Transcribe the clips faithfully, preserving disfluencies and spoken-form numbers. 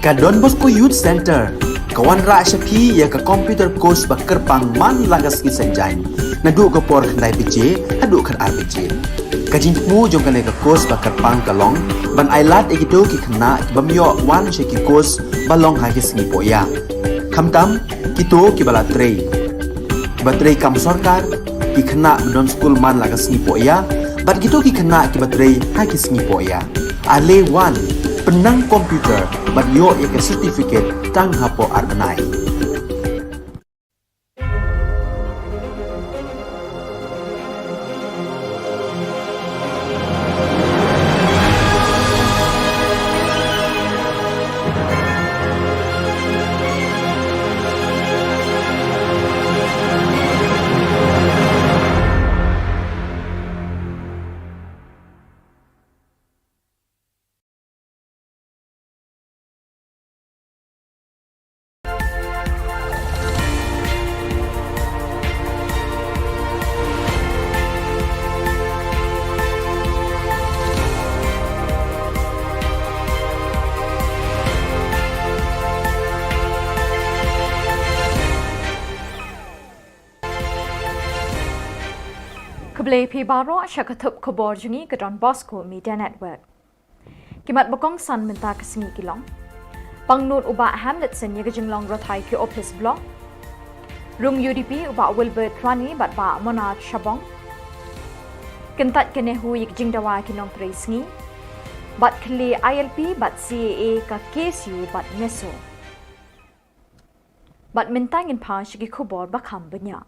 Ka Don Bosco Youth Center ka wanrah sha phi ïa ka computer course ba kyrpang man la ka sngi Saitjaiñ, naduh ka por khyndai baje haduh khatar baje. Ka jingthmu jong kane ka course ba kyrpang ka long ban ailad ïa kito ki khynnah ki bym ïoh wan sha ki course ba long ha ki sngi pohïa, khamtam kito kiba la trei, kiba trei kam sorkar, ki khynnah ba don skul man la ka sngi pohïa, bad kito ki khynnah kiba trei ha ki sngi pohïa. Ale wan, pynnang computer bad ïoh ïa ka certificate tang hapoh ar bnai. Khublei phi baroh sha ka thup khubor jong ngi ka Don Bosco Media Network. Ki mat ba kongsan mynta ka sngi ki long: Pangnud u Bah Hamletson ïa ka jinglong roi thai ki ophis block. Rung U D P u Bah Wilbert Rani bad Bah Monarch Shabong. Kyntait ka NEHU ïa ka jingdawa ki nongtrei sngi. Bad khlieh I L P bad C A A ka K S U bad NESO. Bad mynta ngin phai sha ki khubor ba kham bniah.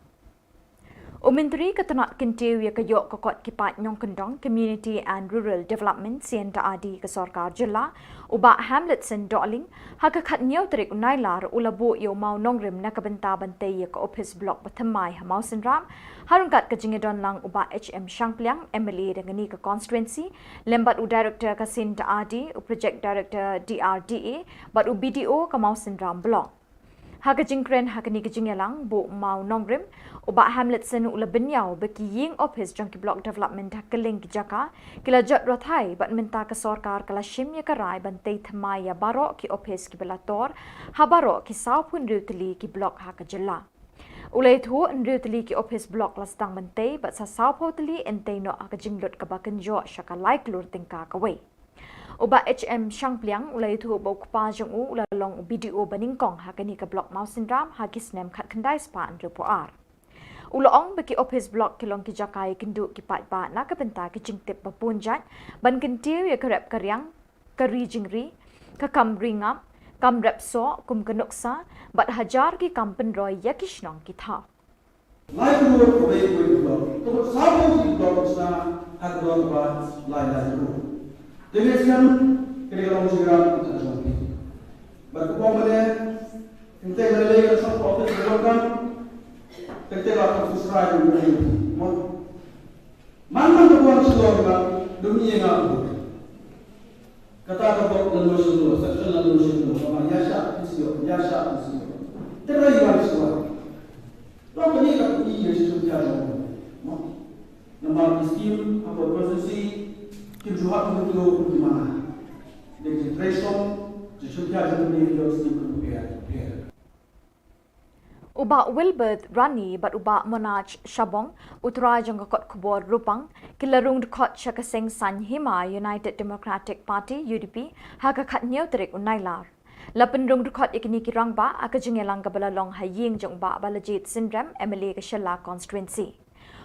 U Myntri ka tnat kyntiew ïa ka ïoh ka kot ki paid nongkyndong, Community and Rural Development, C and R D ka sorkar jylla, u Bah Hamletson Dohling, ha ka khathynñiew tarik u Nailar u la buh ïa u mawnongrim na ka bynta ban tei ïa ka ophis block ba thymmai ha Mawsynram, ha ryngkat ka jingïadon lang u Bah H M Shangpliang, M L A da kane ka constituency, lem bad u director ka C and R D, u project director D R D A, bad u B D O ka Mawsynram block. Ha ka jingkren ha kane ka jingïalang, buh mawnongrim, u Bah Hamletson u la bynñiaw ba ki ïing ophis jong ki block development ha kylleng ki jaka ki la jot roi thai, bad mynta ka sorkar ka la shim ïa ka rai ban tei thymmai ïa baroh ki ophis kiba la tor ha baroh ki sawphew hynriew tylli ki block ha ka jylla. U la ïathuh hynriew tylli ki ophis block la sdang ban tei, bad sa sawphew tylli yn tei noh ha ka jinglut kaba kynjoh sha ka lai klur tyngka kawei. U Bah H M Shangpliang u la ïathuh ba u kpa jong u u la long u B D O ba nyngkong ha kane ka block Mawsynram ha ki snem khatkhyndai spah hynriewphew ar. U la ong ba ki ophis block ki long ki jaka ïakynduh ki paidbah na ka bynta ki jingtip ba bun jait, ban kyntiew ïa ka rep ka riang, ka ri jingri, ka kam ri ngap, kam rep soh kum ka nuksa, bad hajar ki kam pynroi ïa ki shnong ki thaw. Lai klur kawei kawei ka block. Ka bad sawphew ki block ka shna ha ka dor kaba lai lai klur. Te ngi sngewthuh ka dei ka long jingïarap ka jong phi. Bad kumba mynne, teng teng lei lei ka shong ka office ka donkam, teng teng la ka office rai ka jong phi. Mo. Man man ka buan shlur ka, dum ïa nga. Kata ka bok lano shlur, section lano shlur, kaba ïa shah phi shlur, ïa shah phi shlur. Te rai wan shlur. Long kane ka phi ïa shlur ïa shlur. Mo. Namar ki skim hapoh constituency kim ju hap kum kito kum ki mana. Dei ki trei shong, ki shlur ïa shlur ki skim kum pher pher. U Bah Wilbert Rani bad u Bah Monarch Shabong, u trai jong ka kot khubor Rupang, ki la rung dkhot sha ka seng saiñ hima United Democratic Party, U D P, ha ka khathynñiew tarik u Nailar. La pynrung dkhot ïa kine ki rangbah ha ka jingïalang kaba la long ha ïing jong u Bah Balajied Synrem, M L A ka Shella Constituency.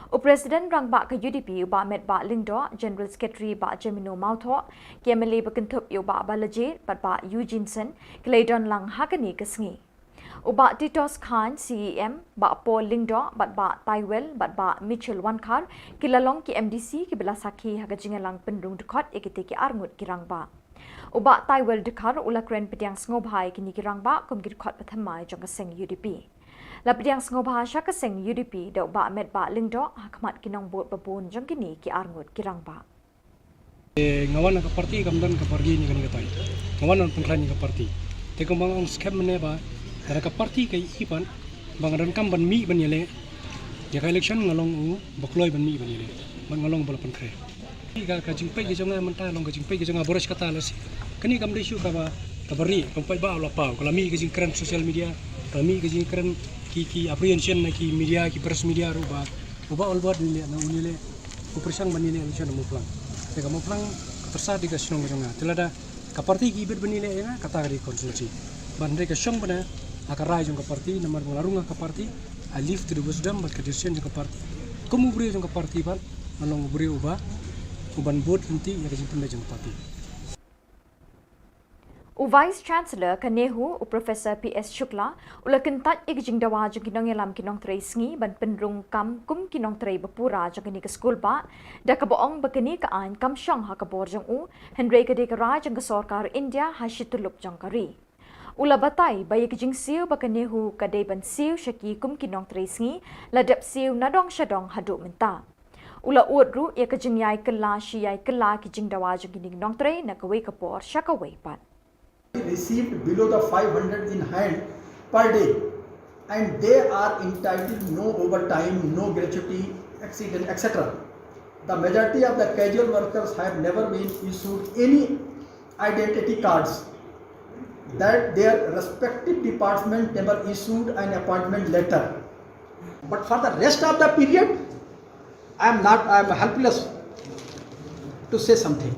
U President Rangbah ka U D P u Bah Metbah Lyngdoh, General Secretary Bah Jemino Mawthoh, ki M L A ba kynthup ïa u Bah Balajied bad Bah Eugene Sen, ki la ïadon lang ha kane ka sngi. U Bah Titos Chyne, C E M, Bah Paul Lyngdoh bad Bah Taiwel bad Bah Mitchell Wankhar, ki la long ki M D C kiba la sakhi ha ka jingïalang pynrung dkhot ïa kitei ki arngut ki rangbah. U Bah Taiwel Dkhar u la kren pdiang sngewbha ïa kine ki rangbah kum ki dkhot ba thymmai jong ka seng U D P. La pdiang sngewbha sha ka seng U D P da u Bah Metbah Lyngdoh ha khmat ki nongbud babun jong kine ki arngut ki rangbah. Eh, nga wan na ka party kam don ka party ni kane ka taïew. Nga wan ban pynkhlaiñ ïa ka party. Te kumba nga ong skhem mynne ba lada ka party ka ïohi pat ba nga donkam ban mih ban ïaleh ïa ka election, nga long uba kloi ban mih ban ïaleh. Bad nga long uba la pynkhreh. Ka, ka jingpeit ka jong nga mynta long ka jingpeit ka jong nga, baroh shi katta lashai. Kane kam dei shuh kaba, kaba rieh, kam peit ba la paw, ka la mih ka jingkren social media, ka la mih ka jingkren ki, ki apprehension na ki media, ki press media ruh ba u Bah Albert un ïaleh, na un ïaleh, u pyrshang ban ïaleh election ha Mawphlang. Te ka Mawphlang ka pyrsa dei ka shnong ka jong nga. Te lada ka party ki bit ban ïaleh ïa nga, kata ka dei controversy. Ban dei ka shong bna ha ka rai jong ka party, namar ba nga la rung ha ka party, I leave to the wisdom bad ka decision jong ka party. Kum u briew jong ka party bad nga long u briew uba, uban bud lynti ïa ka jingpynbeit jong ka party. U Vice Chancellor ka NEHU, u Professor P S Shukla, u la kyntait ïa ka jingdawa jong ki nongïalam ki nongtrei sngi ban pynrung kam kum ki nongtrei ba pura jong kane ka skulbah, da kaba ong ba kane ka aiñ kam shong ha ka bor jong u, hynrei ka dei ka rai jong ka sorkar India ha shi tyllup jong ka ri. U la batai ba ïa ka jingsiew ba ka NEHU ka dei ban siew sha ki kum ki nongtrei sngi, la dep siew nadong shadong haduh mynta. U la ud ruh ïa ka jingïai kylla shi ïai kylla ki jingdawa jong kine ki nongtrei na kawei ka por sha kawei pat. Received below the five hundred in hand per day, and they are entitled no overtime, no gratuity, accident, et cetera. The majority of the casual workers have never been issued any identity cards, that their respective department never issued an appointment letter. But for the rest of the period, I am not, I am helpless to say something.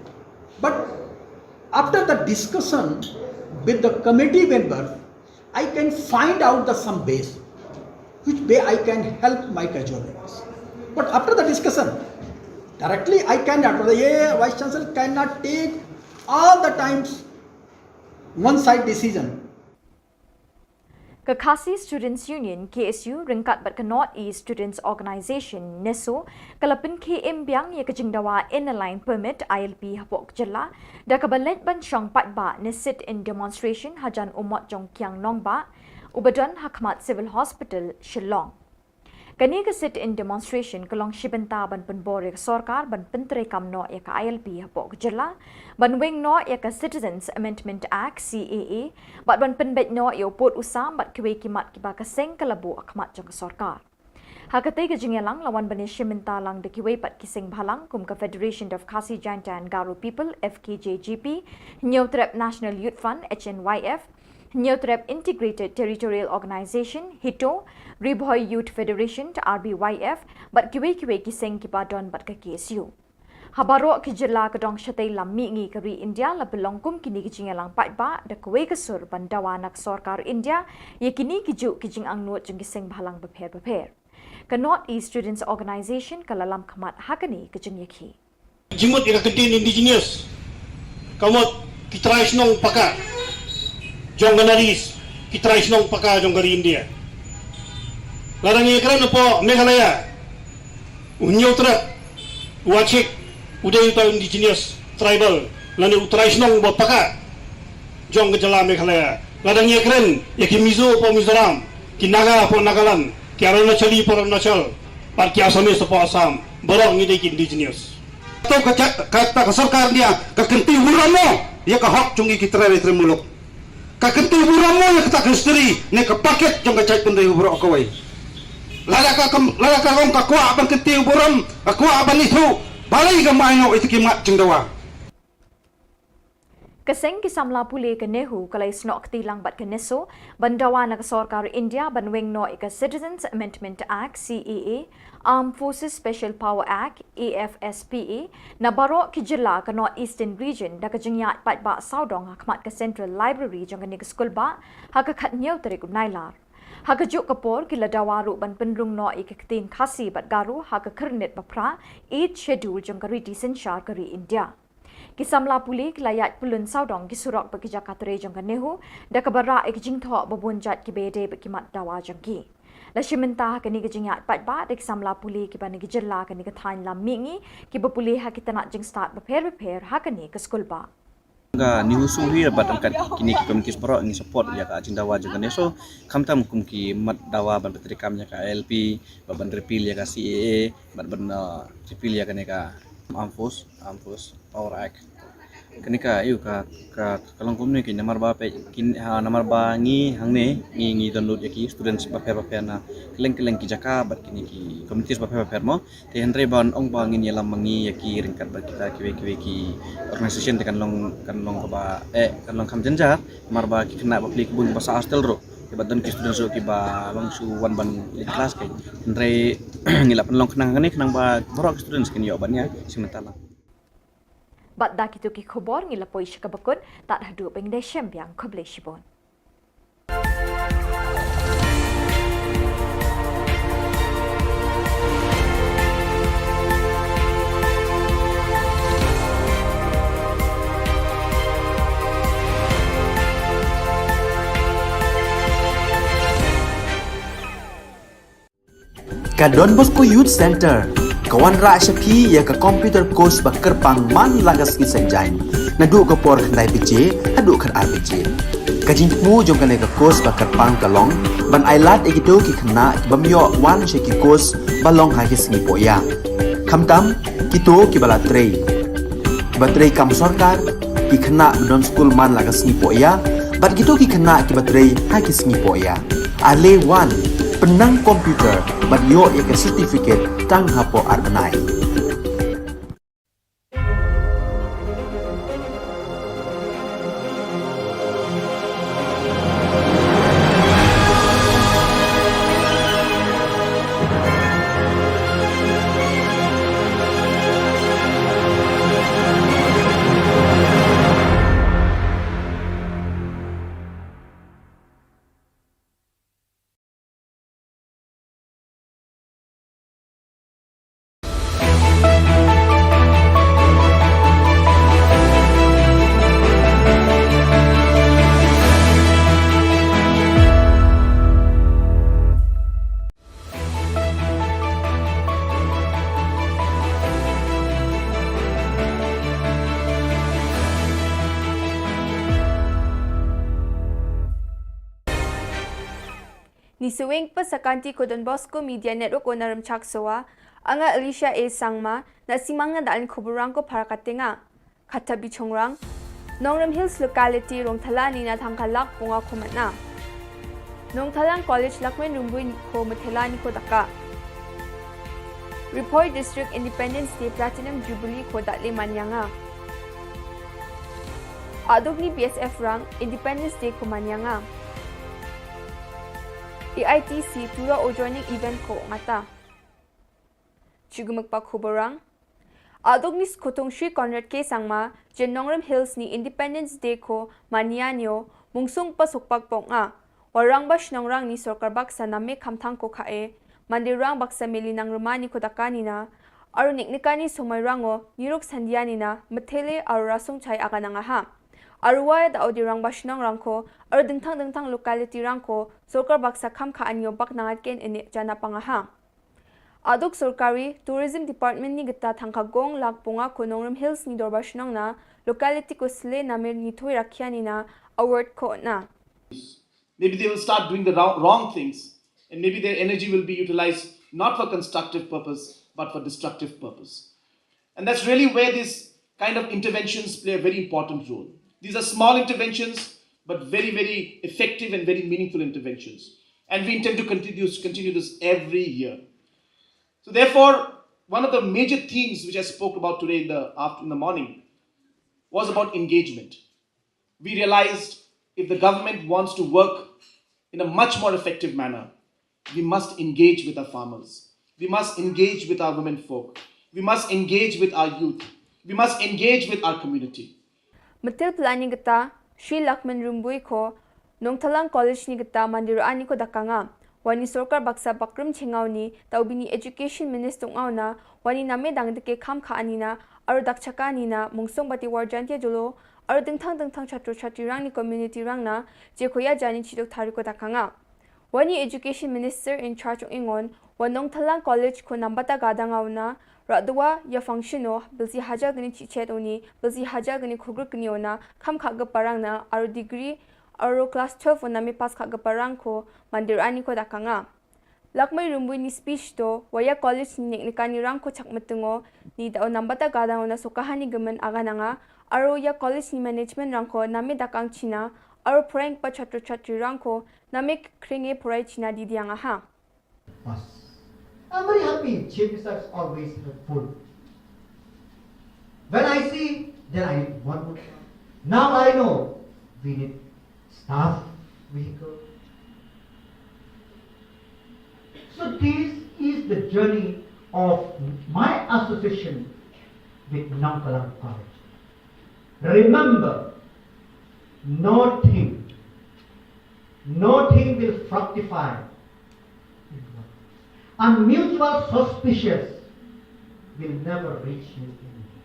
But after the discussion with the committee member, I can find out the some ways which way I can help my casual workers. But after the discussion, directly I cannot, the Vice Chancellor cannot take all the times one side decision. Ka Khasi Students Union, K S U, ryngkat bad ka North East Students Organisation, NESO, ka la pynkhie im biang ïa ka jingdawa Inner Line Permit, I L P, hapoh ka jylla, da kaba leit ban shong paidbah ne sit-in demonstration hajan u mot jong Kiang Nangbah, uba don ha khmat Civil Hospital, Shillong. Kane ka sit-in demonstration ka long shi bynta ban pynbor ïa ka sorkar ban pyntreikam noh ïa ka I L P hapoh ka jylla, ban weng noh ïa ka Citizens Amendment Act, C A A, bad ban pynbeit noh ïa u pud u sam bad kiwei ki mat kiba ka seng ka la buh ha khmat jong ka sorkar. Ha katei ka jingïalang la wan ban ïashim bynta lang da kiwei pat ki seng bhalang kum ka Federation of Khasi Jaintia and Garo People, F K J G P, Hynñiewtrep National Youth Front, H N Y F, Hynñiewtrep Integrated Territorial Organisation, HITO, Ri Bhoi Youth Federation, R B Y F, bad kiwei kiwei ki seng kiba don bad ka K S U. Ha baroh ki jylla ka dong shatei lam mihngi ka ri India la pynlong kum kine ki jingïalang paidbah da kawei ka sur ban dawa na ka sorkar India ïa kine ki juh ki jingangnud jong ki seng bhalang bapher bapher. Ka North East Students Organisation ka la lam khmat ha kane ka jingïakhih. Jingmut ïa ka kyntien indigenous ka mut ki trai shnong paka jong ka North East, ki trai shnong paka jong ka ri India. Lada ngi kren hapoh Meghalaya, u Hynñiewtrep, u Achik, u dei uta u indigenous tribal lane u trai shnong ba paka jong ka jylla Meghalaya. Lada ngi kren ïa ki Mizo hapoh Mizoram, ki Naga hapoh Nagaland, ki Arunachali hapoh Arunachal, bad ki Assamese hapoh Assam, baroh ngi dei ki indigenous. To ka jait, kata ka sorkar India ka kynti burom mo ïa ka hok jong ngi ki trai ri trai muluk. Ka kynti burom mo ïa kata ka history ne ka packet jong ka jaitbynriew baroh kawei. Lada ka kam, lada ka ong ka kwah ban kynti burom, ka kwah ban ithuh, balei kam ai noh ïa kita ki mat jingdawa. Ka seng ki samla pule ka NEHU ka la ïasnoh kti lang bad ka NESO ban dawa na ka sorkar India ban weng noh ïa ka Citizens Amendment Act, C A A, Armed Forces Special Power Act, A F S P A, na baroh ki jylla ka North Eastern Region da ka jingïaid paidbah sawdong ha khmat ka Central Library jong kane ka skulbah ha ka khathynñiew tarik u Nailar. Ha kajuh ka por, ki la dawa ruh ban pynrung noh ïa ka ktien Khasi bad Garo ha ka khyrnit ba phra, Eighth Schedule jong ka riti synshar ka ri India. Ki samla pule ki la ïaid pyllun sawdong ki surok bad ki jaka trei jong ka NEHU, da kaba rah ïa ki jingthoh ba bun jait kiba ïadei bad ki mat dawa jong ki. La shim bynta ha kane ka jingïaid paidbah da ki samla pule kiba na ki jylla kane ka thaiñ lam mihngi, kiba pule ha ki tnat jingstad bapher bapher ha kane ka skulbah. Ka NEHUSU hi bad ryngkat kine ki committees baroh ngi support ïa ka jingdawa jong kane. So, khamtam kum ki mat dawa ban pyntreikam ïa ka ILP, bad ban repeal ïa ka CAA, bad ban, uh, repeal ïa kane ka Armed Force, Armed Force Power Act. Kane ka, ïa ka, ka, ka long kumne ki namar ba phi, ki, ha, namar ba ngi hangne, ngi, ngi don lut ïa ki students bapher bapher na kylleng kylleng ki jaka, bad kine ki committees bapher bapher mo. Te hynrei ban ong ba ngin ïalam ma ngi ïa ki ryngkat bad kita kiwei kiwei ki organisation te kan long, kan long kaba, eh, kan long kham jynjar, namar ba ki khynnah ba pule ki bun kiba sah hostel ruh. Kiba don ki students ruh kiba long shu wan ban leit klas ki. Hynrei ngi la pynlong khnang kane khnang ba baroh ki students kin ïoh ban ïa shim bynta lang. Bad da kito ki khubor ngi la poi sha kaba kut, tad haduh ba ngin ïashem biang, khublei shibun. Ka Don Bosco Youth Centre ka wanrah sha phi ïa ka computer course ba kyrpang man la ka sngi Saitjaiñ, naduh ka por khyndai baje haduh khatar baje. Ka jingthmu jong kane ka course ba kyrpang ka long ban ailad ïa kito ki khynnah ki bym ïoh wan sha ki course ba long ha ki sngi pohïap. Khamtam kito kiba la trei, kiba trei kam sorkar, ki khynnah ba don skul man la ka sngi pohïap, bad kito ki khynnah kiba trei ha ki sngi pohïap. Ale wan, pynnang computer bad ïoh ïa ka certificate tang hapoh ar bnai. Ni sewing pa sakanti ko Don Bosco Media Network o na Rymchak Sowa, anga Alicia A Sangma, na simang na dalin kuburang ko para katenga. Kata bichongrang, Nongrim Hills locality Rongthala ni na thangkalak punga ko matna. Nongthalang College Lakmen Rumbui ko mathelani ko daka. Ripoi District Independence Day Platinum Jubilee ko dale manyanga. Adugni B S F rang Independence Day ko manyanga. A I T C tura o joining event ko ngata. Chigumuk pa kuburang. Adugni skutong Shri Conrad K Sangma, jen Nongrim Hills ni Independence Day ko manyanyo, mungsung pa sukpak pok nga. Warang ba shnongrang ni sorkar baksa na me khamthang ko khae, mande rang baksa meli nang rumani ko dakani na, aru niknikani somai rango, niruk sandiani na, methele aru rasung chai aga nangaha. Aru waya da audi rang ba shnongrang ko, aru dengthang dengthang locality rang ko, sorkar baksa kham kha anyo bak nangat ken ene jana pangaha. Aduk sorkari Tourism Department ni gita thangka gong lak punga ko Nongrim Hills ni dorbar shnong na, locality ko sle namir ni thui rakhia ni na, award ko na. Maybe they will start doing the wrong, wrong things, and maybe their energy will be utilized not for constructive purpose, but for destructive purpose. And that's really where these kind of interventions play a very important role. These are small interventions, but very, very effective and very meaningful interventions. And we intend to continue, continue this every year. So therefore, one of the major themes which I spoke about today in the after-, in the morning was about engagement. We realized if the government wants to work in a much more effective manner, we must engage with our farmers. We must engage with our women folk. We must engage with our youth. We must engage with our community. Metil planning gita, Shri Lakman Rumbui ko, Nongthalang College ni kata man dei ruh ani ko dakanga. Wani sorkar baksa bakrim chengaw ni, tau bini education minister ngaw na, wani name dang deke kham kha ani na, aru dak chaka ani na, mungsong bati warjantia jolo, aru dingthang dingthang chatro chatri rang ni community rang na, je koya jani chidok thari ko dakanga. Wani education minister in charge ong ingon, wa Nongthalang College ko nambata gadang aw na, radwa ya function o, bilsi hajar gani chichet oni, bilsi hajar gani khugru gani ona, kham kha ga parang na, aru degree, aru class twelve ona me pass kha ga parang ko, man dei ruh ani ko dakanga. Lakmai rumbui ni speech to, waya college ni nek nekani rang ko chak metengo, ni da o nambata gadang ona sokahani gemen agananga, aru ya college ni management rang ko, name dakang china, aru prank pa chatro chatri rang ko, name kringe prai china di dianga ha. Us. I'm very happy. Chief Minister is always helpful. When I see, then I need one more. Now I know we need staff vehicle. So this is the journey of my association with Nongthalang College. Remember, nothing, nothing will fructify in one. And mutual suspicious will never reach you anywhere.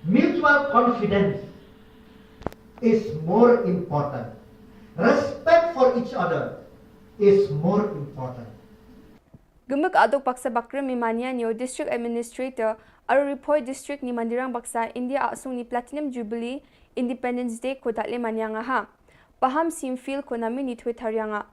Mutual confidence is more important. Respect for each other is more important. Gemuk aduk baksa bakrim mi mania nio district administrator aru Ri Bhoi district ni mandirang baksa India asung ni platinum jubilee Independence Day ko datle mania nga ha. Paham sim fil ko nami ni twe tarianga.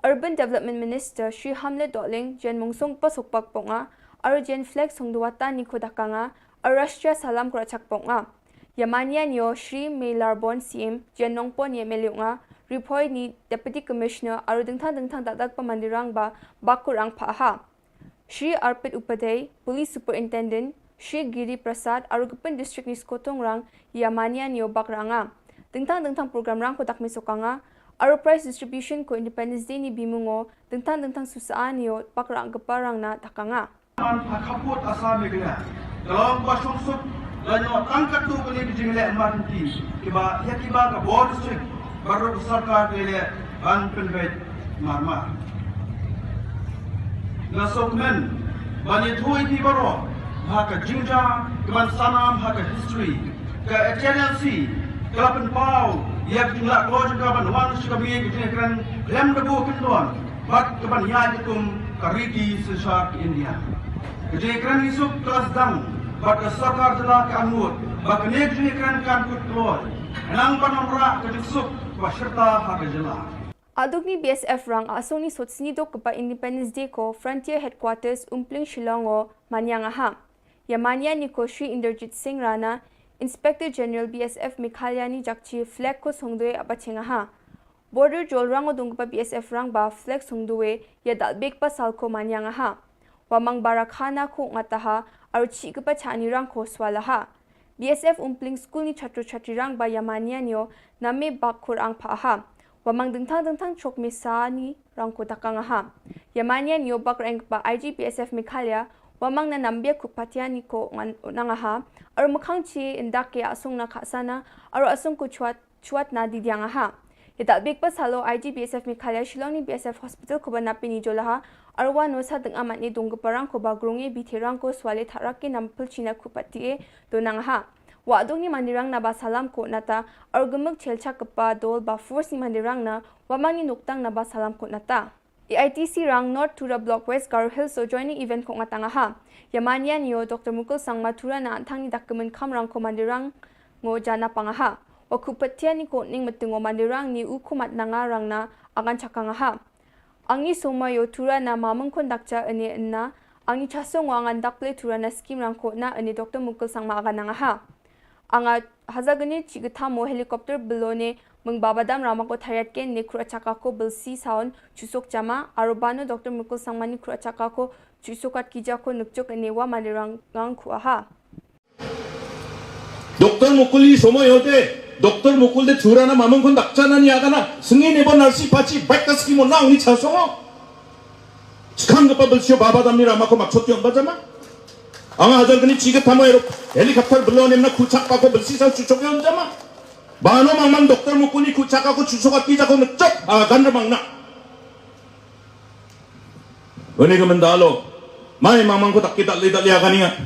Urban Development Minister Shri Hamlet Dohling jen mungsong pasuk pak ponga, aru jen flag song duwata ni ko dakanga, aru Rashtriya Salam ko rachak ponga. Yamania nio Shri Meilarbon C M, jen nongpon ye meliunga, Ri Bhoi ni Deputy Commissioner, aru dingthang dingthang dadak pa mandirang ba, bakurang pa ha. Shri Arpit Upadhyay, Police Superintendent, Shri Giri Prasad, aru gepin district ni skotong rang, Yamania nio bakranga. Dingthang dingthang program rang ko dak mesokanga, aru prize distribution ko Independence Day ni bimungo, dingthang dingthang susa nio bakrang gepa rang na dakanga. Man ha khaput Assam Meghalaya. Kalong ba shong suk la nyo tang katu beli ki jingle man ki kiba ya kiba ka bor sik baru sarkar kele ban penbet marmar. Na sok men ban ye thui ki baro ha ka jingja kiban sanam ha ka history ka H N L C kala penpau ya ki jingla ko jingka ban wan shi ka mi ki jingkren lem da bu kendon. Bad kaban ïaid kum ka riti synshar ka India. Ka jingkren isuk ka la sdang bad ka sorkar jylla ka angnud ba kane ka jingkren kan kut kloi. Nang ban ym rah ka jingsuk ba shirta ha ka jylla. Aduk ni B S F rang asong ni sot sni dok kpa Independence Day ko Frontier Headquarters Umpling Shillong o mania nga ha. Ya mania ni ko Shri Inderjit Singh Rana, Inspector General B S F Meghalaya ni jakchi flag ko songdoi apa chenga ha. Border jol rang o dungpa B S F rang ba flag sungdue ya dal bek pa sal ko mania nga ha. Wa mang bara khana ko ngata ha, aru chi kpa chani rang ko swala ha. B S F Umpling School ni chatru chatri rang ba ya mania nio name bak kur ang pa ha. Wa mang dengthang dengthang chok me sa ni rang ko dakang ha. Ya mania nio bak rang pa I G B S F Meghalaya, wa mang na nambia ku patia ni ko ngan nang ha. Aru makhang chi indak ya asung na khasana, aru asung ku chuat chuat na di diang aha. Ya dal bik pa salo I G B S F Meghalaya Shillong ni B S F Hospital ko ba na pini jola ha. Arwa no sa deng amat ni dong keparang ko ba grong e bi terang ko swale tharak ke nam pil china ku pati e donang aha. Wa dong ni mandirang na ba salam ko nata argemuk chelcha kepa dol ba force ni mandirang na wa mang ni nuktang na ba salam ko nata. A I T C rang North Tura Block West Garo Hills o joining event ko ngatang aha. Ya mania nio Doctor Mukul Sangma Tura na antang ni dak kemen kam rang ko mandirang ngo jana pang aha. Wa ku petia ni ko ning metung o mandirang ni u kumat nanga rang na angan chakang aha. Angi soma yo Tura na mamung kun dakcha ene enna. Angi chaso ngo angan dak ple Tura na skim rang ko na ene Doctor Mukul Sangma agan nang aha. Anga haza gane chi gthamo helicopter belone mung babadam rama ko thariat ken ne khura chaka ko belsi saun chusok jama, aro bano Doctor Mukul Sangma ni khura chaka ko chusok at kija ko nukchuk ne wa mandirang ngang khu aha. Doctor Mukul i somo yote, Doctor Mukul de Tura na mamung kun dakcha na ni agana, sengi ne bo narsi pachi baik ka skim o na uni chaso ngo. Chikang kapa belsi o babadam ni rama ko makchot yon ba jama. Anga hajar gani chi gthamo ero helicopter belone mna khuchak pa ko belsi sa chuchok yon jama. Ba no mang mang doktor mu kuni ku chaka ku chuso ka pija ku ngechok, ah, kan re mang na. Uni ka mendalo. Mai mang mang ku tak kita lidat lia kani nga.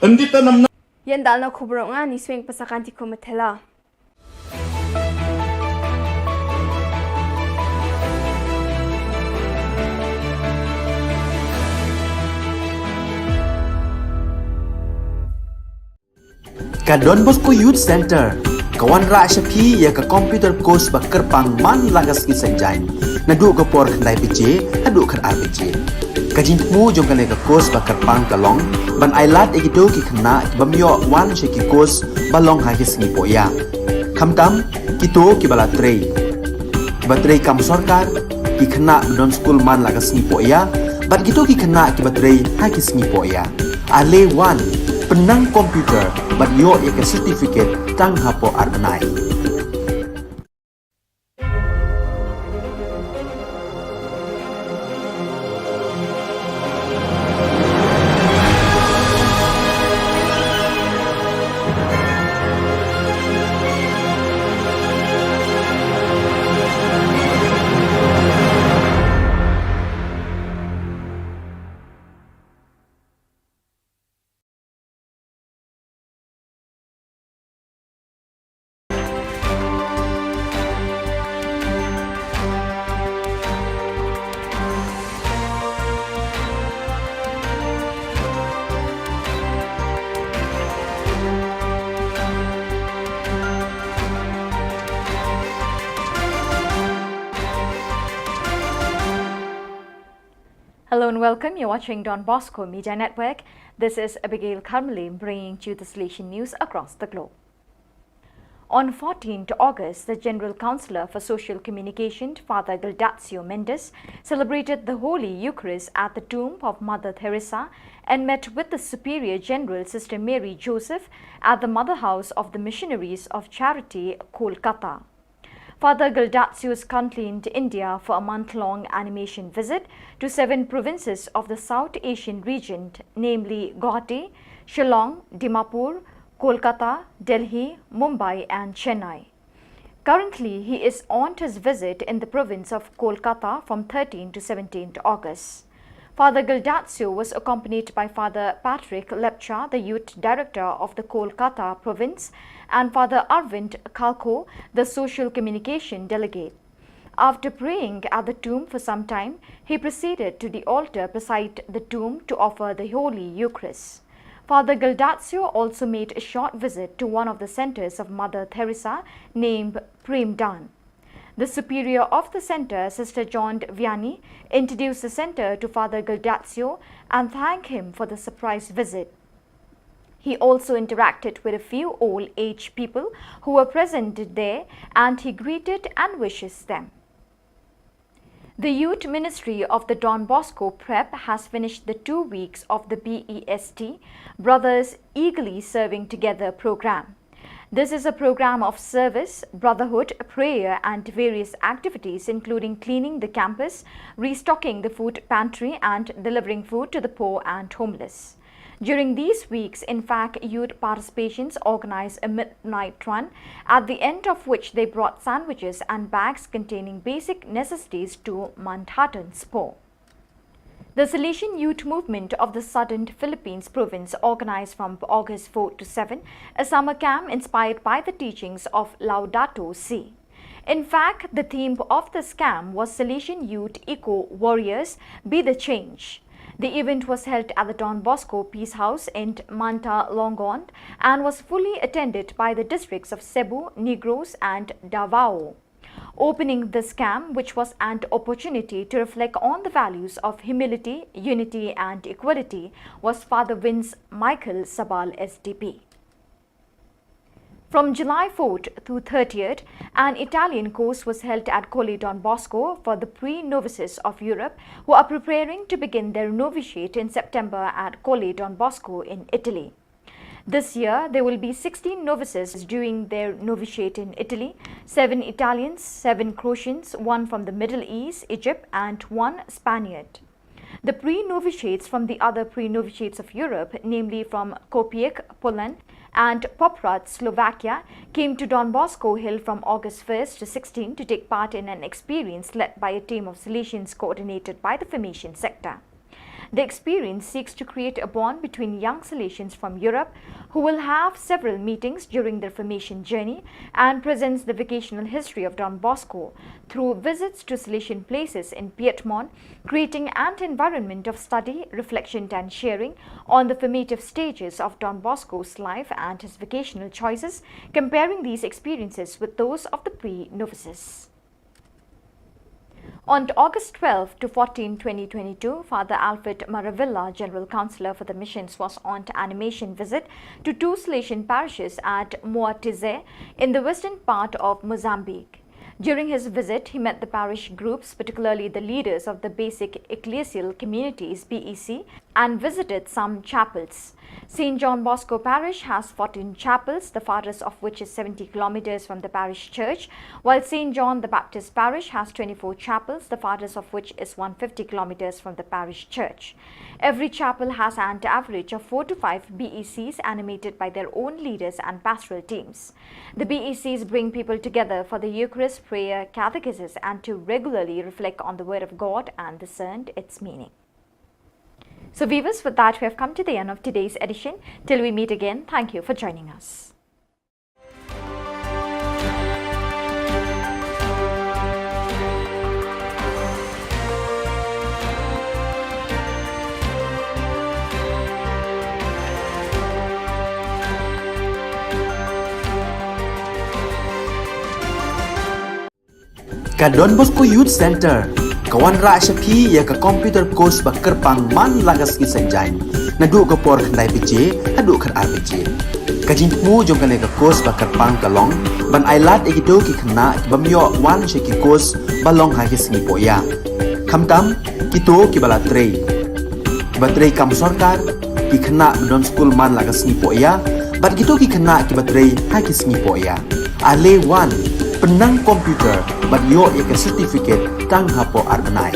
Endit ta nam na. Ïa ndal na khubor nga ni swing pasakan ti ku metela. Ka Don Bosco Youth Center ka wanrah sha phi ïa ka computer course ba kyrpang man la ka sngi Saitjaiñ, naduh ka por khyndai baje haduh khatar baje. Ka jingthmu jong kane ka course ba kyrpang ka long ban ailad ïa kito ki khynnah ki bym ïoh wan sha ki course ba long ha ki sngi pohïa, khamtam kito kiba la trei, kiba trei kam sorkar, ki khynnah ba don skul man la ka sngi pohïa, bad kito ki khynnah kiba trei ha ki sngi pohïa. Ale wan, pynnang computer bad ïoh ïa ka certificate tang hapoh ar bnai. Hello and welcome. You're watching Don Bosco Media Network. This is Abigail Karmali bringing to you the Salesian news across the globe. On fourteenth August, the General Councillor for Social Communication, Father Gildazio Mendes, celebrated the Holy Eucharist at the tomb of Mother Teresa and met with the Superior General, Sister Mary Joseph, at the Mother House of the Missionaries of Charity, Kolkata. Father Gildazio is currently in India for a month-long animation visit to seven provinces of the South Asian region, namely Guwahati, Shillong, Dimapur, Kolkata, Delhi, Mumbai and Chennai. Currently, he is on his visit in the province of Kolkata from thirteenth to seventeenth August. Father Gildazio was accompanied by Father Patrick Lepcha, the youth director of the Kolkata province, and Father Arvind Kalko, the social communication delegate. After praying at the tomb for some time, he proceeded to the altar beside the tomb to offer the Holy Eucharist. Father Gildazio also made a short visit to one of the centers of Mother Teresa named Prem Dan. The superior of the center, Sister John Vianney, introduced the center to Father Gildazio and thanked him for the surprise visit. He also interacted with a few old age people who were present there, and he greeted and wishes them. The youth ministry of the Don Bosco Prep has finished the two weeks of the B E S T, Brothers Eagerly Serving Together program. This is a program of service, brotherhood, prayer, and various activities, including cleaning the campus, restocking the food pantry, and delivering food to the poor and homeless. During these weeks, INFAC youth participants organized a midnight run, at the end of which they brought sandwiches and bags containing basic necessities to Manhattan's poor. The Salesian Youth Movement of the Southern Philippines Province organized from August fourth to seventh a summer camp inspired by the teachings of Laudato Si. In fact, the theme of this camp was Salesian Youth Eco Warriors, Be the Change. The event was held at the Don Bosco Peace House in Manta, Longon, and was fully attended by the districts of Cebu, Negros, and Davao. Opening this camp, which was an opportunity to reflect on the values of humility, unity, and equality, was Father Vince Michael Sabal, S D P. From July fourth to thirtieth, an Italian course was held at Colle Don Bosco for the pre-novices of Europe who are preparing to begin their novitiate in September at Colle Don Bosco in Italy. This year, there will be sixteen novices doing their novitiate in Italy, seven Italians, seven Croatians, one from the Middle East, Egypt, and one Spaniard. The pre-novitiates from the other pre-novitiates of Europe, namely from Kopiec, Poland, and Poprad, Slovakia, came to Don Bosco Hill from August first to sixteen to take part in an experience led by a team of Salesians coordinated by the formation sector. The experience seeks to create a bond between young Salesians from Europe who will have several meetings during their formation journey and presents the vocational history of Don Bosco through visits to Salesian places in Piedmont, creating an environment of study, reflection, and sharing on the formative stages of Don Bosco's life and his vocational choices, comparing these experiences with those of the pre-novices. On August twelve to fourteen, twenty twenty-two, Father Alfred Maravilla, General Councillor for the Missions, was on animation visit to two Salesian parishes at Moatize in the western part of Mozambique. During his visit, he met the parish groups, particularly the leaders of the basic ecclesial communities, B E C, and visited some chapels. Saint John Bosco Parish has fourteen chapels, the farthest of which is seventy kilometers from the parish church, while Saint John the Baptist Parish has twenty-four chapels, the farthest of which is one hundred fifty kilometers from the parish church. Every chapel has an average of four to five B E Cs animated by their own leaders and pastoral teams. The B E Cs bring people together for the Eucharist, prayer, catechesis, and to regularly reflect on the Word of God and discern its meaning. So, viewers, with that, we have come to the end of today's edition. Till we meet again, thank you for joining us. Ka Don Bosco Youth Centre ka wanrah sha phi ïa ka computer course ba kyrpang man la ka sngi Saitjaiñ, naduh ka por khyndai baje haduh khatar baje. Ka jingthmu jong kane ka course ba kyrpang ka long ban ailad ïa kito ki khynnah ki bym ïoh wan sha ki course ba long ha ki sngi pohïa. Khamtam kito kiba la trei, kiba trei kam sorkar, ki khynnah ba don skul man la ka sngi pohïa, bad kito ki khynnah kiba trei ha ki sngi pohïa. Ale wan, pynnang computer bad ïoh ïa ka certificate tang hapoh ar bnai.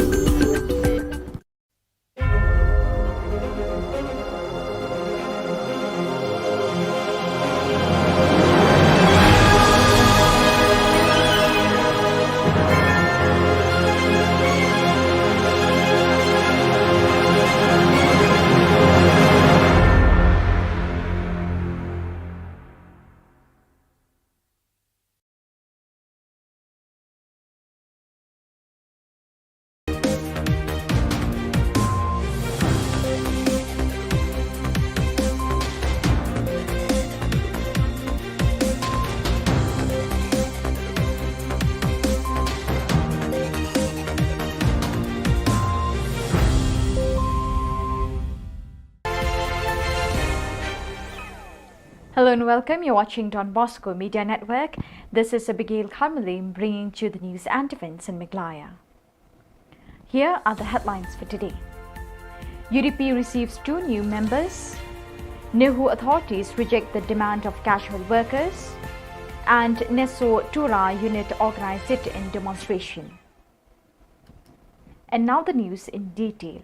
Hello and welcome. You're watching Don Bosco Media Network. This is Abigail Kharmalim bringing to you the news and events in Meghalaya. Here are the headlines for today. U D P receives two new members. NEHU authorities reject the demand of casual workers. And NESO Tura unit organized sit-in demonstration. And now the news in detail.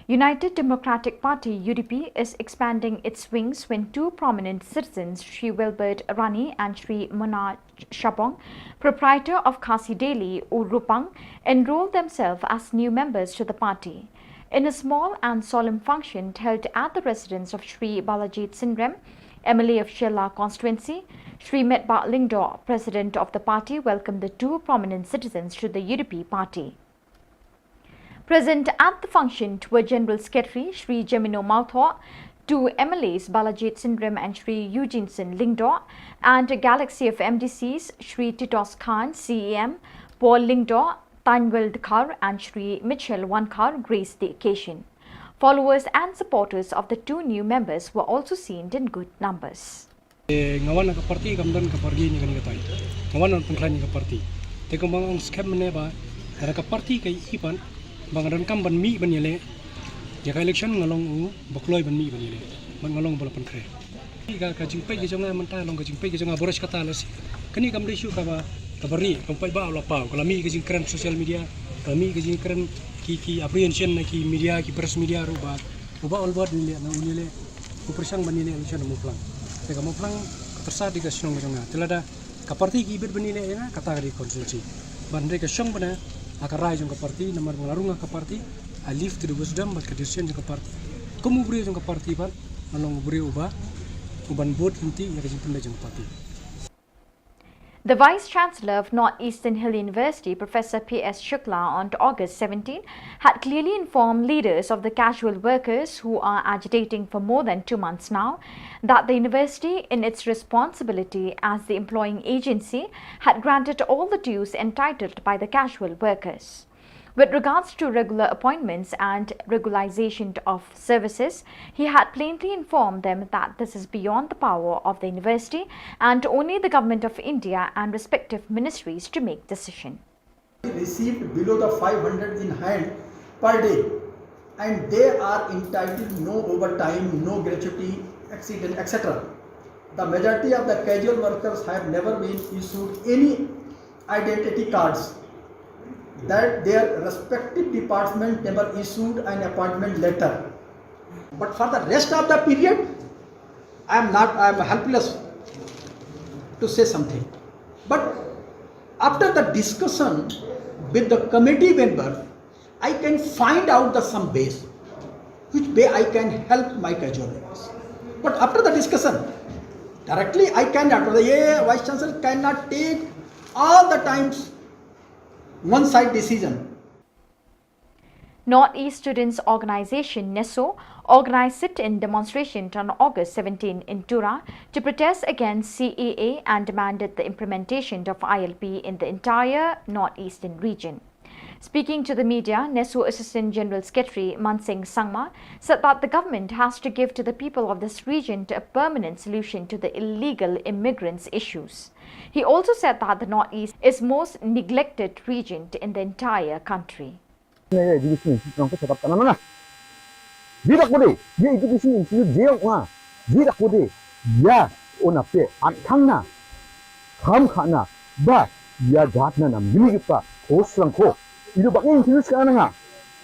United Democratic Party, U D P, is expanding its wings when two prominent citizens, Shri Wilbert Rani and Shri Mona Shabong, proprietor of Khasi Daily, Urupang, enrolled themselves as new members to the party. In a small and solemn function held at the residence of Shri Balajied Synrem, M L A of Shella constituency, Shri Metbah Lyngdoh, president of the party, welcomed the two prominent citizens to the U D P party. Present at the function were General Secretary Shri Jemino Mawthoh, two M L As Balajied Synrem and Shri Eugene Singh Lyngdoh, and a galaxy of M D Cs, Shri Titos Khan, C E M, Paul Lyngdoh, Thanwel Dkhar and Shri Mitchell Wankhar graced the occasion. Followers and supporters of the two new members were also seen in good numbers. Eh, nga wan na ka party kam don ka party ne kane katai. Nga wan ban pynkhlaiñ ïa ka party. Te kumba nga ong skhem mynne ba lada ka party ka ïohi pat ba nga donkam ban mih ban ïaleh ïa ka election, nga long uba kloi ban mih ban ïaleh. Bad nga long uba la pynkhreh. Ka, ka jingpeit ka jong nga mynta long ka jingpeit ka jong nga baroh shi katta lashai. Kane kam dei shuh kaba, kaba rieh, kam paidbah u la paw, ka la mih ka jingkren social media, ka la mih ka jingkren ki, ki apprehension na ki media, ki press media ruh ba uba ol bad ïaleh, na un ïaleh, u pyrshang ban ïaleh election ha Mawphlang. Te ka Mawphlang ka tyrsa dei ka shnong ka jong nga. Te lada ka party ki bit bani leh ïa nga, kata ka dei constituency. Ban dei ka shong bana ha ka rai jong ka party, namar ba nga la rung ha ka party, I leave to the wisdom bad ka decision jong ka party. Kum u briew jong ka party ban, nga long u briew uba, uban bud lynti ïa ka jingpynleit jong ka party. The Vice Chancellor of North Eastern Hill University, Professor P S Shukla, on August seventeen, had clearly informed leaders of the casual workers who are agitating for more than two months now that the university, in its responsibility as the employing agency, had granted all the dues entitled by the casual workers. With regards to regular appointments and regularization of services, he had plainly informed them that this is beyond the power of the university and only the Government of India and respective ministries to make decision. Received below the five hundred in hand per day, and they are entitled no overtime, no gratuity, accident, et cetera. The majority of the casual workers have never been issued any identity cards, that their respective department never issued an appointment letter. But for the rest of the period, I am not, I am helpless to say something. But after the discussion with the committee member, I can find out the some ways which way I can help my casual workers. But after the discussion, directly I cannot, the Vice Chancellor cannot take all the times one side decision. Northeast Students Organisation, NESO, organised sit-in demonstration on August seventeen in Tura to protest against C A A and demanded the implementation of I L P in the entire northeastern region. Speaking to the media, NESO Assistant General Secretary Mansing Sangma said that the government has to give to the people of this region a permanent solution to the illegal immigrants' issues. He also said that the Northeast is most neglected region in the entire country. Education institution ko setup kana na. Jidak ko de, ye education institution je nga. Jidak ko de, ya ona pe an thang na. Kham khana ba ya jat na nam gili pa ko slang ko. Ido bak institution kana nga.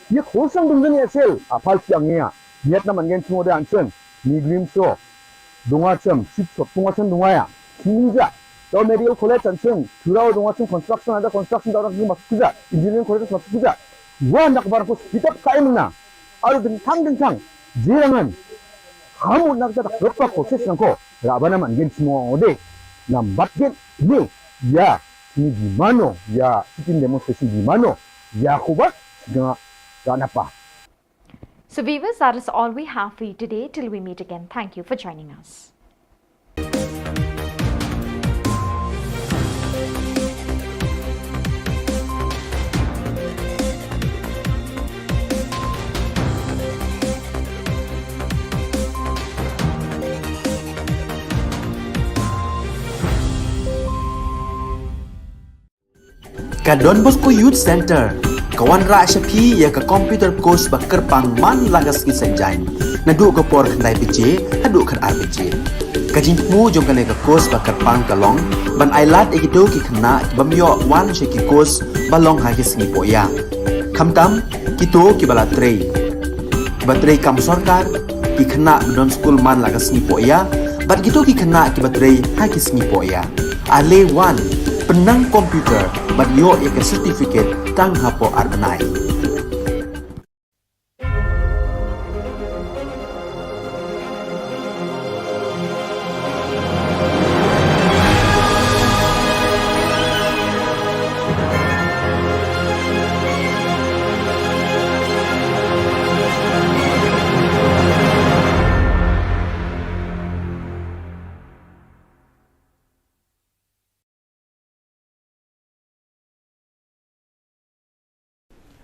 Ye ko slang dum jani asel apal siang ya. Yet na man gen simo de ansen. Ni glim so. Dunga chem, sip sop, dunga chem, dunga ya. Sini ja. Tau medical college an chem, curau dunga chem construction ada construction tau nak mas kuja, engineering college mas kuja. Wa nak bar kus kitab kai mena. Aru dengkang dengkang. Jirangan. Kamu nak tak apa proses nangko. Rabana man gen semua ode. Nambat gen ni. Ya. Ni di mano? Ya. Sitin demonstration di mano? Ya kuba. Dengan apa? So viewers, that is all we have for you today. Till we meet again, thank you for joining us. Ka Don Bosco Youth Centre ka wanrah sha phi ïa ka computer course ba kyrpang man la ka sngi Saitjaiñ naduh ka por khyndai baje haduh khatar baje. Ka jingthmu jong kane ka course ba kyrpang ka long ban ailad ïa kito ki khynnah ki bym ïoh wan sha ki course ba long ha ki sngi pohïa. Khamtam kito kiba la trei, kiba trei kam sorkar, ki khynnah ba don skul man la ka sngi pohïa bad kito ki khynnah kiba trei ha ki sngi pohïa. Ale wan pynnang computer bad ïoh ïa ka certificate tang hapoh ar bnai.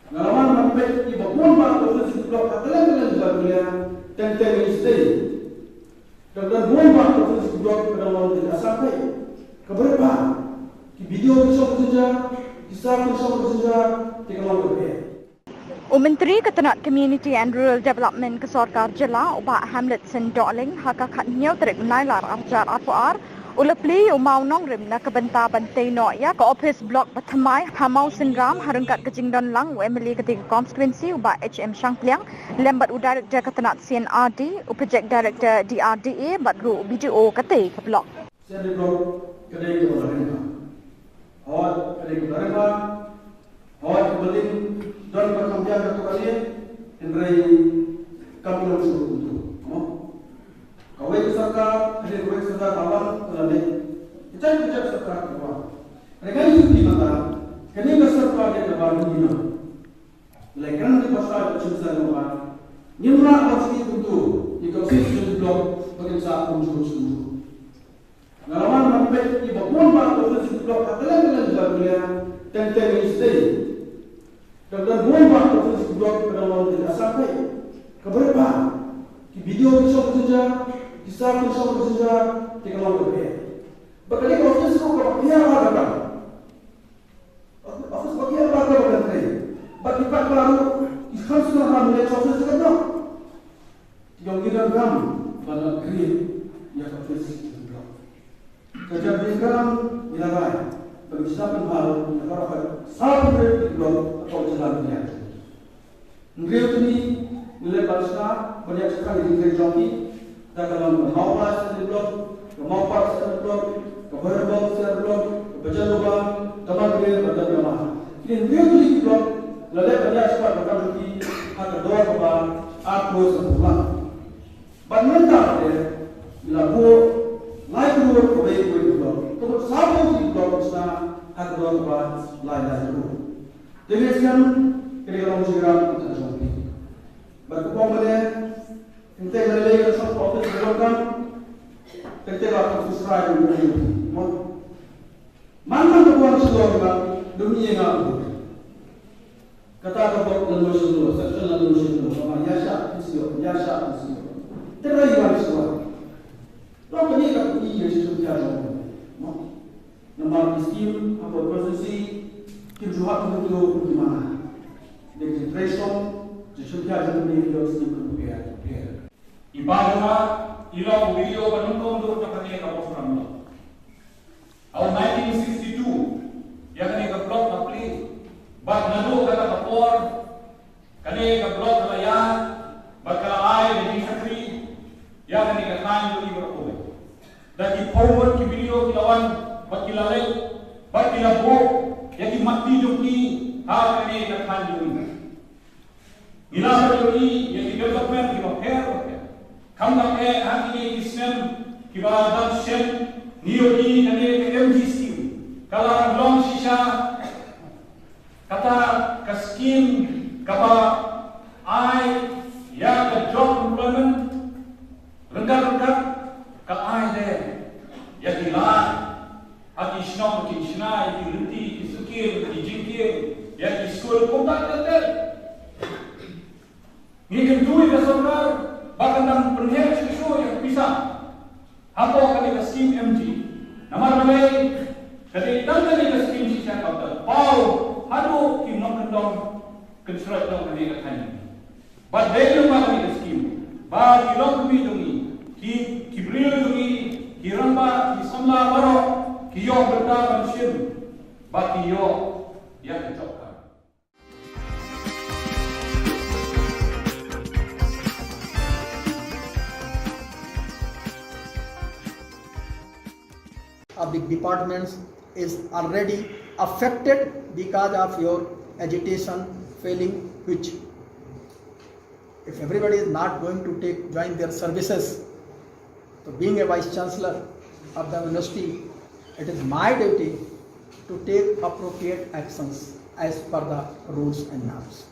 Nga la wan ban peit ïa ba bun bah ka facility block ha kylleng kylleng jylla Meghalaya teng teng ha East Jaintia. Ka don bun bah ka facility block ka don long ha Assam peit. Ka bret bah ki B D O ki shong ka jynjar, ki sir ki shong ka jynjar, te ka long ka bret. U Myntri ka tnat Community and Rural Development ka Sorkar Jylla u Bah Hamlet Sing Dohling ha ka khathynñiew tarik u Nailar arhajar arphew ar U la plie u Maw Nongrim na ka bynta ban tei noh ïa ka office block ba thymmai ha Mawsynram ha ryngkat ka jingdon lang u M L A ka dei ka constituency u Bah H M Shangpliang lem bad u director ka tnat C and R D, u project director D R D A bad ruh u B D O ka tei ka block. Seri block ka dei ka ba la ring ba. Hoi ka dei ka ba la ring ba. Hoi ka ba dei don ba kam biang ka tu ka dei. Hynrei kam long shu tu. Mo. Kawei ka sorkar, hynrei kawei ka sorkar ka wan ka la leh. Ka jait ka jait sorkar ka wan. Hynrei ka yu ti mata. Kane ka sorkar dei ka ba dei na. Lai kan di pasal ka chim sa ka ba. Ngim lah ba sigi tu tu. Ni ka sigi block ba kan sa kum shu shu. Nga la wan ban peit ïa ba bun ba ka office block ha kylleng kylleng jylla India, teng teng ïa sdei. Teng teng bun ba ka office block ka dang long ka jaka peit. Ka bret ba ki B D O ki shong ka jaka, ki sar ki shong ka jaka, te ka long ka bret. Ba ka dei ka office ko ka ba pia ba ka ba. Office ba ki ïa ba ka ba kan trei. Ba ki ba ba ruh ki councillor ha mane office ka ba. Ki ong ki donkam ban upgrade ïa ka office ka block. Ka jingkyrpad ngi la rai ba ngi sdang pynbha ïa ka office sa pynbha ka block ka jylla ngi ïa. Hynriew te ngi leh ban sdang ban ïa sdang ïa ka jong ki. Da ka long ka Mawphlang Assembly Block, ka Mawpar Assembly Block, ka Bhoirymbong Assembly Block, ka Bajan Lubang, ka Margre, ka Bajan Lubang. Kine hynriew tylli ki block la leh ban ïa shuwa ka kam jong ki ha ka dor kaba ar klur sanphew lak. Bad mynta te la buh lai klur kawei kawei ka block. Ka mut sawphew ki block sdang ha ka dor kaba lai lai klur. Te ngi sngewthuh ka dei ka long jingïarap ka jong ki. Bad ka bym bha ne Tengteng lei lei ka song office ka donkam. Tengteng la ka office rai ka office. Mo. Man man ka buan shlong ka dum ïa nga. Kata ka bok la no shlong, section la no shlong, ka ma ïa sha office, ïa sha office. Te rai wan shlong. Long kane ka pynïaid ïa sha sha jong. Mo. Namar ki skim ha ka constituency kim ju hap kum tu kum ki mana. Dei ki trei song, ki sngewthuh jong ki ïoh skim kum ki ïa ki. I Bah Jona i long u B D O ba nyngkong duh jong kane ka Mawsynram Block. Ha u nineteen sixty-two ïa kane ka block ka plie. Bad naduh kata ka por kane ka block ka la ïaid bad ka la ai da ki shakri ïa kane ka thaiñ jong ngi baroh kawei. Da ki phew ngut ki B D O ki la wan bad ki la leit bad ki la buh ïa ki matti jong ki ha kane ka thaiñ jong ngi. Ngi la ïohi ïa ki development kiba pher bapher. Khamtam eh ha kine ki snem kiba dang shen ngi ïohi kane ka M G scheme ka la long shisha. Kata ka skim kaba ai ïa ka job employment ryngkat ryngkat ka ai de ïa ki lad ha ki shnong ki shna, ïa ki lynti ki suki, ïa ki jingki, ïa ki skul kumta kumta. Ngi kyntu ïa ka sorkar ba kan dang pynheh shuh shuh ïa ka pisa hapoh kane ka skim M G. Namar balei ka dei tang kane ka skim shisha kaba paw haduh ki nongkyndong kynshroj jong kane ka thaiñ. Bad dei lyngba kane ka skim ba ki longkmie jong ngi, ki, ki briew jong ngi, ki rangbah, ki samla baroh ki ïoh bynta ban shim bad ki ïoh ïa ka job card. Of the departments is already affected because of your agitation failing, which if everybody is not going to take, join their services, so being a vice chancellor of the university, it is my duty to take appropriate actions as per the rules and norms.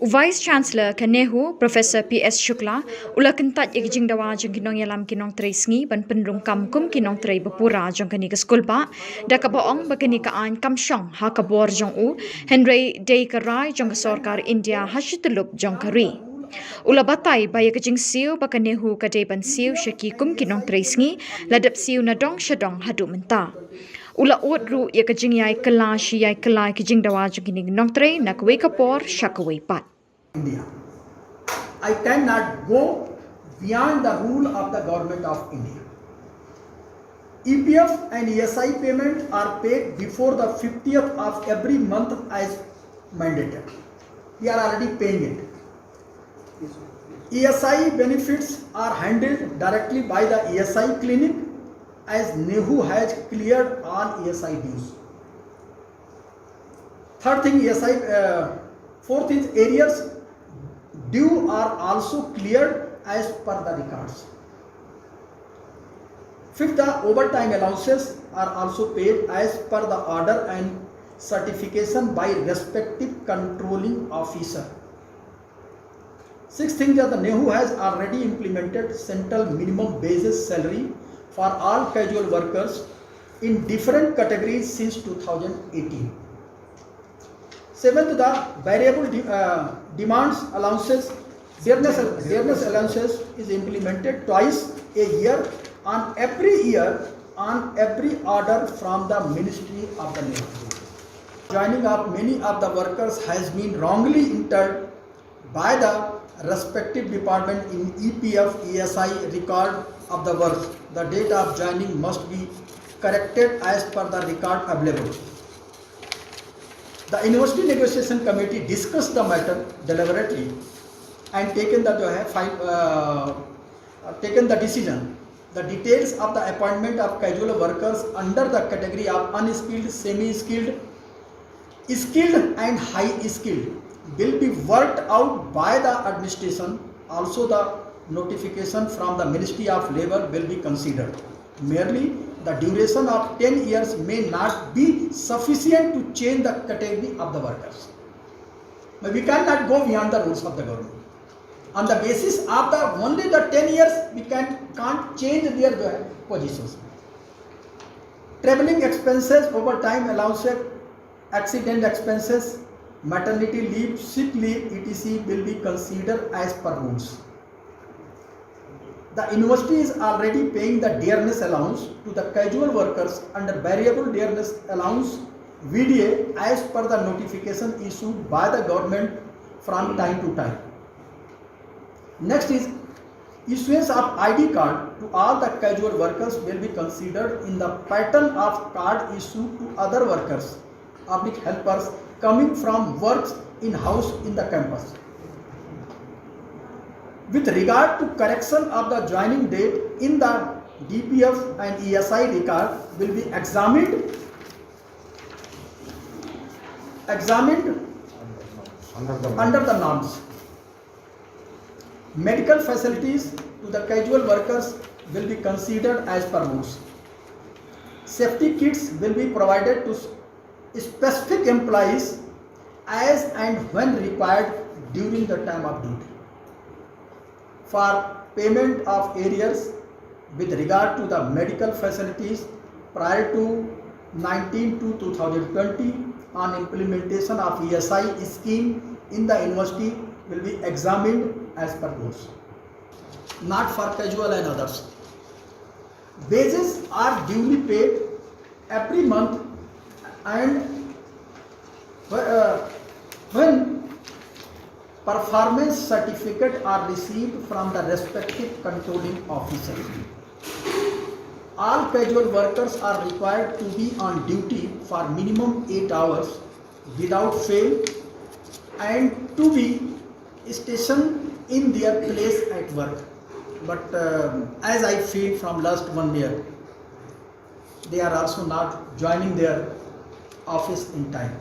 U Vice Chancellor ka NEHU, Professor P S Shukla, u la kyntait ïa ka jingdawa jong ki nongïalam ki nongtrei sngi ban pynrung kam kum ki nongtrei ba pura jong kane ka skulbah, da kaba ong ba kane ka aiñ kam shong ha ka bor jong u, hynrei dei ka rai jong ka sorkar India ha shityllup jong ka ri. U la batai ba ïa ka jingsiew ba ka NEHU ka dei ban siew sha ki kum ki nongtrei sngi, la dep siew na dong sha dong haduh mynta. U la ud ruh ïa ka jingïai kylla shi ïai kylla ki jingdawa jong kine ki nongtrei na kawei ka por sha kawei pat. India. I cannot go beyond the rule of the Government of India. E P F and E S I payment are paid before the fiftieth of every month as mandated. We are already paying it. E S I benefits are handled directly by the E S I clinic, as NEHU has cleared all E S I dues. Third thing, E S I, uh, fourth is arrears due are also cleared as per the records. Fifth, the overtime allowances are also paid as per the order and certification by respective controlling officer. Sixth thing, that the NEHU has already implemented central minimum basis salary for all casual workers in different categories since two thousand eighteen. Seventh, the variable de- uh, demands allowances, dearness, dearness allowances is implemented twice a year on every year on every order from the Ministry of the Labour. Joining of many of the workers has been wrongly entered by the respective department in E P F E S I record of the work. The date of joining must be corrected as per the record available. The university negotiation committee discussed the matter deliberately and taken the जो है, fi- uh, taken the decision. The details of the appointment of casual workers under the category of unskilled, semi-skilled, skilled and high skilled will be worked out by the administration. Also, the notification from the Ministry of Labour will be considered. Merely the duration of ten years may not be sufficient to change the category of the workers. But we cannot go beyond the rules of the government. On the basis of the only the ten years, we can can't change their uh, positions. Traveling expenses, overtime allowances, accident expenses, maternity leave, sick leave, et cetera will be considered as per rules. The university is already paying the dearness allowance to the casual workers under variable dearness allowance V D A as per the notification issued by the government from time to time. Next is issuance of I D card to all the casual workers will be considered in the pattern of card issued to other workers, public helpers coming from works in house in the campus. With regard to correction of the joining date in the D P F and E S I record will be examined, examined under the norms. Medical facilities to the casual workers will be considered as per rules. Safety kits will be provided to specific employees as and when required during the time of duty. For payment of arrears with regard to the medical facilities prior to nineteen two two thousand twenty on implementation of E S I scheme in the university will be examined as per rules. Not for casual and others. Wages are duly paid every month and uh, when performance certificate are received from the respective controlling officer. All casual workers are required to be on duty for minimum eight hours without fail and to be stationed in their place at work. But um, as I feel from last one year, they are also not joining their office in time.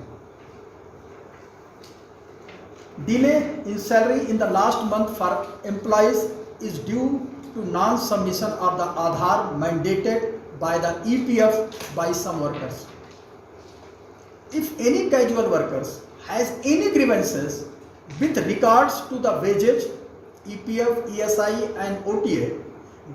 Delay in salary in the last month for employees is due to non-submission of the Aadhaar mandated by the E P F by some workers. If any casual workers has any grievances with regards to the wages, E P F, E S I and O T A,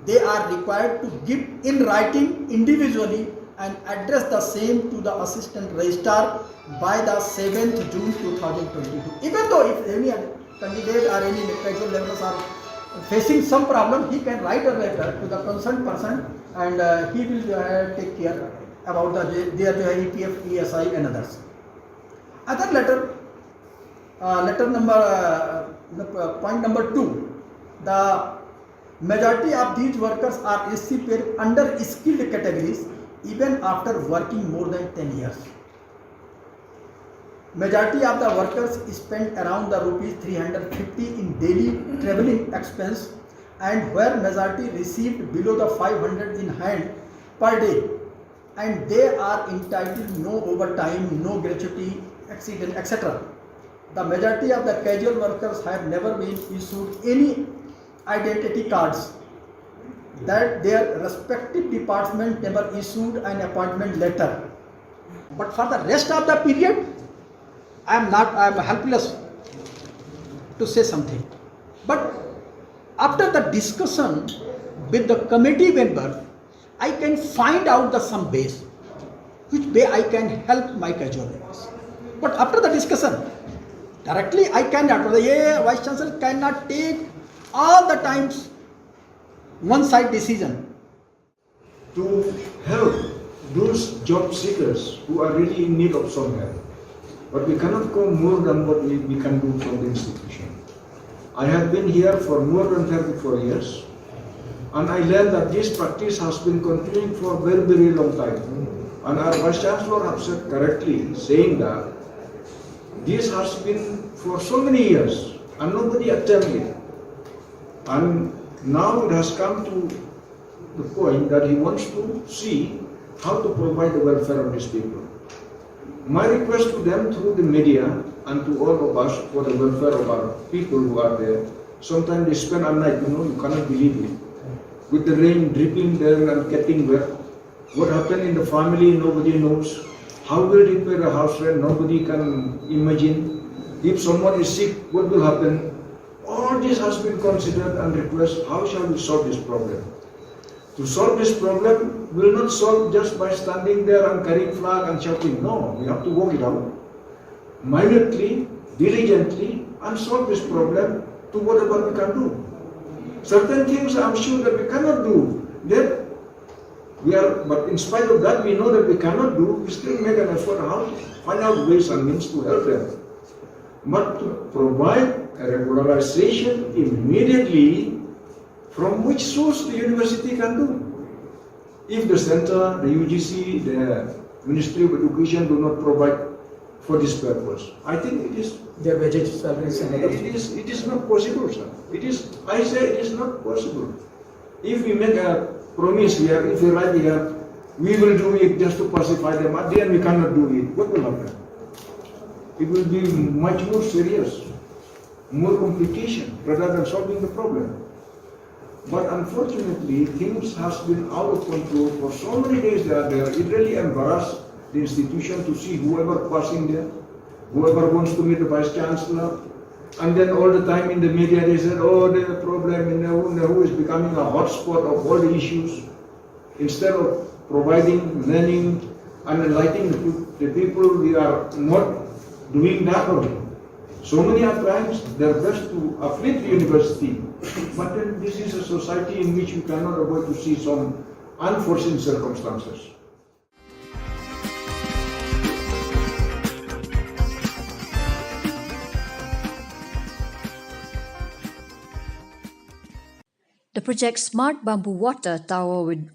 they are required to give in writing individually and address the same to the assistant registrar by the seventh June two thousand twenty-two. Even though if any candidate or any casual laborers are facing some problem, he can write a letter to the concerned person and uh, he will uh, take care about the their E P F, E S I and others. Other letter, uh, letter number, uh, point number two, the Majority of these workers are still paid under skilled categories even after working more than ten years. Majority of the workers spend around the rupees three hundred fifty in daily travelling expense, and where majority received below the five hundred in hand per day, and they are entitled no overtime, no gratuity, accident, et cetera. The majority of the casual workers have never been issued any identity cards, that their respective department never issued an appointment letter. But for the rest of the period, I am not, I am helpless to say something. But after the discussion with the committee member, I can find out the some ways which way I can help my casual laborers. But after the discussion, directly I cannot, the Vice Chancellor cannot take all the times one side decision. To help those job seekers who are really in need of some help. But we cannot go more than what we, we can do from the institution. I have been here for more than thirty-four years, and I learned that this practice has been continuing for a very, very long time. And our Vice Chancellor have said correctly, saying that this has been for so many years, and nobody attempted it. And now it has come to the point that he wants to see how to provide the welfare of these people. My request to them through the media and to all of us for the welfare of our people who are there. Sometimes they spend a night, you know, you cannot believe it. With the rain dripping there and getting wet. What happened in the family, nobody knows. How will they pay the house rent? Nobody can imagine. If someone is sick, what will happen? All this has been considered and request, how shall we solve this problem? To solve this problem will not solve just by standing there and carrying flag and shouting. No, we have to work it out. Minutely, diligently, and solve this problem to whatever we can do. Certain things I'm sure that we cannot do. That we are, but in spite of that, we know that we cannot do, we still make an effort how to find out ways and means to help them. But to provide a regularization immediately from which source the university can do. If the center, the U G C, the Ministry of Education do not provide for this purpose, I think it is, their wages, salaries and other it is, it is not possible, sir. It is, I say it is not possible. If we make a promise here, if we write here, we will do it just to pacify them, at the end we cannot do it, what will happen? It will be much more serious, more complication rather than solving the problem. But unfortunately, things has been out of control for so many days they are there. It really embarrassed the institution to see whoever passing there, whoever wants to meet the vice chancellor. And then all the time in the media they said, oh, there's a problem in Nehru. Nehru is becoming a hotspot of all the issues. Instead of providing learning and enlightening the, the people, we are not doing that only. So many are trying their best to uplift the university, but then this is a society in which you cannot avoid to see some unforeseen circumstances. The project Smart Bamboo Water Tower with,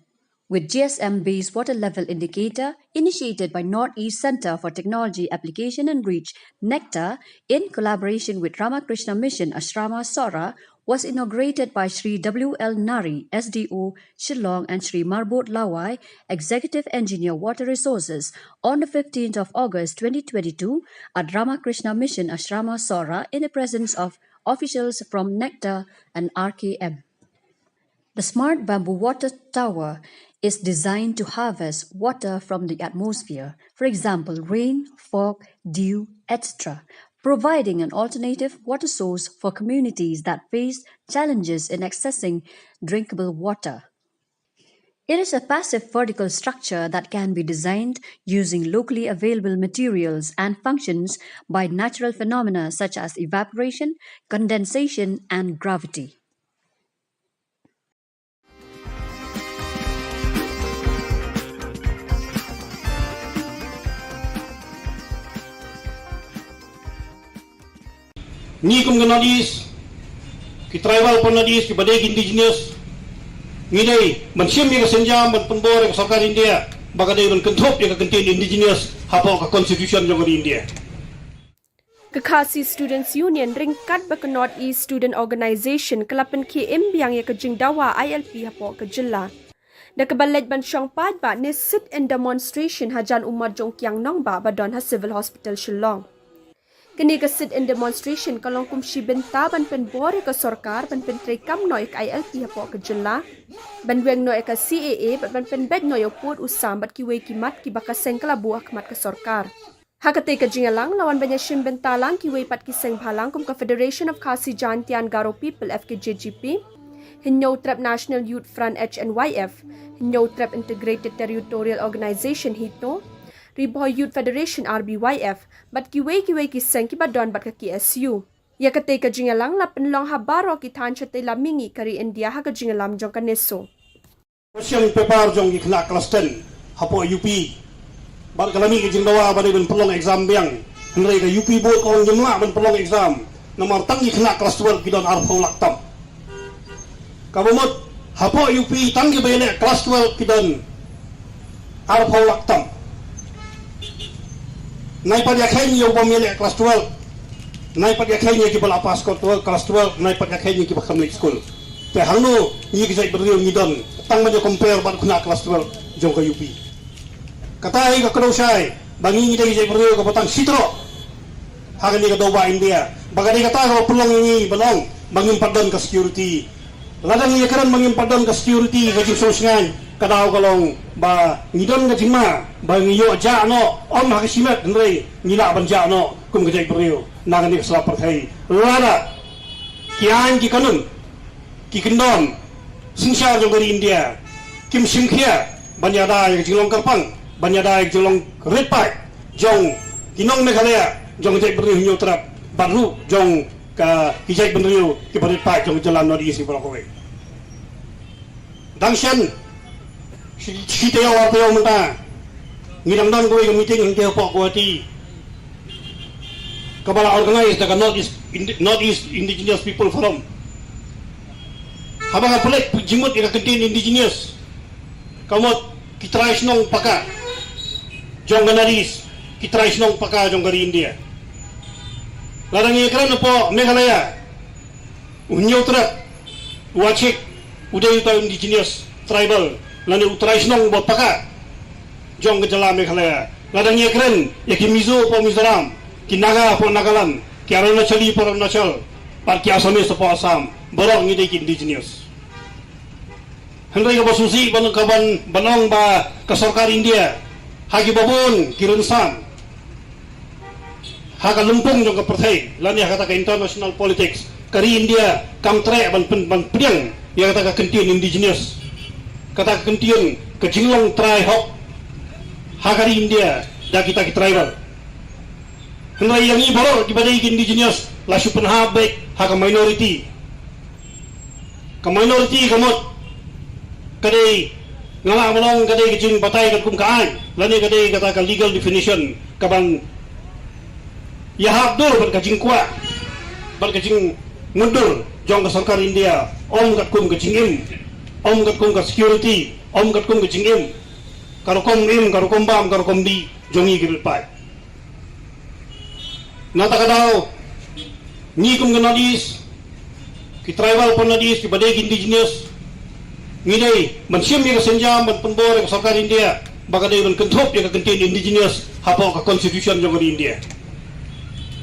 with G S M based water level indicator, initiated by Northeast Center for Technology Application and Reach, NECTAR, in collaboration with Ramakrishna Mission Ashrama Sohra, was inaugurated by Shri W L Nari, S D O, Shillong, and Shri Marbot Lawai, Executive Engineer Water Resources, on the fifteenth of August twenty twenty-two at Ramakrishna Mission Ashrama Sohra in the presence of officials from NECTAR and R K M. The Smart Bamboo Water Tower is designed to harvest water from the atmosphere, for example, rain, fog, dew, et cetera, providing an alternative water source for communities that face challenges in accessing drinkable water. It is a passive vertical structure that can be designed using locally available materials and functions by natural phenomena such as evaporation, condensation, and gravity. Ngi kum ka North East, ki tribal pon North East, ki ba dei ki indigenous, Ngi dei ban shim ïa ka sienjam ban pynbor ïa ka sorkar India ba ka dei ban kynthup ïa ka kyntien indigenous hapoh ka constitution jong ka ri India. Ka Khasi Students Union ryngkat bad ka North East Student Organisation ka la pynkhie im biang ïa ka jingdawa I L P hapoh ka jylla. Da kaba leit ban shong paidbah ne sit-in demonstration hajan u mot jong u kiang nongbah ba don ha Civil Hospital Shillong. Kane ka sit-in demonstration ka long kum shi bynta ban pynbor ïa ka sorkar ban pyntreikam noh ïa ka I L P hapoh ka jylla, ban weng noh ïa ka C A A bad ban pynbeit noh ïa u pud u sam bad kiwei ki mat kiba ka seng ka la buh ha khmat ka sorkar. Ha katei ka jingïalang la wan ban ïashim bynta lang kiwei pat ki seng bhalang kum ka Federation of Khasi Jaintia and Garo People, F K J G P, Hynñiewtrep National Youth Front, H N Y F, Hynñiewtrep Integrated Territorial Organization, HITO, Ri Bhoi Youth Federation, R B Y F, bad kiwei kiwei ki seng kiba don bad ka K S U. Ïa katei ka jingïalang la pynlong ha baroh ki thaiñ shatei lam mihngi ka ri India ha ka jingïalam jong ka NESO. Question paper jong ki khynnah klas ten hapoh U P. Bad ka la mih ka jingdawa ba dei ban pynlong exam biang. Hynrei ka U P board ka ong ngim lah ban pynlong exam. Namar tang ki khynnah klas twelve ki don arphew lak tam. Kaba mut hapoh U P tang kiba ïaleh klas twelve ki don arphew lak tam. Nai pat ïakheiñ ïa u bym ïaleh klas twelve. Nai pat ïakheiñ ïa kiba la pass klas twelve, klas twelve, nai pat ïakheiñ ïa kiba khlem leit skul. Te hangno ngi ka jaitbynriew ngi don tang ban ïa compare bad khynnah klas twelve jong ka U P. Kata hi ka kdew shai ba ngi ngi dei ka jaitbynriew kaba tang shi troh ha kane ka dewbah India. Ba ka dei kata kaba pynlong ïa ngi ban ong ba ngim pat don ka security. Lada ngi ïakren ba ngim pat don ka security, ka jingsngewsih ka daw ka long ba ngi don ka jingma ba ngi ïoh jah noh, ym ha ka shimet hynrei ngi lah ban jah noh kum ka jaitbynriew na kane ka sla pyrthei. Lada ki aiñ ki kanun, ki kyndon synshar jong ka ri India kim shim khia ban ïada ïa ka jinglong kyrpang, ban ïada ïa ka jinglong rit paid jong ki nong Meghalaya, jong ka jaitbynriew Hynñiewtrep bad ruh jong ka, ki jaitbynriew kiba rit paid jong ka jylla North East baroh kawei. Dang shen shi, shi taïew ar taïew mynta ngi dang don kawei ka meeting hangne hapoh Guwahati kaba la organize da ka North East Indi-, North East Indigenous People Forum. Haba nga peit jingmut ïa ka kyntien indigenous, ka mut ki trai shnong paka jong ka North East, ki trai shnong paka jong ka ri India. Lada ngi kren hapoh Meghalaya, u Hynñiewtrep, u Achik, u dei uta u indigenous tribal lane u trai shnong ba paka jong ka jylla Meghalaya. Lada ngi kren ïa ki Mizo hapoh Mizoram, ki Naga hapoh Nagaland, ki Arunachali hapoh Arunachal, bad ki Assamese hapoh Assam, baroh ngi dei ki indigenous. Hynrei kaba sngewsih ban, ka ban, ban ong ba ka sorkar India ha kiba bun ki rynsan ha ka lympung jong ka pyrthei lane ha kata ka international politics, ka ri India kam treh ban pyn-, ban pdiang ïa kata ka kyntien indigenous, kata ka kyntien ka jinglong trai hok ha ka ri India da kita ki tribal. Hynrei ïa ngi baroh kiba dei ki indigenous la shu pynhap beit ha ka minority. Ka minority ka mut ka dei, nga lah ban ong ka dei ka jingbatai katkum ka aiñ lane ka dei kata ka legal definition kaban ïahap dur bad ka jingkwah bad ka jingmutdur jong ka sorkar India, ym katkum ka jingim, ym katkum ka security, ym katkum ka jingim, ka rukom im, ka rukom bam, ka rukom dih jong ngi ki rit paid. Na kata ka daw, ngi kum ka North East, ki tribal hapoh North East, kiba dei ki indigenous, ngi dei ban shim ïa ka sienjam ban pynbor ïa ka sorkar India ba ka dei ban kynthup ïa ka kyntien indigenous hapoh ka constitution jong ka ri India.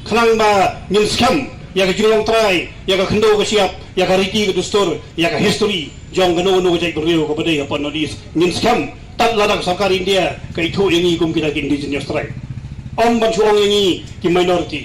Khnang ba ngin skhem ïa ka jinglong trai, ïa ka khyndew ka shyiap, ïa ka riti ka dustur, ïa ka history jong kano kano ka jaitbynriew kaba dei hapoh North East, ngin skhem. Tad lada ka sorkar India ka ithuh ïa ngi kum kita ki indigenous tribe, ym ban shu ong ïa ngi ki minority.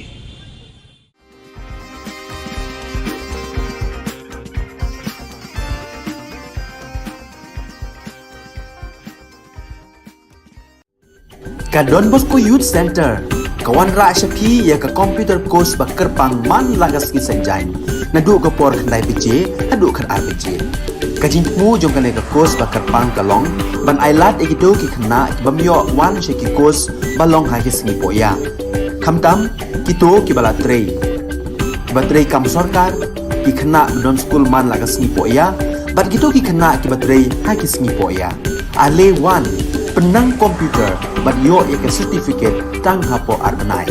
Ka Don Bosco Youth Center ka wanrah sha phi ïa ka computer course ba kyrpang man la ka sngi Saitjaiñ, naduh ka por khyndai baje haduh khatar baje. Ka jingthmu jong kane ka course ba kyrpang ka long ban ailad ïa kito ki khynnah ki bym ïoh wan sha ki course ba long ha ki sngi pohïa, khamtam kito kiba la trei, kiba trei kam sorkar, ki khynnah ba don skul man la ka sngi pohïa, Bad kito ki khynnah kiba trei ha ki sngi pohïa. Ale wan, pynnang computer, bad ïoh ïa ka certificate tang hapoh ar bnai.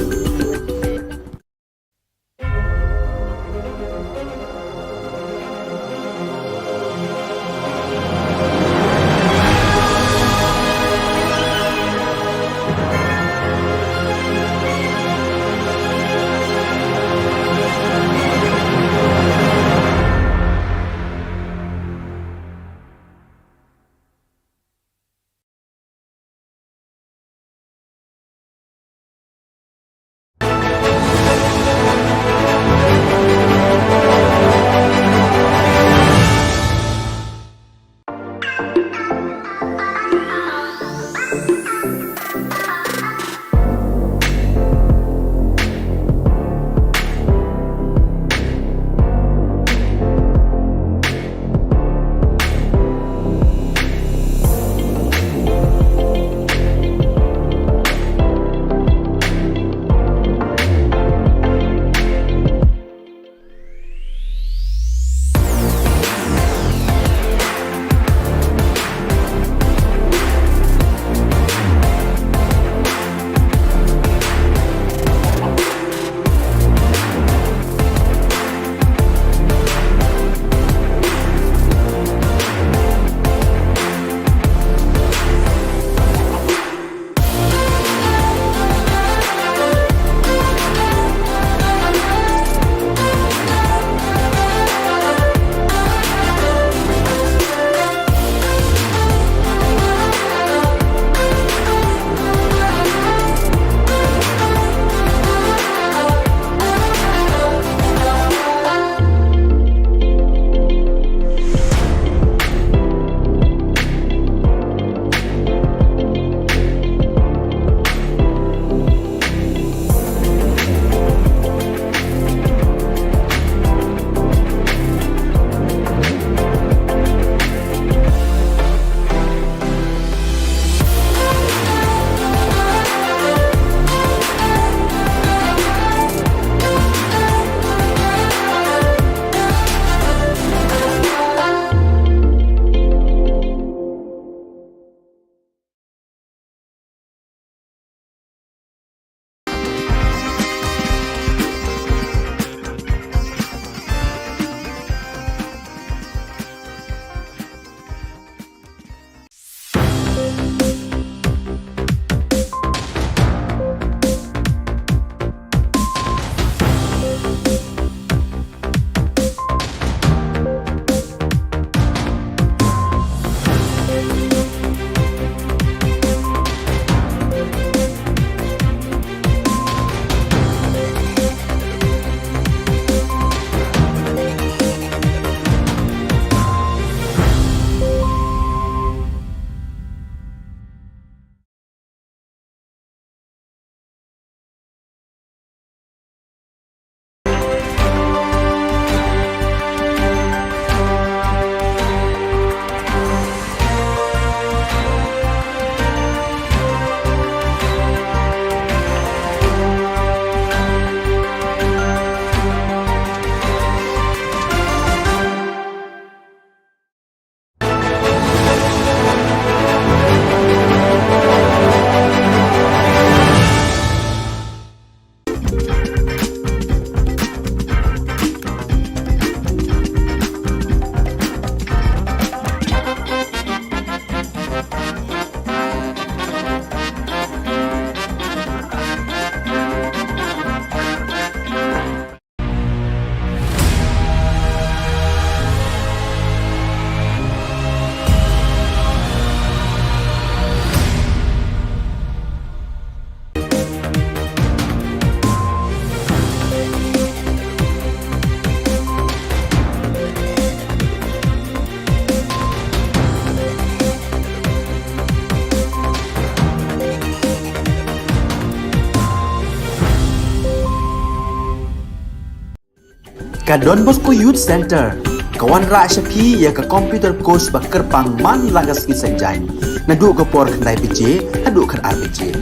Ka Don Bosco Youth Centre ka wanrah sha phi ïa ka computer course ba kyrpang man la ka sngi Saitjaiñ, naduh ka por khyndai baje haduh khatar baje.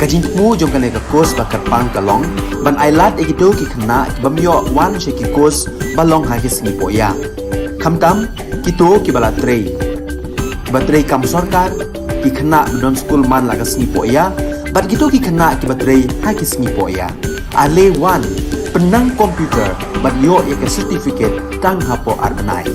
Ka jingthmu jong kane ka course ba kyrpang ka long ban ailad ïa kito ki khynnah ki bym ïoh wan sha ki course ba long ha ki sngi pohïa. Khamtam, Kito kiba la trei, kiba trei kam sorkar, ki khynnah ba don skul man la ka sngi poh ïa, bad kito ki khynnah kiba trei ha ki sngi poh ïa. Ale wan, pynnang computer bad ïoh ïa ka certificate tang hapoh ar bnai.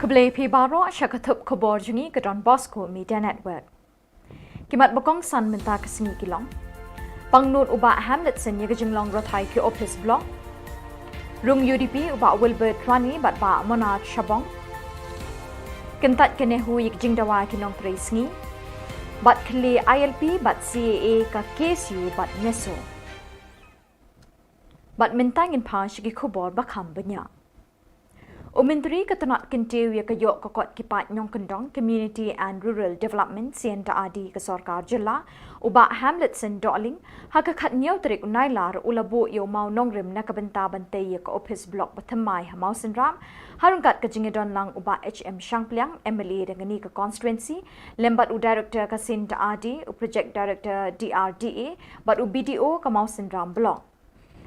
Khublei phi baroh sha ka thup khubor jong ngi ka Don Bosco Media Network. Ki mat ba kongsan mynta ka sngi ki long: pangnud u Bah Hamletson ïa ka jinglong rthai ki ophis block; rung U D P u Bah Wilbert Rani bad Bah Monarch Shabong; kyntait ka NEHU ïa ka jingdawa ki nongtrei sngi; bad khlieh I L P bad C A A ka K S U bad NESO. Bad mynta ngin phai sha ki khubor ba kham bniah. U Myntri ka tnat kyntiew ïa ka ïoh ka kot ki paid nongkyndong, Community and Rural Development, Syenta Adi, ka sorkar jylla, u Bah Hamletson Dohling, ha ka khathynñiew tarik u Nailar u la buh ïa u mawnongrim na ka bynta ban tei ïa ka ophis block ba thymmai ha Mawsynram, ha ryngkat ka jingïadon lang u Bah H M Shangpliang, M L A da kane ka constituency, lem bad u Director ka Syenta Adi, u Project Director D R D A, bad u B D O ka Mawsynram Block.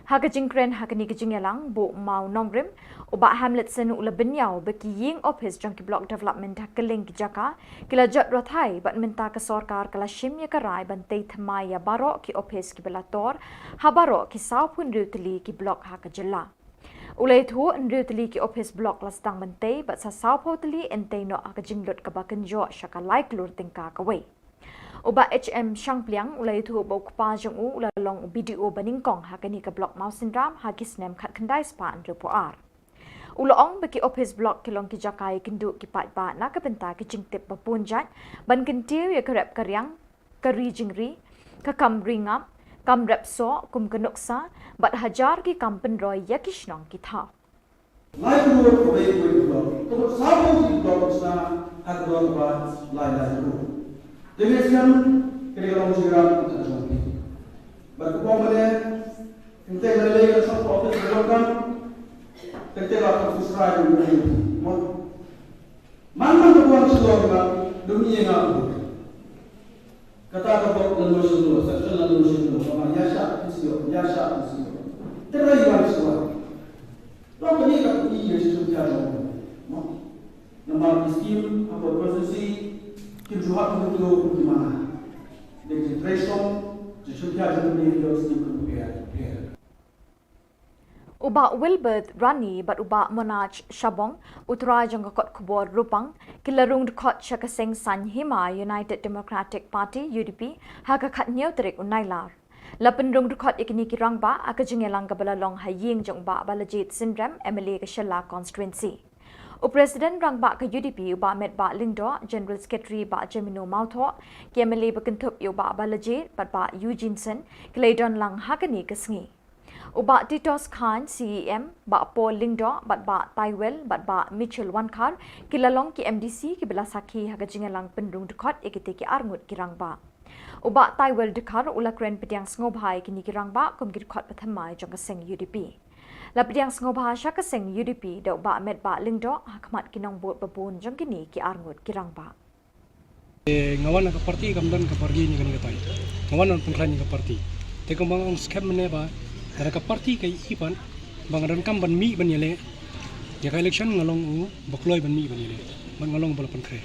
Ha ka jingkren ha kane ka jingïalang, buh mawnongrim, u Bah Hamletson u la bynñiaw ba ki ïing ophis jong ki block development ha kylleng ki jaka ki la jot rthai, bad mynta ka sorkar ka la shim ïa ka rai ban tei thymmai ïa baroh ki ophis kiba la tor ha baroh ki sawphew hynriew tylli ki block ha ka jylla. U la ïathuh hynriew tylli ki ophis block la sdang ban tei, bad sa sawphew tylli yn tei noh ha ka jinglut kaba kynjoh sha ka lai klur tyngka kawei. U Bah H M Shangpliang u la ïathuh ba u kpa jong u u la long u B D O ba nyngkong ha kane ka block Mawsynram ha ki snem khatkhyndai spah hynriewphew ar. U la ong ba ki ophis block ki long ki jaka ïakynduh ki paidbah na ka bynta ki jingtip ba bun jait, ban kyntiew ïa ka rep ka riang, ka ri jingri, ka kam ri ngap, kam rep soh kum ka nuksa, bad hajar ki kam pynroi ïa ki shnong ki thaw. Lai klur kawei kawei ki block. Ka mut sawphew ki block ki sna ha ka dor kaba lai lai klur. Te nga sngewthuh kane ka long jingïarap ka jong phi. Bad kumba mynne, teng teng lei lei ka shong ka office ka long kam. Teng teng la ka office rai ka long kam. Mo. Man man ka buan shlong ka dum ïa nga. Kata ka block la no shlong, section la no shlong. Ba ma ïa sha phi sio, ïa sha phi sio. Te rai wan sio. Long kane ka phi ïa sha sha jong. Mo. Namar ki scheme ha ka constituency kim ju hap kum kito kum ki mana. Dei ki trei shong, ki shu pia jong ki ïa scheme kum pia, pia. U Bah Wilbert Rani bad u Bah Monarch Shabong, u trai jong ka kot khubor Rupang, ki la rung dkhot sha ka seng Saiñ Hima United Democratic Party, U D P, ha ka khathynñiew tarik u Nailar. La pynrung dkhot ïa kine ki rangbah ha ka jingïalang kaba la long ha ïing jong u Bah Balajied Synrem, M L A ka Shella Constituency. U President rangbah ka U D P u Bah Metbah Lyngdoh, General Secretary Bah Jemino Mawthoh, ki M L A ba kynthup ïa u Bah Balajied bad Bah Eugene Syn, ki la ïadon lang ha kane ka sngi. U Bah Titos Chyne, C E M, Bah Paul Lyngdoh bad Bah Taiwel bad Bah Mitchell Wankhar, ki la long ki M D C kiba la sakhi ha ka jingïalang pynrung dkhot ïa kite ki arngut ki rangbah. U Bah Taiwel Dkhar u la kren pdiang sngewbha ïa kine ki rangbah kum ki dkhot ba thymmai jong ka seng U D P. La pdiang sngewbha sha ka seng U D P da u Bah Metbah Lyngdoh ha khmat ki nongbud ba bun jong kine ki arngut ki rangbah. Eh, nga wan na ka party kam don ka party ni kane ka tai. Nga wan ban pynkhlaiñ ïa ka party. Te kumba nga ong skhem mynne ba lada ka party ka ïohi pat ba nga donkam ban mih ban ïaleh ïa ka election, nga long u ba kloi ban mih ban ïaleh. Bad nga long ba la pynkhreh.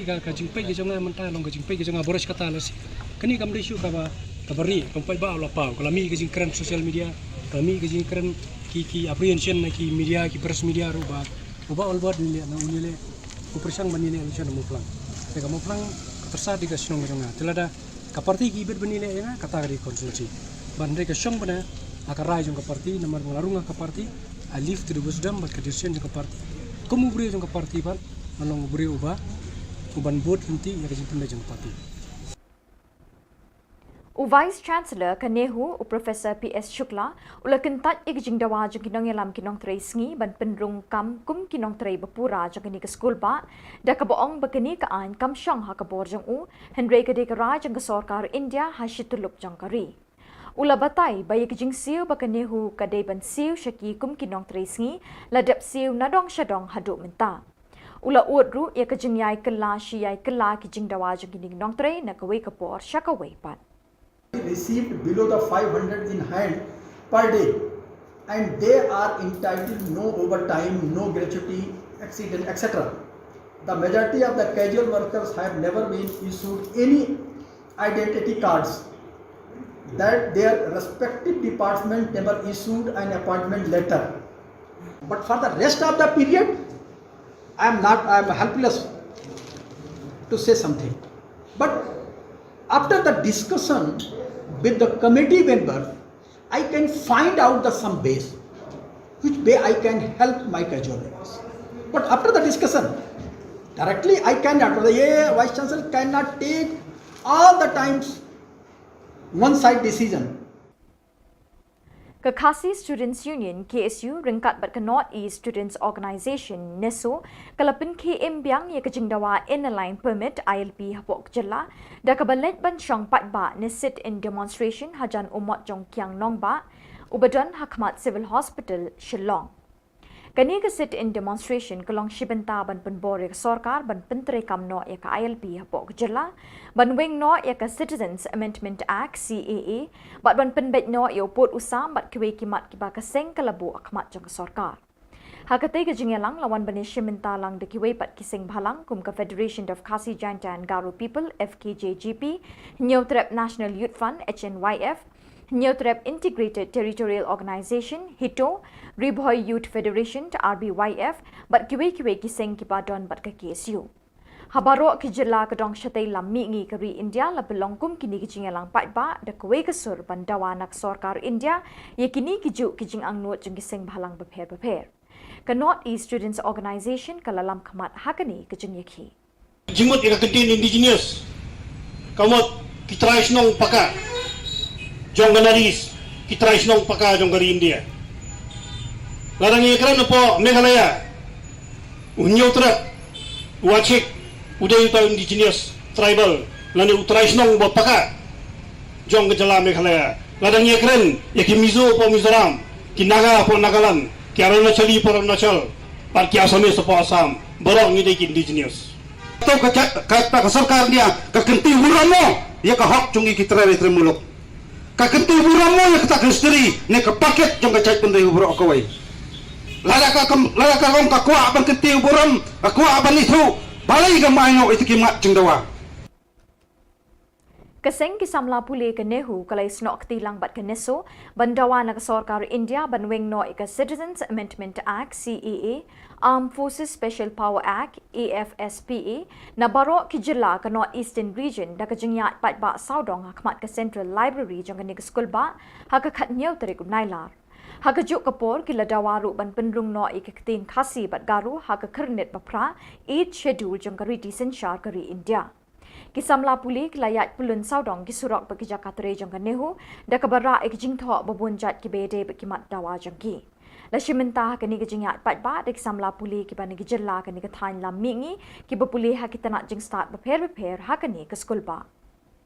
Ka, ka jingpeit ka jong nga mynta long ka jingpeit ka jong nga baroh shi katta lehse. Kane kam dei shuh kaba, kaba rieh, kam paidbah u la paw, ka la mih ka jingkren social media, ka la mih ka jingkren ki, ki apprehension na ki media, ki press media ruh ba u Bah Wilbert un ïaleh, na un ïaleh, u pyrshang ban ïaleh election ha Mawphlang. Te ka Mawphlang ka pyrsa dei ka shnong ka jong nga. Te lada ka party ki bit ban ïaleh ïa nga, kata ka dei constituency. Ban dei ka shong bana, Ha ka rai jong ka party, namar ba nga la rung ha ka party, I leave to the wisdom bad ka decision jong ka party. Kum u briew jong ka party pat, nga long u briew uba, uban bud lynti ïa ka jingpynleit jong ka party. U Vice Chancellor ka NEHU, u Professor P S Shukla, u la kyntait ïa ka jingdawa jong ki nongïalam ki nongtrei sngi ban pynrung kam kum ki nongtrei bapura jong kane ka skulbah, da kaba ong ba kane ka aiñ kam shong ha ka bor jong u, hynrei ka dei ka rai jong ka sorkar India ha shi tyllup jong ka ri. U la batai ba ïa ka jingsiew ba ka NEHU ka dei ban siew sha ki kum ki nongtrei sngi, la dep siew nadong shadong haduh mynta. U la ud ruh ïa ka jingïai kylla shi ïai kylla ki jingdawa jong kine ki nongtrei na kawei ka por sha kawei pat. Received below the five hundred in hand per day, and they are entitled no overtime, no gratuity, accident, et cetera. The majority of the casual workers have never been issued any identity cards, that their respective department never issued an appointment letter. But for the rest of the period, I am not, I am helpless to say something. But after the discussion with the committee member, I can find out the some ways which way I can help my casual workers. But after the discussion, directly I cannot, the Vice Chancellor cannot take all the times one side decision. Ka Khasi Students Union, K S U, ryngkat bad ka North East Students Organisation, NESO, ka la pynkhie im biang ïa ka jingdawa Inner Line Permit, I L P, hapoh ka jylla, da kaba leit ban shong paidbah ne sit-in demonstration hajan u mot jong Kiang Nangbah, uba don ha khmat Civil Hospital, Shillong. Kane ka sit-in demonstration ka long shi bynta ban pynbor ïa ka sorkar ban pyntreikam noh ïa ka I L P hapoh ka jylla, ban weng noh ïa ka Citizens Amendment Act, C A A, bad ban pynbeit noh ïa u pud u sam bad kiwei ki mat kiba ka seng ka la buh ha khmat jong ka sorkar. Ha katei ka jingïalang la wan ban ïashim bynta lang da kiwei pat ki seng bhalang kum ka Federation of Khasi Jaintia and Garo People, F K J G P, Hynñiewtrep National Youth Front, H N Y F, Hynñiewtrep Integrated Territorial Organisation, HITO, Ri Bhoi Youth Federation, R B Y F, bad kiwei kiwei ki seng kiba don bad ka K S U. Ha baroh ki jylla ka dong shatei lam mihngi ka ri India la pynlong kum kine ki jingïalang paidbah da kawei ka sur ban dawa na ka sorkar India ïa kine ki juh ki jingangnud jong ki seng bhalang bapher bapher. Ka North East Students Organisation ka la lam khmat ha kane ka jingïakhih. Jingmut ïa ka kyntien Indigenous ka mut ki trai shnong paka jong ka North East, ki trai shnong paka jong ka ri India. Lada ngi ïakren hapoh Meghalaya, u Hynñiewtrep, u Achik, u dei uta u Indigenous Tribal lane u trai shnong uba paka jong ka jylla Meghalaya. Lada ngi ïakren ïa ki Mizo hapoh Mizoram, ki Naga hapoh Nagaland, ki Arunachali hapoh Arunachal, bad ki Assamese hapoh Assam, baroh ngi dei ki Indigenous. To ka, ka, ka, ka sorkar India ka kynti burom mo ïa ka hok jong ngi ki trai ri trai muluk. Ka kynti burom mo ïa kata ka history ne ka paket jong ka jaitbynriew baroh kawei. Lada ka kam, lada ka long ka kwah ban kynti burom, ka kwah ban ithuh, balei kam ai noh ïa ki mat jingdawa. Ka seng ki samla pule ka NEHU ka la ïasnoh kti lang bad ka NESO ban dawa na ka sorkar India ban weng noh ïa ka Citizens Amendment Act, C A A, Armed Forces Special Power Act, A F S P A, na baroh ki jylla ka North Eastern Region da ka jingïaid paidbah sawdong ha khmat ka Central Library jong kane ka skulbah ha ka khathynñiew tarik u Nailar. Ha kajuh ka por ki la dawa ruh ban pynrung noh ïa ka ktien Khasi bad Garo ha ka khyrnit baphra, Eighth Schedule, jong ka riti synshar ka ri India. Ki samla pule ki la ïaid pyllun sawdong ki surok bad ki jaka trei jong ka NEHU da kaba rah ïa ki jingthoh ba bun jait kiba ïadei bad ki mat dawa jong ki. La shim bynta ha kane ka jingïaid paidbah da ki samla pule kiba na ki jylla kane ka thaiñ lam mihngi kiba pule ha ki tnat jingstad bapher bapher ha kane ka skulbah.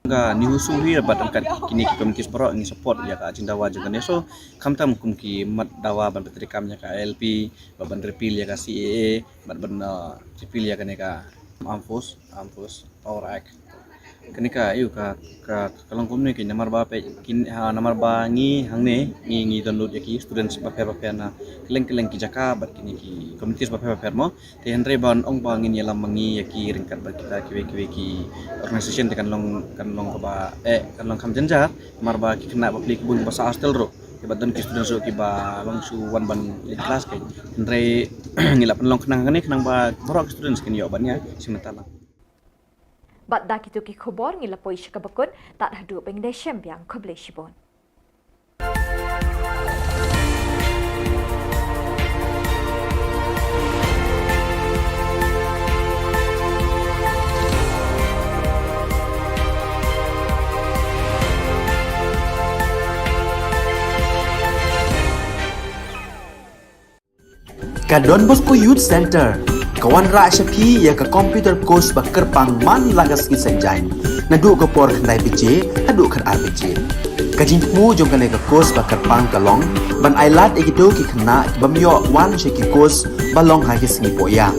Ka NEHU shuh hi bad ryngkat kine ki committees baroh ngi support ïa ka jingdawa jong ka NESO, khamtam kum ki mat dawa ban pyntreikam ïa ka I L P, bad ban repeal ïa ka C A A, bad ban repeal ïa kane ka Armed Force, Armed Force Power Act. Kane ka, ïoh ka, ka, ka long kumne ki namar ba peit, ki, ha, namar ba ngi hangne, ngi, ngi don lut ïa ki students bapher bapher na kylleng kylleng ki jaka bad kine ki committees bapher bapher mo. Te hynrei ban ong ba ngin ïalam ma ngi ïa ki ryngkat bad kita kiwei kiwei ki organisation te kan long, kan long kaba, eh, kan long kham jynjar, namar ba ki khynnah bapli ki bun kiba sah hostel ruh. Kiba don ki students ruh kiba long shu wan ban leit klas ki. Hynrei ngi la pynlong khnang hangne khnang ba baroh ki students kin ïoh ban ïa shim bynta lang. Bad da kito ki khubor ngi la poi sha kaba kut, tad haduh ba ngin ïashem biang, khublei shibun. Don Bosco Youth Center ka wanrah sha phi ïa ka computer course ba kyrpang man la ka sngi Saitjaiñ, naduh ka por khyndai baje haduh khatar baje. Ka jingthmu jong kane ka course ba kyrpang ka long ban ai lad ïa kito ki khynnah ki bym ïoh wan sha ki course ba long ha ki sngi pohïa,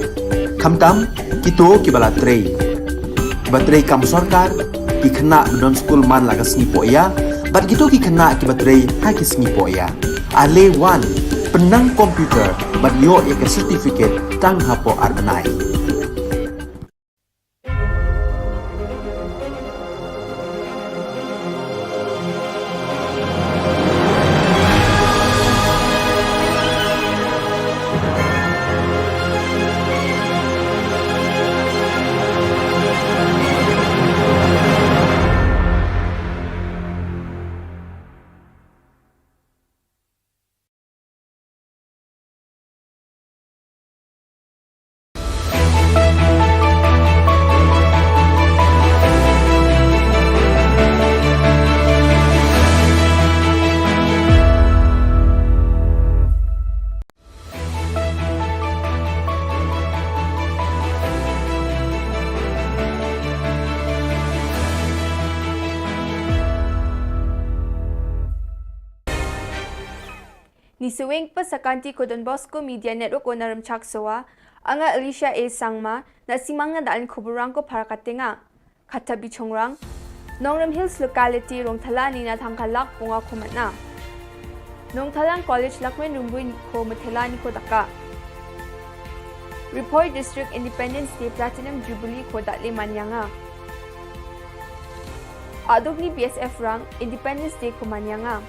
khamtam kito kiba la trei, kiba trei kam sorkar, ki khynnah ba don skul man la ka sngi pohïa bad kito ki khynnah kiba trei ha ki sngi pohïa. Ale wan, pynnang computer bad ïoh ïa ka certificate tang hapoh ar bnai. Ni saweng pa sakanti ko Don Bosco Media Network ko na Rymchak Sowa, anga Alicia A Sangma, na simang na dalin khubur rang ko para katenga. Kata bichongrang, Nongrim Hills locality rong thala ni na thangka lak punga ko matna. Nongthalang College Lakmen Rumbui ko matela ni ko daka. Ripoi District Independence Day Platinum Jubilee ko dale manyanga. Aduk ni B S F rang Independence Day ko manyanga.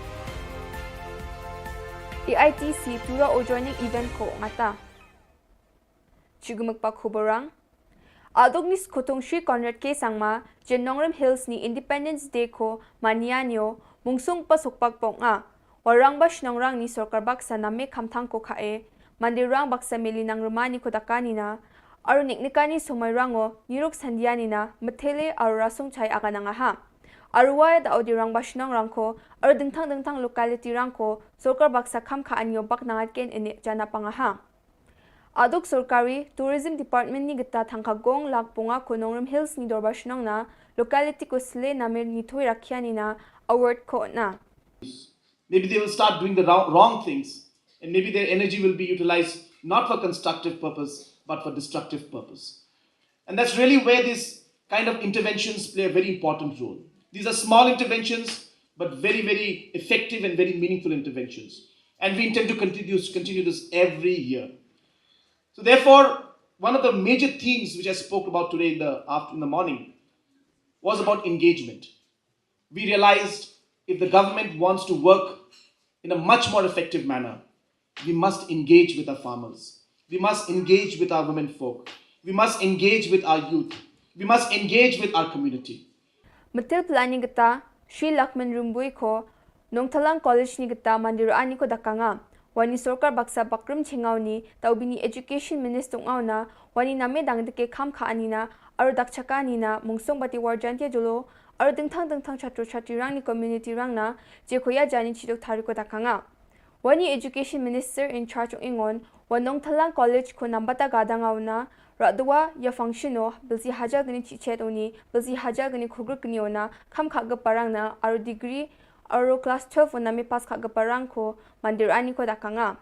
A I T C tura o joining event ko ngata. Chigumuk pa khubor rang. Aduk ni skhutung Shri Conrad K Sangma, jen Nongrim Hills ni Independence Day ko mania nio, mungsung pa sukpak pok nga. Warang ba shnong rang ni sorkar baksa na me khamthang ko kha e, mandir rang baksa meli nang ruma ni ko daka ni na, aru nik nikani somai rango, niruk sandia ni na, methele aru rasung chai aga nang aha. Aru wa da audi rang ba shnong rang ko, aru dingthang dingthang locality rang ko, sorkar baksa kham kha anyo bak nangat ken ene jana pang aha. Aduk sorkari Tourism Department ni gita thangka gong lak punga ko Nongrim Hills ni dorbar shnong na locality ko sle namir ni thui rakhia ni na award ko na. Maybe they will start doing the wrong, wrong things, and maybe their energy will be utilized not for constructive purpose but for destructive purpose. And that's really where these kind of interventions play a very important role. These are small interventions, but very, very effective and very meaningful interventions. And we intend to continue, continue this every year. So, therefore, one of the major themes which I spoke about today in the after, in the morning was about engagement. We realized if the government wants to work in a much more effective manner, we must engage with our farmers. We must engage with our women folk. We must engage with our youth. We must engage with our community. Metil pelani gita, Shri Lakman Rumbui ko, Nongthalang College ni gita mandir ani ko dakanga. Wani sorkar baksa bakrim chingau ni, tau bini education minister ngau na, wani name dang deke kham kha ani na, aru dak chaka ani na, mungsung bati warjantia jolo, aru dingthang dingthang chatru chatri rang ni community rang na, je koya jani chiduk thari ko dakanga. Wani education minister in charge ong ingon, wa Nongthalang College ko nambata gadang au na, radwa ya function o, bilsi hajar gani chichet oni, bilsi hajar gani khugruk gani ona, kham kha gaparang na, aru degree, aru class twelve ona me pass kha gaparang ko, mandir ani ko dakanga.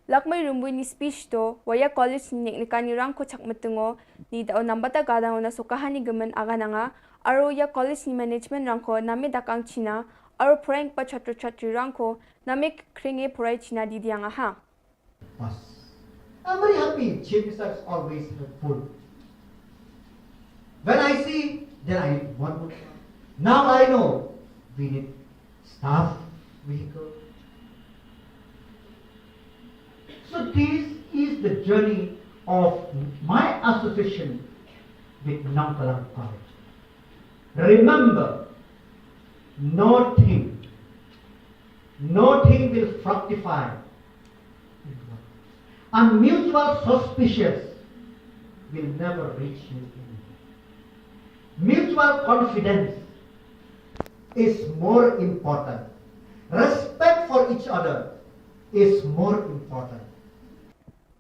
Lakmai Rumbui ni speech to, waya college ni nek nekani rang ko chak metungo, ni da o nambata gadang ona sokahani gemen agananga, aru ya college ni management rang ko name dakang china, aru prank pa chatru chatri rang ko, name kringe purai china di diang aha. Bus. I'm very happy. Chief Minister is always helpful. When I see, then I need one more. Now I know we need staff vehicle. So this is the journey of my association with Nongthalang College. Remember, nothing, nothing will fructify in one. And mutual suspicious will never reach you anywhere. Mutual confidence is more important. Respect for each other is more important.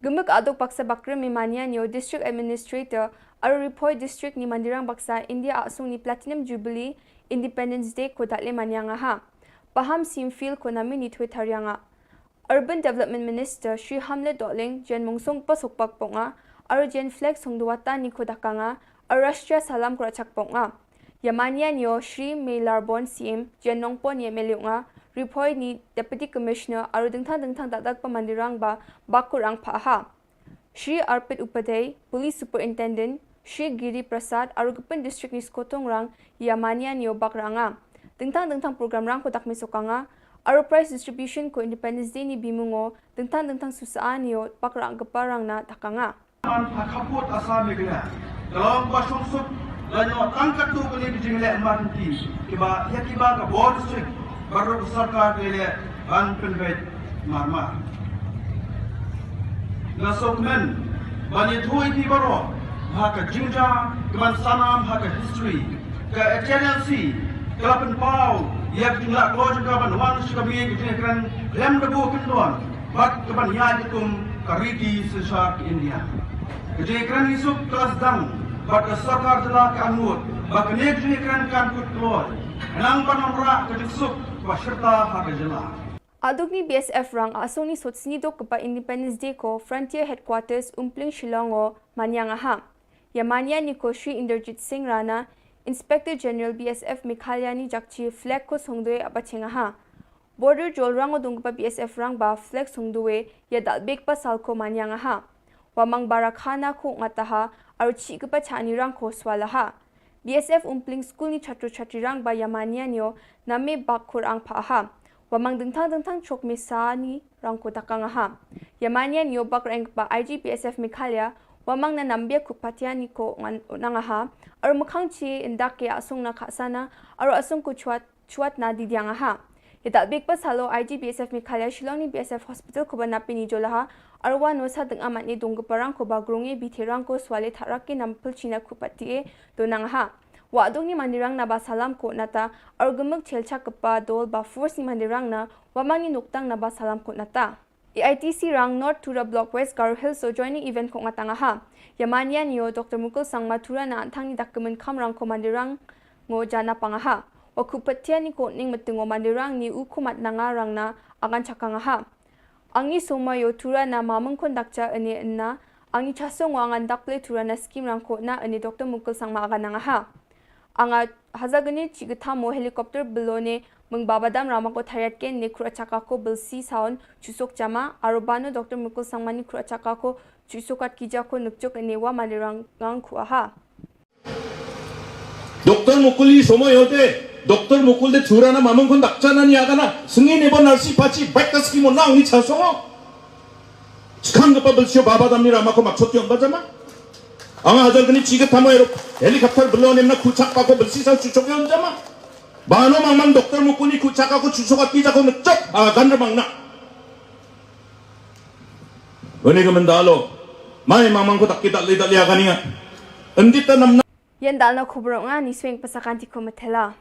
Gumuk aduk baksa bakrim me Manian ïa u District Administrator, aru Ri Bhoi District ni Mandirang baksa India asung ni Platinum Jubilee Independence Day ko datle manyang aha. Paham sim field ko nami ni thwe tharianga. Urban Development Minister Shri Hamlet Dohling, jen mongsong pasok pak ponga, aru jen flag song duwata ni ko dakanga, aru Rashtriya Salam ko rachak ponga. Ïa Manian ïa u Shri Meilarbon C M, jen nongpon ïa Meliunga, Ri Bhoi ni Deputy Commissioner, aru dingthang dingthang dakdak pa Mandirang ba, bak kurang pha aha. Shri Arpit Upadhyay, Police Superintendent, Shri Giri Prasad, aru gupin district ni skotongrang, ïa Manian ïa u bak ranga. Dingthang dingthang program rang ko dak mesokanga, aru prize distribution ko Independence Day ni bimungo, dingthang dingthang susaan ïa u bak rang kepa rang na dakanga. Man ha khappud Assam Meghalaya, ka long ba shong suk la noh tang katto katne ki jingleh marnti kiba ïa kiba ka bor district baroh ka sorkar ka leh ban pynbeit marmar. Nga sngewkmen ban ïathuh ïa phi baroh ba ka jingjia kaban sanam ha ka history, ka H N L C ka la pynpaw ïa ka jinglah kloi jong ka ban wan sha ka miej ka jingïakren khlem da buh kyndon bad kaban ïaid kum ka riti synshar ka India. Ka jingïakren isuk ka la sdang bad ka sorkar jylla ka angnud ba kane ka jingïakren kan kut kloi, khnang ban wanrah ka jingsuk kaba shirta ha ka jylla. Aduk ni B S F rang asung ni sot sngi duk kpa Independence Day ko Frontier Headquarters Umpling Shillong o manyang aha. Ïa Manian ïa u Shri Inderjit Singh Rana, Inspector General B S F Meghalaya ni jakchi flag ko songdoi aba cheng aha. Border jol rang o dungkpa B S F rang ba flag songdoi ïa dalbek pa sal ko manyang aha. Wa mang bara khana ko ngataha, aru chikpa chani rang ko swala ha. B S F Umpling School ni chatru chatri rang ba ïa Manian ïa u name bak kurang pha aha. Wa mang dingthang dingthang chok mesa ni rang ko dakang aha. Ïa Manian ïa u bak rang pa I G B S F Meghalaya, wa mang na Nambia Khupatia ni ko ngan nang aha. Aru makhang chi indak ïa asung na khasana, aru asung ko chuat, chuat na didiang aha. Ïa dalbek pa salo I G B S F Meghalaya Shillong ni B S F Hospital ko ba napi ni jolaha, aru wa nosa deng amat ni dungkpa rang ko ba grunge bithe rang ko swale tharak ki nampel china Khupatia donang aha. Wa aduk ni Mandirang na ba salam ko nata, aru gumuk chelcha kpa dol ba force ni Mandirang na, wa mang ni nuktang na ba salam ko nata. A I T C rang North Tura Block West Garo Hills o joining event ko ngatang aha. Ïa Manian ïa u Doctor Mukul Sangma Tura na anthang ni dak kemen kham rang ko Mandirang ngo jana pang aha. Wa Khupatia ni ko ning meting o Mandirang ni u khumat nanga rang na angan chakang aha. Angni soma ïa u Tura na mamung kon dakcha ane na, angni chasong o angan dak ple Tura na skim rang ko na ane Doctor Mukul Sangma agan nang aha. Anga haza gane chi gthamo helicopter belone mung babadam rama ko thariat ken ne khura chaka ko belsi saun chusok jama, aru bano Doctor Mukul Sangma ni khura chaka ko chusok at kija ko nukchuk ne wa Mandirang ngang khu aha. Doctor Mukul i somo yote, Doctor Mukul de Tura na mamung kon dakcha na ni agana, sngi ne bo narsi pachi, baik ta skim o na uni chasong o. Skang kapa belsio babadam ni rama ko maksot yon bajama. Anga hajar gani chi gthamo ero helicopter belo nem na khuchak pa ko belsi sa chuchok yon jama. Bano mang mang Doctor Mukul ni khuchak ko chuchok ati jako ngechok, ah, gan remang na. Wani ka mendalo. Mai mang mang ko tak kita le tak lia kani nga. Endit ta nam na. Ïa ndal na khubor nga ni swing pasakan ti ko metela.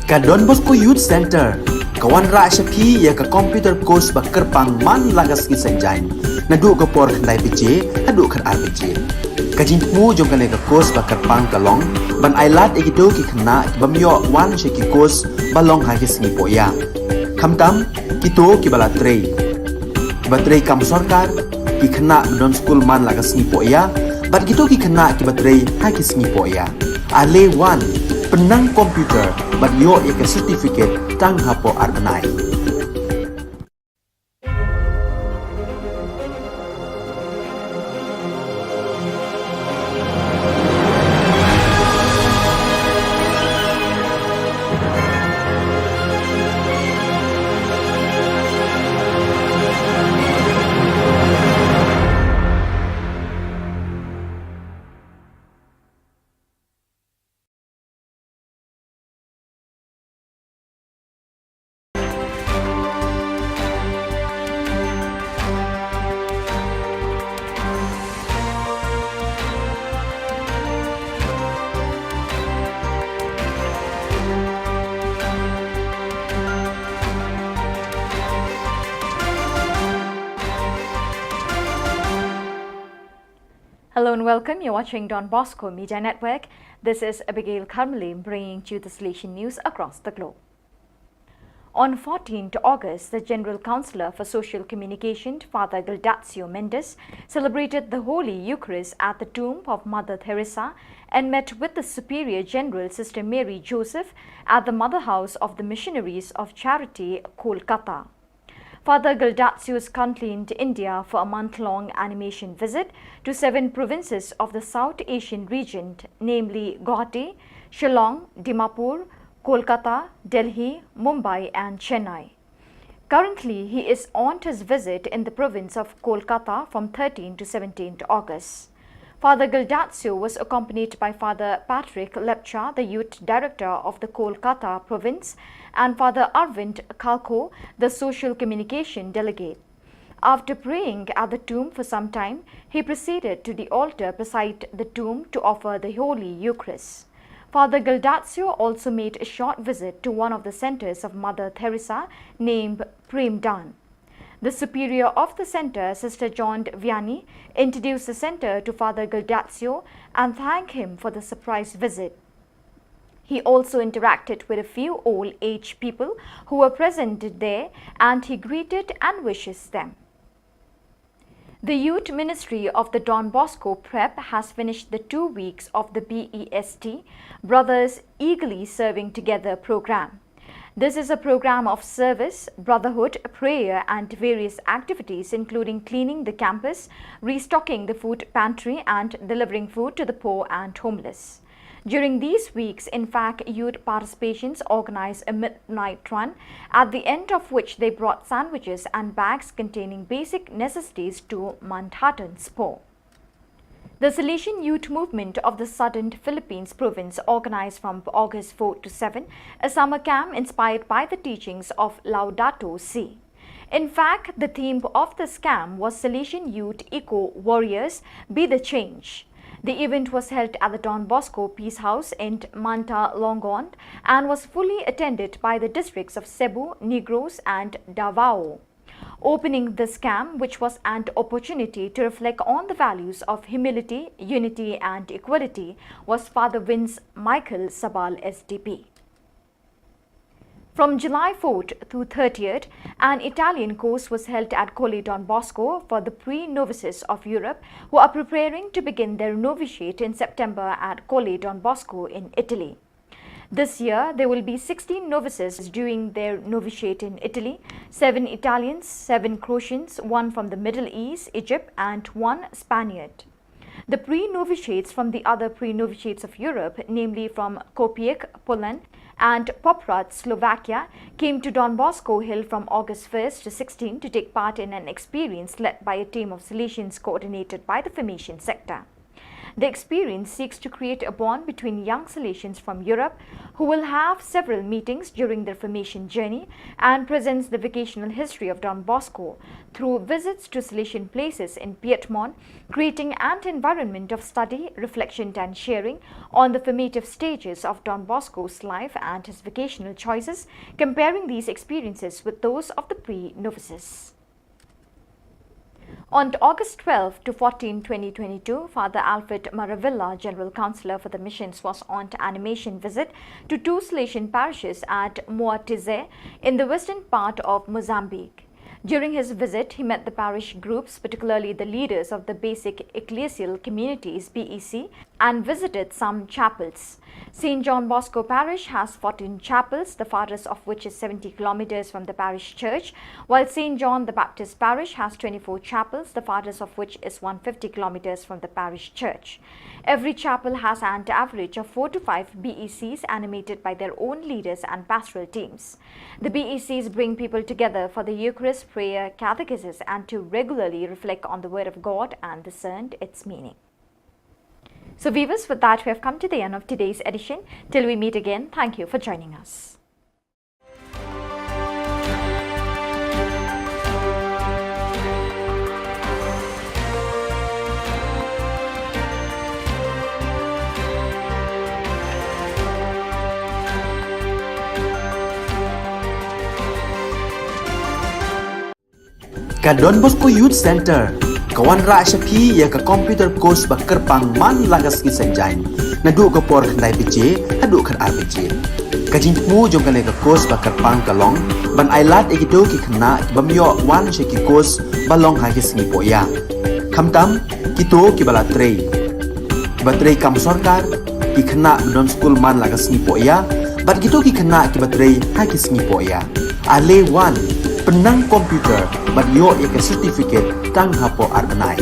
Ka Don Bosco Youth Center ka wanrah sha phi ïa ka computer course ba kyrpang man la ka sngi Saitjaiñ, naduh ka por khyndai baje haduh khatar baje. Ka jingthmu jong kane ka course ba kyrpang ka long ban ailad ïa kito ki khynnah ki bym ïoh wan sha ki course ba long ha ki sngi pohïa. Khamtam kito kiba la trei, kiba trei kam sorkar, ki khynnah ba don skul man la ka sngi pohïa, bad kito ki khynnah kiba trei ha ki sngi pohïa. Ale wan, pynnang computer bad ïoh ïa ka certificate tang hapoh ar bnai. Hello and welcome. You're watching Don Bosco Media Network. This is Abigail Karmali bringing to you the Salesian news across the globe. On fourteenth August, the General Councillor for Social Communication, Father Gildazio Mendes, celebrated the Holy Eucharist at the tomb of Mother Teresa and met with the Superior General, Sister Mary Joseph, at the Mother House of the Missionaries of Charity, Kolkata. Father Gildazio is currently in India for a month-long animation visit to seven provinces of the South Asian region, namely Guwahati, Shillong, Dimapur, Kolkata, Delhi, Mumbai and Chennai. Currently, he is on his visit in the province of Kolkata from thirteenth to seventeenth August. Father Gildazio was accompanied by Father Patrick Lepcha, the youth director of the Kolkata province, and Father Arvind Khalkho, the social communication delegate. After praying at the tomb for some time, he proceeded to the altar beside the tomb to offer the Holy Eucharist. Father Gildazio also made a short visit to one of the centers of Mother Teresa named Premdan. The superior of the center, Sister John Vianney, introduced the center to Father Gildazio and thanked him for the surprise visit. He also interacted with a few old age people who were present there, and he greeted and wishes them. The youth ministry of the Don Bosco Prep has finished the two weeks of the B E S T, Brothers Eagerly Serving Together program. This is a program of service, brotherhood, prayer, and various activities, including cleaning the campus, restocking the food pantry, and delivering food to the poor and homeless. During these weeks, in fact, youth participants organized a midnight run, at the end of which they brought sandwiches and bags containing basic necessities to Mountbatten Spur. The Salesian Youth Movement of the Southern Philippines province organized from August fourth to seventh a summer camp inspired by the teachings of Laudato Si. In fact, the theme of this camp was Salesian Youth Eco Warriors, Be the Change. The event was held at the Don Bosco Peace House in Mantalongon and was fully attended by the districts of Cebu, Negros, and Davao. Opening this camp, which was an opportunity to reflect on the values of humility, unity, and equality, was Father Vince Michael Sabal, S D P. From July fourth to thirtieth, an Italian course was held at Colle Don Bosco for the pre-novices of Europe who are preparing to begin their novitiate in September at Colle Don Bosco in Italy. This year, there will be sixteen novices doing their novitiate in Italy, seven Italians, seven Croatians, one from the Middle East, Egypt, and one Spaniard. The pre-novitiates from the other pre-novitiates of Europe, namely from Kopiec, Poland, and Poprad, Slovakia, came to Don Bosco Hill from August first to sixteenth to take part in an experience led by a team of Salesians coordinated by the formation sector. The experience seeks to create a bond between young Salesians from Europe who will have several meetings during their formation journey and presents the vocational history of Don Bosco through visits to Salesian places in Piedmont, creating an environment of study, reflection, and sharing on the formative stages of Don Bosco's life and his vocational choices, comparing these experiences with those of the pre-novices. On August twelfth to fourteenth, twenty twenty-two, Father Alfred Maravilla, General Councillor for the Missions, was on animation visit to two Salesian parishes at Moatize in the western part of Mozambique. During his visit, he met the parish groups, particularly the leaders of the basic ecclesial communities, B E C, and visited some chapels. Saint John Bosco Parish has fourteen chapels, the farthest of which is seventy kilometers from the parish church, while Saint John the Baptist Parish has twenty-four chapels, the farthest of which is one hundred fifty kilometers from the parish church. Every chapel has an average of four to five B E Cs animated by their own leaders and pastoral teams. The B E Cs bring people together for the Eucharist, prayer, catechesis, and to regularly reflect on the Word of God and discern its meaning. So viewers, with that, we have come to the end of today's edition. Till we meet again, thank you for joining us. Ka Don Bosco Youth Center, Ka wanrah sha phi ïa ka computer course ba kyrpang man la ka sngi Saitjaiñ, naduh ka por khyndai baje haduh khatar baje. Ka jingthmu jong kane ka course ba kyrpang ka long ban ailad ïa kito ki khynnah ki bym ïoh wan sha ki course ba long ha ki sngi pohïa, khamtam kito kiba la trei, kiba trei kam sorkar, ki khynnah ba don skul man la ka sngi pohïa, bad kito ki khynnah kiba trei ha ki sngi pohïa. Ale wan, pynnang computer bad ïoh ïa ka certificate tang hapoh ar bnai.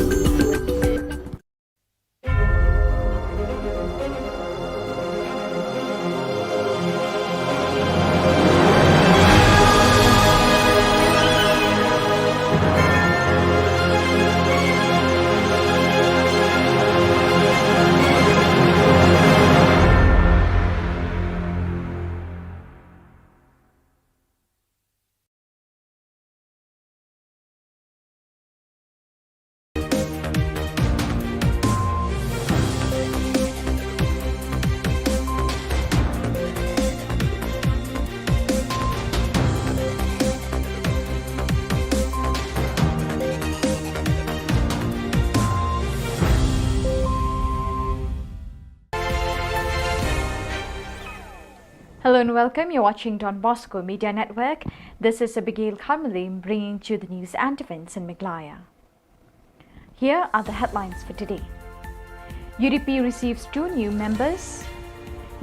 Hello and welcome. You're watching Don Bosco Media Network. This is Abigail Kharmalim bringing to you the news and events in Meghalaya. Here are the headlines for today. U D P receives two new members.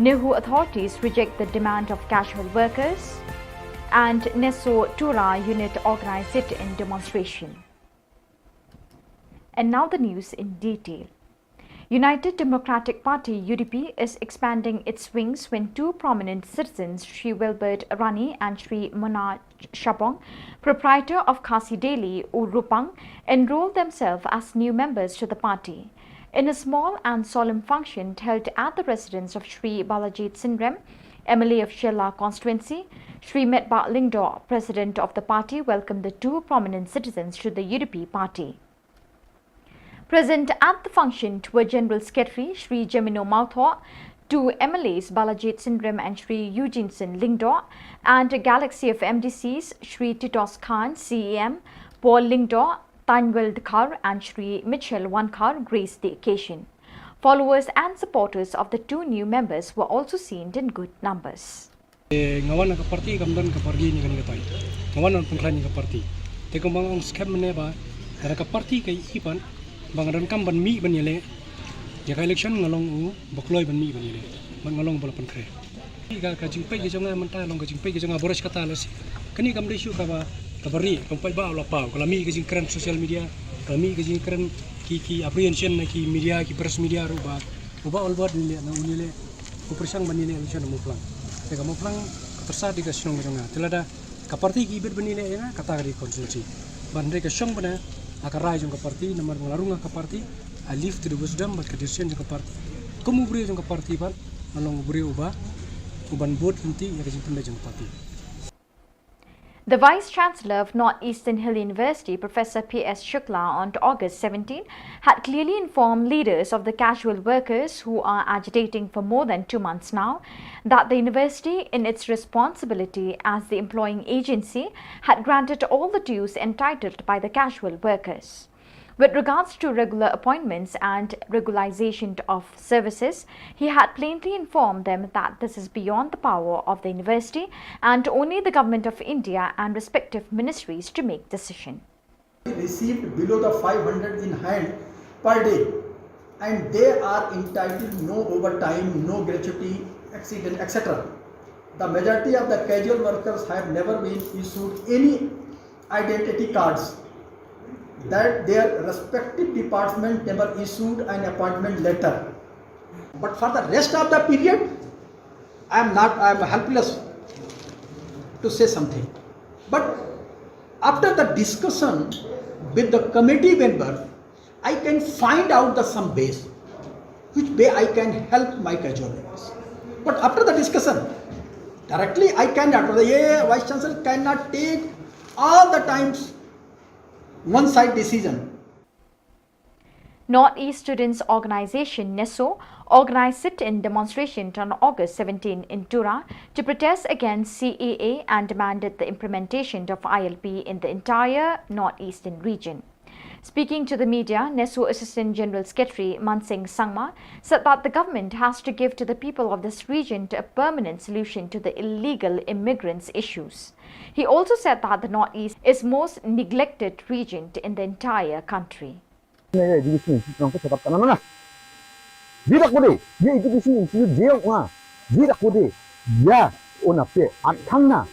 NEHU authorities reject the demand of casual workers. And NESO Tura unit organized sit-in demonstration. And now the news in detail. United Democratic Party, U D P, is expanding its wings when two prominent citizens, Shri Wilbert Rani and Shri Mona Shabong, proprietor of Khasi Daily, Urupang, enrolled themselves as new members to the party. In a small and solemn function held at the residence of Shri Balaji Tsingrem, M L A of Shella constituency, Shri Metbah Lyngdoh, president of the party, welcomed the two prominent citizens to the U D P party. Present at the function were General Secretary Shri Jemino Mawthoh, two M L As Balaji Tsingrem and Shri Eugene Singh Lyngdoh, and a galaxy of M D Cs Shri Titos Khan, C E M, Paul Lyngdoh, Thanwel Dkhar, and Shri Mitchell Wankhar graced the occasion. Followers and supporters of the two new members were also seen in good numbers. Eh, nga wan ha ka party kam don ka party ne kane katai. Nga wan ban pynkhlaiñ ïa ka party. Te kumba nga ong skhem mynne ba lada ka party ka ïohi pat ba nga donkam ban mih ban ïaleh ïa ka election, nga long uba kloi ban mih ban ïaleh. Bad nga long uba la pynkhreh. Ka, ka jingpeit ka jong nga mynta long ka jingpeit ka jong nga, bor ïa kata la shi. Kane kam dei shuh kaba, kaba rieh, kam paidbah la paw, ka la mih ka jingkren social media, ka la mih ka jingkren ki, ki apprehension na ki media, ki press media ruh ba uba ol bad ïaleh, na un ïaleh. Ko pyrshang ban ïaleh election ha Mawphlang. Te ka Mawphlang ka pyrsa dei ka shnong ka jong nga. Te lada ka party ki bit ban ïaleh ïa nga, kata ka dei constituency. Ban dei ka shong bna ha ka rai jong ka party, namar ba nga la rung ha ka party, I leave to the wisdom bad ka decision jong ka party. Kum u briew jong ka party bad nga long u briew uba, uban bud lynti ïa ka jingpynbeit jong ka party. The Vice Chancellor of North Eastern Hill University, Professor P S Shukla, on August seventeen, had clearly informed leaders of the casual workers who are agitating for more than two months now that the university, in its responsibility as the employing agency, had granted all the dues entitled by the casual workers. With regards to regular appointments and regularization of services, he had plainly informed them that this is beyond the power of the university and only the Government of India and respective ministries to make decision. Received below the five hundred in hand per day, and they are entitled no overtime, no gratuity, accident, et cetera. The majority of the casual workers have never been issued any identity cards, that their respective department never issued an appointment letter. But for the rest of the period, I am not, I am helpless to say something. But after the discussion with the committee member, I can find out the some ways which way I can help my casual workers. But after the discussion, directly I cannot, the Vice Chancellor cannot take all the times one side decision. Northeast Students Organization, NESO, organized sit-in demonstration on August seventeen in Tura to protest against C A A and demanded the implementation of I L P in the entire northeastern region. Speaking to the media, NESO Assistant General Secretary Mansingh Sangma said that the government has to give to the people of this region to a permanent solution to the illegal immigrants' issues. He also said that the Northeast is most neglected region in the entire country. Education institution ko chakap kana na. Jidak kode, ye education institution je nga. Jidak kode, ya ona pe an thang na.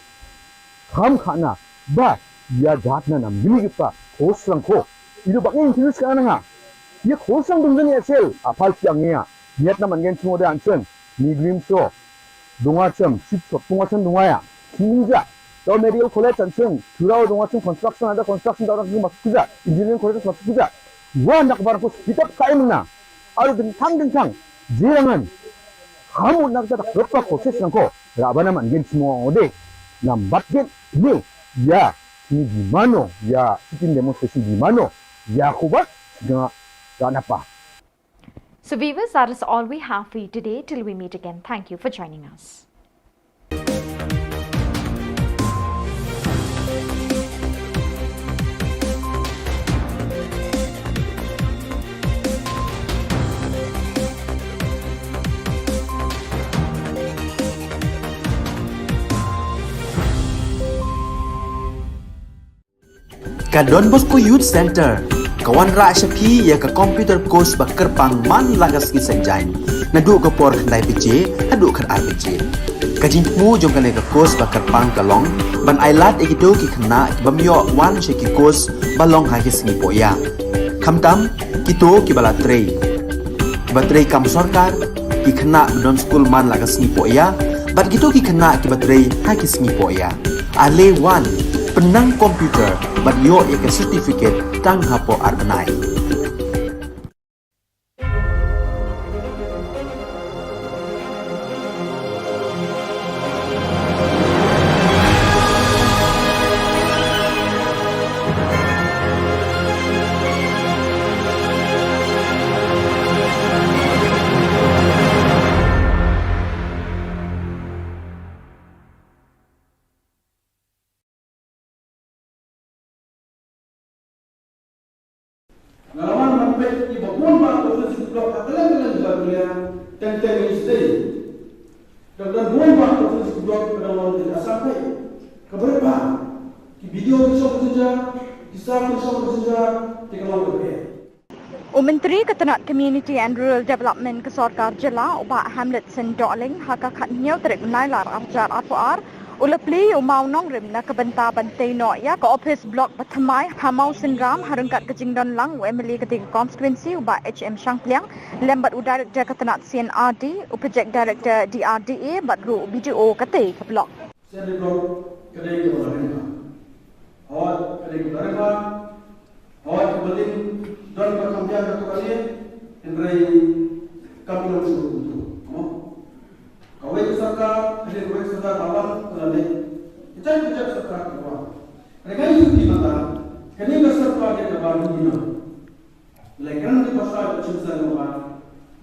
Kham khana ba ya jat na nam gili pa khos lang ko. Idu bak institution kana nga. Ye khos lang dum ya sel apal siang ya. Yet na man gen chimo de ansen. Ni grim so. Dunga chem, sip so, dunga chem dunga ya. Kinja. Tau medical college ansen. Turau dunga chem construction ada construction tau nak masuk kuja. Engineering college masuk kuja. Wa nak bar ko kitab kai mena. Aru ding thang ding thang. Jerangan. Kamu nak tak berapa proses nang ko. Rabana man gen chimo ode. Nambat gen ni. Ya. Ni gimana? Ya. Sitin demonstration gimana? Ya kubat. Nga. Ganapa. So viewers, that is all we have for you today. Till we meet again, thank you for joining us. Ka Don Bosco Youth Center ka wanrah sha phi ïa ka computer course ba kyrpang man la ka sngi Saitjaiñ, naduh ka por khyndai baje haduh khatar baje. Ka jingthmu jong kane ka course ba kyrpang ka long ban ailad ïa kito ki khynnah ki bym ïoh wan sha ki course ba long ha ki sngi pohïa. Khamtam kito kiba la trei, kiba trei kam sorkar, ki khynnah ba don skul man la ka sngi pohïa, bad kito ki khynnah kiba trei ha ki sngi pohïa. Ale wan, pynnang computer bad ïoh ïa ka certificate tang hapoh ar bnai. Nga la wan ban peit ïa ba bun bah ka office block ha kylleng kylleng jylla Meghalaya, teng teng ïa u sdei. Dang don bun bah ka office block ka dang long ka jaka peit. Ka bret bha. Ki B D O ki shong ka jingjia, ki staff ki shong ka jingjia, te ka long ka peit. U Myntri ka tnat Community and Rural Development ka sorkar jylla, u Bah Hamletson Dohling, ha ka khathynñiew tarik u Nailar arhajar arphew ar, u la plie ïa u mawnongrim na ka bynta ban tei noh ïa ka office block ba thymmai ha Mawsynram ha ryngkat ka jingdon lang u M L A katei ka constituency u Bah H M Shangpliang lem bad u Director ka tnat C and R D, u Project Director D R D A bad ruh u B D O katei ka block. Sien block ka dei kaba la ring bha. Hooid ka dei kaba la ring bha. Hooid, ka building don ba kham biang katto katne, hynrei kam long shuh kumto. Mo? Kawei ka sorkar, hynrei kawei ka sorkar ka wan, ka la leit. Ka jait ka jait sorkar ka wan. Hynrei nga ïathuh ïa phi mynta, kane ka sorkar ka dei kaba ri ïa ngi. Lei kren ki basa ka chim sa ngi ba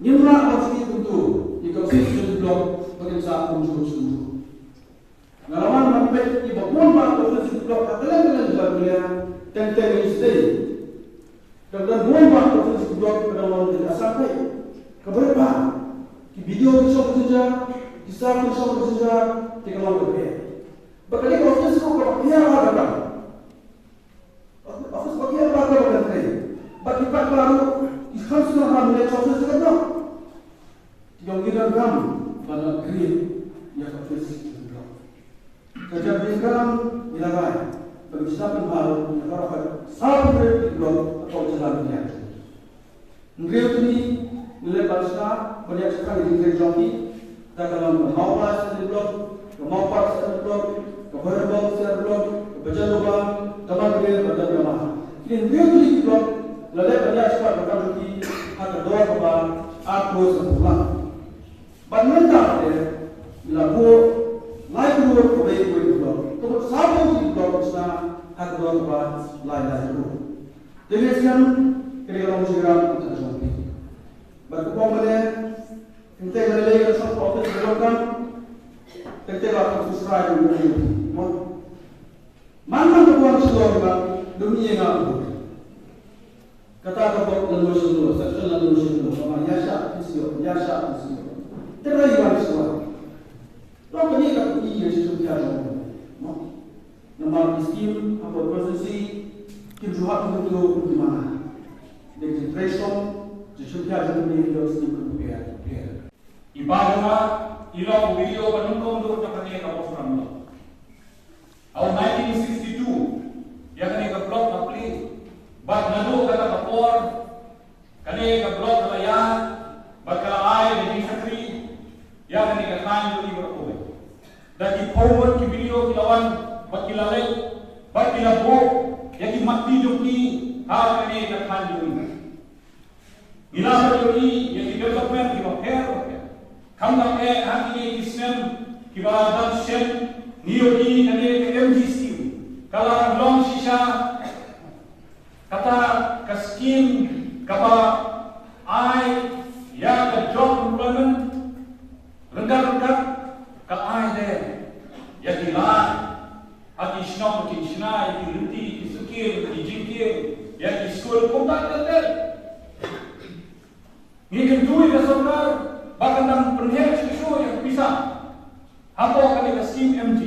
ngim lah ban sdie kumto ïa ka office block ba kin sah kumjuh kumjuh. Nga la wan ban peit ïa ba bun bah ka office block ha kylleng kylleng jylla Meghalaya, teng teng ïa u sdei. Dang don bun bah ka office block ka dang long ka jaka peit. Ka bret bha. Ki B D O ki shong ka jingjia, ki staff ki shong ka jingjia, te ka long ka peit. Ba kane ka office ruh kaba khia bha ka dang. Office ba khia bha ka ba kan trei. Bad ki paidbah ruh ki kham sngewbha ban leit sha office ka dang. Ki ong ngi donkam ban upgrade ïa ka office ka dang. Ka jingïalam ngi la rai ba ngi sdang ban bha ïa ka office sawphew hynriew ki block ha ka jylla Meghalaya. Hynriew tylli ngi leh ban sdang ban ïa shah ïa ka jingtrei jong ki. Da ka long ka Mawphlang Assembly Block, ka Mawpark Assembly Block, ka Bhoirymbong Assembly Block, ka Bajaïawbang, Damatgre bad Doinyamah. Kine hynriew tylli ki block la leh ban ïa shah ka kam jong ki ha ka dor kaba ar klur sanphew lak. Bad mynta te la buh lai klur kawei kawei ka block. Ka mut sawphew tylli ki block ki sdang ha ka dor kaba lai lai klur. Te ngi sngewthuh kane ka long jingïarap ka jong phi. Bad ka pom ba ne Teng teng lei lei ka shong ka office ka donkam. Teng teng la ka subscribe ka donkam. Mo. Man man ka buan shlong ka dum ïa nga. Kata ka bok lano shano, section lano shano, kaba ïa shah phi shu ïoh, ïa shah phi shu ïoh. Te ra ïa shuwa. To kane ka phi ïa shu phi ïa jong. Namar ki skim ha ka constituency kim ju hap ki tu ki mana. Dei ki threshold, ki shu phi ïa jong ki skim ki phi ïa. I Bah Jona, i long u B D O ba nyngkong duh jong kane ka Mawshynrang Block. Ha u nineteen sixty-two, ïa kane ka block ka plie, bad naduh kata ka por, kane ka block ka la ïaid, bad ka la ai ka jingshakri ïa kane ka thaiñ jong ngi baroh kawei. Da ki phew ngut ki B D O ki la wan, bad ki la leit, bad ki la buh ïa ki matti jong ki ha kane ka thaiñ jong ngi. Ngi la ïohi ïa ki development kiba pher bapher. Khamtam eh ha kine ki snem kiba dang shen, ngi ïohi kane ka M G scheme ka la long shisha kata ka scheme kaba ai ïa ka job employment ryngkat ryngkat, ka ai de ïa ki lad ha ki shnong ki shna, ïa ki lynti ki suki, ïa ki jingkieng, ïa ki skul, kumta ter ter. Ngi kyntu ïa ka sorkar ba kan dang pynheh shuh shuh ïa ka pisa hapoh kane ka skim M G.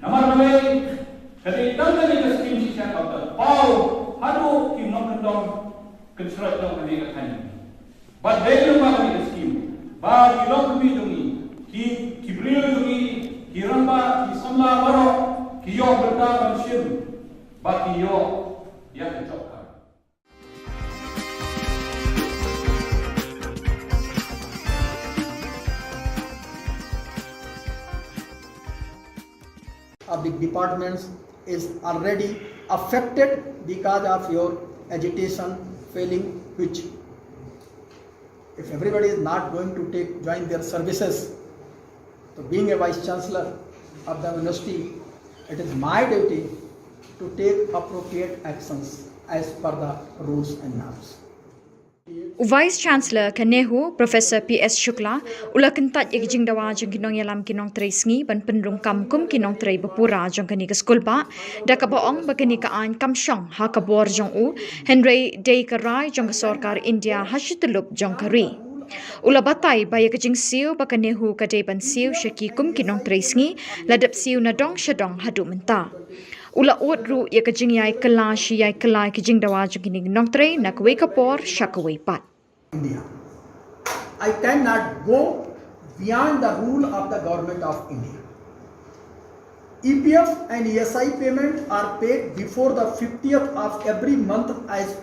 Namar balei? Ka dei tang kane ka skim shisha kaba paw haduh ki nongkyndong kynshroj jong kane ka thaiñ. Bad dei lyngba kane ka skim ba ki longkmie jong ngi, ki, ki briew jong ngi, ki rangbah, ki samla baroh ki ïoh bynta ban shim, ba ki ïoh ïa ka job card. Public departments is already affected because of your agitation failing, which if everybody is not going to take, join their services, so being a vice chancellor of the university, it is my duty to take appropriate actions as per the rules and norms. U Vice Chancellor ka NEHU, Professor P S Shukla, u la kyntait ïa ka jingdawa jong ki nongïalam ki nongtrei sngi ban pynrung kam kum ki nongtrei ba pura jong kane ka skulbah, da kaba ong ba kane ka aiñ kam shong ha ka bor jong u, hynrei dei ka rai jong ka sorkar India ha shi tyllup jong ka ri. U la batai ba ïa ka jingsiew ba ka NEHU ka dei ban siew sha ki kum ki nongtrei sngi, la dep siew na dong sha dong haduh mynta. U la ud ruh ïa ka jingïai kylla shi ïai kylla ïa ki jingdawa jong kine ki nongtrei na kawei ka por sha kawei pat. India. I cannot go beyond the rule of the Government of India. E P F and E S I payments are paid before the fiftieth of every month as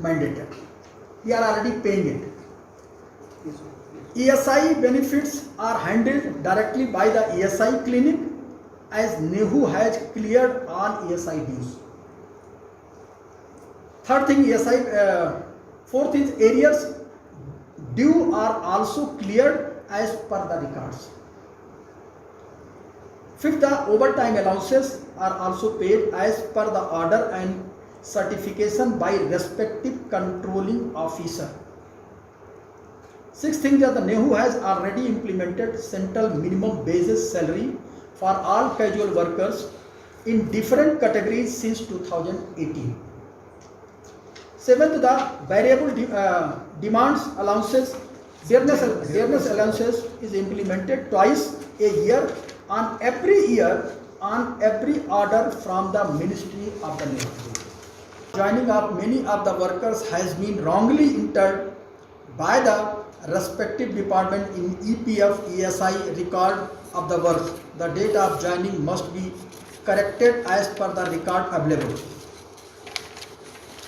mandated. We are already paying it. E S I benefits are handled directly by the E S I clinic, as NEHU has cleared all E S I dues. Third thing, E S I, uh, fourth is arrears due are also cleared as per the records. Fifth, the overtime allowances are also paid as per the order and certification by respective controlling officer. Sixth thing, that the NEHU has already implemented central minimum basis salary for all casual workers in different categories since two thousand eighteen. Seventh, the variable de- uh, demands allowances, dearness, dearness allowances is implemented twice a year on every year on every order from the Ministry of the Labour. Joining of many of the workers has been wrongly entered by the respective department in E P F E S I record of the work. The date of joining must be corrected as per the record available.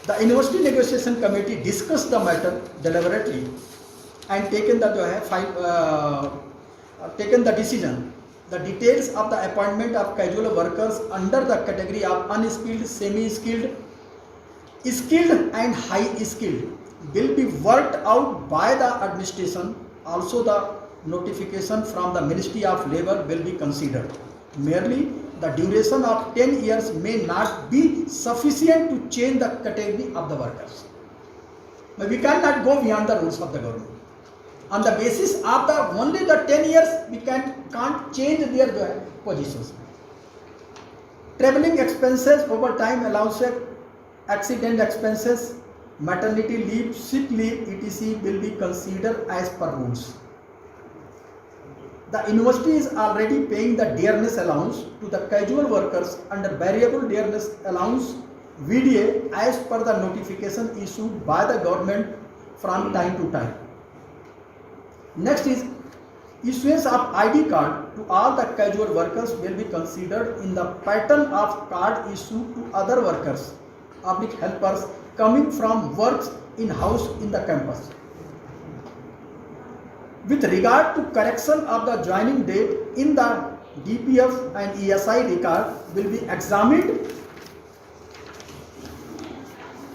The University Negotiation Committee discussed the matter deliberately and taken the, uh, taken the decision. The details of the appointment of casual workers under the category of unskilled, semi-skilled, skilled and high skilled will be worked out by the administration. Also, the notification from the Ministry of Labour will be considered. Merely the duration of ten years may not be sufficient to change the category of the workers. But we cannot go beyond the rules of the government. On the basis of the only the ten years, we can, can't change their positions. Traveling expenses, overtime allowances, accident expenses, maternity leave, sick leave, et cetera will be considered as per rules. The university is already paying the dearness allowance to the casual workers under variable dearness allowance, V D A, as per the notification issued by the government from time to time. Next is issuance of I D card to all the casual workers will be considered in the pattern of card issued to other workers, public helpers coming from works in house in the campus. With regard to correction of the joining date in the D P F and E S I record will be examined,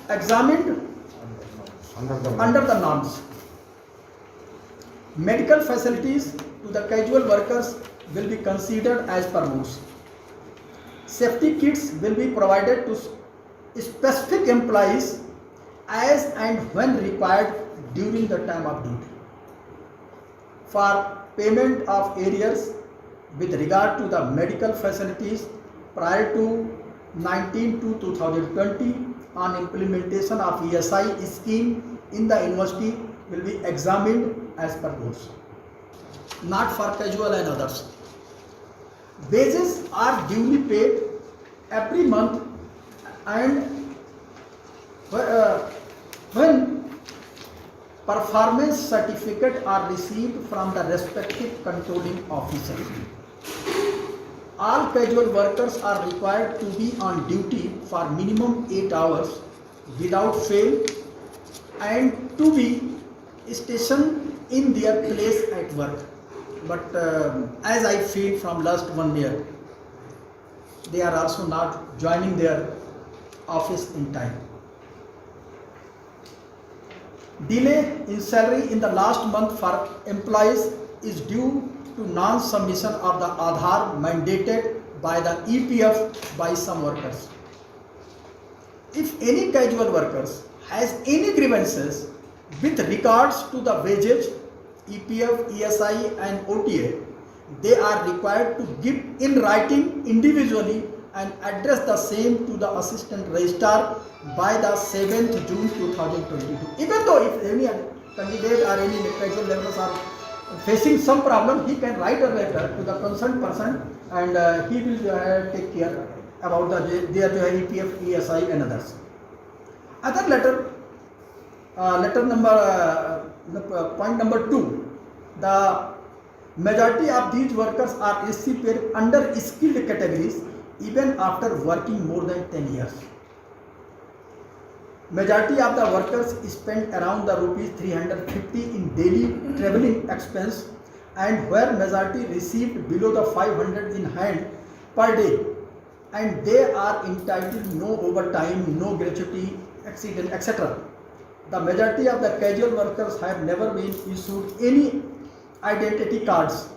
examined under the norms. Medical facilities to the casual workers will be considered as per rules. Safety kits will be provided to s- specific employees as and when required during the time of duty. For payment of arrears with regard to the medical facilities prior to nineteen two two thousand twenty on implementation of E S I scheme in the university will be examined as per rules, not for casual and others. Wages are duly paid every month and wh- uh, when performance certificate are received from the respective controlling officer. All casual workers are required to be on duty for minimum eight hours without fail and to be stationed in their place at work. But um, as I feel from last one year, they are also not joining their office in time. Delay in salary in the last month for employees is due to non-submission of the Aadhaar mandated by the E P F by some workers. If any casual workers has any grievances with regards to the wages, E P F, E S I and O T A, they are required to give in writing individually and address the same to the assistant registrar by the seventh June two thousand twenty-two. Even though if any candidate or any casual laborers are facing some problem, he can write a letter to the concerned person and uh, he will uh, take care about the, their E P F, E S I and others. Other letter, uh, letter number, uh, point number two, the majority of these workers are S C paid under skilled categories even after working more than ten years. Majority of the workers spent around the rupees three hundred fifty in daily traveling expense and where majority received below the five hundred in hand per day and they are entitled no overtime, no gratuity, accident, et cetera. The majority of the casual workers have never been issued any identity cards,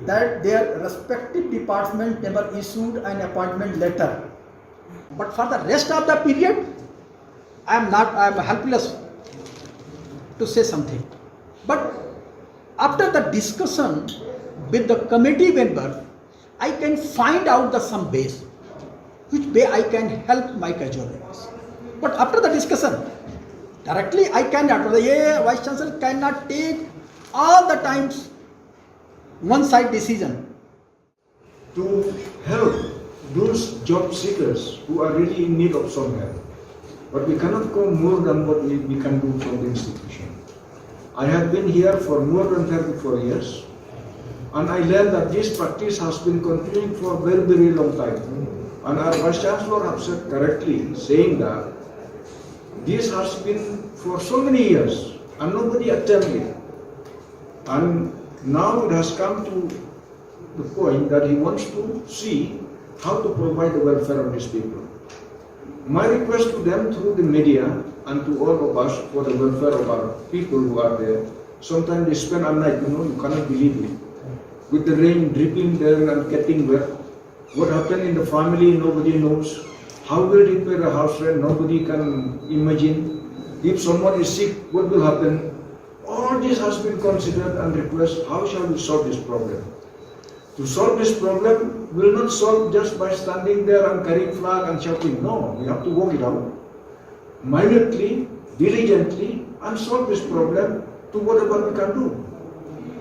that their respective department never issued an appointment letter. But for the rest of the period, I am not, I am helpless to say something. But after the discussion with the committee member, I can find out the some ways which way I can help my casual laborers. But after the discussion, directly I cannot, the Vice Chancellor cannot take all the times one side decision. To help those job seekers who are really in need of some help. But we cannot go more than what we, we can do from the institution. I have been here for more than thirty-four years, and I learned that this practice has been continuing for a very, very long time. And our Vice Chancellor has said correctly, saying that this has been for so many years, and nobody attended. And now it has come to the point that he wants to see how to provide the welfare of these people. My request to them through the media and to all of us for the welfare of our people who are there. Sometimes they spend a night, you know, you cannot believe it. With the rain dripping there and getting wet. What happened in the family, nobody knows. How will they pay the house rent, nobody can imagine. If someone is sick, what will happen? All this has been considered and request, how shall we solve this problem? To solve this problem will not solve just by standing there and carrying flag and shouting. No, we have to work it out. minutely, diligently, and solve this problem to whatever we can do.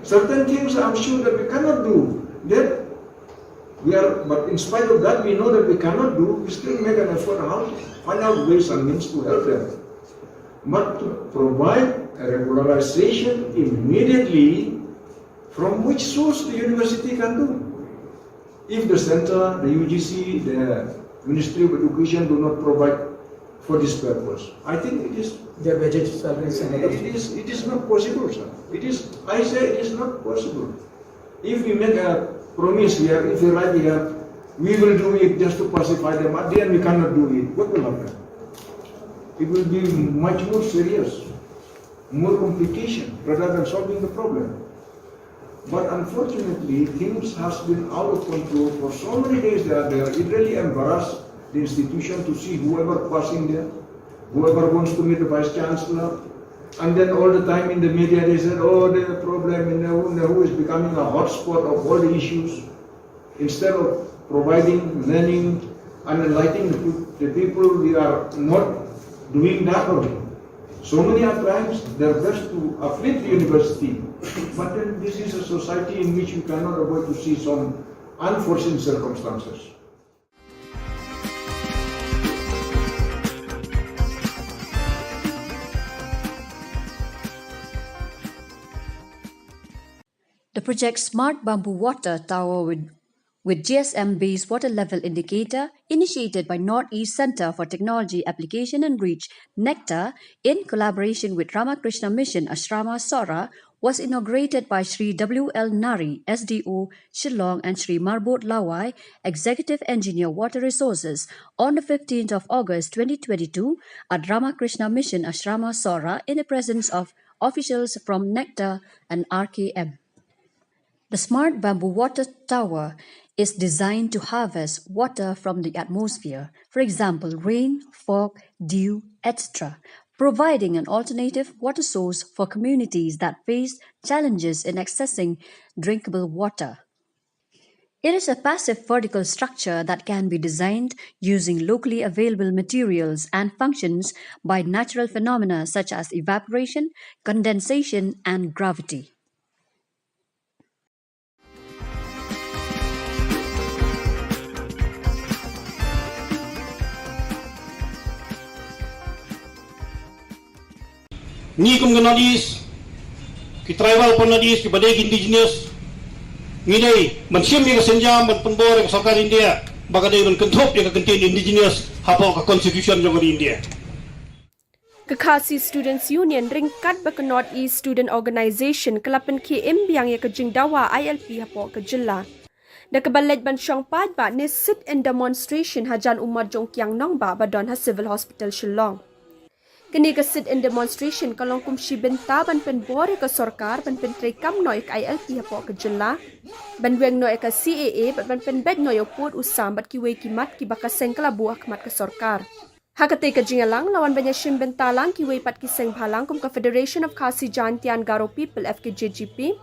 Certain things I'm sure that we cannot do. That we are, but in spite of that, we know that we cannot do. We still make an effort how to find out ways and means to help them. But to provide a regularization immediately, from which source the university can do? If the center, the U G C, the Ministry of Education do not provide for this purpose, I think it is, their budget salaries and other it is, it is not possible, sir. It is, I say it is not possible. If we make a promise here, if we write here, we will do it just to pacify them, at the end we cannot do it, what will happen? It will be much more serious, more complication rather than solving the problem. But unfortunately, things has been out of control for so many days they are there. It really embarrassed the institution to see whoever passing there, whoever wants to meet the vice chancellor. And then all the time in the media they said, "Oh, the problem in Nehru, Nehru is becoming a hotspot of all the issues." Instead of providing learning and enlightening the, the people, we are not doing that only. So many are trying their best to uplift the university, but then this is a society in which you cannot avoid to see some unforeseen circumstances. The project Smart Bamboo Water Tower with, with G S M based water level indicator, initiated by Northeast Center for Technology Application and Reach, NECTAR, in collaboration with Ramakrishna Mission Ashrama Sohra, was inaugurated by Shri W L Nari, S D O, Shillong, and Shri Marbot Lawai, Executive Engineer, Water Resources, on the fifteenth of August twenty twenty-two at Ramakrishna Mission Ashrama Sohra in the presence of officials from NECTAR and R K M. The Smart Bamboo Water Tower is designed to harvest water from the atmosphere, for example, rain, fog, dew, et cetera, providing an alternative water source for communities that face challenges in accessing drinkable water. It is a passive vertical structure that can be designed using locally available materials and functions by natural phenomena such as evaporation, condensation, and gravity. Ngi kum ka North East, ki tribal from North East, ki ba dei ki indigenous, ngi dei ban shim ïa ka synjam ban pynbor ïa ka sorkar India ba ka dei ban kynthup ïa ka kyntien indigenous hapoh ka constitution jong ka ri India. Ka Khasi Students Union ryngkat bad ka North East Student Organisation ka la pynkhie im biang ïa ka jingdawa I L P hapoh ka jylla. Da kaba leit ban shong paidbah ne sit-in demonstration hajan u mat jong u kiang nongbah ba don ha Civil Hospital Shillong. Kane ka sit-in demonstration ka long kum shi bynta ban pynbor ïa ka sorkar ban pyntreikam noh ïa ka I L P hapoh ka jylla, ban weng noh ïa ka C A A bad ban pynbeit noh ïa u pud u sam bad kiwei ki mat kiba ka seng ka la buh ha khmat ka sorkar. Ha katei ka jingïalang la wan ban ïashim bynta lang kiwei pat ki seng bhalang kum ka Federation of Khasi Jaintia and Garo People, F K J G P,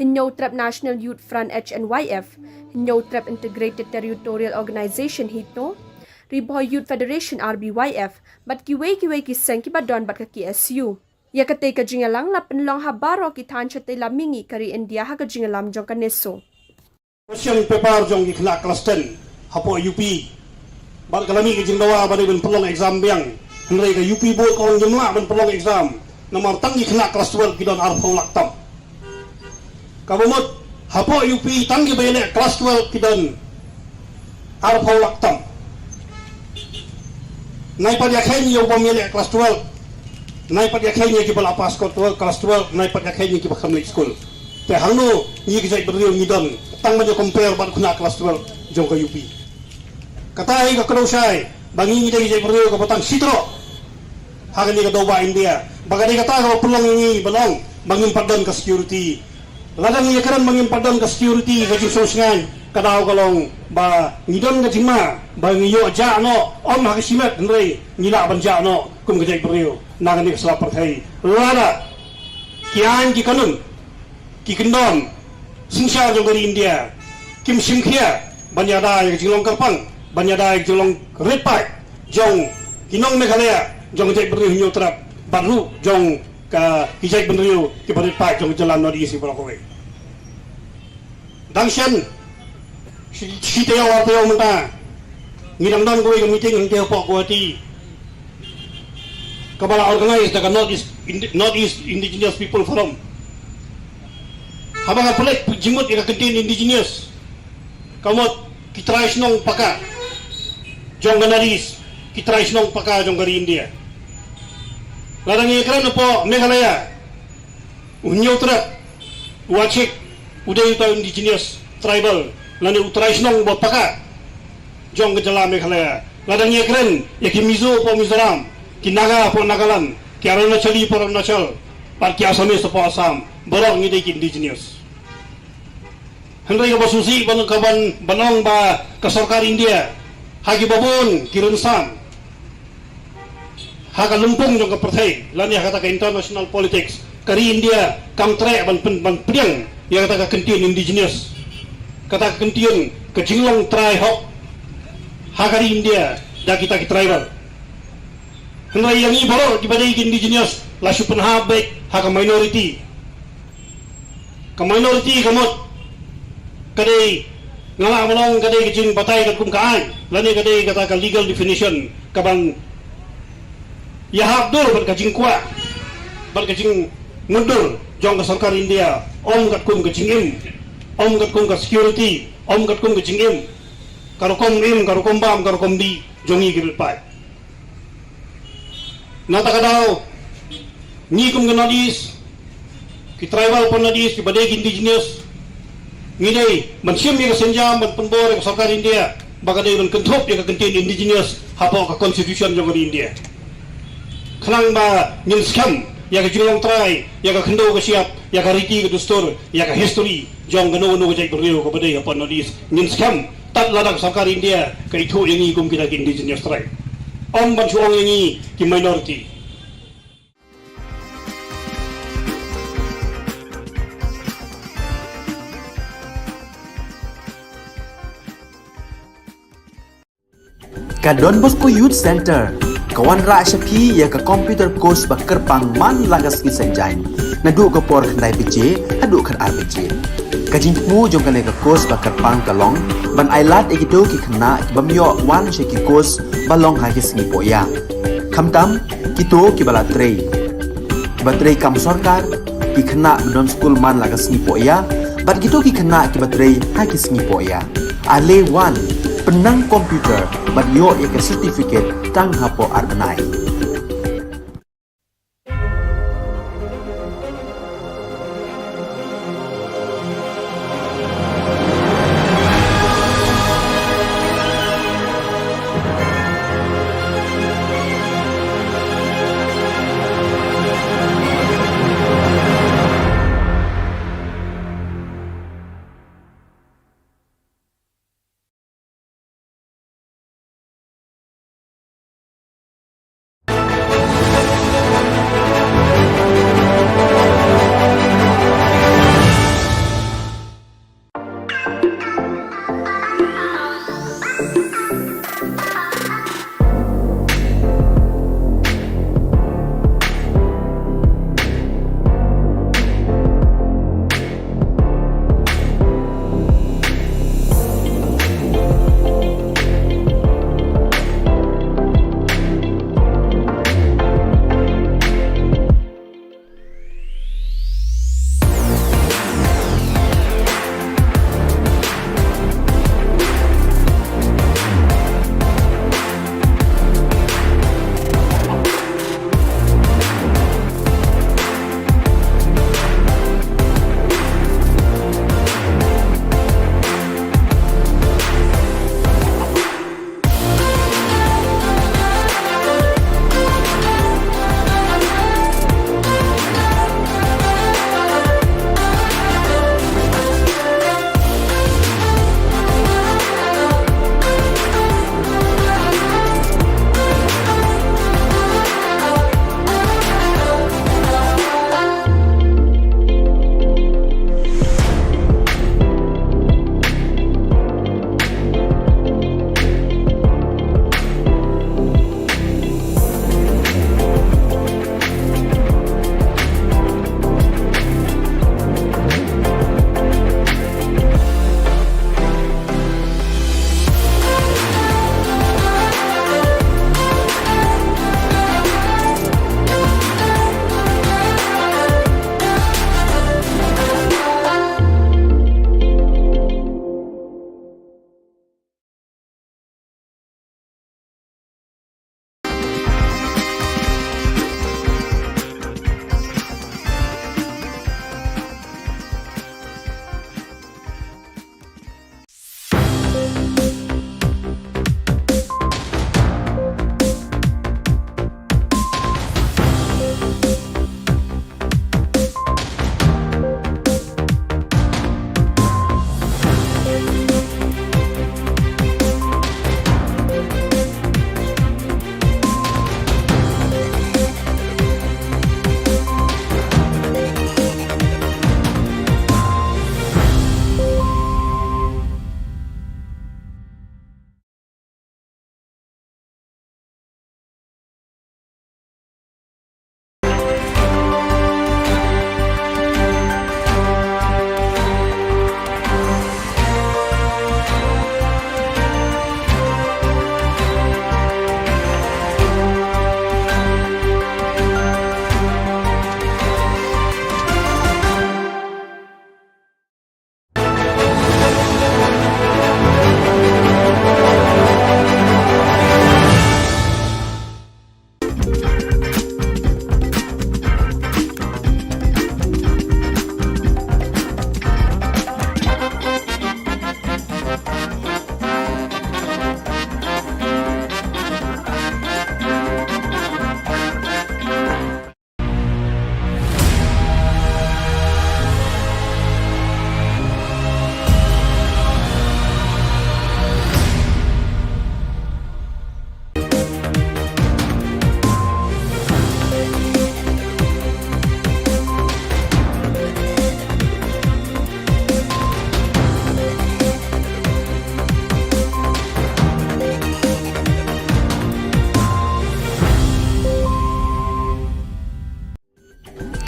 Hynñiewtrep National Youth Front, H N Y F, Hynñiewtrep Integrated Territorial Organisation, HITO, Ri Bhoi Youth Federation, R B Y F, bad kiwei kiwei ki seng kiba don bad ka K S U. Ïa katei ka jingïalang la pynlong ha baroh ki thaiñ shatei lam mihngi ka ri India ha ka jingïalam jong ka NESO. Question paper jong ki khynnah klas ten hapoh U P. Bad ka la mih ka jingdawa ba dei ban pynlong exam biang. Hynrei ka U P board ka ong ngim lah ban pynlong exam. Namar tang ki khynnah klas twelve ki don arphew lak tam. Kaba mut hapoh U P tang kiba ïaleh klas twelve ki don arphew lak tam. Nai pat ïakheiñ ïa u bym ïaleh klas twelve. Nai pat ïakheiñ ïa kiba la pass klas twelve, nai pat ïakheiñ ïa kiba kham leit skul. Te hangno ngi ka jaitbynriew ngi don tang ban ïa compare bad u khynnah klas twelve jong ka U P. Kata hi ka kdew shai ba ngi ngi dei ka jaitbynriew kaba tang shi troh ha kane ka dewbah India. Ba ka dei kata kaba pynlong ïa ngi ban ong ba ngim pat don ka security. Lada ngi ïakren ba ngim pat don ka security, ka jingsngewsih ka daw ka long ba ngi don ka jingma ba ngi ïoh jah noh, ym ha ka shimet hynrei ngi lah ban jah noh kum ka jaitbynriew na kane ka sla pyrthei. Lada ki aiñ ki kanun, ki kyndon synshar jong ka ri India kim shim khia ban ïada ïa ka jinglong kyrpang, ban ïada ïa ka jinglong rit paid jong ki nong Meghalaya jong ka jaitbynriew Hynñiewtrep bad ruh jong ka ki jaitbynriew kiba rit paid jong ka jylla North East baroh kawei. Dang shen shi, shi taïew ar taïew mynta ngi dang don kawei ka meeting hangtei hapoh Guwahati kaba la organize da ka North East, Indi-, North East Indigenous People Forum. Haba nga peit jingmut ïa ka kyntien indigenous, ka mut ki trai shnong paka jong ka North East, ki trai shnong paka jong ka ri India. Lada ngi kren hapoh Meghalaya, u Hynñiewtrep, u Achik, u dei uta u indigenous tribal lane u trai shnong ba paka jong ka jylla Meghalaya. Lada ngi kren ïa ki Mizo hapoh Mizoram, ki Naga hapoh Nagaland, ki Arunachali hapoh Arunachal, bad ki Assamese hapoh Assam, baroh ngi dei ki indigenous. Hynrei kaba sngewsih ban, ka ban, ban ong ba ka sorkar India ha kiba bun ki rynsan ha ka lympung jong ka pyrthei lane ha kata ka international politics, ka ri India kam treh ban pyn-, ban pdiang ïa kata ka kyntien indigenous, kata ka kyntien ka jinglong trai hok ha ka ri India da kita ki tribal. Hynrei ïa ngi baroh kiba dei ki indigenous la shu pynhap beit ha ka minority. Ka minority ka mut ka dei, nga lah ban ong ka dei ka jingbatai katkum ka aiñ lane ka dei kata ka legal definition kaban ïahap dur bad ka jingkwah bad ka jingmutdur jong ka sorkar India, ym katkum ka jingim, ym katkum ka security, ym katkum ka jingim, ka rukom im, ka rukom bam, ka rukom dih jong ngi ki rit paid. Na kata ka daw, ngi kum ka North East, ki tribal hapoh North East, kiba dei ki indigenous, ngi dei ban shim ïa ka sienjam ban pynbor ïa ka sorkar India ba ka dei ban kynthup ïa ka kyntien indigenous hapoh ka constitution jong ka ri India. Khnang ba ngin skhem ïa ka jinglong trai, ïa ka khyndew ka shyiap, ïa ka riti ka dustur, ïa ka history jong kano kano ka jaitbynriew kaba dei hapoh North East, ngin skhem tad lada ka sorkar India ka ithuh ïa ngi kum kita ki indigenous tribe, ym ban shu ong ïa ngi ki minority. Ka Don Bosco Youth Centre ka wanrah sha phi ïa ka computer course ba kyrpang man la ka sngi Saitjaiñ, naduh ka por khyndai baje haduh khatar baje. Ka jingthmu jong kane ka course ba kyrpang ka long ban ailad ïa kito ki khynnah ki bym ïoh wan sha ki course ba long ha ki sngi pohïa, khamtam kito kiba la trei, kiba trei kam sorkar, ki khynnah ba don skul man la ka sngi pohïa bad kito ki khynnah kiba trei ha ki sngi pohïa. Ale wan, pynnang computer bad ïoh ïa ka certificate tang hapoh ar bnai.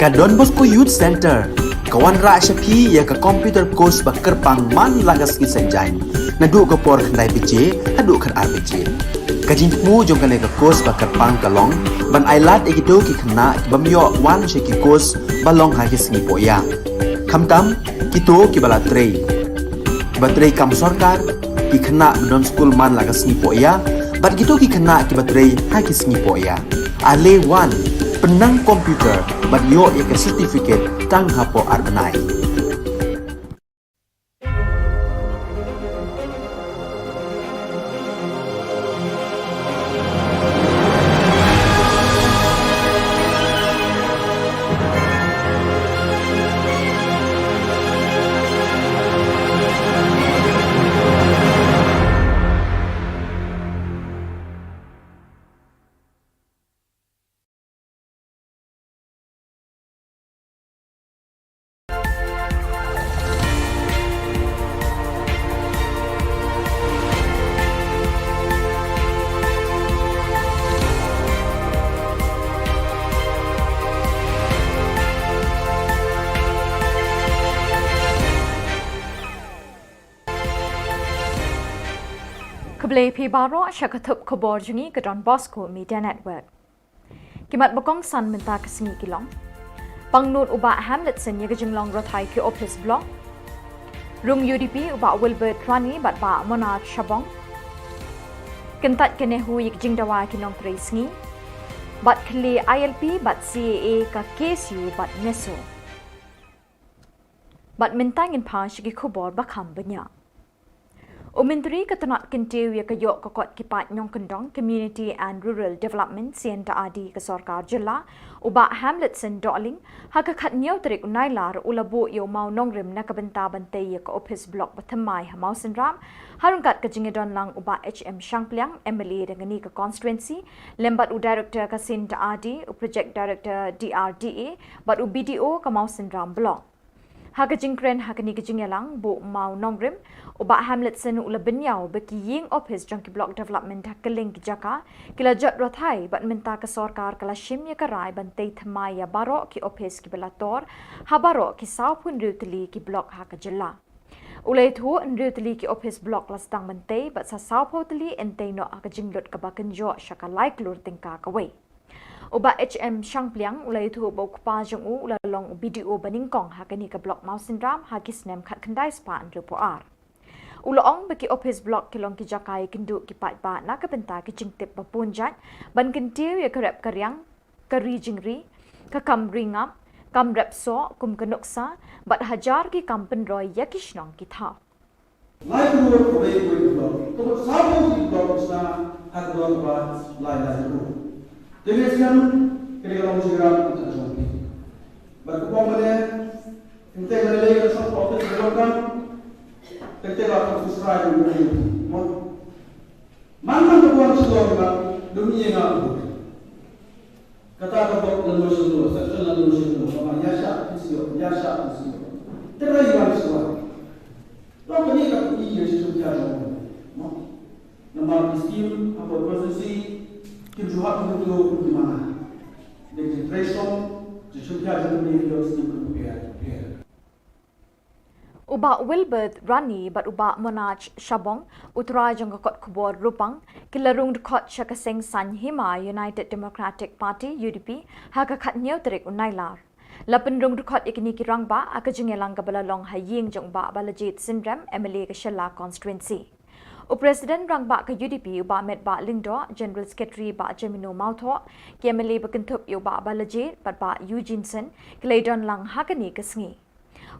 Ka Don Bosco Youth Centre ka wanrah sha phi ïa ka computer course ba kyrpang man la ka sngi Saitjaiñ, naduh ka por khyndai baje haduh khatar baje. Ka jingthmu jong kane ka course ba kyrpang ka long ban ailad ïa kito ki khynnah ki bym ïoh wan sha ki course ba long ha ki sngi pohïa, khamtam kito kiba la trei, kiba trei kam sorkar, ki khynnah ba don skul man la ka sngi pohïa bad kito ki khynnah kiba trei ha ki sngi pohïa. Ale wan, pynnang computer bad ïoh ïa ka certificate tang hapoh ar bnai. Khublei phi baroh sha ka thup khubor jong ngi ka Don Bosco Media Network. Ki mat ba kongsan mynta ka sngi ki long: Pangnud u Bah Hamletson ïa ka jinglong rathai ki ophis block. Rung U D P u Bah Wilbert Rani bad Bah Monarch Shabong. Kyntait ka NEHU ïa ka jingdawa ki nongtrei sngi. Bad khlieh I L P bad C A A ka K S U bad NESO. Bad mynta ngin phai sha ki khubor ba kham bniah. U Myntri ka tnat kyntiew ïa ka ïoh ka kot ki paid nongkyndong, Community and Rural Development, C N R D, ka Sorkar Jylla, u Bah Hamletson Dohling, ha ka khathynñiew tarik u Nailar u la buh ïa u mawnongrim na ka bynta ban tei ïa ka ophis block ba thymmai ha Mawsynram, ha ryngkat ka jingïadon lang u Bah H M Shangpliang, M L A da kane ka constituency, lem bad u Director ka C N R D, u Project Director D R D A, bad u B D O ka Mawsynram Block. Ha ka jingkren ha kane ka jingïalang buh mawnongrim, u Bah Hamletson u la bynñiaw ba ki ïing ophis jong ki block development ha kylleng ki jaka ki la jot rathai bad mynta ka sorkar ka la shim ïa ka rai ban tei thymmai ïa baroh ki ophis kiba la tor ha baroh ki sawphew hynriew tylli ki block ha ka jylla. U la ïathuh hynriew tylli ki ophis block la sdang ban tei bad sa sawphew tylli yn tei noh ha ka jinglut kaba kynjoh sha ka lai klur tyngka kawei. U Bah H M Shangpliang u la ïathuh ba u kpa jong u u la long u B D O ba nyngkong ha kane ka block Mawsynram ha ki snem khatkhyndai spah hynriewphew ar. U la ong ba ki ophis block ki long ki jaka ïakynduh ki paidbah na ka bynta ki jingtip ba bun jait ban kyntiew ïa ka rep ka riang, ka ri jingri, ka kam ri ngap, kam rep soh kum ka nuksa bad hajar ki kam pynroi ïa ki shnong ki thaw. Lai klur kawei kawei ka block. Ka mut sawphew ki block sha ha ka dor ba lai lai klur. Te ngi sngewthuh kane ka long jingïarap ka jong phi. Bad ka pom mane, kynthei mane lei ka shong office ka long kam, kynthei ba ka susrai ka long kam. Man man ka buan shalor ba dum ïa nga. Kata ka bok lano shalor, section lano shalor, kaba ïa shah phi shu ïoh, ïa shah phi shu ïoh. Te rai wan shuwa. Long kane ka phi ïa shu ïa jong. Mo. Namar ki skim hapoh constituency kim ju hap kum kito kum ki mana. Dei ki trei shong, ki shu ïa jong kane ki skim kum phi ïa, phi ïa. U Bah Wilbert Rani bad u Bah Monarch Shabong, u trai jong ka kot khubor Rupang, ki la rung dkhot sha ka seng saiñ hima United Democratic Party, U D P, ha ka khathynñiew tarik u Nailar. La pynrung dkhot ïa kine ki rangbah ha ka jingïalang kaba la long ha ïing jong u Bah Balajied Synrem, M L A ka Shella Constituency. U President Rangbah ka U D P u Bah Metbah Lyngdoh, General Secretary Bah Jemino Mawthoh, ki M L A ba kynthup ïa u Bah Balajied bad Bah Eugene Syn, ki la ïadon lang ha kane ka sngi.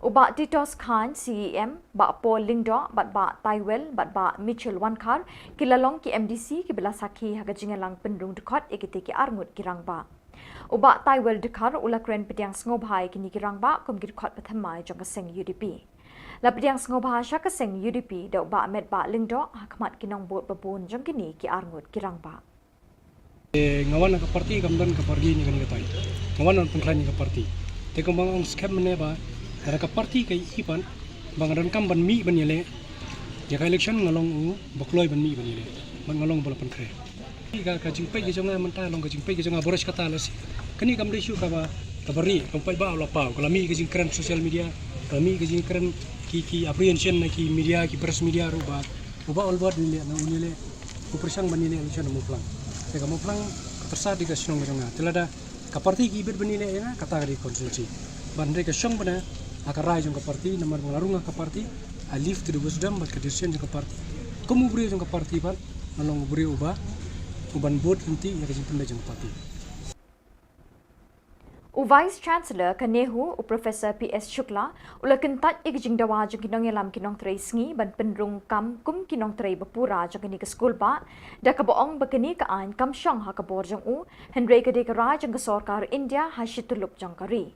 U Bah Titos Chyne, C E M, Bah Paul Lyngdoh, bad Bah Taiwel, bad Bah Mitchell Wankhar, ki la long ki M D C kiba la sakhi ha ka jingïalang pynrung dkhot ïa kite ki arngut ki rangbah. U Bah Taiwel Dkhar u la kren pdiang sngewbha ïa kine ki rangbah kum ki dkhot ba thymmai jong ka seng U D P. La pdiang sngewbha sha ka seng U D P da u Bah Metbah Lyngdoh ha khmat ki nongbud ba bun jong kine ki arngut ki rangbah. Eh, nga wan na ka party kam don ka party ne kane katai. Nga wan ban pynkhlaiñ ïa ka party. Te kumba nga ong skhem mynne ba lada ka party ka ïohi pat ba nga donkam ban mih ban ïaleh ïa ka election, nga long u ba kloi ban mih ban ïaleh. Bad nga long ba la pynkhreh. Ka, ka jingpeit ka jong nga mynta long ka jingpeit ka jong nga baroh shi katta lashai. Kane kam dei shuh kaba Kaba ri, kaba paidbah u la paw, ka la mih ka jingkren social media, ka la mih ka jingkren ki, ki apprehension na ki media, ki press media ruh ba, uba ol bad ni leh, na uni leh, u pyrshang ban ni leh election na Mawphlang. Te ka Mawphlang, ka tyrsa dei ka shnong ka jong nga. Te lada ka party ki bit ban ni leh ïa nga, kata ka dei constituency. Ban dei ka shong bana, ha ka rai jong ka party, namar ba nga la rung ha ka party, I leave to the wisdom bad ka decision jong ka party. Kum u briew jong ka party bad, nga long u briew uba, uban bud lynti ïa ka jingpynleit jong ka party. U Vice Chancellor ka NEHU, u Professor P S Shukla, u la kyntait ïa ka jingdawa jong ki nongïalam ki nongtrei sngi ban pynrung kam kum ki nongtrei ba pura jong kane ka skul bah, da kaba ong ba kane ka aiñ kam shong ha ka bor jong u, hynrei ka dei ka rai jong ka sorkar India ha shi tyllup jong ka ri.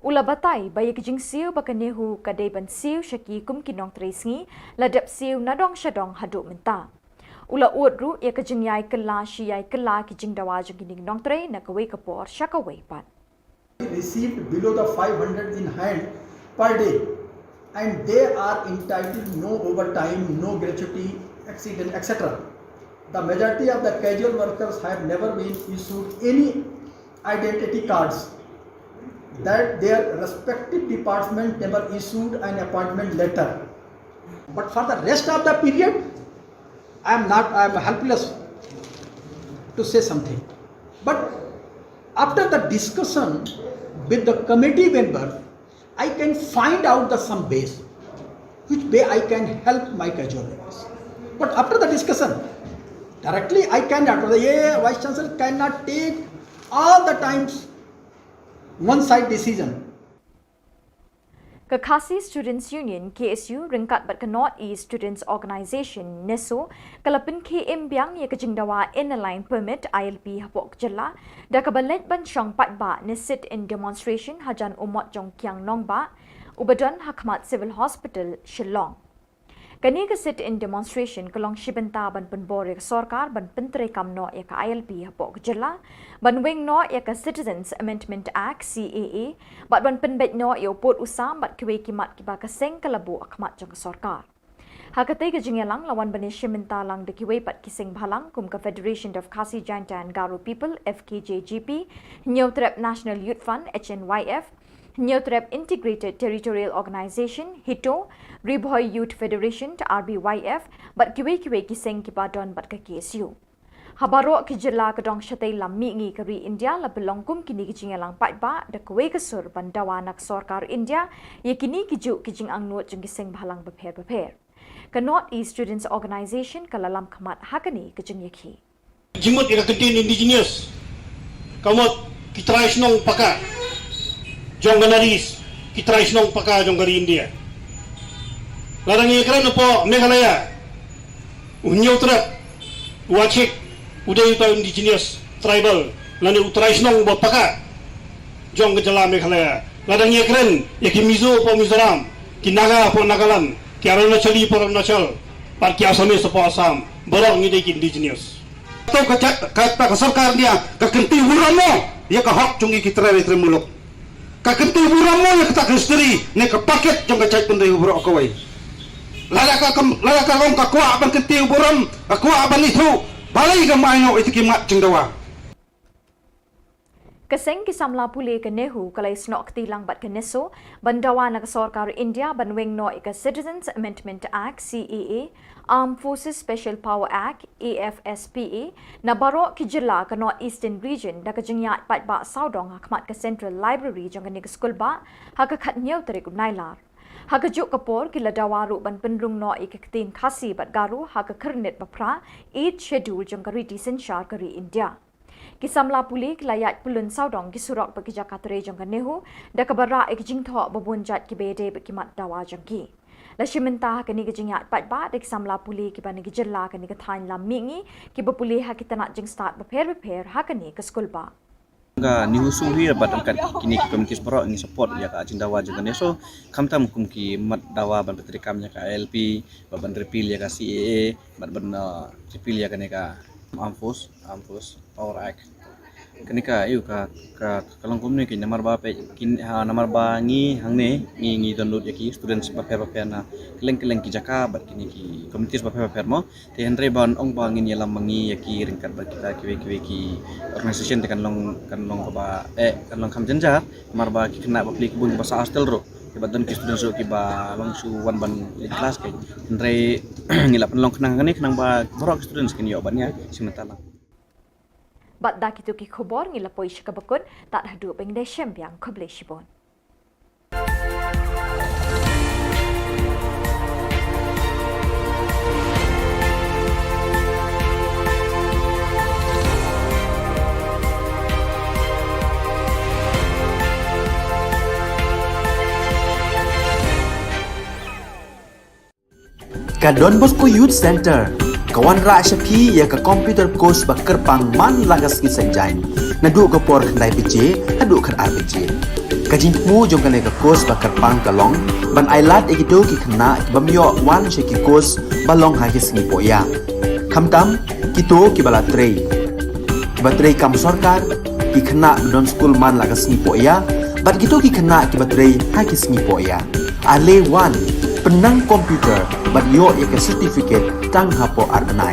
U la batai ba ïa ka jingsiew ba ka NEHU ka dei ban siew sha ki kum ki nongtrei sngi, la dep siew nadong shadong haduh mynta. U la ud ruh ïa ka jingïai kylla shi ïai kylla ki jingdawa jong kine ki nongtrei na kawei ka por sha kawei pat. Received below the five hundred in hand per day, and they are entitled no overtime, no gratuity, accident, et cetera. The majority of the casual workers have never been issued any identity cards, that their respective department never issued an appointment letter. But for the rest of the period, I am not, I am helpless to say something. But after the discussion with the committee member, I can find out the some ways which way I can help my casual workers. But after the discussion, directly I cannot, the Vice Chancellor cannot take all the times one side decision. Ka Khasi Students Union, K S U, ryngkat bad ka North East Students Organisation, NESO, ka la pynkhie im biang ïa ka jingdawa Inner Line Permit, I L P, hapoh ka jylla, da kaba leit ban shong paidbah ne sit-in demonstration hajan u mot jong Kiang Nangbah, uba don ha khmat Civil Hospital, Shillong. Kane ka sit-in demonstration ka long shi bynta ban pynbor ïa ka sorkar ban pyntreikam noh ïa ka I L P hapoh ka jylla, ban weng noh ïa ka Citizens Amendment Act, C A A, bad ban pynbeit noh ïa u pud u sam bad kiwei ki mat kiba ka seng ka la buh ha khmat jong ka sorkar. Ha katei ka jingïalang la wan ban ïashim bynta lang da kiwei pat ki seng bhalang kum ka Federation of Khasi Jaintia and Garo People, F K J G P, Hynñiewtrep National Youth Front, H N Y F, Hynñiewtrep Integrated Territorial Organisation, HITO, Ri Bhoi Youth Federation, R B Y F, bad kiwei kiwei ki seng kiba don bad ka K S U. Ha baroh ki jylla ka dong shatei lam mihngi ka ri India la pynlong kum kine ki jingïalang paidbah da kawei ka sur ban dawa na ka sorkar India ïa kine ki juh ki jingangnud jong ki seng bhalang bapher bapher. Ka North East Students Organisation ka la lam khmat ha kane ka jingïakhih. Jingmut ïa ka ktien indigenous, ka mut ki trai shnong paka jong ka North East, ki trai shnong paka jong ka ri India. Lada ngi ïakren hapoh Meghalaya, u Hynñiewtrep, u Achik, u dei uta u indigenous tribal lane u trai shnong ba paka jong ka jylla Meghalaya. Lada ngi ïakren ïa ki Mizo hapoh Mizoram, ki Naga hapoh Nagaland, ki Arunachali hapoh Arunachal, bad ki Assamese hapoh Assam, baroh ngi dei ki indigenous. Kato ka jait, kata ka sorkar India ka kynti burom mo ïa ka hok jong ngi ki trai ri trai muluk. Ka kynti burom mo ïa kata ka history ne ka packet jong ka jaitbynriew baroh kawei. Lada ka kam, lada ka long ka kwah ban kynti burom, ka kwah ban ithuh, balei kam ai noh ïa ki mat jingdawa. Ka seng ki samla pule ka NEHU ka la ïasnoh kti lang bad ka NESO ban dawa na ka sorkar India ban weng noh ïa ka Citizens Amendment Act, C A A, Armed Forces Special Power Act, A F S P A, na baroh ki jylla ka North Eastern Region da ka jingïaid paidbah sawdong ha khmat ka Central Library jong kane ka skulbah ha ka khathynñiew tarik u Nailar. Ha kajuh ka por ki la dawa ruh ban pynrung noh ïa ka ktien Khasi bad Garo ha ka khyrnit baphra, Eighth Schedule jong ka riti synshar ka ri India. Ki samla pule ki la ïaid pyllun sawdong ki surok bad ki jaka trei jong ka NEHU da kaba rah ïa ki jingthoh ba bun jait kiba ïadei bad ki mat dawa jong ki. La shim bynta ha kane ka jingïaid paidbah da ki samla pule kiba na ki jylla kane ka thaiñ lam mihngi kiba pule ha ki tnat jingstad bapher bapher ha kane ka skulbah. Ka NEHUSU hi bad ryngkat kine ki committees baroh ngi support ïa ka jingdawa jong ka NESO, khamtam kum ki mat dawa ban pyntreikam ïa ka I L P, bad ban repeal ïa ka C A A, bad ban, uh, repeal ïa kane ka Armed Force, Armed Force Power Act. Kane ka, ïa ka, ka, ka long kumne ki namar ba peit, kin, ha, namar ba ngi hangne, ngi, ngi don lut ïa ki students bapher bapher na kylleng kylleng ki jaka bad kine ki communities bapher bapher mo. Te hynrei ban ong ba ngin ïalam ma ngi ïa ki ryngkat bad kita kiwei kiwei ki organisation te kan long, kan long kaba, eh, kan long kham jynjar, namar ba ki khynnah bapli ki bun kiba sah hostel ruh. Kiba don ki students ruh kiba long shu wan ban leit klas kein. Hynrei ngi la pynlong khnang kane khnang ba baroh ki students kin ïoh ban ïa shim bynta lang. Bad da kito ki khubor ngi la poi sha kaba kut, tad haduh ban ïashem biang, khublei shibun. Ka Don Bosco Youth Centre ka wanrah sha phi ïa ka computer course ba kyrpang man la ka sngi Saitjaiñ, naduh ka por khyndai baje haduh khatar baje. Ka jingthmu jong kane ka course ba kyrpang ka long ban ailad ïa kito ki khynnah ki bym ïoh wan sha ki course ba long ha ki sngi pohïa. Khamtam kito kiba la trei, kiba trei kam sorkar, ki khynnah ba don skul man la ka sngi pohïa, bad kito ki khynnah kiba trei ha ki sngi pohïa. Ale wan, pynnang computer bad ïoh ïa ka certificate tang hapoh ar bnai.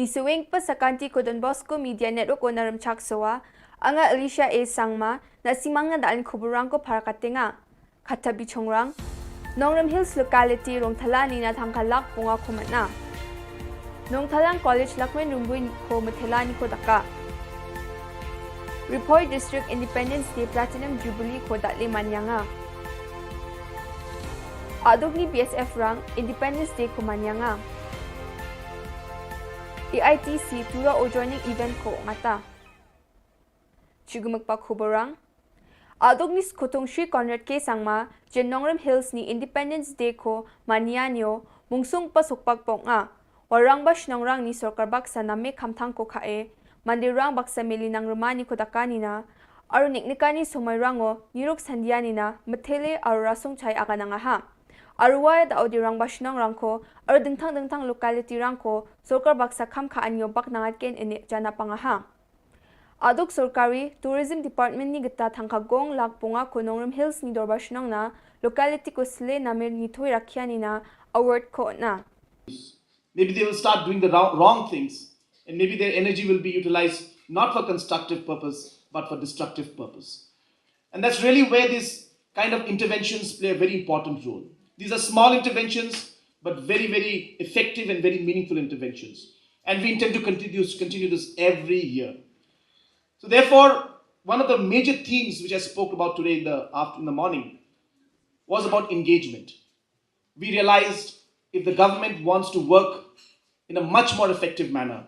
Ni saweng pa sa kanti ko Don Bosco Media Network ko na Rymchak Sowa, anga Alicia A Sangma, na simang na da alin khuburang ko para katenga. Kata bichongrang, Nongrim Hills locality Rongthala ni na thangka lak punga ko matna. Nongthalang College Lakmen Rumbui ko Mathela ni ko daka. Ri Bhoi District Independence Day Platinum Jubilee ko datle manyanga. Aduk ni B S F rang Independence Day ko manyanga. A I T C tura o joining event ko ngata. Chigumuk pa khuburang. Aduk ni skhutung Shri Conrad K Sangma, jen Nongrim Hills ni Independence Day ko manya nio, mungsung pa sukpak pok nga. Warang ba shnongrang ni sorkar baksa na me khamthang ko khae, mandirang baksa meli nang ruma ni ko daka ni na, aru nik nikani sumai rango, niruk sandia ni na, methele aru rasung chai aga nanga ha. Aru wa da odi rang ba shnongrang ko, aru dingthang dingthang locality rang ko, sorkar baksa kham kha anyo bak nangat ken ene jana panga ha. Aduk sorkari Tourism Department ni gita thangka gong lak punga ko Nongrim Hills ni dorbar shnong na locality ko sle namir ni thoi rakhia ni na award ko na. Maybe they will start doing the wrong, wrong things, and maybe their energy will be utilized not for constructive purpose, but for destructive purpose. And that's really where these kind of interventions play a very important role. These are small interventions, but very, very effective and very meaningful interventions. And we intend to continue, continue this every year. So therefore, one of the major themes which I spoke about today in the after-, in the morning was about engagement. We realized if the government wants to work in a much more effective manner,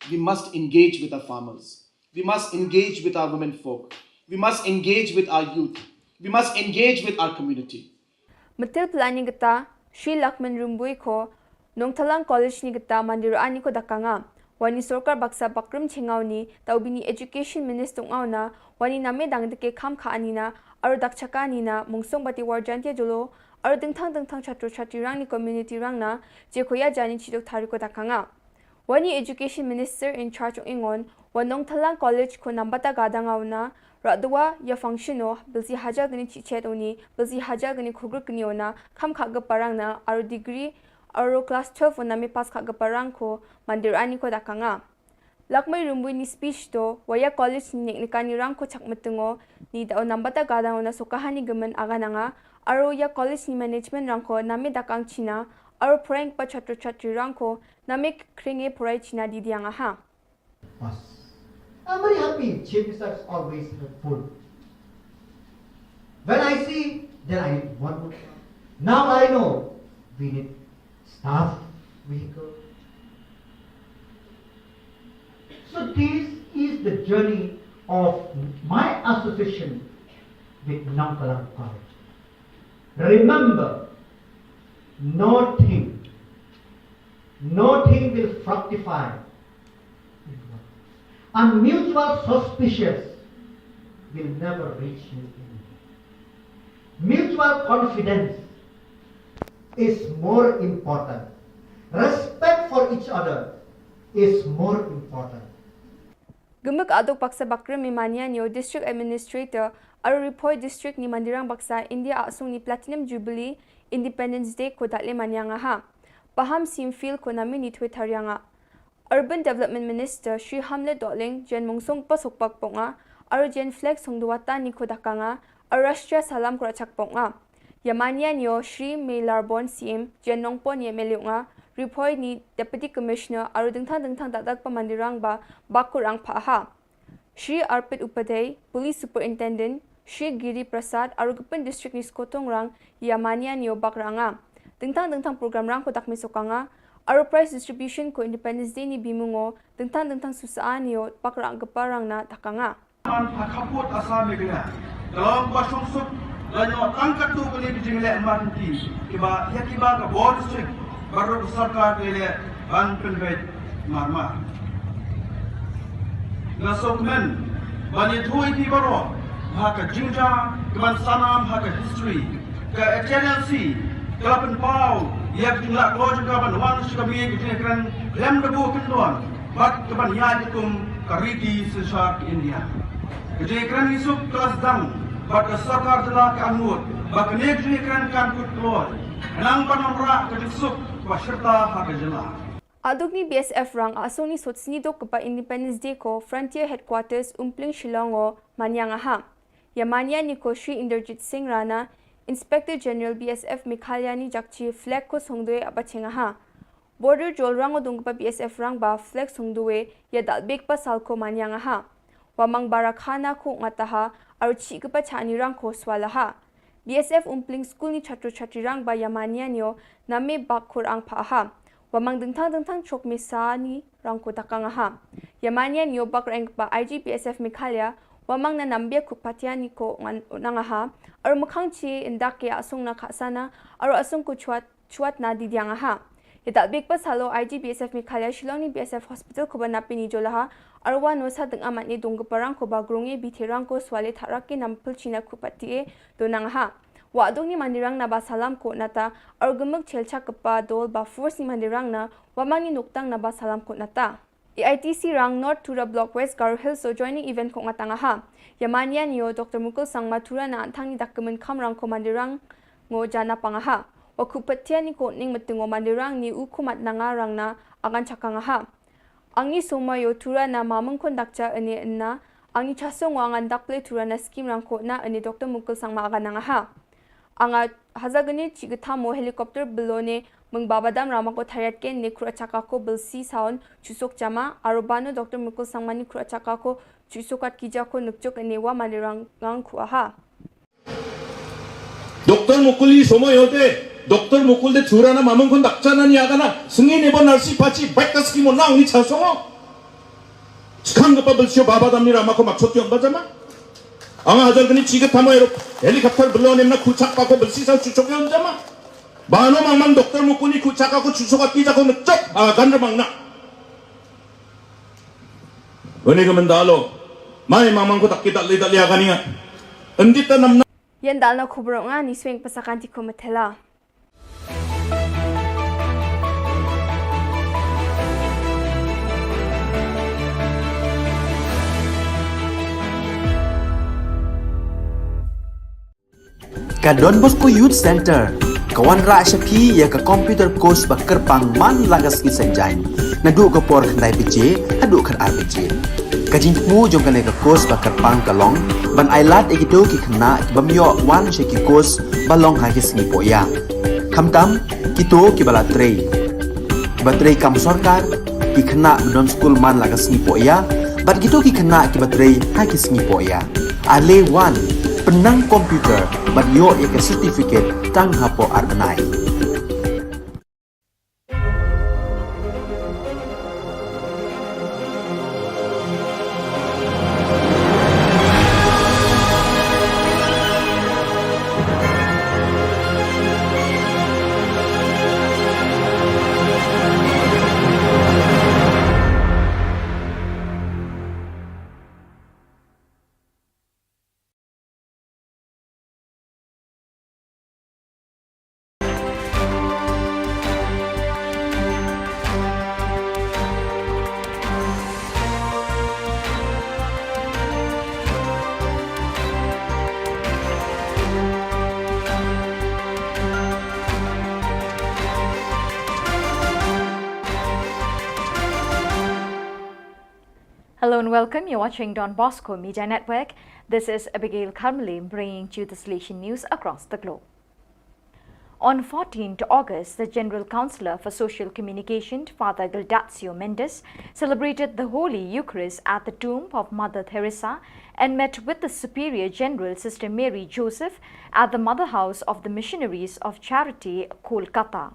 we must engage with our farmers. We must engage with our women folk. We must engage with our youth. We must engage with our community. Metil pelani gita, Shri Lakman Rumbui ko, Nongthalang College ni gita mandir ani ko dakanga. Wani sorkar baksa bakrim chengau ni, tau bini education minister ngau na, wani name dang deke kham kha ani na, aru dak chaka ani na, mungsong bati warjan tia jolo, aru dingthang dingthang chatru chatri rang ni community rang na, je koya jani chidok thari ko dakanga. Wani education minister in charge ong ingon, wa Nongthalang College ko nambata gada ngau na, radwa ya function o, bilsi hajar gani chichet oni, bilsi hajar gani khugur gani ona, kham kha ga parang na, aru degree, aru class twelve ona me pass kha ga parang ko, mandir ani ko dakanga. Lakmai rumbui ni speech to, wa ya college ni nek nekan ni rang ko chak metengo, ni da o nambata gadang o na sokahan ni gemen agananga, aro ya college ni management rang ko name dakang China, aro prank pa chatru chatri rang ko name kringe purai China di diang aha. Us. I'm very happy. Chief Minister is always helpful. When I see, then I need one more. Now I know we need staff vehicle. So this is the journey of my association with Nongkalang College. Remember, nothing, nothing will fructify and mutual suspicious will never reach you anywhere. Mutual confidence is more important. Respect for each other is more important. Gemuk aduk baksa bakrim mi mania nyo District Administrator aro Ri Bhoi District ni mandirang baksa India asung ni Platinum Jubilee Independence Day ko datle mania nga ha. Paham sim fil ko nami ni twe tarianga. Urban Development Minister Shri Hamlet Dohling jen mungsung pasuk pak ponga, aro jen flag sung duwata ni ko dakanga, aro Rashtriya Salam ko rachak ponga. Yamania nyo Shri Meilarbon C M jen nongpon ye meliunga, Ri Bhoi ni Deputy Commissioner aro dingthang dingthang dadak pamandirang ba bakurang paha. Shri Arpit Upadhyay, Police Superintendent, Shri Giri Prasad, aro gepin district ni skotong rang, Yamania nyo bakranga. Dingthang dingthang program rang ko dakmi sokanga, aro prize distribution ko Independence Day ni bimungo, dingthang dingthang susaan yo bakrang geparang na dakanga. Man ha khaput Assam Meghalaya. Kalong ba shong suk la nyo tang katu kali ki jingle marti kiba ya kiba ka bor district baru sorkar ki le ban pynbeit marmar. Nga sokmen ban ïathuh ïa phi baroh ha ka jingjia kaban sanam ha ka history ka H N L C ka la pynpaw ïa ka jinglah kloi jong ka ban wan sha ka miej ka jingkren khlem da buh kyndon bad kaban ïaid kum ka riti synshar ka India. Ka jingkren ngi suk ka la sdang bad ka sorkar jylla ka angnud ba kane ka jingkren kan kut kloi. Nang ban ym rah ka jingsuk ba shirta ha ka jylla. Aduk ni B S F rang asung ni sot sni dok kepa Independence Day ko Frontier Headquarters Umpling Shillong o mania nga ha. Yamania ni ko Shri Inderjit Singh Rana, Inspector General B S F Meghalaya ni jakchi flag ko songdoi aba chenga ha. Border jol rang o dungkepa B S F rang ba flag songdoi ya dalbek pa sal ko mania nga ha. Wamang barakhana ko ngataha, aro chi kepa chani rang ko swala ha. B S F Umpling School ni chatru chatri rang ba yamania nyo name bak khur ang pha ha. Wamang dingthang dingthang chok mesa ni rang ko dakang ha. Yamania nyo bak rang ba I G B S F Meghalaya, wamang na nambia kupatia ni ko ngan nang ha. Aro makhang chi indak ya asung na khasana, aro asung ko chuat chuat na di diang ha. Ita bik pa salo I G B S F Meghalaya Shillong ni B S F Hospital ko ba napi ni jolaha, arwa no sa deng amat ni dong keparang ko ba grunge bi terang ko swale tharak ke nampel china kupat tie donang ha. Wa dong ni mandirang na ba salam ko nata, ar gemuk chelcha kepa dol ba force ni mandirang na, wa mang ni nuktang na ba salam ko nata. A I T C rang North Tura Block West Garo Hills o joining event ko ngatang ha. Yamania nio Doctor Mukul Sangma Tura na antang ni dak kemen kam rang ko mandirang ngo jana pang ha. Wa kupat tia ni ko ning metengo mandirang ni u kumat nanga rang na angan chakang ha. Angi soma yo Tura na mamung kon dakcha ene enna, angi chasong wa angan dakple Tura na skim rang ko na ene Doctor Mukul Sangma agan nanga ha. Anga hazagani chi gthamo helicopter belone mung babadam rama ko thariat ken ne khura chaka ko belsi saun chusok jama, aro bano Doctor Mukul Sangma ni khura chaka ko chusok at kija ko nukchok ne wa mandirang ngang khua ha. Doctor Mukul i somoy hote, Doctor Mukul de Tura na mamung kon dakcha na ni agana, sengi ne bo narsi pachi baik ta skim o na ungi chasongo. Skang gpa belsio babadam ni rama ko maksot yon bajama. Anga hajar gani chi gthamo ero helicopter belone mna khuchak pa ko belsi sa chusok yon jama. Bano mang mang Doctor Mukul ni khuchak ko chusok at kija ko nukchok, ah, gan remang na. Wani ka mendalo. Mai mang mang ko tak kita li tak li agani nga. Endita nam na. Yan dal na khubro nga ni swing pasakan ti ko metela. Ka Don Bosco Youth Centre ka wanrah sha phi ïa ka computer course ba kyrpang man la ka sngi Saitjaiñ. Naduh ka por khyndai baje haduh khatar baje. Ka jingthmu jong kane ka course ba kyrpang ka long ban ai lad ïa kito ki khynnah ki bym ïoh wan sha ki course ba long ha ki sngi pohïa. Khamtam kito kiba la trei, kiba trei kam sorkar, ki khynnah ba don skul man la ka sngi pohïa, bad kito ki khynnah kiba trei ha ki sngi pohïa. Ale wan, pynnang computer bad ïoh ïa ka certificate tang hapoh ar bnai. Hello and welcome. You're watching Don Bosco Media Network. This is Abigail Karmali bringing to you the Salesian news across the globe. On fourteenth August, the General Councillor for Social Communication, Father Gildacio Mendes, celebrated the Holy Eucharist at the tomb of Mother Teresa and met with the Superior General, Sister Mary Joseph, at the Mother House of the Missionaries of Charity, Kolkata.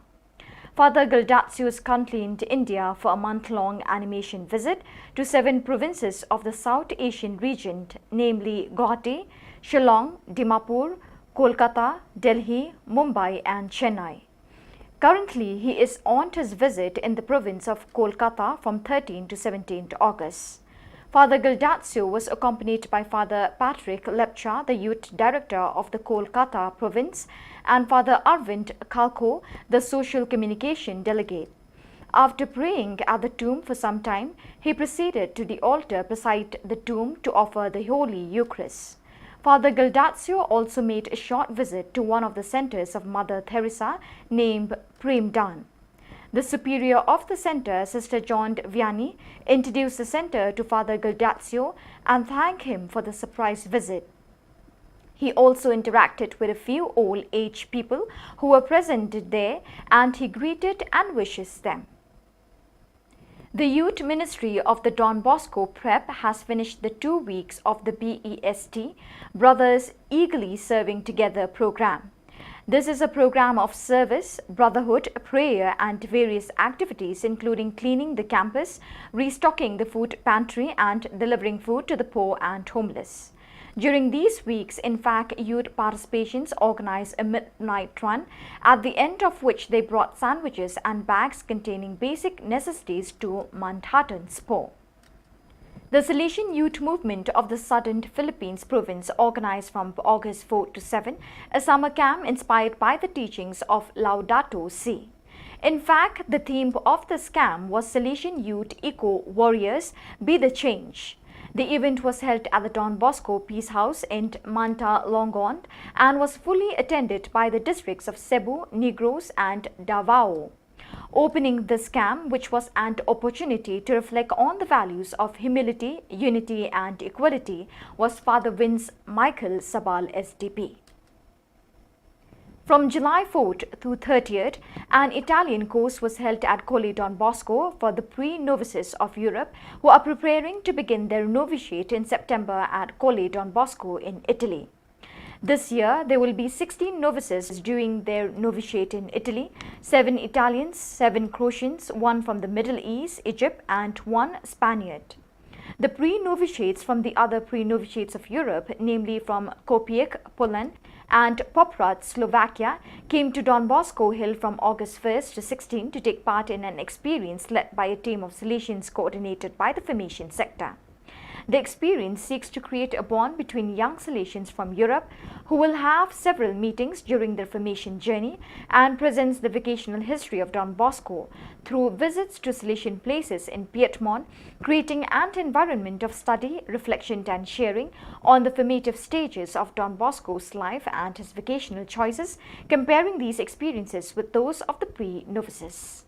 Father Gildacio is currently in India for a month-long animation visit to seven provinces of the South Asian region, namely Guwahati, Shillong, Dimapur, Kolkata, Delhi, Mumbai and Chennai. Currently, he is on his visit in the province of Kolkata from thirteenth to seventeenth August. Father Gildacio was accompanied by Father Patrick Lepcha, the youth director of the Kolkata province, and Father Arvind Khalkho, the social communication delegate. After praying at the tomb for some time, he proceeded to the altar beside the tomb to offer the Holy Eucharist. Father Gildacio also made a short visit to one of the centers of Mother Teresa named Prem Dhan. The superior of the center, Sister John Vianney, introduced the center to Father Gildacio and thanked him for the surprise visit. He also interacted with a few old age people who were present there and he greeted and wishes them. The youth ministry of the Don Bosco Prep has finished the two weeks of the B E S T, Brothers Eagerly Serving Together program. This is a program of service, brotherhood, prayer, and various activities, including cleaning the campus, restocking the food pantry, and delivering food to the poor and homeless. During these weeks, INFAC youth participations organized a midnight run, at the end of which they brought sandwiches and bags containing basic necessities to Mounthattan Spur. The Salesian Youth Movement of the Southern Philippines Province organized from August fourth to seventh a summer camp inspired by the teachings of Laudato Si. In fact, the theme of this camp was Salesian Youth Eco Warriors, Be the Change. The event was held at the Don Bosco Peace House in Manta Longon and was fully attended by the districts of Cebu, Negros, and Davao. Opening this camp, which was an opportunity to reflect on the values of humility, unity, and equality, was Father Vince Michael Sabal S D P. From July fourth to thirtieth, an Italian course was held at Colle Don Bosco for the pre-novices of Europe who are preparing to begin their novitiate in September at Colle Don Bosco in Italy. This year, there will be sixteen novices doing their novitiate in Italy, seven Italians, seven Croatians, one from the Middle East, Egypt, and one Spaniard. The pre-novitiates from the other pre-novitiates of Europe, namely from Kopiec, Poland, and Poprad, Slovakia, came to Don Bosco Hill from August first to sixteenth to take part in an experience led by a team of Salesians coordinated by the formation sector. The experience seeks to create a bond between young Salesians from Europe who will have several meetings during their formation journey and presents the vocational history of Don Bosco through visits to Salesian places in Piedmont, creating an environment of study, reflection, and sharing on the formative stages of Don Bosco's life and his vocational choices, comparing these experiences with those of the pre-novices.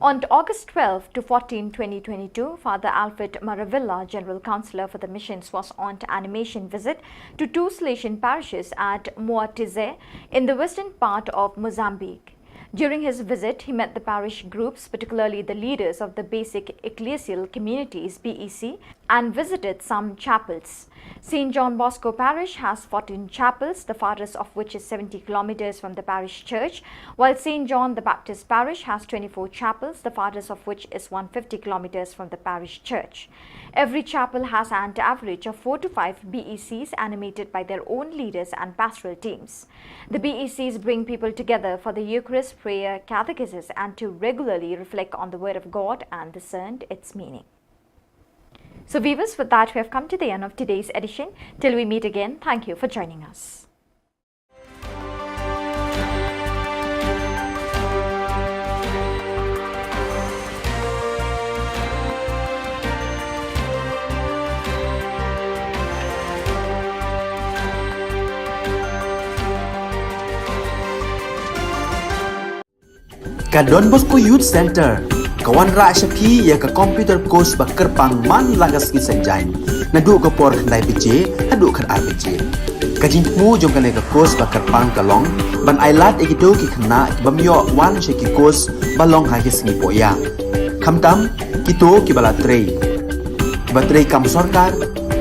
On August twelve to fourteen, twenty twenty-two, Father Alfred Maravilla, General Councillor for the Missions, was on animation visit to two Salesian parishes at Moatize in the western part of Mozambique. During his visit, he met the parish groups, particularly the leaders of the basic ecclesial communities, B E C, and visited some chapels. Saint John Bosco Parish has fourteen chapels, the farthest of which is seventy kilometers from the parish church, while Saint John the Baptist Parish has twenty-four chapels, the farthest of which is one hundred fifty kilometers from the parish church. Every chapel has an average of four to five B E Cs animated by their own leaders and pastoral teams. The B E Cs bring people together for the Eucharist, prayer, catechesis, and to regularly reflect on the Word of God and discern its meaning. So, viewers, with that, we have come to the end of today's edition. Till we meet again, thank you for joining us. Ka Don Bosco Youth Centre ka wanrah sha phi ïa ka computer course ba kyrpang man la ka sngi Saitjaiñ, naduh ka por khyndai baje haduh khatar baje. Ka jingthmu jong kane ka course ba kyrpang ka long ban ailad ïa kito ki khynnah ki bym ïoh wan sha ki course ba long ha ki sngi pohïa. Khamtam kito kiba la trei, kiba trei kam sorkar,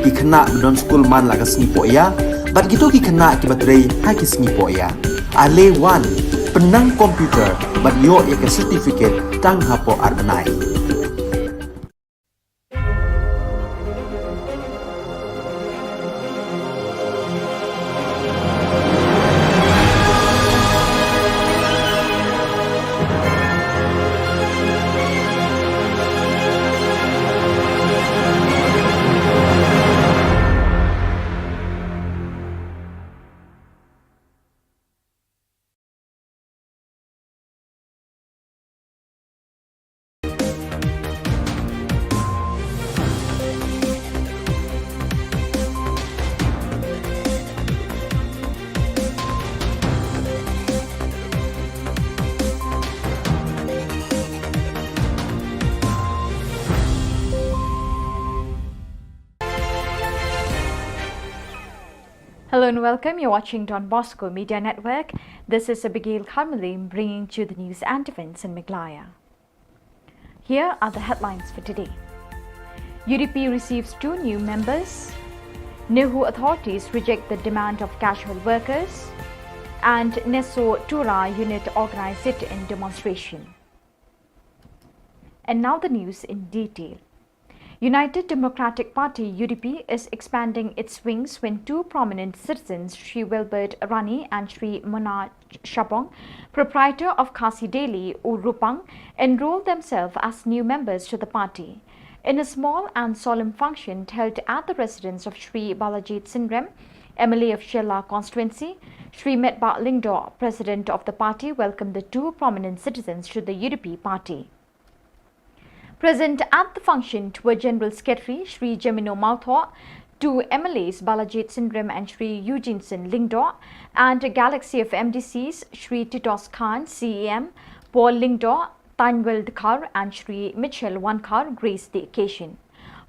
ki khynnah ba don skul man la ka sngi pohïa, bad kito ki khynnah kiba trei ha ki sngi pohïa. Ale wan, pynnang computer bad ïoh ïa ka certificate tang hapoh ar bnai. Hello and welcome. You're watching Don Bosco Media Network. This is Abigail Kharmalim bringing to you the news and events in Meghalaya. Here are the headlines for today. U D P receives two new members. NEHU authorities reject the demand of casual workers. And NESO Tura unit organized sit-in demonstration. And now the news in detail. United Democratic Party, U D P, is expanding its wings when two prominent citizens, Shri Wilbert Rani and Shri Mona Shabong, proprietor of Khasi Daily, Urupang, enrolled themselves as new members to the party. In a small and solemn function held at the residence of Shri Balajied Singh Rem, M L A of Shella constituency, Shri Metbah Lyngdoh, president of the party, welcomed the two prominent citizens to the U D P party. Present at the function were General Secretary Shri Jemino Mawthoh, two M L As Balajied Singh Rem and Shri Eugene Singh Lyngdoh, and Galaxy of M D Cs Shri Titos Khan, C E M, Paul Lyngdoh, Tanwel Dkhar, and Shri Mitchell Wankhar graced the occasion.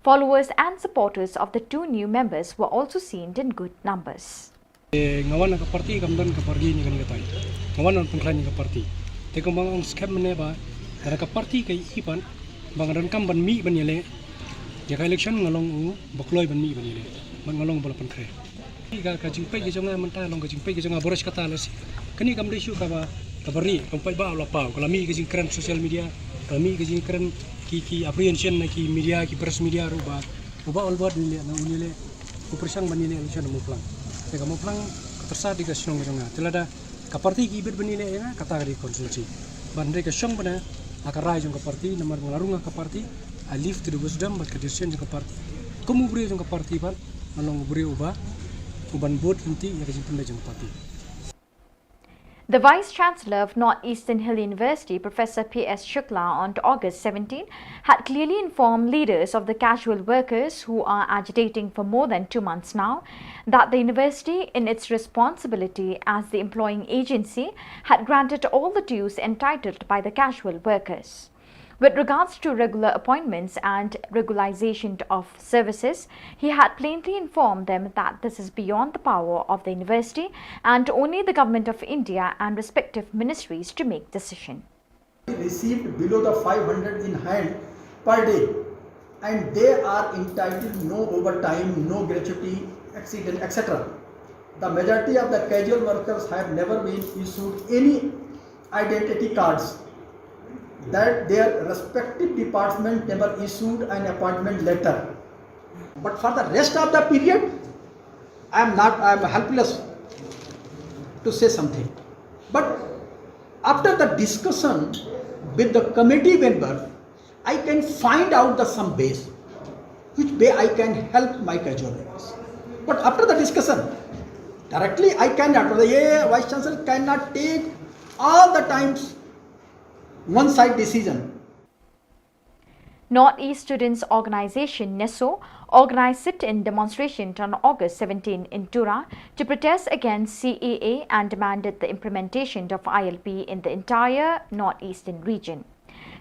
Followers and supporters of the two new members were also seen in good numbers. Eh, nga wan na ka party kam don ka party ni kan ka tai. Nga wan na pengklan ni ka party. Te ka mang ong skhem mene ba na ka party ka i pan ba nga don kam ban mi ban yele. Ya ka election nga long u ba kloi ban mi ban yele. Ban nga long ba la pengkre. Ka ka jingpei ka jonga menta long ka jingpei ka jonga boros kata la si. Kani kam dei shu ka ba ka bari kam pei ba la pau ka la mi ka jingkren social media. Ka la mi ka jingkren ki ki apprehension na ki media ki press media ru ba. Uba olbot ni le na u ni le. Ku pyrshang ban ïaleh election ha Mawphlang. Te ka Mawphlang ka tyrsa dei ka shnong ka jong nga. Te lada ka party ki bit ban ïaleh ïa nga, kata ka dei constituency. Ban dei ka shong bana ha ka rai jong ka party, namar nga la rung ha ka party, I leave to the wisdom bad ka decision jong ka party. Kum u briew jong ka party bad nga long u briew uba uban bud lynti ïa ka jingpynbeit jong ka party. The Vice Chancellor of North Eastern Hill University, Professor P S Shukla, on August seventeen, had clearly informed leaders of the casual workers who are agitating for more than two months now that the university, in its responsibility as the employing agency, had granted all the dues entitled by the casual workers. With regards to regular appointments and regularization of services, he had plainly informed them that this is beyond the power of the university and only the Government of India and respective ministries to make decision. Received below the five hundred in hand per day, and they are entitled no overtime, no gratuity, accident, et cetera. The majority of the casual workers have never been issued any identity cards, that their respective department never issued an appointment letter. But for the rest of the period, I am not, I am helpless to say something. But after the discussion with the committee member, I can find out the some ways which way I can help my casual workers. But after the discussion, directly I cannot, the Vice Chancellor cannot take all the times one side decision. Northeast Students Organization, NESO, organized sit-in demonstration on August seventeen in Tura to protest against C A A and demanded the implementation of I L P in the entire northeastern region.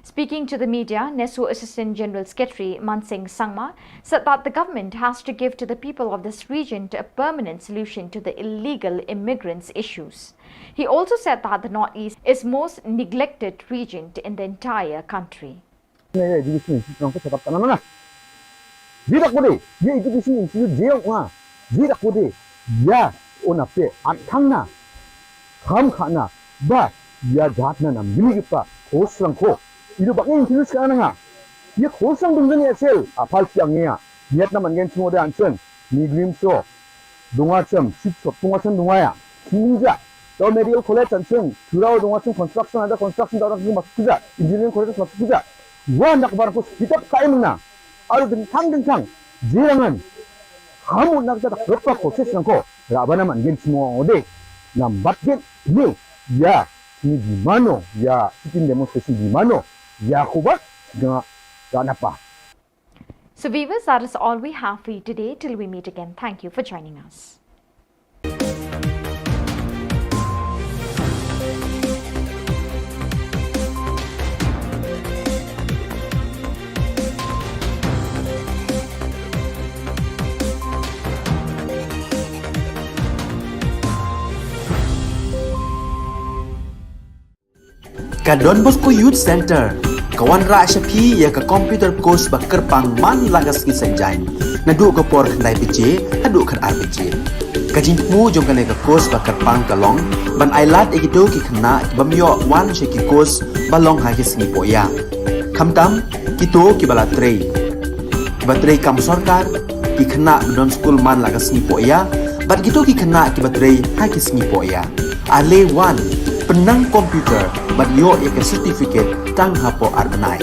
Speaking to the media, NESO Assistant General Secretary Mansing Sangma said that the government has to give to the people of this region to a permanent solution to the illegal immigrants issues. He also said that the Northeast is most neglected region in the entire country. Education institute nang ko setup kana na. Jirak ko de, ye education institute je nga. Jirak ko de, ya ona pe at thang na. Kham khana ba ya jat na nam bini pa khos lang ko. Ido bak institute kana nga. Ye khos lang dum ya sel apal siang ya. Yat na man gen simo de ansen. Ni grim so. Dunga chem, sip so, dunga chem dunga ya. Kinja. Tau medical college ansen. Turau dunga chem construction ada construction tau nak masuk kuja. Engineering college masuk kuja. Wa nak bar ko kitab kai mena. Aru dengkang dengkang. Jirangan. Hamu nak jata berapa proses nangko. Rabana man gen simo ode. Nambat gen ni. Ya. Ni di mano. Ya. Sitin demonstration di mano. Ya kuba. Nga. Ganapa. So viewers, that is all we have for you today. Till we meet again, thank you for joining us. Ka Don Bosco Youth Centre ka wanrah sha phi ïa ka computer course ba kyrpang man la ka sngi Saitjaiñ naduh ka por khyndai baje haduh khatar baje. Ka jingthmu jong kane ka course ba kyrpang ka long ban ailad ïa kito ki khynnah ki bym ïoh wan sha ki course ba long ha ki sngi pohïap. Khamtam kito kiba la trei, kiba trei kam sorkar, ki khynnah ba don skul man la ka sngi pohïap bad kito ki khynnah kiba trei ha ki sngi pohïap. Ale wan, pynnang computer bad ïoh ïa ka certificate tang hapoh ar bnai.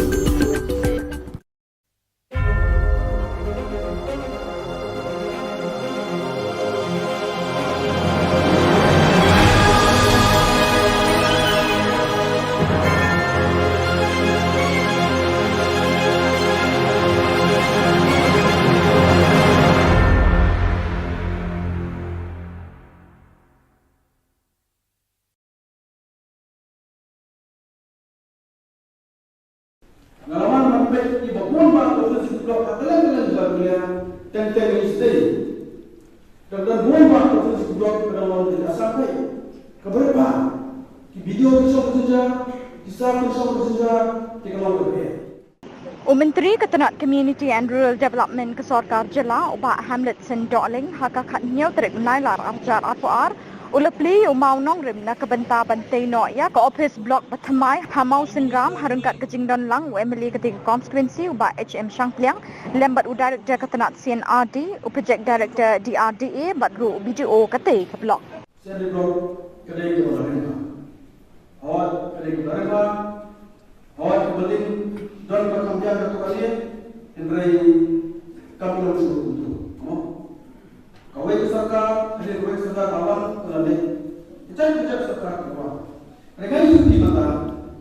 Nga la wan ban peit ïa ba bun ba ka office block ha kylleng kylleng jylla Meghalaya teng teng ïa u sdei. Ka don bun ba ka office block ka dang long ka jaka sah peit. Ka bret bha. Ki B D O ki shong ka jaka, ki sar ki shong ka jaka, te ka long ka bret. U Myntri ka tnat Community and Rural Development ka Sorkar Jylla u Bah Hamletson Dohling ha ka khathynñiew tarik u Nailar arhajar arphew ar u la plie ïa u maw nongrim na ka bynta ban tei noh ïa ka office block ba thymmai ha Mawsynram ha ryngkat ka jingdon lang u M L A ka dei ka constituency u Bah H M Shangpliang lem bad u Director ka tnat C and R D, u Project Director D R D A bad ruh u B D O ka tei ka block. Sendri Block ka dei kaba la ring bha. Hooid ka dei kaba la ring bha. Hooid kaba dei don ba kham biang ka kaba dei hynrei kam long shuh kumto. Mo? Kawei ka sorkar hadien kawei ka sorkar ka wan ka la leh. Ka jait ka jait sorkar ka wan. Hynrei ngan ïathuh ïa phi mynta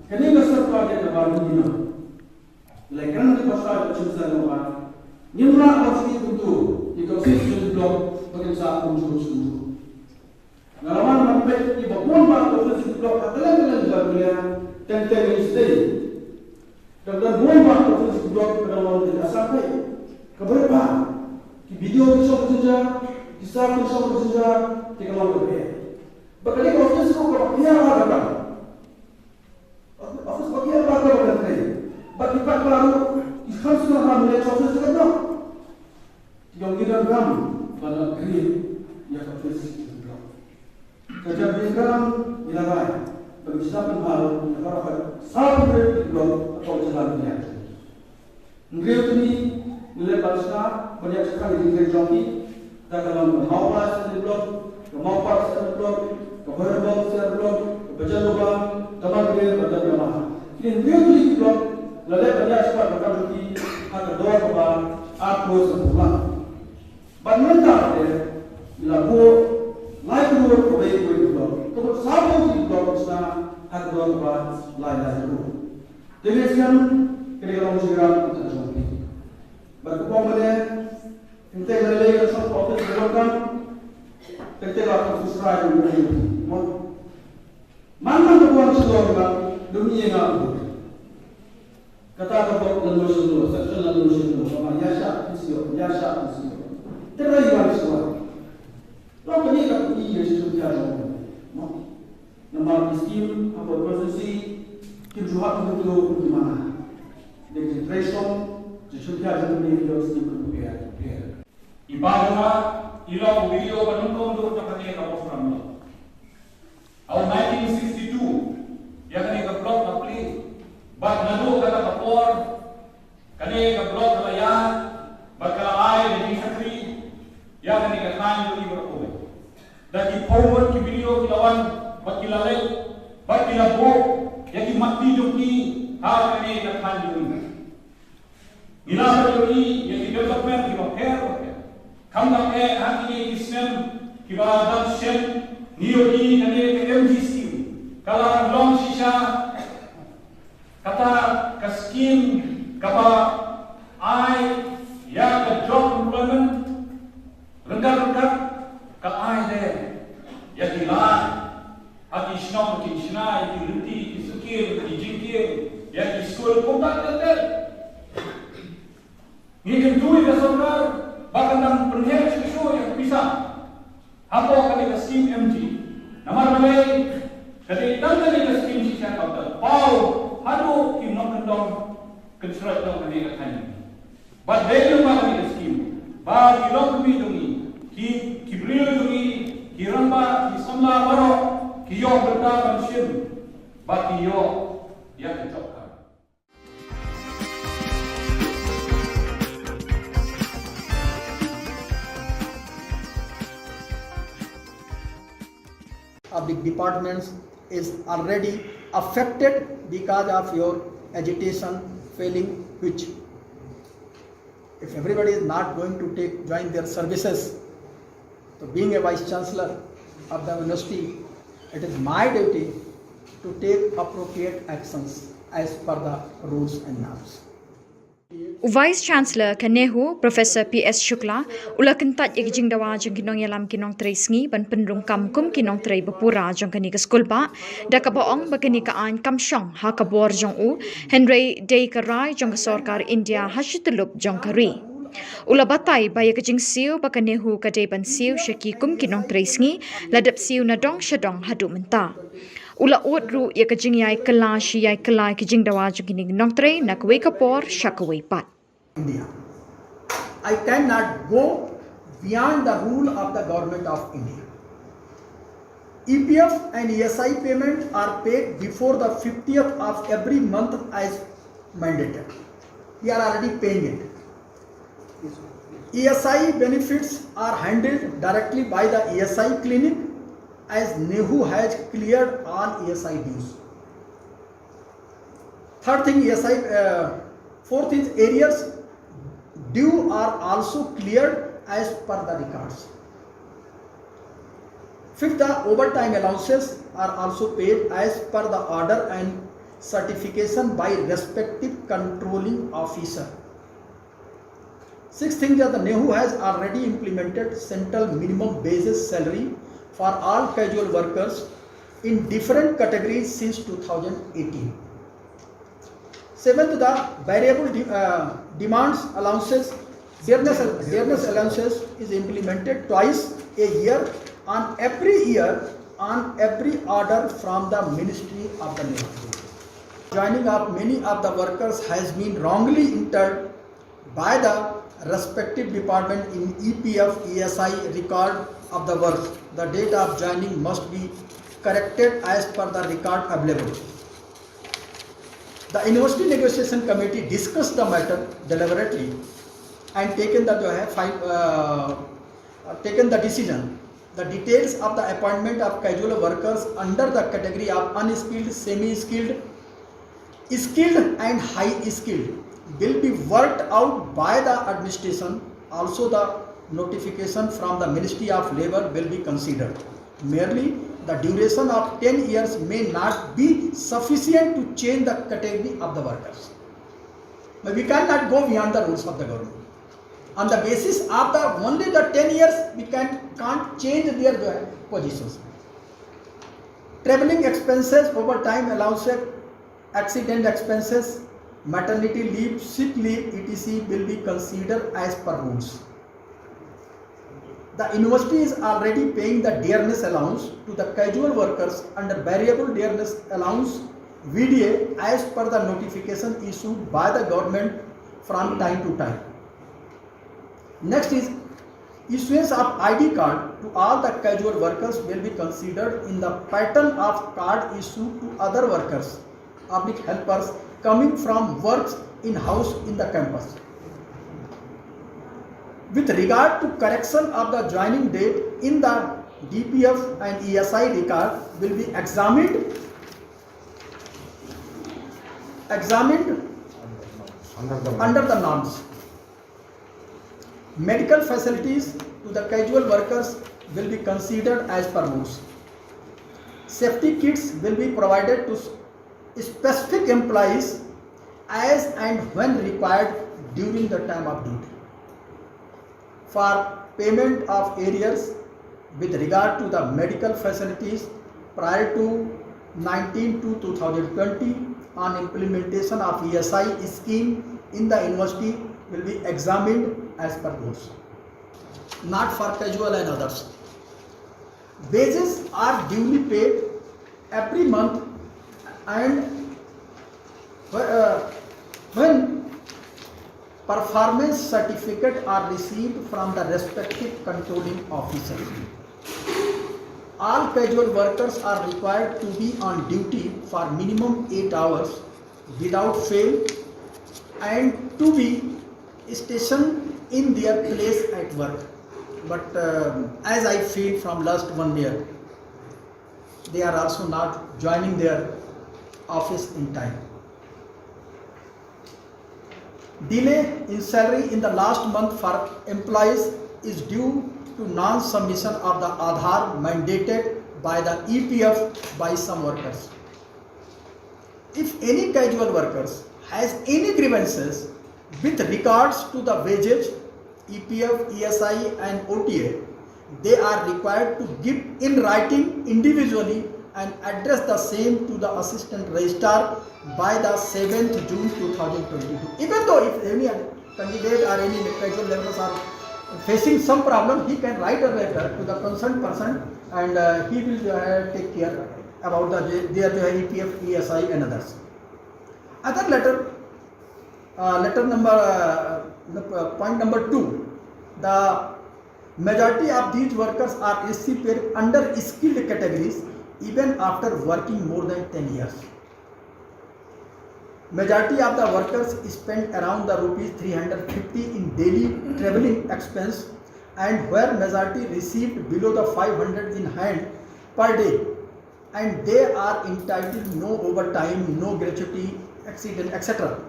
kane ka sorkar ka dei kaba dei na. Lei kren ki basa ka chim sa nongwa. Ngim lah ban sngewthuh kumtu ïa ka office block ba kin sa kumjuh kumjuh. Nga la wan ban peit ïa ba bun ba ka office block ha kylleng kylleng jylla Meghalaya teng teng ïa u sdei. Ka Video ki shong ka jingjia, ki sa ki shong ka jingjia, te ka long kaba eh. Bad kane ka office ruh kaba khia ba ka kam. Office ba khia ba ka ba kan trei. Bad ki paidbah ruh ki kham sngewbha ban leit sha office jong ka block. Ki ong ngi donkam ban upgrade ïa ka office jong ka block. Ka jingpynbna ngi la rai ba ngi sdang pynbna ïa baroh ka saw phew hynriew ki block hapoh jylla Meghalaya. Hynriew tylli ngi leh ban sdang ban ïa shah ïa ka jingtrei jong ki, da ka long ka Mawphai Assembly Block, ka Mawpar Assembly Block, ka Bhoirymbong Assembly Block, ka Bajan Lubang, ka Margre bad ka Mawhah. Kine hynriew tylli ki block la leh ban ïa shah ïa ka kam jong ki ha ka dor kaba ar klur sanphew lak. Bad mynta te la buh lai klur kawei kawei ka block. Ka mut sawphew tylli ki block sdang ha ka dor kaba lai lai klur. Te ngi sngewthuh kane ka long jingïarap kata jong phi. Bad ka bok mane, kynthei mane lei ka song office ka long kam, kynthei la ka susrai ka long kam. Man man ka buan shlong ka dum ïa nga. Kata ka bok la no shlong, sa shlong la no shlong, ka ma ya sha phi sio, ya sha phi sio. Te rai wan sio. Long kane ka phi ïa shlong ka jong. Namar ki skim hapoh constituency kim ju hap kum kito kum ki mana. Dei ki trei shong, ki shong kia jong ki ïoh skim kum pia, pia. I ba jong nga, i long u video ba nyngkong duk jong kane ka program lo. Au nineteen sixty-two, ïa kane ka block ka plie, bad naduh kata ka por, kane ka block ka la ïaid, bad ka la ai da jingshakri ïa kane ka thaiñ jong ngi baroh kawei. Da ki photo ki video ki la wan, bad ki la leit, bad ki la buh ïa ki matti jong ki ha kane ka thaiñ jong ngi. Ngi la ïohi ïa ki development kiba pher bapher. Khamtam eh ha kine ki snem kiba dang shen, ngi ïohi kane ka M G scheme ka la long shisha kata ka scheme kaba ai ïa ka job employment ryngkat ryngkat, ka ai de ïa ki lad ha ki shnong ki shna, ïa ki lynti ki suki, ïa ki jingkieng, ïa ki skul, kumta ter ter. Ngi kyntu ïa ka sorkar ba kan dang pynheh shuh shuh ïa ka pisa hapoh kane ka skim M G. Namar balei? Ka dei tang kane ka skim shisha kaba paw haduh ki nongkyndong kynshroj jong kane ka thaiñ. Bad dei lyngba kane ka skim ba ki longkmie jong ngi, ki, ki briew jong ngi, ki rangbah, ki samla baroh ki ïoh bynta ban shim bad ki ïoh ïa ka job card. Public departments is already affected because of your agitation failing, which if everybody is not going to take, join their services, so being a vice chancellor of the university, it is my duty to take appropriate actions as per the rules and norms. U Vice Chancellor ka NEHU, Professor P S Shukla, u la kyntait ïa ki jingdawa jong ki nongïalam ki nongtrei sngi ban pynrung kam kum ki nongtrei ba pura jong kane ka skulbah, da kaba ong ba kane ka aiñ kam shong ha ka bor jong u, hynrei dei ka rai jong ka sorkar India ha shi tyllup jong ka ri. U la batai ba ïa ka jingsiew ba ka NEHU ka dei ban siew sha ki kum ki nongtrei sngi, la dep siew na dong sha dong haduh mynta. U la ud ruh ïa ka jingïai kylla shi ïai kylla ki jingdawa jong kine ki nongtrei na kawei ka por sha kawei pat. India. I cannot go beyond the rule of the Government of India. E P F and E S I payments are paid before the fiftieth of every month as mandated. We are already paying it. E S I benefits are handled directly by the E S I clinic as NEHU has cleared all E S I dues. Third thing, E S I, uh, fourth is arrears due are also cleared as per the records. Fifth, the overtime allowances are also paid as per the order and certification by respective controlling officer. Sixth thing that the NEHU has already implemented central minimum basis salary for all casual workers in different categories since two thousand eighteen. Seventh, the variable de- uh, demands allowances Dearness, dearness allowances is implemented twice a year on every year on every order from the Ministry of the Labour. Joining of many of the workers has been wrongly entered by the respective department in E P F E S I record of the work. The date of joining must be corrected as per the record available. The University Negotiation Committee discussed the matter deliberately and taken the, uh, taken the decision. The details of the appointment of casual workers under the category of unskilled, semi-skilled, skilled and high skilled will be worked out by the administration. Also, the notification from the Ministry of Labour will be considered. Merely the duration of ten years may not be sufficient to change the category of the workers. But we cannot go beyond the rules of the government. On the basis of the only the ten years, we can, can't change their, uh, positions. Travelling expenses, overtime allowances, accident expenses, maternity leave, sick leave, et cetera will be considered as per rules. The university is already paying the dearness allowance to the casual workers under variable dearness allowance, V D A, as per the notification issued by the government from time to time. Next is issuance of I D card to all the casual workers will be considered in the pattern of card issued to other workers, public helpers coming from works in house in the campus. With regard to correction of the joining date in the D P F and E S I record will be examined, examined under the norms. Medical facilities to the casual workers will be considered as per rules. Safety kits will be provided to specific employees as and when required during the time of duty. For payment of arrears with regard to the medical facilities prior to nineteen two two thousand twenty on implementation of E S I scheme in the university will be examined as per rules, not for casual and others. Wages are duly paid every month and wh- uh, when performance certificate are received from the respective controlling officer. All casual workers are required to be on duty for minimum eight hours without fail and to be stationed in their place at work. But uh, as I feel from last one year, they are also not joining their office in time. Delay in salary in the last month for employees is due to non-submission of the Aadhaar mandated by the E P F by some workers. If any casual workers has any grievances with regards to the wages, E P F, E S I and O T A, they are required to give in writing individually and address the same to the assistant registrar by the seventh June two thousand twenty-two. Even though if any candidate or any casual laborers are facing some problem, he can write a letter to the concerned person and uh, he will uh, take care about the their E P F, E S I and others. Other letter, uh, letter number, uh, point number two, the majority of these workers are S C paid under skilled categories even after working more than ten years. Majority of the workers spend around the rupees three hundred fifty in daily travelling expense, and where majority received below the five hundred in hand per day, and they are entitled no overtime, no gratuity, accident, et cetera.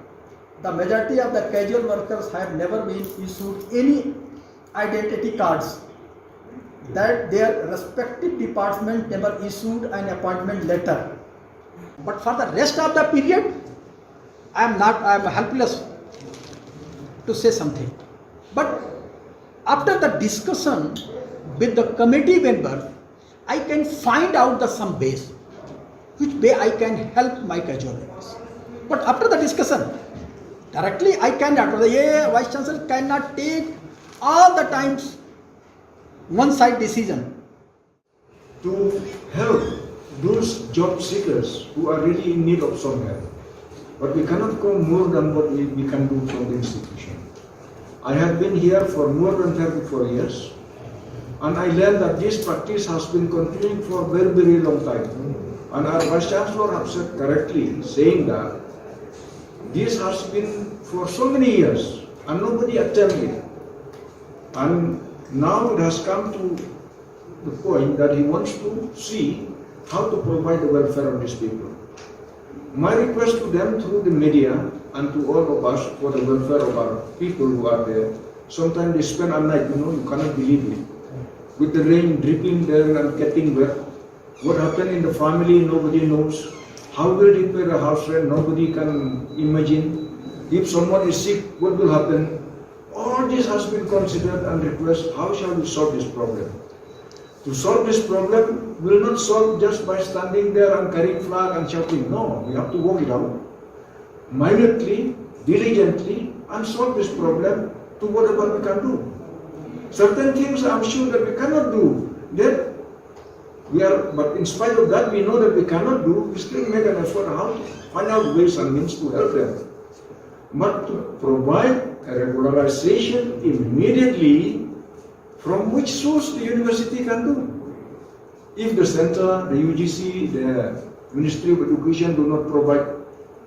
The majority of the casual workers have never been issued any identity cards, that their respective department never issued an appointment letter. But for the rest of the period, I am not, I am helpless to say something. But after the discussion with the committee member, I can find out the some ways which way I can help my casual laborers. But after the discussion, Directly, I cannot. ये वाइस चांसलर cannot take all the times one side decision. To help those job seekers who are really in need of some help. But we cannot go more than what we, we can do from the institution. I have been here for more than thirty-four years, and I learned that this practice has been continuing for a very, very long time. And our Vice Chancellor have said correctly, saying that this has been for so many years, and nobody attended it. And now it has come to the point that he wants to see how to provide the welfare of these people. My request to them through the media and to all of us for the welfare of our people who are there. Sometimes they spend a night, you know, you cannot believe it. With the rain dripping there and getting wet. What happened in the family, nobody knows. How will they pay the house rent, nobody can imagine. If someone is sick, what will happen? All this has been considered and request, how shall we solve this problem? To solve this problem will not solve just by standing there and carrying flag and shouting. No, we have to work it out minutely, diligently, and solve this problem to whatever we can do. Certain things I'm sure that we cannot do. That we are, but in spite of that, we know that we cannot do. We still make an effort how to find out ways and means to help them. But to provide a regularization immediately from which source the university can do. If the center, the U G C, the Ministry of Education do not provide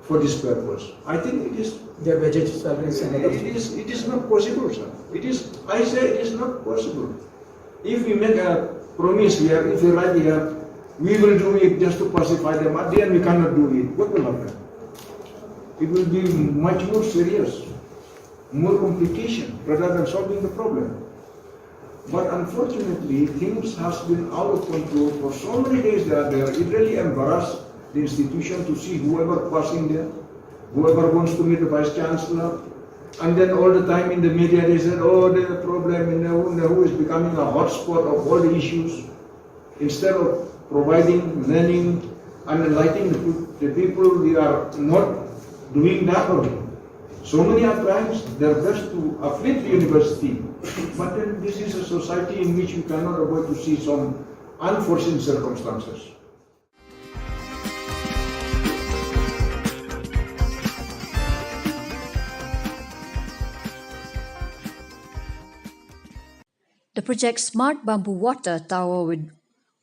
for this purpose, I think it is Their wages, salaries, and it other. Is it is not possible, sir. It is, I say, it is not possible. If we make a promise here, if we write here, we will do it just to pacify them. At the end, we cannot do it. What will happen? It will be much more serious, more complication rather than solving the problem. But unfortunately, things has been out of control for so many days they are there. It really embarrassed the institution to see whoever passing there, whoever wants to meet the vice chancellor. And then all the time in the media they said, oh, the problem in Nehru, Nehru is becoming a hotspot of all the issues. Instead of providing, learning, and enlightening the, the people, we are not doing that only. So many a times they're best to afflict the university, but then this is a society in which you cannot avoid to see some unforeseen circumstances. The project Smart Bamboo Water Tower with,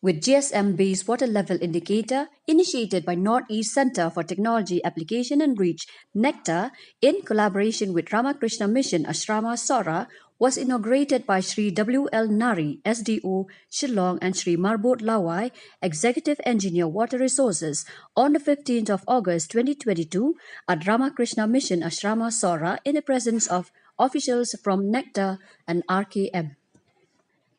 with G S M based water level indicator, initiated by Northeast Center for Technology Application and Reach, NECTAR, in collaboration with Ramakrishna Mission Ashrama Sohra, was inaugurated by Shri W L Nari, S D O Shillong, and Shri Marbot Lawai, Executive Engineer Water Resources, on the fifteenth of August twenty twenty-two at Ramakrishna Mission Ashrama Sohra in the presence of officials from NECTAR and R K M.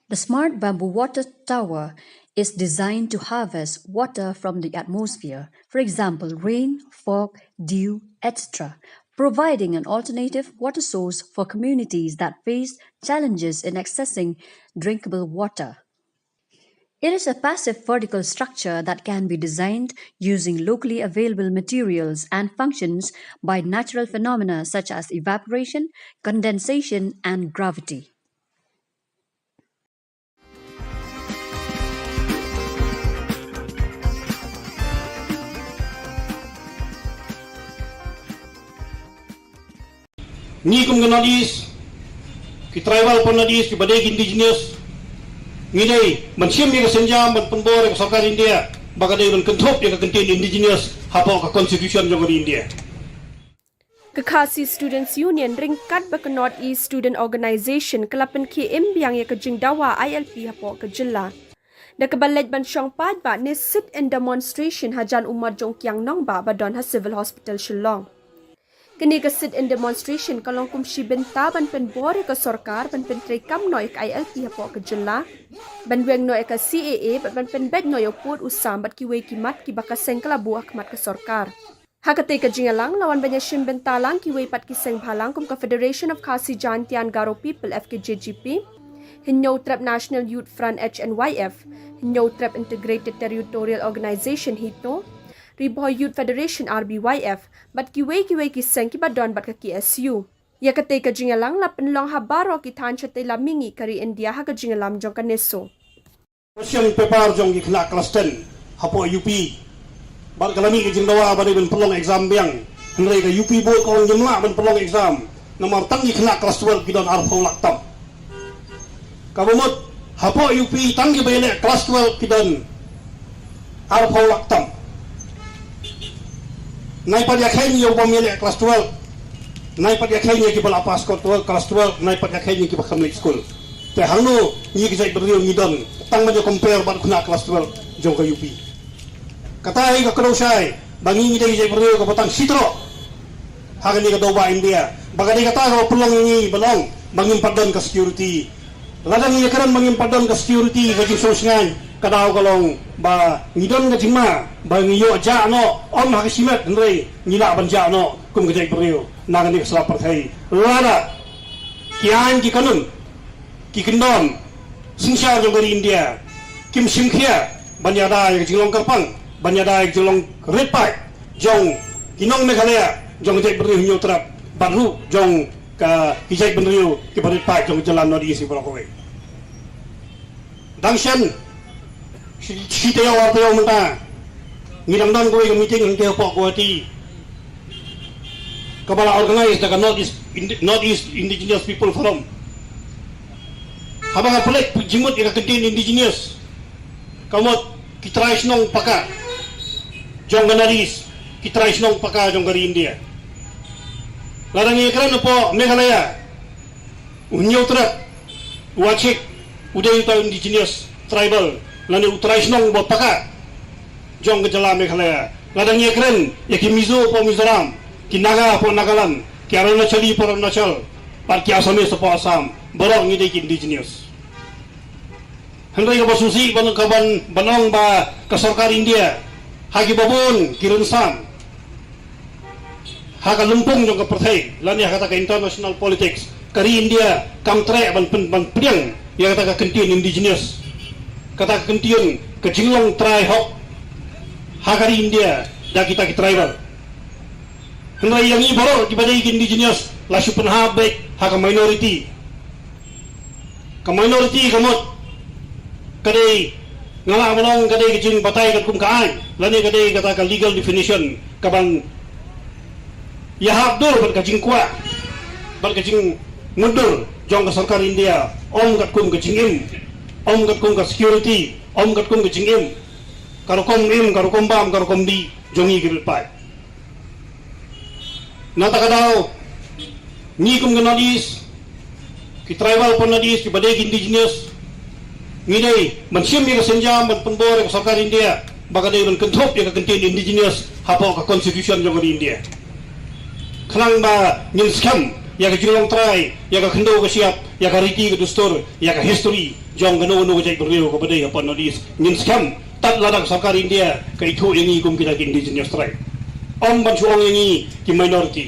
The Smart Bamboo Water Tower is designed to harvest water from the atmosphere, for example, rain, fog, dew, et cetera, providing an alternative water source for communities that face challenges in accessing drinkable water. It is a passive vertical structure that can be designed using locally available materials and functions by natural phenomena such as evaporation, condensation, and gravity. Ngi kum ka North East, ki tribal hapoh North East, kiba dei ki indigenous, ngi dei ban shim ïa ka sienjam ban pynbor ïa ka sorkar India ba ka dei ban kynthup ïa ka kyntien indigenous hapoh ka constitution jong ka ri India. Ka Khasi Students Union ryngkat bad ka North East Student Organisation ka la pynkhie im biang ïa ka jingdawa I L P hapoh ka jylla, da kaba leit ban shong paidbah ne sit-in demonstration hajan u mot jong u Kiang Nangbah ba don ha Civil Hospital Shillong. Kane ka sit-in demonstration ka long kum shi bynta ban pynbor ïa ka sorkar ban pyntreikam noh ïa ka I L P hapoh ka jylla, ban weng noh ïa ka C A A bad ban pynbeit noh ïa u pud u sam bad kiwei ki mat kiba ka seng ka la buh ha khmat ka sorkar. Ha katei ka jingïalang la wan ban ïashim bynta lang kiwei pat ki seng bhalang kum ka Federation of Khasi Jaintia and Garo People, F K J G P, Hynñiewtrep National Youth Front, H N Y F, Hynñiewtrep Integrated Territorial Organisation, HITO, Ri Bhoi Youth Federation, R B Y F, bad kiwei kiwei ki seng kiba don bad ka K S U. Ïa katei ka jingïalang la pynlong ha baroh ki thaiñ shatei lam mihngi ka ri India ha ka jingïalam jong ka NESO. Question paper jong ki khynnah klas ten hapoh U P. Bad ka la mih ka jingdawa ba dei ban pynlong exam biang. Hynrei ka U P board ka ong ngim lah ban pynlong exam. Namar tang ki khynnah klas twelve ki don arphew lak tam. Kaba mut hapoh U P tang kiba ïaleh klas twelve ki don arphew lak tam. Nai pat ïakheiñ ïa u bym ïaleh klas twelve. Nai pat ïakheiñ ïa kiba la pass klas twelve, klas twelve, nai pat ïakheiñ ïa kiba kham leit skul. Te hangno ngi ka jaitbynriew ngi don, tang ban ïa compare bad khynnah klas twelve jong ka U P. Kata hi ka kdew shai ba ngi ngi dei ka jaitbynriew kaba tang shi troh ha kane ka dewbah India. Ba ka dei kata kaba pynlong ïa ngi ban ong ba ngim pat don ka security. Lada ngi ïakren ba ngim pat don ka security, ka jingsngewsih ka daw ka long ba ngi don ka jingma ba ngi ïoh jah noh, ym ha ka shimet hynrei ngi lah ban jah noh kum ka jaitbynriew na kane ka sla pyrthei. Lada ki aiñ ki kanun, ki kyndon synshar jong ka ri India kim shim khia ban ïada ïa ka jinglong kyrpang, ban ïada ïa ka jinglong rit paid jong ki nong Meghalaya, jong ka jaitbynriew Hynñiewtrep bad ruh jong ka, ki jaitbynriew kiba rit paid jong ka jylla North East baroh kawei. Dang shen shi, shi taïew ar taïew mynta ngi dang don kawei ka meeting hangtei hapoh Guwahati kaba la organize da ka North East Indi-, North East Indigenous People Forum. Haba nga peit jingmut ïa ka kyntien indigenous, ka mut ki trai shnong paka jong ka North East, ki trai shnong paka jong ka ri India. Lada ngi kren hapoh Meghalaya, u Hynñiewtrep, u Achik, u dei uta u indigenous tribal lane u trai shnong ba paka jong ka jylla Meghalaya. Lada ngi kren ïa ki Mizo hapoh Mizoram, ki Naga hapoh Nagaland, ki Arunachali hapoh Arunachal, bad ki Assamese hapoh Assam, baroh ngi dei ki indigenous. Hynrei kaba sngewsih ban, ka ban, ban ong ba ka sorkar India ha kiba bun ki rynsan ha ka lympung jong ka pyrthei lane ha kata ka international politics, ka ri India kam treh ban pyn-, ban pdiang ïa kata ka kyntien indigenous, kata ka kyntien ka jinglong trai hok ha ka ri India da kita ki tribal. Hynrei ïa ngi baroh kiba dei ki indigenous la shu pynhap beit ha ka minority. Ka minority ka mut ka dei, nga lah ban ong ka dei ka jingbatai katkum ka aiñ lane ka dei kata ka legal definition kaban ïahap dur bad ka jingkwah bad ka jingmutdur jong ka sorkar India, ym katkum ka jingim, ym katkum ka security, ym katkum ka jingim, ka rukom im, ka rukom bam, ka rukom dih jong ngi ki rit paid. Na kata ka daw, ngi kum ka North East, ki tribal hapoh North East, kiba dei ki indigenous, ngi dei ban shim ïa ka sienjam ban pynbor ïa ka sorkar India ba ka dei ban kynthup ïa ka kyntien indigenous hapoh ka constitution jong ka ri India. Khnang ba ngin skhem ïa ka jinglong trai, ïa ka khyndew ka shyiap, ïa ka riti ka dustur, ïa ka history jong kano kano ka jaitbynriew kaba dei hapoh North East, ngin skhem. Tad lada ka sorkar India ka ithuh ïa ngi kum kita ki indigenous tribe, ym ban shu ong ïa ngi ki minority.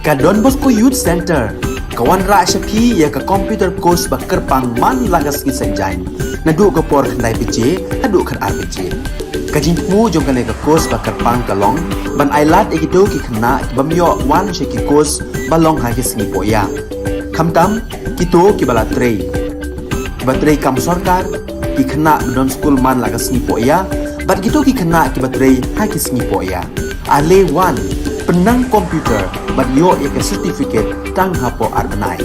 Ka Don Bosco Youth Center ka wanrah sha phi ïa ka computer course ba kyrpang man la ka sngi Saitjaiñ, naduh ka por khyndai baje haduh khatar baje. Ka jingthmu jong kane ka course ba kyrpang ka long ban ailad ïa kito ki khynnah ki bym ïoh wan sha ki course ba long ha ki sngi pohïa, khamtam kito kiba la trei, kiba trei kam sorkar, ki khynnah ba don skul man la ka sngi pohïa, bad kito ki khynnah kiba trei ha ki sngi pohïa. Ale wan, pynnang computer bad ïoh ïa ka certificate tang hapoh ar bnai.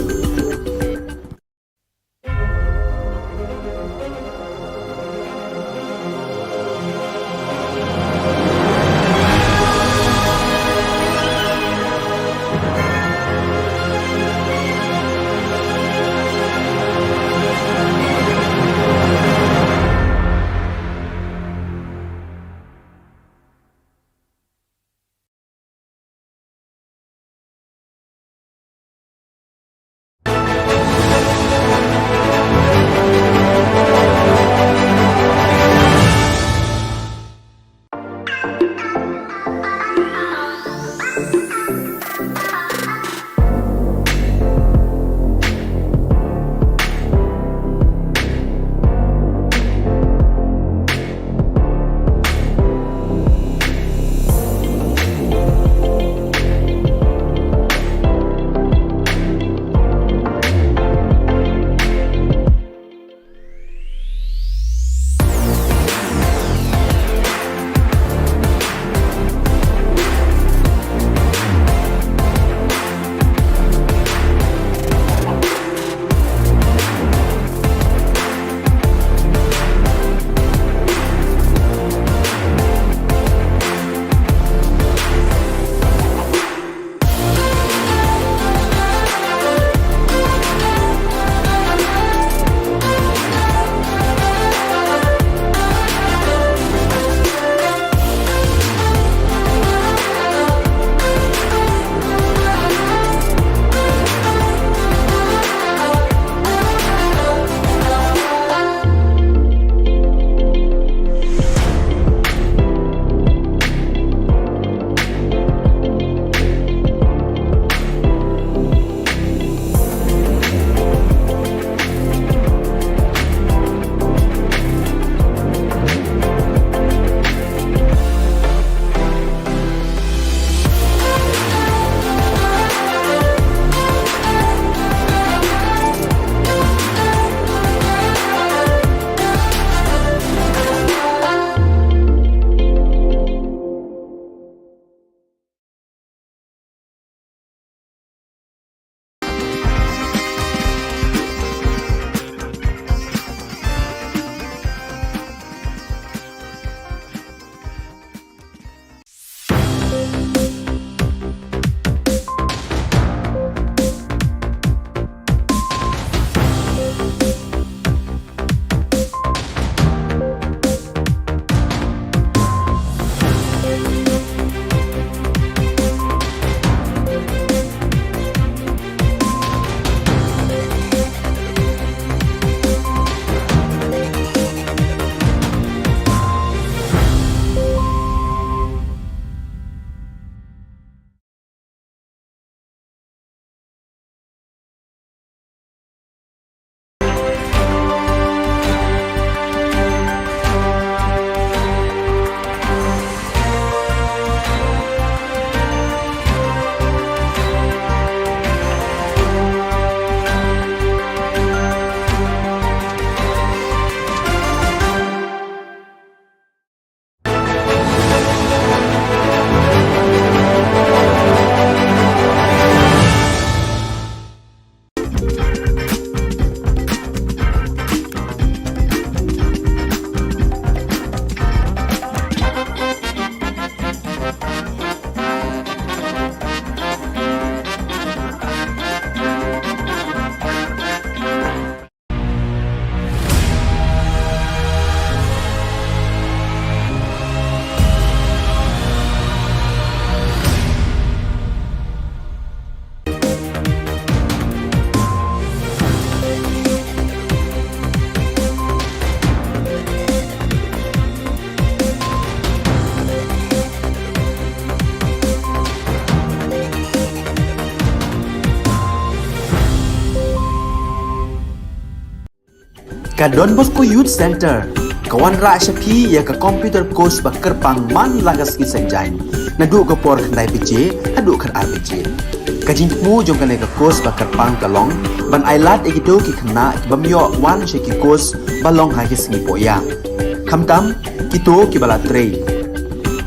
Ka Don Bosco Youth Centre ka wanrah sha phi ïa ka computer course ba kyrpang man la ka sngi Saitjaiñ, naduh ka por khyndai baje haduh khatar baje. Ka jingthmu jong kane ka course ba kyrpang ka long ban ailad ïa kito ki khynnah ki bym ïoh wan sha ki course ba long ha ki sngi pohïa, khamtam kito kiba la trei,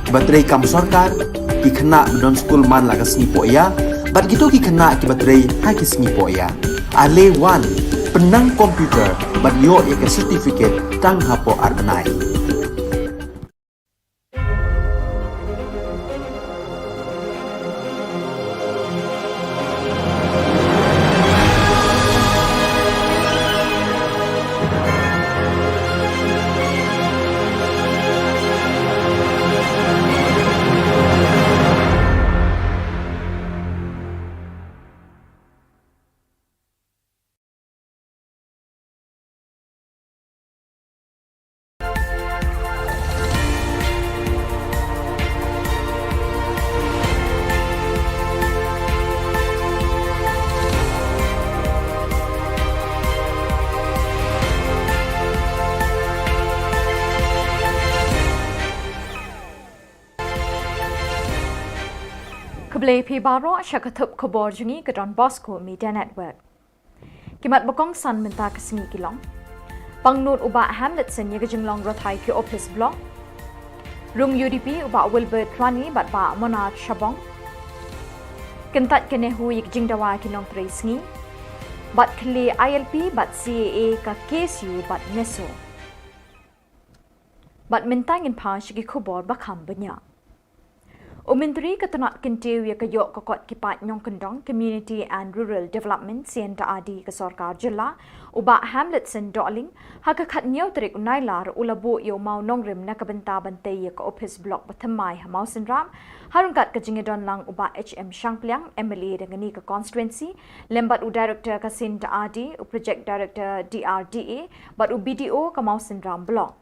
kiba trei kam sorkar, ki khynnah ba don skul man la ka sngi pohïa bad kito ki khynnah kiba trei ha ki sngi pohïa. Ale wan, pynnang computer bad ïoh ïa ka certificate tang hapoh ar bnai. Khublei phi baroh sha ka thup khubor jong ngi ka Don Bosco Media Network. Ki mat ba kongsan mynta ka sngi ki long: Pangnud u Bah Hamletson ïa ka jinglong rathai ki ophis block. Rung U D P u Bah Wilbert Rani bad Bah Monach Shabong. Kyntait ka NEHU ïa ka jingdawa ki nongtrei sngi. Bad khlieh I L P bad C A A ka K S U bad NESO. Bad mynta ngin phai sha ki khubor ba kham bniah. U Myntri ka tnat kyntiew ïa ka ïoh ka kot ki paid nongkyndong, Community and Rural Development, C N R D, ka Sorkar Jylla, u Bah Hamletson Dohling, ha ka khathynñiew tarik u Nailar u la buh ïa u mawnongrim na ka bynta ban tei ïa ka ophis block ba thymmai ha Mawsynram, ha ryngkat ka jingïadon lang u Bah H M Shangpliang, M L A da kane ka constituency, lem bad u Director ka C N R D, u Project Director D R D A, bad u B D O ka Mawsynram Block.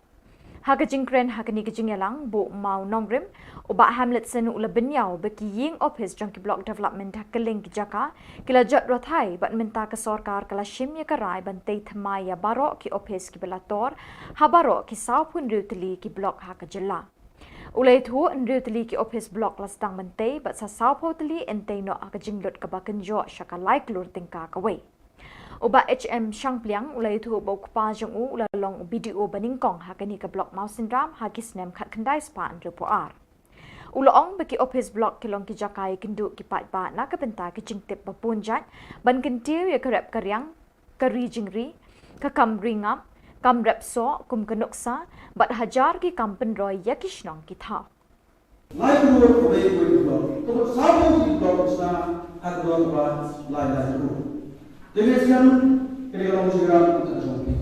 Ha ka jingkren ha kane ka jingïalang buh mawnongrim, u Bah Hamletson u la bynñiaw ba ki ïing ophis jong ki block development ha kylleng ki jaka ki la jot rathai bad mynta ka sorkar ka la shim ïa ka rai ban tei thymmai ïa baroh ki ophis kiba la tor ha baroh ki sawphew hynriew tylli ki block ha ka jylla. U la ïathuh hynriew tylli ki ophis block la sdang ban tei bad sa sawphew tylli yn tei noh ha ka jinglut kaba kynjoh sha ka lai klur tyngka kawei. U Bah H M Shangpliang u la ïathuh ba u kpa jong u u la long u B D O ba nyngkong ha kane ka block Mawsynram ha ki snem khatkhyndai spah hynriewphew phra. U la ong ba ki ophis block ki long ki jaka ïakynduh ki paidbah na ka bynta ki jingtip ba bun jait ban kyntiew ïa ka rep ka riang, ka ri jingri, ka kam ri ngap, kam rep soh kum ka nuksa bad hajar ki kam pynroi ïa ki shnong ki thaw. Lai klur kawei kawei ka block. Ka mut sawphew ki block sha ha ka dor kaba lai lai klur. Te ngi sngewthuh kane ka long jingïarap ka jong phi.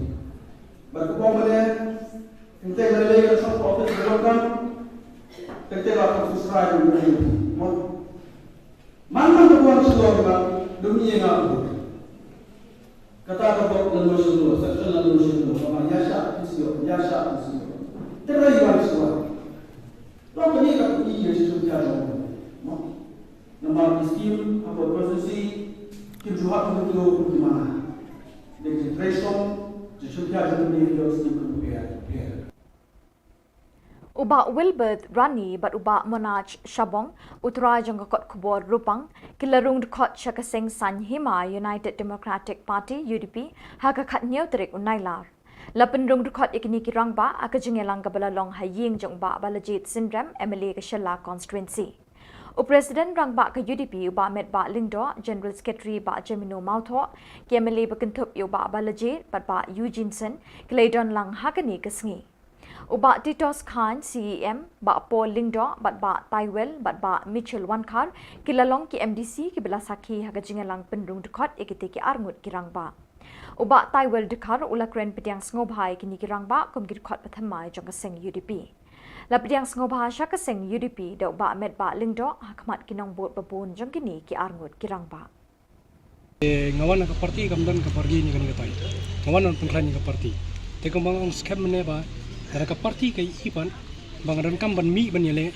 Bad kumba mynne, kynthei lei lei ka shong office ka long kam, kynthei la kam susrai ka long kam. Mo. Man man ka buan shalor ka dum ïa nga. Kata ka bok la no shalor, section la no shalor, ka ma ïa sha phi sio, ïa sha phi sio. Te ra ïa wan shalor. Long kane ka pynïaid ïa sha sha jong. Mo. Namar ki skim hapoh constituency kim ju hap kum kito kum ki mana. Dei ki trei shong sha sha jong kine ki skim kum pher pher. U Bah Wilbert Rani bad u Bah Monach Shabong, u trai jong ka kot khubor Rupang, ki la rung dkhot sha ka seng Saiñ Hima United Democratic Party, U D P, ha ka khathynñiew tarik u Nailar. La pynrung dkhot ïa kine ki rangbah ha ka jingïalang kaba la long ha ïing jong u Bah Balajied Synrem, M L A ka Shella constituency. U President rangbah ka U D P u Bah Metbah Lyngdoh, General Secretary Bah Jemino Mawthoh, ki M L A ba kynthup ïa u Bah Balajied bad Bah Eugene Syn, ki la ïadon lang ha kane ka sngi. U Bah Titos Chyne, C E M, Bah Paul Lyngdoh bad Bah Taiwel bad Bah Mitchell Wankhar, ki la long ki M D C kiba la sakhi ha ka jingïalang pynrung dkhot ïa kite ki arngut ki rangbah. U Bah Taiwel Dkhar u la kren pdiang sngewbha ïa kine ki rangbah kum ki dkhot ba thymmai jong ka seng U D P. La pdiang sngewbha sha ka seng U D P da u Bah Metbah Lyngdoh ha khmat ki nongbud ba bun jong kine ki arngut ki rangbah. Eh, nga wan na ka party kam don ka party ne kane katai. Nga wan ban pynkhlaiñ ïa ka party. Te kumba nga ong skhem mynne ba lada ka party ka ïohi pat ba nga donkam ban mih ban ïaleh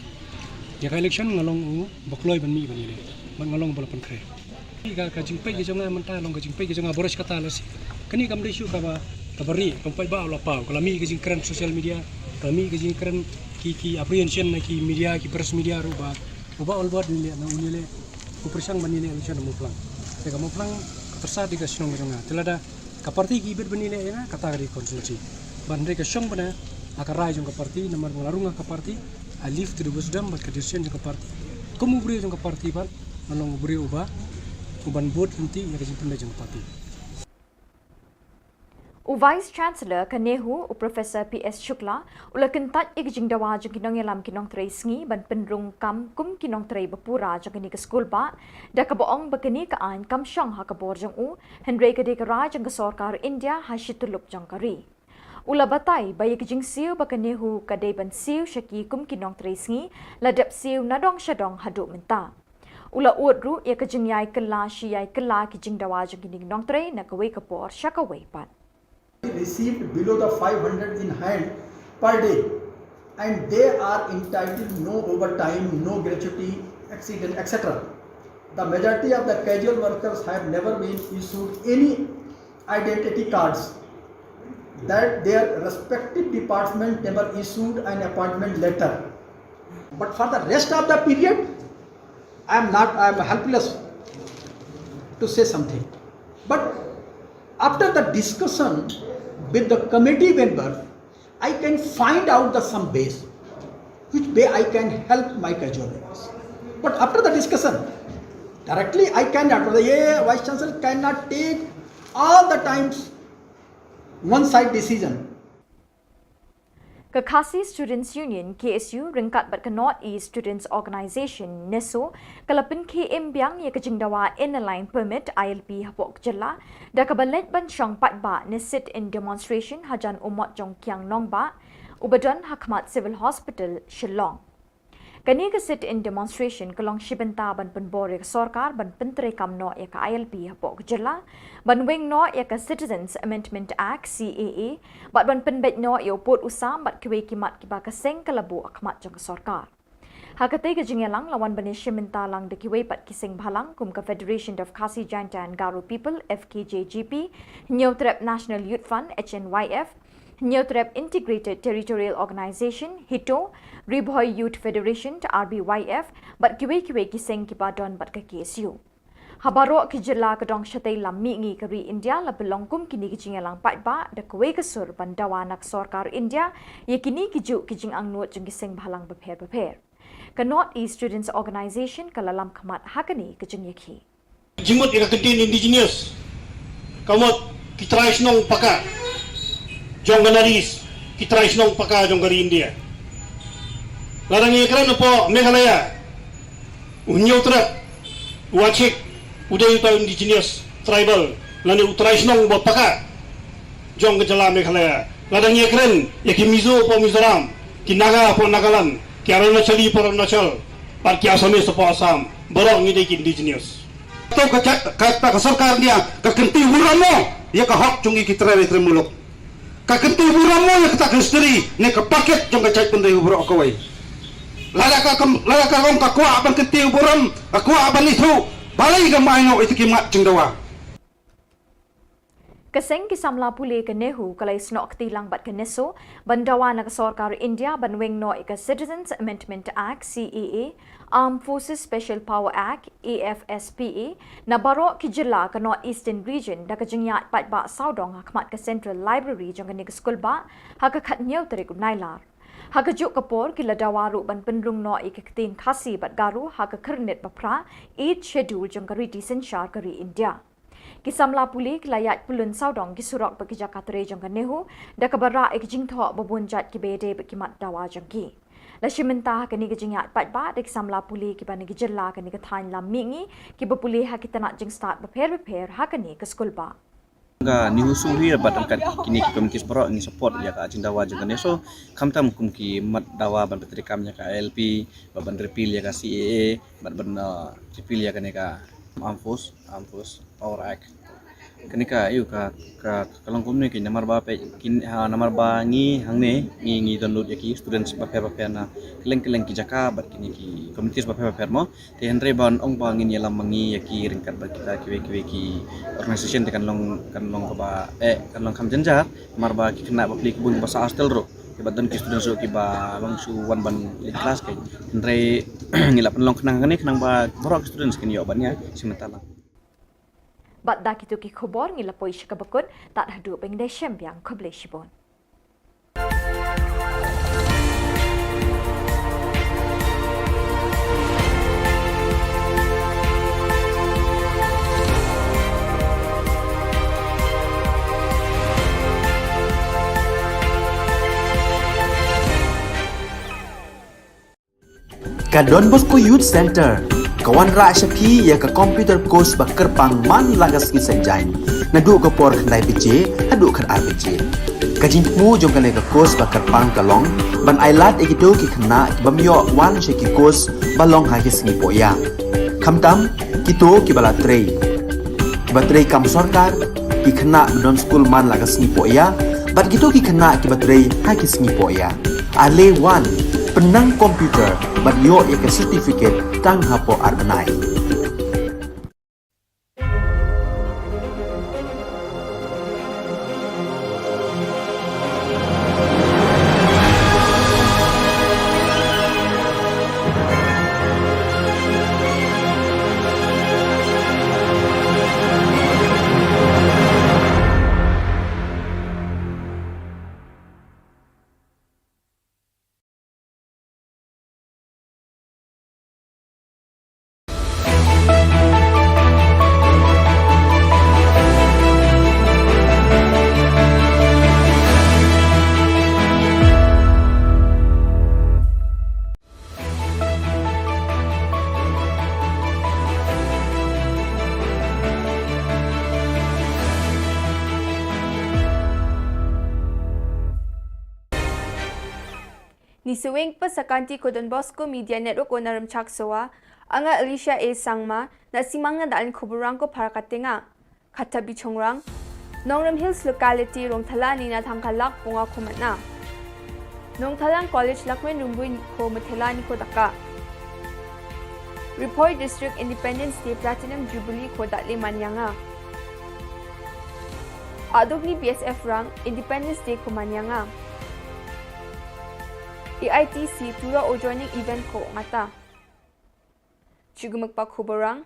ïa ka election, nga long u ba kloi ban mih ban ïaleh. Bad nga long ba la pynkhreh. Ka, ka jingpeit ka jong nga mynta long ka jingpeit ka jong nga baroh shi katta lashai. Kane kam dei shuh kaba Kaba ri, kam pat ba u la paw, ka la mih ka jingkren social media, ka la mih ka jingkren ki, ki apprehension na ki media, ki press media ruh ba, u Bah Albert un ïaleh, na un ïaleh, u pyrshang ban ïaleh election ha Mawphlang. Te ka Mawphlang ka pyrsa dei ka shnong ka jong nga. Te lada ka party ki bit ban ïaleh ïa nga, kata ka dei constituency. Ban dei ka shong bana ha ka rai jong ka party, namar ba nga la rung ha ka party, I leave to the wisdom bad ka decision jong ka party. Kum u briew jong ka party bad, nga long u briew uba, uban bud lynti ïa ka jingpynleit jong ka party. U Vice Chancellor ka NEHU, u Professor P S Shukla, u la kyntait ïa ka jingdawa jong ki nongïalam ki nongtrei sngi ban pynrung kam kum ki nongtrei ba pura jong kane ka skul bah, da kaba ong ba kane ka aiñ kam shong ha ka bor jong u, hynrei ka dei ka rai jong ka sorkar India ha shi tyllup jong ka ri. U la batai ba ïa ka jingsiew ba ka NEHU ka dei ban siew sha ki kum ki nongtrei sngi, la dep siew nadong shadong haduh mynta. U la ud ruh ïa ka jingïai kylla shi ïai kylla ki jingdawa jong kine ki nongtrei na kawei ka por sha kawei pat. Received below the five hundred in hand per day, and they are entitled no overtime, no gratuity, accident, et cetera. The majority of the casual workers have never been issued any identity cards, that their respective department never issued an appointment letter. But for the rest of the period, I am not, I am helpless to say something. But after the discussion with the committee member, I can find out the some ways which way I can help my casual workers. But after the discussion, directly I cannot, the Vice Chancellor cannot take all the times one side decision. Ka Khasi Students Union, K S U, ryngkat bad ka North East Students Organisation, NESO, ka la pynkhie im biang ïa ka jingdawa Inner Line Permit, I L P, hapoh ka jylla, da kaba leit ban shong paidbah ne sit-in demonstration hajan u mot jong Kiang Nangbah, uba don ha khmat Civil Hospital, Shillong. Kane ka sit-in demonstration ka long shi bynta ban pynbor ïa ka sorkar ban pyntreikam noh ïa ka I L P hapoh ka jylla, ban weng noh ïa ka Citizens Amendment Act, C A A, bad ban pynbeit noh ïa u pud u sam bad kiwei ki mat kiba ka seng ka la buh ha khmat jong ka sorkar. Ha katei ka jingïalang la wan ban ïashim bynta lang da kiwei pat ki seng bhalang kum ka Federation of Khasi Jaintia and Garo People, F K J G P, Hynñiewtrep National Youth Front, H N Y F, Hynñiewtrep Integrated Territorial Organisation, HITO, Ri Bhoi Youth Federation, R B Y F, bad kiwei kiwei ki seng kiba don bad ka K S U. Ha baroh ki jylla ka dong shatei lam mihngi ka ri India la pynlong kum kine ki jingïalang paidbah da kawei ka sur ban dawa na ka sorkar India ïa kine ki juh ki jingangnud jong ki seng bhalang bapher bapher. Ka North East Students Organisation ka la lam khmat ha kane ka jingïakhih. Jingmut ïa ka kyntien indigenous, ka mut ki trai shnong paka jong ka North East, ki trai shnong paka jong ka ri India. Lada ngi kren hapoh Meghalaya, u Hynñiewtrep, u Achik, u dei uta u indigenous tribal lane u trai shnong ba paka jong ka jylla Meghalaya. Lada ngi kren ïa ki Mizo hapoh Mizoram, ki Naga hapoh Nagaland, ki Arunachali hapoh Arunachal, bad ki Assamese hapoh Assam, baroh ngi dei ki indigenous. To ka, ka, ka, ka sorkar India ka kynti burom mo ïa ka hok jong ngi ki trai, trai muluk. Ka kynti burom mo ïa kata ka history ne ka packet jong ka jaitbynriew baroh kawei. Lada ka kam, lada ka ong ka kwah ban kynti burom, ka kwah ban ithuh, balei kam ai noh ïa ki mat jingdawa. Ka seng ki samla pule ka NEHU ka la ïasnoh kti lang bad ka NESO ban dawa na ka sorkar India ban weng noh ïa ka Citizens Amendment Act, C A A, Armed Forces Special Power Act, A F S P A, na baroh ki jylla ka North Eastern Region da ka jingïaid paidbah sawdong ha khmat ka Central Library jong kane ka skulbah ha ka khathynñiew tarik u Nailar. Ha kajuh ka por ki la dawa ruh ban pynrung noh ïa ka ktien Khasi bad Garo ha ka khyrnit baphra, Eighth Schedule, jong ka riti synshar ka ri India. Ki samla pule ki la ïaid pyllun sawdong ki surok bad ki jaka trei jong ka NEHU da kaba rah ïa ki jingthoh ba bun jait kiba ïadei bad ki mat dawa jong ki. La shim bynta ha kane ka jingïaid paidbah da ki samla pule kiba na ki jylla kane ka thaiñ lam mihngi kiba pule ha ki tnat jingstad bapher bapher ha kane ka skulbah. Ka NEHUSU hi bad ryngkat kine ki committees baroh ngi support ïa ka jingdawa jong ka NESO, khamtam kum ki mat dawa ban pyntreikam ïa ka I L P, bad ban repeal ïa ka C A A, bad ban, uh, repeal ïa kane ka Armed Force, Armed Force Power Act. Kane ka, ïa ka, ka, ka long kumne ki namar ba phi, ki, ha, namar ba ngi hangne, ngi, ngi don lut ïa ki students bapher bapher na kylleng kylleng ki jaka bad kine ki communities bapher bapher mo. Te hynrei ban ong ba ngin ïalam ma ngi ïa ki ryngkat bad kita kiwei kiwei ki organisation te kan long, kan long kaba, eh, kan long kham jynjar, namar ba ki khynnah bapli ki bun ba sah hostel ruh. Kiba don ki students ruh kiba long shu wan ban leit klas kein. Hynrei ngi la pynlong khnang kane khnang ba baroh ki students kin ïoh ban ïa shim bynta lang. Bad da kito ki khubor ngi la poi sha kaba kut, tad haduh ban ïa shem biang, khublei shibun. Ka Don Bosco Youth Centre ka wanrah sha phi ïa ka computer course ba kyrpang man la ka sngi Saitjaiñ, naduh ka por khyndai baje haduh khatar baje. Ka jingthmu jong kane ka course ba kyrpang ka long ban ailad ïa kito ki khynnah ki bym ïoh wan sha ki course ba long ha ki sngi pohïa. Khamtam kito kiba la trei, kiba trei kam sorkar, ki khynnah ba don skul man la ka sngi pohïa, bad kito ki khynnah kiba trei ha ki sngi pohïa. Ale wan, pynnang computer bad ïoh ïa ka certificate tang hapoh ar bnai. Ni saweng pa sa kanti ko Don Bosco Media Network o na Rymchak Sowa, anga Alicia A Sangma, na simang na dalin kuburang ko para katenga. Kata bichongrang, Nongrim Hills locality Rongthala ni na thangka lak punga ko matna. Nongthalang College Lakmen Rumbui ko Mathela ni ko daka. Ri Bhoi District Independence Day Platinum Jubilee ko datle manyanga. Aduk ni B S F rang Independence Day ko manyanga. A I T C tura o joining event ko ngata. Chigumuk pa kuburang.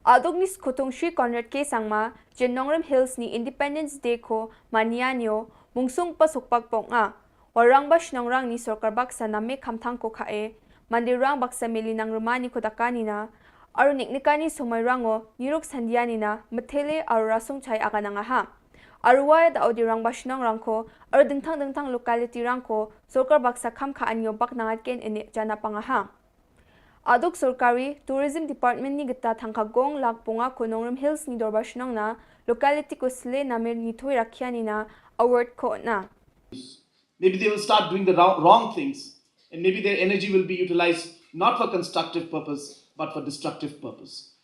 Aduk ni skutong Shri Conrad K Sangma, jen Nongrim Hills ni Independence Day ko manya nio, mungsung pa sukpak pok nga. Warang ba shnongrang ni sorkar baksa name khamthang ko khae, mandirang baksa meli nangrima ni ko daka ni na, aru niknika ni somoi rango, niruk sandia ni na, methele aru rasung chai aga nangaha. Aru wa da odirang ba shnongrang ko, aru dingthang dingthang locality rang ko, sorkar baksa kham kha anyo bak nangat ken ene jana pangaha. Aduk sorkari Tourism Department ni gita thangka gong lak punga ko Nongrim Hills ni dorbar shnong na locality ko sle namir ni thoi rakhia ni na award ko na. Maybe they will start doing the wrong, wrong things, and maybe their energy will be utilized not for constructive purpose, but for destructive purpose.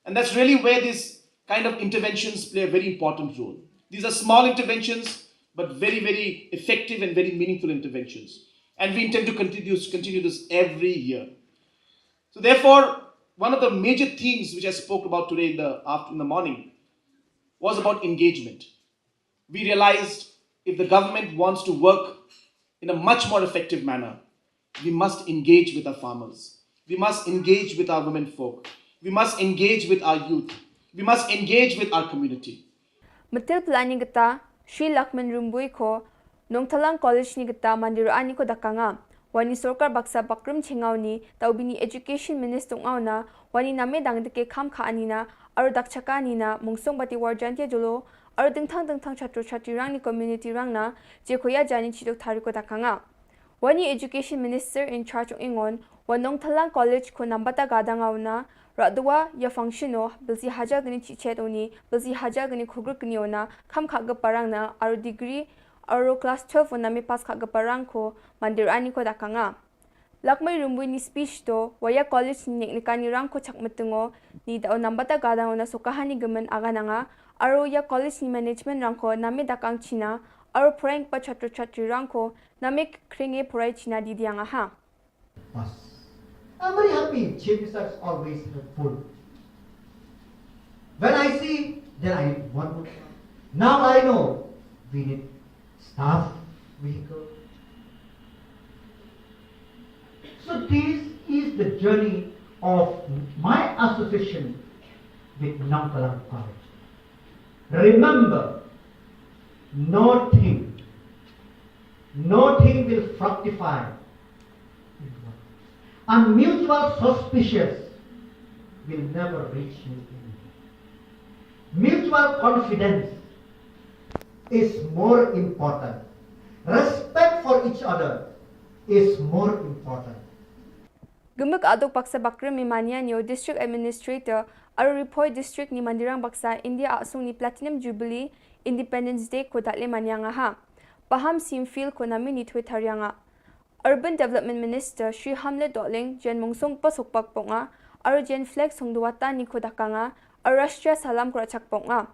And that's really where these kind of interventions play a very important role. These are small interventions, but very, very effective and very meaningful interventions. And we intend to continue, continue this every year. So therefore, one of the major themes which I spoke about today in the after-, in the morning was about engagement. We realized if the government wants to work in a much more effective manner, we must engage with our farmers. We must engage with our women folk. We must engage with our youth. We must engage with our community. Metil pelani gita, Shri Lakman Rumbui ko, Nongthalang College ni gita mandir ani ko dakanga. Wani sorkar baksa bakrim chengau ni, tau bini education minister ngau na, wani name dang deke kham kha ani na, aru dak chaka ni na, mungsung bati warjantia jolo, aru dingthang dingthang chatru chatri rang ni community rang na, je koya jani chiduk thari ko dakanga. Wani education minister in charge ong ingon, wa Nongthalang College ko nambata gadang au na, radwa ya function o, bilsi hajar gani chichet oni, bilsi hajar gani khugru gani ona, kham kha ga parang na, aru degree, aru class twelve ona me pass kha ga parang ko, mandir ani ko dakanga. Lakmai rumbui ni speech to, wa ya college ni nek nekan ni rang ko chak metengo, ni da o nambata gadang o na sokahan ni gemen aga nanga, aro ya college ni management rang ko name dakang China, aro prank pa chatro chatri rang ko name kringe purai China di diang aha. Bus. I'm very happy. Chief Minister is always helpful. When I see, then I want to. Now I know we need staff vehicle. So this is the journey of my association with Nongkalang College. Remember, nothing, nothing will fructify and mutual suspicious will never reach you in. Mutual confidence is more important. Respect for each other is more important. Gemuk aduk baksa bakrim mi mania nyo District Administrator aro Ri Bhoi District ni mandirang baksa India asung ni Platinum Jubilee Independence Day ko datle mania nga ha. Paham sim fil ko nami ni twe tarianga. Urban Development Minister Shri Hamlet Dohling jen mungsung pasuk pak ponga, aro jen flag sung duwata ni ko dakanga, aro Rashtriya Salam ko rachak ponga.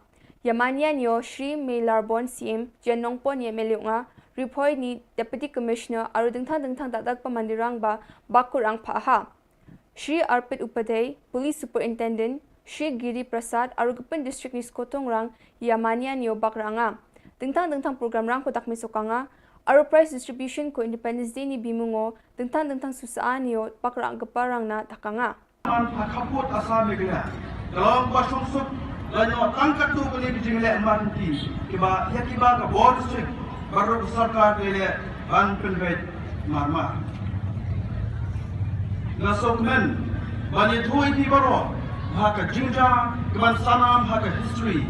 Yamania nyo Shri Meilarbon C M jen nongpon ye meliunga, Ri Bhoi ni Deputy Commissioner aro dingthang dingthang dadak pamandirang ba bakurang paha. Shri Arpit Upadhyay, Police Superintendent, Shri Giri Prasad, aro gepin district ni skotong rang, Yamania nyo bakranga. Dingthang dingthang program rang ko dakmi sokanga, aro prize distribution ko Independence Day ni bimungo, dingthang dingthang susa nyo bakrang gepa rang na dakanga. Man ha khaput Assam Meghalaya. Kalong ba shong suk la nyo tang katu kali ki jingle man ki kiba ya kiba ka bor district baru ka sorkar ki le ban pynbeit mar mar. Na sok men ban ya thui ki baro ha ka jingja ka ban sanam ha ka history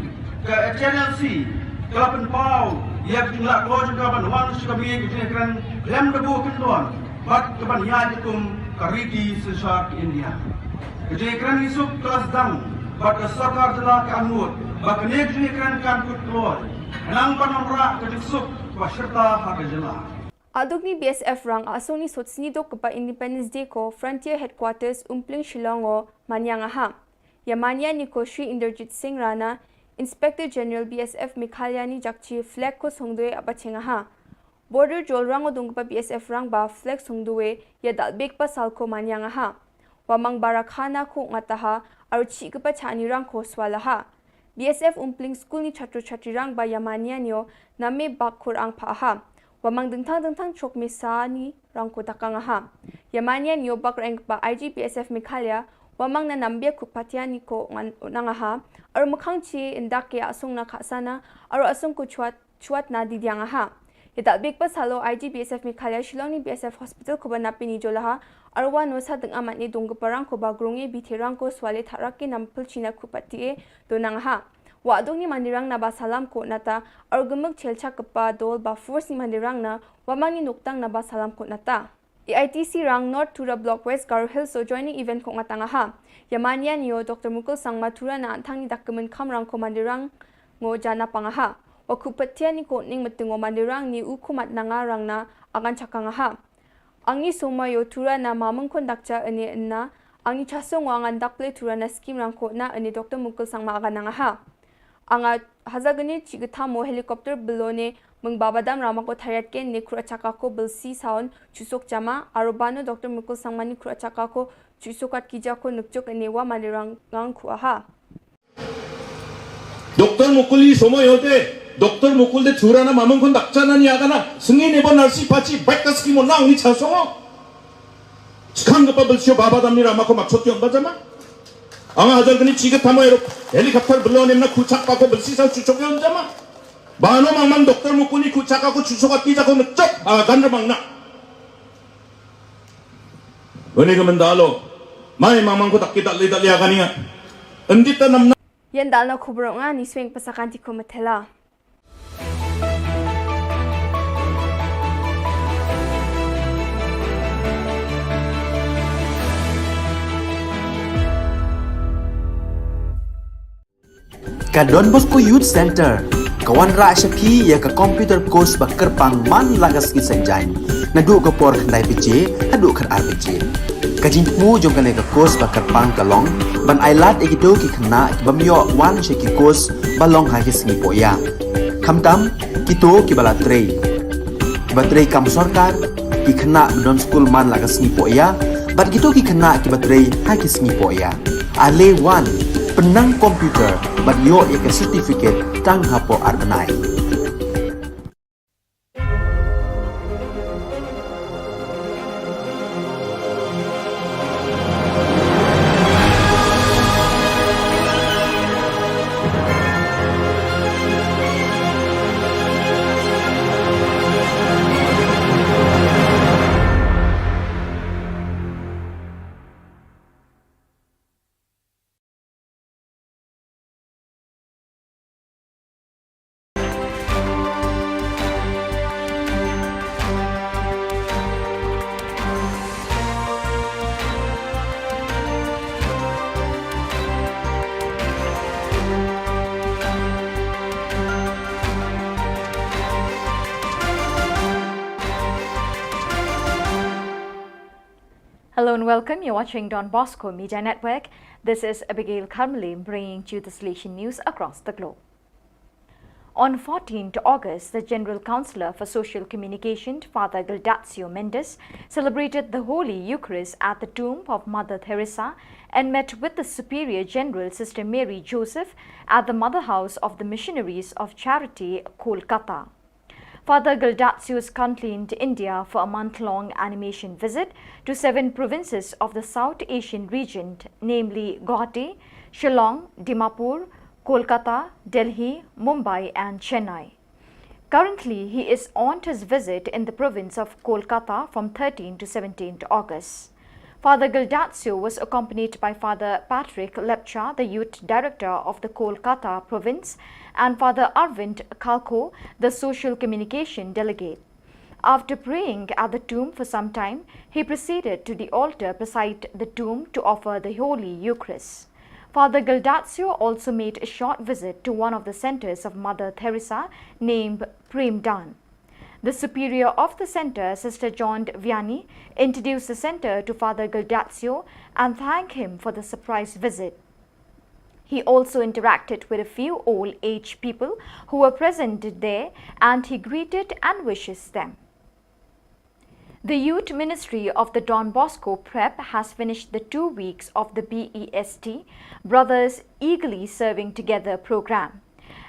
ka H N L C ka la pynpaw ya ka jingla ko jingka ban wan shi ka mi ka jingkren lem da bu kyndon. Bad ka ban ïaid kum ka riti synshar ka India. Ka jingkren ngi suk ka la sdang bad ka sorkar jylla ka angnud ba kane ka jingkren kan kut kloi. Nang ban ym rah ka jingsuk ba shirta ha ka jylla. Aduk ni B S F rang asung ni sot sni dok ka Independence Day ko Frontier Headquarters Umpling Shillong o manyang aha. Yamania ni ko Shri Inderjit Singh Rana, Inspector General B S F Meghalaya ni jakchi flag ko songdoi apa chengaha. Border jol rang o dungpa B S F rang ba flag songdoi ya dalbek pa sal ko manyang aha. Wamang bara khana ko ngataha aro chi kepa chani rang ko swalaha. B S F Umpling School ni chatro chatri rang ba yamania nyo name bak kur ang pa aha. Wamang dengthang dengthang chok mesa ni rang ko takang aha. Yamania nyo bak rang pa I G B S F Meghalaya, wamang na nambia ku patia ni ko ngan nang aha. Aro mekhang chi indak ya asung na khasana, aro asung ko chuat chuat na di diang aha. Ya dalbek pa salo I G B S F Meghalaya Shillong ni B S F Hospital ko ba napi ni jolaha, arwa no sa deng amat ni dong keparang ko ba grong e bi terang ko swale tharak ki nam pil china ku pati e donang aha. Wa adung ni mandirang na ba salam ko nata, aro gemuk chelcha kepa dol ba force ni mandirang na, wamang ni nuktang na ba salam ko nata. A I T C rang North Tura Block West Garo Hills o joining event ko ngatang aha. Yamania nyo Doctor Mukul Sangma Tura na antang ni dak kemen kam rang ko mandirang ngo jana pang aha. Wa ku petia ni ko ning metengo mandirang ni u kumat nanga rang na angan chakang aha. Angi soma yo Tura na mameng kon dakcha ene enna. Angi chasong wa angan dak ple Tura na skim rang ko na ene Doctor Mukul Sangma agan nang aha. Anga hazagane chi gthamo helicopter belone meng babadam rama ko thariat ken ne khura chaka ko belsi saun chusok jama, aro bano Doctor Mukul Sangma ni khura chaka ko chusok at kija ko nukchok ne wa mandirang ngang khu aha. Doctor Mukul i somoy hote, Doctor Mukul de chura na mamang kon dakcha na ni agana, sengi ne bo narsi pachi baik ta skim o nang ni chasongo. Skang gapa belsio babadam ni rama ko maksot yon bajama. Anga hajar gani chi gthamo ero helicopter belone na khuchak pa ko belsi sa chuchok yon jama. Bano mamang Doctor Mukul ni khuchak ko chuchok ati jako ngechok, anga gandra mangna. Wani ka mendalo. Mai mamang ko tak kita li tak li agani nga. Endita namna. Yan dalna khubro nga ni swing pasakan ti ko matela. Ka Don Bosco Youth Centre ka wanrah sha phi ïa ka computer course ba kyrpang man la ka sngi Saitjaiñ. Naduh ka por khyndai baje haduh khatar baje. Ka jingthmu jong kane ka course ba kyrpang ka long ban ai lad ïa kito ki khynnah ki bym ïoh wan sha ki course ba long ha ki sngi pohïa. Khamtam kito kiba la trei, kiba trei kam sorkar, ki khynnah ba don skul man la ka sngi pohïa, bad kito ki khynnah kiba trei ha ki sngi pohïa. Ale wan, pynnang computer bad ïoh ïa ka certificate tang hapoh ar bnai. Hello and welcome. You're watching Don Bosco Media Network. This is Abigail Karmali bringing to you the Salesian news across the globe. On fourteenth August, the General Councillor for Social Communication, Father Gildacio Mendez, celebrated the Holy Eucharist at the tomb of Mother Teresa and met with the Superior General, Sister Mary Joseph, at the Mother House of the Missionaries of Charity, Kolkata. Father Gildacio's country in India for a month-long animation visit to seven provinces of the South Asian region, namely Guwahati, Shillong, Dimapur, Kolkata, Delhi, Mumbai and Chennai. Currently, he is on his visit in the province of Kolkata from thirteenth to seventeenth August. Father Gildacio was accompanied by Father Patrick Lepcha, the youth director of the Kolkata province, and Father Arvind Khalkho, the social communication delegate. After praying at the tomb for some time, he proceeded to the altar beside the tomb to offer the Holy Eucharist. Father Gildacio also made a short visit to one of the centers of Mother Teresa named Prem Dan. The superior of the center, Sister John Vianney, introduced the center to Father Gildacio and thanked him for the surprise visit. He also interacted with a few old age people who were present there and he greeted and wishes them. The youth ministry of the Don Bosco Prep has finished the two weeks of the B E S T, Brothers Eagerly Serving Together program.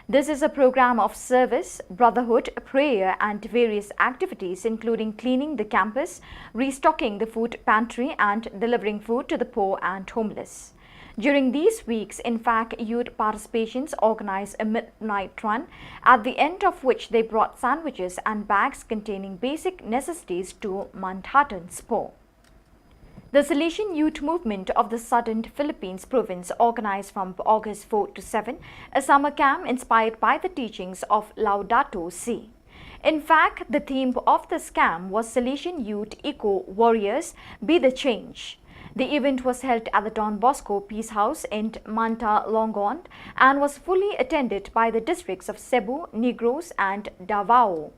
This is a program of service, brotherhood, prayer, and various activities, including cleaning the campus, restocking the food pantry, and delivering food to the poor and homeless. During these weeks, in fact, youth participations organize a midnight run, at the end of which they brought sandwiches and bags containing basic necessities to Mounthattan Spur. The Salesian Youth Movement of the Southern Philippines Province organized from August fourth to seventh a summer camp inspired by the teachings of Laudato Si. In fact, the theme of this camp was Salesian Youth Eco Warriors, Be the Change. The event was held at the Don Bosco Peace House in Manta Longon and was fully attended by the districts of Cebu, Negros, and Davao.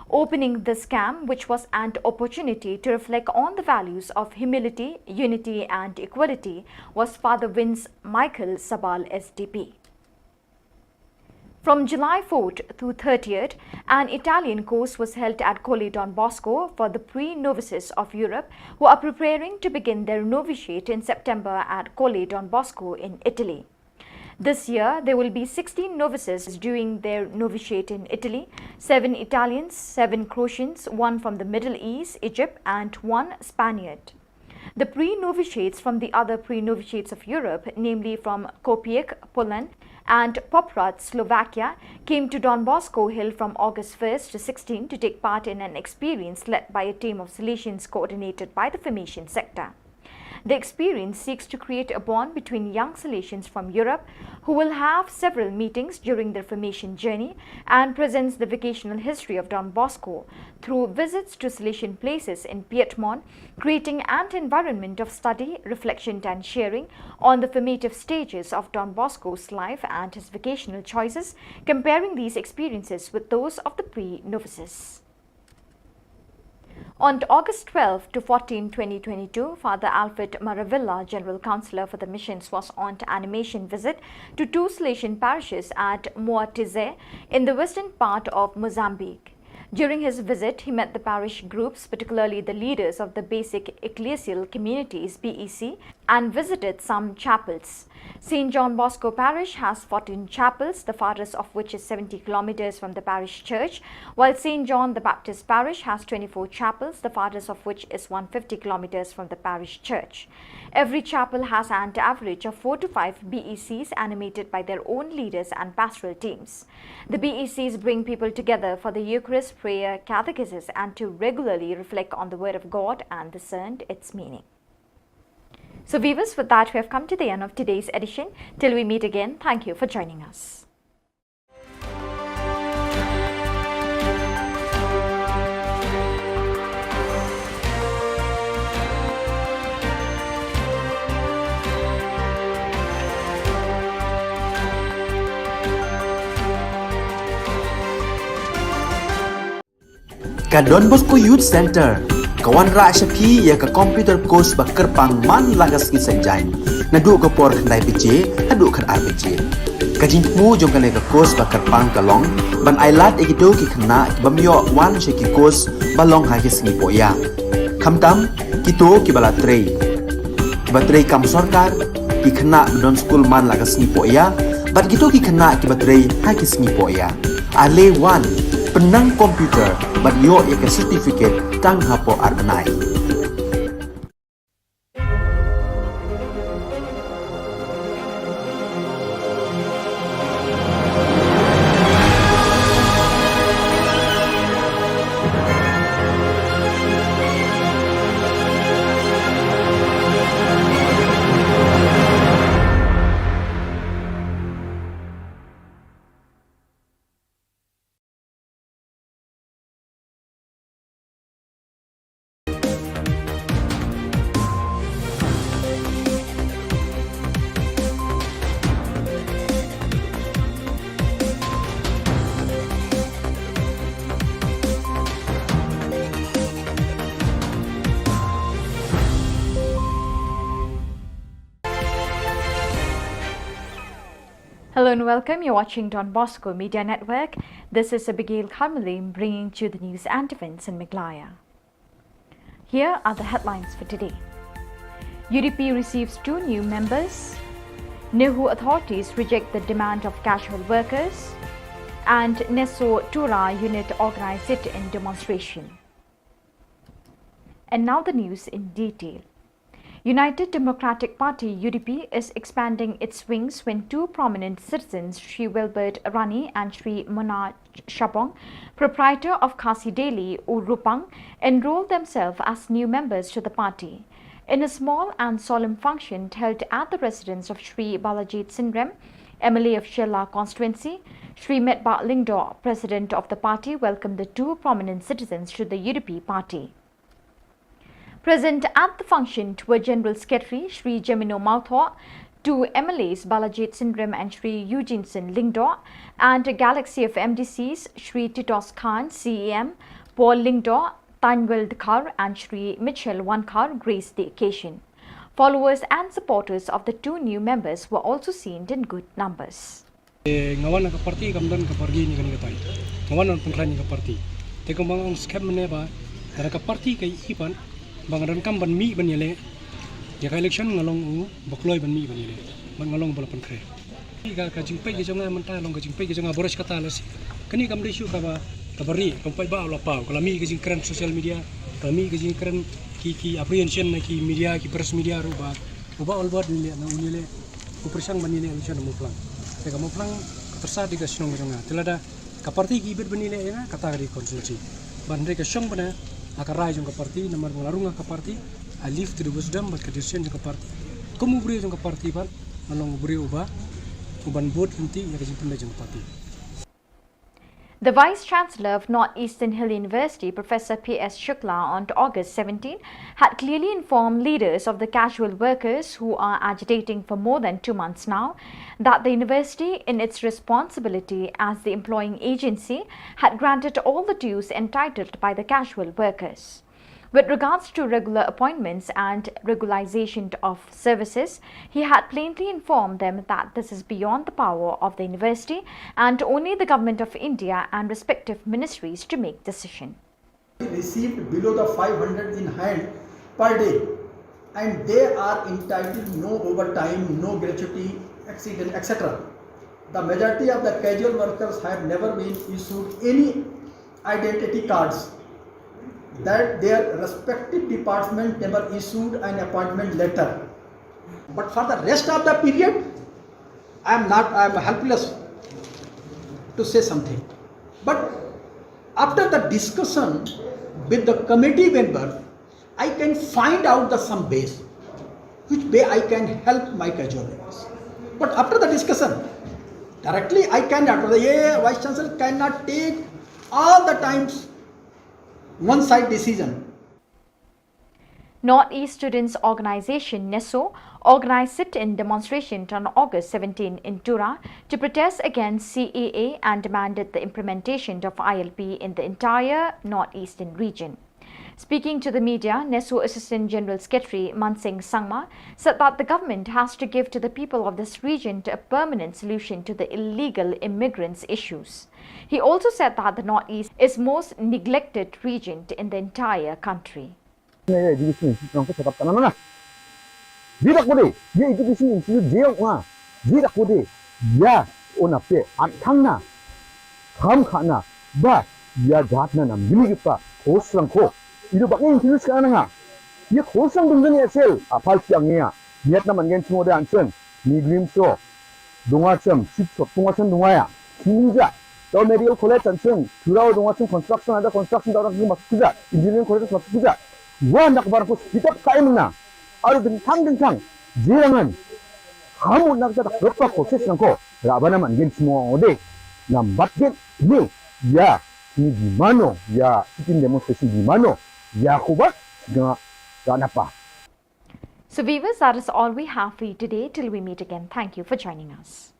Opening this camp, which was an opportunity to reflect on the values of humility, unity, and equality, was Father Vince Michael Sabal, S D P. From July fourth to thirtieth, an Italian course was held at Colle Don Bosco for the pre-novices of Europe who are preparing to begin their novitiate in September at Colle Don Bosco in Italy. This year, there will be sixteen novices doing their novitiate in Italy, seven Italians, seven Croatians, one from the Middle East, Egypt, and one Spaniard. The pre-novitiates from the other pre-novitiates of Europe, namely from Kopieg, Poland, and Poprad, Slovakia, came to Don Bosco Hill from August first to sixteenth to take part in an experience led by a team of Salesians coordinated by the formation sector. The experience seeks to create a bond between young Salesians from Europe who will have several meetings during their formation journey and presents the vocational history of Don Bosco through visits to Salesian places in Piedmont, creating an environment of study, reflection, and sharing on the formative stages of Don Bosco's life and his vocational choices, comparing these experiences with those of the pre-novices. On August twelve to fourteen, twenty twenty-two, Father Alfred Maravilla, General Councillor for the Missions, was on animation visit to two Salesian parishes at Moatize in the western part of Mozambique. During his visit, he met the parish groups, particularly the leaders of the basic ecclesial communities, B E C, and visited some chapels. Saint John Bosco Parish has fourteen chapels, the farthest of which is seventy kilometers from the parish church, while Saint John the Baptist Parish has twenty-four chapels, the farthest of which is one hundred fifty kilometers from the parish church. Every chapel has an average of four to five B E Cs animated by their own leaders and pastoral teams. The B E Cs bring people together for the Eucharist, prayer, catechesis, and to regularly reflect on the Word of God and discern its meaning. So, viewers, with that, we have come to the end of today's edition. Till we meet again, thank you for joining us. Ka Don Bosco Youth Centre ka wanrah sha phi ïa ka computer course ba kyrpang man la ka sngi Saitjaiñ, naduh ka por khyndai baje haduh khatar baje. Ka jingthmu jong kane ka course ba kyrpang ka long ban ailad ïa kito ki khynnah ki bym ïoh wan sha ki course ba long ha ki sngi pohïa. Khamtam kito kiba la trei, kiba trei kam sorkar, ki khynnah ba don skul man la ka sngi pohïa, bad kito ki khynnah kiba trei ha ki sngi pohïa. Ale wan, pynnang computer bad ïoh ïa ka certificate tang hapoh ar bnai. Hello and welcome. You're watching Don Bosco Media Network. This is Abigail Carmelim bringing to you the news and events in Meghalaya. Here are the headlines for today. U D P receives two new members. NEHU authorities reject the demand of casual workers. And NESO Tura unit organized sit-in demonstration. And now the news in detail. United Democratic Party, U D P, is expanding its wings when two prominent citizens, Shri Wilbert Rani and Shri Mona Shabong, proprietor of Khasi Daily, Urupang, enrolled themselves as new members to the party. In a small and solemn function held at the residence of Shri Balajied Singh Rem, M L A of Shella constituency, Shri Metbah Lyngdoh, president of the party, welcomed the two prominent citizens to the U D P party. Present at the function were General Secretary Shri Jemino Mawthoh, two M L As Balajied Singh Rem and Shri Eugene Singh Lyngdoh, and Galaxy of M D Cs Shri Titos Khan, C E M, Paul Lyngdoh, Thanwel Dkhar and Shri Mitchell Wankhar graced the occasion. Followers and supporters of the two new members were also seen in good numbers. Eh, nga wan ha ka party kam don ka party ni kani ka tai. Nga wan ban pynkhlaiñ ïa ka party. Te kumba nga ong skhem mynne ba lada ka party ka ïohi pat ba nga donkam ban mih ban ïaleh ïa ka election, nga long uba kloi ban mih ban ïaleh. Bad nga long uba la pynkhreh. Ka, ka jingpeit ka jong nga mynta long ka jingpeit ka jong nga baroh shi katta la shi. Kane kam dei shuh kaba, kaba rieh, kam paidbah la paw, ka la mih ka jingkren social media, ka la mih ka jingkren ki, ki apprehension na ki media, ki press media ruh ba uba Albert un ïaleh, na un ïaleh, u pyrshang ban ïaleh election ha Mawphlang. Te ka Mawphlang ka tyrsa dei ka shnong ka jong nga. Te lada ka party ki bit ban ïaleh ïa nga, kata ka dei constituency. Ban dei ka shong bna ha ka rai jong ka party, namar ba nga la rung ha ka party, I leave to the wisdom bad ka decision jong ka party. Kum u briew jong ka party bad nga long u briew uba, uban bud lynti ïa ka jingpynleit jong ka party. The Vice Chancellor of North Eastern Hill University, Professor P S Shukla, on August seventeen, had clearly informed leaders of the casual workers who are agitating for more than two months now that the university, in its responsibility as the employing agency, had granted all the dues entitled by the casual workers. With regards to regular appointments and regularization of services, he had plainly informed them that this is beyond the power of the university and only the Government of India and respective ministries to make decision. Received below the five hundred in hand per day, and they are entitled no overtime, no gratuity, accident, et cetera. The majority of the casual workers have never been issued any identity cards, that their respective department never issued an appointment letter. But for the rest of the period, I am not, I am helpless to say something. But after the discussion with the committee member, I can find out the some ways which way I can help my casual workers. But after the discussion, directly I cannot, the Vice Chancellor cannot take all the times one side decision. Northeast Students Organisation, NESO, organised sit-in demonstration on August seventeen in Tura to protest against C A A and demanded the implementation of I L P in the entire northeastern region. Speaking to the media, NESO Assistant General Secretary Mansing Sangma said that the government has to give to the people of this region to a permanent solution to the illegal immigrants' issues. He also said that the Northeast is most neglected region in the entire country. Education institute nang ko chakap tanah na. Di dak bode, di education institute je nga. Di dak bode, ya ona pe antang na. Kham khana ba ya jat na nam gili pa khos lang ko. Ido bak institute ka na nga. Ya khos lang dunggan ya sel apal siang ya. Niat na man gen semua de anseng. Ni glim so. Dunga chem, sip so, dunga chem dunga ya. Kini ja. Tau medical college anseng. Turau dunga chem construction ada construction tau rak masuk kuja. Engineering college masuk kuja. Wan dak bar ko kitab kai mena. Aru dengtang dengtang. Jirangan. Kamu nak tak berapa proses nang ko. Rabana man gen semua ode. Nambat gen ni. Ya. Ni di mano. Ya. Sitin demonstration di mano. Ya ko ba. Ga. Ga napa. So viewers, that is all we have for you today. Till we meet again, thank you for joining us.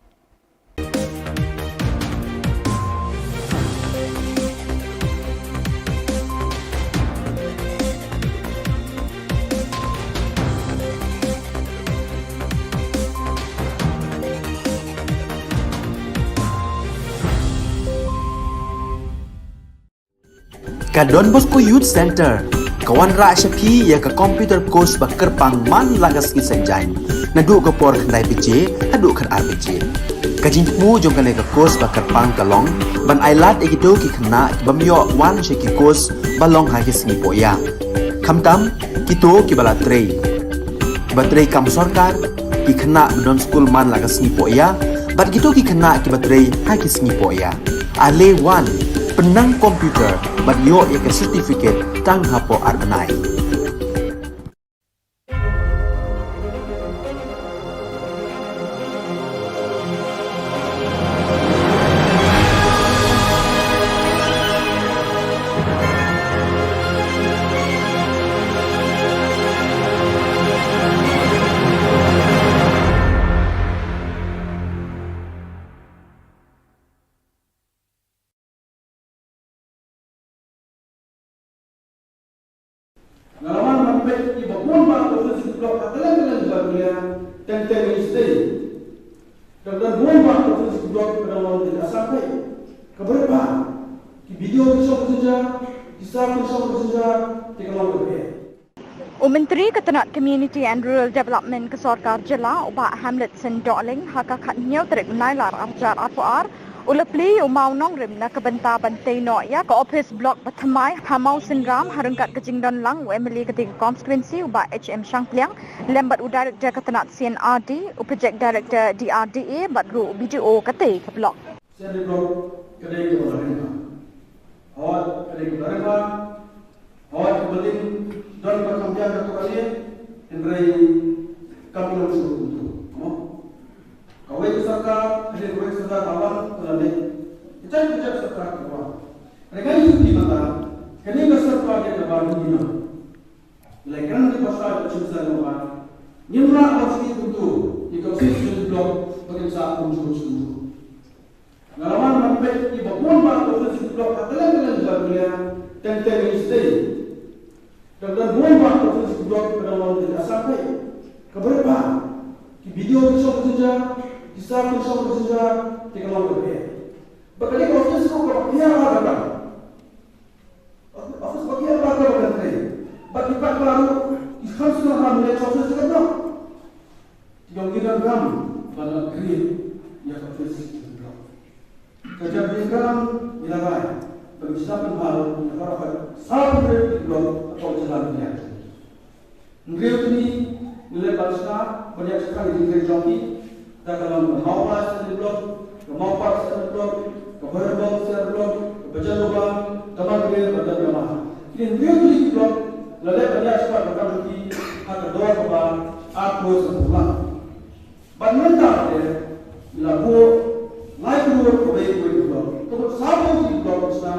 Ka Don Bosco Youth Centre ka wanrah sha phi ïa ka computer course ba kyrpang man la ka sngi Saitjaiñ. Naduh ka por khyndai baje haduh khatar baje. Ka jingthmu jong kane ka course ba kyrpang ka long ban ailad ïa kito ki khynnah ki bym ïoh wan sha ki course ba long ha ki sngi pohïa. Khamtam kito kiba la trei, kiba trei kam sorkar, ki khynnah ba don skul man la ka sngi pohïa bad kito ki khynnah kiba trei ha ki sngi pohïa. Ale wan, pynnang computer bad ïoh ïa ka certificate tang hapoh ar bnai. Nga la wan ban peit ïa ba bun ba ka office block ha kylleng kylleng jylla Meghalaya, teng teng ïa sdei. Ka don bun ba ka office block ka dang long ha Assam peit. Ka bret ba ki B D O ki shong ka jingjia, ki sir ki shong ka jingjia, te ka long ka bret. U Myntri ka tnat Community and Rural Development ka Sorkar Jylla, u Bah Hamletson Dohling, ha ka khathynñiew tarik u Nailar arhajar arphew ar, u la plie ïa u mawnongrim na ka bynta ban tei noh ïa ka ophis block ba thymmai ha Mawsynram, ha ryngkat ka jingdon lang u M L A ka dei ka constituency, u Bah H M Shangpliang, lem bad u Director ka tnat C and R D, u Project Director D R D A, bad ruh u B D O ka tei ka block. Sending block ka dei kaba la ring bha. Hooid ka dei kaba la ring bha. Hooid kaba dei don ba kham biang ka to ka dei. Hynrei kam long shuh kumto. Mo. Kawei ka sorkar, hynrei kawei ka sorkar ka wan ka la leh. Kita kita sorkar ka wan. Hynrei ngi shu ti mata. Kane ka sorkar ka ba ni na. Lai kan ni pasal ka chimsa ka ba. Ngim lah ba sigi kumto. Ni ka sending block ba kin sa kumto kumto. Nga la wan ban peit ïa ba bun ba ka office block ha kylleng kylleng jylla Meghalaya, teng teng ïa sdei. Ka dang bun ba ka office block ka dang long ka jaka sakai. Ka bre ba ki video ki shong ka jinja, ki sar ki shong ka jinja, te ka long ka bre. Ba ka dei ka office ko ka ba kia ba ka ba. Office ba kia ba ka ba ka dei. Ba ki ba ba ru ki kham sung ha mele office ka block. Ki dong ki dang gam ba na create ya ka office ka block. Ka jingpynbna ïa la rai ba ki shnong pynbna ïa baroh ka sawphew hynriew ki block hapoh jylla Meghalaya. Hynriew tylli ngi leh ban sngap ban ïa shakri ïa ki jong ki, da ka long ka Mawphlang Assembly Block, ka Mawpar Assembly Block, ka Bhoirymbong Assembly Block, ka Bajalobang, Damatgre bad Damdiama. Kine hynriew tylli ki block la leh ban ïa shakri ïa ki ha ka dor kaba arphew san phew. Bad mynta te la buh lai klur kawei kawei ka block. Ka buh sawphew ki block ka sna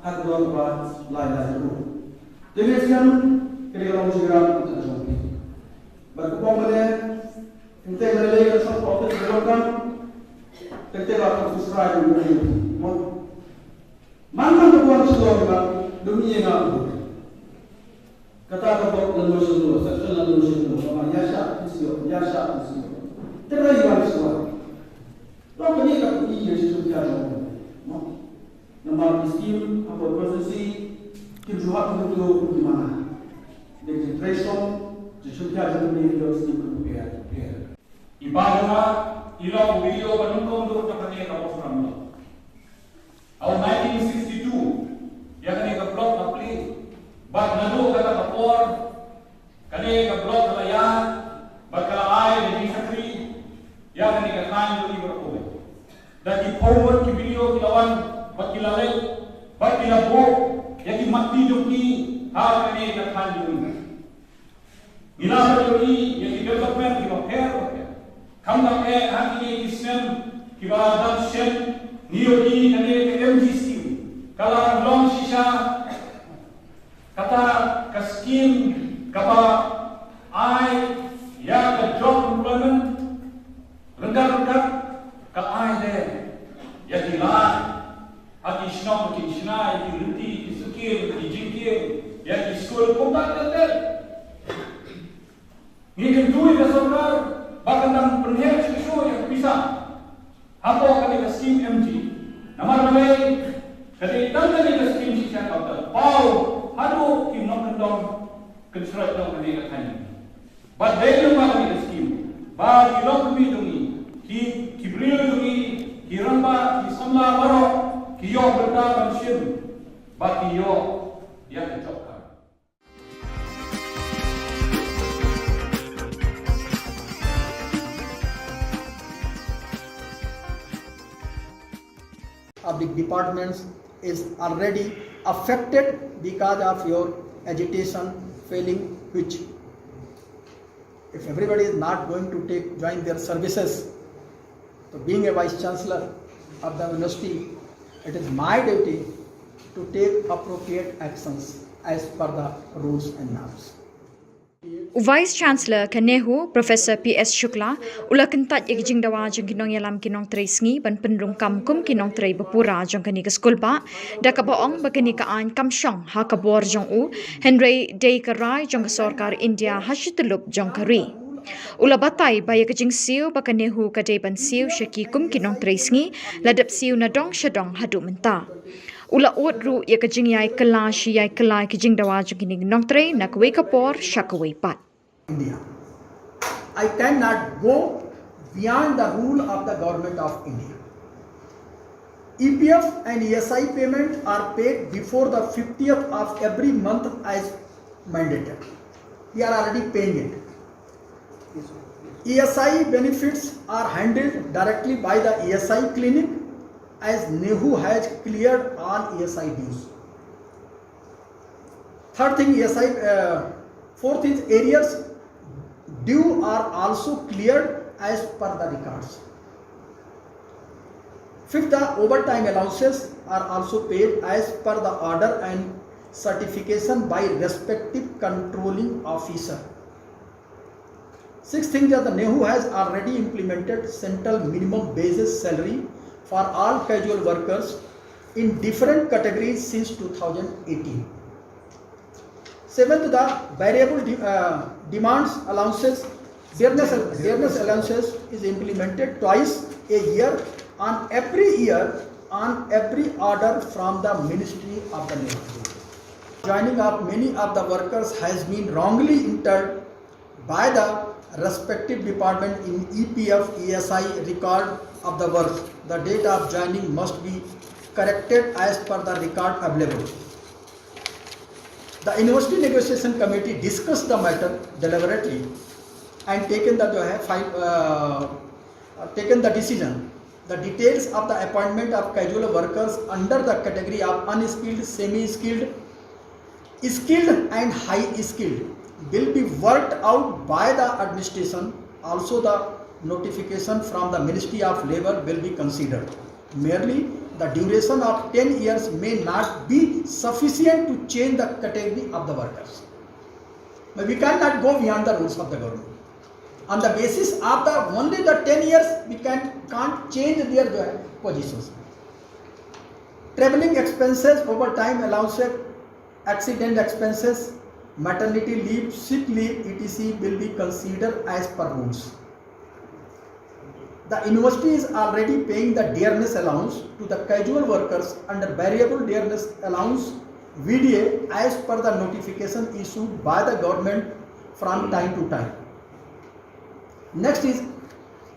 ha ka dor kaba lai lai klur. Te ngi sngewthuh ka dei ka long jingïarap ka jong phi. Bad ka pom mane, teng teng lei lei ka shong ka office ka long kan, teng teng la ka subscribe ka jong phi. Mo. Man man ka buan shlong ka dum ïa nga. Kata ka bok lano shlong, section lano shlong, kama ïa sha phi sio, ïa sha phi sio. Te ra ïa sio. Lo ka ni ka phi ïa sio phi ïa sio. No. Namar ki skim hapoh constituency kim ju hap kim ju kim mana. Dei ki trei song, ju sio phi ïa sio phi ïa skim kim phi ïa phi. I ba jong nga, i long u video ba nyngkong dur jong kane ka bok sngewbha. Ha u nineteen sixty-two, ïa kane ka block ka plie, bad naduh kata ka por, kane ka block ka la ïaid, bad ka la ai da jingshakri ïa kane ka thaiñ jong ngi baroh kawei. Da ki phew ngut ki video ki la wan, bad ki la leit, bad ki la buh ïa ki matti jong ki ha kane ka thaiñ jong ngi. Ngi la ïohi ïa ki development kiba pher bapher. Khamtam eh ha kine ki snem kiba dang shen, ngi ïohi kane ka M G scheme ka la long shisha kata ka scheme kaba ai ïa ka job employment ryngkat ryngkat, ka ai de ïa ki lad ha ki shnong ki shna, ïa ki lynti ki sukir, ki jingkir, ïa ki skul, kumta ter ter. Ngi kyntu ïa ka sorkar ba kan dang pynheh shuh shuh ïa ka pisa hapoh kane ka skim M G. Namar balei? Ka dei tang kane ka skim shisha kaba paw haduh ki nongkyndong kynshroi jong kane ka thaiñ. Bad dei lyngba kane ka skim ba ki longkmie jong ngi, ki, ki briew jong ngi, ki rangbah, ki samla baroh ki ïoh bynta ban shim, ba ki ïoh ïa ka job card. Public departments is already affected because of your agitation failing, which if everybody is not going to take, join their services, so being a vice chancellor of the university, it is my duty to take appropriate actions as per the rules and norms. U Vice Chancellor ka NEHU, Professor P S Shukla, u la kyntait ïa ka jingdawa jong ki nongïalam ki nongtrei sngi ban pynrung kam kum ki nongtrei bapura jong kane ka skulbah, da kaba ong ba kane ka aiñ kam shong ha ka bor jong u, hynrei dei ka rai jong ka sorkar India ha shi tyllup jong ka ri. U la batai ba ïa ka jingsiew ba ka NEHU ka dei ban siew sha ki kum ki nongtrei sngi, la dep siew na dong sha dong haduh mynta. U la ud ruh ïa ka jingïai kylla shi ïai kylla ki jingdawa jong kine ki nongtrei na kawei ka por sha kawei pat. India. I cannot go beyond the rule of the Government of India. E P F and E S I payments are paid before the fiftieth of every month as mandated. We are already paying it. E S I benefits are handled directly by the E S I clinic, as NEHU has cleared all E S I dues. Third thing, E S I, uh, fourth is arrears due are also cleared as per the records. Fifth, the overtime allowances are also paid as per the order and certification by respective controlling officer. Sixth thing, that the NEHU has already implemented central minimum basis salary for all casual workers in different categories since two thousand eighteen. Seventh, the variable de- uh, demands allowances, dearness, dearness allowances is implemented twice a year on every year on every order from the Ministry of the Labour. Joining of many of the workers has been wrongly entered by the respective department in E P F E S I record of the work. The date of joining must be corrected as per the record available. The University Negotiation Committee discussed the matter deliberately and taken the जो है, fi- uh, uh, taken the decision. The details of the appointment of casual workers under the category of unskilled, semi-skilled, skilled and high skilled will be worked out by the administration. Also, the notification from the Ministry of Labour will be considered. Merely the duration of ten years may not be sufficient to change the category of the workers. But we cannot go beyond the rules of the government. On the basis of the only the ten years, we can can't change their uh, positions. Traveling expenses, overtime allowances, accident expenses, maternity leave, sick leave, et cetera will be considered as per rules. The university is already paying the dearness allowance to the casual workers under variable dearness allowance V D A as per the notification issued by the government from time to time. Next is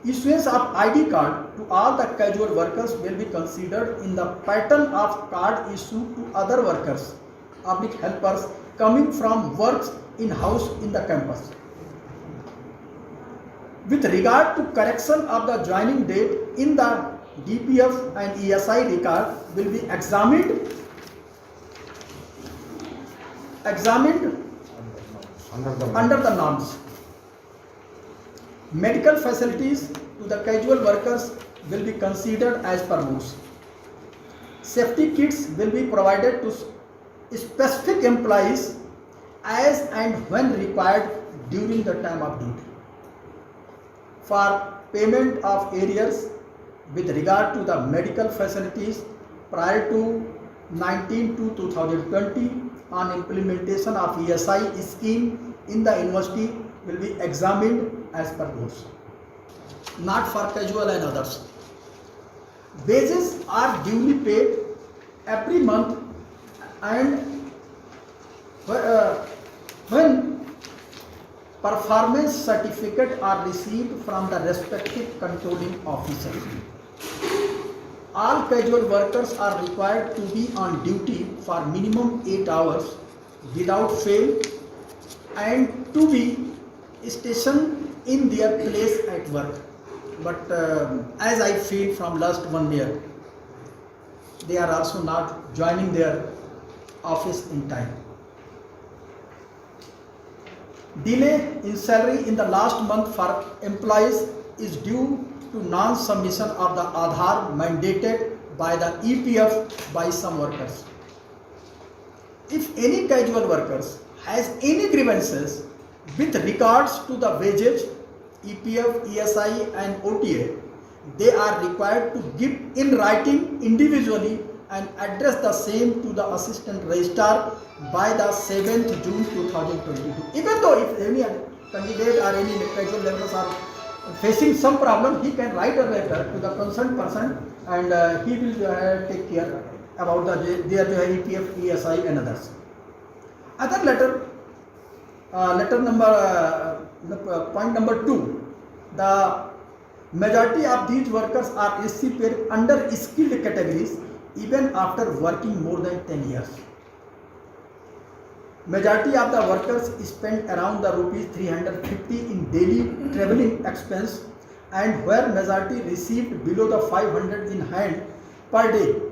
issuance of I D card to all the casual workers will be considered in the pattern of card issued to other workers, public helpers coming from works in house in the campus. With regard to correction of the joining date in the D P F and E S I record will be examined, examined under the norms. Medical facilities to the casual workers will be considered as per rules. Safety kits will be provided to specific employees as and when required during the time of duty. For payment of arrears with regard to the medical facilities prior to nineteen two two thousand twenty on implementation of E S I scheme in the university will be examined as per those. Not for casual and others. Wages are duly paid every month and wh- uh, when performance certificate are received from the respective controlling officer. All casual workers are required to be on duty for minimum eight hours without fail and to be stationed in their place at work. But um, as I feel from last one year, they are also not joining their office in time. Delay in salary in the last month for employees is due to non-submission of the Aadhaar mandated by the E P F by some workers. If any casual workers has any grievances with regards to the wages, E P F, E S I and O T A, they are required to give in writing individually and address the same to the assistant registrar by the seventh June two thousand twenty-two. Even though if any candidate or any casual laborers are facing some problem, he can write a letter to the concerned person and uh, he will uh, take care about the, their E P F, E S I and others. Other letter, uh, letter number, uh, point number two, the majority of these workers are S C paid under skilled categories even after working more than ten years. Majority of the workers spend around the rupees three hundred fifty in daily traveling expense and where majority received below the five hundred in hand per day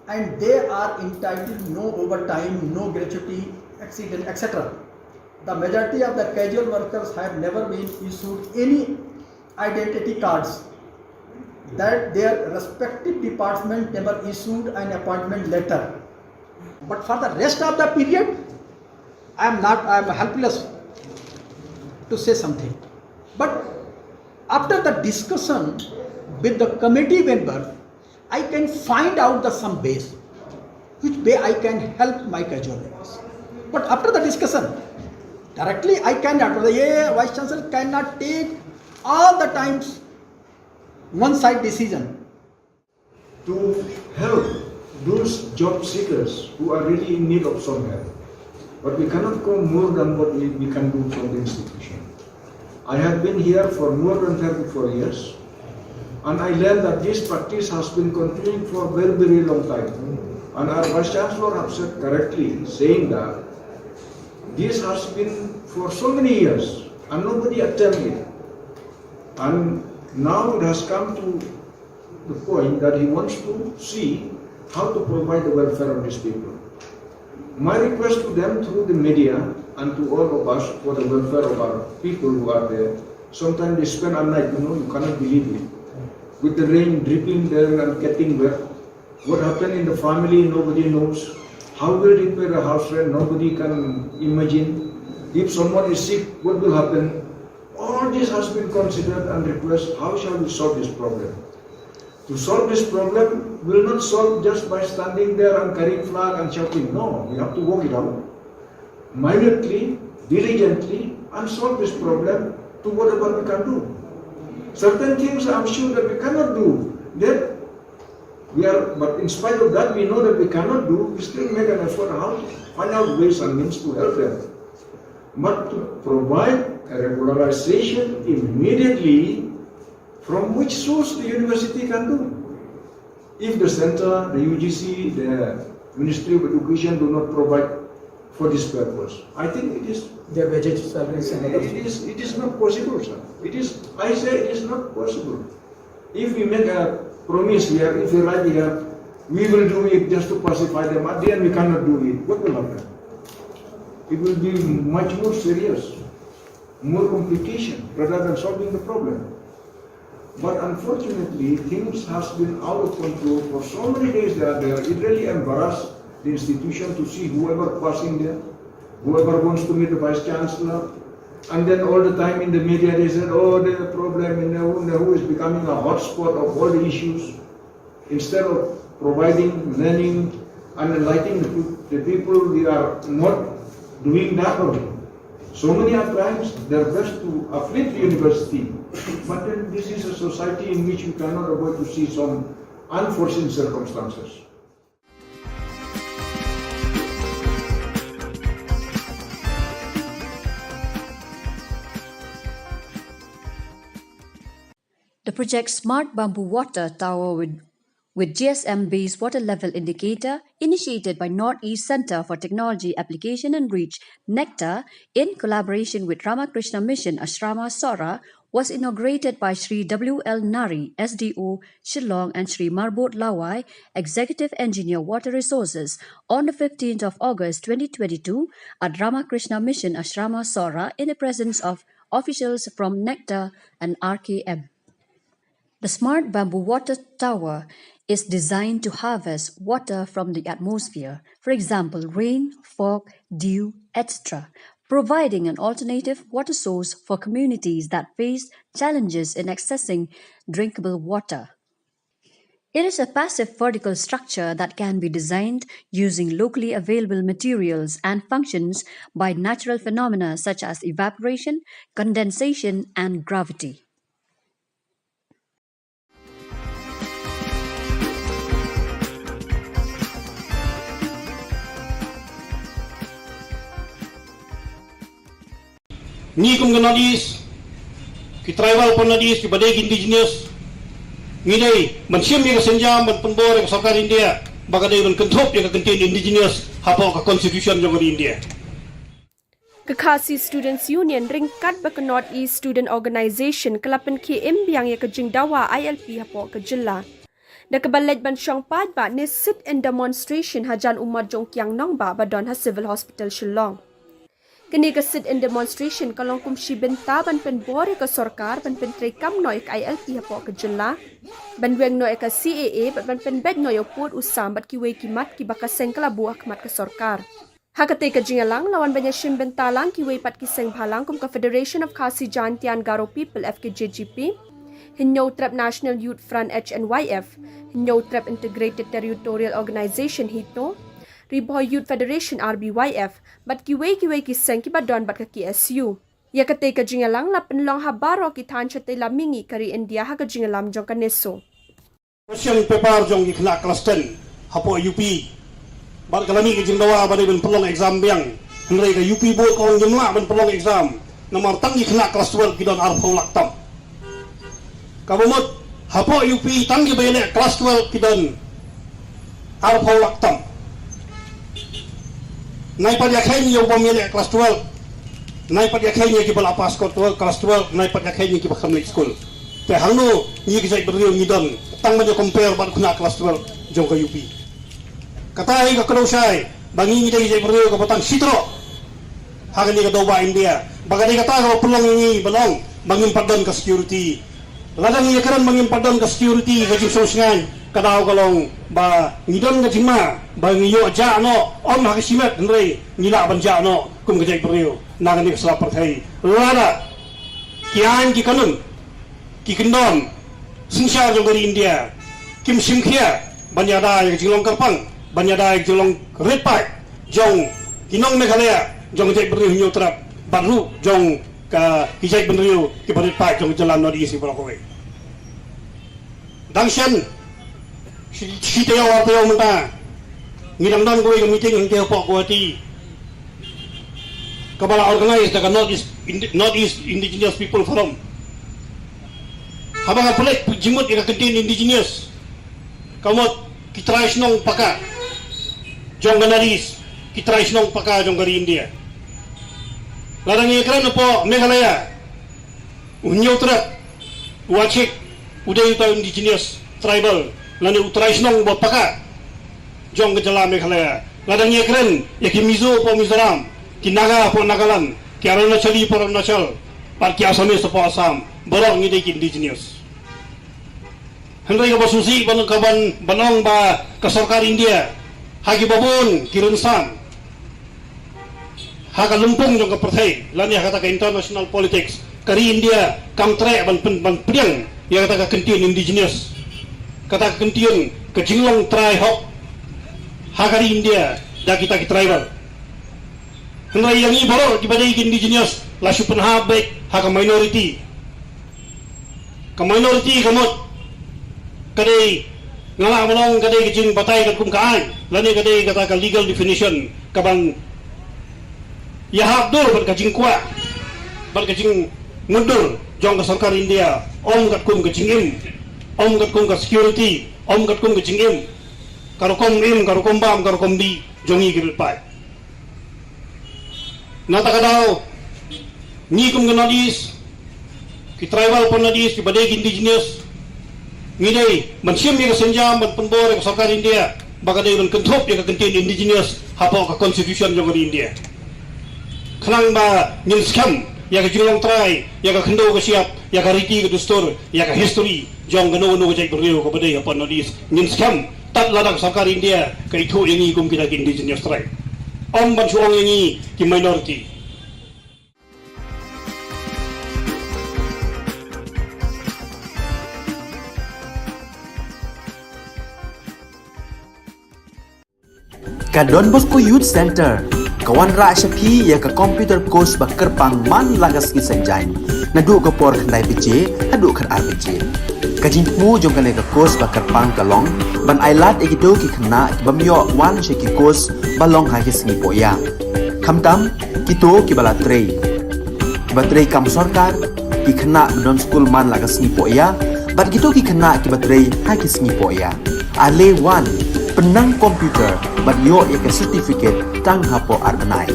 and they are entitled no overtime, no gratuity, accident, et cetera. The majority of the casual workers have never been issued any identity cards that their respective department never issued an appointment letter. But for the rest of the period, I am not, I am helpless to say something. But after the discussion with the committee member, I can find out the some ways which way I can help my casual laborers. But after the discussion, directly I cannot, the Vice Chancellor cannot take all the times one side decision. To help those job seekers who are really in need of some help. But we cannot go more than what we, we can do from the institution. I have been here for more than thirty-four years, and I learned that this practice has been continuing for a very, very long time. And our Vice Chancellor have said correctly, saying that this has been for so many years, and nobody attended it. And now it has come to the point that he wants to see how to provide the welfare of these people. My request to them through the media and to all of us for the welfare of our people who are there. Sometimes they spend a night, you know, you cannot believe it. With the rain dripping there and getting wet. What happened in the family, nobody knows. How will they pay the house rent, nobody can imagine. If someone is sick, what will happen? All this has been considered and request, how shall we solve this problem? To solve this problem will not solve just by standing there and carrying flag and shouting. No, we have to work it out minutely, diligently, and solve this problem to whatever we can do. Certain things I'm sure that we cannot do. That we are, but in spite of that, we know that we cannot do, we still make an effort how to find out ways and means to help them. But to provide a regularization immediately, from which source the university can do? If the center, the U G C, the Ministry of Education do not provide for this purpose, I think it is, their wage salaries and other it is, it is not possible, sir. It is, I say it is not possible. If we make a promise here, if we write here, we will do it just to pacify them. At the end, we cannot do it. What will happen? It will be much more serious, more complication rather than solving the problem. But unfortunately, things has been out of control for so many days they are there. It really embarrassed the institution to see whoever passing there, whoever wants to meet the vice chancellor. And then all the time in the media they said, "Oh, the problem in Nehru, Nehru is becoming a hotspot of all the issues." Instead of providing learning and enlightening the, the people, we are not doing that only. So many a times they're best to uplift the university, but then this is a society in which we cannot avoid to see some unforeseen circumstances. The project Smart Bamboo Water Tower with, with G S M based water level indicator, initiated by Northeast Center for Technology Application and Reach, NECTAR, in collaboration with Ramakrishna Mission Ashrama Sohra, was inaugurated by Shri W L Nari, S D O Shillong, and Shri Marbot Lawai, Executive Engineer Water Resources, on the fifteenth of August twenty twenty-two at Ramakrishna Mission Ashrama Sohra in the presence of officials from NECTAR and R K M. The smart bamboo water tower is designed to harvest water from the atmosphere, for example, rain, fog, dew, et cetera, providing an alternative water source for communities that face challenges in accessing drinkable water. It is a passive vertical structure that can be designed using locally available materials and functions by natural phenomena such as evaporation, condensation, and gravity. Ngi kum ka Northeast, ki tribal from Northeast, kiba dei ki indigenous, ngi dei ban shim ïa ka synjam ban pynbor ïa ka sorkar India ba ka dei ban kynthup ïa ka kyntien indigenous hapoh ka constitution jong ka India. Ka Khasi Students Union ryngkat bad ka Northeast Student Organisation ka la pynkhie im biang ïa ka jingdawa I L P hapoh ka jylla, da kaba leit ban shong paidbah ne sit-in demonstration hajan u mot jong u Kiang Nangbah ba don ha Civil Hospital Shillong. Kane ka sit-in demonstration ka long kum shi bynta ban pynbor ïa ka sorkar ban pyntreikam noh ïa ka I L P hapoh ka jylla, ban weng noh ïa ka C A A bad ban pynbeit noh ïa u pud u sam bad kiwei ki mat kiba ka seng ka la buh ha khmat ka sorkar. Ha katei ka jingïalang la wan ban ïashim bynta lang kiwei pat ki seng bhalang kum ka Federation of Khasi Jaintia and Garo People, F K J G P, Hynñiewtrep National Youth Front, H N Y F, Hynñiewtrep Integrated Territorial Organization, HITO, Ri Bhoi Youth Federation, R B Y F, bad kiwei kiwei ki seng kiba don bad ka K S U. Ïa katei ka jingïalang la pynlong ha baroh ki thaiñ shatei lam mihngi ka ri India ha ka jingïalam jong ka NESO. Question paper jong ki khynnah klas ten hapoh U P. Bad ka la mih ka jingdawa ba dei ban pynlong exam biang. Hynrei ka U P board ka ong ngim lah ban pynlong exam. Namar tang ki khynnah klas twelve ki don arphew lak tam. Kaba mut hapoh U P tang kiba ïaleh klas twelve ki don arphew lak tam. Nai pat ïakheiñ ïa u bym ïaleh klas twelve. Nai pat ïakheiñ ïa kiba la pass kot twelve, klas twelve, nai pat ïakheiñ ïa kiba kham leit skul. Te hangno ngi ka jaitbynriew ngi don tang ban ïa compare bad u khynnah klas twelve jong ka U P. Kata hi ka kdew shai ba ngi ngi dei ka jaitbynriew kaba tang shitroh ha kane ka dewbah India. Ba ka dei kata kaba pynlong ïa ngi ba long ba ngim pat don ka security. Lada ngi ïakren ba ngim pat don ka security, ka jingsngewsih ka daw ka long ba ngi don ka jingma ba ngi ïoh jah noh, ym ha ka shimet hynrei ngi lah ban jah noh kum ka jaitbynriew na kane ka sla pyrthei. Lada ki aiñ ki kanun, ki kyndon synshar jong ka ri India kim shim khia ban ïada ïa ka jinglong kyrpang, ban ïada ïa ka jinglong rit paid jong ki nong Meghalaya, jong ka jaitbynriew Hynñiewtrep bad ruh jong ka ki jaitbynriew kiba rit paid jong ka jylla North East baroh kawei. Dang shen shi, shi taïew ar taïew mynta ngi dang don kawei ka meeting hangtei hapoh Guwahati kaba la organize da ka North East, Indi-, North East Indigenous People Forum. Haba nga peit jingmut ïa ka kyntien indigenous, ka mut ki trai shnong paka jong ka North East, ki trai shnong paka jong ka ri India. Lada ngi kren hapoh Meghalaya, u Hynñiewtrep, u Achik, u dei uta u indigenous tribal lane u trai shnong ba paka jong ka jylla Meghalaya. Lada ngi ïakren ïa ki Mizo hapoh Mizoram, ki Naga hapoh Nagaland, ki Arunachali hapoh Arunachal, bad ki Assamese hapoh Assam, baroh ngi dei ki indigenous. Hynrei kaba sngewsih ban, ka ban, ban ong ba ka sorkar India ha kiba bun ki rynsan ha ka lympung jong ka pyrthei lane ha kata ka international politics, ka ri India kam treh ban pyn-, ban pdiang ïa kata ka kyntien indigenous, kata ka kyntien ka jinglong trai hok ha ka ri India da kita ki tribal. Hynrei ïa ngi baroh kiba dei ki indigenous la shu pynhap beit ha ka minority. Ka minority ka mut ka dei, nga lah ban ong ka dei ka jingbatai katkum ka aiñ lane ka dei kata ka legal definition ka ban ïahap dur bad ka jingkwah bad ka jingmutdur jong ka sorkar India, ym katkum ka jingim, ym katkum ka security, ym katkum ka jingim, ka rukom im, ka rukom bam, ka rukom dih jong ngi ki rit paid. Na kata ka daw, ngi kum ka North East, ki tribal hapoh North East, kiba dei ki indigenous, ngi dei ban shim ïa ka sienjam ban pynbor ïa ka sorkar India ba ka dei ban kynthup ïa ka kyntien indigenous hapoh ka constitution jong ka ri India. Khnang ba ngin skhem ïa ka jinglong trai, ïa ka khyndew ka shyiap, ïa ka riti ka dustur, ïa ka history jong kano kano ka jaitbynriew kaba dei hapoh North East, ngin skhem. Tad lada ka sorkar India ka ithuh ïa ngi kum kita ki indigenous tribe, ym ban shu ong ïa ngi ki minority. Ka Don Bosco Youth Center ka wanrah sha phi ïa ka computer course ba kyrpang man la ka sngi Saitjaiñ, naduh ka por khyndai baje haduh khatar baje. Ka jingthmu jong kane ka course ba kyrpang ka long ban ailad ïa kito ki khynnah ki bym ïoh wan sha ki course ba long ha ki sngi pohïa, khamtam kito kiba la trei, kiba trei kam sorkar, ki khynnah ba don skul man la ka sngi pohïa, bad kito ki khynnah kiba trei ha ki sngi pohïa. Ale wan, pynnang computer bad ïoh ïa ka certificate tang hapoh ar bnai.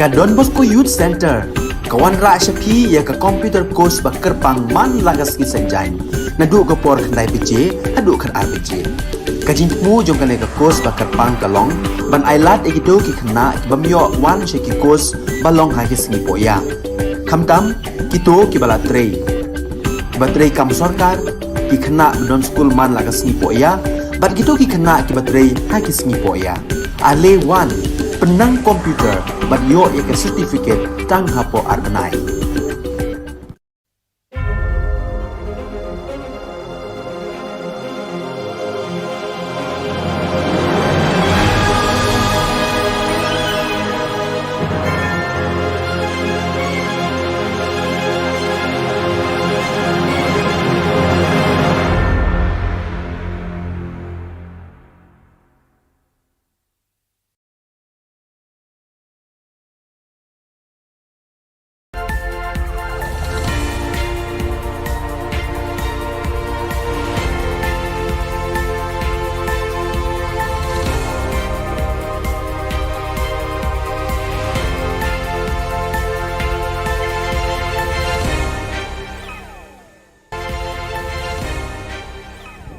Ka Don Bosco Youth Centre ka wanrah sha phi ïa ka computer course ba kyrpang man la ka sngi Saitjaiñ, naduh ka por khyndai baje haduh khatar baje. Ka jingthmu jong kane ka course ba kyrpang ka long ban ailad ïa kito ki khynnah ki bym ïoh wan sha ki course ba long ha ki sngi pohïa, khamtam kito kiba la trei, kiba trei kam sorkar, ki khynnah ba don skul man la ka sngi pohïa bad kito ki khynnah kiba trei ha ki sngi pohïa. Ale wan, pynnang computer bad ïoh ïa ka certificate tang hapoh ar bnai.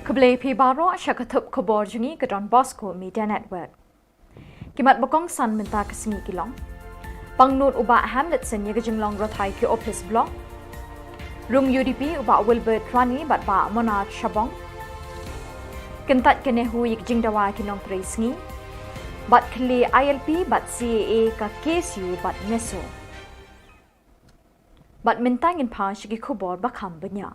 Khublei phi baroh sha ka thup khubor jong ngi ka Don Bosco Media Network. Ki mat ba kongsan mynta ka sngi ki long: Pangnud u Bah Hamletson ïa ka jinglong rathai ki ophis block. Rung U D P u Bah Wilbert Rani bad Bah Monach Shabong. Kyntait ka NEHU ïa ka jingdawa ki nongtrei sngi. Bad khlieh I L P bad C A A ka K S U bad NESO. Bad mynta ngin phai sha ki khubor ba kham bniah.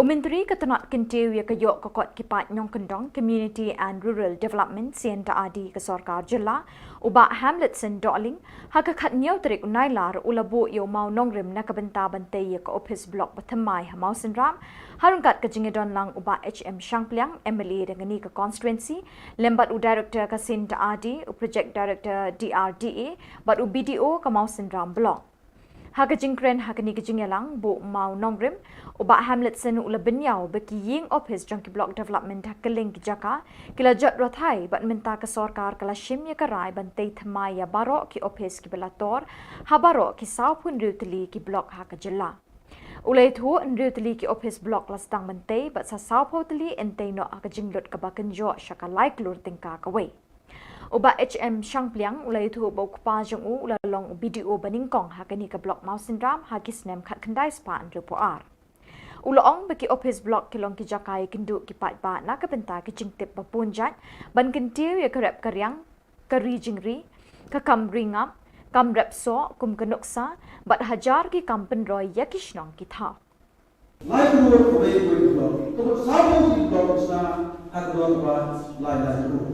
U Myntri ka tnat kyntiew ïa ka ïoh ka kot ki paid nongkyndong, Community and Rural Development, C N R D, ka Sorkar Jylla, u Bah Hamletson Dohling, ha ka khathynñiew tarik u Nailar u la buh ïa u mawnongrim na ka bynta ban tei ïa ka ophis block ba thymmai ha Mawsynram, ha ryngkat ka jingïadon lang u Bah H M Shangpliang, M L A da kane ka constituency, lem bad u Director ka C N R D, u Project Director D R D A, bad u B D O ka Mawsynram Block. Ha ka jingkren ha kane ka jingïalang buh mawnongrim, u Bah Hamletson u la bynñiaw ba ki ïing ophis jong ki block development ha kylleng ki jaka ki la jot rathai bad mynta ka sorkar ka la shim ïa ka rai ban tei thymmai ïa baroh ki ophis kiba la tor ha baroh ki sawphew hynriew tylli ki block ha ka jylla. U la ïathuh hynriew tylli ki ophis block la sdang ban tei bad sa sawphew tylli yn tei noh ha ka jinglut kaba kynjoh sha ka lai klur tyngka kawei. U Bah H M Shangpliang u la ïathuh ba u kpa jong u u la long u B D O ba nyngkong ha kane ka block Mawsynram ha ki snem khatkhyndai spah hynriewphew phra. U la ong ba ki ophis block ki long ki jaka ïakynduh ki paidbah na ka bynta ki jingtip ba bun jait ban kyntiew ïa ka rep ka riang, ka ri jingri, ka kam ri ngap, kam rep soh kum ka nuksa bad hajar ki kam pynroi ïa ki shnong ki thaw. Lai klur kawei kawei ka block, ka mut sawphew tylli ki block, sha ha ka dor ba lai lai klur.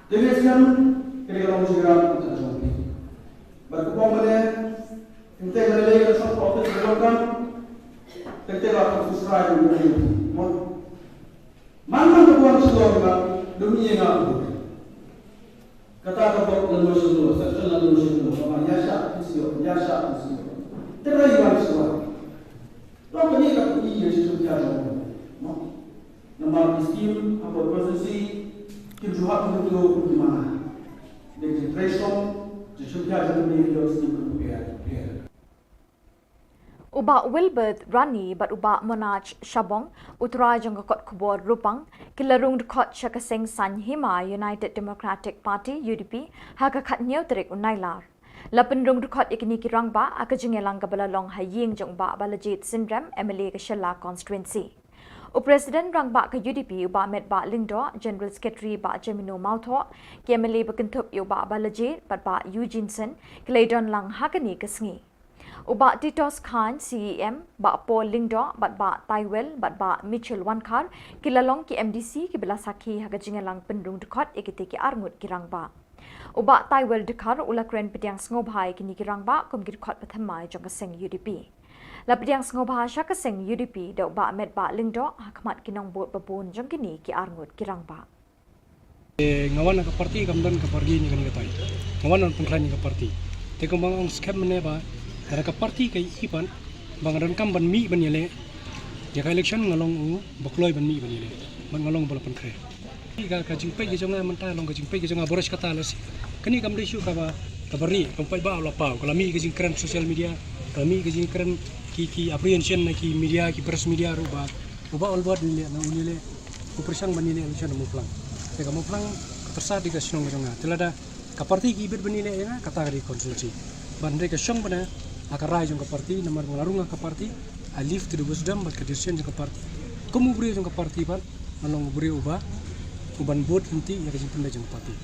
Te ngi sngewthuh kane ka long jingïarap ka jong phi. Bad kumba mynne, kynthei mynne lei ka shong office ka long kam, kynthei la ka susrai ka long kam. Man man ka buan shlong ka dum ïa nga. Kata ka bok la no shano, section la no shano, kaba ïa shah phi shu ïoh, ïa shah phi shu ïoh. Te ra ïa wan shuwa. Long kane ka pynïaid ïa shu pynïaid jong. Mo. Namar ki scheme hapoh constituency kim ju hap kum kito kum ki mana. Dei ki trei shong, ki shu pynïaid jong ki ïoh scheme kum pynïaid, pynïaid. U Bah Wilbert Rani bad u Bah Monach Shabong, u trai jong ka kot khubor Rupang, ki la rung dkhot sha ka seng Saiñ Hima United Democratic Party, U D P, ha ka khathynñiew tarik u Nailar. La pynrung dkhot ïa kine ki rangbah ha ka jingïalang kaba la long ha ïing jong u Bah Balajied Synrem, M L A ka Shella constituency. U President rangbah ka U D P u Bah Metbah Lyngdoh, General Secretary Bah Jemino Mawthoh, ki M L A ba kynthup ïa u Bah Balajied bad Bah Eugene Syn, ki la ïadon lang ha kane ka sngi. U Bah Titos Chyne, C E M, Bah Paul Lyngdoh, bad Bah Taiwel, bad Bah Mitchell Wankhar, ki la long ki M D C kiba la sakhi ha ka jingïalang pynrung dkhot ïa kite ki arngut ki rangbah. U Bah Taiwel Dkhar u la kren pdiang sngewbha ïa kine ki rangbah kum ki dkhot ba thymmai jong ka seng U D P. La pdiang sngewbha sha ka seng U D P da u Bah Metbah Lyngdoh ha khmat ki nongbud ba bun jong kine ki arngut ki rangbah. Eh, nga wan na ka party kam don ka party ne kane katai. Nga wan ban pynkhlaiñ ïa ka party. Te kumba nga ong skhem mynne ba, lada ka party ka ïohi pat ba nga donkam ban mih ban ïaleh ïa ka election, nga long u ba kloi ban mih ban ïaleh. Bad nga long ba la pynkhreh. Ka, ka jingpeit ka jong nga mynta long ka jingpeit ka jong nga baroh shi katta lashai. Kane kam dei shuh kaba Kaba ri, kaba paidbah u la paw, ka la mih ka jingkren social media, ka la mih ka jingkren ki, ki apprehension na ki media, ki press media ruh ba, uba ol bad ni leh, na uni leh, u pyrshang ban ni leh election na Mawphlang. Te ka Mawphlang, ka tyrsa dei ka shnong ka jong nga. Te lada ka party ki bit ban ni leh ïa nga, kata ka dei constituency. Ban dei ka shong bana, ha ka rai jong ka party, namar ba nga la rung ha ka party, I leave to the wisdom bad ka decision jong ka party. Kum u briew jong ka party bad, nga long u briew uba, uban bud hynti ïa ka jingpynleit jong ka party.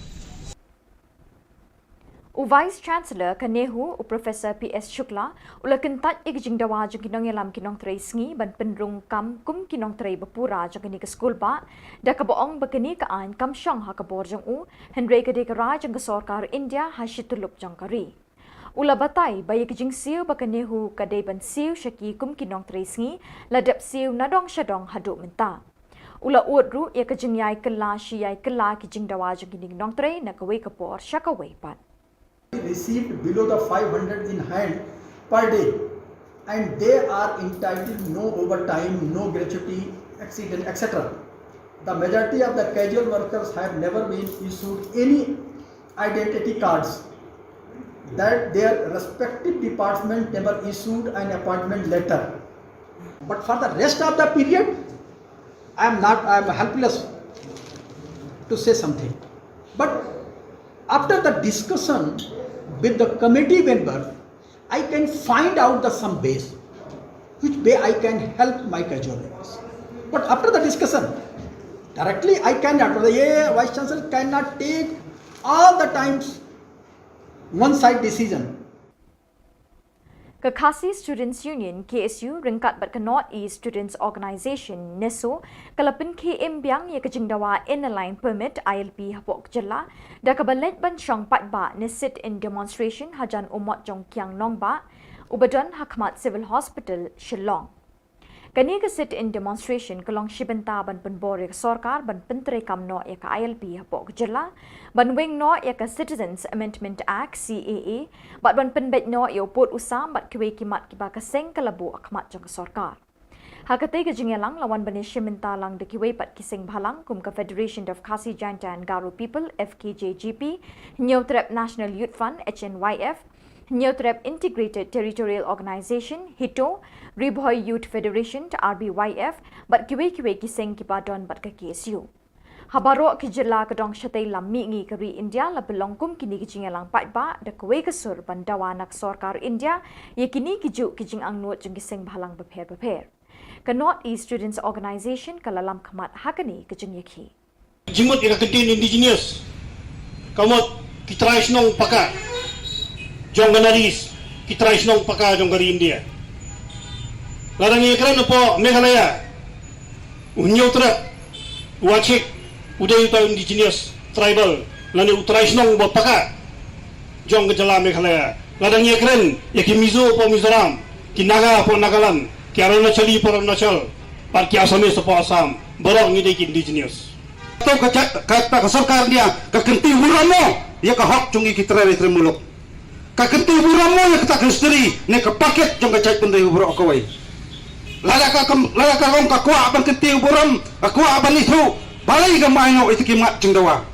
U Vice Chancellor ka NEHU, u Professor P S Shukla, u la kyntait ïa ka jingdawa jong ki nongïalam ki nongtrei sngi ban pynrung kam kum ki nongtrei ba pura jong kane ka skul bah, da kaba ong ba kane ka aiñ kam shong ha ka bor jong u, hynrei ka dei ka rai jong ka sorkar India ha shi tyllup jong ka ri. U la batai ba ïa ka jingsiew ba ka NEHU ka dei ban siew sha ki kum ki nongtrei sngi, la dep siew nadong shadong haduh mynta. U la ud ruh ïa ka jingïai kylla shi ïai kylla ki jingdawa jong kine ki nongtrei na kawei ka por sha kawei pat. Received below the five hundred in hand per day, and they are entitled no overtime, no gratuity, accident, et cetera. The majority of the casual workers have never been issued any identity cards, that their respective department never issued an appointment letter. But for the rest of the period, I am not, I am helpless to say something. But after the discussion with the committee member, I can find out the some ways which way I can help my casual workers. But after the discussion, directly I cannot, the Vice Chancellor cannot take all the times one side decision. Ka Khasi Students Union, K S U, ryngkat bad ka North East Students Organisation, NESO, ka la pynkhie im biang ïa ka jingdawa Inner Line Permit, I L P, hapoh ka jylla, da kaba leit ban shong paidbah ne sit-in demonstration hajan u mot jong Kiang Nangbah, uba don ha khmat Civil Hospital, Shillong. Kane ka sit-in demonstration ka long shi bynta ban pynbor ïa ka sorkar ban pyntreikam noh ïa ka I L P hapoh ka jylla, ban weng noh ïa ka Citizens Amendment Act, C A A, bad ban pynbeit noh ïa u pud u sam bad kiwei ki mat kiba ka seng ka la buh ha khmat jong ka sorkar. Ha katei ka jingïalang la wan ban ïashim bynta lang da kiwei pat ki seng bhalang kum ka Federation of Khasi Jaintia and Garo People, F K J G P, Hynñiewtrep National Youth Front, H N Y F, Hynñiewtrep Integrated Territorial Organisation, HITO, Ri Bhoi Youth Federation, R B Y F, bad kiwei kiwei ki seng kiba don bad ka K S U. Ha baroh ki jylla ka dong shatei lam mihngi ka ri India la pynlong kum kine ki jingïalang paidbah da kawei ka sur ban dawa na ka sorkar India ïa kine ki juh ki jingangnud jong ki seng bhalang bapher bapher. Ka North East Students Organisation ka la lam khmat ha kane ka jingïakhih. Jingmut ïa ka ktien indigenous, ka mut ki trai shnong paka jong ka North East, ki trai shnong paka jong ka ri India. Lada ngi kren hapoh Meghalaya, u Hynñiewtrep, u Achik, u dei uta u indigenous tribal lane u trai shnong ba paka jong ka jylla Meghalaya. Lada ngi kren ïa ki Mizo hapoh Mizoram, ki Naga hapoh Nagaland, ki Arunachali hapoh Arunachal, bad ki Assamese hapoh Assam, baroh ngi dei ki indigenous. To ka, ka, ka, ka sorkar India ka kynti burom mo ïa ka hok jong ngi ki trai ri trai muluk. Ka kynti burom mo ïa kata ka history ne ka packet jong ka jaitbynriew baroh kawei. Lada ka kam, lada ka ong ka kwah ban kynti burom, ka kwah ban ithuh, balei kam ai noh ïa ki mat jingdawa.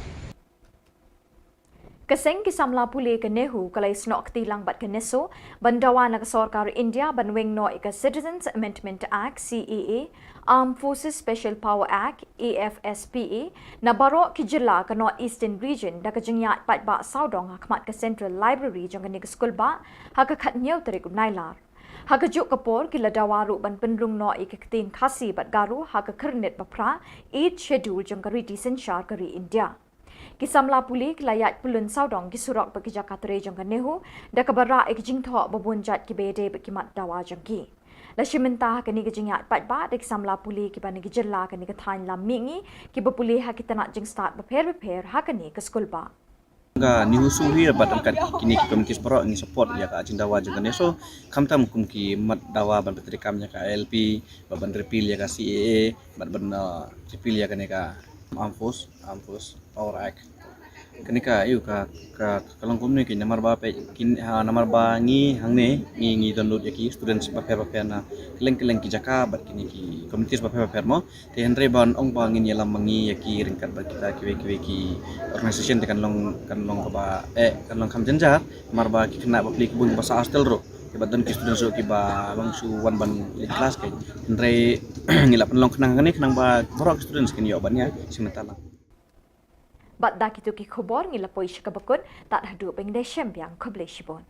Ka seng ki samla pule ka NEHU ka la ïasnoh kti lang bad ka NESO ban dawa na ka sorkar India ban weng noh ïa ka Citizens Amendment Act, C A A, Armed Forces Special Power Act, A F S P A, na baroh ki jylla ka North Eastern Region da ka jingïaid paidbah sawdong ha khmat ka Central Library jong kane ka skulbah ha ka khathynñiew tarik u Nailar. Ha kajuh ka por ki la dawa ruh ban pynrung noh ïa ka ktien Khasi bad Garo ha ka khyrnit baphra, Eighth Schedule, jong ka riti synshar ka ri India. Ki samla pule ki la ïaid pyllun sawdong ki surok bad ki jaka trei jong ka NEHU da kaba rah ïa ki jingthoh ba bun jait kiba ïadei bad ki mat dawa jong ki. La shim bynta ha kane ka jingïaid paidbah da ki samla pule kiba na ki jylla kane ka thaiñ lam mihngi kiba pule ha ki tnat jingstad bapher bapher ha kane ka skulbah. Ka NEHUSU hi bad ryngkat kine ki committees baroh ngi support ïa ka jingdawa jong ka NESO, khamtam kum ki mat dawa ban pyntreikam ïa ka I L P, bad ban repeal ïa ka C A A, bad ban, uh, repeal ïa kane ka Armed Force, Armed Force Power Act. Kane ka, ïa ka, ka, ka long kumne ki namar ba phi, ki, ha, namar ba ngi hangne, ngi, ngi don lut ïa ki students bapher bapher na kylleng kylleng ki jaka bad kine ki communities bapher bapher mo. Te hynrei ban ong ba ngin ïalam ma ngi ïa ki ryngkat bad kita kiwei kiwei ki organisation te kan long, kan long kaba, eh, kan long kham jynjar, namar ba ki khynnah ba plie ki bun ba sah hostel ruh. Te bad don ki students ruh kiba long shu wan ban leit klas kein. Hynrei ngi la pynlong khnang kane khnang ba baroh ki students kin ïoh ban ïa shim bynta lang. Bad da kito ki khubor ngi la poi sha kaba kut, tad haduh ban ïashem biang, khublei shibun.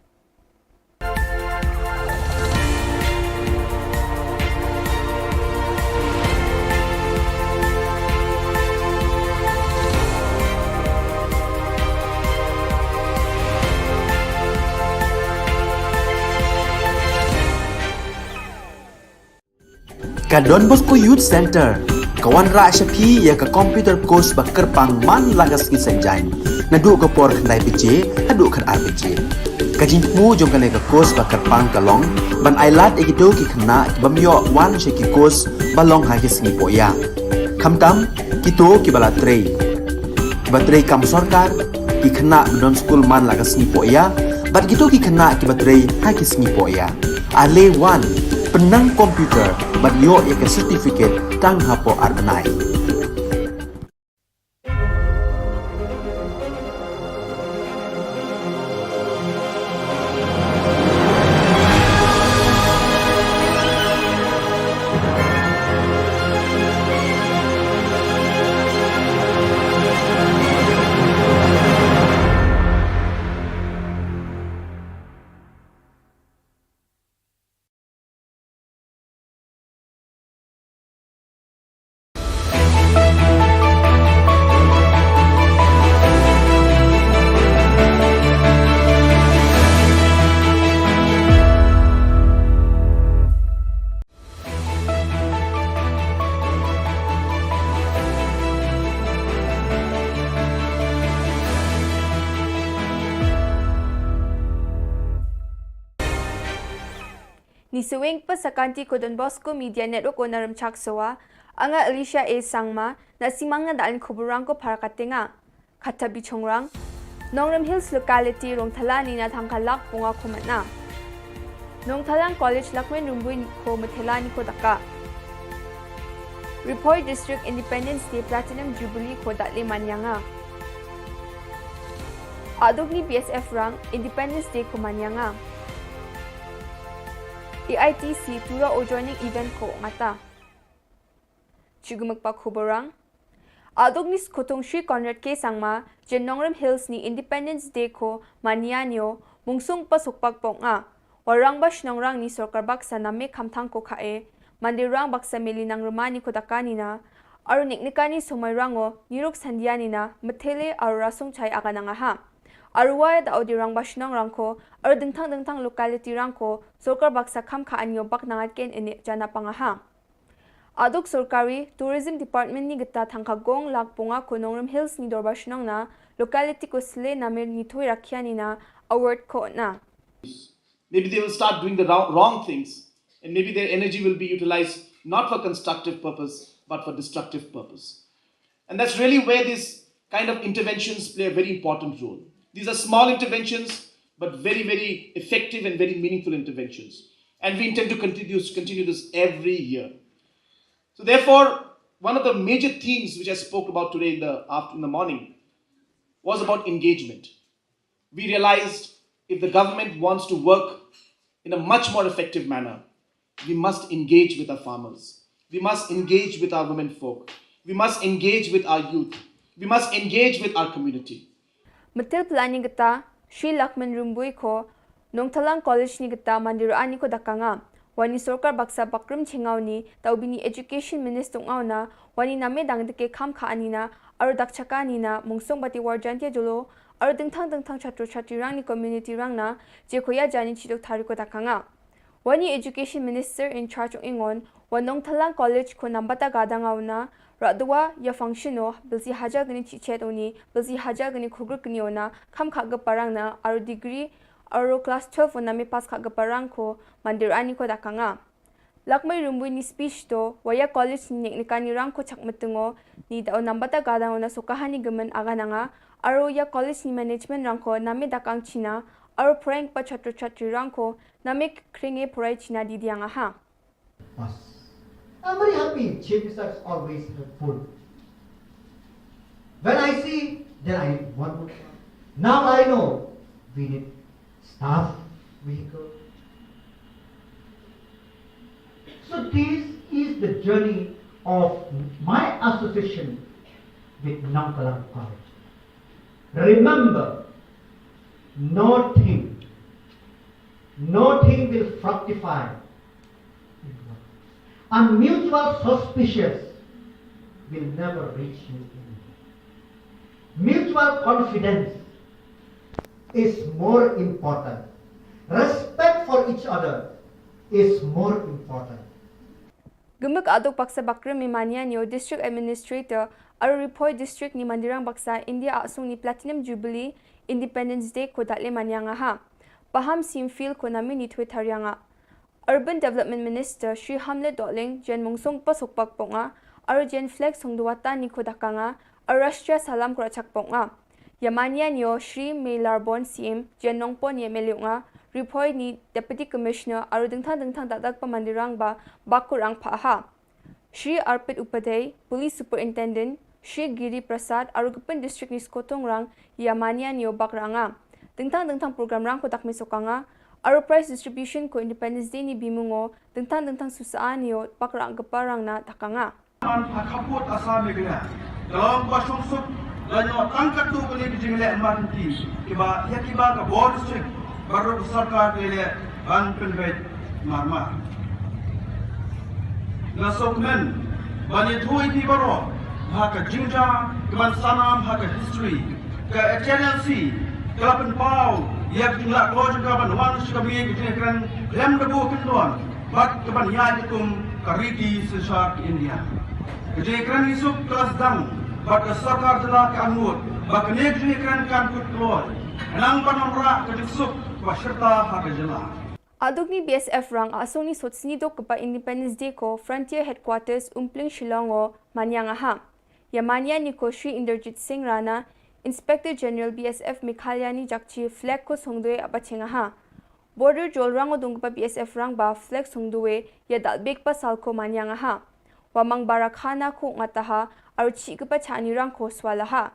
Ka Don Bosco Youth Centre ka wanrah sha phi ïa ka computer course ba kyrpang man la ka sngi Saitjaiñ, naduh ka por khyndai baje haduh khatar baje. Ka jingthmu jong kane ka course ba kyrpang ka long ban ailad ïa kito ki khynnah ki bym ïoh wan sha ki course ba long ha ki sngi pohïa, khamtam kito kiba la trei, kiba trei kam sorkar, ki khynnah ba don skul man la ka sngi pohïa bad kito ki khynnah kiba trei ha ki sngi pohïa. Ale wan, pynnang computer bad ïoh ïa ka certificate tang hapoh ar bnai. Ni saweng pa sa kanti ko Don Bosco Media Network o na Rymchak Sowa, anga Alicia A Sangma, na simang na daan khubur rang ko para katenga. Khata bichongrang. Nongrim Hills locality Rongthala ni na thangka lak punga ko matna. Nongthalang College Lakmen Rumbui ko matela ni ko daka. Ri Bhoi District Independence Day Platinum Jubilee ko dale manyanga. Aduk ni B S F rang Independence Day ko manyanga. A I T C tura o joining event ko ngata. Chigumuk pa khubur rang. Aduk ni skhutung Shri Conrad K Sangma, jen Nongrim Hills ni Independence Day ko mania nio, mungsung pa sukpak pok nga. Warang ba shnong rang ni sorkar baksa na me khamthang ko khae, mandi rang baksa meli nang rumani ko dakani na, aru nik nikani somai rango, niruk sandia ni na, methele aru rasung chai aga nanga ha. Aru wai da odi rang ba shnong rang ko, aru dingthang dingthang locality rang ko, sorkar baksa kham kha anyo bak nangat ken ene jana panga ha. Aduk sorkari Tourism Department ni gita thangka gong lak punga ko Nongrim Hills ni dorbar shnong na locality ko sle namir ni thoi rakhia ni na award ko na. Maybe they will start doing the wrong, wrong things, and maybe their energy will be utilized not for constructive purpose, but for destructive purpose. And that's really where these kind of interventions play a very important role. These are small interventions, but very, very effective and very meaningful interventions. And we intend to continue, continue this every year. So therefore, one of the major themes which I spoke about today in the after, in the morning was about engagement. We realized if the government wants to work in a much more effective manner, we must engage with our farmers. We must engage with our women folk. We must engage with our youth. We must engage with our community. Metil pelani geta, Shri Lakman Rumbui ko, Nongthalang College ni geta mandir ani ko dakanga. Wani sorkar baksa bakrim chingau ni, tau bini education minister ngau na, wani name dang deke kham kha ani na, aru dak chaka ani na, mungsong bati warjan tia jolo, aru dingthang dingthang chatru chatri rang ni community rang na, je koya jani chidok thari ko dakanga. Wani education minister in charge ong ingon, wa Nongthalang College ko nambata gadang au na, radwa ya function o, bilsi hajar gani chichet oni, bilsi hajar gani khugur gani ona, kham kha ga parang na, aru degree, aru class twelve ona me pass kha ga parang ko, mandir ani ko dakanga. Lakmai Rumbui ni speech to, waya college ni nek nikani rang ko chak metungo, ni da o nambata gadang ona sokahani gemen aga nanga, Aro ïa college ni management rangko name dakang china, aro phreng pa chhatru chhatri rangko name kringe phurai china di diang aha. Us. I'm very happy. Chief Minister is always helpful. When I see, then I want. Now I know we need staff vehicle. So this is the journey of my association with Nongkalang College. Remember, nothing, nothing will fructify in one. And mutual suspicious will never reach you anywhere. Mutual confidence is more important. Respect for each other is more important. Gumuk aduk baksa bakrim mimania nio District Administrator aro Ri Bhoi District ni mandirang baksa India asung ni Platinum Jubilee Independence Day ko datle mania ngaha. Paham sim feel ko nami ni twe tarianga. Urban Development Minister Shri Hamlet Dohling jen mungsung pasuk pak ponga aro jen flag sung duwata ni ko dakanga aro Rashtriya Salam ko rachak ponga. Yamania nio Shri Meilarbon C M jen nongpon ye meliunga, Ri Bhoi ni Deputy Commissioner aro dingthang dingthang dakdak pa mandirang ba bakur ang pha ha. Shri Arpit Upadhyay, Police Superintendent, Shri Giri Prasad aro gupin district ni skotong rang yamania nio bak ranga. Dingthang dingthang program rang ko dak mesokanga aro prize distribution ko Independence Day ni bimungo dingthang dingthang susa nio bak rang gepa rang na dakanga. Man ha khappud Assam Meghalaya ka long ba shong suk la ñiah tang katto katne ki jingleh marnti kiba ïa kiba ka bor district bad ruh ka sorkar ka leh ban pynbeit marmar. Nga sngewkmen ban ïathuh ïa phi baroh ba ka jingjia kaban sanam ha ka history ka H N L C ka la pynpaw ïa ka jinglah kloi jong ka ban wan sha ka miej ka jingïakren khlem da buh kyndon bad kaban ïaid kum ka riti synshar ka India. Ka jingïakren isuk ka la sdang bad ka sorkar jylla ka angnud ba kane ka jingïakren kan kut kloi. Nang ban wanrah ka jingsuk ba shirta ha ka jylla. Aduk ni B S F rang asung ni sot sni dok kpa Independence Day ko Frontier Headquarters Umpling Shillong o mania ngaha. Yamania ni ko Shri Inderjit Singh Rana, Inspector General B S F Meghalaya ni jakchi flag ko songdoi apa chengaha. Border jol rang o dungpa B S F rang ba flag songdoi ya dalbek pa sal ko mania ngaha. Wamang barakhana ko ngataha aro chi kpa chani rang ko swalaha.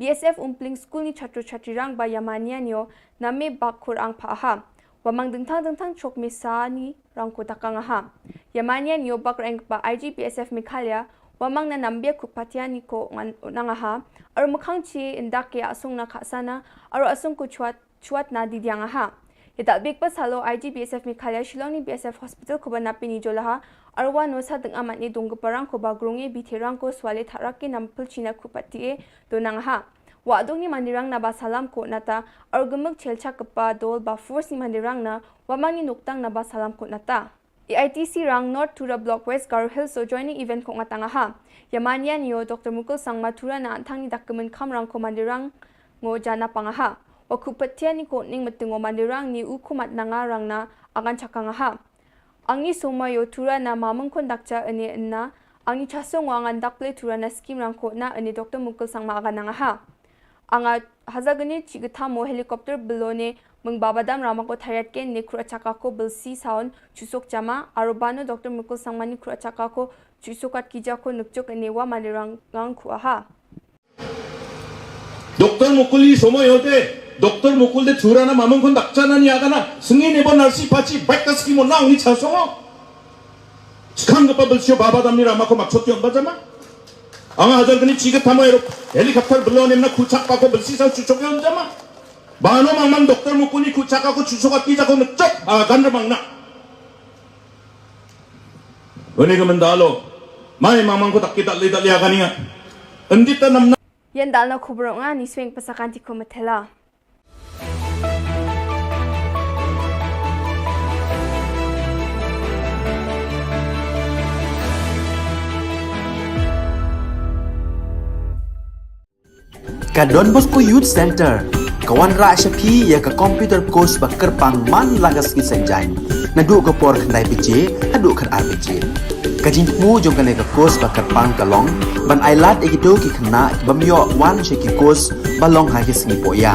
B S F Umpling School ni chatru chatri rang ba yamania nio name bak kur ang pha ha. Wamang dingthang dingthang chok mesa ni rang ko takang ha. Yamania nio bak rang ba I G B S F Meghalaya wamang na nambia kuk patia ni ko ngan unang ha. Aro mukhang chi indak ya asung na khasana aro asung ko chuat chuat na didiang aha. Ïa dalbek pa salo I G B S F Meghalaya Shillong ni B S F Hospital ko ba napi ni jolaha arwa no sa deng amat ni dong parang ko ba grunge bi therang ko swale tharak ke nampel china kupat tie donang aha. Wa adong ni mandirang na ba salam ko nata argemuk chelcha kepa dol ba force ni mandirang na wamang ni nuktang na ba salam ko nata. A I T C rang North Tura Block West Garo Hills o joining event ko ngatang aha. Yamania nio Doctor Mukul Sangma Tura na antang ni dak kemen kam rang ko mandirang ngo jana pang aha. Wa kupatia ni ko ning metung o mandirang ni u kumat nanga rang na angan chakang aha. Angi soma yo Tura na mamung kon dakcha ene enna. Angi chasong o angan dakple Tura na skim rang ko na ene Doctor Mukul Sangma agan nang aha. Anga hazagani chi gthamo helicopter belone mung babadam rama ko thariat ken ne khura chaka ko belsi saun chusok jama aro bano Doctor Mukul Sangma ni khura chaka ko chusok at kija ko nukchok ne wa mandirang ngang khu aha. Doctor Mukul i somoy hote Doctor Mukul de Tura na mamung kon dakcha na ni agana sngi ne bo narsi pachi baik ta skim o na ungi chasong o. Skang kapa belsio babadam ni rama ko maksot yon bajama. Anga hajar gani chiga tamo ero helicopter belon emna kuchak pako belsi sa chuchok yon jama. Bano mamang Doctor Mukul ni kuchak ako chuchok ati jako ngechok a gandra mangna. Wani ka mendalo. Mai mamang ko tak kita lida lia kania. Endita namna. Yan dalna khubro nga ni swing pasakan tiko matela. Ka Don Bosco Youth Center ka wanrah sha phi ïa ka computer course ba kyrpang man la ka sngi Saitjaiñ naduh ka por khyndai baje haduh khatar baje. Ka jingthmu jong kane ka course ba kyrpang ka long ban ai lad ïa kito ki khynnah ki bym ïoh wan sha ki course ba long ha ki sngi pohiah.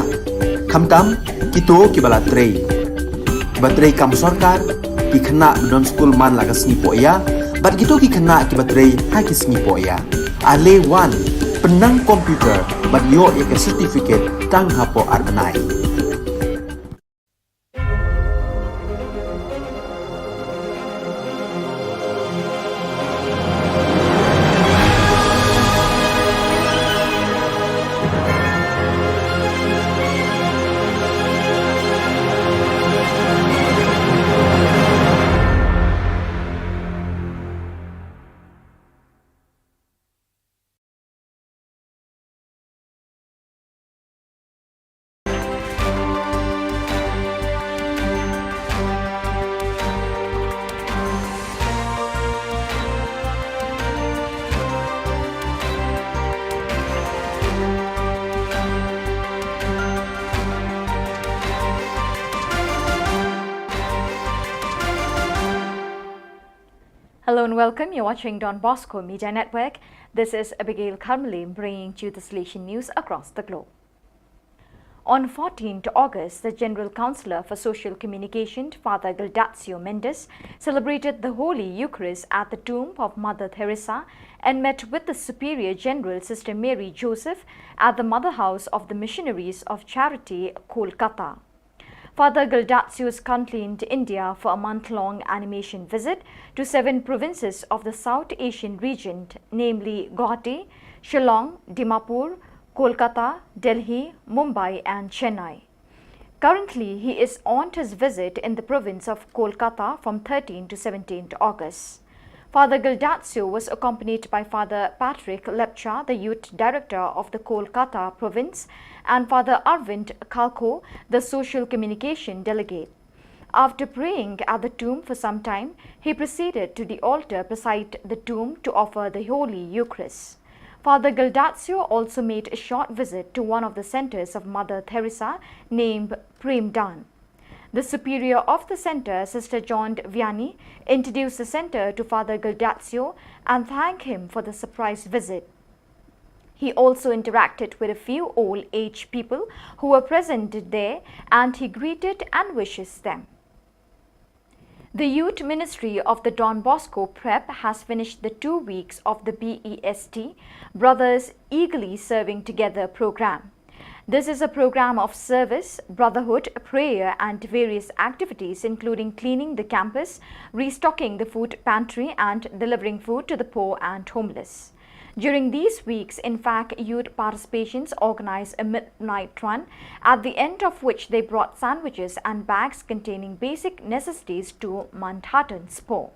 Khamtam kito ki ba la trei, ki ba trei kam sorkar, ki khynnah ba don skul man la ka sngi pohiah, bad kito ki khynnah ki ba trei ha ki sngi pohiah. Ale wan, pynnang computer bad ïoh ïa ka certificate tang hapoh ar bnai. Hello and welcome. You're watching Don Bosco Media Network. This is Abigail Karmalim bringing to you the Salesian news across the globe. On fourteenth August, the General Councillor for Social Communication, Father Gildazio Mendes, celebrated the Holy Eucharist at the tomb of Mother Teresa and met with the Superior General, Sister Mary Joseph, at the Mother House of the Missionaries of Charity, Kolkata. Father Gildazio is currently in India for a month-long animation visit to seven provinces of the South Asian region, namely Guwahati, Shillong, Dimapur, Kolkata, Delhi, Mumbai and Chennai. Currently, he is on his visit in the province of Kolkata from thirteenth to seventeenth August. Father Gildazio was accompanied by Father Patrick Lepcha, the youth director of the Kolkata province, and Father Arvind Khalkho, the social communication delegate. After praying at the tomb for some time, he proceeded to the altar beside the tomb to offer the Holy Eucharist. Father Gildazio also made a short visit to one of the centers of Mother Teresa named Prem Dan. The superior of the center, Sister John Vianney, introduced the center to Father Gildazio and thanked him for the surprise visit. He also interacted with a few old age people who were present there, and he greeted and wishes them. The youth ministry of the Don Bosco Prep has finished the two weeks of the B E S T, Brothers Eagerly Serving Together program. This is a program of service, brotherhood, prayer, and various activities, including cleaning the campus, restocking the food pantry, and delivering food to the poor and homeless. During these weeks, in fact, youth participations organized a midnight run, at the end of which they brought sandwiches and bags containing basic necessities to Mounthattan's poor.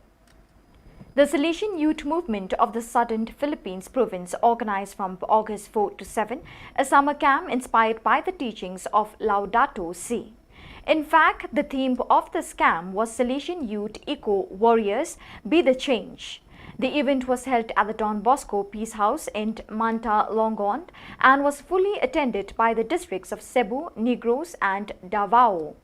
The Salesian Youth Movement of the Southern Philippines Province organized from August four to seven a summer camp inspired by the teachings of Laudato Si. In fact, the theme of this camp was Salesian Youth Eco Warriors, Be the Change. The event was held at the Don Bosco Peace House in Manta, Longon, and was fully attended by the districts of Cebu, Negros, and Davao.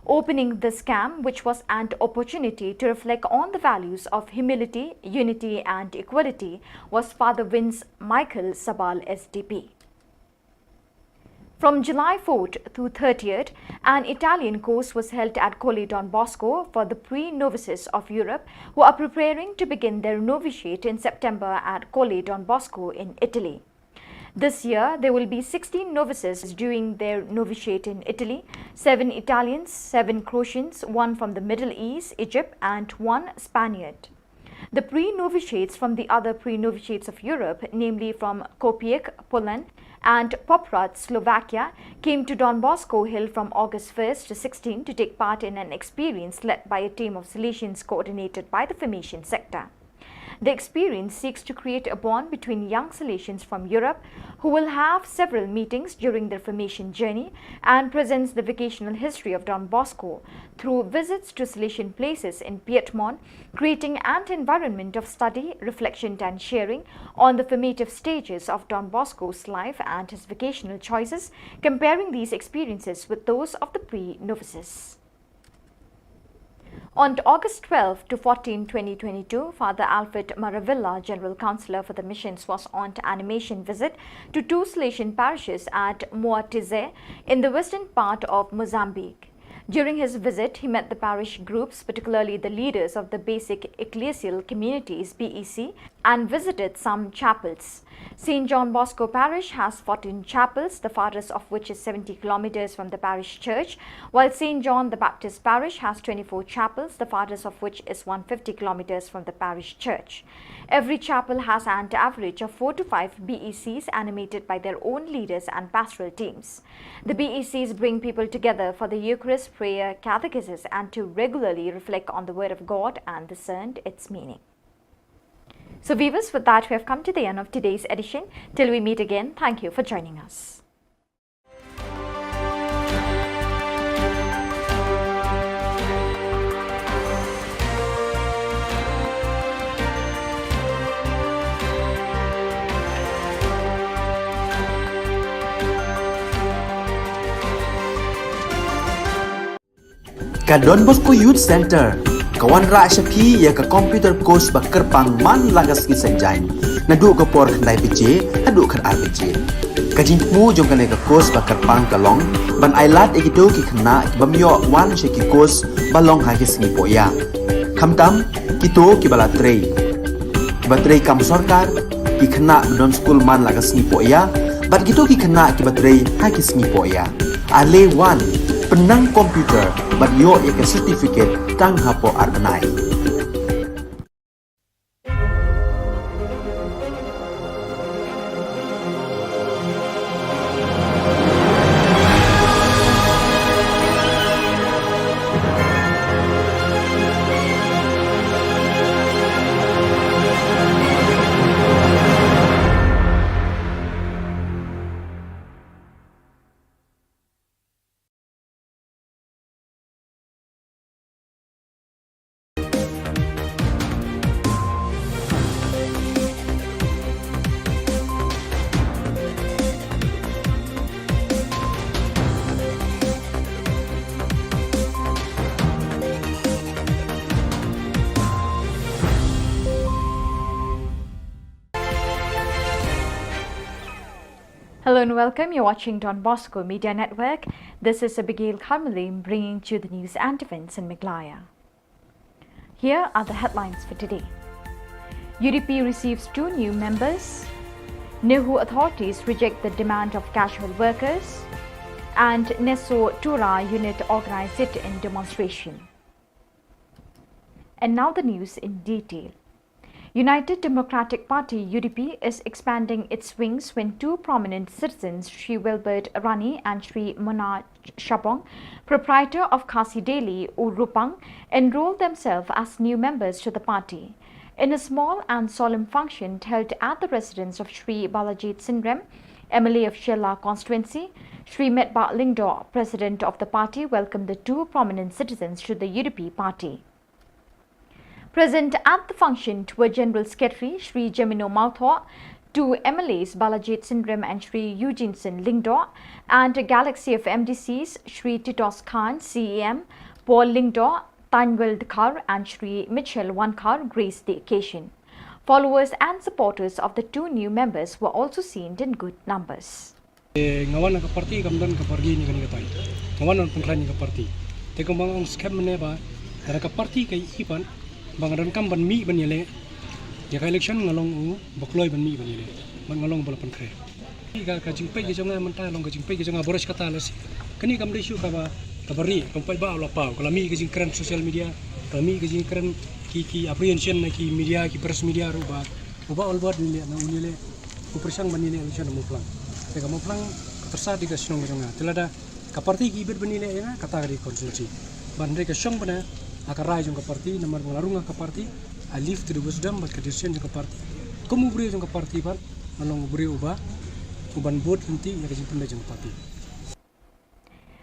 Opening this camp, which was an opportunity to reflect on the values of humility, unity, and equality, was Father Vince Michael Sabal, S D P. From July fourth to thirtieth, an Italian course was held at Colle Don Bosco for the pre-novices of Europe who are preparing to begin their novitiate in September at Colle Don Bosco in Italy. This year, there will be sixteen novices doing their novitiate in Italy, seven Italians, seven Croatians, one from the Middle East, Egypt, and one Spaniard. The pre-novitiates from the other pre-novitiates of Europe, namely from Kopiec, Poland, and Poprad, Slovakia, came to Don Bosco Hill from August first to sixteen to take part in an experience led by a team of Salesians coordinated by the formation sector. The experience seeks to create a bond between young Salesians from Europe who will have several meetings during their formation journey and presents the vocational history of Don Bosco through visits to Salesian places in Piedmont, creating an environment of study, reflection, and sharing on the formative stages of Don Bosco's life and his vocational choices, comparing these experiences with those of the pre-novices. On August twelve to fourteen, twenty twenty-two, Father Alfred Maravilla, General Councillor for the Missions, was on animation visit to two Salesian parishes at Moatize in the western part of Mozambique. During his visit, he met the parish groups, particularly the leaders of the basic ecclesial communities, B E C, and visited some chapels. Saint John Bosco Parish has fourteen chapels, the farthest of which is seventy kilometers from the parish church, while Saint John the Baptist Parish has twenty-four chapels, the farthest of which is one hundred fifty kilometers from the parish church. Every chapel has an average of four to five B E Cs animated by their own leaders and pastoral teams. The B E Cs bring people together for the Eucharist, prayer, catechesis, and to regularly reflect on the Word of God and discern its meaning. So, viewers, with that, we have come to the end of today's edition. Till we meet again, thank you for joining us. Ka Don Bosco Youth Centre ka wanrah sha phi ïa ka computer course ba kyrpang man la ka sngi Saitjaiñ, naduh ka por khyndai baje haduh khatar baje. Ka jingthmu jong kane ka course ba kyrpang ka long ban ailad ïa kito ki khynnah ki bym ïoh wan sha ki course ba long ha ki sngi pohïa, khamtam kito kiba la trei, kiba trei kam sorkar, ki khynnah ba don skul man la ka sngi pohïa, bad kito ki khynnah kiba trei ha ki sngi pohïa. Ale wan, pynnang computer bad ïoh ïa ka certificate tang hapoh ar bnai. Hello and welcome. You're watching Don Bosco Media Network. This is Abigail Karmalim bringing to you the news and events in Meghalaya. Here are the headlines for today. U D P receives two new members. NEHU authorities reject the demand of casual workers. And NESO Tura unit organized sit-in demonstration. And now the news in detail. United Democratic Party, U D P, is expanding its wings when two prominent citizens, Shri Wilbert Rani and Shri Mona Shabong, proprietor of Khasi Daily, Urupang, enrolled themselves as new members to the party. In a small and solemn function held at the residence of Shri Balajied Singh Rem, M L A of Shella constituency, Shri Metbah Lyngdoh, president of the party, welcomed the two prominent citizens to the U D P party. Present at the function were General Secretary Shri Jemino Mawthoh, two M L As Balajied Singh Rem and Shri Eugene Singh Lyngdoh, and a galaxy of M DCs, Shri Titos Khan, C E M, Paul Lyngdoh, Thanwel Dkhar and Shri Mitchell Wankhar graced the occasion. Followers and supporters of the two new members were also seen in good numbers. Eh, nga wan ha ka party kam don ka party ne kane katai. Nga wan ban pynkhlaiñ ïa ka party. Te kumba nga ong skhem mynne ba lada ka party ka ïohi pat ba nga donkam ban mih ban ïaleh ïa ka election, nga long uba kloi ban mih ban ïaleh. Bad nga long uba la pynkhreh. Ka, ka jingpeit ka jong nga mynta long ka jingpeit ka jong nga baroh shi katta lashai. Kane kam dei shuh kaba, kaba rieh, kam paidbah la paw, ka la mih ka jingkren social media, ka la mih ka jingkren ki, ki apprehension na ki media, ki press media ruh ba uba ol bad ïaleh, na un ïaleh, u pyrshang ban ïaleh election ha Mawphlang. Te ka Mawphlang ka tyrsad ïa ka shnong ka jong nga. Te lada ka party ki bit ban ïaleh ïa nga, kata ka dei constituency. Ban dei ka shong bna ha ka rai jong ka party, namar ba nga la rung ha ka party, I leave to the wisdom bad ka decision jong ka party. Kum u briew jong ka party bad nga long u briew uba, uban bud lynti ïa ka jingpynleit jong ka party.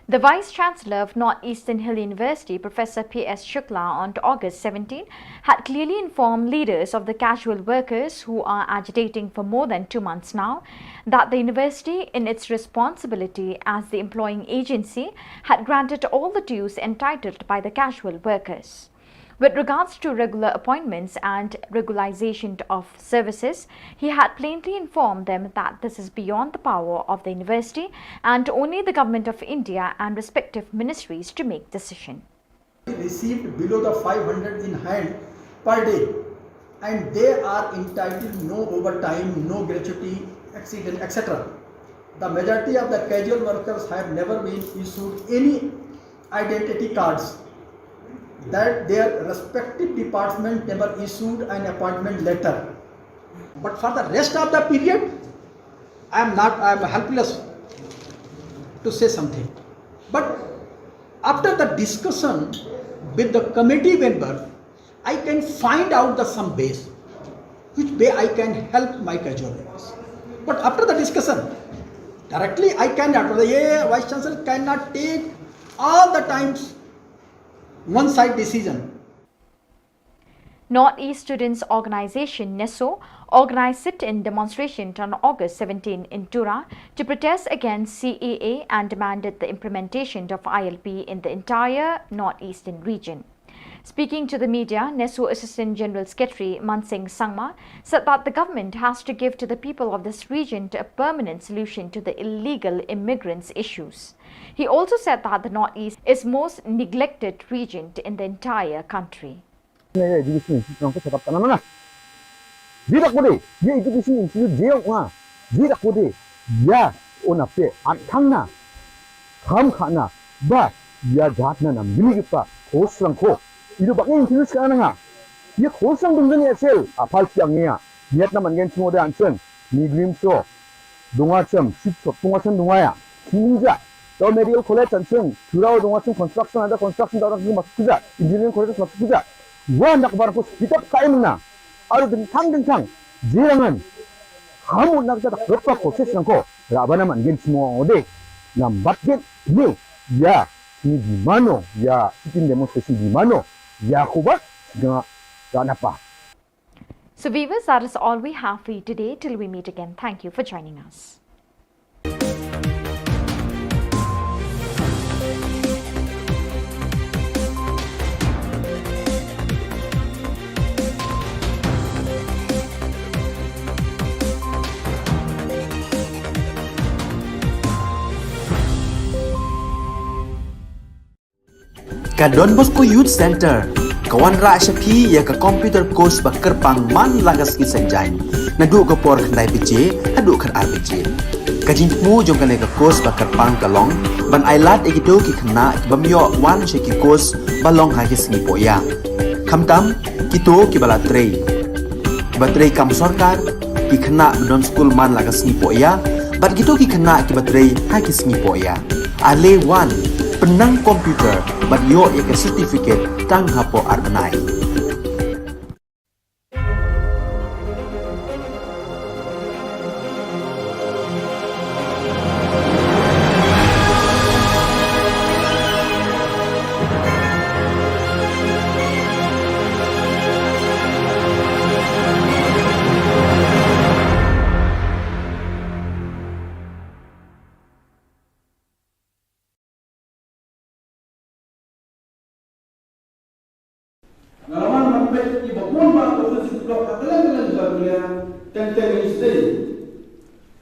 The Vice Chancellor of North Eastern Hill University, Professor P S Shukla, on August seventeen, had clearly informed leaders of the casual workers who are agitating for more than two months now that the university, in its responsibility as the employing agency, had granted all the dues entitled by the casual workers. With regards to regular appointments and regularization of services, he had plainly informed them that this is beyond the power of the university and only the Government of India and respective ministries to make decision. Received below the five hundred in hand per day, and they are entitled no overtime, no gratuity, accident, et cetera. The majority of the casual workers have never been issued any identity cards, that their respective department never issued an appointment letter. But for the rest of the period, I am not, I am helpless to say something. But after the discussion with the committee member, I can find out the some ways which way I can help my casual workers. But after the discussion, directly I cannot, the Vice Chancellor cannot take all the times one side decision. Northeast Students Organisation, NESO, organised sit-in demonstration on August seventeen in Tura to protest against C A A and demanded the implementation of I L P in the entire northeastern region. Speaking to the media, NESO Assistant General Secretary Mansing Sangma said that the government has to give to the people of this region to a permanent solution to the illegal immigrants' issues. He also said that the Northeast is most neglected region in the entire country. Education institute nang ko chakap tanah na. Di dak kode, di education institute je nga. Di dak kode, ya ona pe antang na. Kham khana ba ya jat na nam gili pa khos lang ko. Ido bak institute ka na nga. Ya khos lang dunggan ya sel apal siang ya. Niat na man gen chimo de anseng. Ni glim so. Dunga chem, sip so, dunga chem dunga ya. Kini ja. Tau medical college anseng. Turau dunga chem construction ada construction tau rak masuk kuja. Engineering college masuk kuja. Wan dak bar ko kitab kai mena. Aru dengtang dengtang. Jirangan. Kamu nak kita tak lepas proses nang ko. Rabana man gen chimo ode. Nambat gen ni. Ya. Ni di mano. Ya. Sitin demonstration di mano. Ya kuba. Nga. Ganapa. So viewers, that is all we have for you today. Till we meet again, thank you for joining us. Ka Don Bosco Youth Centre ka wanrah sha phi ïa ka computer course ba kyrpang man la ka sngi Saitjaiñ. Naduh ka por khyndai baje haduh khatar baje. Ka jingthmu jong kane ka course ba kyrpang ka long ban ailad ïa kito ki khynnah ki bym ïoh wan sha ki course ba long ha ki sngi pohïa. Khamtam kito kiba la trei, kiba trei kam sorkar, ki khynnah ba don skul man la ka sngi pohïa bad kito ki khynnah kiba trei ha ki sngi pohïa. Ale wan, pynnang computer bad ïoh ïa ka certificate tang hapoh ar bnai. Nga la wan ban peit ïa ba bun ba ka office block ha kylleng kylleng jylla Meghalaya teng teng ïa sdei.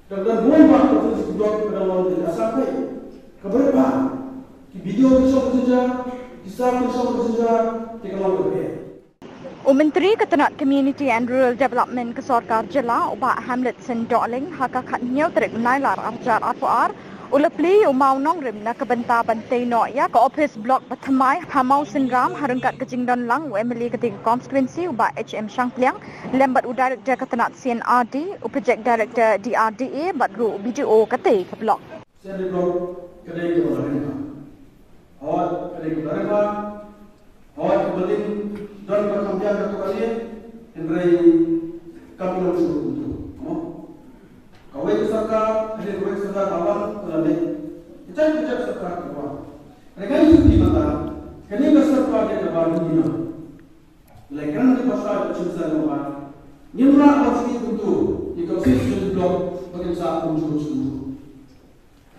Ka don bun ba ka office block ka dang long ka jaka sah peit. Ka bret ba ki video ki shong ka jingjia, ki sah ki shong ka jingjia, te ka long ka bret. U Myntri ka tnat Community and Rural Development ka Sorkar Jylla u Bah Hamletson Dohling ha ka khathynñiew tarik u Nailar arhajar arphew ar u la plie ïa u maw nongrim na ka bynta ban tei noh ïa ka ophis block ba thymmai ha Mawsynram ha ryngkat ka jingdon lang u MLA ka dei ka constituency u Bah H M Shangpliang lem bad u Director ka tnat C&RD u Project Director DRDA bad ruh u BDO ka tei ka block. Sien ri blok ka dei kaba la ring bha. Hooid ka dei kaba la ring bha. Hooid kaba ring don ba kham biang ka to ka dei. Hynrei kam long shuh kumto. Mo. Kawei ka sorkar, hynrei kawei ka sorkar ka wan ka la leh. Ka jait ka jait sorkar ka wan. Hynrei ngan ïathuh ïa phi mynta, kane ka sorkar ka dei kaba ring bha. Lei kren ka bhasha ka chimsa ka ba. Ngim lah ban sngewthuh kumto ïa ka office block ba kin sah kumjuh kumjuh.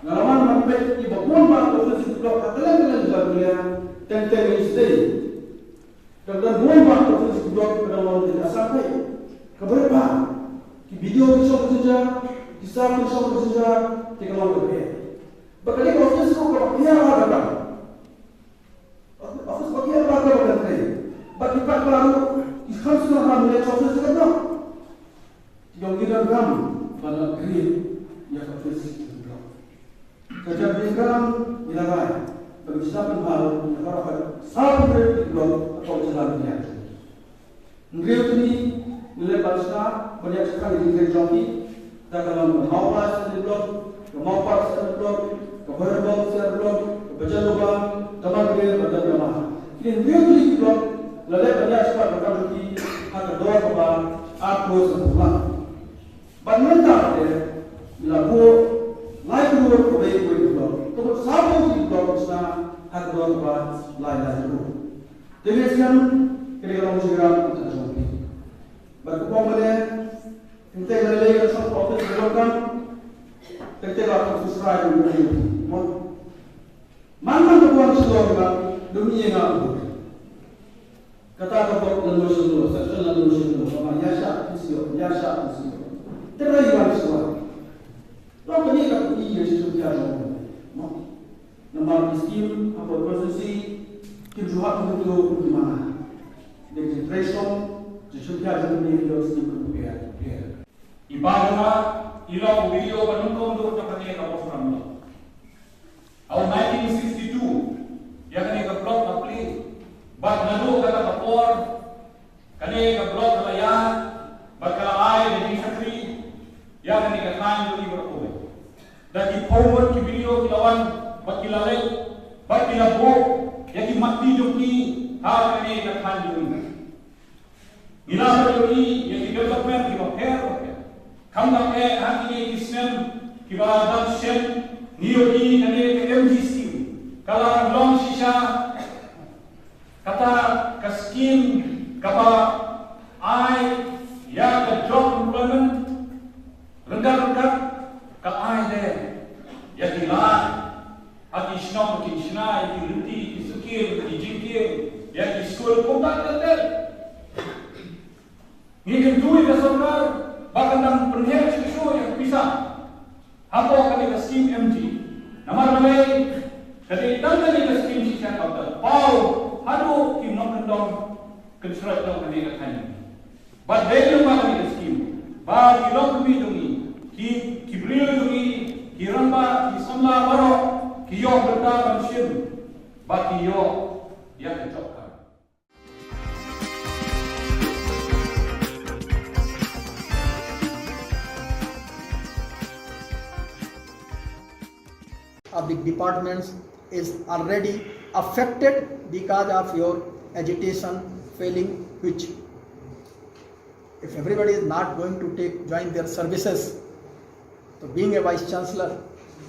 Nga la wan ban peit ïa ba bun ba ka office block ha kylleng kylleng jylla Meghalaya teng teng ïa sdei. Ka don bun ba ka office block ka don long ka jaka. Ka bre ba ki video ki shong ka jaka, ki sap ki shong ka jaka, ki ka long ka bre. Ba ka dei ka office ko ka ba ka ba ka. Office ba ka ba ka ba ka. Ba ki pat ba ki kham sngewbha ban leit office ka block. Ki ong ki donkam ban la create ïa ka office ka block. Ka jingpynbna ngi la rai ba ngi sdang pynbna ïa baroh ka sawphew hynriew ki block hapoh jylla Meghalaya. Hynriew tylli ngi leh ban sdang ban ïa shakri ïa ki jong ki, da ka long ka Mawphlang Assembly Block, ka Mawpar Assembly Block, ka Bhoirymbong Assembly Block, ka Bajalobang, Damatgre bad Damdama. Kine hynriew tylli ki block la leh ban ïa shakri ïa ki ha ka dor kaba arphew sawphew lak. Bad mynta te la buh lai klur kawei kawei ka block. Ka buh sawphew ki block sdang ha ka dor kaba lai lai klur. Te ngi sngewthuh ka dei ka long jingïarap ka jong phi. Bad ka pom mane, teng teng lei lei ka shong office ka long kan, teng teng la ka subscribe ka jong phi. Mo? Man man ka buan shlong ka, dum ïa nga u. Kata ka bok lano shlong, section lano shlong, ka ma ïa sha phi sio, ïa sha phi sio. Te ra ïa sio. Long ka ni ka phi ïa sio phi ïa sio. Mo? Namar ki skim hapoh constituency kim ju hap kum tu kum ki mana. Dei ki trei song, ju shu pia jong ki video skim kum pia, pia. I ba jong nga, i long video ba nyngkong dur jong kane ka program lo. Ha u nineteen sixty-two, ïa kane ka block ka plie, bad naduh kata ka por, kane ka block ka la ïaid, bad ka la ai da jingshakri ïa kane ka thaiñ jong ngi baroh kawei. Da ki phew ngut ki briew ki la wan, bad ki la leit, bad ki la buh ïa ki matti jong ki ha kane ka thaiñ jong ngi. Ngi la ïohi ïa ki development kiba pher bapher. Khamtam eh ha kine ki snem kiba dang shen, ngi ïohi kane ka M G scheme ka la long shisha kata ka scheme kaba ai ïa ka job employment ryngkat ryngkat, ka ai de ïa ki lad ha ki shnong ki shna, ïa ki lynti ki sukir, ki jingkir, ïa ki skul, kumta ter ter. Ngi kyntu ïa ka sorkar ba kan dang pynheh shuh shuh ïa ka pisa hapoh kane ka skim M G. Namar balei? Ka dei tang kane ka skim shisha kaba paw haduh ki nongkyndong kynshroj jong kane ka thaiñ. Bad dei lyngba kane ka skim ba ki longkmie jong ngi, ki, ki briew jong ngi, ki rangbah, ki samla baroh ki ïoh bynta ban shim, ba ki ïoh ïa ka job card. Of the departments is already affected because of your agitation failing, which if everybody is not going to take, join their services, so being a vice chancellor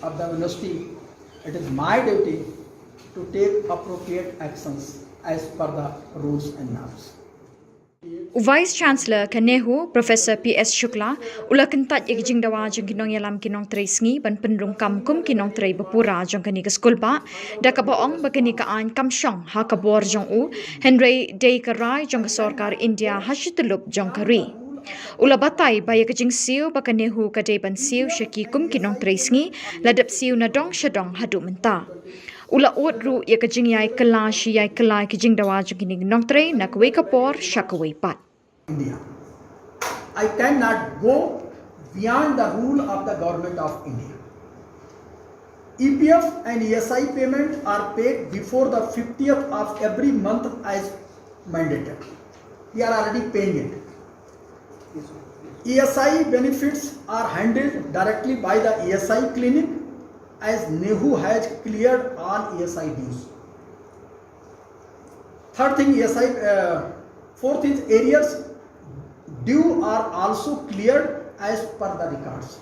of the university, it is my duty to take appropriate actions as per the rules and norms. U Vice Chancellor ka NEHU, Professor P S Shukla, u la kyntait ïa ka jingdawa jong ki nongïalam ki nongtrei sngi ban pynrung kam kum ki nongtrei bapura jong kane ka skulbah, da kaba ong ba kane ka aiñ kam shong ha ka bor jong u, hynrei dei ka rai jong ka sorkar India ha shi tyllup jong ka ri. U la batai ba ïa ka jingsiew ba ka NEHU ka dei ban siew sha ki kum ki nongtrei sngi, la dep siew na dong sha dong haduh mynta. U la ud ruh ïa ka jingïai kylla shi ïai kylla ki jingdawa jong kine ki nongtrei na kawei ka por sha kawei pat. India. I cannot go beyond the rule of the Government of India. E P F and E S I payments are paid before the fiftieth of every month as mandated. We are already paying it. E S I benefits are handled directly by the E S I clinic, as NEHU has cleared all E S I dues. Third thing, E S I, uh, fourth is arrears due are also cleared as per the records.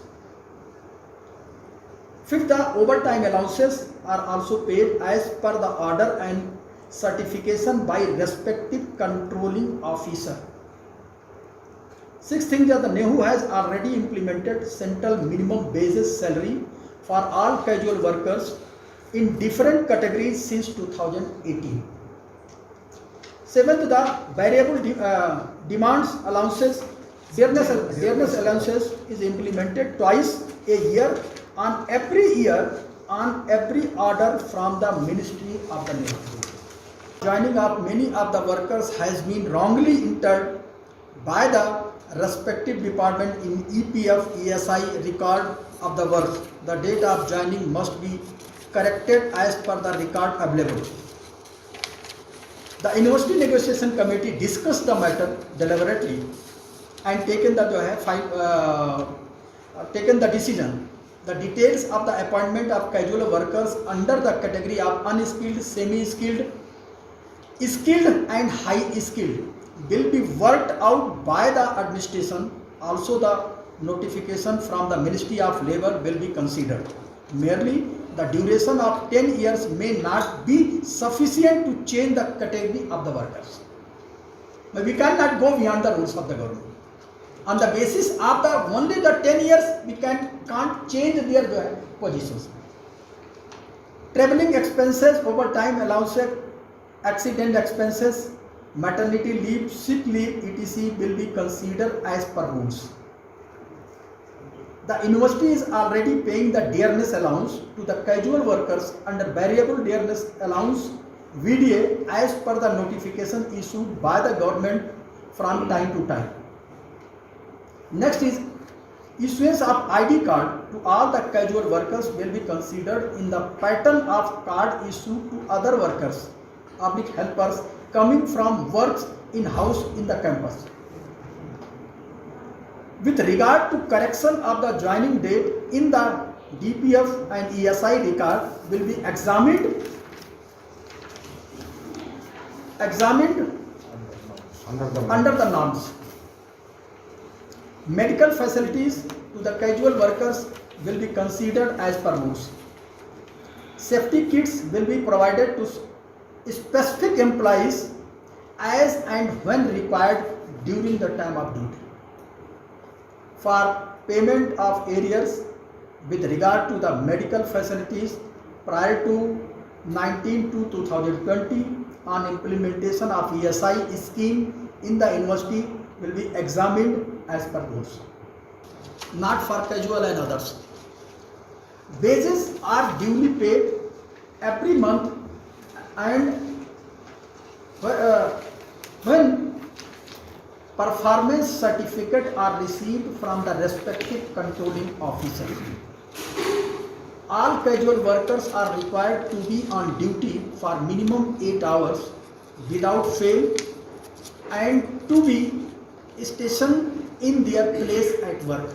Fifth, the overtime allowances are also paid as per the order and certification by respective controlling officer. Sixth thing, that the NEHU has already implemented central minimum basis salary for all casual workers in different categories since two thousand eighteen. Seventh, the variable de- uh, demands allowances, dearness, dearness allowances is implemented twice a year on every year on every order from the Ministry of the Navy. Joining of many of the workers has been wrongly entered by the respective department in E P F E S I record of the work. The date of joining must be corrected as per the record available. The University Negotiation Committee discussed the matter deliberately and taken the जो है, fi- uh, uh, taken the decision. The details of the appointment of casual workers under the category of unskilled, semi-skilled, skilled and high skilled will be worked out by the administration. Also, the notification from the Ministry of Labor will be considered. Merely the duration of ten years may not be sufficient to change the category of the workers. But we cannot go beyond the rules of the government. On the basis of the only the ten years, we can can't change their uh, positions. Traveling expenses, overtime allowances, accident expenses, maternity leave, sick leave, et cetera will be considered as per rules. The university is already paying the dearness allowance to the casual workers under variable dearness allowance V D A as per the notification issued by the government from time to time. Next is issuance of I D card to all the casual workers will be considered in the pattern of card issued to other workers, public helpers coming from works in house in the campus. With regard to correction of the joining date in the D P F and E S I record will be examined, examined under the norms. Medical facilities to the casual workers will be considered as per rules. Safety kits will be provided to specific employees as and when required during the time of duty. For payment of arrears with regard to the medical facilities prior to nineteen two two thousand twenty on implementation of E S I scheme in the university will be examined as per those. Not for casual and others. Wages are duly paid every month and uh, when performance certificate are received from the respective controlling officer. All casual workers are required to be on duty for minimum eight hours without fail and to be stationed in their place at work.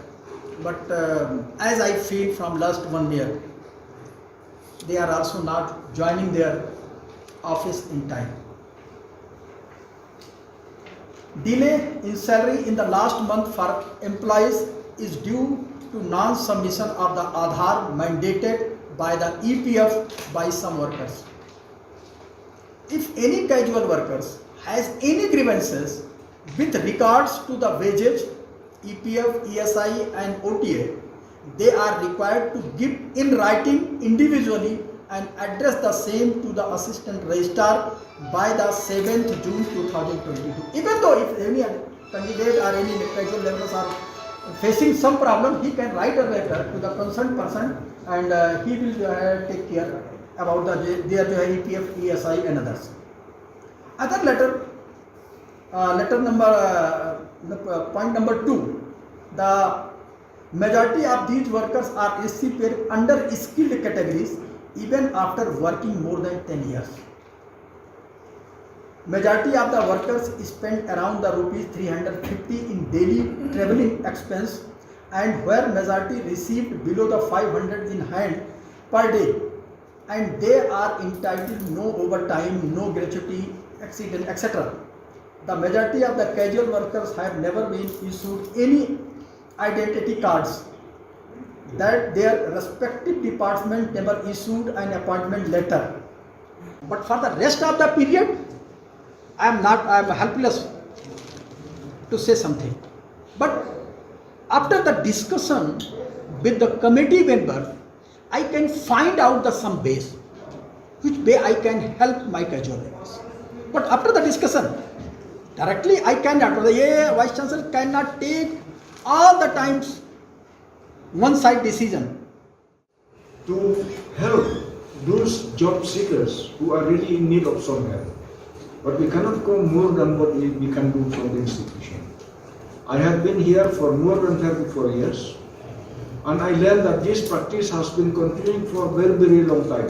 But uh, as I feel from last one year, they are also not joining their office in time. Delay in salary in the last month for employees is due to non-submission of the Aadhaar mandated by the E P F by some workers. If any casual workers has any grievances with regards to the wages, E P F, E S I and O T A, they are required to give in writing individually and address the same to the assistant registrar by the seventh June two thousand twenty-two. Even though if any candidate or any casual laborers are facing some problem, he can write a letter to the concerned person and uh, he will uh, take care about the, their E P F, E S I and others. Other letter, uh, letter number, uh, point number two, the majority of these workers are S C paid under skilled categories even after working more than ten years. Majority of the workers spend around the rupees three hundred fifty in daily traveling expense and where majority received below the five hundred in hand per day and they are entitled no overtime, no gratuity, accident, et cetera. The majority of the casual workers have never been issued any identity cards that their respective department never issued an appointment letter. But for the rest of the period, I am not, I am helpless to say something. But after the discussion with the committee member, I can find out the some ways which way I can help my casual laborers. But after the discussion, directly I cannot, the A I Vice Chancellor cannot take all the times one side decision. To help those job seekers who are really in need of some help. But we cannot go more than what we, we can do from the institution. I have been here for more than thirty-four years, and I learned that this practice has been continuing for a very, very long time.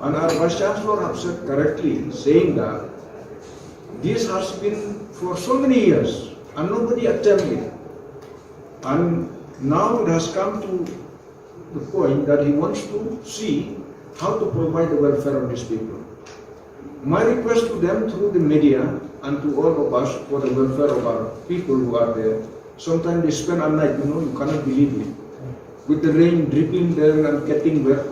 And our Vice Chancellor have said correctly, saying that this has been for so many years, and nobody attempted it. And now it has come to the point that he wants to see how to provide the welfare of these people. My request to them through the media and to all of us for the welfare of our people who are there. Sometimes they spend a night, you know, you cannot believe it. With the rain dripping there and getting wet.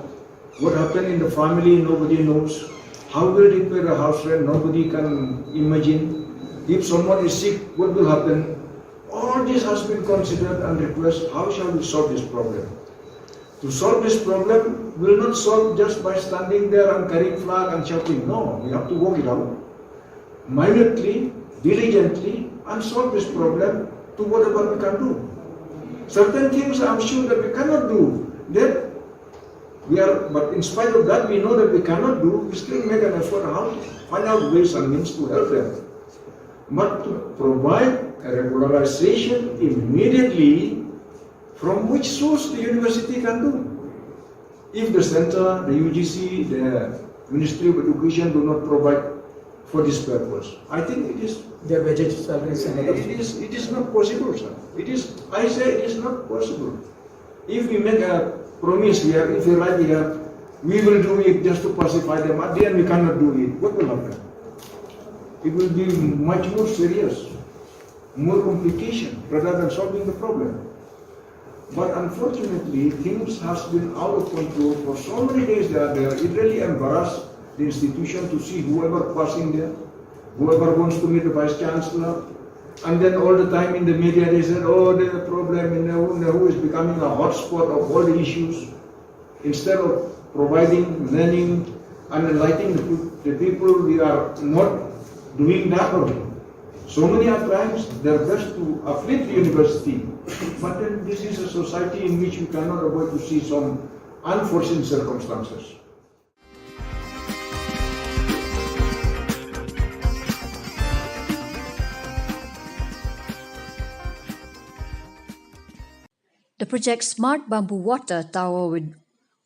What happened in the family, nobody knows. How will they pay the house rent? Nobody can imagine. If someone is sick, what will happen? All this has been considered and request, how shall we solve this problem? To solve this problem will not solve just by standing there and carrying flag and shouting. No, we have to work it out minutely, diligently, and solve this problem to whatever we can do. Certain things I'm sure that we cannot do. That we are, but in spite of that, we know that we cannot do, we still make an effort how to find out ways and means to help them. But to provide a regularization immediately, from which source the university can do? If the center, the U G C, the Ministry of Education do not provide for this purpose, I think it is Their wages, salaries, and other it is, it is not possible, sir. It is, I say it is not possible. If we make a promise here, if we write here, we will do it just to pacify them. At the end, we cannot do it. What will happen? It will be much more serious, more complication rather than solving the problem. But unfortunately, things has been out of control for so many days they are there. It really embarrassed the institution to see whoever passing there, whoever wants to meet the vice chancellor. And then all the time in the media they said, "Oh, there's a problem in Nehru. Nehru is becoming a hotspot of all the issues." Instead of providing learning and enlightening the, the people, we are not doing that only. So many a times they're best to uplift the university, but then this is a society in which we cannot avoid to see some unforeseen circumstances. The project Smart Bamboo Water Tower with,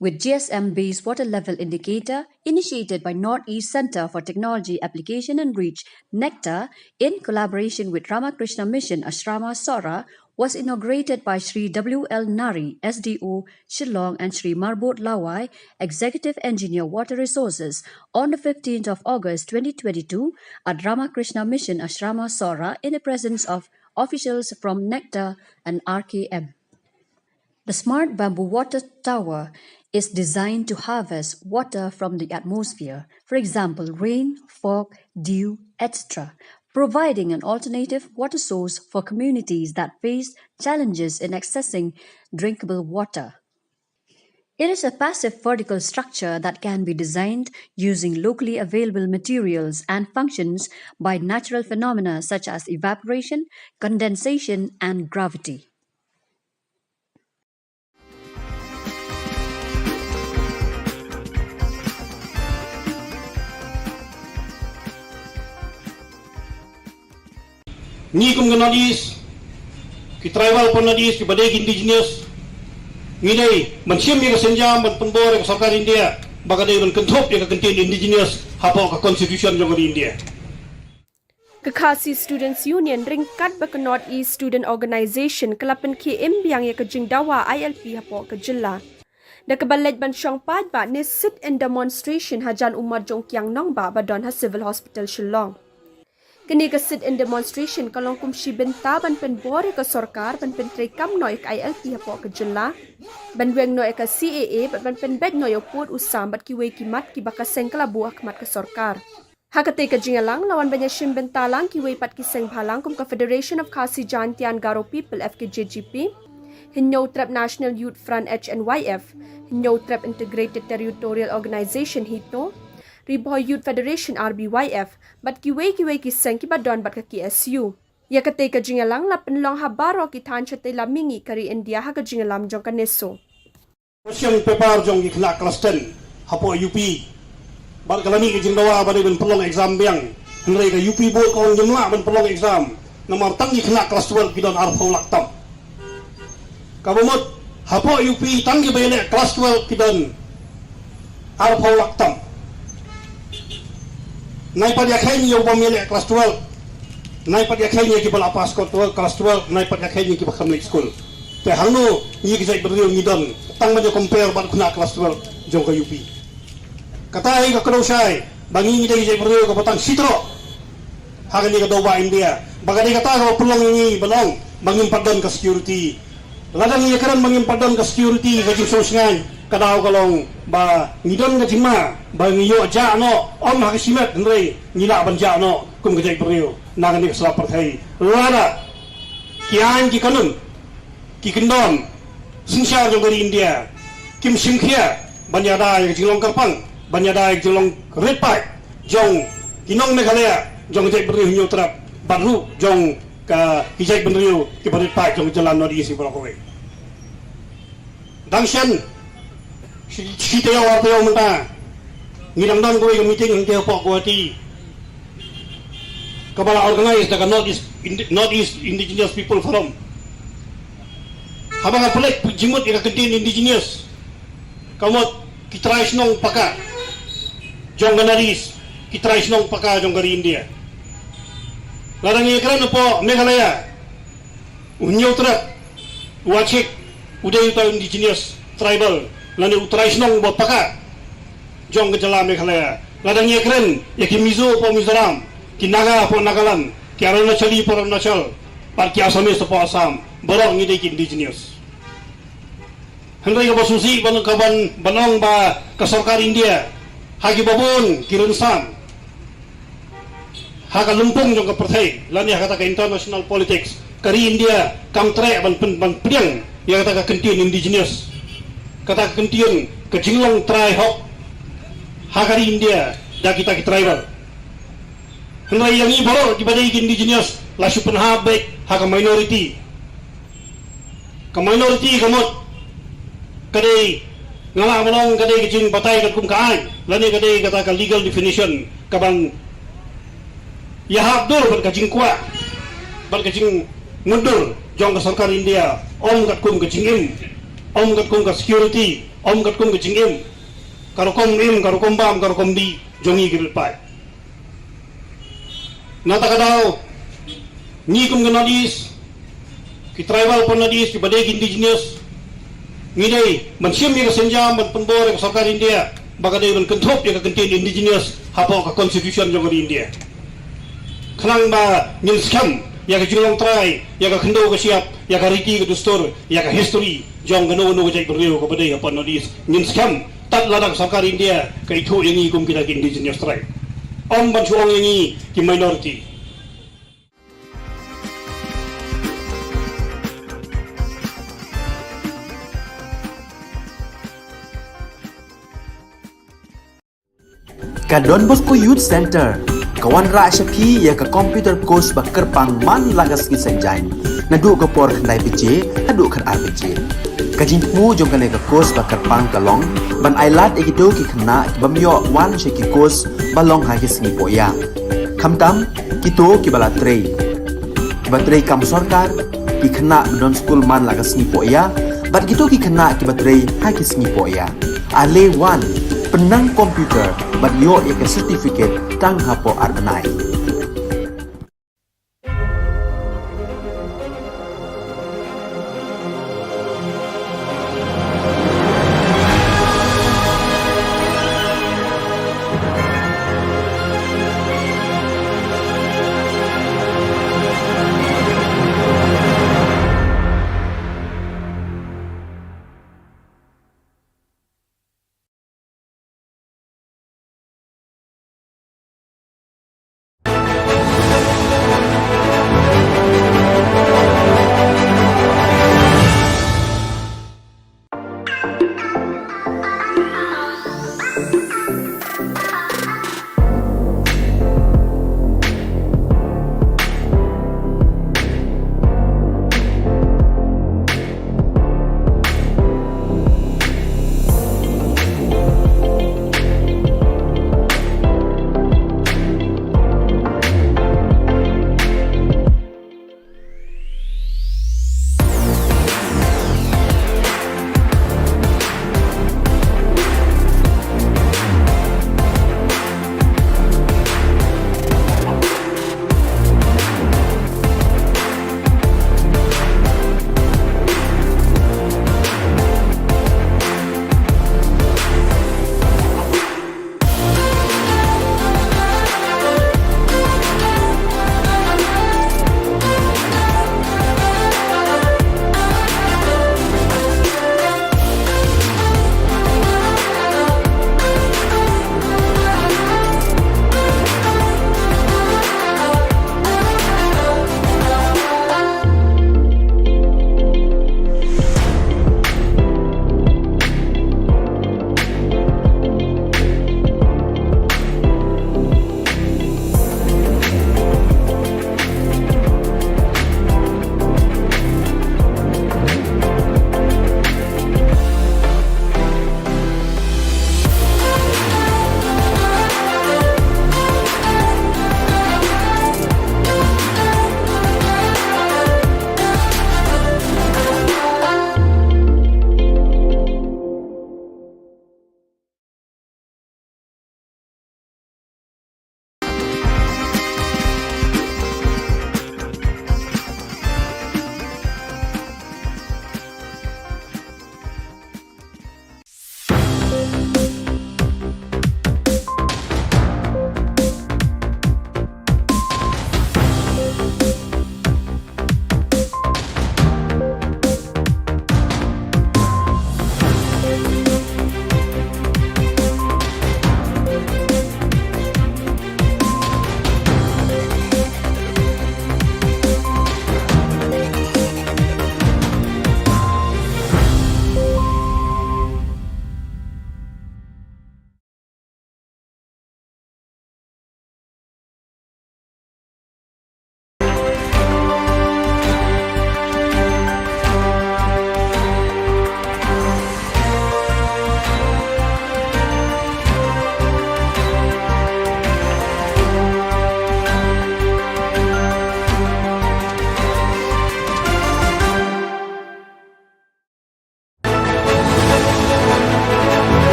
with G S M based water level indicator, initiated by Northeast Center for Technology Application and Reach, NECTAR, in collaboration with Ramakrishna Mission Ashrama Sohra, was inaugurated by Shri W L Nari, S D O, Shillong, and Shri Marbot Lawai, Executive Engineer Water Resources, on the fifteenth of August twenty twenty-two at Ramakrishna Mission Ashrama Sohra in the presence of officials from NECTAR and R K M. The Smart Bamboo Water Tower is designed to harvest water from the atmosphere, for example, rain, fog, dew, et cetera, providing an alternative water source for communities that face challenges in accessing drinkable water. It is a passive vertical structure that can be designed using locally available materials and functions by natural phenomena such as evaporation, condensation, and gravity. Ngi kum ka North East, ki tribal from North East, kiba dei ki indigenous, ngi dei ban shim ïa ka synjam ban pynbor ïa ka sorkar India ba ka dei ban kynthup ïa ka kyntien indigenous hapoh ka constitution jong ka ri India. Ka Khasi Students Union ryngkat bad ka North East Student Organisation ka la pynkhie im biang ïa ka jingdawa I L P hapoh ka jylla. Da kaba leit ban shong paidbah ne sit-in demonstration hajan u mat jong u kiang nongbah ba don ha Civil Hospital Shillong. Kane ka sit-in demonstration ka long kum shi bynta ban pynbor ïa ka sorkar ban pyntreikam noh ïa ka I L P hapoh ka jylla, ban weng noh ïa ka C A A bad ban pynbeit noh ïa u pud u sam bad kiwei ki mat kiba ka seng ka la buh ha khmat ka sorkar. Ha katei ka jingïalang la wan ban ïashim bynta lang kiwei pat ki seng bhalang kum ka Federation of Khasi Jaintia and Garo People, F K J G P, Hynñiewtrep National Youth Front, H N Y F, Hynñiewtrep Integrated Territorial Organization, HITO, Ri Bhoi Youth Federation, R B Y F, bad kiwei kiwei ki seng kiba don bad ka K S U. Ïa katei ka jingïalang la pynlong ha baroh ki thaiñ shatei lam mihngi ka ri India ha ka jingïalam jong ka NESO. Question paper jong ki khynnah klas ten hapoh U P. Bad ka la mih ka jingdawa ba dei ban pynlong exam biang. Hynrei ka U P board ka ong ngim lah ban pynlong exam. Namar tang ki khynnah klas twelve ki don arphew lak tam. Kaba mut hapoh U P tang kiba ïaleh klas twelve ki don arphew lak tam. Nai pat ïakheiñ ïa u bym ïaleh klas twelve. Nai pat ïakheiñ ïa kiba la pass kot twelve, klas twelve, nai pat ïakheiñ ïa kiba kham leit skul. Te hangno ngi ka jaitbynriew ngi don tang ban ïa compare bad u khynnah klas twelve jong ka U P? Kata hi ka kdew shai ba ngi ngi dei ka jaitbynriew kaba tang shitroh ha kane ka dewbah India. Ba ka dei kata kaba pynlong ïa ngi ban ong ba ngim pat don ka security. Lada ngi ïakren ba ngim pat don ka security, ka jingsngewsih ka daw ka long ba ngi don ka jingma ba ngi ïoh jah noh, ym ha ka shimet hynrei ngi lah ban jah noh kum ka jaitbynriew na kane ka sla pyrthei. Lada ki aiñ ki kanun, ki kyndon synshar jong ka ri India kim shim khia ban ïada ïa ka jinglong kyrpang, ban ïada ïa ka jinglong rit paid jong ki nong Meghalaya, jong ka jaitbynriew Hynñiewtrep bad ruh jong ka, ki jaitbynriew kiba rit paid jong ka jylla North East baroh kawei. Dang shen shi, shi taïew ar taïew mynta ngi dang don kawei ka meeting hangtei hapoh Guwahati kaba la organize da ka North East Indi-, North East Indigenous People Forum. Haba nga peit jingmut ïa ka kyntien indigenous, ka mut ki trai shnong paka jong ka North East, ki trai shnong paka jong ka ri India. Lada ngi ïakren hapoh Meghalaya, u Hynñiewtrep, u Achik, u dei uta u indigenous tribal lane u trai shnong ba paka jong ka jylla Meghalaya. Lada ngi ïakren ïa ki Mizo hapoh Mizoram, ki Naga hapoh Nagaland, ki Arunachali hapoh Arunachal, bad ki Assamese hapoh Assam, baroh ngi dei ki indigenous. Hynrei kaba sngewsih ban, ka ban, ban ong ba ka sorkar India ha kiba bun ki rynsan ha ka lympung jong ka pyrthei lane ha kata ka international politics, ka ri India kam treh ban pyn-, ban pdiang ïa kata ka kyntien indigenous, kata ka kyntien ka jinglong trai hok ha ka ri India da kita ki tribal. Hynrei ïa ngi baroh kiba dei ki indigenous la shu pynhap beit ha ka minority. Ka minority ka mut ka dei, nga lah ban ong ka dei ka jingbatai katkum ka aiñ lane ka dei kata ka legal definition kaban ïahap dur bad ka jingkwah bad ka jingmutdur jong ka sorkar India, ym katkum ka jingim, ym katkum ka security, ym katkum ka jingim, ka rukom im, ka rukom bam, ka rukom dih jong ngi ki rit paid. Na kata ka daw, ngi kum ka North East, ki tribal hapoh North East, kiba dei ki indigenous, ngi dei ban shim ïa ka sienjam ban pynbor ïa ka sorkar India ba ka dei ban kynthup ïa ka kyntien indigenous hapoh ka constitution jong ka ri India. Khnang ba ngin skhem ïa ka jinglong trai, ïa ka khyndew ka shyiap, ïa ka riti ka dustur, ïa ka history jong kano kano ka jaitbynriew kaba dei hapoh North East, ngin skhem. Tad lada ka sorkar India ka ithuh ïa ngi kum kita ki indigenous tribe, ym ban shu ong ïa ngi ki minority. Ka Don Bosco Youth Center ka wanrah sha phi ïa ka computer course ba kyrpang man la ka sngi Saitjaiñ, naduh ka por khyndai baje haduh khatar baje. Ka jingthmu jong kane ka course ba kyrpang ka long ban ailad ïa kito ki khynnah ki bym ïoh wan sha ki course ba long ha ki sngi pohïa, khamtam kito kiba la trei, kiba trei kam sorkar, ki khynnah ba don skul man la ka sngi pohïa, bad kito ki khynnah kiba trei ha ki sngi pohïa. Ale wan, pynnang computer bad ïoh ïa ka certificate tang hapoh ar bnai.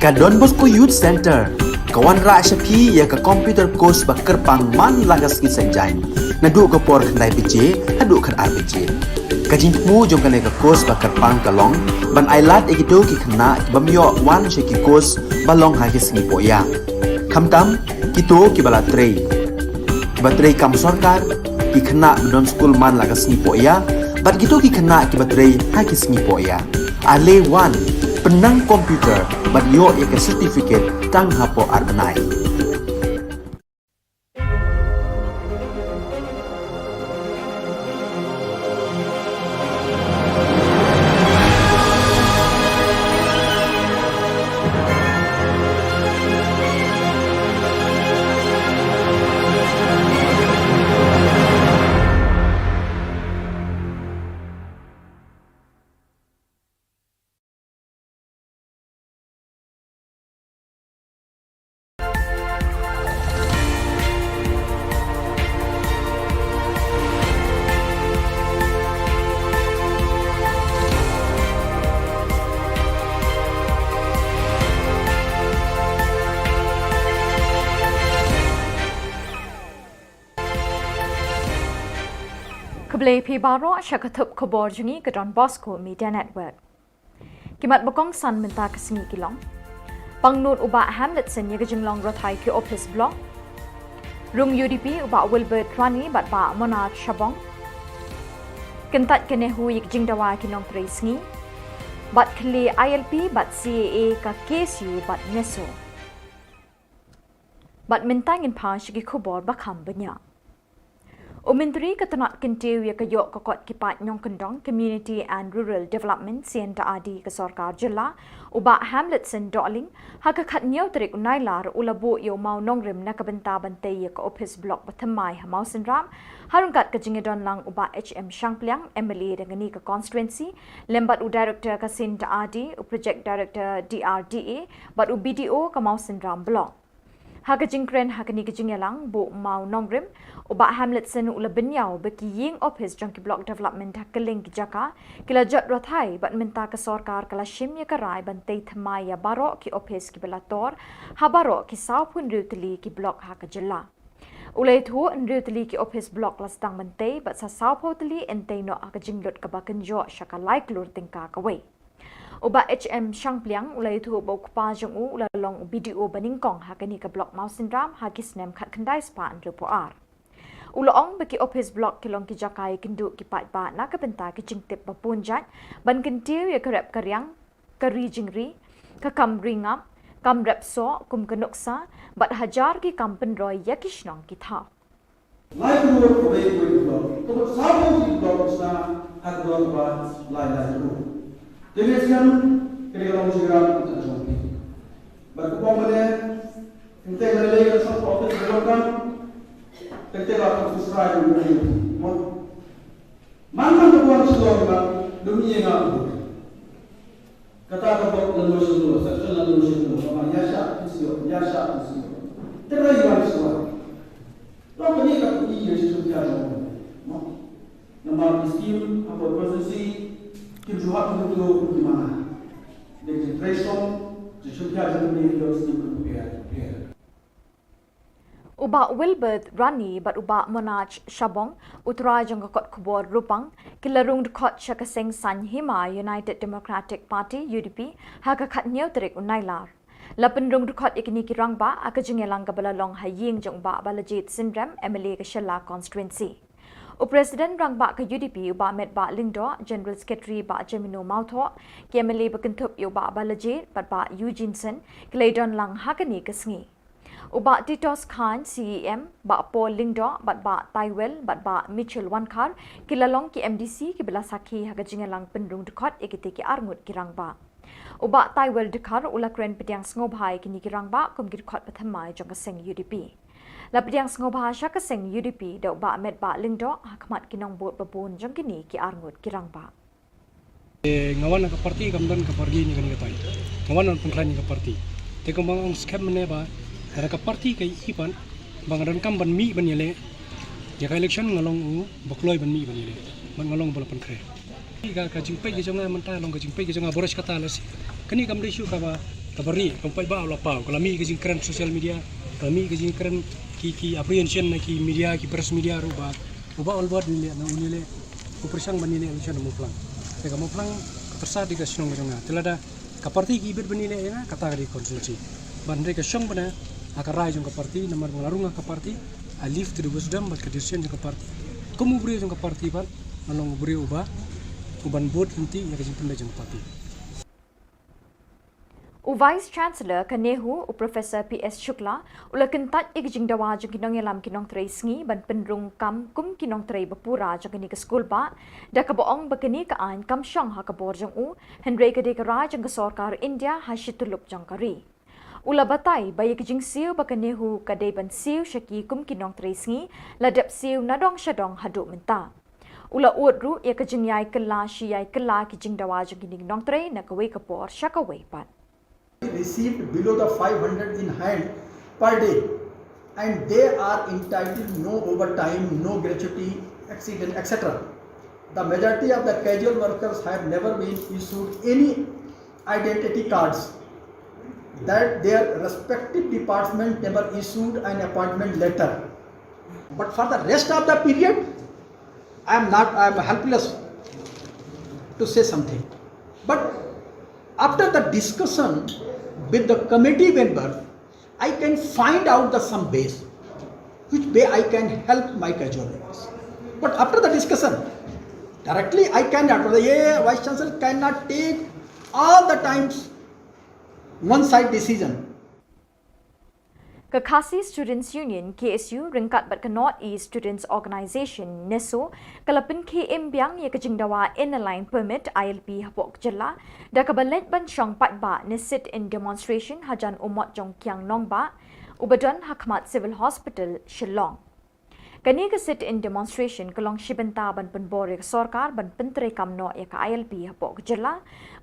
Ka Don Bosco Youth Centre ka wanrah sha phi ïa ka computer course ba kyrpang man la ka sngi Saitjaiñ, naduh ka por khyndai baje haduh khatar baje. Ka jingthmu jong kane ka course ba kyrpang ka long ban ailad ïa kito ki khynnah ki bym ïoh wan sha ki course ba long ha ki sngi pohïa, khamtam kito kiba la trei, kiba trei kam sorkar, ki khynnah ba don skul man la ka sngi pohïa, bad kito ki khynnah kiba trei ha ki sngi pohïa. Ale wan, pynnang computer bad ïoh ïa ka certificate tang hapoh ar bnai. Khublei phi baroh sha ka thup khubor jong ngi ka Don Bosco Media Network. Ki mat ba kongsan mynta ka sngi ki long: Pangnud u Bah Hamletson ïa ka jinglong rathai ki ophis block. Rung U D P u Bah Wilbert Rani bad Bah Monarch Shabong. Kyntait ka NEHU ïa ka jingdawa ki nongtrei sngi. Bad khlieh I L P bad C A A ka K S U bad NESO. Bad mynta ngin phai sha ki khubor ba kham bniah. U Myntri ka tnat kyntiew ïa ka ïoh ka kot ki paid nongkyndong, Community and Rural Development, C and R D, ka sorkar jylla, u Bah Hamletson Dohling, ha ka khathynñiew tarik u Nailar u la buh ïa u mawnongrim na ka bynta ban tei ïa ka ophis block ba thymmai ha Mawsynram, ha ryngkat ka jingïadon lang u Bah H M Shangpliang, M L A dang kane ka constituency, lem bad u Director ka C and R D, u Project Director D R D A, bad u B D O ka Mawsynram Block. Ha ka jingkren ha kane ka jingïalang, buh mawnongrim, u Bah Hamletson u la bynñiaw ba ki ïing ophis jong ki block development ha kylleng ki jaka ki la jot rathai, bad mynta ka sorkar ka la shim ïa ka rai ban tei thymmai ïa baroh ki ophis kiba la tor ha baroh ki sawphew hynriew tylli ki block ha ka jylla. U la ïathuh hynriew tylli ki ophis block la sdang ban tei, bad sa sawphew tylli yn tei noh ha ka jinglut kaba kynjoh sha ka lai klur tyngka kawei. U Bah H M Shangpliang u la ïathuh ba u kpa jong u u la long u B D O ba nyngkong ha kane ka block Mawsynram ha ki snem khatkhyndai spah hynriewphew ar. U la ong ba ki ophis block ki long ki jaka ïakynduh ki paidbah na ka bynta ki jingtip ba bun jait, ban kyntiew ïa ka rep ka riang, ka ri jingri, ka kam ri ngap, kam rep soh kum ka nuksa, bad hajar ki kam pynroi ïa ki shnong ki thaw. Lai klur kawei kawei ka block, ka mut sawphew ki block ka sdang ha ka block kaba lai lai klur. Te mynstep kane ka long jingïarap ka jong phi. Bad ka bym mane, teng teng lei lei ka song ka ophis ka block, teng teng la ka ophis rai ka block. Man man ka buan shlong ka dum ïa nga. Kata ka bok lano shano, section lano shano, ba ïa shah phi shu ïoh, ïa shah phi shu ïoh. Te ra ïa wan shuwa. Long kane ka phi ïa shu ïa jong. Mo. Namar ki scheme hapoh constituency kim shu hap kim shu kum ki mana. Dei ki trei shong, ki shu ïa jong ki ïa scheme kum pher pher. U Bah Wilbert Rani bad u Bah Monarch Shabong, u trai jong ka kot khubor Rupang, ki la rung dkhot sha ka seng saiñ hima United Democratic Party, U D P, ha ka khathynñiew tarik u Nailar. La pynrung dkhot ïa kine ki rangbah ha ka jingïalang kaba la long ha ïing jong u Bah Balajied Synrem, M L A ka Shella constituency. U President rangbah ka U D P u Bah Metbah Lyngdoh, General Secretary Bah Jemino Mawthoh, ki M L A ba kynthup ïa u Bah Balajied bad Bah Eugene Syn, ki la ïadon lang ha kane ka sngi. U Bah Titos Chyne, C E M, Bah Paul Lyngdoh, bad Bah Taiwel, bad Bah Mitchell Wankhar, ki la long ki M D C kiba la sakhi ha ka jingïalang pynrung dkhot ïa kite ki arngut ki rangbah. U Bah Taiwel Dkhar u la kren pdiang sngewbha ïa kine ki rangbah kum ki dkhot ba thymmai jong ka seng U D P. La pdiang sngewbha sha ka seng U D P da u Bah Metbah Lyngdoh ha khmat ki nongbud ba bun jong kine ki arngut ki rangbah. Eh, nga wan na ka party kam don ka party ni kane ka taïew. Nga wan ban pynkhlaiñ ïa ka party. Te kumba nga ong skhem mynne ba, lada ka party ka ïohi pat ba nga donkam ban mih ban ïaleh ïa ka election, nga long u ba kloi ban mih ban ïaleh. Bad nga long ba la pynkhreh. Ka, ka jingpeit ka jong nga mynta long ka jingpeit ka jong nga, baroh shi katta lehse. Kane kam dei shuh kaba Kaba ri kam pat ba u la paw, ka la mih ka jingkren social media, ka la mih ka jingkren ki, ki apprehension na ki media, ki press media ruh ba u Bah Albert ne leh, na une leh, u pyrshang ban ne leh election ha Mawphlang. Te ka Mawphlang ka pyrsa dei ka shnong ka jong nga. Te lada ka party ki ibit ban ne leh ïa nga, kata ka dei controversy. Ban dei ka shong bana ha ka rai jong ka party, namar nga la rung ha ka party, I leave to the wisdom bad ka decision jong ka party. Kum u briew jong ka party bad nga long u briew uba, uban bud lynti ïa ka jingpynbeit jong ka party. U Vice Chancellor ka NEHU, u Professor P S Shukla, u la kyntait ïa ka jingdawa jong ki nongïalam ki nongtrei sngi ban pynrung kam kum ki nongtrei ba pura jong kane ka skulbah, da kaba ong ba kane ka aiñ kam shong ha ka bor jong u, hynrei ka dei ka rai jong ka sorkar India ha shi tyllup jong ka ri. U la batai ba ïa ka jingsiew ba ka NEHU ka dei ban siew sha ki kum ki nongtrei sngi, la dep siew nadong shadong haduh mynta. U la ud ruh ïa ka jingïai kylla shi ïai kylla ki jingdawa jong kine ki nongtrei na kawei ka por sha kawei pat. Received below the five hundred in hand per day, and they are entitled no overtime, no gratuity, accident, et cetera. The majority of the casual workers have never been issued any identity cards, that their respective department never issued an appointment letter. But for the rest of the period, I am not, I am helpless to say something. But after the discussion with the committee member, I can find out the some ways which way I can help my casual laborers. But after the discussion, directly I cannot, the A A Vice Chancellor cannot take all the times one side decision. Ka Khasi Students Union, K S U, ryngkat bad ka North East Students Organisation, NESO, ka la pynkhie im biang ïa ka jingdawa Inner Line Permit, I L P, hapoh ka jylla, da kaba leit ban shong paidbah ne sit-in demonstration hajan u mot jong Kiang Nangbah, uba don ha khmat Civil Hospital, Shillong. Kane ka sit-in demonstration ka long shi bynta ban pynbor ïa ka sorkar ban pyntreikam noh ïa ka I L P hapoh ka jylla,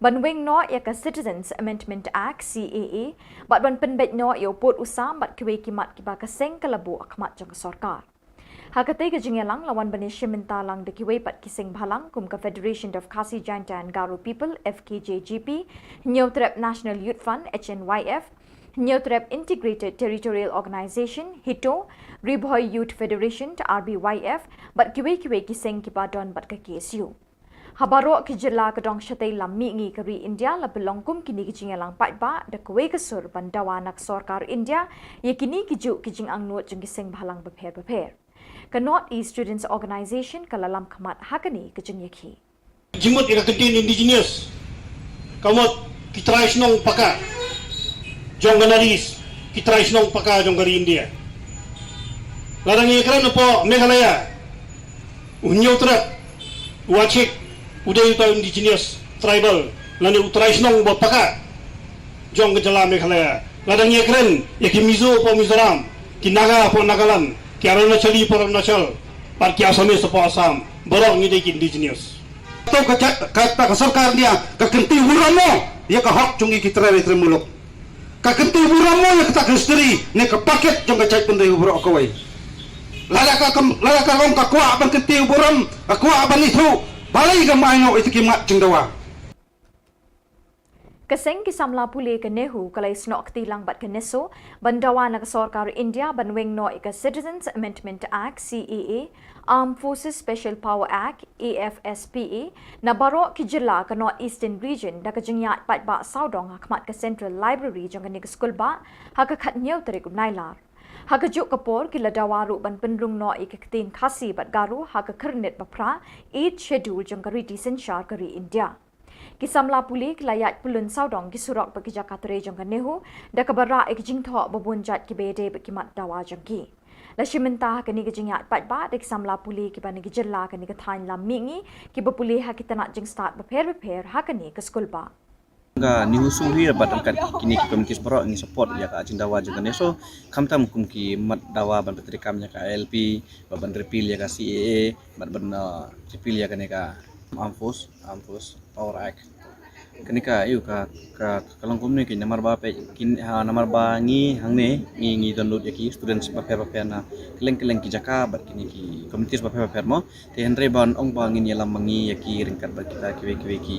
ban weng noh ïa ka Citizens Amendment Act, C A A, bad ban pynbeit noh ïa u pud u sam bad kiwei ki mat kiba ka seng ka la buh ha khmat jong ka sorkar. Ha katei ka jingïalang la wan ban ïashim bynta lang da kiwei pat ki seng bhalang kum ka Federation of Khasi Jaintia and Garo People, F K J G P, Hynñiewtrep National Youth Front, H N Y F, Hynñiewtrep Integrated Territorial Organisation, HITO, Ri Bhoi Youth Federation, R B Y F, bad kiwei kiwei ki seng kiba don bad ka K S U. Ha baroh ki jylla ka dong shatei lam mihngi ka ri India la pynlong kum kine ki jingïalang paidbah da kawei ka sur ban dawa na ka sorkar India ïa kine ki juh ki jingangnud jong ki seng bhalang bapher bapher. Ka North East Students Organisation ka la lam khmat ha kane ka jingïakhih. Jingmut ïa ka ktien Indigenous, ka mut ki trai shnong paka jong ka North East, ki trai shnong paka jong ka ri India. Lada ngi kren hapoh Meghalaya, u Hynñiewtrep, u Achik, u dei uta u indigenous tribal lane u trai shnong ba paka jong ka jylla Meghalaya. Lada ngi kren ïa ki Mizo hapoh Mizoram, ki Naga hapoh Nagaland, ki Arunachali hapoh Arunachal, bad ki Assamese hapoh Assam, baroh ngi dei ki indigenous. To ka jait, ka, ka, ka sorkar India ka kynti burom mo ïa ka hok jong ngi ki trai, trai muluk. Ka kynti burom mo ïa kata ka history ne ka paket jong ka jaitbynriew baroh kawei. Lada ka kam, lada ka long ka kwah ban kynti burom, ka kwah ban ithuh, balei kam ai noh ïa ki mat jingdawa. Ka seng ki samla pule ka NEHU ka la ïasnoh kti lang bad ka NESO ban dawa na ka sorkar India ban weng noh ïa ka Citizens Amendment Act, C A A, Armed Forces Special Power Act, A F S P A, na baroh ki jylla ka North Eastern Region da ka jingïaid paidbah sawdong ha khmat ka Central Library jong kane ka skulbah ha ka khathynñiew tarik u Nailar. Ha kajuh ka por ki la dawa ruh ban pynrung noh ïa ka ktien Khasi bad Garo ha ka khyrnit ba phra, Eighth Schedule, jong ka riti synshar ka ri India. Ki samla pule ki la ïaid pyllun sawdong ki surok bad ki jaka trei jong ka NEHU da kaba rah ïa ki jingthoh ba bun jait kiba ïadei bad ki mat dawa jong ki. La shim bynta ha kane ka jingïaid paidbah da ki samla pule kiba na ki jylla kane ka thaiñ lam mihngi kiba pule ha ki tnat jingstad bapher bapher ha kane ka skulbah. Ka NEHUSU hi bad ryngkat kine ki committees baroh ngi support ïa ka jingdawa jong ka NESO, khamtam kum ki mat dawa ban pyntreikam ïa ka I L P, bad ban repeal ïa ka C A A, bad ban, uh, repeal ïa kane ka Armed Force, Armed Force Power Act. Kane ka, ïa ka, ka, ka long kumne ki namar ba phi, kin, ha, namar ba ngi hangne, ngi, ngi don lut ïa ki students bapher bapher na kylleng kylleng ki jaka, bad kine ki communities bapher bapher mo. Te hynrei ban ong ba ngin ïalam ma ngi ïa ki ryngkat bad kita kiwei kiwei ki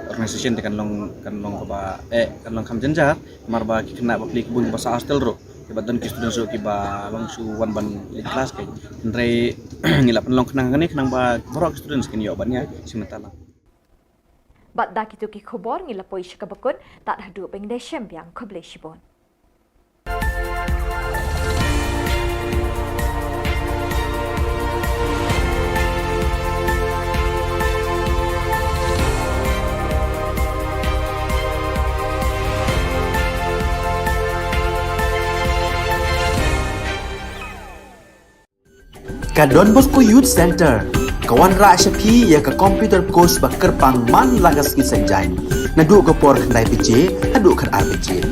organization te kan long, kan long kaba, eh, kan long kham jynjar, namar ba ki khynnah bapli ki bun kiba sah hostel ruh. Te bad don ki students ruh kiba long shu wan ban leit class ka. Hynrei ngi la pynlong khnang kane khnang ba baroh ki students kin ïoh ban ïa shim bynta lang. Bad da kito ki khubor ngi la poi sha kaba kut, tad haduh ban ïashem biang, khublei shibun. Ka Don Bosco Youth Centre ka wanrah sha phi ïa ka computer course ba kyrpang man la ka sngi Saitjaiñ, naduh ka por khyndai baje haduh khatar baje.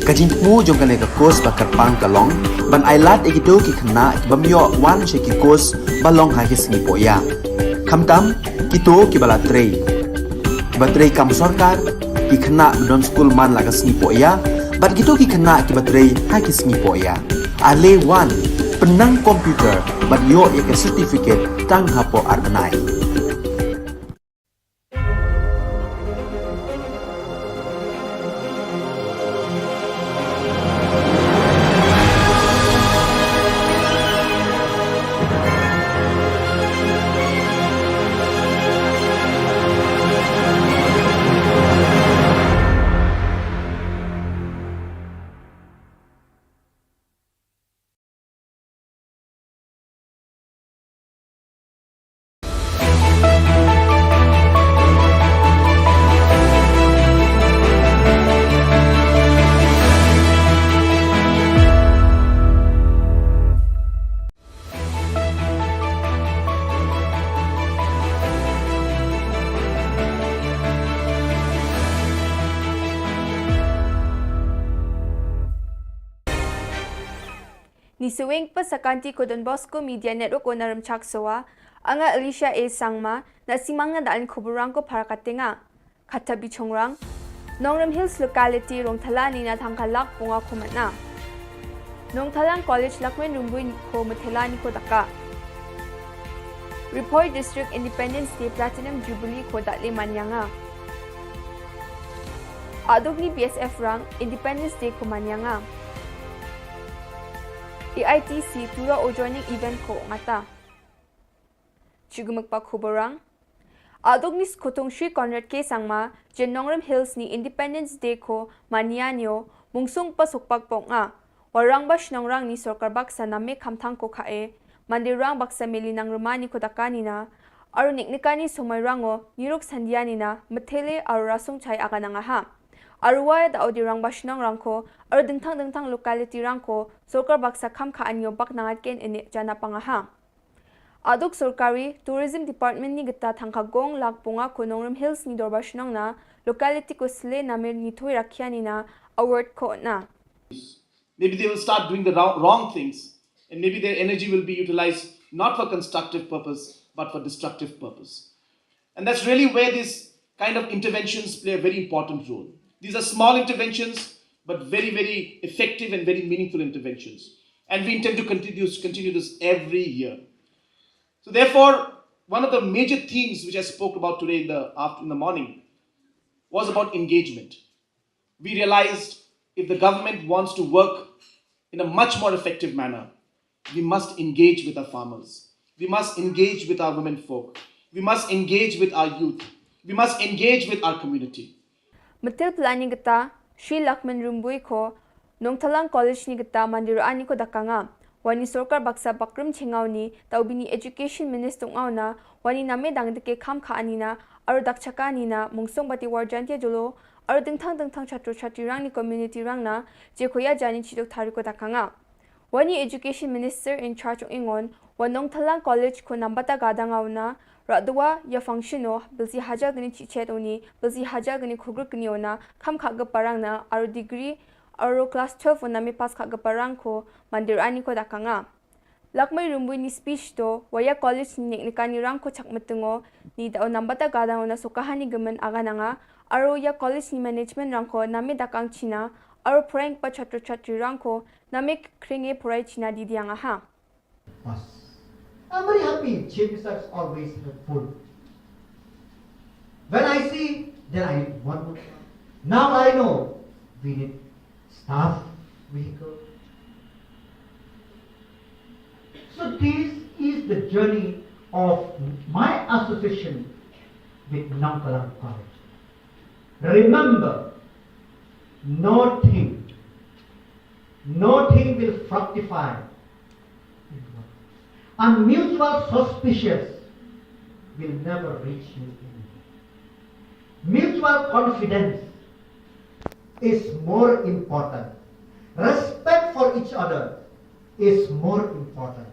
Ka jingthmu jong kane ka course ba kyrpang ka long ban ailad ïa kito ki khynnah ki bym ïoh wan sha ki course ba long ha ki sngi pohïa. Khamtam kito kiba la trei, kiba trei kam sorkar, ki khynnah ba don skul man la ka sngi pohïa, bad kito ki khynnah kiba trei ha ki sngi pohïa. Ale wan, pynnang computer bad ïoh ïa ka certificate tang hapoh ar bnai. Ni saweng pa sa kanti ko Don Bosco Media Network o na Rymchak Sowa, anga Alicia A Sangma, na simang na da alin khubor rang ko para katenga. Kata bichongrang. Nongrim Hills locality Rongthala ni na thangka lak punga ko matna. Nongthalang College Lakmen Rumbui ko mathelani ko daka. Ri Bhoi District Independence Day Platinum Jubilee ko dale manyanga. Adugni B S F rang Independence Day ko manyanga. A I T C tura o joining event ko ngata. Chigumuk pa khubor rang. Adugni skhutung Shri Conrad K Sangma, jen Nongrim Hills ni Independence Day ko manyang nyo, mungsung pa sukpak pok nga. Warang ba shnong rang ni sorkar baksa na me khamthang ko khae, mandir rang baksa meli nang rumani ko dakani na, aru niknikani sumai rango, niruk sandiani na, methele aru rasung chai aga nanga ha. Aru wa da odi rang ba shnong rang ko, aru dingthang dingthang locality rang ko, sorkar baksa kham kha anyo bak nangat ken ene jana panga ha. Aduk sorkari Tourism Department ni gita thangka gong lak punga ko Nongrim Hills ni dorbar shnong na locality ko sle namir ni thui rakhia ni na award ko na. Maybe they will start doing the wrong, wrong things, and maybe their energy will be utilized not for constructive purpose, but for destructive purpose. And that's really where these kind of interventions play a very important role. These are small interventions, but very, very effective and very meaningful interventions. And we intend to continue, continue this every year. So therefore, one of the major themes which I spoke about today in the after-, in the morning was about engagement. We realized if the government wants to work in a much more effective manner, we must engage with our farmers. We must engage with our women folk. We must engage with our youth. We must engage with our community. Matil plani gita, Shri Lakman Rumbui ko, Nongthalang College ni gita mandir ani ko dakanga. Wani sorkar baksa bakrim chingau ni, tau bini education minister ngau na, wani name dang deke kham kha ani na, aru dak chaka ni na, mungsung bati warjantia jolo, aru dingthang dingthang chatru chatri rang ni community rang na, je koya jani chidok thari ko dakanga. Wani education minister in charge ong ingon, wa Nongthalang College ko nambata gadang au na, radwa ya function o, bilsi hajar gani chichet oni, bilsi hajar gani khugruk gani ona, kham kha gaparang na, aru degree, aru class twelve ona me pass kha gaparang ko, mandir ani ko dakanga. Lakmai Rumbui ni speech to, waya college ni nek nekani rang ko chak metungo, ni da o nambata gadang ona sokahani gemen aga nanga, Aro ïa college ni management rangko name dakang China, aro phreng pa chhatru chhatri rangko name kringe phurai China di diang aha. Pass. I'm very happy. Chief Minister is always helpful. When I see, then I need one more. Now I know we need staff vehicle. So this is the journey of my association with Nongkalang College. Remember, nothing, nothing will fructify in one. And mutual suspicious will never reach you anywhere. Mutual confidence is more important. Respect for each other is more important.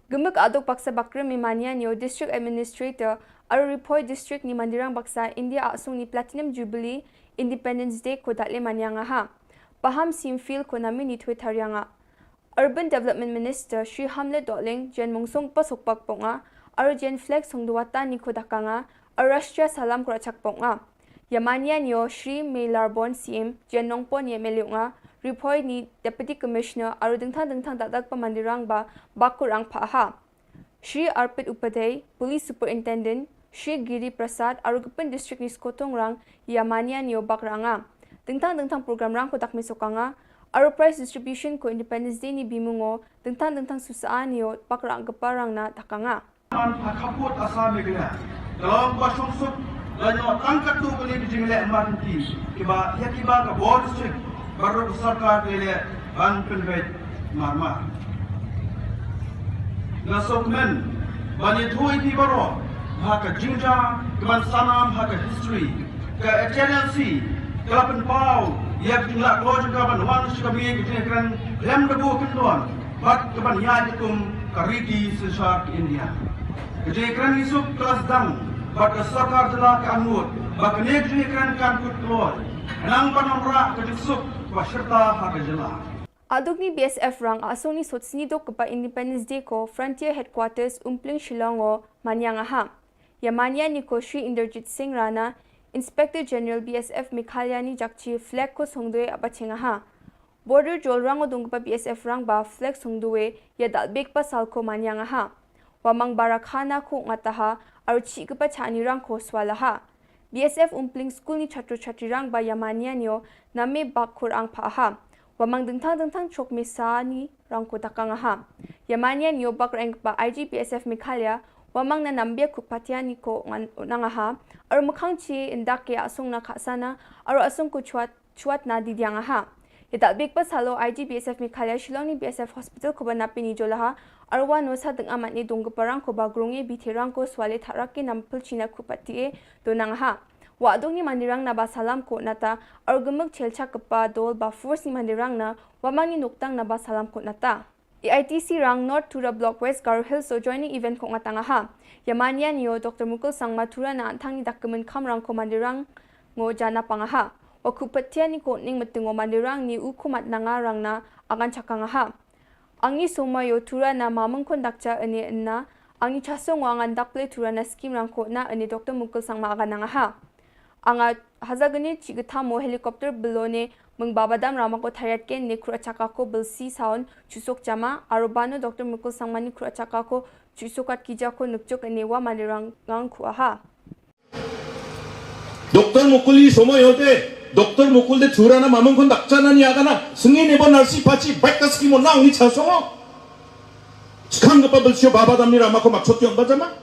Gumuk aduk baksa bakrim Mania Neo District Administrator, aro Ri Bhoi District ni mandirang baksa India asung ni Platinum Jubilee Independence Day ko datle manyang aha. Paham sim fil ko nami ni twe tarianga. Urban Development Minister Shri Hamlet Dohling, Jen Mungsong Pasokpak Ponga, aro Jen Flex Songdowata ni ko dakanga, aro Rashtriya Salam Kurachak Ponga. Yamania Neo Shri Meilarbon C M, Jen Nongpon Yemeliunga, Ri Bhoi ni Deputy Commissioner, aro dingthang dingthang dadak pamandirang ba, bakurang paha. Shri Arpit Upadhyay, Police Superintendent, Shri Giri Prasad, aro gupin district ni skotong rang, Yamania Neo bakranga. Dingthang dingthang program rang ko dakmesokanga, aro prize distribution ko Independence Day ni bimungo, dingthang dingthang susa Neo bakrang gepa rang na dakanga. Man ha khaput Assam Meghalaya. Kalong ba shong suk la noh tang katu kali ki jingleh man ki kiba ïa kiba ka bor sik baru ka sorkar ka leh ban pynbeit mar mar. Nga suk men ban ïathuh ïa phi baroh ha ka jingjia kaban sanam ha ka history ka H N L C ka la pynpaw ïa ka jinglah kloi jong ka ban wan sha ka miej ka jingkren lem da bu kyndon. Bad kaban ïaid kum ka riti synshar ka India. Ka jingkren isuk ka la sdang bad ka sorkar jylla ka angnud ba kane ka jingkren kan kut kloi. Nang ban ym rah ka jingsuk ba shirta ha ka jylla. Aduk ni B S F rang asung ni sot sni dok kapa Independence Day ko Frontier Headquarters Umpling Shillong o manyang aha. Yamania ni ko Shri Inderjit Singh Rana, Inspector General B S F Meghalaya ni jakchi flag ko songdoi abacheng aha. Border jol rang o dungpa B S F rang ba flag songdue ïa dalbek pa sal ko manyang aha. Wamang barakhana ko ngataha, aro chi kapa chani rang ko swalaha. B S F Umpling School ni chatru chatri rang ba Yamania Neo name bak kur ang pa aha. Wamang dingthang dingthang chok mesa ni rang ko dakang aha. Yamania Neo bak rang pa I G B S F Meghalaya, wamang na nambia ku patia ni ko ngan unang aha. Aro mukhang chi indak ke asung na khasana, aro asung ku chuat chuat na di diang aha. Ïa dalbek pa salo I G B S F Meghalaya Shillong ni B S F Hospital ko ba napini jolaha, arwa no sa deng amat ni dong keparang ko ba grong e bi therang ko swale tharak ke nam pil china ku pati e donang aha. Wa dong ni mandirang na ba salam ko nata, ar gemuk chel chak kepa dol ba force ni mandirang na, wa mang ni noktang na ba salam ko nata. A I T C rang North Tura Block West Garo Hills o joining event ko ngatang aha. Yamania Neo Doctor Mukul Sangma Tura na antang ni dak kemen kam rang ko mandirang ngo jana pang aha. Wa ku patia ni ko ning meting o mandirang ni u kumat nanga rang na angan chakang aha. Angi soma yo Tura na mameng kon dakcha ene enna. Angi chaso ngo angan dak ple Tura na skim rang ko na ene Doctor Mukul Sangma angan nang aha. Anga haza gane chi gthamo helicopter belone meng babadam rama ko thariat ken ne khura chaka ko belsi saun chusok jama, aro bano Doctor Mukul Sangma ni khura chaka ko chusok at kija ko nukchuk ne wa mandirang ngang khu aha. Doctor Mukul i somo yote, Doctor Mukul de Tura na mameng kon dakcha na ni agana, sengi ne bo narsi pachi baik ka skim o na ungi chaso ngo. Skang kapa belsi o babadam ni rama ko makchot yon ba jama.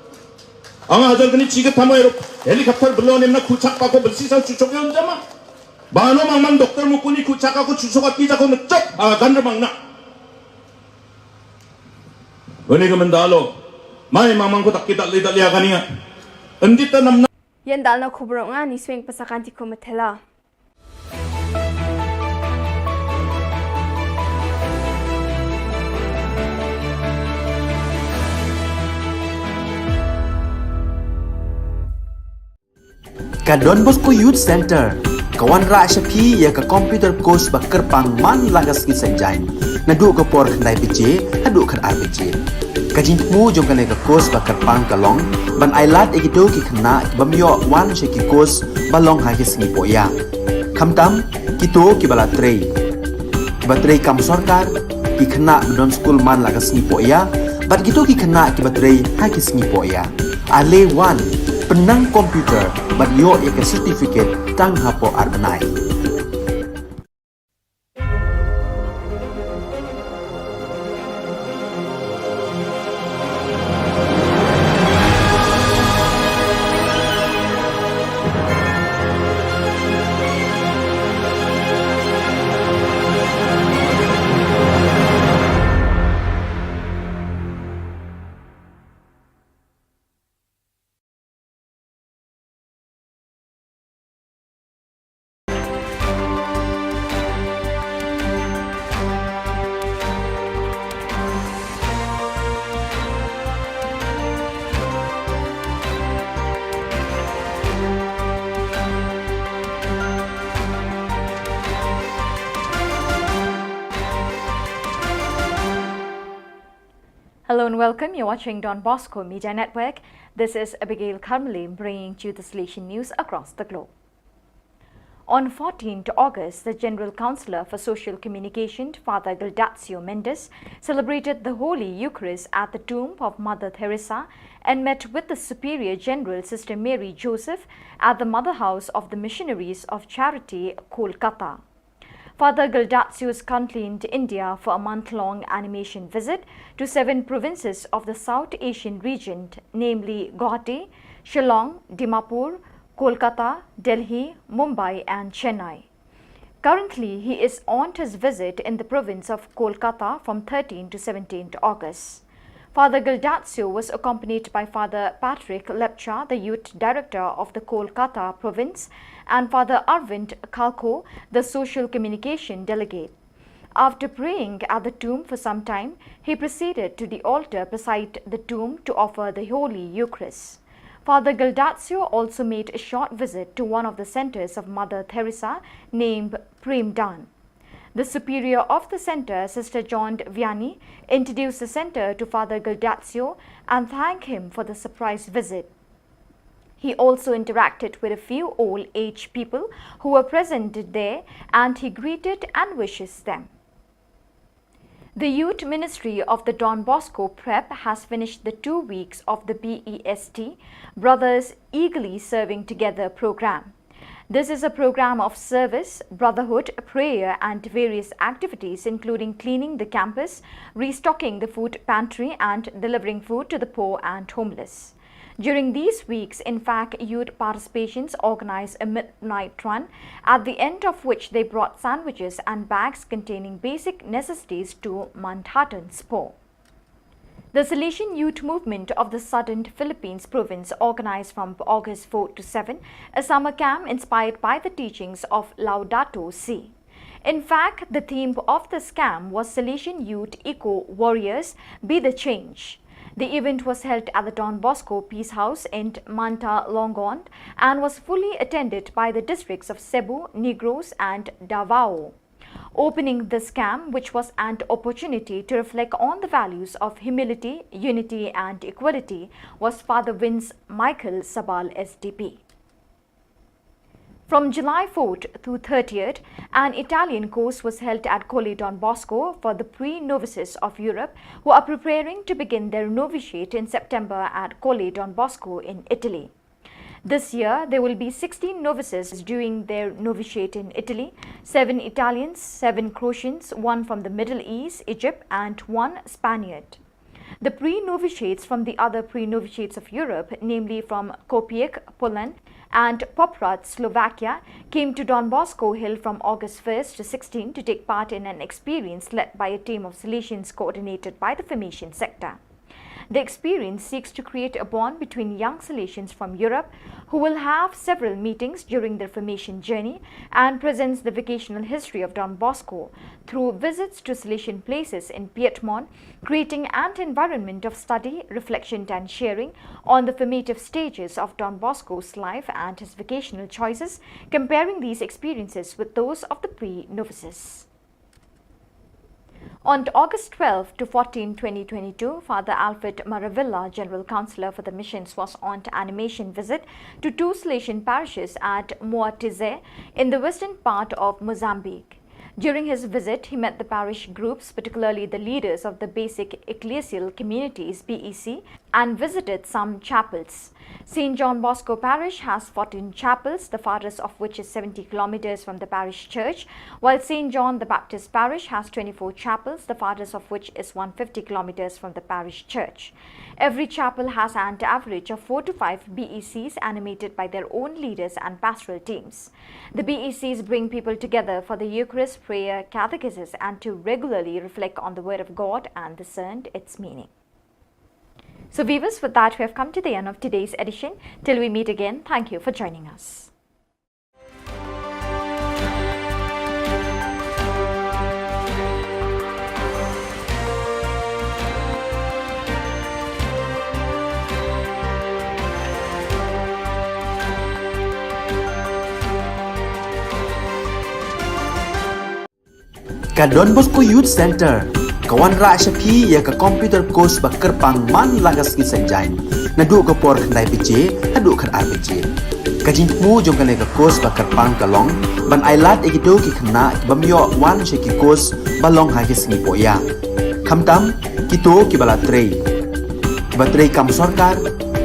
Anga hajar gani chi gthamo ero helicopter belone mna khuchak pa ko belsi sa chuchok yon jama. Bano mang mang Doctor Mukul ni khuchak ko chuchok ati jako ngechok, ah, gan remang na. Wani ka mendalo. Mai mang mang ko tak kita le tak le agani nga. Endit ta nam na. Yan dal na khubro nga ni swing pasakan ti ko metela. Ka Don Bosco Youth Center ka wanrah sha phi ïa ka computer course ba kyrpang man la ka sngi Saitjaiñ, naduh ka por khyndai baje haduh khatar baje. Ka jingthmu jong kane ka course ba kyrpang ka long ban ai lad ïa kito ki khynnah ki bym ïoh wan sha ki course ba long ha ki sngi poh ïa. Khamtam kito ki ba la trei, ki ba trei kam sorkar, ki khynnah ba don skul man la ka sngi poh ïa, bad kito ki khynnah ki ba trei ha ki sngi poh ïa. Ale wan, pynnang computer bad ïoh ïa ka certificate tang hapoh ar bnai. Hello and welcome. You're watching Don Bosco Media Network. This is Abigail Karmali bringing to you the Salesian news across the globe. On fourteenth August, the General Councillor for Social Communication, Father Gildazio Mendes, celebrated the Holy Eucharist at the tomb of Mother Teresa and met with the Superior General, Sister Mary Joseph, at the Mother House of the Missionaries of Charity, Kolkata. Father Gildazio is currently in India for a month-long animation visit to seven provinces of the South Asian region, namely Guwahati, Shillong, Dimapur, Kolkata, Delhi, Mumbai and Chennai. Currently, he is on his visit in the province of Kolkata from thirteenth to seventeenth August. Father Gildazio was accompanied by Father Patrick Lepcha, the youth director of the Kolkata province, and Father Arvind Khalkho, the social communication delegate. After praying at the tomb for some time, he proceeded to the altar beside the tomb to offer the Holy Eucharist. Father Gildazio also made a short visit to one of the centers of Mother Teresa named Prem Dhan. The superior of the center, Sister John Vianney, introduced the center to Father Gildazio and thanked him for the surprise visit. He also interacted with a few old age people who were present there, and he greeted and wishes them. The Youth Ministry of the Don Bosco Prep has finished the two weeks of the B E S T, Brothers Eagerly Serving Together program. This is a program of service, brotherhood, prayer, and various activities, including cleaning the campus, restocking the food pantry, and delivering food to the poor and homeless. During these weeks, in fact, youth participations organized a midnight run, at the end of which they brought sandwiches and bags containing basic necessities to Mounthattan Spur. The Salesian Youth Movement of the Southern Philippines Province organized from August fourth to seventh a summer camp inspired by the teachings of Laudato Si. In fact, the theme of this camp was Salesian Youth Eco Warriors, Be the Change. The event was held at the Don Bosco Peace House in Manta Longon and was fully attended by the districts of Cebu, Negros, and Davao. Opening this camp, which was an opportunity to reflect on the values of humility, unity, and equality, was Father Vince Michael Sabal, S D P. From July fourth to thirtieth, an Italian course was held at Colle Don Bosco for the pre-novices of Europe who are preparing to begin their novitiate in September at Colle Don Bosco in Italy. This year, there will be sixteen novices doing their novitiate in Italy, seven Italians, seven Croatians, one from the Middle East, Egypt, and one Spaniard. The pre-novitiates from the other pre-novitiates of Europe, namely from Kopiec, Poland, and Poprad, Slovakia, came to Don Bosco Hill from August first to sixteenth to take part in an experience led by a team of Salesians coordinated by the formation sector. The experience seeks to create a bond between young Salesians from Europe who will have several meetings during their formation journey and presents the vocational history of Don Bosco through visits to Salesian places in Piedmont, creating an environment of study, reflection, and sharing on the formative stages of Don Bosco's life and his vocational choices, comparing these experiences with those of the pre-novices. On August twelve to fourteen, twenty twenty-two, Father Alfred Maravilla, General Councillor for the Missions, was on animation visit to two Salesian parishes at Moatize in the western part of Mozambique. During his visit, he met the parish groups, particularly the leaders of the basic ecclesial communities, B E C, and visited some chapels. Saint John Bosco Parish has fourteen chapels, the farthest of which is seventy kilometers from the parish church, while Saint John the Baptist Parish has twenty-four chapels, the farthest of which is one hundred fifty kilometers from the parish church. Every chapel has an average of four to five B E Cs animated by their own leaders and pastoral teams. The B E Cs bring people together for the Eucharist, prayer, catechesis, and to regularly reflect on the Word of God and discern its meaning. So, viewers, with that, we have come to the end of today's edition. Till we meet again, thank you for joining us. Ka Don Bosco Youth Centre ka wanrah sha phi ïa ka computer course ba kyrpang man la ka sngi Saitjaiñ, naduh ka por khyndai baje haduh khatar baje. Ka jingthmu jong kane ka course ba kyrpang ka long ban ailad ïa kito ki khynnah ki bym ïoh wan sha ki course ba long ha ki sngi pohïa, khamtam kito kiba la trei, kiba trei kam sorkar,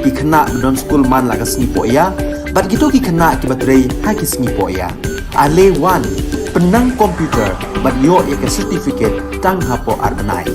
ki khynnah ba don skul man la ka sngi pohïa, bad kito ki khynnah kiba trei ha ki sngi pohïa. Ale wan, pynnang computer bad ïoh ïa ka certificate tang hapoh ar bnai.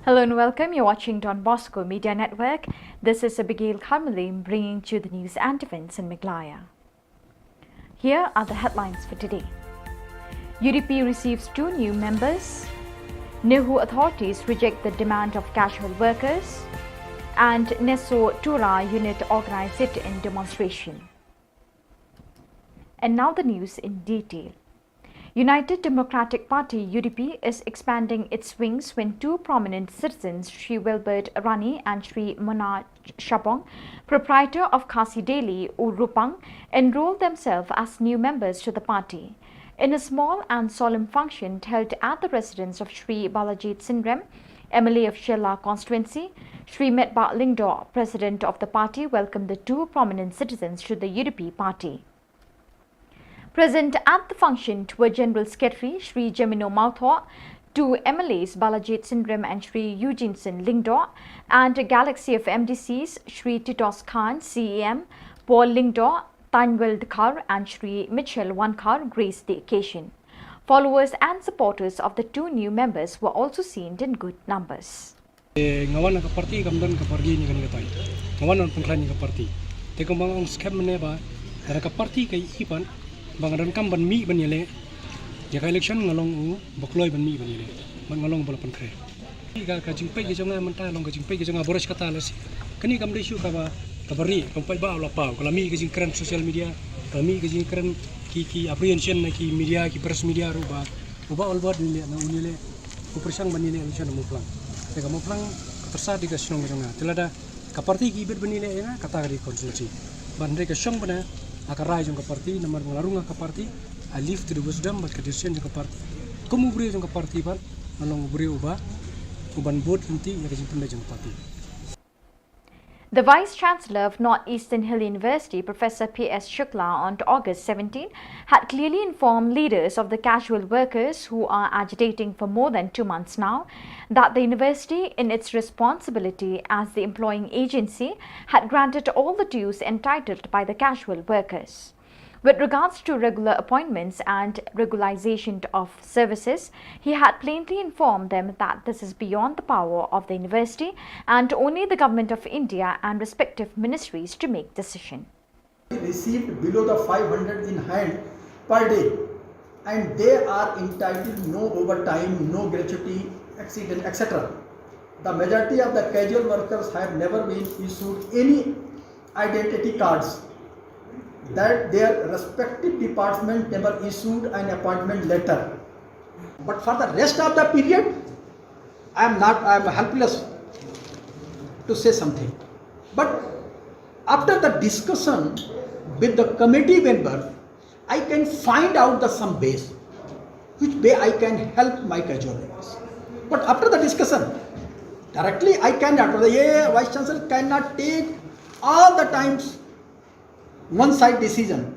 Hello and welcome. You're watching Don Bosco Media Network. This is Abigail Kharmalim bringing to you the news and events in Meghalaya. Here are the headlines for today. U D P receives two new members. NEHU authorities reject the demand of casual workers. And NESO Tura unit organized sit-in demonstration. And now the news in detail. United Democratic Party, U D P, is expanding its wings when two prominent citizens, Shri Wilbert Rani and Shri Mona Shabong, proprietor of Khasi Daily, Urupang, enrolled themselves as new members to the party. In a small and solemn function held at the residence of Shri Balaji Tsingrem, M L A of Shella constituency, Shri Metbah Lyngdoh, president of the party, welcomed the two prominent citizens to the U D P party. Present at the function were General Secretary Shri Jemino Mawthoh, two M L As Balaji Tsingrem and Shri Eugene Singh Lyngdoh, and Galaxy of M D Cs Shri Titos Khan, C E M, Paul Lyngdoh, Tanwel Dkhar and Shri Mitchell Wankhar graced the occasion. Followers and supporters of the two new members were also seen in good numbers. Eh, nga wan ha ka party kam don ka bargain ïa kane katai. Nga wan ban pynkhlaiñ ïa ka party. Te kumba nga ong skhem mynne ba lada ka party ka ïohi pat ba nga donkam ban mih ban ïaleh ïa ka election, nga long uba kloi ban mih ban ïaleh. Bad nga long uba la pynkhreh. Ka, ka jingpeit ka jong nga mynta long ka jingpeit ka jong nga baroh shi katta lehse. Kane kam dei shuh kaba, kaba rieh, kam paidbah la paw, ka la mih ka jingkren social media, ka la mih ka jingkren ki, ki apprehension na ki media, ki press media ruh ba uba Albert un ïaleh, na un ïaleh, u pyrshang ban ïaleh election ha Mawphlang. Te ka Mawphlang ka tyrsad dei ka shnong ka jong nga. Te lada ka party ki bit ban ïaleh ïa nga, kata ka dei constituency. Bad hynrei ka shong bna ha ka rai jong ka party, namar nga la rung ha ka party, I leave to the wisdom bad ka decision jong ka party. Kum u briew jong ka party bad nga long u briew uba, uban bud lynti ïa ka jingpynbeit jong ka party. The Vice Chancellor of North Eastern Hill University, Professor P S Shukla, on August seventeen, had clearly informed leaders of the casual workers who are agitating for more than two months now that the university, in its responsibility as the employing agency, had granted all the dues entitled by the casual workers. With regards to regular appointments and regularization of services, he had plainly informed them that this is beyond the power of the university and only the Government of India and respective ministries to make decision. Received below the five hundred in hand per day, and they are entitled no overtime, no gratuity, accident, et cetera. The majority of the casual workers have never been issued any identity cards, that their respective department never issued an appointment letter. But for the rest of the period, I am not, I am helpless to say something. But after the discussion with the committee member, I can find out the some ways which way I can help my casual workers. But after the discussion, directly I cannot, the Vice Chancellor cannot take all the times one side decision.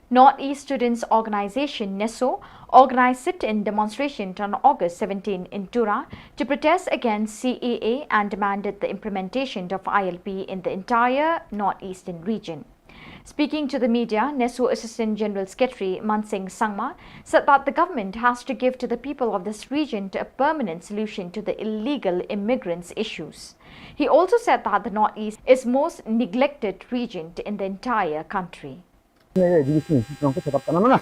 Northeast Students Organization, NESO, organized sit-in demonstration on August seventeen in Tura to protest against C A A and demanded the implementation of I L P in the entire Northeastern region. Speaking to the media, NESO Assistant General Secretary Mansing Sangma said that the government has to give to the people of this region to a permanent solution to the illegal immigrants issues. He also said that the Northeast is most neglected region in the entire country. Education institute nang ko setup kana na.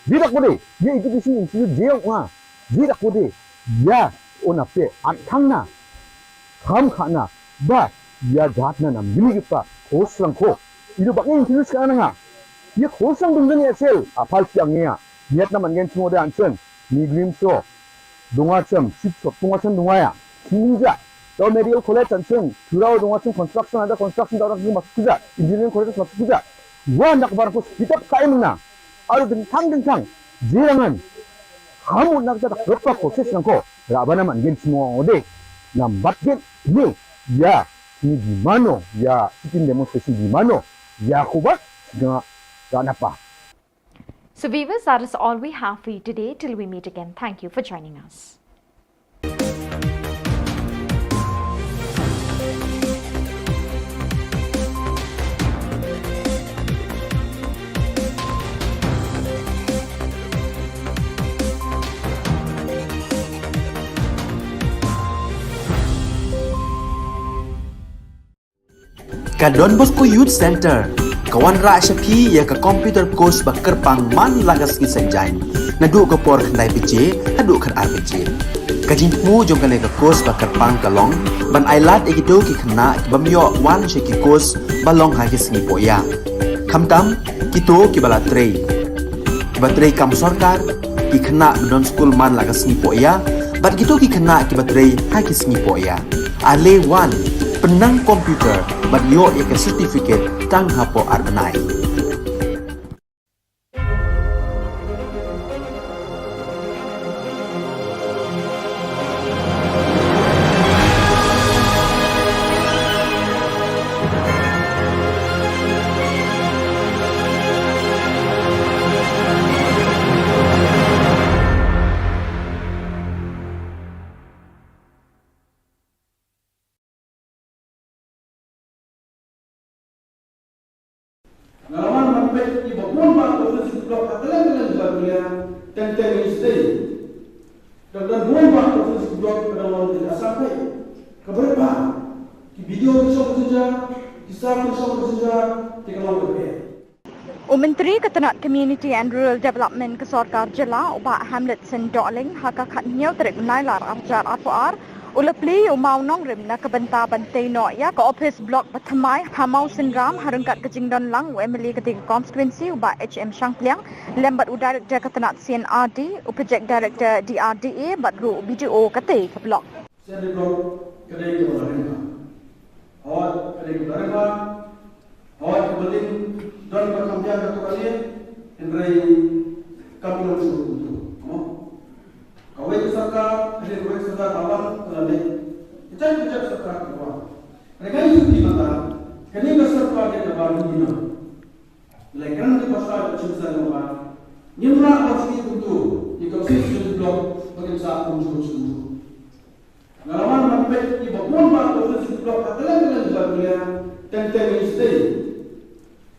Jirak ko de, ye education institute jeyong nga. Jirak ko de, ya ona pe antang na. Kham khana ba ya jat na nam bili gipa khoslang ko. Ido bak institute kana nga. Ye khoslang dum den ya sel apal piang ya. Niat na man gen simo de ansen. Ni glim so. Dunga chem, sip sop, dunga chem dunga ya. Sini ja. Tau medical college ansen. Turau dunga chem construction ada construction tau nak mas kuja. Engineering college mas kuja. Wa nak bar ko kitab kaim na. Aru dengkang dengkang. Jirangan. Kamu nak tak berapa proses nang ko. Rabana man gen semua ode. Nambat gen ni. Ya. Ni di mano. Ya. Sitin demonstration di mano. Ya ko ba. Ga ga napa. So viewers, that is all we have for you today. Till we meet again, thank you for joining us. Ka Don Bosco Youth Centre ka wanrah sha phi ïa ka computer course ba kyrpang man la ka sngi Saitjaiñ. Naduh ka por khyndai baje haduh khatar baje. Ka jingthmu jong kane ka course ba kyrpang ka long ban ailad ïa kito ki khynnah ki bym ïoh wan sha ki course ba long ha ki sngi pohïa. Khamtam kito kiba la trei, kiba trei kam sorkar, ki khynnah ba don skul man la ka sngi pohïa bad kito ki khynnah kiba trei ha ki sngi pohïa. Ale wan, pynnang computer bad ïoh ïa ka certificate tang hapoh ar bnai. Nga la wan ban peit ïa ba bun ba ka office block ha kylleng kylleng jylla Meghalaya teng teng ïa sdei. Ka don bun ba ka office block ka dang long ka jingïasam peit. Ka bret ba ki B D O ki shong ka jingjia, ki sir ki shong ka jingjia, te ka long ka bret. U Myntri ka tnat Community and Rural Development ka Sorkar Jylla u Bah Hamletson Dohling ha ka khathynñiew tarik u Nailar arhajar arphew ar u la plie ïa u maw nongrim na ka bynta ban tei noh ïa ka ophis block ba thymmai ha Mawsynram ha ryngkat ka jingdon lang u MLA ka dei ka constituency u Bah H M Shangpliang lem bad u Director ka tnat C and R D u Project Director D R D A bad ruh u B D O ka tei ka block. Sien ri blok ka dei kaba la ring bha. Hooid ka dei kaba la ring bha. Hooid ka building don ba kham biang katto katne, hynrei kam long shuh kumto. Mo? Kawei ka sorkar, hynrei kawei ka sorkar ka wan ka la leit. Ka jaitbynjait sorkar ka wan. Hynrei ngan ïathuh ïa phi mynta, kane ka sorkar ka dei kaba ring bha. Lei kren ki basa ka chimsa ka ba ngim lah ban sngewthuh kumto ïa ka shisha block ba kin sa kumjuh kumjuh. Nga la wan ban peit ïa ba bun ba ka shisha block ha kylleng kylleng jylla Meghalaya teng teng ïa sdei.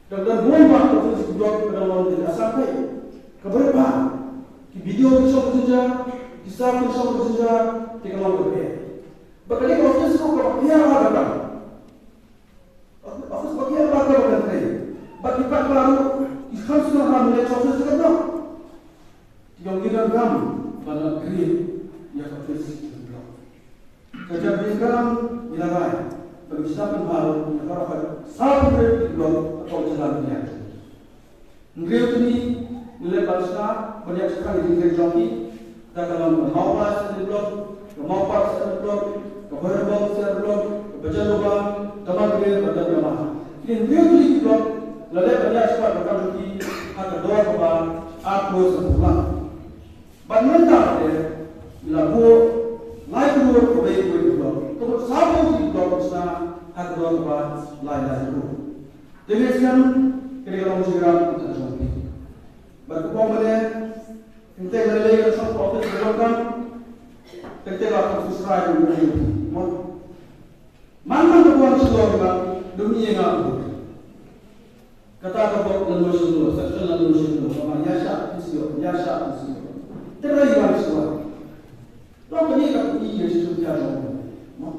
Ka don bun ba ka office block ka don long ka Assam kai. Ka bre ba. Ki video ki shong ka jinja, ki sa ki shong ka jinja, ki ka long ka bre. Ba ka ni ka office ko ka ba kia ba ka. Office ba kia ba ka ba ka kai. Ba ki ba ba ru, ki kham sura ha mule office ka ba. Ki yong ki don gam ba na create ya ka office block. Ka jingpynbna ïa la rai ba ki shnong pynbna ïa baroh ka sawphew hynriew ki block ha ka jylla India. Hynriew tylli ngi leh ban sdang ban ïa shakri ïa ki jong ki, da ka long ka Mawlai Assembly Block, ka Mawpar Assembly Block, ka Bhoirymbong Assembly Block, ka Bajalobang, ka Margre, ka Dapyama. Kine hynriew tylli ki block la leh ban ïa shakri ïa ki ha ka dor kaba arphew sawphew lak. Bad mynta te la buh lai klur kawei kawei ka block. Ka buh sawphew ki block sdang ha ka dor kaba lai lai klur. Te ngi sngewthuh kane ka long jingïarap ka jong phi. Bad ka bym mane, teng teng lei lei ka shong ka office ka jong ka. Teng teng la ka office rai ka jong phi. Mo. Man man ka buan shlong ka dum ïa nga. Kata ka bok la no shlong, section la no shlong, ka ma ïa sha phi sio, ïa sha phi sio. Te rai wan sio. Long ka ni ka phi ïa sha phi ïa sha. Mo.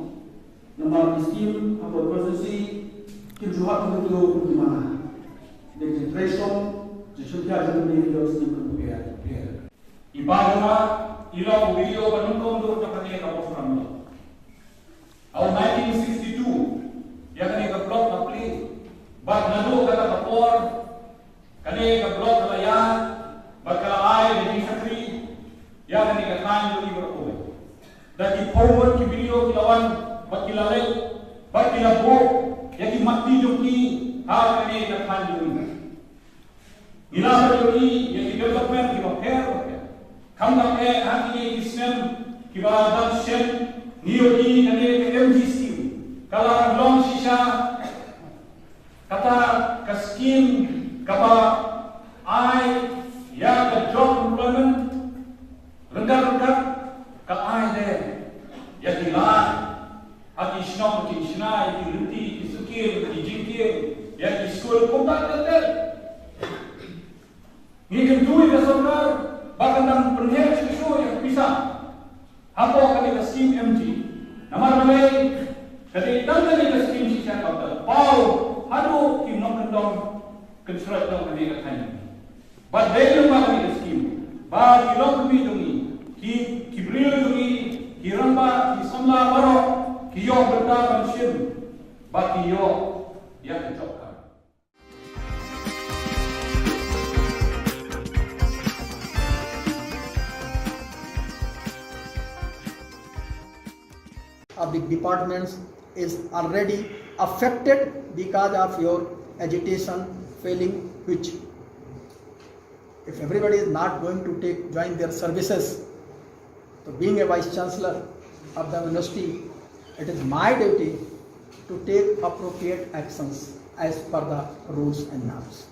Namar ki skim hapoh constituency kim ju hap kim ju kim ju mana. Dei ki trei shong, ju shu pia jong ki video skim kim ju pia, pia. I ba jong nga, i long u video ba nyngkong dur jong kane ka program. Ha u nineteen sixty-two, ïa kane ka block ka plie, bad naduh kata ka por, kane ka block ka la ïaid, bad ka la ai da jingshakri ïa kane ka thaiñ jong ngi baroh kawei. Da ki phew ngut ki briew ki la wan, bad ki la leit, bad ki la buh ïa ki matti jong ki ha kane ka thaiñ jong ngi. Ngi la ïohi ïa ki development kiba pher bapher. Khamtam eh ha kine ki snem kiba dang shen, ngi ïohi kane ka M G scheme ka la long shisha kata ka scheme kaba ai ïa ka job employment ryngkat ryngkat, ka ai de ïa ki lad ha ki shnong ki shna, ïa ki lynti ki suki, ki jingkir, ïa ki skul, kumta ter ter. Ngi kyntu ïa ka sorkar ba kan dang pynheh shuh shuh ïa ka pisa hapoh kane ka skim M G. Namar balei? Ka dei tang kane ka skim shisha kaba paw haduh ki nongkyndong kynshroi jong kane ka thaiñ. Bad dei lyngba kane ka skim ba ki longkmie jong ngi, ki, ki briew jong ngi, ki rangbah, ki samla baroh ki ïoh bynta ban shim, ba ki ïoh ïa ka job card. Of the departments is already affected because of your agitation failing, which if everybody is not going to take, join their services, so being a vice chancellor of the university, it is my duty to take appropriate actions as per the rules and norms.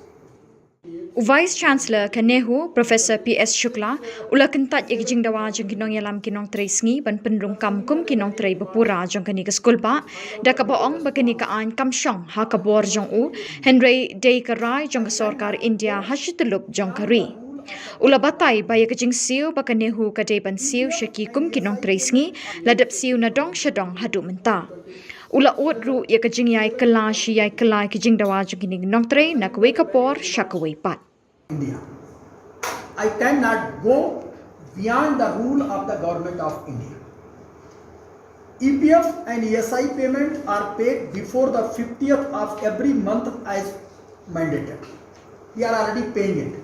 U Vice Chancellor ka NEHU, Professor P S Shukla, u la kyntait ïa ki jingdawa jong ki nongïalam ki nongtrei sngi ban pynrung kam kum ki nongtrei ba pura jong kane ka skulbah, da kaba ong ba kane ka aiñ kam shong ha ka bor jong u, hynrei dei ka rai jong ka sorkar India ha shi tyllup jong ka ri. U la batai ba ïa ka jingsiew ba ka NEHU ka dei ban siew sha ki kum ki nongtrei sngi, la dep siew na dong sha dong haduh mynta. U la ud ruh ïa ka jingïai kylla shi ïai kylla ki jingdawa jong kine ki nongtrei na kawei ka por sha kawei pat. India. I cannot go beyond the rule of the Government of India. E P F and E S I payments are paid before the fiftieth of every month as mandated. We are already paying it.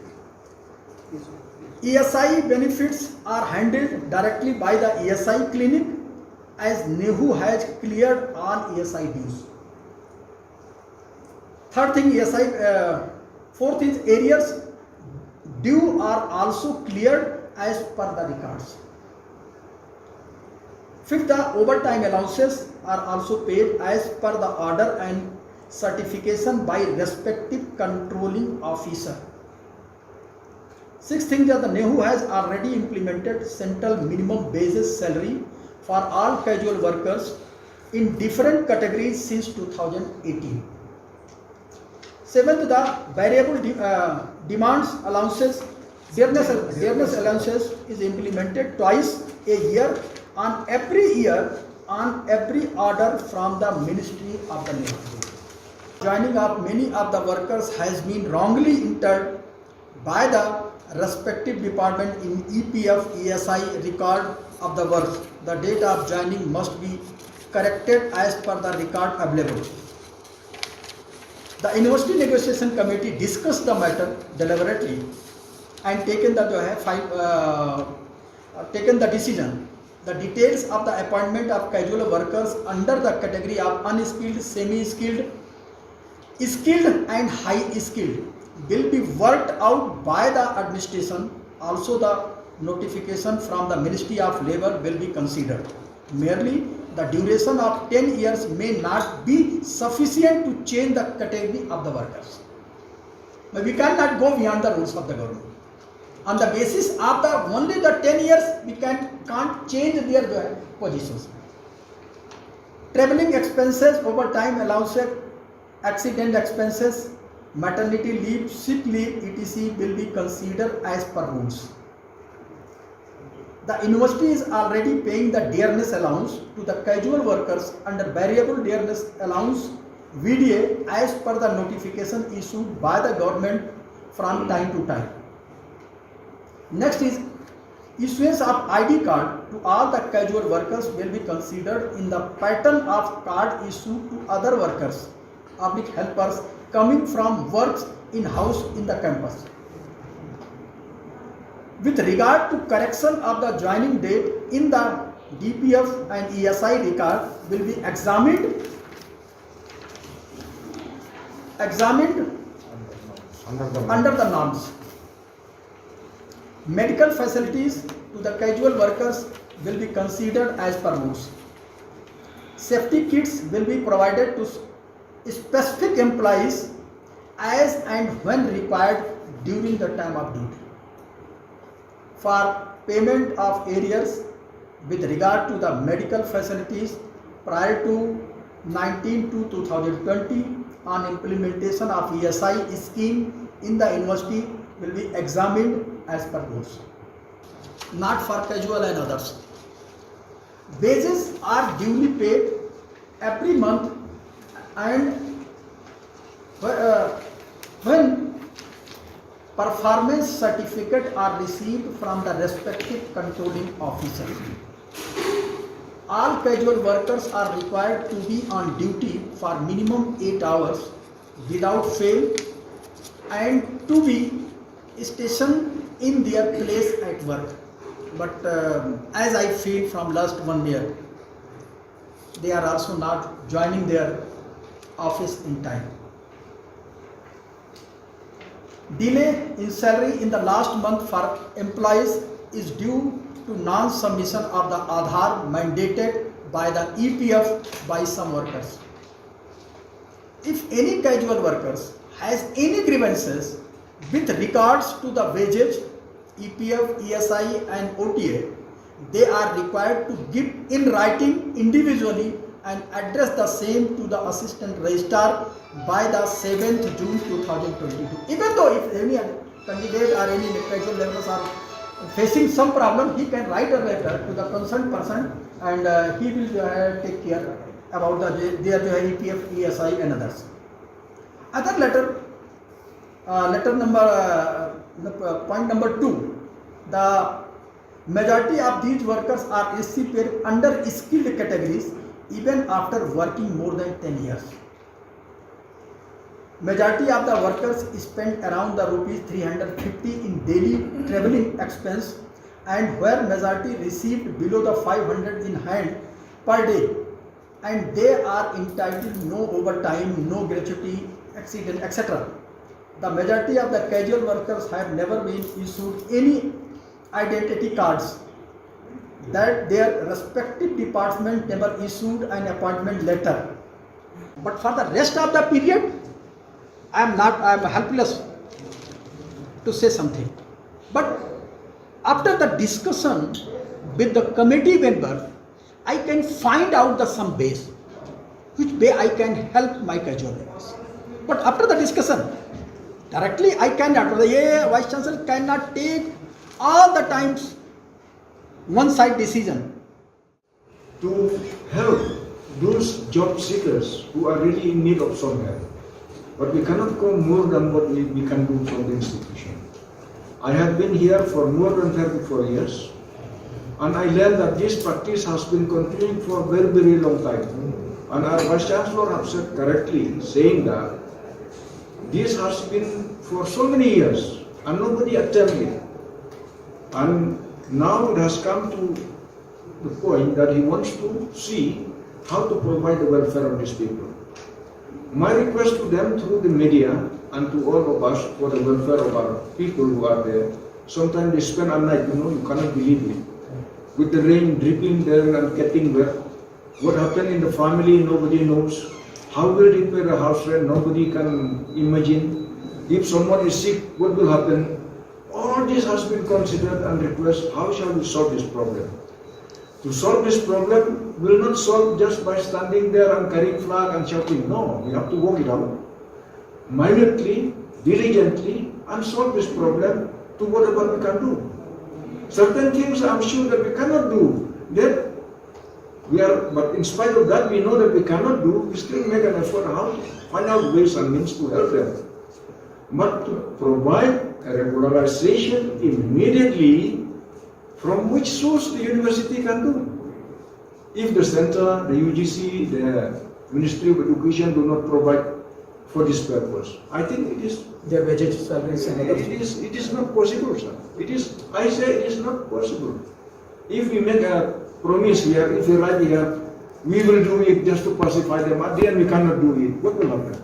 E S I benefits are handled directly by the E S I clinic, as NEHU has cleared all E S I dues. Third thing, E S I, uh, fourth is arrears due are also cleared as per the records. Fifth, the overtime allowances are also paid as per the order and certification by respective controlling officer. Sixth thing, that the NEHU has already implemented central minimum basis salary for all casual workers in different categories since two thousand eighteen. Seventh, the variable de- uh, demands allowances, dearness, dearness allowances is implemented twice a year on every year on every order from the Ministry of the Labour. Joining of many of the workers has been wrongly entered by the respective department in E P F E S I record of the work. The date of joining must be corrected as per the record available. The University Negotiation Committee discussed the matter deliberately and taken the जो है, fi- uh, uh, taken the decision. The details of the appointment of casual workers under the category of unskilled, semi-skilled, skilled and high skilled will be worked out by the administration. Also, the notification from the Ministry of Labour will be considered. Merely the duration of ten years may not be sufficient to change the category of the workers. But we cannot go beyond the rules of the government. On the basis of the only the ten years, we can can't change their uh, positions. Traveling expenses, overtime allowances, accident expenses, maternity leave, sick leave, et cetera will be considered as per rules. The university is already paying the dearness allowance to the casual workers under variable dearness allowance V D A as per the notification issued by the government from time to time. Next is issuance of I D card to all the casual workers will be considered in the pattern of card issued to other workers, public helpers coming from works in house in the campus. With regard to correction of the joining date in the D P F and E S I record will be examined, examined under the norms. Medical facilities to the casual workers will be considered as per rules. Safety kits will be provided to specific employees as and when required during the time of duty. For payment of arrears with regard to the medical facilities prior to nineteen two two thousand twenty on implementation of E S I scheme in the university will be examined as per rules. Not for casual and others. Wages are duly paid every month and uh, when performance certificate are received from the respective controlling officer. All casual workers are required to be on duty for minimum eight hours without fail and to be stationed in their place at work. But uh, as I feel from last one year, they are also not joining their office in time. Delay in salary in the last month for employees is due to non-submission of the Aadhaar mandated by the E P F by some workers. If any casual workers has any grievances with regards to the wages, E P F, E S I and O T A, they are required to give in writing individually and address the same to the assistant registrar by the seventh June two thousand twenty-two. Even though if any candidate or any casual laborers are facing some problem, he can write a letter to the concerned person and uh, he will uh, take care about the, their E P F, E S I and others. Other letter, uh, letter number, uh, point number two, the majority of these workers are S C paid under skilled categories even after working more than ten years. Majority of the workers spend around the rupees three hundred fifty in daily traveling expense and where majority received below the five hundred in hand per day and they are entitled no overtime, no gratuity, accident, et cetera. The majority of the casual workers have never been issued any identity cards that their respective department never issued an appointment letter. But for the rest of the period, I am not, I am helpless to say something. But after the discussion with the committee member, I can find out the some ways which way I can help my casual laborers. But after the discussion, directly I cannot, the Vice Chancellor cannot take all the times one side decision. To help those job seekers who are really in need of some help. But we cannot go more than what we, we can do from the institution. I have been here for more than thirty-four years, and I learned that this practice has been continuing for a very, very long time. And our Vice Chancellor have said correctly, saying that this has been for so many years, and nobody attempted it. And now it has come to the point that he wants to see how to provide the welfare of these people. My request to them through the media and to all of us for the welfare of our people who are there, sometimes they spend a night, you know, you cannot believe it. With the rain dripping there and getting wet. What happened in the family, nobody knows. How will they pay the house rent? Nobody can imagine. If someone is sick, what will happen? All this has been considered and request, how shall we solve this problem? To solve this problem will not solve just by standing there and carrying flag and shouting. No, we have to work it out minutely, diligently, and solve this problem to whatever we can do. Certain things I'm sure that we cannot do. That we are, but in spite of that, we know that we cannot do, we still make an effort how to find out ways and means to help them. But to provide a regularization immediately from which source the university can do. If the center, the U G C, the Ministry of Education do not provide for this purpose, I think it is Their wages, salaries, and other it is, it is not possible, sir. It is, I say it is not possible. If we make a promise here, if we write here, we will do it just to pacify them. At the end, we cannot do it. What will happen?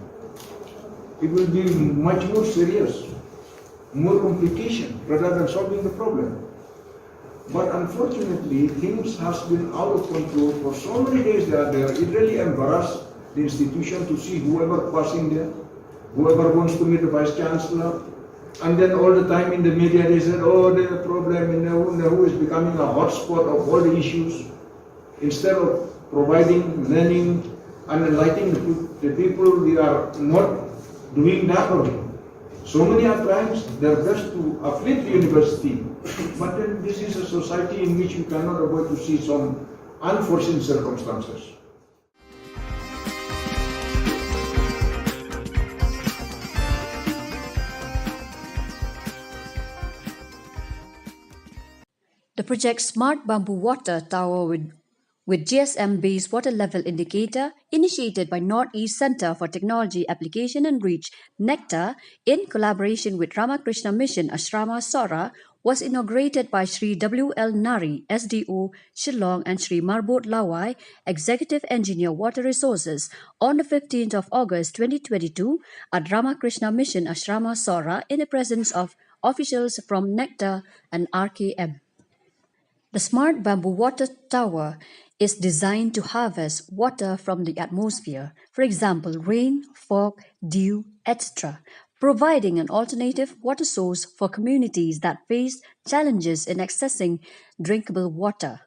It will be much more serious, more complication rather than solving the problem. But unfortunately, things has been out of control for so many days they are there. It really embarrassed the institution to see whoever passing there, whoever wants to meet the vice chancellor. And then all the time in the media they said, "Oh, the problem in Nehru, Nehru is becoming a hotspot of all the issues." Instead of providing learning and enlightening the, the people, we are not doing that only. So many a times they're just to uplift the university. But then this is a society in which we cannot avoid to see some unforeseen circumstances. The project Smart Bamboo Water Tower with, with G S M based water level indicator, initiated by Northeast Center for Technology Application and Reach, NECTAR, in collaboration with Ramakrishna Mission Ashrama Sohra, was inaugurated by Shri W L Nari, S D O Shillong, and Shri Marbot Lawai, Executive Engineer Water Resources, on the fifteenth of August twenty twenty-two at Ramakrishna Mission Ashrama Sohra in the presence of officials from NECTAR and R K M. The smart bamboo water tower is designed to harvest water from the atmosphere, for example, rain, fog, dew, et cetera, providing an alternative water source for communities that face challenges in accessing drinkable water.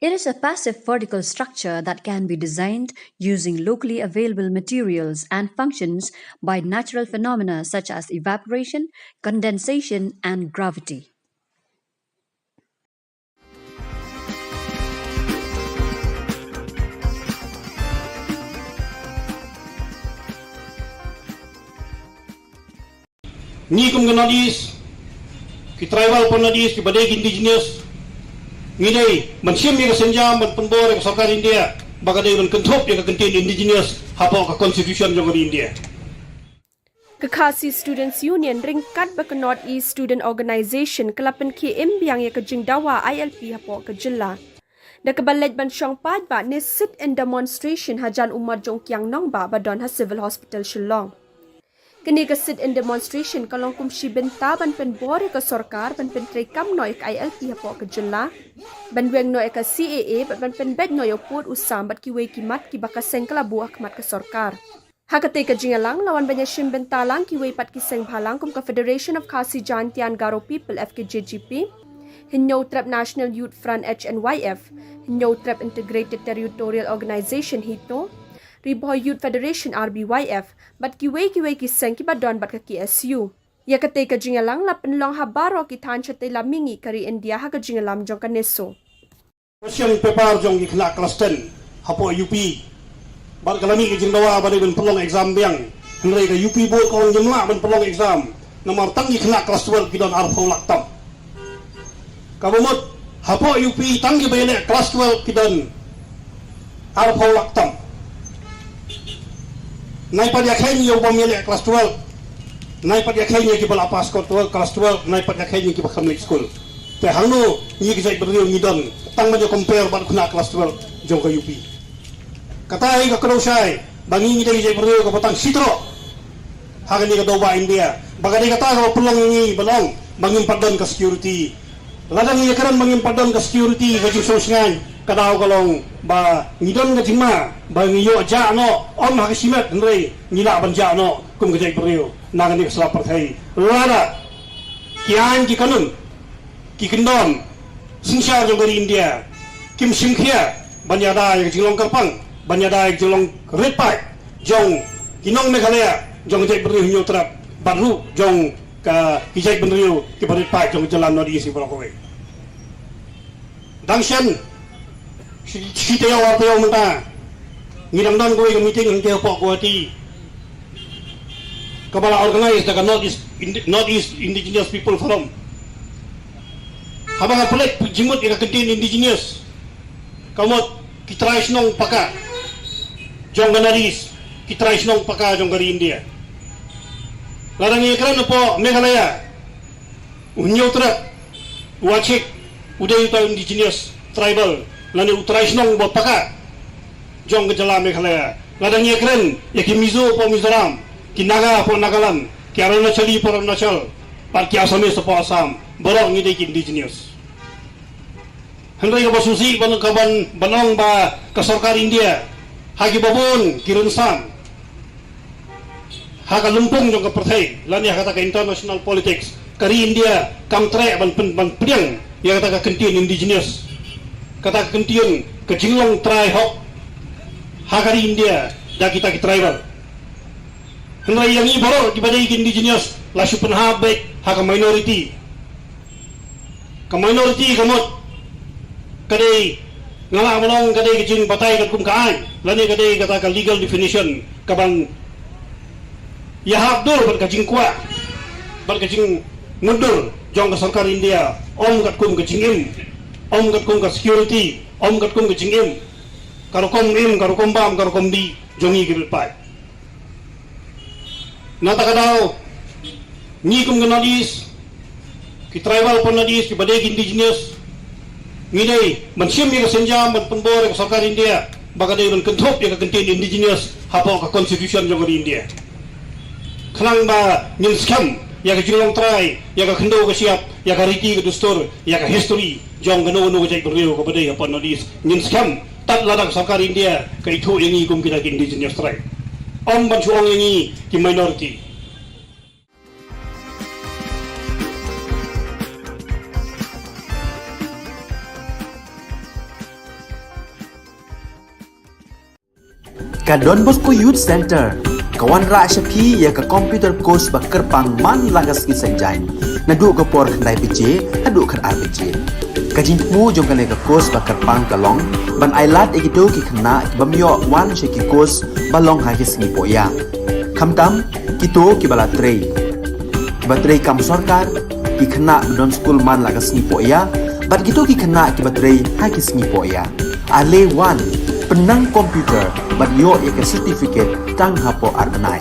It is a passive vertical structure that can be designed using locally available materials and functions by natural phenomena such as evaporation, condensation, and gravity. Ngi kum ka North East, ki tribal hapoh North East, kiba dei ki indigenous, ngi dei ban shim ïa ka sienjam ban pynbor ïa ka sorkar India ba ka dei ban kynthup ïa ka kyntien indigenous hapoh ka constitution jong ka ri India. Ka Khasi Students Union ryngkat bad ka North East Student Organisation ka la pynkhie im biang ïa ka jingdawa I L P hapoh ka jylla, da kaba leit ban shong paidbah ne sit-in demonstration hajan u mot jong u Kiang Nangbah ba don ha Civil Hospital Shillong. Kane ka sit-in demonstration ka long kum shi bynta ban pynbor ïa ka sorkar ban pyntreikam noh ïa ka I L P hapoh ka jylla, ban weng noh ïa ka C A A bad ban pynbeit noh ïa u pud u sam bad kiwei ki mat kiba ka seng ka la buh ha khmat ka sorkar. Ha katei ka jingïalang la wan ban ïashim bynta lang kiwei pat ki seng bhalang kum ka Federation of Khasi Jaintia and Garo People, F K J G P, Hynñiewtrep National Youth Front, H N Y F, Hynñiewtrep Integrated Territorial Organization, HITO, Ri Bhoi Youth Federation, R B Y F, bad kiwei kiwei ki seng kiba don bad ka K S U. Ïa katei ka jingïalang la pynlong ha baroh ki thaiñ shatei lam mihngi ka ri India ha ka jingïalam jong ka NESO. Question paper jong ki khynnah klas ten hapoh U P. Bad ka la mih ka jingdawa ba dei ban pynlong exam biang. Hynrei ka U P board ka ong ngim lah ban pynlong exam. Namar tang ki khynnah klas twelve ki don arphew lak tam. Kaba mut hapoh U P tang kiba ïaleh klas twelve ki don arphew lak tam. Nai pat ïakheiñ ïa u bym ïaleh klas twelve. Nai pat ïakheiñ ïa kiba la pass klas twelve, nai pat ïakheiñ ïa kiba kham leit skul. Te hangno ngi ka jaitbynriew ngi don tang ban ïa compare bad khynnah klas twelve jong ka U P? Kata hi ka kdew shai ba ngi ngi dei ka jaitbynriew kaba tang shi troh ha kane ka dewbah India. Ba ka dei kata kaba pynlong ïa ngi ban ong ba ngim pat don ka security. Lada ngi ïakren ba ngim pat don ka security, ka jingsngewsih ka daw ka long ba ngi don ka jingma ba ngi ïoh jah noh, ym ha ka shimet hynrei ngi lah ban jah noh kum ka jaitbynriew na kane ka sla pyrthei. Lada ki aiñ ki kanun, ki kyndon synshar jong ka ri India kim shim khia ban ïada ïa ka jinglong kyrpang, ban ïada ïa ka jinglong rit paid jong ki nong Meghalaya, jong ka jaitbynriew Hynñiewtrep bad ruh jong ka, ki jaitbynriew kiba rit paid jong ka jylla North East baroh kawei. Dang shen shi, shi taïew ar taïew mynta ngi dang don kawei ka meeting hangtei hapoh Guwahati kaba la organize da ka North East Indi-, North East Indigenous People Forum. Haba nga peit jingmut ïa ka kyntien indigenous, ka mut ki trai shnong paka jong ka North East, ki trai shnong paka jong ka ri India. Lada ngi kren hapoh Meghalaya, u Hynñiewtrep, u Achik, u dei uta u indigenous tribal lane u trai shnong ba paka jong ka jylla Meghalaya. Lada ngi kren ïa ki Mizo hapoh Mizoram, ki Naga hapoh Nagaland, ki Arunachali hapoh Arunachal, bad ki Assamese hapoh Assam, baroh ngi dei ki indigenous. Hynrei kaba sngewsih ban, ka ban, ban ong ba ka sorkar India ha kiba bun ki rynsan ha ka lympung jong ka pyrthei lane ha kata ka international politics, ka ri India kam treh ban pyn-, ban pdiang ïa kata ka kyntien indigenous, kata ka kyntien ka jinglong trai hok ha ka ri India da kita ki tribal. Hynrei ïa ngi baroh kiba dei ki indigenous la shu pynhap beit ha ka minority. Ka minority ka mut ka dei, nga lah ban ong ka dei ka jingbatai katkum ka aiñ lane ka dei kata ka legal definition kaban ïahap dur bad ka jingkwah bad ka jingmutdur jong ka sorkar India, ym katkum ka jingim, ym katkum ka security, ym katkum ka jingim, ka rukom im, ka rukom bam, ka rukom dih jong ngi ki rit paid. Na kata ka daw, ngi kum ka North East, ki tribal hapoh North East, kiba dei ki indigenous, ngi dei ban shim ïa ka sienjam ban pynbor ïa ka sorkar India ba ka dei ban kynthup ïa ka kyntien indigenous hapoh ka constitution jong ka ri India. Khnang ba ngin skhem ïa ka jinglong trai, ïa ka khyndew ka shyiap, ïa ka riti ka dustur, ïa ka history jong kano kano ka jaitbynriew kaba dei hapoh North East, ngin skhem. Tad lada ka sorkar India ka ithuh ïa ngi kum kita ki indigenous tribe, ym ban shu ong ïa ngi ki minority. Ka Don Bosco Youth Center ka wanrah sha phi ïa ka computer course ba kyrpang man la ka sngi Saitjaiñ, naduh ka por khyndai baje haduh khatar baje. Ka jingthmu jong kane ka course ba kyrpang ka long ban ailad ïa kito ki khynnah ki bym ïoh wan sha ki course ba long ha ki sngi pohïa, khamtam kito kiba la trei, kiba trei kam sorkar, ki khynnah ba don skul man la ka sngi pohïa, bad kito ki khynnah kiba trei ha ki sngi pohïa. Ale wan, pynnang computer bad ïoh ïa ka certificate tang hapoh ar bnai.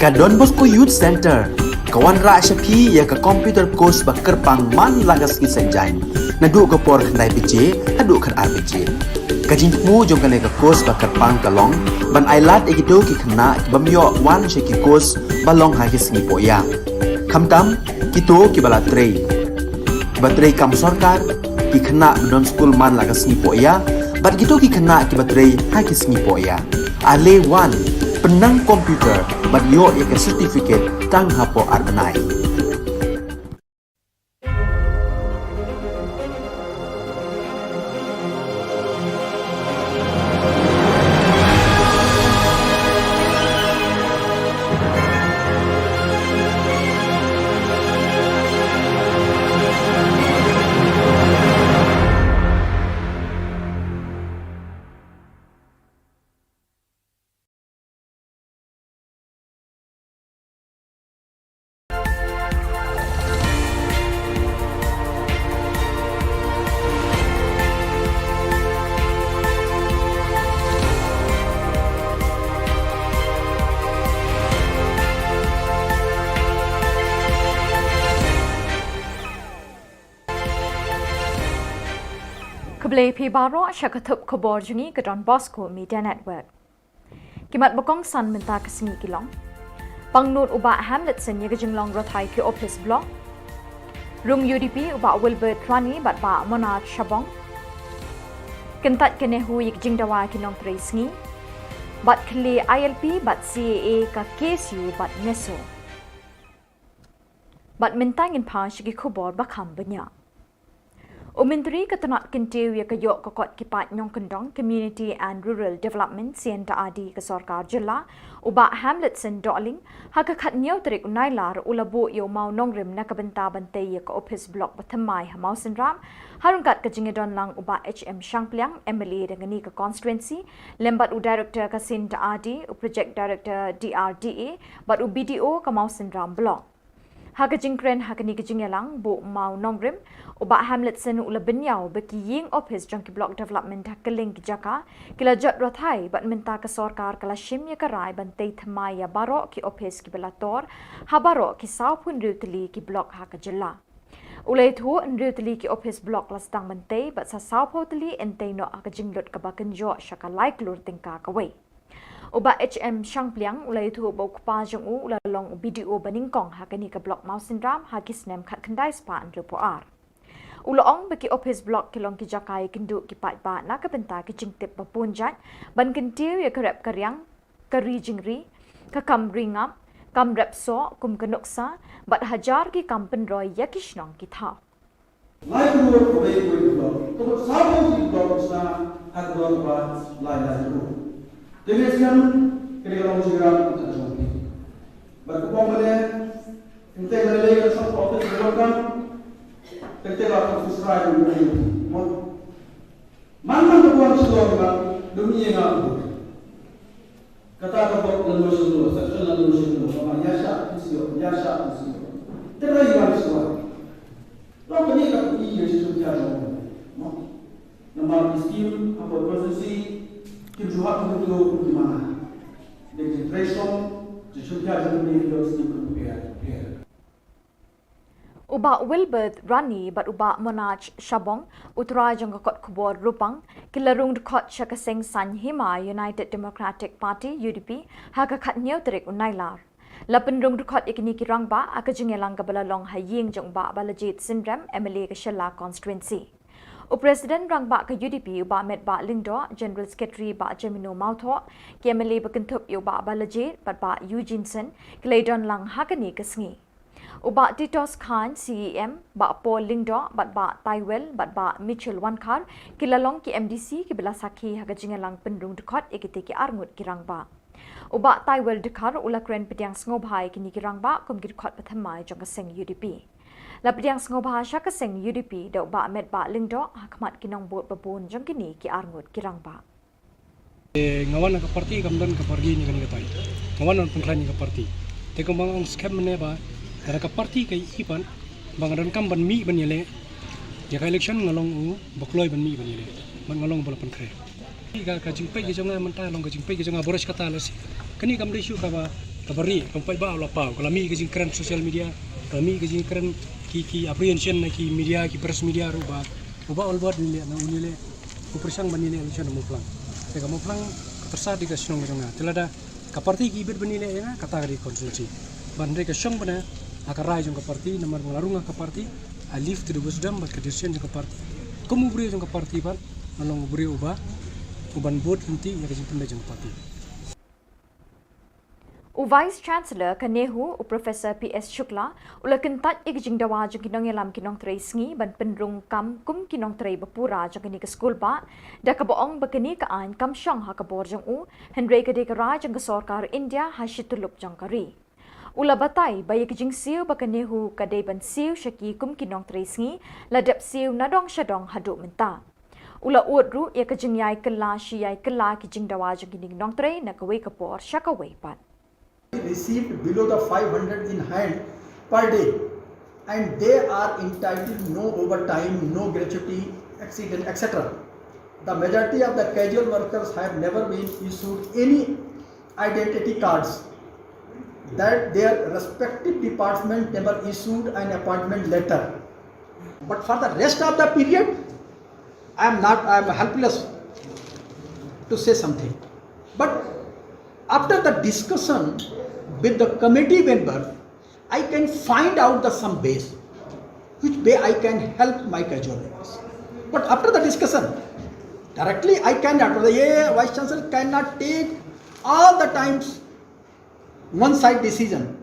Ka Don Bosco Youth Centre ka wanrah sha phi ïa ka computer course ba kyrpang man la ka sngi Saitjaiñ, naduh ka por khyndai baje haduh khatar baje. Ka jingthmu jong kane ka course ba kyrpang ka long ban ailad ïa kito ki khynnah ki bym ïoh wan sha ki course ba long ha ki sngi pohïa, khamtam kito kiba la trei, kiba trei kam sorkar, ki khynnah ba don skul man la ka sngi pohïa, bad kito ki khynnah kiba trei ha ki sngi pohïa. Ale wan, pynnang computer bad ïoh ïa ka certificate tang hapoh ar bnai. Khublei phi baroh sha ka thup khubor jong ngi ka Don Bosco Media Network. Ki mat ba kongsan mynta ka sngi ki long: Pangnud u Bah Hamletson ïa ka jinglong rathai ki ophis block. Rung U D P u Bah Wilbert Rani bad Bah Monarch Shabong. Kyntait ka NEHU ïa ka jingdawa ki nongtrei sngi. Bad khlieh I L P bad C A A ka K S U bad NESO. Bad mynta ngin phai sha ki khubor ba kham bniah. U Myntri ka tnat kyntiew ïa ka ïoh ka kot ki paid nongkyndong, Community and Rural Development, C and R D, ka sorkar jylla, u Bah Hamletson Dohling, ha ka khathynñiew tarik u Nailar u la buh ïa u mawnongrim na ka bynta ban tei ïa ka ophis block ba thymmai ha Mawsynram, ha ryngkat ka jingïadon lang u Bah H M Shangpliang, M L A da kane ka constituency, lem bad u Director ka C and R D, u Project Director D R D A, bad u B D O ka Mawsynram Block. Ha ka jingkren ha kane ka jingïalang, buh mawnongrim, u Bah Hamletson u la bynñiaw ba ki ïing ophis jong ki block development ha kylleng ki jaka ki la jot rathai, bad mynta ka sorkar ka la shim ïa ka rai ban tei thymmai ïa baroh ki ophis kiba la tor ha baroh ki sawphew hynriew tylli ki block ha ka jylla. U la ïathuh hynriew tylli ki ophis block la sdang ban tei, bad sa sawphew tylli yn tei noh ha ka jinglut kaba kynjoh sha ka lai klur tyngka kawei. U Bah H M Shangpliang u la ïathuh ba u kpa jong u u la long u B D O ba nyngkong ha kane ka block Mawsynram ha ki snem khatkhyndai spah hynriewphew phra. U la ong ba ki ophis block ki long ki jaka ïakynduh ki paidbah na ka bynta ki jingtip ba bun jait, ban kyntiew ïa ka rep ka riang, ka ri jingri, ka kam ri ngap, kam rep soh kum ka nuksa, bad hajar ki kam pynroi ïa ki shnong ki thaw. Lai klur kawei kawei ka block, ka block sawphew ki block sha ha ka block ba lai lai klur. Te ngi sngewthuh kane ka long jingïarap ka jong phi. Bad ka bym bha ne, ngi te ngi lei ka shong office ka block kam, te te ba ka office rai ka block. Mo. Man man ka buan shlong ba dum ïa nga. Kata ka block la no shlong, section la no shlong, ba ïa sha phi sio, ïa sha phi sio. Te rai wan sio. Long kane ka phi ïa sha sha jong. Mo. Namar ki scheme hapoh constituency kim ju hap kim ju kum ki mana. Dei ki trei song, ki sha sha jong ki scheme kum ki pher, pher. U Bah Wilbert Rani bad u Bah Monarch Shabong, u trai jong ka kot khubor Rupang, ki la rung dkhot sha ka seng saiñ hima United Democratic Party, U D P, ha ka khathynñiew tarik u Nailar. La pynrung dkhot ïa kine ki rangbah ha ka jingïalang kaba la long ha ïing jong u Bah Balajied Synrem, M L A ka Shella constituency. U President rangbah ka U D P u Bah Metbah Lyngdoh, General Secretary Bah Jemino Mawthoh, ki M L A ba kynthup ïa u Bah Balajied bad Bah Eugene Syn, ki la ïadon lang ha kane ka sngi. U Bah Titos Chyne, C E M, Bah Paul Lyngdoh, bad Bah Taiwel, bad Bah Mitchell Wankhar, ki la long ki M D C kiba la sakhi ha ka jingïalang pynrung dkhot ïa kite ki arngut ki rangbah. U Bah Taiwel Dkhar u la kren pdiang sngewbha ïa kine ki rangbah kum ki dkhot ba thymmai jong ka seng U D P. La pdiang sngewbha sha ka seng U D P da u Bah Metbah Lyngdoh ha khmat ki nongbud ba bun jong kine ki arngut ki rangbah. Eh, nga wan na ka party kam don ka party ni kane ka taïew. Nga wan ban pynkhlaiñ ïa ka party. Te kumba nga ong skhem mynne ba, lada ka party ka ïohi pat ba nga donkam ban mih ban ïaleh ïa ka election, nga long u ba kloi ban mih ban ïaleh. Bad nga long uba la pynkhreh. Ka, ka jingpeit ka jong nga mynta long ka jingpeit ka jong nga baroh shi katta lehse. Kane kam dei shuh kaba Kaba ri, kam pat ba u la paw, ka la mih ka jingkren social media, ka la mih ka jingkren ki, ki apprehension na ki media, ki press media ruh ba, u Bah Albert ni leh, na u ni leh, u pyrshang ban ni leh election ha Mawphlang. Te ka Mawphlang ka pyrsa dei ka shnong ka jong nga. Te lada ka party ki ibit ban ni leh ïa nga, kata ka dei constituency. Ban dei ka shong bana ha ka rai jong ka party, namar nga la rung ha ka party, I leave to the wisdom bad ka decision jong ka party. Kum u briew jong ka party bad, nga long u briew uba, uban bud lynti ïa ka jingpynbeit jong ka party. U Vice Chancellor ka NEHU, u Professor P S Shukla, u la kyntait ïa ka jingdawa jong ki nongïalam ki nongtrei sngi ban pynrung kam kum ki nongtrei ba pura jong kane ka skul bah, da kaba ong ba kane ka aiñ kam shong ha ka bor jong u, hynrei ka dei ka rai jong ka sorkar India ha shi tyllup jong ka ri. U la batai ba ïa ka jingsiew ba ka NEHU ka dei ban siew sha ki kum ki nongtrei sngi, la dep siew nadong shadong haduh mynta. U la ud ruh ïa ka jingïai kylla shi ïai kylla ki jingdawa jong kine ki nongtrei na kawei ka por sha kawei pat. Received below the five hundred in hand per day, and they are entitled no overtime, no gratuity, accident, et cetera. The majority of the casual workers have never been issued any identity cards, that their respective department never issued an appointment letter. But for the rest of the period, I am not, I am helpless to say something. But after the discussion with the committee member, I can find out the some ways which way I can help my casual workers. But after the discussion, directly I cannot, the Vice Chancellor cannot take all the times one side decision.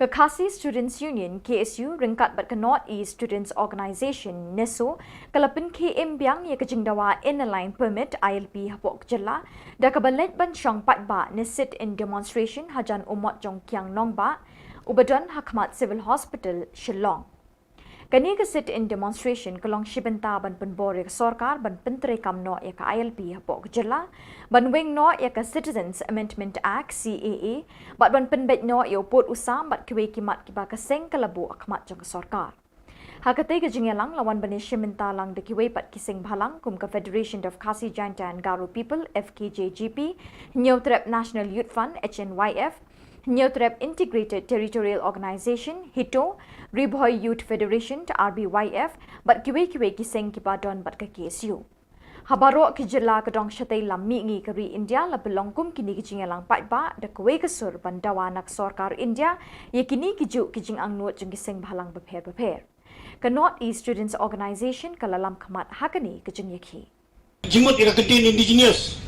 Ka Khasi Students Union, K S U, ryngkat bad ka North East Students Organisation, NESO, ka la pynkhie im biang ïa ka jingdawa Inner Line Permit, I L P, hapoh ka jylla, da kaba leit ban shong paidbah ne sit-in demonstration hajan u mot jong Kiang Nangbah, uba don ha khmat Civil Hospital, Shillong. Kane ka sit-in demonstration ka long shi bynta ban pynbor ïa ka sorkar ban pyntreikam noh ïa ka I L P hapoh ka jylla, ban weng noh ïa ka Citizens Amendment Act, C A A, bad ban pynbeit noh ïa u pud u sam bad kiwei ki mat kiba ka seng ka la buh ha khmat jong ka sorkar. Ha katei ka jingïalang la wan ban ïashim bynta lang da kiwei pat ki seng bhalang kum ka Federation of Khasi Jaintia and Garo People, F K J G P, Hynñiewtrep National Youth Front, H N Y F, Hynñiewtrep Integrated Territorial Organisation, HITO, Ri Bhoi Youth Federation, R B Y F, bad kiwei kiwei ki seng kiba don bad ka K S U. Ha baroh ki jylla ka dong shatei lam mihngi ka ri India la pynlong kum kine ki jingïalang paidbah da kawei ka sur ban dawa na ka sorkar India ïa kine ki juh ki jingangnud jong ki seng bhalang bapher bapher. Ka North East Students Organisation ka la lam khmat ha kane ka jingïakhih. Jingmut ïa ka kyntien indigenous,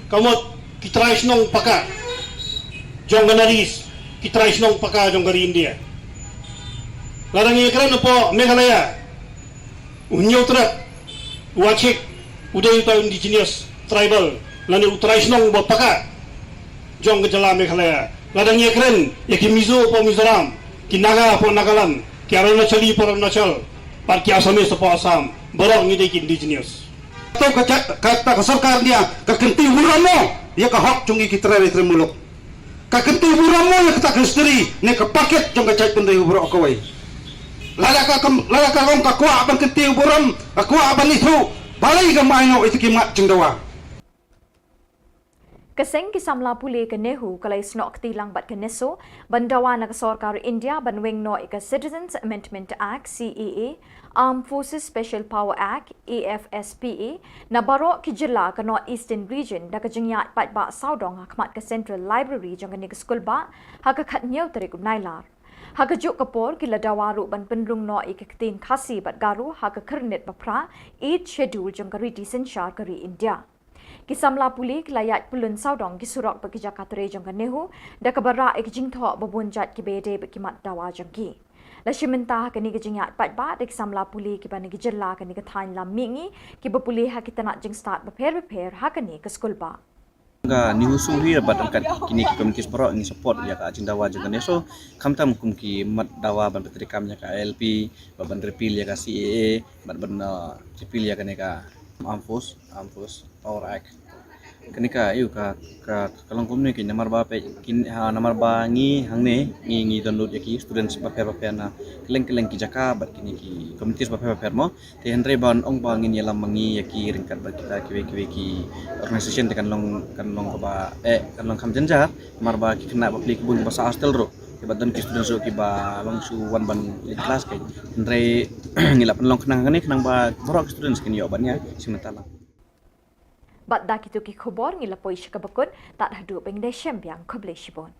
ka mut ki trai shnong paka jong ka North East, ki trai shnong paka jong ka ri India. Lada ngi ïakren hapoh Meghalaya, u Hynñiewtrep, u Achik, u dei uta u indigenous tribal lane u trai shnong uba paka jong ka jylla Meghalaya. Lada ngi ïakren ïa ki Mizo hapoh Mizoram, ki Naga hapoh Nagaland, ki Arunachali hapoh Arunachal, bad ki Assamese hapoh Assam, baroh ngi dei ki indigenous. To ka, ka, ka, ka sorkar India ka kynti burom mo ïa ka hok jong ngi ki trai, trai muluk. Ka kynti burom mo ïa kata ka history ne ka packet jong ka jaitbynriew baroh kawei. Lada ka kam, lada ka long ka kwah ban kynti burom, ka kwah ban ithuh, balei kam ai noh ïa ki mat jingdawa. Ka seng ki samla pule ka NEHU ka la ïasnoh kti lang bad ka NESO ban dawa na ka sorkar India ban weng noh ïa ka Citizens Amendment Act, C A A, Armed Forces Special Power Act, A F S P A, na baroh ki jylla ka North Eastern Region da ka jingïaid paidbah sawdong ha khmat ka Central Library jong kane ka skul bah ha ka khathynñiew tarik u Nailar. Ha kajuh ka por ki la dawa ruh ban pynrung noh ïa ka ktien Khasi bad Garo ha ka khyrnit baphra, Eighth Schedule, jong ka riti synshar ka ri India. Ki samla pule ki la ïaid pyllun sawdong ki surok bad ki jaka trei jong ka NEHU da kaba rah ïa ki jingthoh ba bun jait kiba ïadei bad ki mat dawa jong ki. La shim bynta ha kane ka jingïaid paidbah da ki samla pule kiba na ki jylla kane ka thaiñ lam mihngi kiba pule ha ki tnat jingstad bapher bapher ha kane ka skul bah. Ka NEHUSU hi bad ryngkat kine ki committees baroh ngi support ïa ka jingdawa jong ka NESO, khamtam kum ki mat dawa ban pyntreikam ïa ka I L P, bad ban repeal ïa ka C A A, bad ban, uh, repeal ïa kane ka Armed Force, Armed Force Power Act. Kane ka, ïa ka, ka, ka long kumne ki namar ba phi, ki, ha, namar ba ngi hangne, ngi, ngi don lut ïa ki students bapher bapher na kylleng kylleng ki jaka bad kine ki communities bapher bapher mo. Te hynrei ban ong ba ngin ïalam ma ngi ïa ki ryngkat bad kita kiwei kiwei ki organization te kan long, kan long kaba, eh, kan long kham jynjar, namar ba ki khynnah bapli ki bun kiba sah hostel ruh. Te bad don ki students ruh kiba long shu wan ban leit class ka. Hynrei ngi la pynlong khnang kane khnang ba baroh ki students kin ïoh ban ïa shim bynta lang. Bad da kito ki khubor ngi la poi sha kaba kut, tad haduh ban ïashem biang, khublei shibun.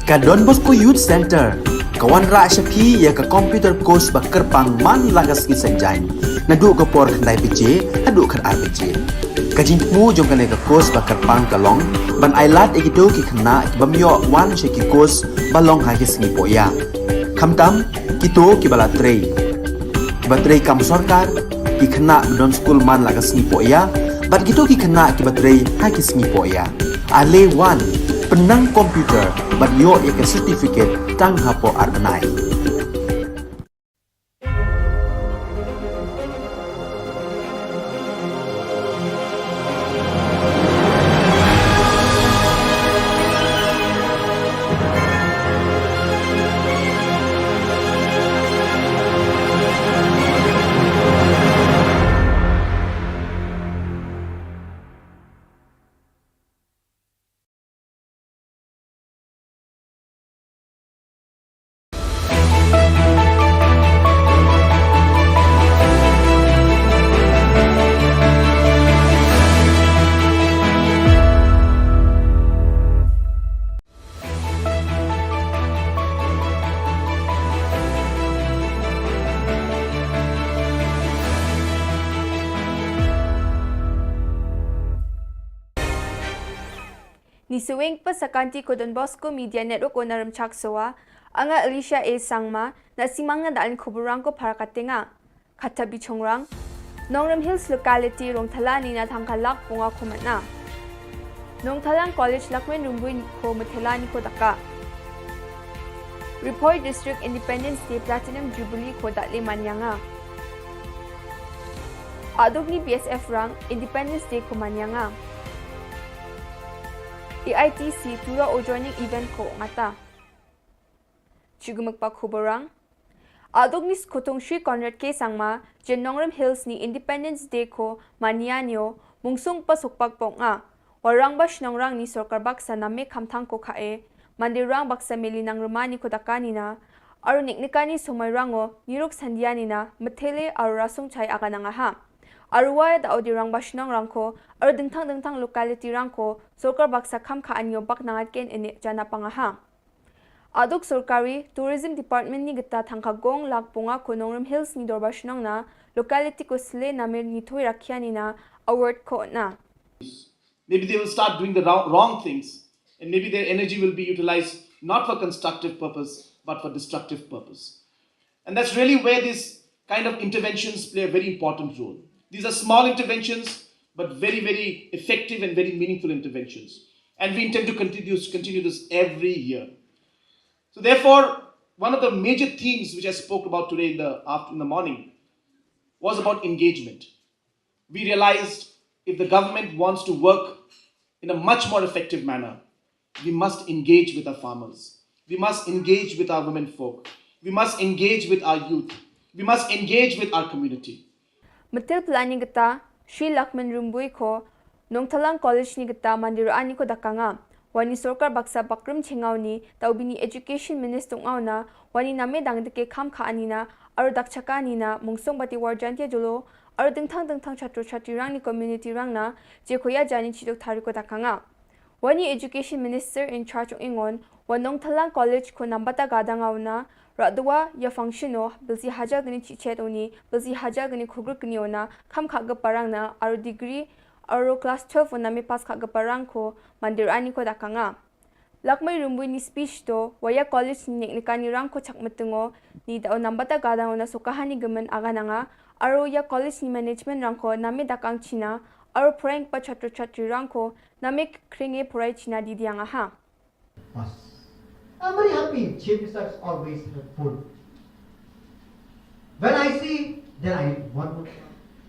Ka Don Bosco Youth Centre ka wanrah sha phi ïa ka computer course ba kyrpang man la ka sngi Saitjaiñ, naduh ka por khyndai baje haduh khatar baje. Ka jingthmu jong kane ka course ba kyrpang ka long ban ailad ïa kito ki khynnah ki bym ïoh wan sha ki course ba long ha ki sngi pohïa. Khamtam kito kiba la trei, kiba trei kam sorkar, ki khynnah ba don skul man la ka sngi pohïa, bad kito ki khynnah kiba trei ha ki sngi pohïa. Ale wan, pynnang computer bad ïoh ïa ka certificate tang hapoh ar bnai. Ni saweng pa sa kanti ko Don Bosco Media Network o na Rymchak Sowa, anga Alicia A Sangma, na simang na dalin kuburang ko para katenga. Kata bichongrang. Nongrim Hills locality Rongthala ni na thangka lak punga ko matna. Nongthalang College Lakmen Rumbui ko matela ni ko daka. Ri Bhoi District Independence Day Platinum Jubilee ko dale manyanga. Aduk ni B S F rang Independence Day ko manyanga. A I T C tura o joining event ko ngata. Chigumuk pa kuburang. Aduk ni skutong Shri Conrad K Sangma, jen Nongrim Hills ni Independence Day ko manya nio, mungsung pa sukpak pok nga. Warang ba shnongrang ni sorkar baksa name khamthang ko khae, mandirang baksa meli nang rumani ko daka nina, aru niknikani sumai rango, niruk sandia nina, methele aru rasung chai aga nangaha. Aru wa da odi rang ba shnongrang ko, aru dingthang dingthang locality rang ko, sorkar baksa kham kha anyo bak nangat ken ene jana pangaha. Aduk sorkari Tourism Department ni gita thangka gong lak punga ko Nongrim Hills ni dorbar shnong na locality ko sle namir ni thoi rakhia ni na award ko na. Maybe they will start doing the wrong, wrong things, and maybe their energy will be utilized not for constructive purpose, but for destructive purpose. And that's really where these kind of interventions play a very important role. These are small interventions, but very, very effective and very meaningful interventions. And we intend to continue, continue this every year. So therefore, one of the major themes which I spoke about today in the after, in the morning was about engagement. We realized if the government wants to work in a much more effective manner, we must engage with our farmers. We must engage with our women folk. We must engage with our youth. We must engage with our community. Metil pelani geta, Shri Lakman Rumbui ko, Nongthalang College ni geta mandir ani ko dakanga. Wani sorkar baksa bakrim chengau ni, tau bini education minister ngau na, wani name dang deke kham kha ani na, aru dak chaka ani na, mungsung bati warjan tia jolo, aru dingthang dingthang chatru chatri rang ni community rang na, je koya jani chidok thari ko dakanga. Wani education minister in charge ong ingon, wa Nongthalang College ko nambata gadang au na, radwa ya function o, bilsi hajar gani chichet oni, bilsi hajar gani khugru gani ona, kham kha ga parang na, aru degree, aru class twelve ona me pass kha ga parang ko, mandir ani ko dakanga. Lakmai Rumbui ni speech to, waya college ni nek nekani rang ko chak metengo, ni da o nambata gadang ona sokahani gemen aga nanga, Aro ïa college ni management rangko name dakang China, aro phreng pa chatru chatri rangko name kringe phurai China di diang aha. Pass. I'm very happy. Chief Minister is always helpful. When I see, then I need one more.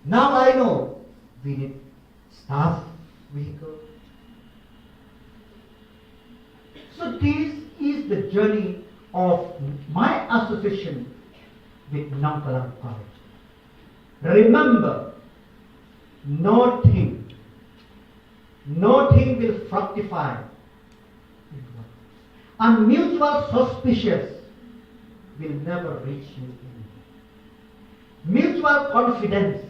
Now I know we need staff vehicle. So this is the journey of my association with Nongkalang College. Remember, nothing, nothing will fructify in one. And mutual suspicious will never reach you anywhere. Mutual confidence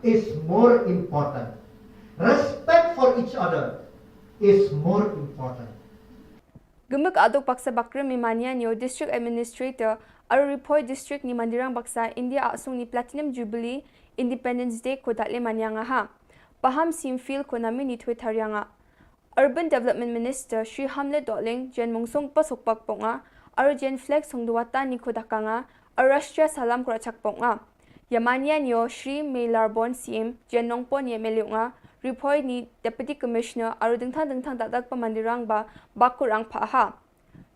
is more important. Respect for each other is more important. Gumuk aduk baksa bakrim Yamanian yo District Administrator aro Ri Bhoi District ni mandirang baksa India asung ni Platinum Jubilee Independence Day ko datle manyang aha. Paham sim fil ko nami ni thui tarianga. Urban Development Minister Shri Hamlet Dohling, Jen Mungsong Pasukpak Ponga, Arjen Flex Songduwata Nikho Dakanga, Arashtra Salam Kurachak Ponga. Yamanian yo Shri Meilarbon C M, Jen Nongpon Yemeliunga, Ri Bhoi ni Deputy Commissioner, Aru Dingthang Dingthang Dadak Pamandirang ba Bakurang Paha.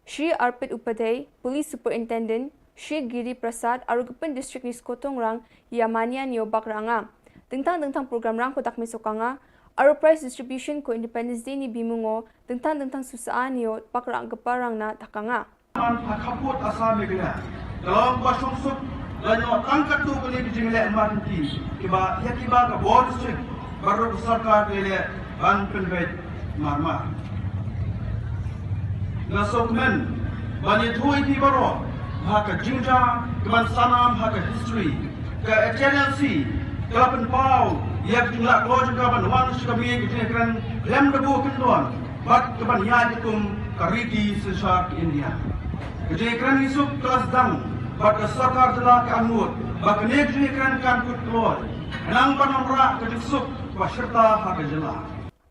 Shri Arpit Upadhyay, Police Superintendent, Shri Giri Prasad, Arugupin District ni Skotong Rang, Yamanian yo Bakranga. Dingthang dingthang program rang ko dak mesokanga, Aru Prize Distribution ko Independence Day ni bimungo, dingthang dingthang susaan yo Bakrang Geparang na dakanga. Man ha khaput Assam Meghalaya. Kalong ba shong suk la nyo tang katu beli ki jingle emergency kiba ya kiba ka bor sik baru ka sarkar lele ban penbet marmar. Na sokmen ban ya thui ki baro ha ka jingja kaman sanam ha ka history ka H L L C ka la penpau ya ka jingla ko jingka ban wan shi ka mi ka jingkren lem da bu kendon. Bad kaban ïaid kum ka riti synshar ka India. Ka jingkren isuk ka la sdang bad ka sorkar jylla ka angnud ba kane ka jingkren kan kut kloi. Nang ban namra ka jingsuk ba shirta ha ka jylla.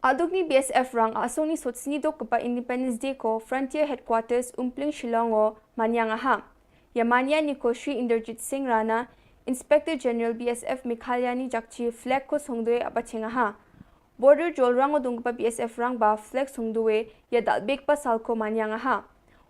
Aduk ni B S F rang asung ni sot sni dok kapa Independence Day ko Frontier Headquarters Umpling Shillong o manyang aha. Yamania ni ko Shri Inderjit Singh Rana, Inspector General B S F Meghalaya ni jakchi flag ko songdoi apa chengaha. Border jol rang o dungpa B S F rang ba flag songdoi ya dalbek pa sal ko manyang aha.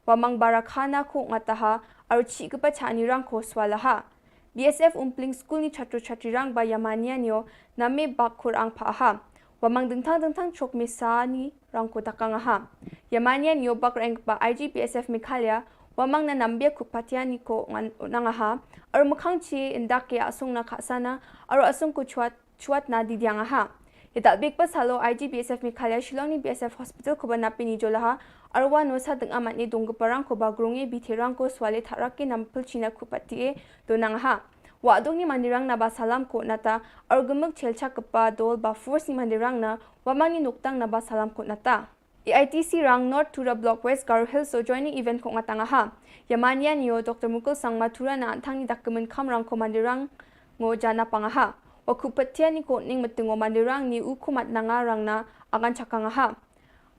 Wamang barakhana ko ngataha aru chi kapa chani rang ko swalaha. B S F Umpling School ni chatru chatri rang ba Yamania nio name bak kur ang pa aha. Wamang dengthang dengthang chok mesa ni rang ko takang aha. Yamania nio bak rang ba I G B S F Meghalaya, wamang na nambia ku patia ni ko ngan unang aha. Aru mukhang chi indak ya asung na khasana, aru asung ku chuat chuat na didiang aha. Ya dalbek pa salo I G B S F Meghalaya Shillong ni B S F Hospital ko ba napi ni jolaha, aru wa no sa deng amat ni dong keparang ko ba grong e bithirang ko swale tharak ke nampel china ku patie donang aha. Wa adong ni mandirang na ba salam ko nata, aru gemuk chelcha kepa dol ba force ni mandirang na, wamang ni nuktang na ba salam ko nata. A I T C rang North Tura Block West Garo Hills o joining event ko ngatang aha. Yamania nio Doctor Mukul Sangma Tura na antang ni dak kemen kam rang ko mandirang ngo jana pang aha. Wa ku patia ni ko ning metung o mandirang ni u kumat nanga rang na angan chakang aha.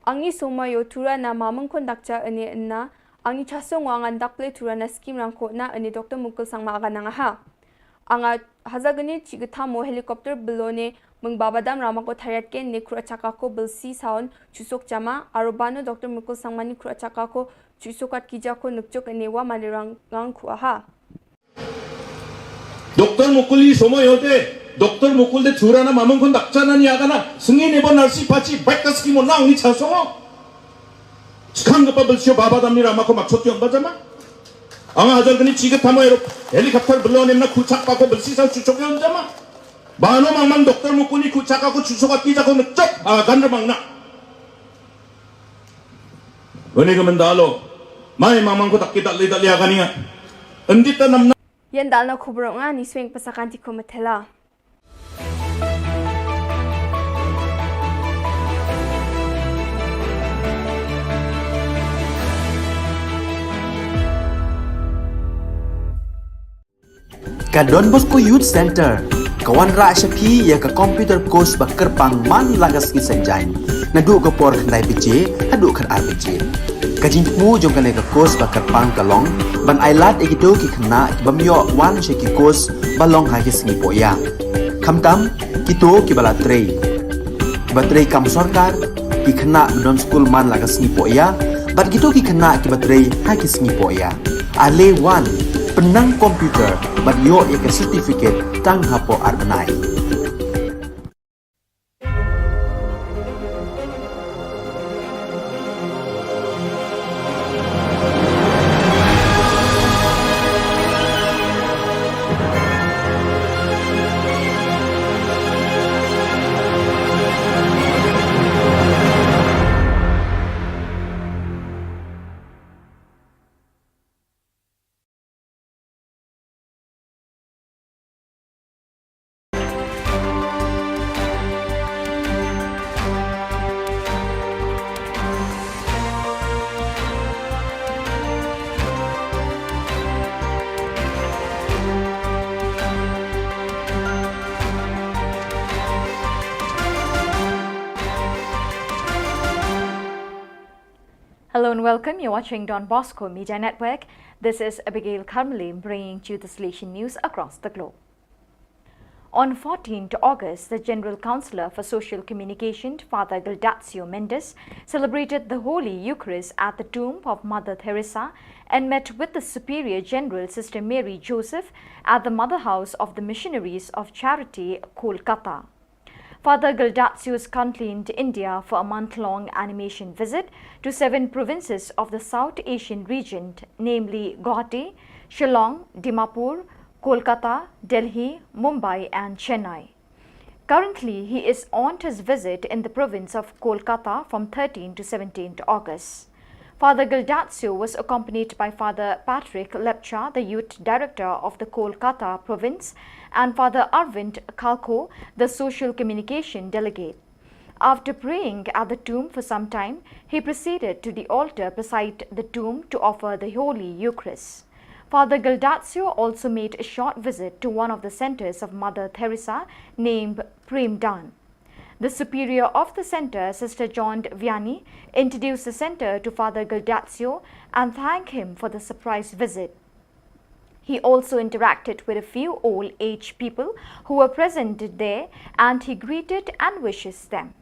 Angi soma yo Tura na mamung kon dakcha ene enna, angi chasong o angan dakple Tura na skim rang ko na ene Doctor Mukul Sangma agan nang aha. Anga haza gane chi gthamo helicopter belone mung babadam rama ko thariat ken ne kru achaka ko belsi saun chusok jama, aru bano Doctor Mukul Sangma ni kru achaka ko chusok at kija ko nukchuk ne wa mandirang ngang ku aha. Doctor Mukul i somo yote, Doctor Mukul de Tura na mamung kun dakcha na ni agana, sengi ne bo narsi pachi baik ka skim o nang ni chasong o. Sekarang kapa belsi o babadam ni rama ko maksud yon ba jama. Anga hajar gani chi gthamo ero helicopter belone na kuchak pa ko belsi sa chuchok yon jama. Bano mamang Doctor Mukul ni kuchak ko chusok at kija ko ngechok, ah, kan remang na. Wene ka mendalo. Mai mamang ko tak kita le tak le agani nga. Endita namna. Yan dalna khubur nga ni swing pasakan ti ko matela. Ka Don Bosco Youth Center ka wanrah sha phi ïa ka computer course ba kyrpang man la ka sngi Saitjaiñ, naduh ka por khyndai baje haduh khatar baje. Ka jingthmu jong kane ka course ba kyrpang ka long ban ai lad ïa kito ki khynnah ki bym ïoh wan sha ki course ba long ha ki sngi poh ïa. Khamtam kito ki ba la trei, ki ba trei kam sorkar, ki khynnah ba don skul man la ka sngi poh ïa, bad kito ki khynnah ki ba trei ha ki sngi poh ïa. Ale wan, pynnang computer bad ïoh ïa ka certificate tang hapoh ar bnai. Hello and welcome. You're watching Don Bosco Media Network. This is Abigail Karmali bringing to you the Salesian news across the globe. On fourteenth August, the General Councillor for Social Communication, Father Gildazio Mendes, celebrated the Holy Eucharist at the tomb of Mother Teresa and met with the Superior General, Sister Mary Joseph, at the Mother House of the Missionaries of Charity, Kolkata. Father Gildazio is currently in India for a month-long animation visit to seven provinces of the South Asian region, namely Guwahati, Shillong, Dimapur, Kolkata, Delhi, Mumbai and Chennai. Currently, he is on his visit in the province of Kolkata from thirteenth to seventeenth August. Father Gildazio was accompanied by Father Patrick Lepcha, the youth director of the Kolkata province, and Father Arvind Khalkho, the social communication delegate. After praying at the tomb for some time, he proceeded to the altar beside the tomb to offer the Holy Eucharist. Father Gildazio also made a short visit to one of the centers of Mother Teresa named Prem Daan. The superior of the center, Sister John Vianney, introduced the center to Father Gildazio and thanked him for the surprise visit. He also interacted with a few old age people who were present there, and he greeted and wishes them.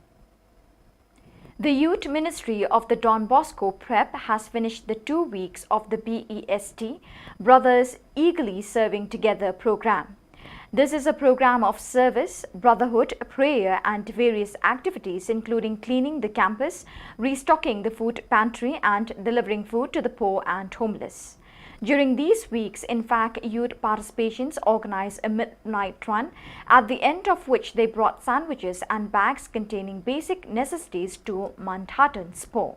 The Youth Ministry of the Don Bosco Prep has finished the two weeks of the B E S T, Brothers Eagerly Serving Together program. This is a program of service, brotherhood, prayer, and various activities, including cleaning the campus, restocking the food pantry, and delivering food to the poor and homeless. During these weeks, in fact, youth participations organized a midnight run, at the end of which they brought sandwiches and bags containing basic necessities to Mounthattan Spo.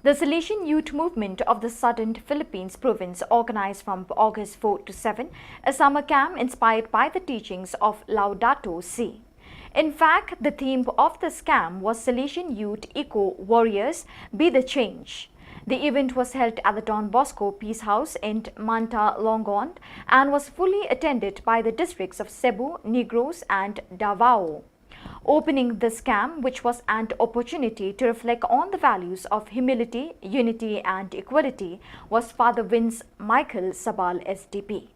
The Salesian Youth Movement of the Southern Philippines Province organized from August fourth to seventh a summer camp inspired by the teachings of Laudato Si. In fact, the theme of this camp was Salesian Youth Eco Warriors, Be the Change. The event was held at the Don Bosco Peace House in Manta Longon and was fully attended by the districts of Cebu, Negros, and Davao. Opening this camp, which was an opportunity to reflect on the values of humility, unity, and equality, was Father Vince Michael Sabal, S D P.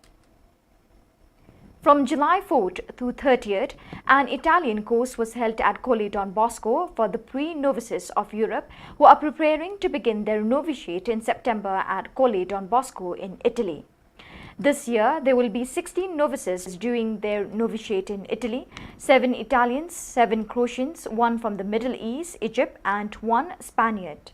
From July fourth to thirtieth, an Italian course was held at Colle Don Bosco for the pre-novices of Europe who are preparing to begin their novitiate in September at Colle Don Bosco in Italy. This year, there will be sixteen novices doing their novitiate in Italy, seven Italians, seven Croatians, one from the Middle East, Egypt, and one Spaniard.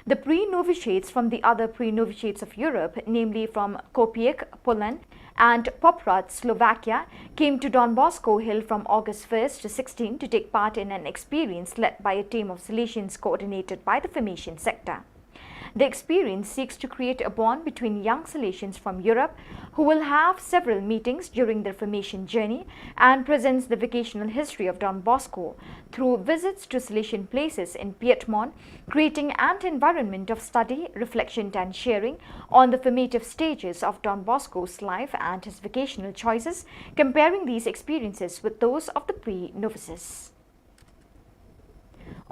The pre-novitiates from the other pre-novitiates of Europe, namely from Kopiec, Poland, and Poprad, Slovakia, came to Don Bosco Hill from August first to sixteenth to take part in an experience led by a team of Salesians coordinated by the formation sector. The experience seeks to create a bond between young Salesians from Europe who will have several meetings during their formation journey and presents the vocational history of Don Bosco through visits to Salesian places in Piedmont, creating an environment of study, reflection, and sharing on the formative stages of Don Bosco's life and his vocational choices, comparing these experiences with those of the pre-novices.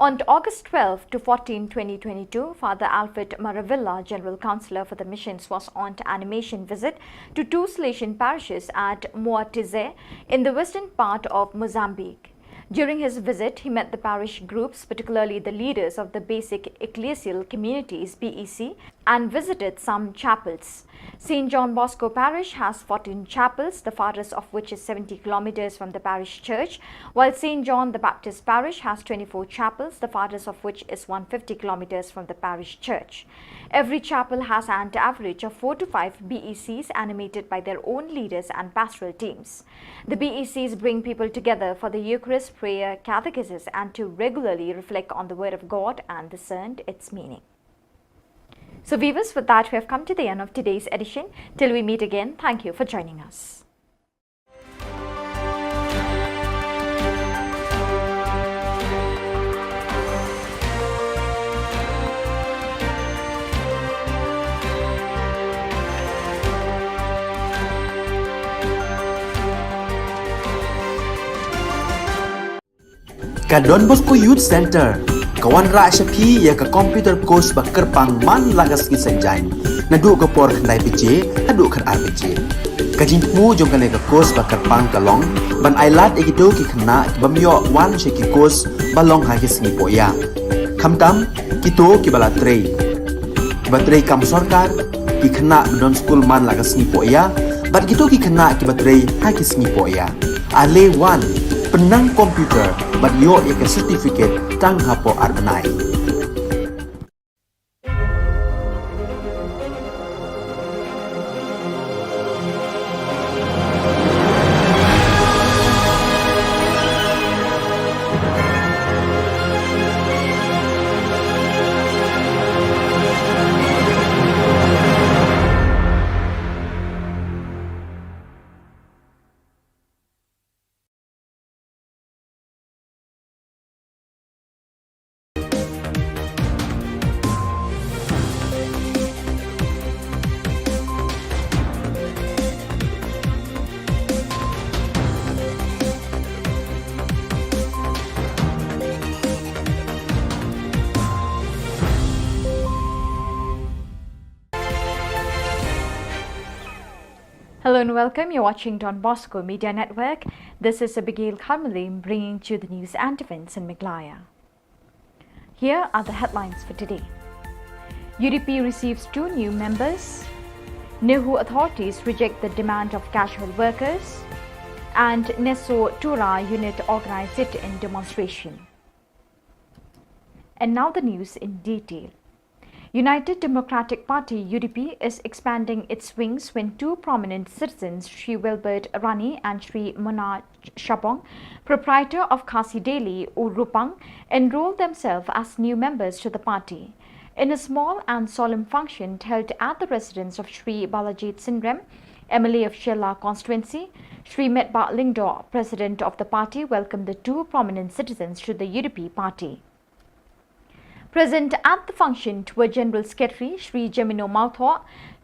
On August twelve to fourteen, twenty twenty-two, Father Alfred Maravilla, General Councillor for the Missions, was on animation visit to two Salesian parishes at Moatize in the western part of Mozambique. During his visit, he met the parish groups, particularly the leaders of the basic ecclesial communities, B E C, and visited some chapels. Saint John Bosco Parish has fourteen chapels, the farthest of which is seventy kilometers from the parish church, while Saint John the Baptist Parish has twenty-four chapels, the farthest of which is one hundred fifty kilometers from the parish church. Every chapel has an average of four to five B E Cs animated by their own leaders and pastoral teams. The B E Cs bring people together for the Eucharist, prayer, catechesis, and to regularly reflect on the Word of God and discern its meaning. So, viewers, with that, we have come to the end of today's edition. Till we meet again, thank you for joining us. Ka Don Bosco Youth Centre ka wanrah sha phi ïa ka computer course ba kyrpang man la ka sngi Saitjaiñ naduh ka por khyndai baje haduh khatar baje. Ka jingthmu jong kane ka course ba kyrpang ka long ban ailad ïa kito ki khynnah ki bym ïoh wan sha ki course ba long ha ki sngi pohïa. Khamtam kito kiba la trei, kiba trei kam sorkar, ki khynnah ba don skul man la ka sngi pohïa, bad kito ki khynnah kiba trei ha ki sngi pohïa. Ale wan, pynnang computer bad ïoh ïa ka certificate tang hapoh ar bnai. Hello and welcome. You're watching Don Bosco Media Network. This is Abigail Kharmalim bringing to you the news and events in Meghalaya. Here are the headlines for today. U D P receives two new members. NEHU authorities reject the demand of casual workers. And NESO Tura unit organized sit-in demonstration. And now the news in detail. United Democratic Party, U D P, is expanding its wings when two prominent citizens, Shri Wilbert Rani and Shri Mona Shabong, proprietor of Khasi Daily, Urupang, enrolled themselves as new members to the party. In a small and solemn function held at the residence of Shri Balajied Singh Rem, M L A of Shella constituency, Shri Metbah Lyngdoh, president of the party, welcomed the two prominent citizens to the U D P party. Present at the function were General Secretary Shri Jemino Mawthoh,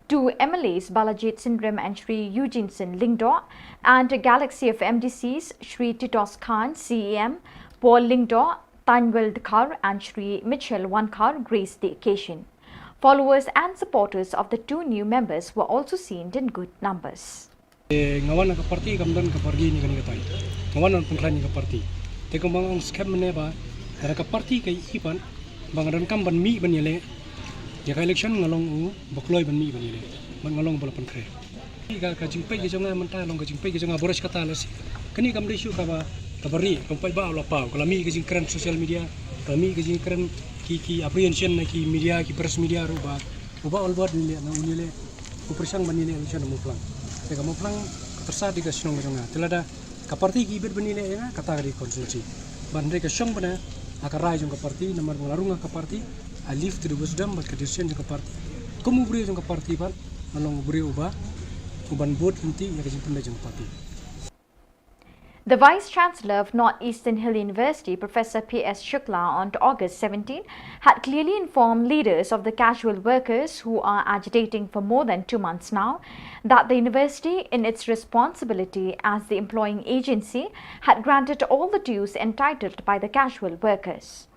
two M L As Balajied Singh Rem and Shri Eugene Singh Lyngdoh, and Galaxy of M D Cs Shri Titos Khan, C E M, Paul Lyngdoh, Tanwel Dkhar and Shri Mitchell Wankhar graced the occasion. Followers and supporters of the two new members were also seen in good numbers. Eh, nga wan ha ka party kam don ka party ne kane katai. Nga wan ban pynkhlaiñ ïa ka party. Te kumba nga ong skhem mynne ba lada ka party ka ïohi pat ba nga donkam ban mih ban ïaleh ïa ka election, nga long uba kloi ban mih ban ïaleh. Bad nga long uba la pynkhreh. Ka, ka jingpeit ka jong nga mynta long ka jingpeit ka jong nga, baroh shi katta lehse. Kane kam dei shuh kaba, kaba rieh, kam paidbah la paw, ka la mih ka jingkren social media, ka la mih ka jingkren ki, ki apprehension na ki media, ki press media ruh ba uba Albert un ïaleh, na un ïaleh, u pyrshang ban ïaleh election ha Mawphlang. Te ka Mawphlang ka tyrsad ïa ka shnong ka jong nga. Te lada ka party ki bit ban ïaleh ïa nga, kata ka dei constituency. Bad hynrei ka shong bna ha ka rai jong ka party, namar ba nga la rung ha ka party, I leave to the wisdom bad ka decision jong ka party. Kum u briew jong ka party bad nga long u briew uba, uban bud lynti ïa ka jingpynleit jong ka party. The Vice Chancellor of North Eastern Hill University, Professor P S Shukla, on August seventeen, had clearly informed leaders of the casual workers who are agitating for more than two months now that the university, in its responsibility as the employing agency, had granted all the dues entitled by the casual workers.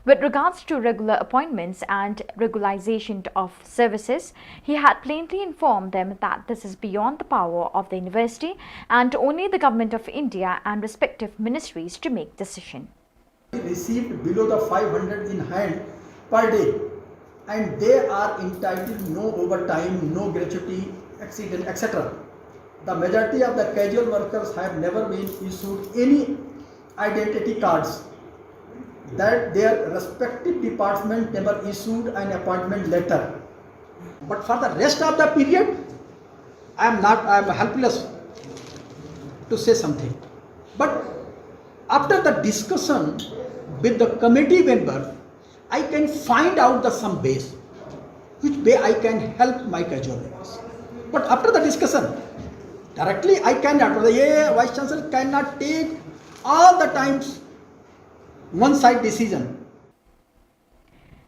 With regards to regular appointments and regularization of services, he had plainly informed them that this is beyond the power of the university and only the Government of India and respective ministries to make decision. Received below the five hundred in hand per day, and they are entitled no overtime, no gratuity, accident, et cetera. The majority of the casual workers have never been issued any identity cards, that their respective department never issued an appointment letter. But for the rest of the period, I am not, I am helpless to say something. But after the discussion with the committee member, I can find out the some ways which way I can help my casual workers. But after the discussion, directly I cannot, the Vice Chancellor cannot take all the times one side decision.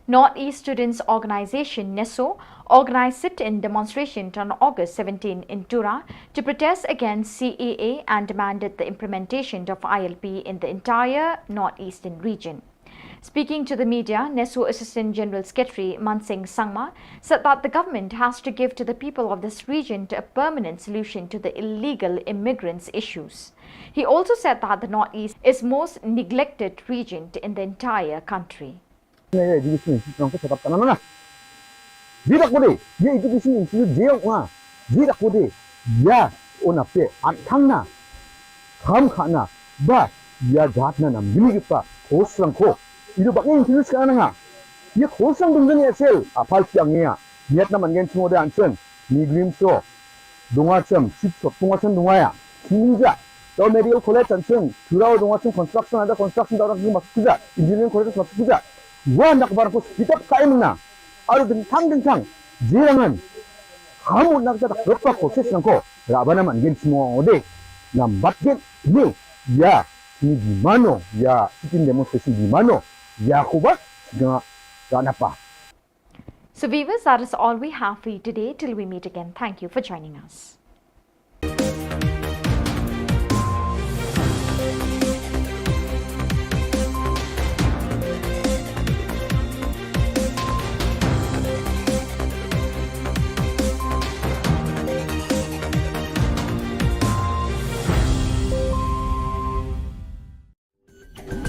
Northeast Students Organization, NESO, organized sit-in demonstration on August seventeen in Tura to protest against C A A and demanded the implementation of I L P in the entire Northeastern region. Speaking to the media, NESO Assistant General Secretary Mansing Sangma said that the government has to give to the people of this region to a permanent solution to the illegal immigrants issues. He also said that the Northeast is most neglected region in the entire country. Education institute nang ko setup kana na. Jidak ko de, ye education institute je nga. Jidak ko de, ya ona pe an thang na. Kham khana ba ya jat na nam bili gipa khosrang ko. Ido bak institute kana nga. Ye khosrang dum jani asel apal siang ya. Niat na man gen simo de ansen. Ni glim so. Dunga chang, sip sop, dunga chang dunga ya. Sini ja. Tau medical college an chang, Tura dunga chang construction ada construction da orang masuk kuja. Engineering college masuk kuja. Wa nak barang ko kitab kai mena. Aru dengkang dengkang. Jirangan. Kamu nak jada berapa proses nang ko. Rabana man gen semua ode. Nambat gen ni. Ya. Ni di mano. Ya. Sitin demonstration di mano. Ya ko ba. Ga ga napa. So viewers, that is all we have for you today. Till we meet again, thank you for joining us.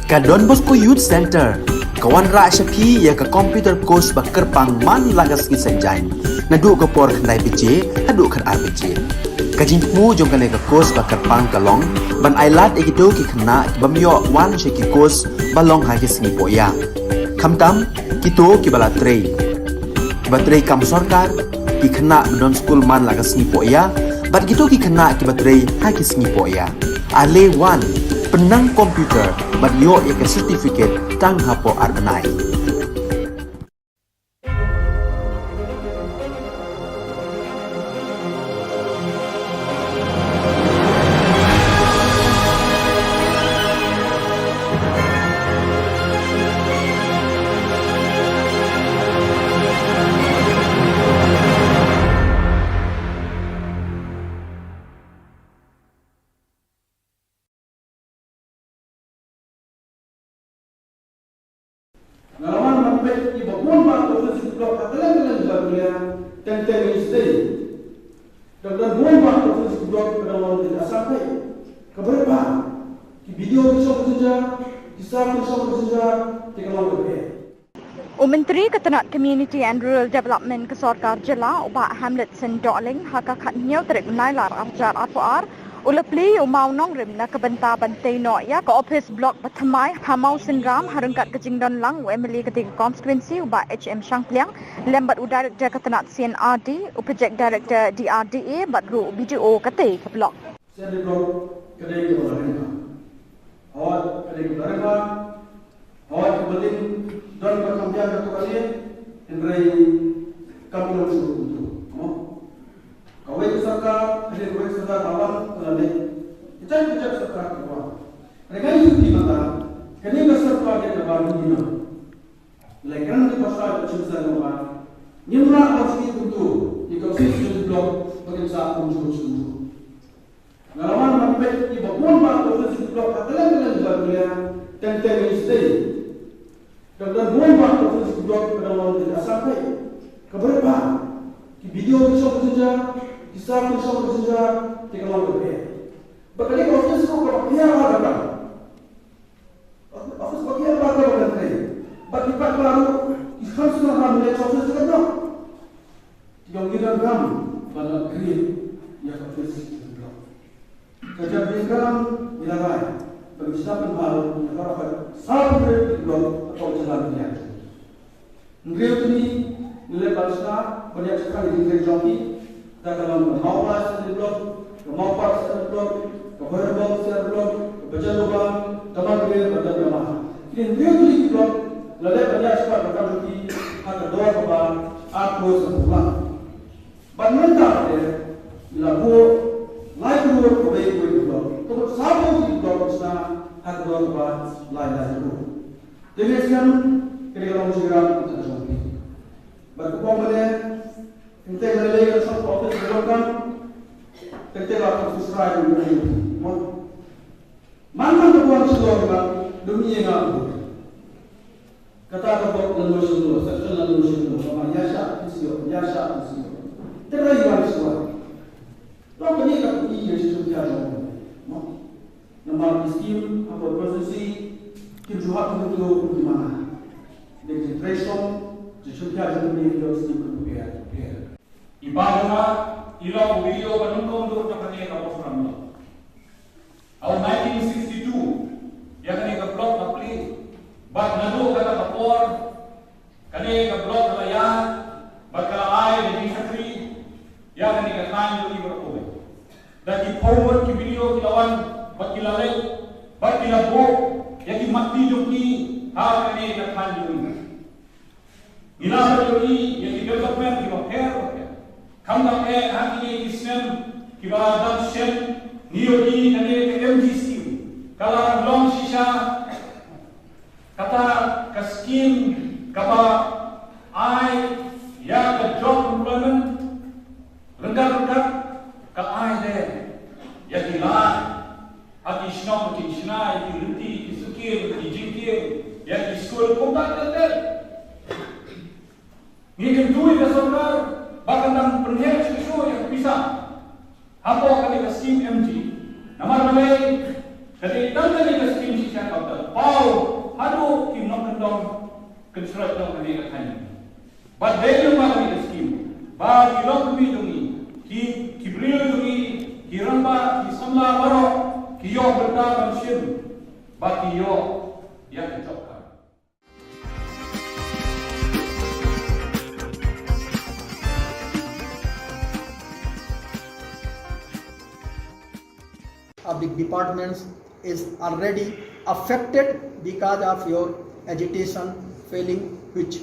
Ka Don Bosco Youth Centre ka wanrah sha phi ïa ka computer course ba kyrpang man la ka sngi Saitjaiñ. Naduh ka por khyndai baje haduh khatar baje. Ka jingthmu jong kane ka course ba kyrpang ka long ban ailad ïa kito ki khynnah ki bym ïoh wan sha ki course ba long ha ki sngi pohïa. Khamtam kito kiba la trei, kiba trei kam sorkar, ki khynnah ba don skul man la ka sngi pohïa bad kito ki khynnah kiba trei ha ki sngi pohïa. Ale wan, pynnang computer bad ïoh ïa ka certificate tang hapoh ar bnai. Nga la wan ban peit ïa ba bun ba ka office block ha kylleng kylleng jylla Meghalaya teng teng ïa sdei. Dang don bun ba ka office block ka dang long ka jingïasam peit. Ka bret ba ki B D O ki shong ka jingjia, ki sir ki shong ka jingjia, te ka long ka bret. U Myntri ka tnat Community and Rural Development ka Sorkar Jylla u Bah Hamletson Dohling ha ka khathynñiew tarik u Nailar arhajar arphew ar u la plie ïa u maw nongrim na ka bynta ban tei noh ïa ka ophis block ba thymmai ha Mawsynram ha ryngkat ka jingdon lang u MLA ka dei ka constituency u Bah H M Shangpliang lem bad u Director ka tnat C and R D u Project Director D R D A bad ruh u B D O ka tei ka block. Seri blok kedai ke balarengka. Hawat kedai ke balarengka. Hawat ke baling don ka kambiang ka tukar ye. Hynrei kam long shu tu. Mo. Kawei ke saka, hynrei kawei ke saka kawan kelane. Kita kita saka kawan. Rengai suti mata. Kene ka saka ke baru ni. Lai kan di pasal chinsa ngwa. Ngim lah mesti tu. Ni kau sih seri blok bagi sa pun juru juru. Nga la wan ban peit ïa ba bun ba ka office block ha kylleng kylleng jylla Meghalaya teng teng ïa sdei. Ka dang bun ba ka office block ka dang long ka jaka sah kai. Ka bret ba ki video ki shong ka jinja, ki sah ki shong ka jinja, te ka long ka bret. Ba ka dei ka office ko ka ba ka ba ka. Office ba ka ba ka ba ka kai. Ba ki pat ba ruh ki kham sngewbha ban leit sha office ka block. Ki ong ki donkam ban la create ïa ka office ka block. Ka jingpynbna ngi la rai ba ngi sdang pynbna ïa baroh ka sawphew hynriew ki block ha ka jylla Meghalaya. Hynriew tylli ngi leh ban sdang ban ïa shakri ïa ki jong ki, da ka long ka Mawlai Assembly Block, ka Mawpar Assembly Block, ka Bhoirymbong Assembly Block, ka Bajalobang, Damanhri bad Damiaman. Kine hynriew tylli ki block la leh ban ïa shakri ïa ki ha ka dor kaba arphew san phew. Bad mynta te la buh lai klur kawei kawei ka block. Ka mut sawphew ki block sdang ha ka dor kaba lai lai klur. Te ngi sngewthuh ka dei ka long jingïarap ka jong phi. Bad ka pom ba ne, teng teng lei lei ka shong ka office ka jong ka. Teng teng la ka office rai ka jong phi. Mo. Man man ka buan shlong ka dum ïa nga. Kata ka bok lano shlong, section lano shlong, ka ma ïa sha phi sio, ïa sha phi sio. Te rai wan sio. Long ka ni ka phi ïa sha phi ïa sha. Mo. Namar ki skim hapoh constituency kim ju hap kim ju kim ju mana. Dei ki trei shong, ju shu pia jong ki dei ki skim kim pia, pia. I ba jong nga, i long u video ba nyngkong dur jong kane ka program. Ha u nineteen sixty-two, ïa kane ka block ka plie, bad naduh kata ka por, kane ka block ka la ïaid, bad ka la ai da jingshakri ïa kane ka thaiñ jong ngi baroh kawei. Da ki phew ngut ki video ki la wan, bad ki la leit, bad ki la buh ïa ki matti jong ki ha kane ka thaiñ jong ngi. Ngi la ïohi ïa ki development kiba pher bapher. Khamtam eh ha kine ki snem kiba dang shen, ngi ïohi kane ka M G scheme ka la long shisha kata ka scheme kaba ai ïa ka job employment ryngkat ryngkat, ka ai de ïa ki lad ha ki shnong ki shna, ïa ki lynti ki suki, ïa ki jingkieng, ïa ki skul, kumta ter ter. Ngi kyntu ïa ka sorkar ba kan dang pynheh shuh shuh ïa ka pisa hapoh kane ka skim M G. Namar balei? Ka dei tang kane ka skim shisha kaba paw haduh ki nongkyndong kynshroj jong kane ka thaiñ. Bad dei lyngba kane ka skim ba ki longkmie jong ngi, ki, ki briew jong ngi, ki rangbah, ki samla baroh ki ïoh bynta ban shim, ba ki ïoh ïa ka job card. Of the departments is already affected because of your agitation failing, which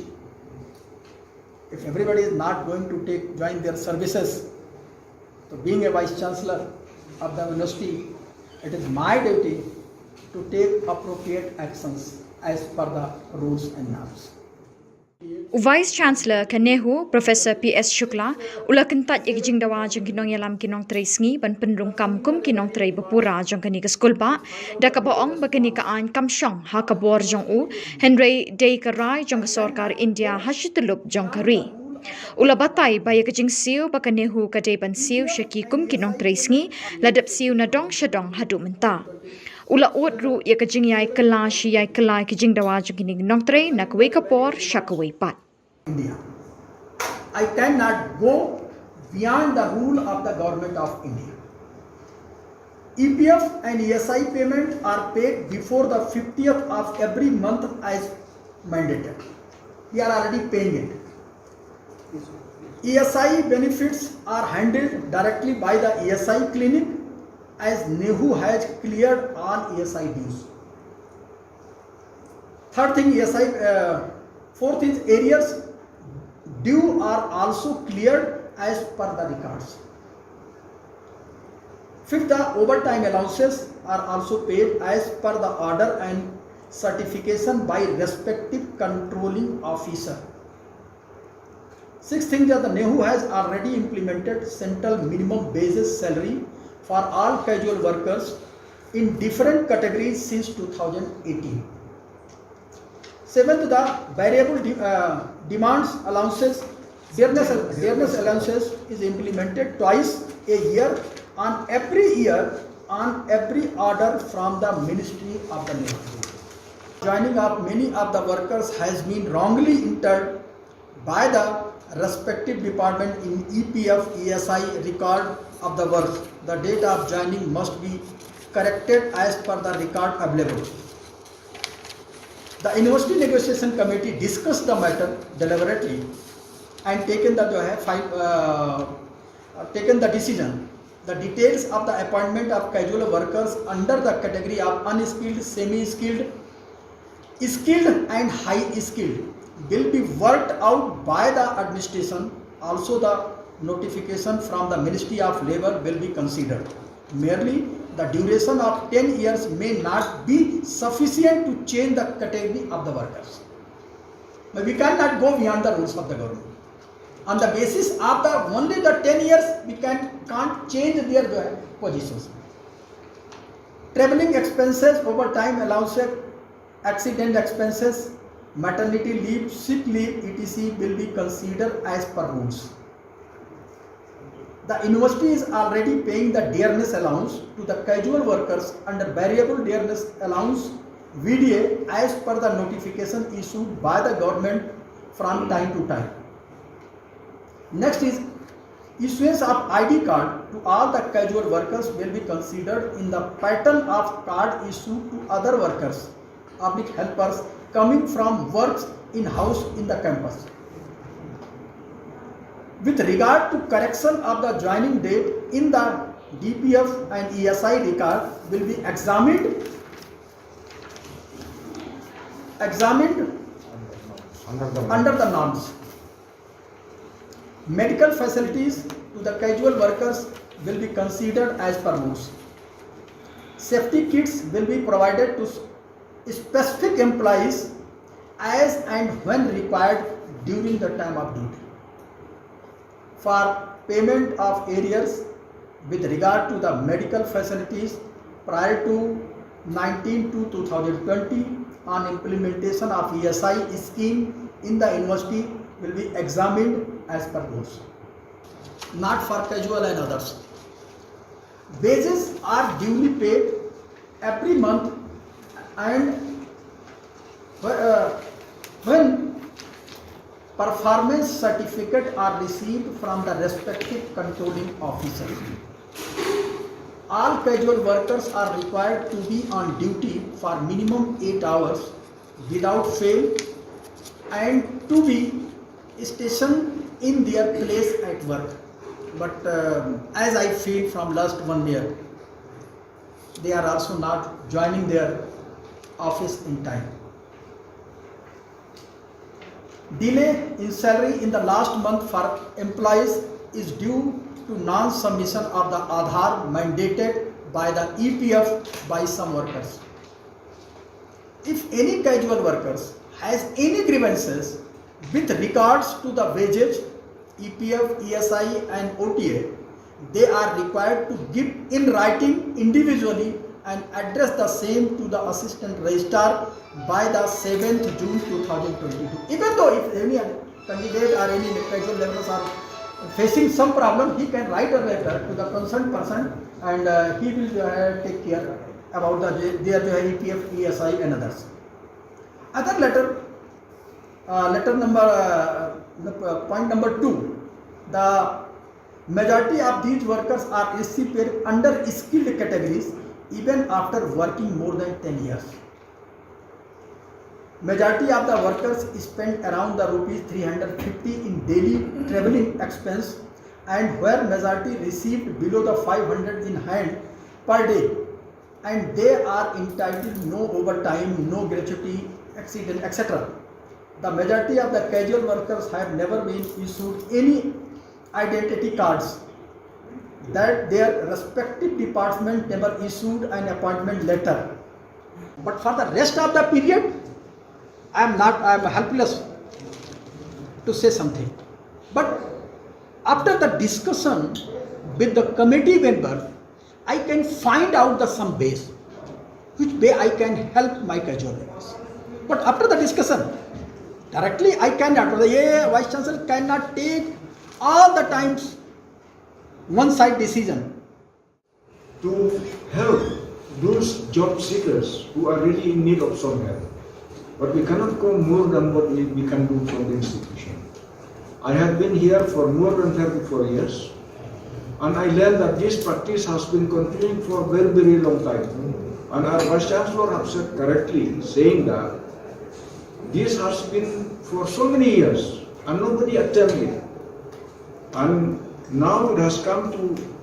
if everybody is not going to take, join their services, so being a vice chancellor of the university, it is my duty to take appropriate actions as per the rules and norms. U Vice Chancellor ka NEHU, Professor P S Shukla, u la kyntait ïa ki jingdawa jong ki nongïalam ki nongtrei sngi ban pynrung kam kum ki nongtrei bapura jong kane ka skulbah, da kaba ong ba kane ka aiñ kam shong ha ka bor jong u, hynrei dei ka rai jong ka sorkar India ha shi tyllup jong ka ri. U la batai ba ïa ka jingsiew ba ka NEHU ka dei ban siew sha ki kum ki nongtrei sngi, la dep siew na dong sha dong haduh mynta. U la ud ruh ïa ka jingïai kylla shi ïai kylla ki jingdawa jong kine ki nongtrei na kawei ka por sha kawei pat. India. I cannot go beyond the rule of the Government of India. E P F and E S I payments are paid before the fiftieth of every month as mandated. We are already paying it. E S I benefits are handled directly by the E S I clinic, as NEHU has cleared all E S I dues. Third thing, E S I, uh, fourth is arrears due are also cleared as per the records. Fifth, the overtime allowances are also paid as per the order and certification by respective controlling officer. Sixth thing, that the NEHU has already implemented central minimum basis salary for all casual workers in different categories since two thousand eighteen. Seventh, the variable de- uh, demands allowances, dearness, dearness allowances is implemented twice a year on every year on every order from the Ministry of the Navy. Joining of many of the workers has been wrongly entered by the respective department in E P F E S I record of the work. The date of joining must be corrected as per the record available. The university negotiation committee discussed the matter deliberately and taken the जो है फाइल uh, taken the decision. The details of the appointment of casual workers under the category of unskilled, semi-skilled, skilled and high skilled will be worked out by the administration. Also, the notification from the Ministry of Labor will be considered. Merely the duration of ten years may not be sufficient to change the category of the workers. But we cannot go beyond the rules of the government. On the basis of the only the ten years, we can can't change their uh, positions. Traveling expenses, overtime allowances, accident expenses, maternity leave, sick leave, et cetera will be considered as per rules. The university is already paying the dearness allowance to the casual workers under variable dearness allowance V D A as per the notification issued by the government from time to time. Next is issuance of I D card to all the casual workers will be considered in the pattern of card issued to other workers, public helpers coming from works in house in the campus. With regard to correction of the joining date in the D P F and E S I record will be examined, examined under the norms. Medical facilities to the casual workers will be considered as per rules. Safety kits will be provided to specific employees as and when required during the time of duty. For payment of arrears with regard to the medical facilities prior to nineteen two two thousand twenty on implementation of E S I scheme in the university will be examined as per rules. Not for casual and others. Wages are duly paid every month and uh, when performance certificate are received from the respective controlling officer. All casual workers are required to be on duty for minimum eight hours without fail and to be stationed in their place at work. But uh, as I feel from last one year, they are also not joining their office in time. Delay in salary in the last month for employees is due to non-submission of the Aadhaar mandated by the E P F by some workers. If any casual workers has any grievances with regards to the wages, E P F, E S I and O T A, they are required to give in writing individually and address the same to the assistant registrar by the seventh June two thousand twenty-two. Even though if any candidate or any casual laborers are facing some problem, he can write a letter to the concerned person and uh, he will uh, take care about the, their E P F, E S I and others. Other letter, uh, letter number, uh, point number two, the majority of these workers are S C paid under skilled categories even after working more than ten years. Majority of the workers spend around the rupees three hundred fifty in daily traveling expense and where majority received below the five hundred in hand per day and they are entitled no overtime, no gratuity, accident, et cetera. The majority of the casual workers have never been issued any identity cards that their respective department never issued an appointment letter. But for the rest of the period, I am not, I am helpless to say something. But after the discussion with the committee member, I can find out the some ways which way I can help my casual laborers. But after the discussion, directly I cannot, the Vice Chancellor cannot take all the times one side decision. To help those job seekers who are really in need of some help. But we cannot go more than what we, we can do from the institution. I have been here for more than thirty-four years, and I learned that this practice has been continuing for a very, very long time. And our Vice Chancellor have said correctly, saying that this has been for so many years, and nobody attempted it. And now it has come to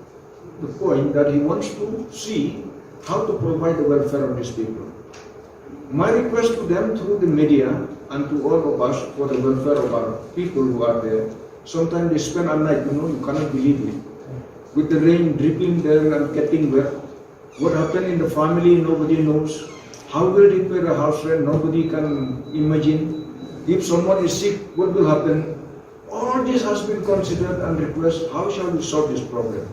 the point that he wants to see how to provide the welfare of these people. My request to them through the media and to all of us for the welfare of our people who are there, sometimes they spend a night, you know, you cannot believe it. With the rain dripping there and getting wet. What happened in the family, nobody knows. How will they pay the house rent? Nobody can imagine. If someone is sick, what will happen? All this has been considered and request, how shall we solve this problem?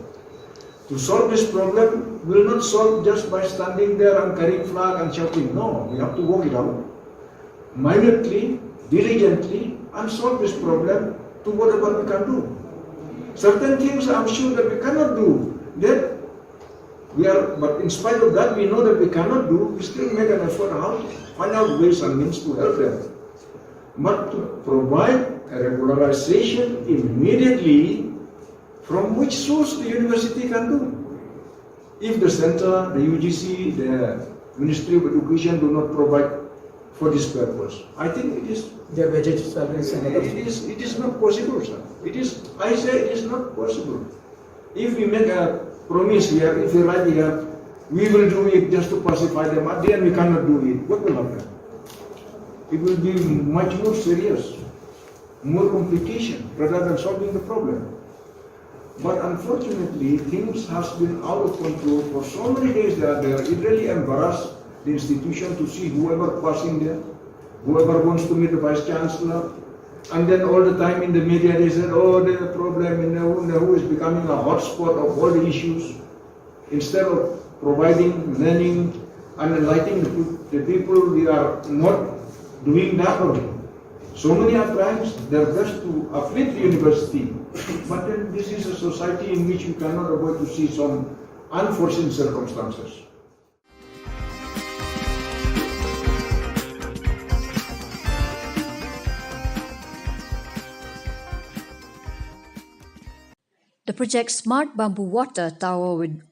To solve this problem will not solve just by standing there and carrying flag and shouting. No, we have to work it out minutely, diligently, and solve this problem to whatever we can do. Certain things I'm sure that we cannot do. That we are, but in spite of that, we know that we cannot do, we still make an effort how to find out ways and means to help them. But to provide a regularization immediately, from which source the university can do? If the center, the U G C, the Ministry of Education do not provide for this purpose, I think it is, their budget salaries and other it is, it is not possible, sir. It is, I say it is not possible. If we make a promise here, if we write here, we will do it just to pacify them. At the end, we cannot do it. What will happen? It will be much more serious, more complication rather than solving the problem. But unfortunately, things has been out of control for so many days they are there. It really embarrassed the institution to see whoever passing there, whoever wants to meet the vice chancellor. And then all the time in the media they said, oh, the problem in Nehru, Nehru is becoming a hotspot of all the issues. Instead of providing learning and enlightening the, the people, we are not doing that only. So many a times they're just to uplift the university. But then this is a society in which you cannot avoid to see some unforeseen circumstances. The project Smart Bamboo Water Tower with,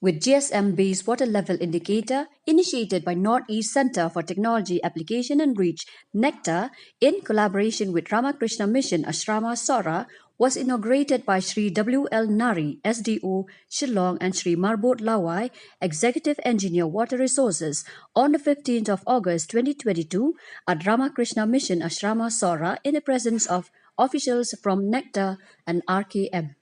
with G S M based water level indicator, initiated by Northeast Center for Technology Application and Reach, nectar, in collaboration with Ramakrishna Mission Ashrama Sohra, was inaugurated by Shri W L Nari, S D O Shillong, and Shri Marbot Lawai, Executive Engineer Water Resources, on the fifteenth of August twenty twenty-two at Ramakrishna Mission Ashrama Sohra in the presence of officials from nectar and R K M.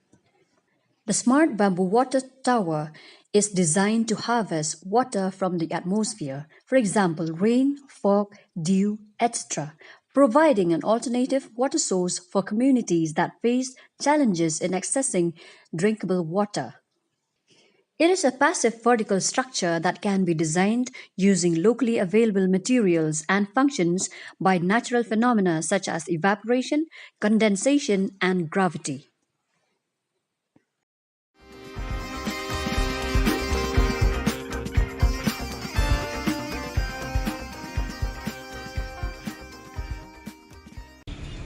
The smart bamboo water tower is designed to harvest water from the atmosphere, for example, rain, fog, dew, et cetera, providing an alternative water source for communities that face challenges in accessing drinkable water. It is a passive vertical structure that can be designed using locally available materials and functions by natural phenomena such as evaporation, condensation, and gravity.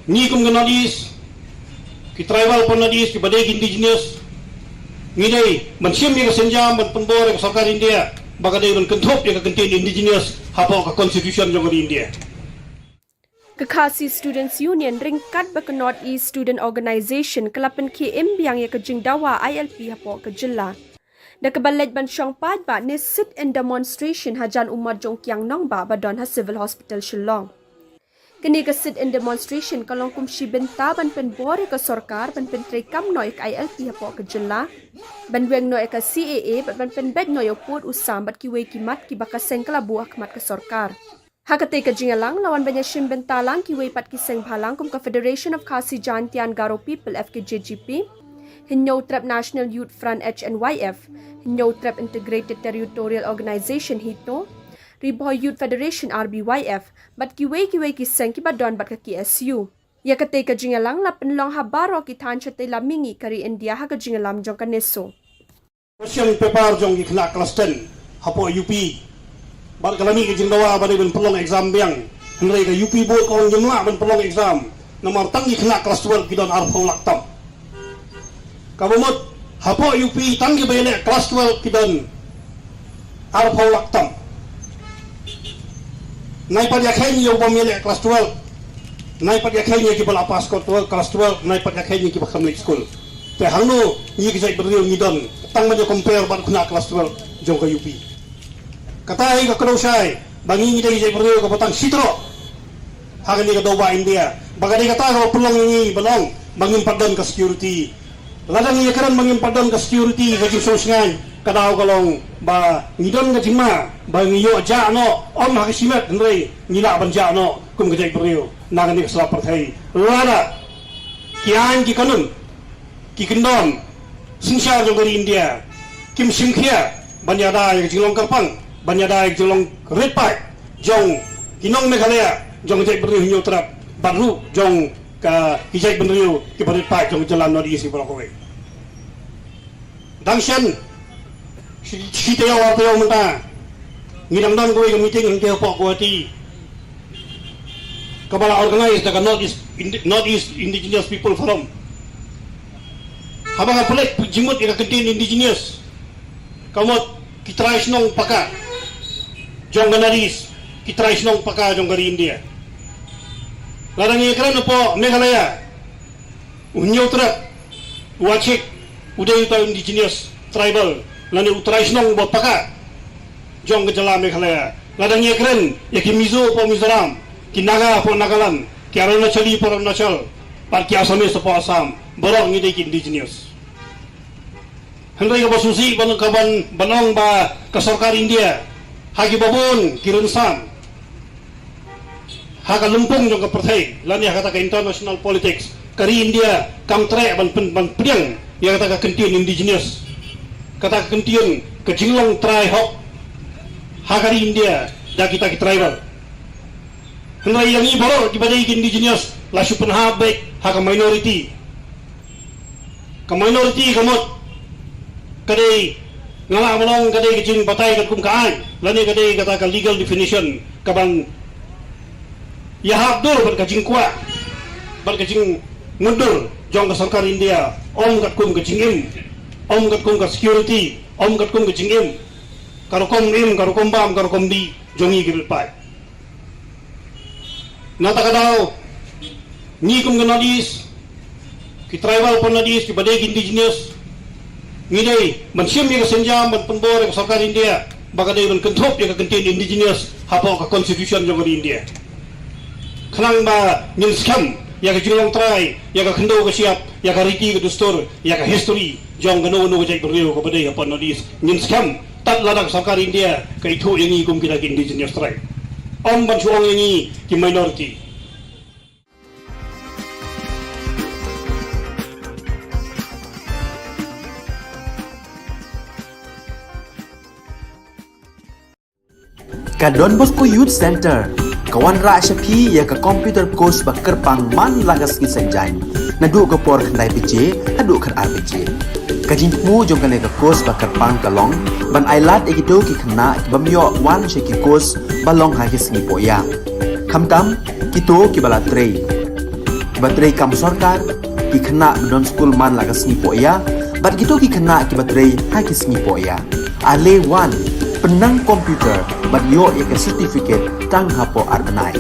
Ngi kum ka North East, ki tribal from North East, kiba dei ki indigenous, ngi dei ban shim ïa ka sienjam ban pynbor ïa ka sorkar India ba ka dei ban kynthup ïa ka kyntien indigenous hapoh ka constitution jong ka ri India. Ka Khasi Students Union ryngkat bad ka North East Student Organisation ka la pynkhie im biang ïa ka jingdawa I L P hapoh ka jylla, da kaba leit ban shong paidbah ne sit-in demonstration hajan u mot jong u kiang nongbah ba don ha Civil Hospital Shillong. Kane ka sit-in demonstration ka long kum shi bynta ban pynbor ïa ka sorkar ban pyntreikam noh ïa ka I L P hapoh ka jylla, ban weng noh ïa ka C A A bad ban pynbeit noh ïa u pud u sam bad kiwei ki mat kiba ka seng ka la buh ha khmat ka sorkar. Ha katei ka jingïalang la wan ban ïashim bynta lang kiwei pat ki seng bhalang kum ka Federation of Khasi Jaintia and Garo People, F K J G P, Hynñiewtrep National Youth Front, H N Y F, Hynñiewtrep Integrated Territorial Organization, HITO, Ri Bhoi Youth Federation, R B Y F, bad kiwei kiwei ki seng kiba don bad ka K S U. Ïa katei ka jingïalang la pynlong ha baroh ki thaiñ shatei lam mihngi ka ri India ha ka jingïalam jong ka NESO. Question paper jong ki khynnah klas ten hapoh U P. Bad ka la mih ka jingdawa ba dei ban pynlong exam biang. Hynrei ka U P board ka ong ngim lah ban pynlong exam. Namar tang ki khynnah klas twelve ki don arphew lak tam. Kaba mut hapoh U P tang kiba ïaleh klas twelve ki don arphew lak tam. Nai pat ïakheiñ ïa u bym ïaleh klas twelve. Nai pat ïakheiñ ïa kiba la pass kot twelve, klas twelve, nai pat ïakheiñ ïa kiba kham leit skul. Te hangno ngi ka jaitbynriew ngi don tang ban ïa compare bad u khynnah klas twelve jong ka U P? Kata hi ka kdew shai ba ngi ngi dei ka jaitbynriew kaba tang shi troh ha kane ka dewbah India. Ba ka dei kata kaba pynlong ïa ngi ban ong ba ngim pat don ka security. Lada ngi ïakren ba ngim pat don ka security, ka jingsngewsih ka daw ka long ba ngi don ka jingma ba ngi ïoh jah noh, ym ha ka shimet hynrei ngi lah ban jah noh kum ka jaitbynriew na kane ka sla pyrthei. Lada ki aiñ ki kanun, ki kyndon synshar jong ka ri India kim shim khia ban ïada ïa ka jinglong kyrpang, ban ïada ïa ka jinglong rit paid jong ki nong Meghalaya, jong ka jaitbynriew Hynñiewtrep bad ruh jong ka, ki jaitbynriew kiba rit paid jong ka jylla North East baroh kawei. Dang shen shi, shi taïew ar taïew mynta ngi dang don kawei ka meeting hangtei hapoh Guwahati kaba la organize da ka North East Indi-, North East Indigenous People Forum. Haba nga peit jingmut ïa ka kyntien indigenous, ka mut ki trai shnong paka jong ka North East, ki trai shnong paka jong ka ri India. Lada ngi ïakren hapoh Meghalaya, u Hynñiewtrep, u Achik, u dei uta u indigenous tribal lane u trai shnong ba paka jong ka jylla Meghalaya. Lada ngi ïakren ïa ki Mizo hapoh Mizoram, ki Naga hapoh Nagaland, ki Arunachali hapoh Arunachal, bad ki Assamese hapoh Assam, baroh ngi dei ki indigenous. Hynrei kaba sngewsih ban, ka ban, ban ong ba ka sorkar India ha kiba bun ki rynsan ha ka lympung jong ka pyrthei lane ha kata ka international politics, ka ri India kam treh ban pyn-, ban pdiang ïa kata ka kyntien indigenous, kata ka kyntien ka jinglong trai hok ha ka ri India da kita ki tribal. Hynrei ïa ngi baroh kiba dei ki indigenous la shu pynhap beit ha ka minority. Ka minority ka mut ka dei, nga lah ban ong ka dei ka jingbatai katkum ka aiñ lane ka dei kata ka legal definition kaban ïahap dur bad ka jingkwah bad ka jingmutdur jong ka sorkar India, ym katkum ka jingim, ym katkum ka security, ym katkum ka jingim, ka rukom im, ka rukom bam, ka rukom dih jong ngi ki rit paid. Na kata ka daw, ngi kum ka North East, ki tribal hapoh North East, kiba dei ki indigenous, ngi dei ban shim ïa ka sienjam ban pynbor ïa ka sorkar India ba ka dei ban kynthup ïa ka kyntien indigenous hapoh ka constitution jong ka ri India. Khnang ba ngin skhem ïa ka jinglong trai, ïa ka khyndew ka shyiap, ïa ka riti ka dustur, ïa ka history jong kano kano ka jaitbynriew kaba dei hapoh North East, ngin skhem. Tad lada ka sorkar India ka ithuh ïa ngi kum kita ki indigenous tribe, ym ban shu ong ïa ngi ki minority. Ka Don Bosco Youth Center ka wanrah sha phi ïa ka computer course ba kyrpang man la ka sngi Saitjaiñ, naduh ka por khyndai baje haduh khatar baje. Ka jingthmu jong kane ka course ba kyrpang ka long ban ailad ïa kito ki khynnah ki bym ïoh wan sha ki course ba long ha ki sngi pohïa, khamtam kito kiba la trei, kiba trei kam sorkar, ki khynnah ba don skul man la ka sngi pohïa, bad kito ki khynnah kiba trei ha ki sngi pohïa. Ale wan, pynnang computer bad ïoh ïa ka certificate tang hapoh ar bnai.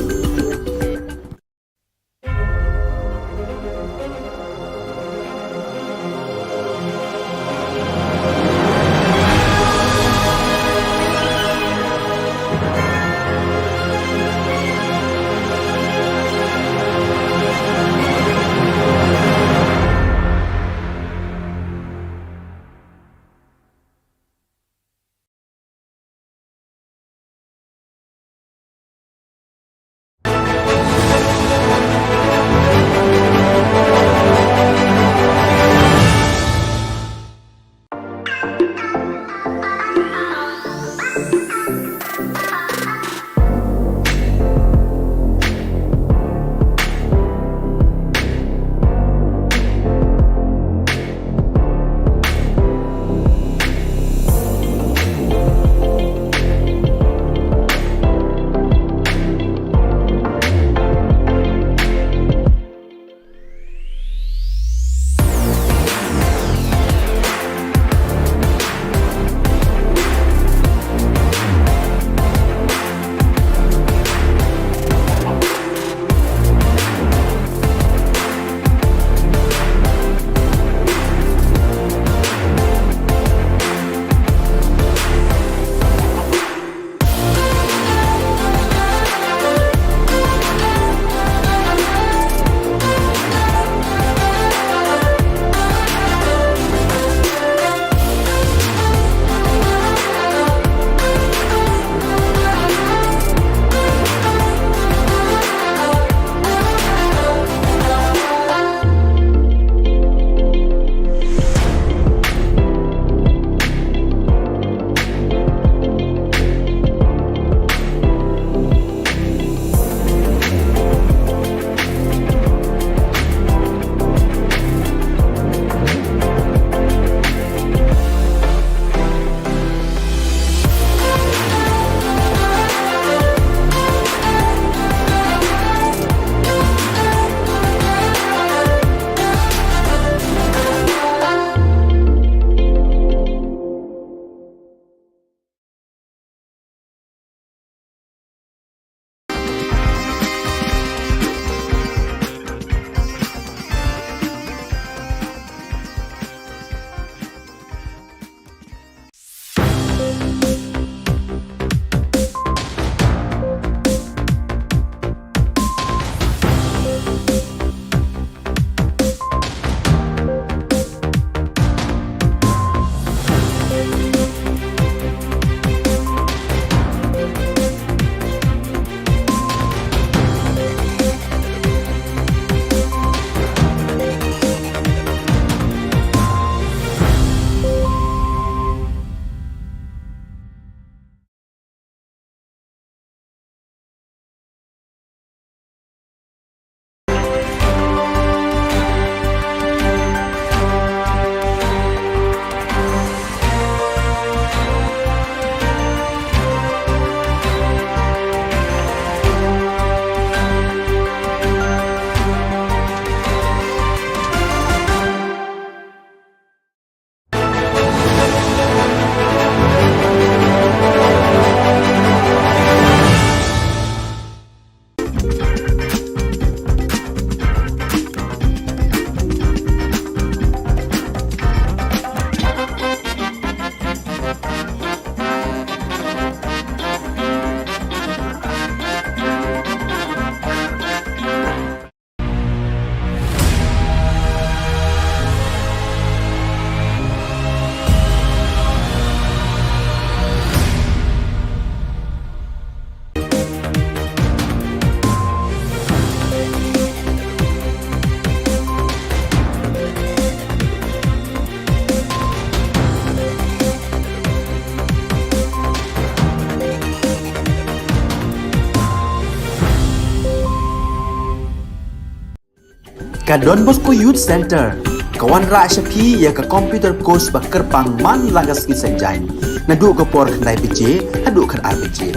Ka Don Bosco Youth Centre ka wanrah sha phi ïa ka computer course ba kyrpang man la ka sngi Saitjaiñ, naduh ka por khyndai baje haduh khatar baje.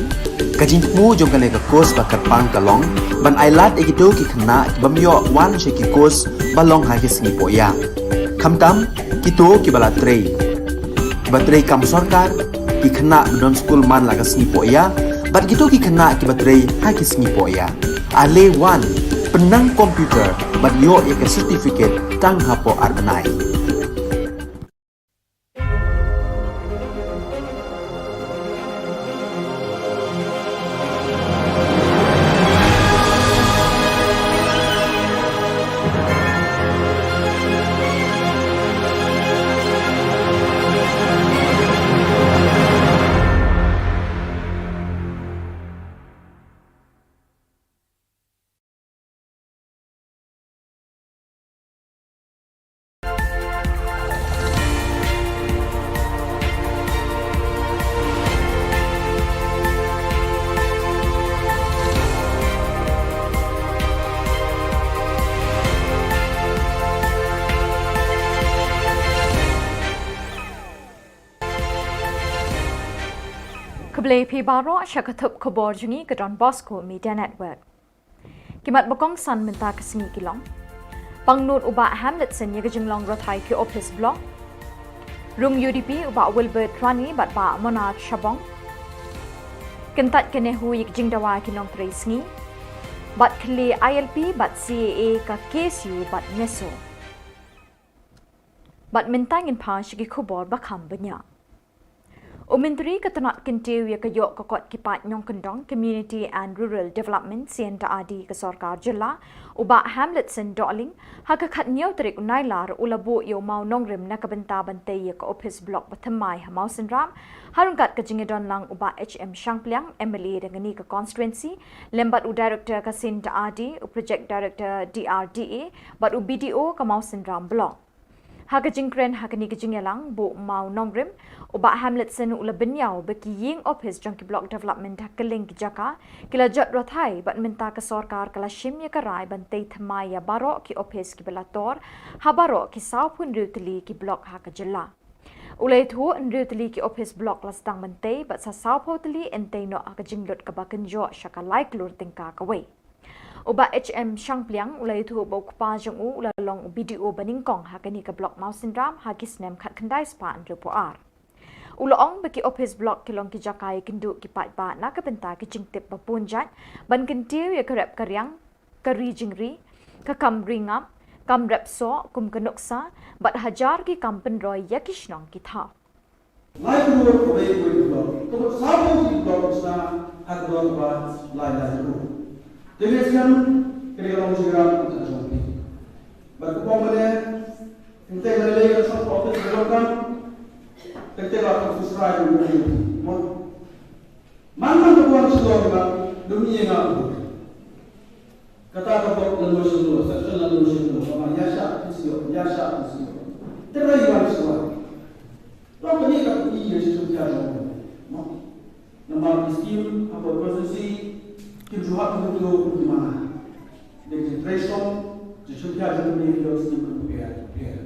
Ka jingthmu jong kane ka course ba kyrpang ka long ban ailad ïa kito ki khynnah ki bym ïoh wan sha ki course ba long ha ki sngi pohïa, khamtam kito kiba la trei, kiba trei kam sorkar, ki khynnah ba don skul man la ka sngi pohïa bad kito ki khynnah kiba trei ha ki sngi pohïa. Ale wan, pynnang computer bad ïoh ïa ka certificate tang hapoh ar bnai. Khublei phi baroh sha ka thup khubor jong ngi ka Don Bosco Media Network. Ki mat ba kongsan mynta ka sngi ki long: Pangnud u Bah Hamletson ïa ka jinglong rathai ki ophis block. Rung U D P u Bah Wilbert Rani bad Bah Monarch Shabong. Kyntait ka NEHU ïa ka jingdawa ki nongtrei sngi. Bad khlieh I L P bad C A A ka K S U bad NESO. Bad mynta ngin phai sha ki khubor ba kham bniah. U Myntri ka tnat kyntiew ïa ka ïoh ka kot ki paid nongkyndong, Community and Rural Development, C and R D, ka sorkar jylla, u Bah Hamletson Dohling, ha ka khathynñiew tarik u Nailar u la buh ïa u mawnongrim na ka bynta ban tei ïa ka ophis block ba thymmai ha Mawsynram, ha ryngkat ka jingïadon lang u Bah H M Shangpliang, M L A dang kane ka constituency, lem bad u Director ka C and R D, u Project Director D R D A, bad u B D O ka Mawsynram Block. Ha ka jingkren ha kane ka jingïalang, buh mawnongrim, u Bah Hamletson u la bynñiaw ba ki ïing ophis jong ki block development ha kylleng ki jaka ki la jot rathai bad mynta ka sorkar ka la shim ïa ka rai ban tei thymmai ïa baroh ki ophis kiba la tor ha baroh ki sawphew hynriew tylli ki block ha ka jylla. U la ïathuh hynriew tylli ki ophis block la sdang ban tei bad sa sawphew tylli yn tei noh ha ka jinglut kaba kynjoh sha ka lai klur tyngka kawei. U Bah H M Shangpliang u la ïathuh ba u kpa jong u u la long u B D O ba nyngkong ha kane ka block Mawsynram ha ki snem khatkhyndai spah hynriewphew ar. U la ong ba ki ophis block ki long ki jaka ïakynduh ki paidbah na ka bynta ki jingtip ba bun jait ban kyntiew ïa ka rep ka riang, ka ri jingri, ka kam ri ngap, kam rep soh kum ka nuksa bad hajar ki kam pynroi ïa ki shnong ki thaw. Lai klur kawei kawei ka block, ka mut sawphew ki block sna ha ka block ba lai lai klur. Te ne sian kane ka long jingrap ka jong phi. Bad ka pom mane, ynte ka lei ka shop office ka block kan, te te la ka susrai ka block. Mo. Man man ka buan shlong ka dum ïa nga. Kata ka block la no shlong, section la no shlong, ka ma ya sha ki sio, ya sha ki sio. Te ra yuan shlong. Long kane ka pynïaid ïa shisha ka jong. Mo. Namar ki skim hapoh constituency kim ju hap kim ju kim mana. Dei ki trei song, shisha ka jong kane ki skim kim pher pher.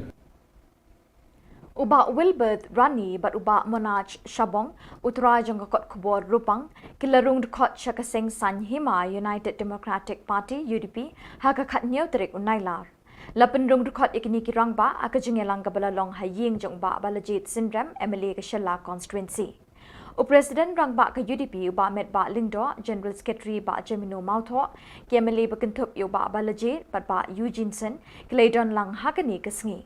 U Bah Wilbert Rani bad u Bah Monarch Shabong, u trai jong ka kot khubor Rupang, ki la rung dkhot sha ka seng saiñ hima United Democratic Party, U D P, ha ka khathynñiew tarik u Nailar. La pynrung dkhot ïa kine ki rangbah ha ka jingïalang kaba la long ha ïing jong u Bah Balajied Synrem, M L A ka Shella constituency. U President rangbah ka U D P u Bah Metbah Lyngdoh, General Secretary Bah Jemino Mawthoh, ki M L A ba kynthup ïa u Bah Balajied bad Bah Eugene Syn, ki la ïadon lang ha kane ka sngi.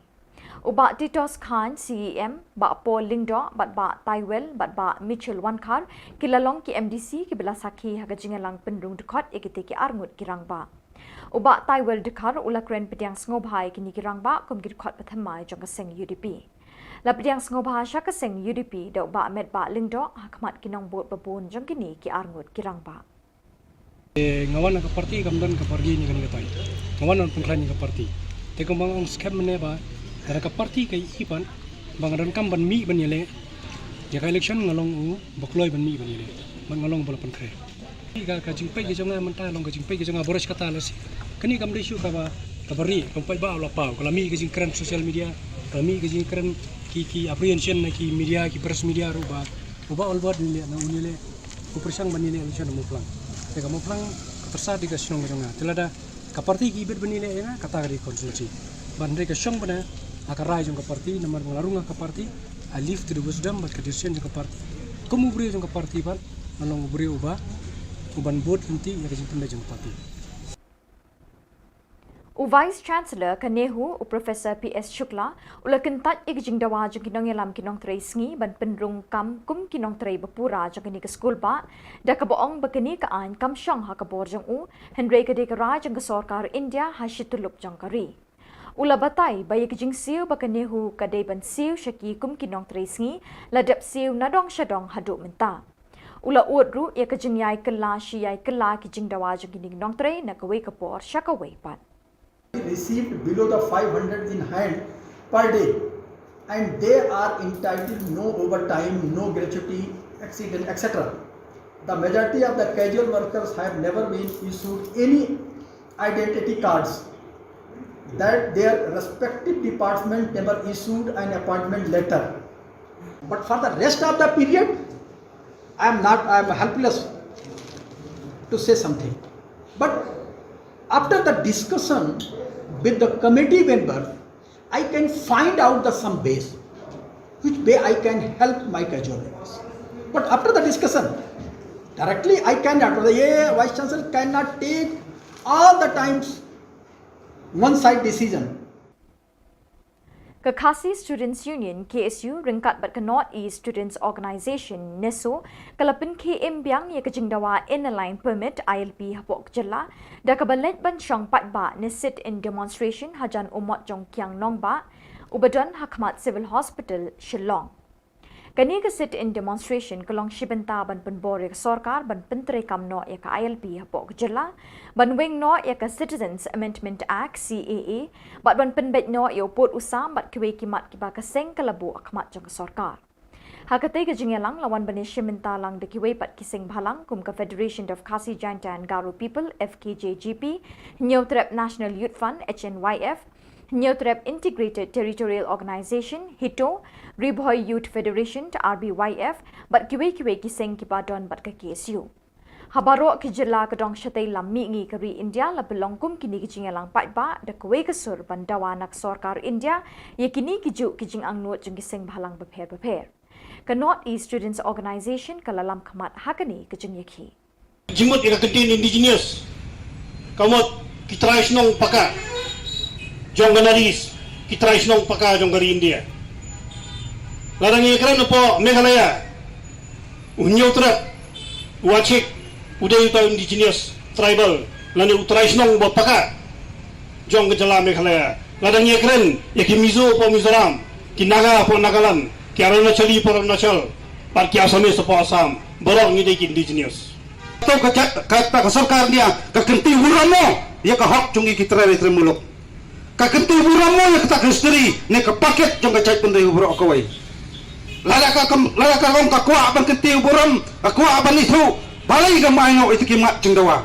U Bah Titos Chyne, C E M, Bah Paul Lyngdoh bad Bah Taiwel bad Bah Mitchell Wankhar, ki la long ki M D C kiba la sakhi ha ka jingïalang pynrung dkhot ïa kite ki arngut ki rangbah. U Bah Taiwel Dkhar u la kren pdiang sngewbha ïa kine ki rangbah kum ki dkhot ba thymmai jong ka seng U D P. La pdiang sngewbha sha ka seng U D P da u Bah Metbah Lyngdoh ha khmat ki nongbud ba bun jong kine ki arngut ki rangbah. Eh, nga wan na ka party kam don ka party ni kani ka tai. Nga wan na pengklan ni ka party. Te kumba nga ong skhem mene ba, da ka party ka i pan, ba nga don kam ban mi ban yele. Ya ka election nga long u, ba kloi ban mi ban yele. Ban nga long ba la pengkre. Ka, ka jingpeit ka jong nga mynta long ka jingpeit ka jong nga boros kata la si. Kani kam dei shu kaba, Kaba ri, ka paidbah u la paw, ka la mih ka jingkren social media, ka la mih ka jingkren ki, ki apprehension na ki media, ki press media ruh ba, u Bah Albert un ïaleh, na un ïaleh, u pyrshang ban ïaleh election ha Mawphlang. Te ka Mawphlang ka pyrsa dei ka shnong ka jong nga. Te lada ka party ki bit ban ïaleh ïa nga, kata ka dei constituency. Ban dei ka shong bana ha ka rai jong ka party, namar nga la rung ha ka party, I leave to the wisdom bad ka decision jong ka party. Kum u briew jong ka party bad, nga long u briew uba, uban bud lynti ïa ka jingpynbeit jong ka party. U Vice Chancellor ka NEHU, u Professor P S Shukla, u la kyntait ïa ka jingdawa jong ki nongïalam ki nongtrei sngi ban pynrung kam kum ki nongtrei ba pura jong kane ka skul bah, da kaba ong ba kane ka aiñ kam shong ha ka bor jong u, hynrei ka dei ka rai jong ka sorkar India ha shi tyllup jong ka ri. U la batai ba ïa ka jingsiew ba ka NEHU ka dei ban siew sha ki kum ki nongtrei sngi, la dep siew nadong shadong haduh mynta. U la ud ruh ïa ka jingïai kylla shi ïai kylla ki jingdawa jong ki nongtrei na kawei ka por sha kawei pat. Received below the five hundred in hand per day, and they are entitled no overtime, no gratuity, accident, et cetera. The majority of the casual workers have never been issued any identity cards, that their respective department never issued an appointment letter. But for the rest of the period, I am not, I am helpless to say something. But after the discussion with the committee member, I can find out the some ways which way I can help my casual laborers. But after the discussion, directly I cannot, the Vice Chancellor cannot take all the times one side decision. Ka Khasi Students Union, K S U, ryngkat bad ka North East Students Organisation, NESO, ka la pynkhie im biang ïa ka jingdawa Inner Line Permit, I L P, hapoh ka jylla, da kaba leit ban shong paidbah ne sit-in demonstration hajan u mot jong Kiang Nangbah, uba don ha khmat Civil Hospital, Shillong. Kane ka sit-in demonstration ka long shi bynta ban pynbor ïa ka sorkar ban pyntreikam noh ïa ka I L P hapoh ka jylla, ban weng noh ïa ka Citizens Amendment Act, C A A, bad ban pynbeit noh ïa u pud u sam bad kiwei ki mat kiba ka seng ka la buh ha khmat jong ka sorkar. Ha katei ka jingïalang la wan ban ïashim bynta lang da kiwei pat ki seng bhalang kum ka Federation of Khasi Jaintia and Garo People, F K J G P, Hynñiewtrep National Youth Front, H N Y F, Hynñiewtrep Integrated Territorial Organisation, HITO, Ri Bhoi Youth Federation, R B Y F, bad kiwei kiwei ki seng kiba don bad ka K S U. Ha baroh ki jylla ka dong shatei lam mihngi ka ri India la pynlong kum kine ki jingïalang paidbah da kawei ka sur ban dawa na ka sorkar India ïa kine ki juh ki jingangnud jong ki seng bhalang bapher bapher. Ka North East Students Organisation ka la lam khmat ha kane ka jingïakhih. Jingmut ïa ka kyntien indigenous, ka mut ki trai shnong paka jong ka North East, ki trai shnong paka jong ka ri India. Lada ngi kren hapoh Meghalaya, u Hynñiewtrep, u Achik, u dei uta u indigenous tribal lane u trai shnong uba paka jong ka jylla Meghalaya. Lada ngi kren ïa ki Mizo hapoh Mizoram, ki Naga hapoh Nagaland, ki Arunachali hapoh Arunachal, bad ki Assamese hapoh Assam, baroh ngi dei ki indigenous. To ka jait, ka, ka, ka sorkar India ka kynti burom mo ïa ka hok jong ngi ki trai, trai muluk. Ka kynti burom mo ïa kata ka history ne ka paket jong ka jaitbynriew baroh kawei. Lada ka kam, lada ka long ka kwah ban kynti burom, ka kwah ban ithuh, balei kam ai noh ïa ki mat jingdawa.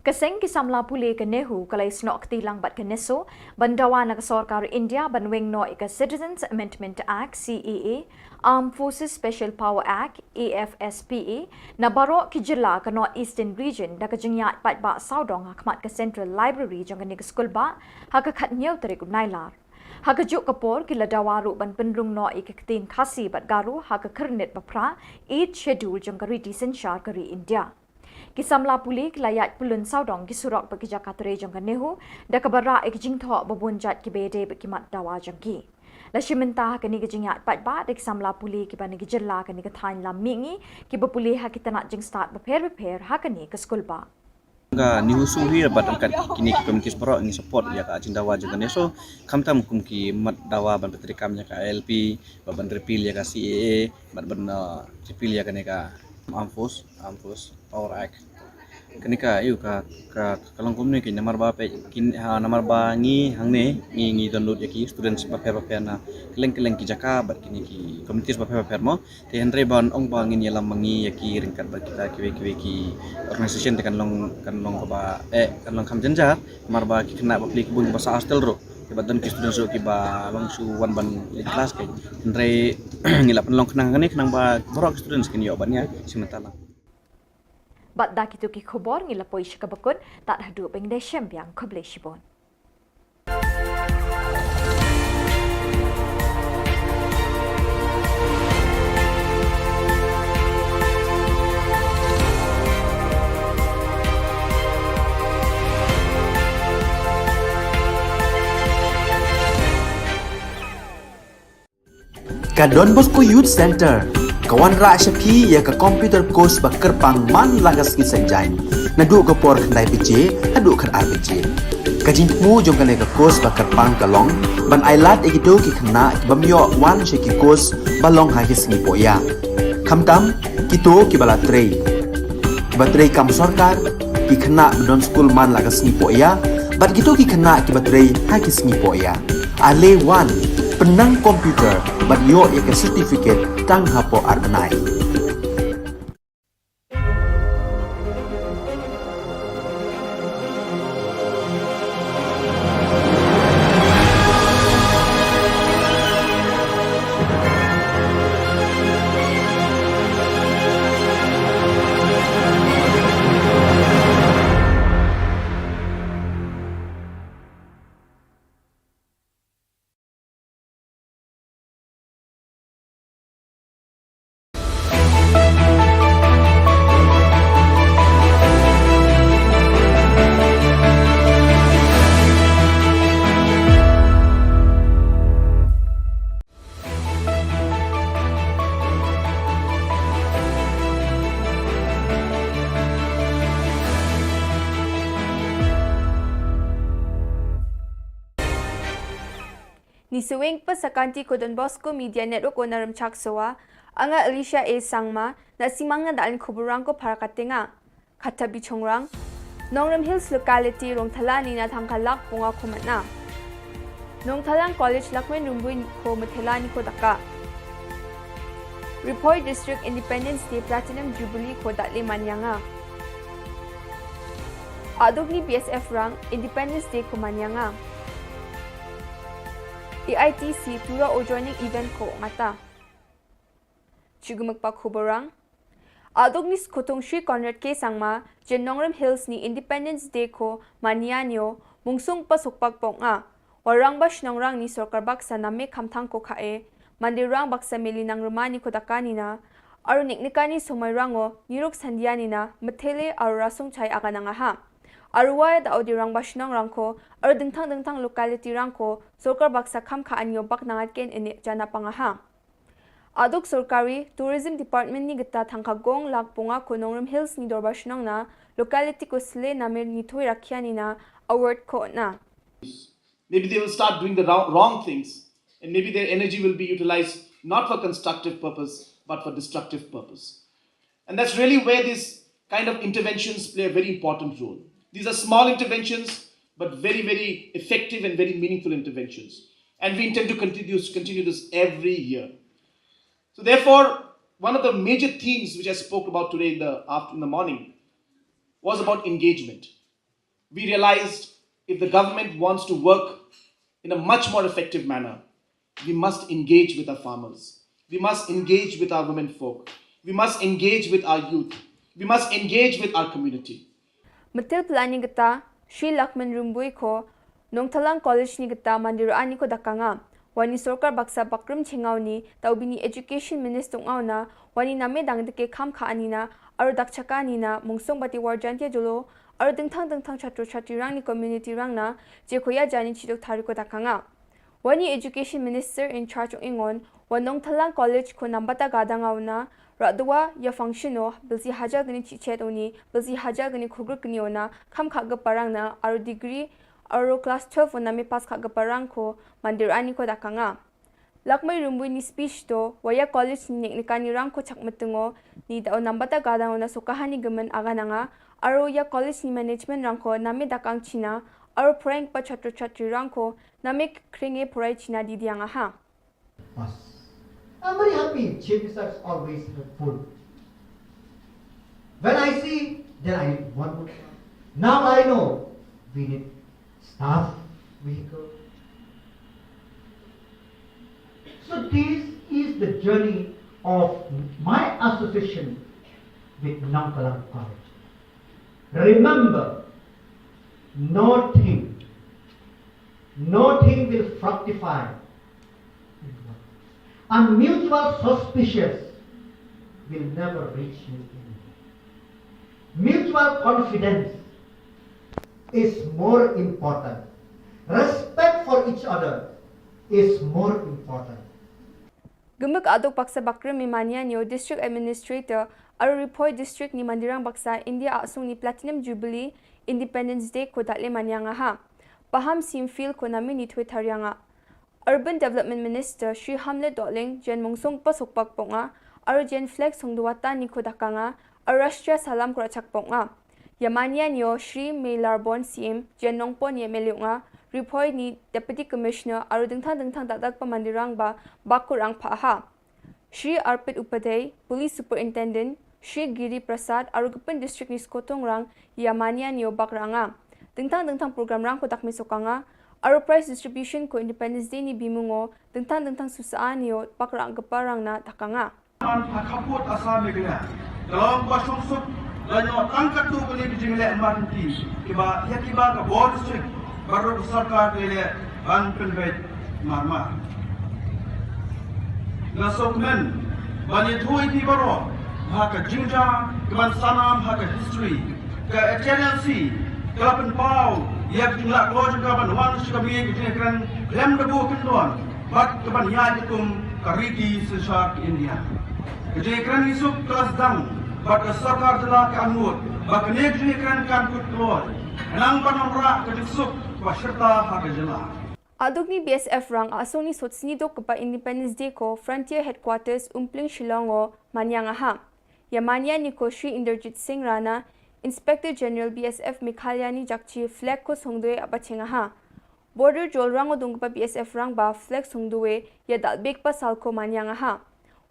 Ka seng ki samla pule ka NEHU ka la ïasnoh kti lang bad ka NESO ban dawa na ka sorkar India ban weng noh ïa ka Citizens Amendment Act, C A A, Armed Forces Special Power Act, A F S P A, na baroh ki jylla ka North Eastern Region da ka jingïaid paidbah sawdong ha khmat ka Central Library jong kane ka skulbah ha ka khathynñiew tarik u Nailar. Ha kajuh ka por ki la dawa ruh ban pynrung noh ïa ka ktien Khasi bad Garo ha ka khyrnit ba phra, Eighth Schedule, jong ka riti synshar ka ri India. Ki samla pule ki la ïaid pyllun sawdong ki surok bad ki jaka trei jong ka NEHU da kaba rah ïa ki jingthoh ba bun jait kiba ïadei bad ki mat dawa jong ki. La shim bynta ha kane ka jingïaid paidbah da ki samla pule kiba na ki jylla kane ka thaiñ lam mihngi kiba pule ha ki tnat jingstad bapher bapher ha kane ka skulbah. Ka NEHUSU hi bad ryngkat kine ki committees baroh ngi support ïa ka jingdawa jong ka NESO, khamtam kum ki mat dawa ban pyntreikam ïa ka I L P, bad ban repeal ïa ka C A A, bad ban, uh, repeal ïa kane ka Armed Force, Armed Force Power Act. Kane ka, ïa ka, ka, ka long kumne ki namar ba peit, kin, ha, namar ba ngi hangne, ngi, ngi don lut ïa ki students bapher bapher na kylleng kylleng ki jaka bad kine ki communities bapher bapher mo. Te hynrei ban ong ba ngin ïalam ma ngi ïa ki ryngkat bad kita kiwei kiwei ki organisation te kan long, kan long kaba, eh, kan long kham jynjar, namar ba ki khynnah bapli ki bun ba sah hostel ruh. Kiba don ki students ruh kiba long shu wan ban leit klas ka. Hynrei ngi la pynlong khnang kane khnang ba baroh ki students kin ïoh ban ïa shim bynta lang. Bad da kito ki khubor ngi la poi sha kaba kut, tad haduh ban ïashem biang, khublei shibun. Ka Don Bosco Youth Centre ka wanrah sha phi ïa ka computer course ba kyrpang man la ka sngi Saitjaiñ, naduh ka por khyndai baje haduh khatar baje. Ka jingthmu jong kane ka course ba kyrpang ka long ban ailad ïa kito ki khynnah ki bym ïoh wan sha ki course ba long ha ki sngi pohïa. Khamtam kito kiba la trei, kiba trei kam sorkar, ki khynnah ba don skul man la ka sngi pohïa, bad kito ki khynnah kiba trei ha ki sngi pohïa. Ale wan, pynnang computer bad ïoh ïa ka certificate tang hapoh ar bnai. Ni saweng pa sa kanti ko Don Bosco Media Network o na Rymchak Sowa, anga Alicia A Sangma, na simang na dalin khuburang ko para katenga. Kata bichongrang. Nongrim Hills locality Rongthala ni na thangkha lak punga ko matna. Nongthalang College Lakmen Rumbui ko mathelani ko daka. Ri Bhoi District Independence Day Platinum Jubilee ko dale manyanga. Adugni B S F rang Independence Day ko manyanga. A I T C tura o joining event ko ngata. Chigumuk pa khuburang. Adugni skhutung Shri Conrad K Sangma, jen Nongrim Hills ni Independence Day ko manya nyo, mungsung pa sukpak pok nga. Warang ba shnongrang ni sorkar baksa name khamthang ko khae, mandirang baksa meli nangrima ni ko daka nina, aru niknika ni somai rango, niruk sandia nina, methele aru rasung chai aga nangaha. Aru wa da odi rang ba shnongrang ko, aru dingthang dingthang locality rang ko, sorkar baksa kham kha anyo bak nangat ken ene jana pangaha. Aduk sorkari Tourism Department ni gita thangkha gong lak punga ko Nongrim Hills ni dorbar shnong na locality ko sle namir ni thui rakhia ni na award ko na. Maybe they will start doing the wrong, wrong things, and maybe their energy will be utilized not for constructive purpose, but for destructive purpose. And that's really where these kind of interventions play a very important role. These are small interventions, but very, very effective and very meaningful interventions. And we intend to continue, continue this every year. So therefore, one of the major themes which I spoke about today in the after-, in the morning was about engagement. We realized if the government wants to work in a much more effective manner, we must engage with our farmers. We must engage with our women folk. We must engage with our youth. We must engage with our community. Metil pelani gita, Shri Lakman Rumbui ko, Nongthalang College ni gita mandir ani ko dakanga. Wani sorkar baksa bakrim chengau ni, tau bini education minister ngau na, wani name dang deke kham kha ani na, aru dak chaka ani na, mungsung bati warjan tia jolo, aru dingthang dingthang chatru chatri rang ni community rang na, je koya jani chidok thari ko dakanga. Wani education minister in charge ong ingon, wa Nongthalang College ko nambata gadang au na, radwa ya function o, bilsi hajar gani chichet oni, bilsi hajar gani khugruk gani ona, kham kha gaparang na, aru degree, aru class twelve ona me pass kha gaparang ko, mandir ani ko dakanga. Lakmai rumbui ni speech to, wa ya college ni nek nekan ni rang ko chak metengo, ni da o nambata gadang o na sokahan ni gemen aga nanga, aro ya college ni management rang ko name dakang China, aro prank pa chatro chatri rang ko name kringe purai China di diang aha. Us. I'm very happy. Changes are always helpful. When I see, then I need one more. Now I know we need staff vehicle. So this is the journey of my association with Nongkalang College. Remember, nothing, nothing will fructify and mutual suspicious will never reach you in. Mutual confidence is more important. Respect for each other is more important. Gemuk aduk baksa bakrim mi mania nyo District Administrator aro Ri Bhoi District ni mandirang baksa India asung ni Platinum Jubilee Independence Day ko datle mania nga ha. Paham sim fil ko nami ni twe tarianga. Urban Development Minister Shri Hamlet Dohling jen mungsung pasuk pak ponga, aro jen flag sung duwata ni ko dakanga, aro Rashtriya Salam ko rachak ponga. Yamania nyo Shri Meilarbon C M jen nongpon ye meliunga, Ri Bhoi ni Deputy Commissioner aro dingthang dingthang dadak pamandirang ba bakurang paha. Shri Arpit Upadhyay, Police Superintendent, Shri Giri Prasad, aro gepin district ni skotong rang, Yamania nyo bakranga. Dingthang dingthang program rang ko dak mesokanga, aro prize distribution ko Independence Day ni bimungo, dingthang dingthang susa nyo bakrang gepa rang na dakanga. Man ha khaput Assam Meghalaya. Kalong ba shong suk la nyo tang katu kali ki jingle man ki kiba ya kiba ka bor sik baru sarkar ki le ban pynbeit mar mar. Na sok men ban ye thui ki baro ha ka jingja ka ban sanam ha ka history ka H N L C ka la pynpaw ya ka jingla kloj ka ban wan shi ka mi ka jingkren lem da bu kyndon. Bad ka ban ïaid kum ka riti synshar ka India. Ka jingkren isuk ka la sdang bad ka sorkar jylla ka angnud ba kane ka jingkren kan kut kloi. Nang ban ym rah ka jingsuk ba shirta ha ka jylla. Aduk ni B S F rang asung ni sot sni dok kapa Independence Day ko Frontier Headquarters Umpling Shillong o mania nga ha. Yamania ni ko Shri Inderjit Singh Rana, Inspector General B S F Meghalaya ni jakchi flag ko songdoi apa chenga ha. Border jol rang o dungkpa B S F rang ba flag sungdue ya dalbek pa sal ko mania nga ha.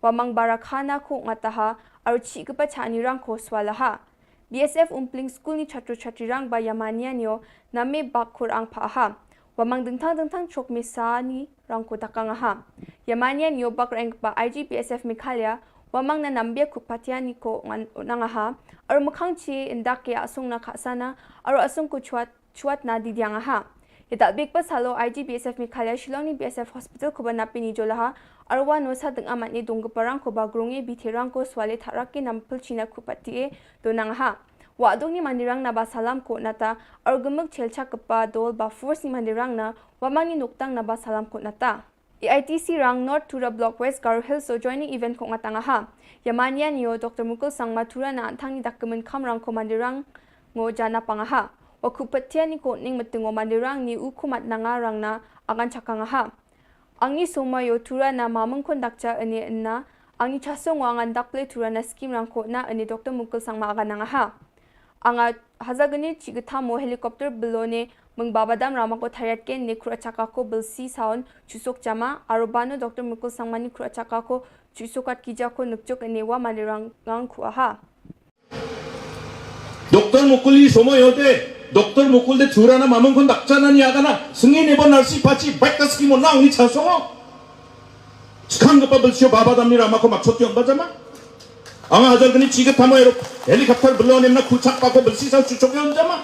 Wamang bara khana ko ngata ha, aro chi kpa chani rang ko swala ha. B S F Umpling School ni chatru chatri rang ba yamania nyo name bak kur ang pa ha. Wamang dingthang dingthang chok mesa ni rang ko dakang ha. Yamania nyo bak rang pa I G B S F Meghalaya, wamang na nambia kupatia ni ko ngan nang ha. Aro makhang chi indak ya asung na khasana, aro asung ko chuat chuat na di diang aha. Ita bik pa salo I G B S F Meghalaya Shillong ni B S F Hospital ko ba napi ni jolaha, arwa no sa deng amat ni dong geparang ko ba grunge bi terang ko swale tharak ki nam pil china kupat ti e donang aha. Wa adong ni mandirang na ba salam ko nata, ar gemuk chelcha kepa dol ba force ni mandirang na, wamang ni nuktang na ba salam ko nata. A I T C rang North Tura Block West Garo Hills o joining event ko ngatang aha. Yamania nio Doctor Mukul Sangma Tura na antang ni dak kemen kam rang ko mandirang ngo jana pang aha. Wa ku petia ni ko ning metengo mandirang ni u kumat nanga rang na angan chakang aha. Angi soma yo Tura na mameng kon dakcha ene enna. Angi chaso ngo angan dak ple Tura na skim rang ko na ene Doctor Mukul Sangma agan nang aha. Anga haza gane chi gthamo helicopter belone meng babadam rama ko thariat ken ne kura chaka ko belsi saun chusok jama, aro bano Doctor Mukul Sangma ni kura chaka ko chusokat kija ko nukchuk ne wa mandirang ngang ku aha. Doctor Mukul i somo yote, Doctor Mukul de Tura na mameng kon dakcha na ni agana, sengi ne bo narsi pachi baik ka skim o nang ni chasongo. Skang ka pa belsio babadam ni rama ko maksot yong bajama. Anga hajar gani chi gthamo ero helicopter belone mna kuchak pa ko belsi sa chuchok yong jama.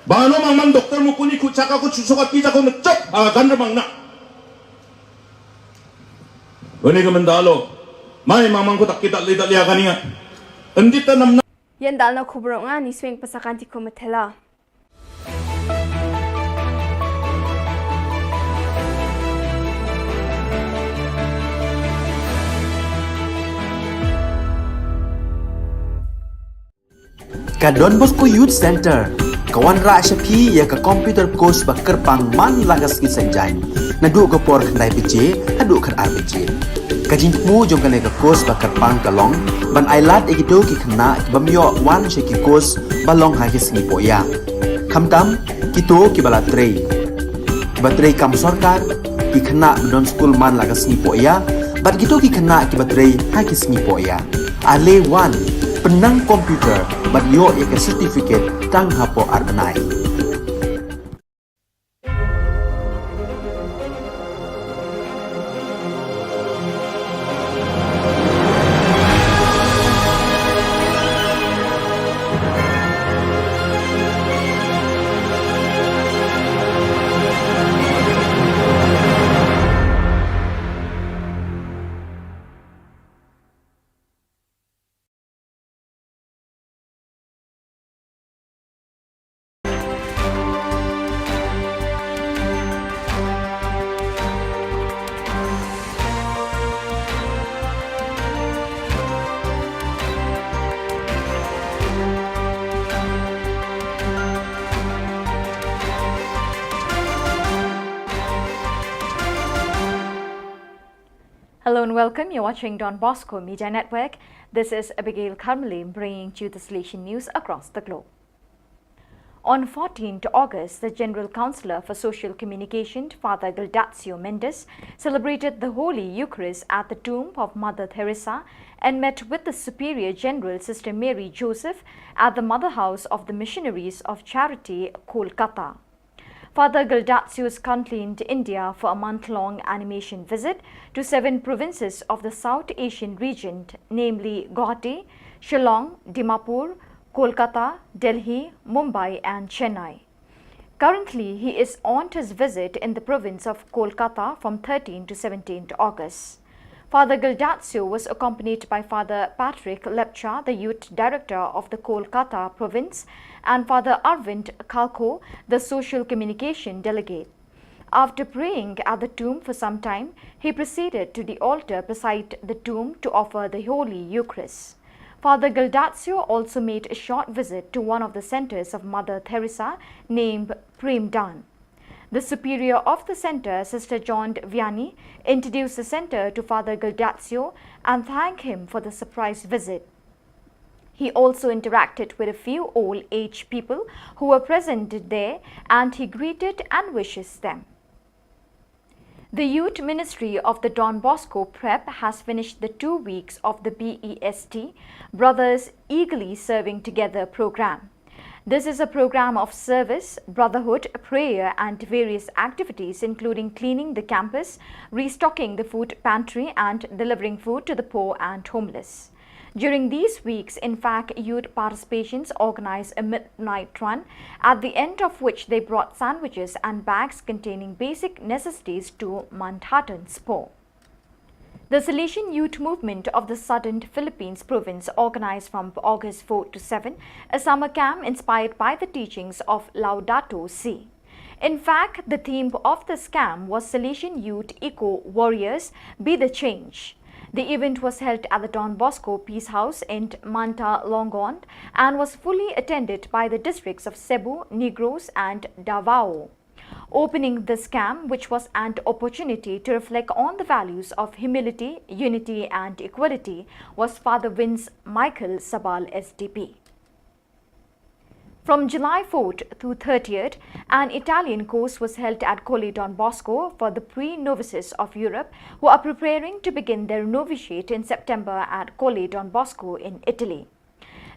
Bano mang mang Doctor Mukul ni kuchak ko chuchok ati jako ngechok, anga gan remang na. Wene ka mendalo. Mai mang mang ko tak kita le tak le agani nga. Endita nam na. Yan dal na khubur nga ni swing pasakan ti ko metela. Ka Don Bosco Youth Center. Ka wanrah sha phi ïa ka computer course ba kyrpang man la ka sngi Saitjaiñ, naduh ka por khyndai baje haduh khatar baje. Ka jingthmu jong kane ka course ba kyrpang ka long ban ailad ïa kito ki khynnah ki bym ïoh wan sha ki course ba long ha ki sngi pohïa, khamtam kito kiba la trei, kiba trei kam sorkar, ki khynnah ba don skul man la ka sngi pohïa, bad kito ki khynnah kiba trei ha ki sngi pohïa. Ale wan, pynnang computer bad ïoh ïa ka certificate tang hapoh ar bnai. Hello and welcome. You're watching Don Bosco Media Network. This is Abigail Carmeli bringing to you the Salesian news across the globe. On fourteenth August, the General Councillor for Social Communication, Father Gildacio Mendes, celebrated the Holy Eucharist at the tomb of Mother Teresa and met with the Superior General, Sister Mary Joseph, at the Mother House of the Missionaries of Charity, Kolkata. Father Gildacio is currently in India for a month-long animation visit to seven provinces of the South Asian region, namely Guwahati, Shillong, Dimapur, Kolkata, Delhi, Mumbai and Chennai. Currently, he is on his visit in the province of Kolkata from thirteenth to seventeenth August. Father Gildacio was accompanied by Father Patrick Lepcha, the youth director of the Kolkata province, and Father Arvind Khalkho, the social communication delegate. After praying at the tomb for some time, he proceeded to the altar beside the tomb to offer the Holy Eucharist. Father Gildacio also made a short visit to one of the centers of Mother Teresa named Prem Dhan. The superior of the center, Sister John Vianney, introduced the center to Father Gildacio and thanked him for the surprise visit. He also interacted with a few old age people who were present there, and he greeted and wishes them. The Youth Ministry of the Don Bosco Prep has finished the two weeks of the B E S T, Brothers Eagerly Serving Together program. This is a program of service, brotherhood, prayer, and various activities, including cleaning the campus, restocking the food pantry, and delivering food to the poor and homeless. During these weeks, INFAC youth participants organized a midnight run, at the end of which they brought sandwiches and bags containing basic necessities to Mountbatten Spur. The Salesian Youth Movement of the Southern Philippines Province organized from August fourth to seventh a summer camp inspired by the teachings of Laudato Si. In fact, the theme of this camp was Salesian Youth Eco Warriors, Be the Change. The event was held at the Don Bosco Peace House in Manta Longon and was fully attended by the districts of Cebu, Negros, and Davao. Opening this camp, which was an opportunity to reflect on the values of humility, unity, and equality, was Father Vince Michael Sabal, S D P. From July fourth through thirtieth, an Italian course was held at Colle Don Bosco for the pre-novices of Europe who are preparing to begin their novitiate in September at Colle Don Bosco in Italy.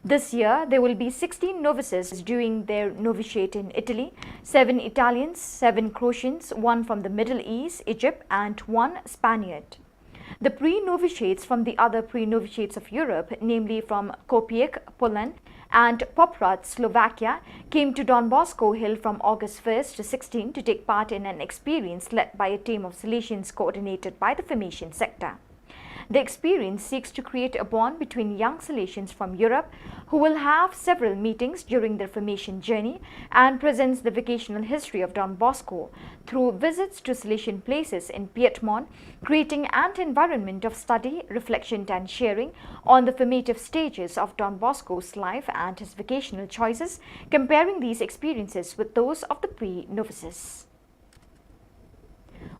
This year, there will be sixteen novices doing their novitiate in Italy, seven Italians, seven Croatians, one from the Middle East, Egypt, and one Spaniard. The pre-novitiates from the other pre-novitiates of Europe, namely from Kopiec, Poland, and Poprad, Slovakia, came to Don Bosco Hill from August first to sixteenth to take part in an experience led by a team of Salesians coordinated by the formation sector. The experience seeks to create a bond between young Salesians from Europe who will have several meetings during their formation journey and presents the vocational history of Don Bosco through visits to Salesian places in Piedmont, creating an environment of study, reflection, and sharing on the formative stages of Don Bosco's life and his vocational choices, comparing these experiences with those of the pre-novices.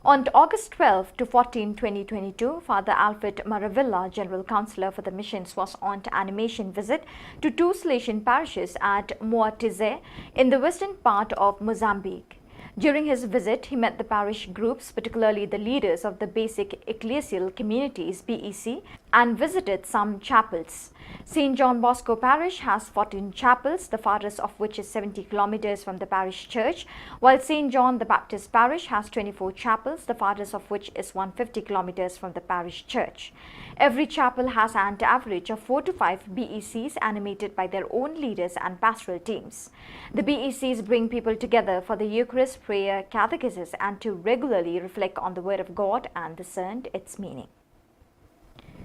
On August twelve to fourteen, twenty twenty-two, Father Alfred Maravilla, General Councillor for the Missions, was on animation visit to two Salesian parishes at Moatize in the western part of Mozambique. During his visit, he met the parish groups, particularly the leaders of the basic ecclesial communities, B E C, and visited some chapels. Saint John Bosco Parish has fourteen chapels, the farthest of which is seventy kilometers from the parish church, while Saint John the Baptist Parish has twenty-four chapels, the farthest of which is one hundred fifty kilometers from the parish church. Every chapel has an average of four to five B E Cs animated by their own leaders and pastoral teams. The B E Cs bring people together for the Eucharist, prayer, catechesis, and to regularly reflect on the Word of God and discern its meaning.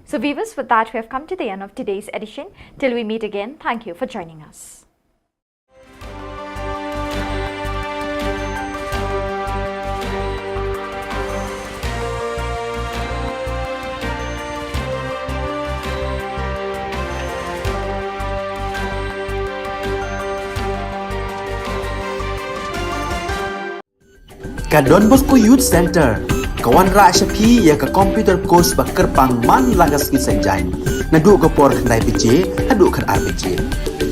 So viewers, with that, we have come to the end of today's edition. Till we meet again, thank you for joining us. Ka Don Bosco Youth Centre ka wanrah sha phi ïa ka computer course ba kyrpang man la ka sngi Saitjaiñ, naduh ka por khyndai baje haduh khatar baje.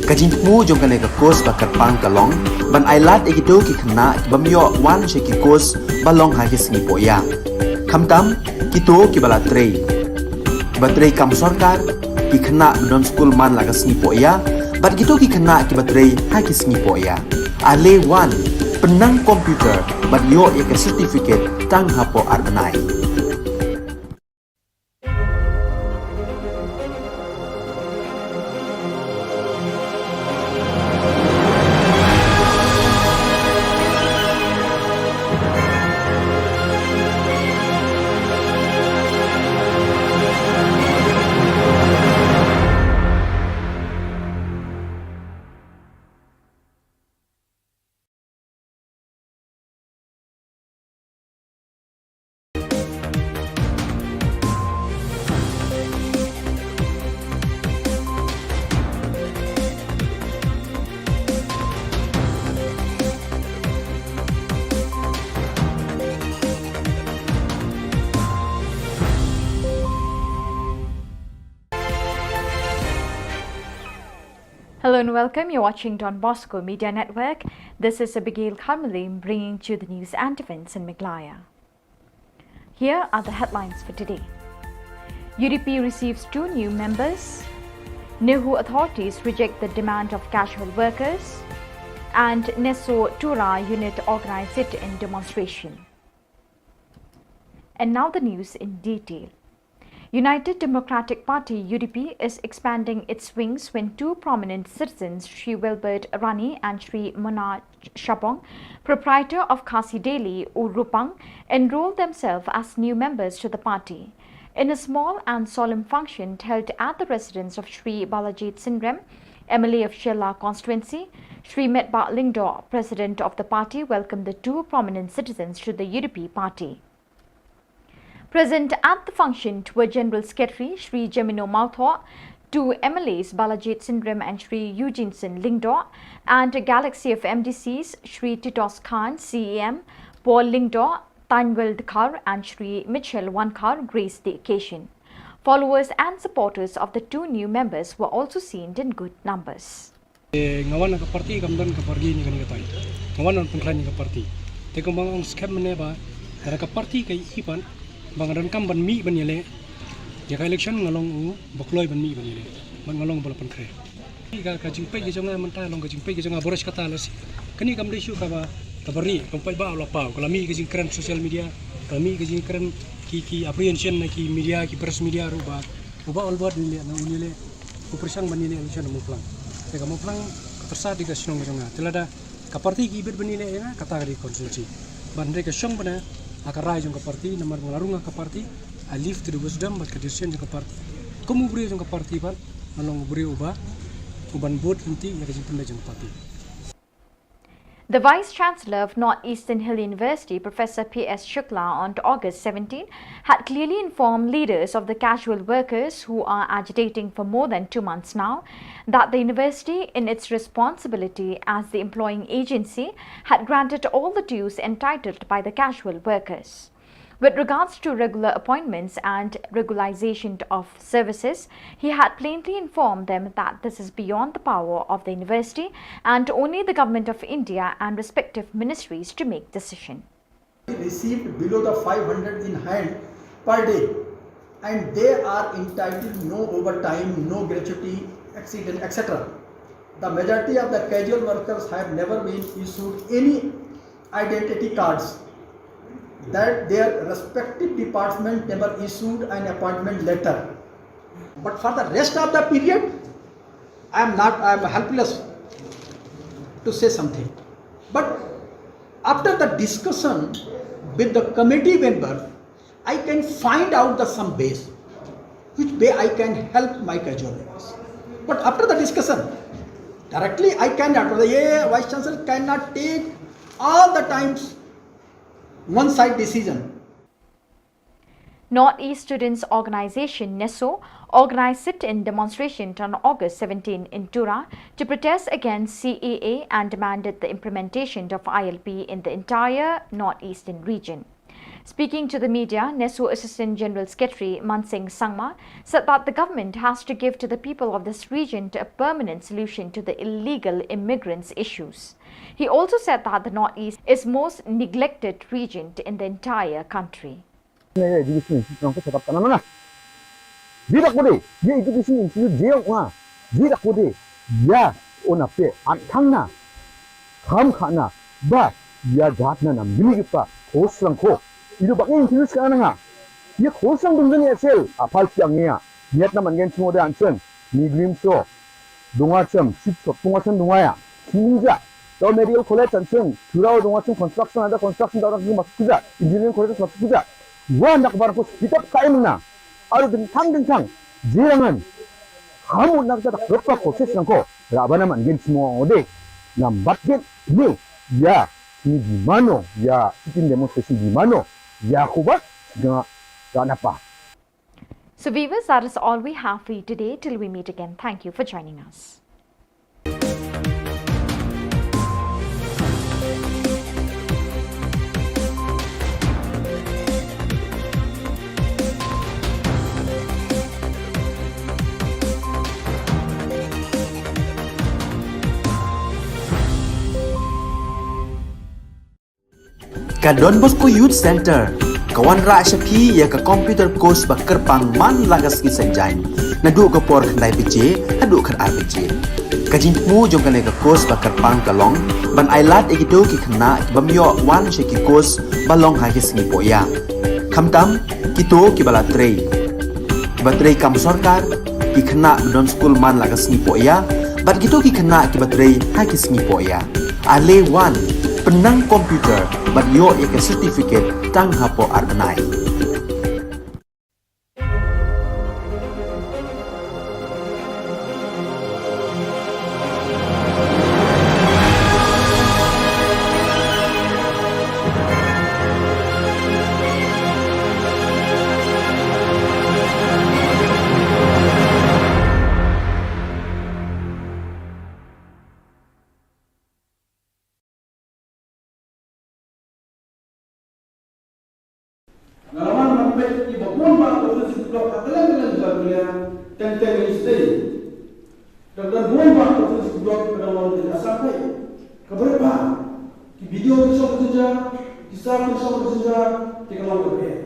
Ka jingthmu jong kane ka course ba kyrpang ka long ban ailad ïa kito ki khynnah ki bym ïoh wan sha ki course ba long ha ki sngi pohïa. Khamtam kito kiba la trei, kiba trei kam sorkar, ki khynnah ba don skul man la ka sngi pohïa, bad kito ki khynnah kiba trei ha ki sngi pohïa. Ale wan, pynnang computer bad ïoh ïa ka certificate tang hapoh ar bnai. Hello and welcome. You're watching Don Bosco Media Network. This is Abigail Carmelim bringing to you the news and events in Meghalaya. Here are the headlines for today. U D P receives two new members. NEHU authorities reject the demand of casual workers. And NESO Tura unit organized sit-in demonstration. And now the news in detail. United Democratic Party, U D P, is expanding its wings when two prominent citizens, Shri Wilbert Rani and Shri Mona Shabong, proprietor of Khasi Daily, U Rupang, enrolled themselves as new members to the party. In a small and solemn function held at the residence of Shri Balajied Singh Rem, M L A of Shella constituency, Shri Metbah Lyngdoh, president of the party, welcomed the two prominent citizens to the U D P party. Present at the function were General Secretary Shri Jemino Mawthoh, two M L As Balajied Singh Rem and Shri Eugene Singh Lyngdoh, and a galaxy of M D Cs, Shri Titos Khan, C E M, Paul Lyngdoh, Thanwel Dkhar, and Shri Mitchell Wankhar graced the occasion. Followers and supporters of the two new members were also seen in good numbers. Eh, nga wan ha ka party kam don ka party ne kane katai. Nga wan ban pynkhlaiñ ïa ka party. Te kumba nga ong skhem mynne ba lada ka party ka ïohi pat ba nga donkam ban mih ban ïaleh ïa ka election, nga long uba kloi ban mih ban ïaleh. Bad nga long uba la pynkhreh. Ka, ka jingpeit ka jong nga mynta long ka jingpeit ka jong nga, bor ïa kata la shisha. Kane kam dei shuh kaba, kaba rieh, kam peit ba la paw, ka la mih ka jingkren social media, ka la mih ka jingkren ki, ki apprehension na ki media, ki press media ruh ba uba ol bad ïaleh, na un ïaleh. Ku pyrshang ban ïaleh election ha Mawphlang. Te ka Mawphlang ka tyrsad dei ka shnong ka jong nga. Te lada ka party ki bit ban ïaleh ïa nga, kata ka dei constituency. Ban dei ka shong bna ha ka rai jong ka party, namar ba nga la rung ha ka party, I leave to the wisdom bad ka decision jong ka party. Kum u briew jong ka party pat, nga long u briew uba, uban bud lynti ïa ka jingpynbeit jong ka party. The Vice Chancellor of North Eastern Hill University, Professor P S Shukla, on August seventeen, had clearly informed leaders of the casual workers who are agitating for more than two months now that the university, in its responsibility as the employing agency, had granted all the dues entitled by the casual workers. With regards to regular appointments and regularization of services, he had plainly informed them that this is beyond the power of the university and only the Government of India and respective ministries to make decision. Received below the five hundred in hand per day, and they are entitled no overtime, no gratuity, accident, et cetera. The majority of the casual workers have never been issued any identity cards, that their respective department never issued an appointment letter. But for the rest of the period, I am not, I am helpless to say something. But after the discussion with the committee member, I can find out the some ways which way I can help my casual laborers. But after the discussion, directly I cannot, the Vice Chancellor cannot take all the times one side decision. Northeast Students Organization, NESO, organized sit-in demonstration on August seventeen in Tura to protest against C A A and demanded the implementation of I L P in the entire northeastern region. Speaking to the media, NESO Assistant General Secretary Mansing Sangma said that the government has to give to the people of this region a permanent solution to the illegal immigrants' issues. He also said that the Northeast is most neglected region in the entire country. Education institute nang ko chakap tanah na. Di dak ko de, ye education institute je ong nga. Di dak ko de, ya, ona pe, an thang na. Kham kha na, ba, ya jat na nam, gili gipa, khos lang ko. Ido bak ngi institute ka na nga. Ye khos lang dungjan ye sel, apal siang ya. Niat na man gen chimo de ansen, ni glim so. Dunga chem, sip sop, dunga chem, dunga ya. Sini ja. Tau medical college chan chem, churau dunga chem construction, ada construction, tau rak masuk kuja, engineering college masuk kuja. Wan dak bar ko speed up kai mena. Aru ding thang ding thang. Jirangan. Hamu nak ja dak berapa proses nang ko. Rabana man gen semua ode. Nambat gen ni. Ya. Ni di mano. Ya. Sitin demonstration di mano. Ya kuba. Ga. Ga napa. So viewers, that is all we have for you today. Till we meet again, thank you for joining us. Ka Don Bosco Youth Center ka wanrah sha phi ïa ka computer course ba kyrpang man la ka sngi Saitjaiñ, naduh ka por khyndai baje haduh khatar baje. Ka jingthmu jong kane ka course ba kyrpang ka long ban ailad ïa kito ki khynnah ki bym ïoh wan sha ki course ba long ha ki sngi pohïa. Khamtam kito kiba la trei, kiba trei kam sorkar, ki khynnah ba don skul man la ka sngi pohïa, bad kito ki khynnah kiba trei ha ki sngi pohïa. Ale wan, pynnang computer bad ïoh ïa ka certificate tang hapoh ar bnai. Nga la wan ban peit ïa ba bun ba ka office block ha kylleng kylleng jylla Meghalaya, teng teng ïa sdei. Dang don bun ba ka office block ka dang long ka jaka sah peit. Ka bret ba ki B D O ki shong ka jaka, ki sah ki shong ka jaka, te ka long ka bret.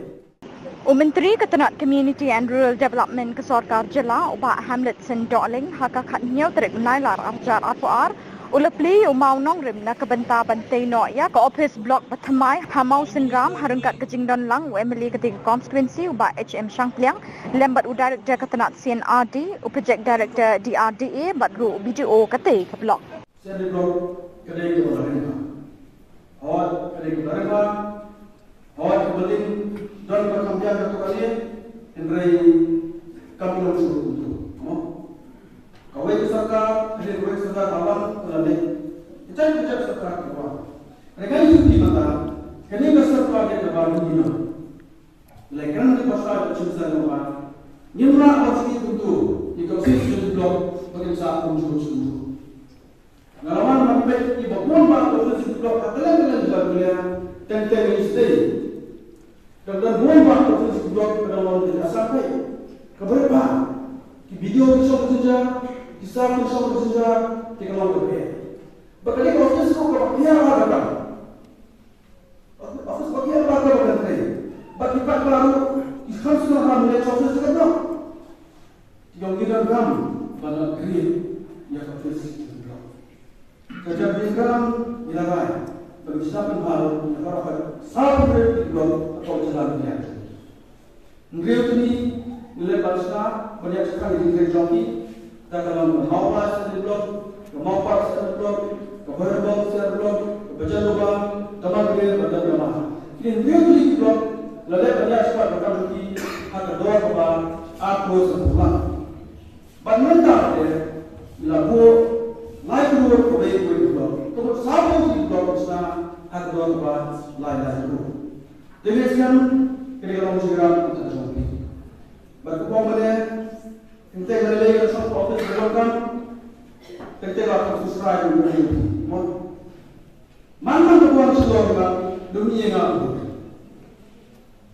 U Myntri ka tnat Community and Rural Development ka Sorkar Jylla, u Bah Hamletson Dohling, ha ka khathynñiew tarik u Nailar arhajar arphew ar, u la plie ïa u mawnongrim na ka bynta ban tei noh ïa ka office block ba thymmai ha Mawsynram, ha ryngkat ka jingdon lang u M L A ka dei ka constituency, u Bah H M Shangpliang, lem bad u Director ka tnat C and R D, u Project Director D R D A, bad ruh u B D O ka tei ka block. Shen di blok ka dei kaba la ring bha. Hooid ka dei kaba la ring bha. Hooid kaba dei don ba kham biang ka to ka lieh. Hynrei kam long shuh kumto, mo. Kawei ka sorkar, hynrei kawei ka sorkar ka wan ka la leh. Ka jait ka jait sorkar ka wan. Hynrei ngan ïathuh mynta, kane ka sorkar ka ba ngi na. Leh kren ka pasal ka chim sa ka ba. Ngim lah ban sngewthuh kumto, ïa ka office block ba kin sa kumjuh kumjuh. Nga la wan ban peit ïa ba bun bah ka office block ha kylleng kylleng jylla Meghalaya, teng teng ïa sdei. Dang don bun bah ka office block ka dang wan ka jaka peit. Ka ba ba ki B D O ki shong ka jaka, ki sir ki shong ka jaka, te ka long ka peit. Ba ka dei ka office ko ka ba kiar ha ka. Office ba kiar ba ka ba kan trei. Ba ki pat ba ruh ki kham sngewthuh ha mynta office ka ba. Ki ong ki donkam ban upgrade ïa ka office block. Ka jingkyrpad ngi la rai ba ngi sngap pynbha ïa baroh ka sawphew hynriew block hapoh jylla Meghalaya. Hynriew tylli ngi leh ban sngap ban ïa shakri ïa ki jong ki. Te ka long ka Mawphah Assembly Block, ka Mawpar Assembly Block, ka Bhoirymbong Assembly Block, ka Bajanlubang, Tamanglyer bad Damdama. Kine hynriew tylli ki block la leh ban ïa shakri ïa ki ha ka dor kaba ar klur sanphew lak. Bad mynta te la buh lai klur kawei kawei ka block. Ka mut sawphew tylli ki block ka shna ha ka dor kaba lai lai klur. Te ngi sngewthuh ka dei ka long jingïarap ka jong phi. Bad kumba leh, teng teng leh ka shong ka office ka long kan. Teng teng la ka office rai ka long kan. Man man ka buan shlur nga, dum ïa nga.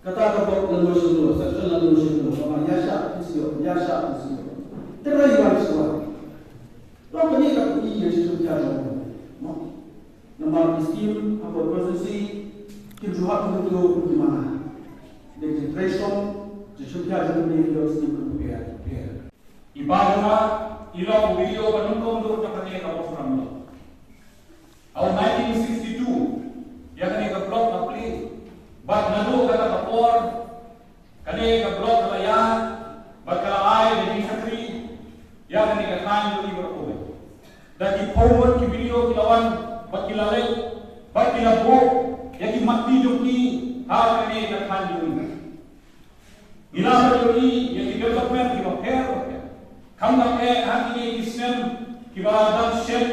Kata ka bok la no shlur, section la no shlur, ka ma ïa sha phi shlur, ïa sha phi shlur. Te rai wan shlur. Long kane ka phi ïa shlur ïa shlur. Mo. Namar ki skim hapoh constituency kim ju hap kumto kum ki mana. Dei ki trei shong, ki shlur ïa shlur ki skim kum ki ïa. I Bah Dona, i long u B D O ba nyngkong dur jong kane ka West Rangbah. Ha u nineteen sixty-two, ïa kane ka block la plie. Bad naduh kata ka por, kane ka block ka la ïaid, bad ka la ai da ki shakri ïa kane ka thaiñ jong ngi baroh kawei. Da ki phew ngut ki B D O ki la wan, bad ki la leit, bad ki la buh ïa ki mat ti jong ki ha kane ka thaiñ jong ngi. Ngi la ïohi ïa ki development kiba pher bapher. Khamtam eh ha kine ki snem kiba dang shen,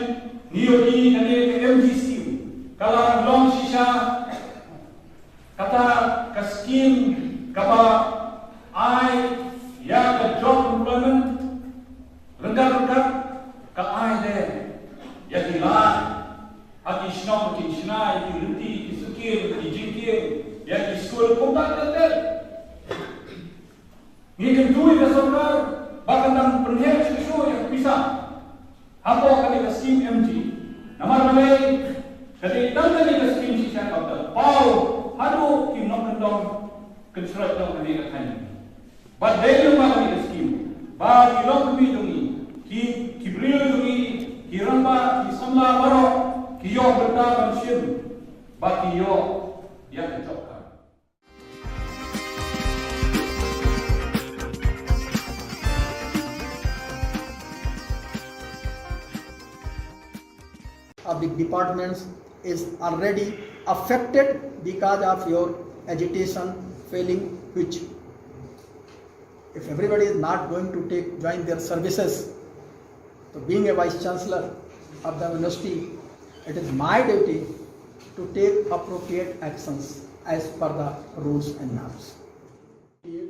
ngi ïohi kane ka M G scheme ka la long shisha. Kata ka scheme kaba ai ïa ka job employment ryngkat ryngkat, ka ai de ïa ki lad ha ki shnong ki shna, ïa ki lynti, ïa ki suki, ïa ki jingkieng, ïa ki skul, kumta ter ter. Ngi kyntu ïa ka sorkar ba kan dang pynheh shuh shuh ïa ka pisa hapoh kane ka skim M G. Namar balei? Ka dei tang kane ka skim shisha kaba paw haduh ki nongkyndong kynshroj jong kane ka thaiñ. Bad dei lyngba kane ka skim ba ki longkmie jong ngi, ki, ki briew jong ngi, ki rangbah, ki samla baroh ki ïoh bynta ban shim, ba ki ïoh ïa ka job card. Of the departments is already affected because of your agitation failing, which if everybody is not going to take, join their services, so being a vice chancellor of the university, it is my duty to take appropriate actions as per the rules and norms.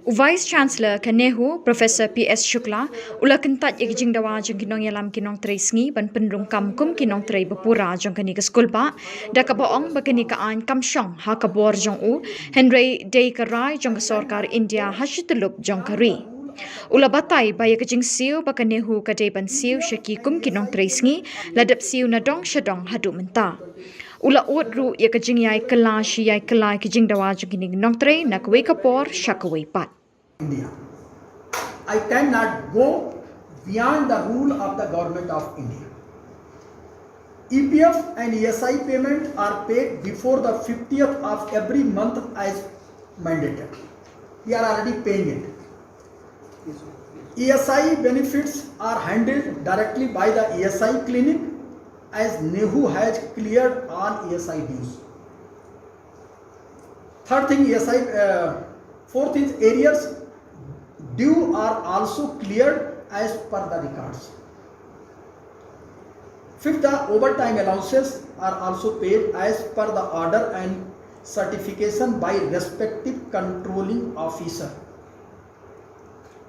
U Vice Chancellor ka NEHU, Professor P S Shukla, u la kyntait ïa ka jingdawa jong ki nongïalam ki nongtrei sngi ban pynrung kam kum ki nongtrei bapura jong kane ka skulbah, da kaba ong ba kane ka aiñ kam shong ha ka bor jong u, hynrei dei ka rai jong ka sorkar India ha shityllup jong ka ri. U la batai ba ïa ka jingsiew ba ka NEHU ka dei ban siew sha ki kum ki nongtrei sngi, la dep siew na dong sha dong haduh mynta. U la ud ruh ïa ka jingïai kylla shi ïai kylla ki jingdawa jong kine ki nongtrei na kawei ka por sha kawei pat. India. I cannot go beyond the rule of the Government of India. E P F and E S I payments are paid before the fiftieth of every month as mandated. We are already paying it. E S I benefits are handled directly by the E S I clinic as NEHU has cleared all E S I dues. Third thing, E S I, uh, fourth is arrears due are also cleared as per the records. Fifth, the overtime allowances are also paid as per the order and certification by respective controlling officer.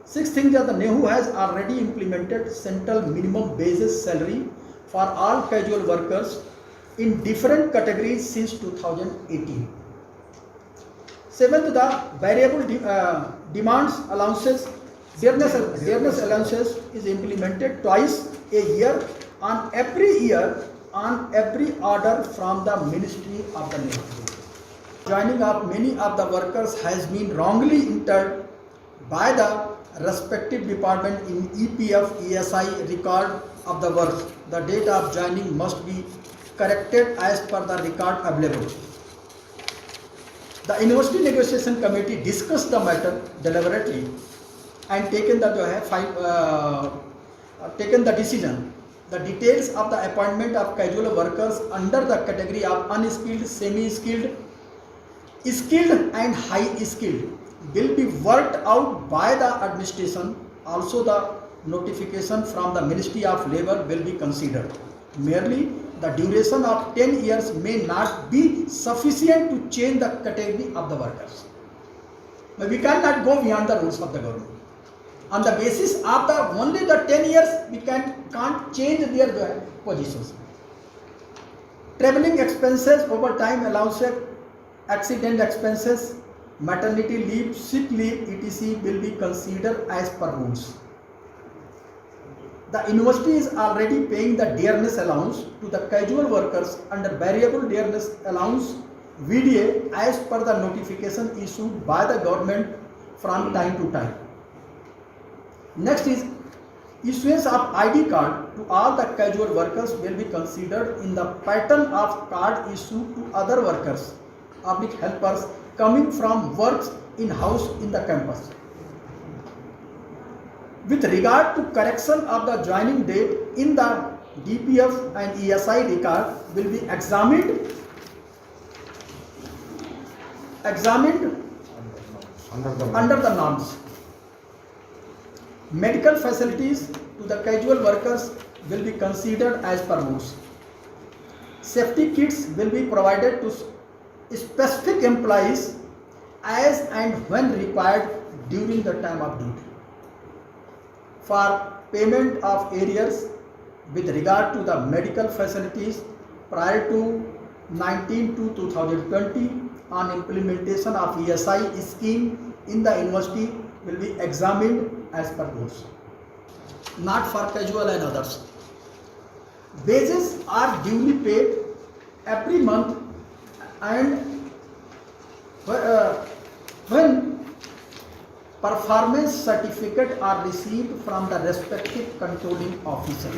Sixth thing, that the NEHU has already implemented central minimum basis salary for all casual workers in different categories since two thousand eighteen. Seventh, the variable de- uh, demands allowances, dearness, dearness allowances is implemented twice a year on every year on every order from the Ministry of the Labour. Joining of many of the workers has been wrongly entered by the respective department in E P F E S I record of the work. The date of joining must be corrected as per the record available. The University Negotiation Committee discussed the matter deliberately and taken the uh, taken the decision. The details of the appointment of casual workers under the category of unskilled, semi-skilled, skilled and high skilled will be worked out by the administration. Also, the notification from the Ministry of Labour will be considered. Merely the duration of ten years may not be sufficient to change the category of the workers. But we cannot go beyond the rules of the government. On the basis of the only the ten years, we can can't change their uh, positions. Traveling expenses, overtime allowances, accident expenses, maternity leave, sick leave, et cetera will be considered as per rules. The university is already paying the dearness allowance to the casual workers under variable dearness allowance V D A as per the notification issued by the government from time to time. Next is issuance of I D card to all the casual workers will be considered in the pattern of card issued to other workers public helpers coming from works in house in the campus. With regard to correction of the joining date in the D P F and E S I record will be examined examined under the norms. Medical facilities to the casual workers will be considered as per rules. Safety kits will be provided to specific employees as and when required during the time of duty. For payment of arrears with regard to the medical facilities prior to nineteen two two thousand twenty on implementation of E S I scheme in the university will be examined as per rules. Not for casual and others. Wages are duly paid every month and uh, when performance certificate are received from the respective controlling officer.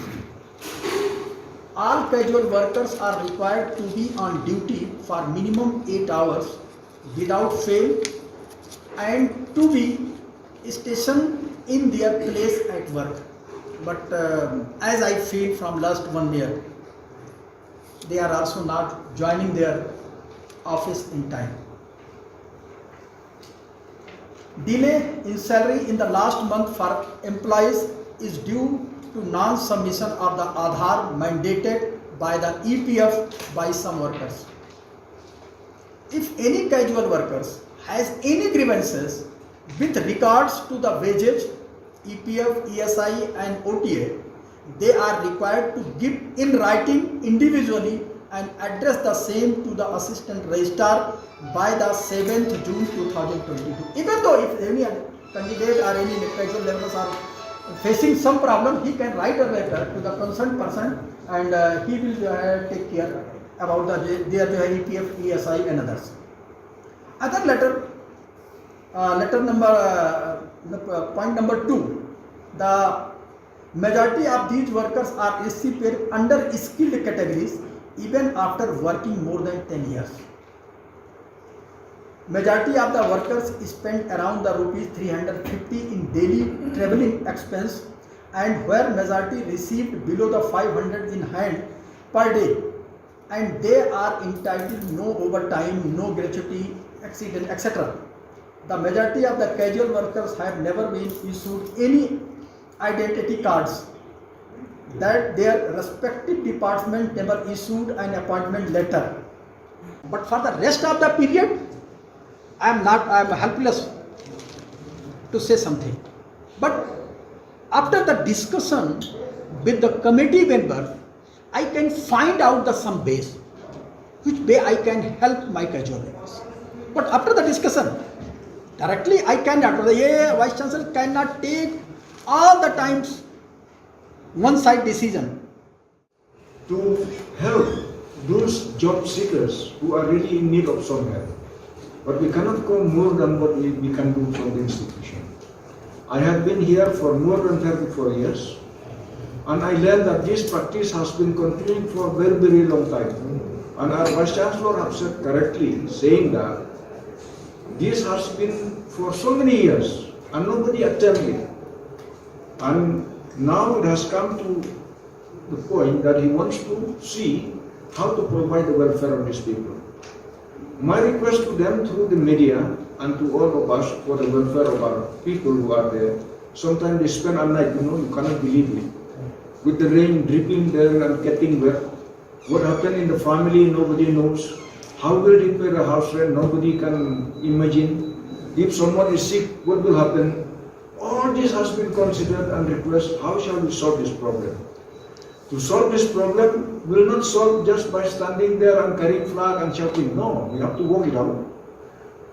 All casual workers are required to be on duty for minimum eight hours without fail and to be stationed in their place at work. But uh, as I feel from last one year, they are also not joining their office in time. Delay in salary in the last month for employees is due to non-submission of the Aadhaar mandated by the E P F by some workers. If any casual workers has any grievances with regards to the wages, E P F, E S I and O T A, they are required to give in writing individually and address the same to the assistant registrar by the seventh June two thousand twenty-two. Even though if any candidate or any casual laborers are facing some problem, he can write a letter to the concerned person and uh, he will uh, take care about the their E P F, E S I and others. Other letter, uh, letter number, uh, num- uh, point number two, the majority of these workers are S C paid under skilled categories even after working more than ten years. Majority of the workers spend around the rupees three hundred fifty in daily travelling expense and where majority received below the five hundred in hand per day and they are entitled no overtime, no gratuity, accident, et cetera. The majority of the casual workers have never been issued any identity cards, that their respective department never issued an appointment letter. But for the rest of the period, I am not, I am helpless to say something. But after the discussion with the committee member, I can find out the some ways which way I can help my casual laborers. But after the discussion, directly I cannot, the Vice Chancellor cannot take all the times one side decision. To help those job seekers who are really in need of some help. But we cannot go more than what we, we can do from the institution. I have been here for more than thirty-four years, and I learned that this practice has been continuing for a very, very long time. And our Vice Chancellor have said correctly, saying that this has been for so many years, and nobody attempted it. And now it has come to the point that he wants to see how to provide the welfare of these people. My request to them through the media and to all of us for the welfare of our people who are there. Sometimes they spend a night, you know, you cannot believe it. With the rain dripping there and getting wet. What happened in the family, nobody knows. How will they pay the house rent, nobody can imagine. If someone is sick, what will happen? All this has been considered and request, how shall we solve this problem? To solve this problem will not solve just by standing there and carrying flag and shouting. No, we have to work it out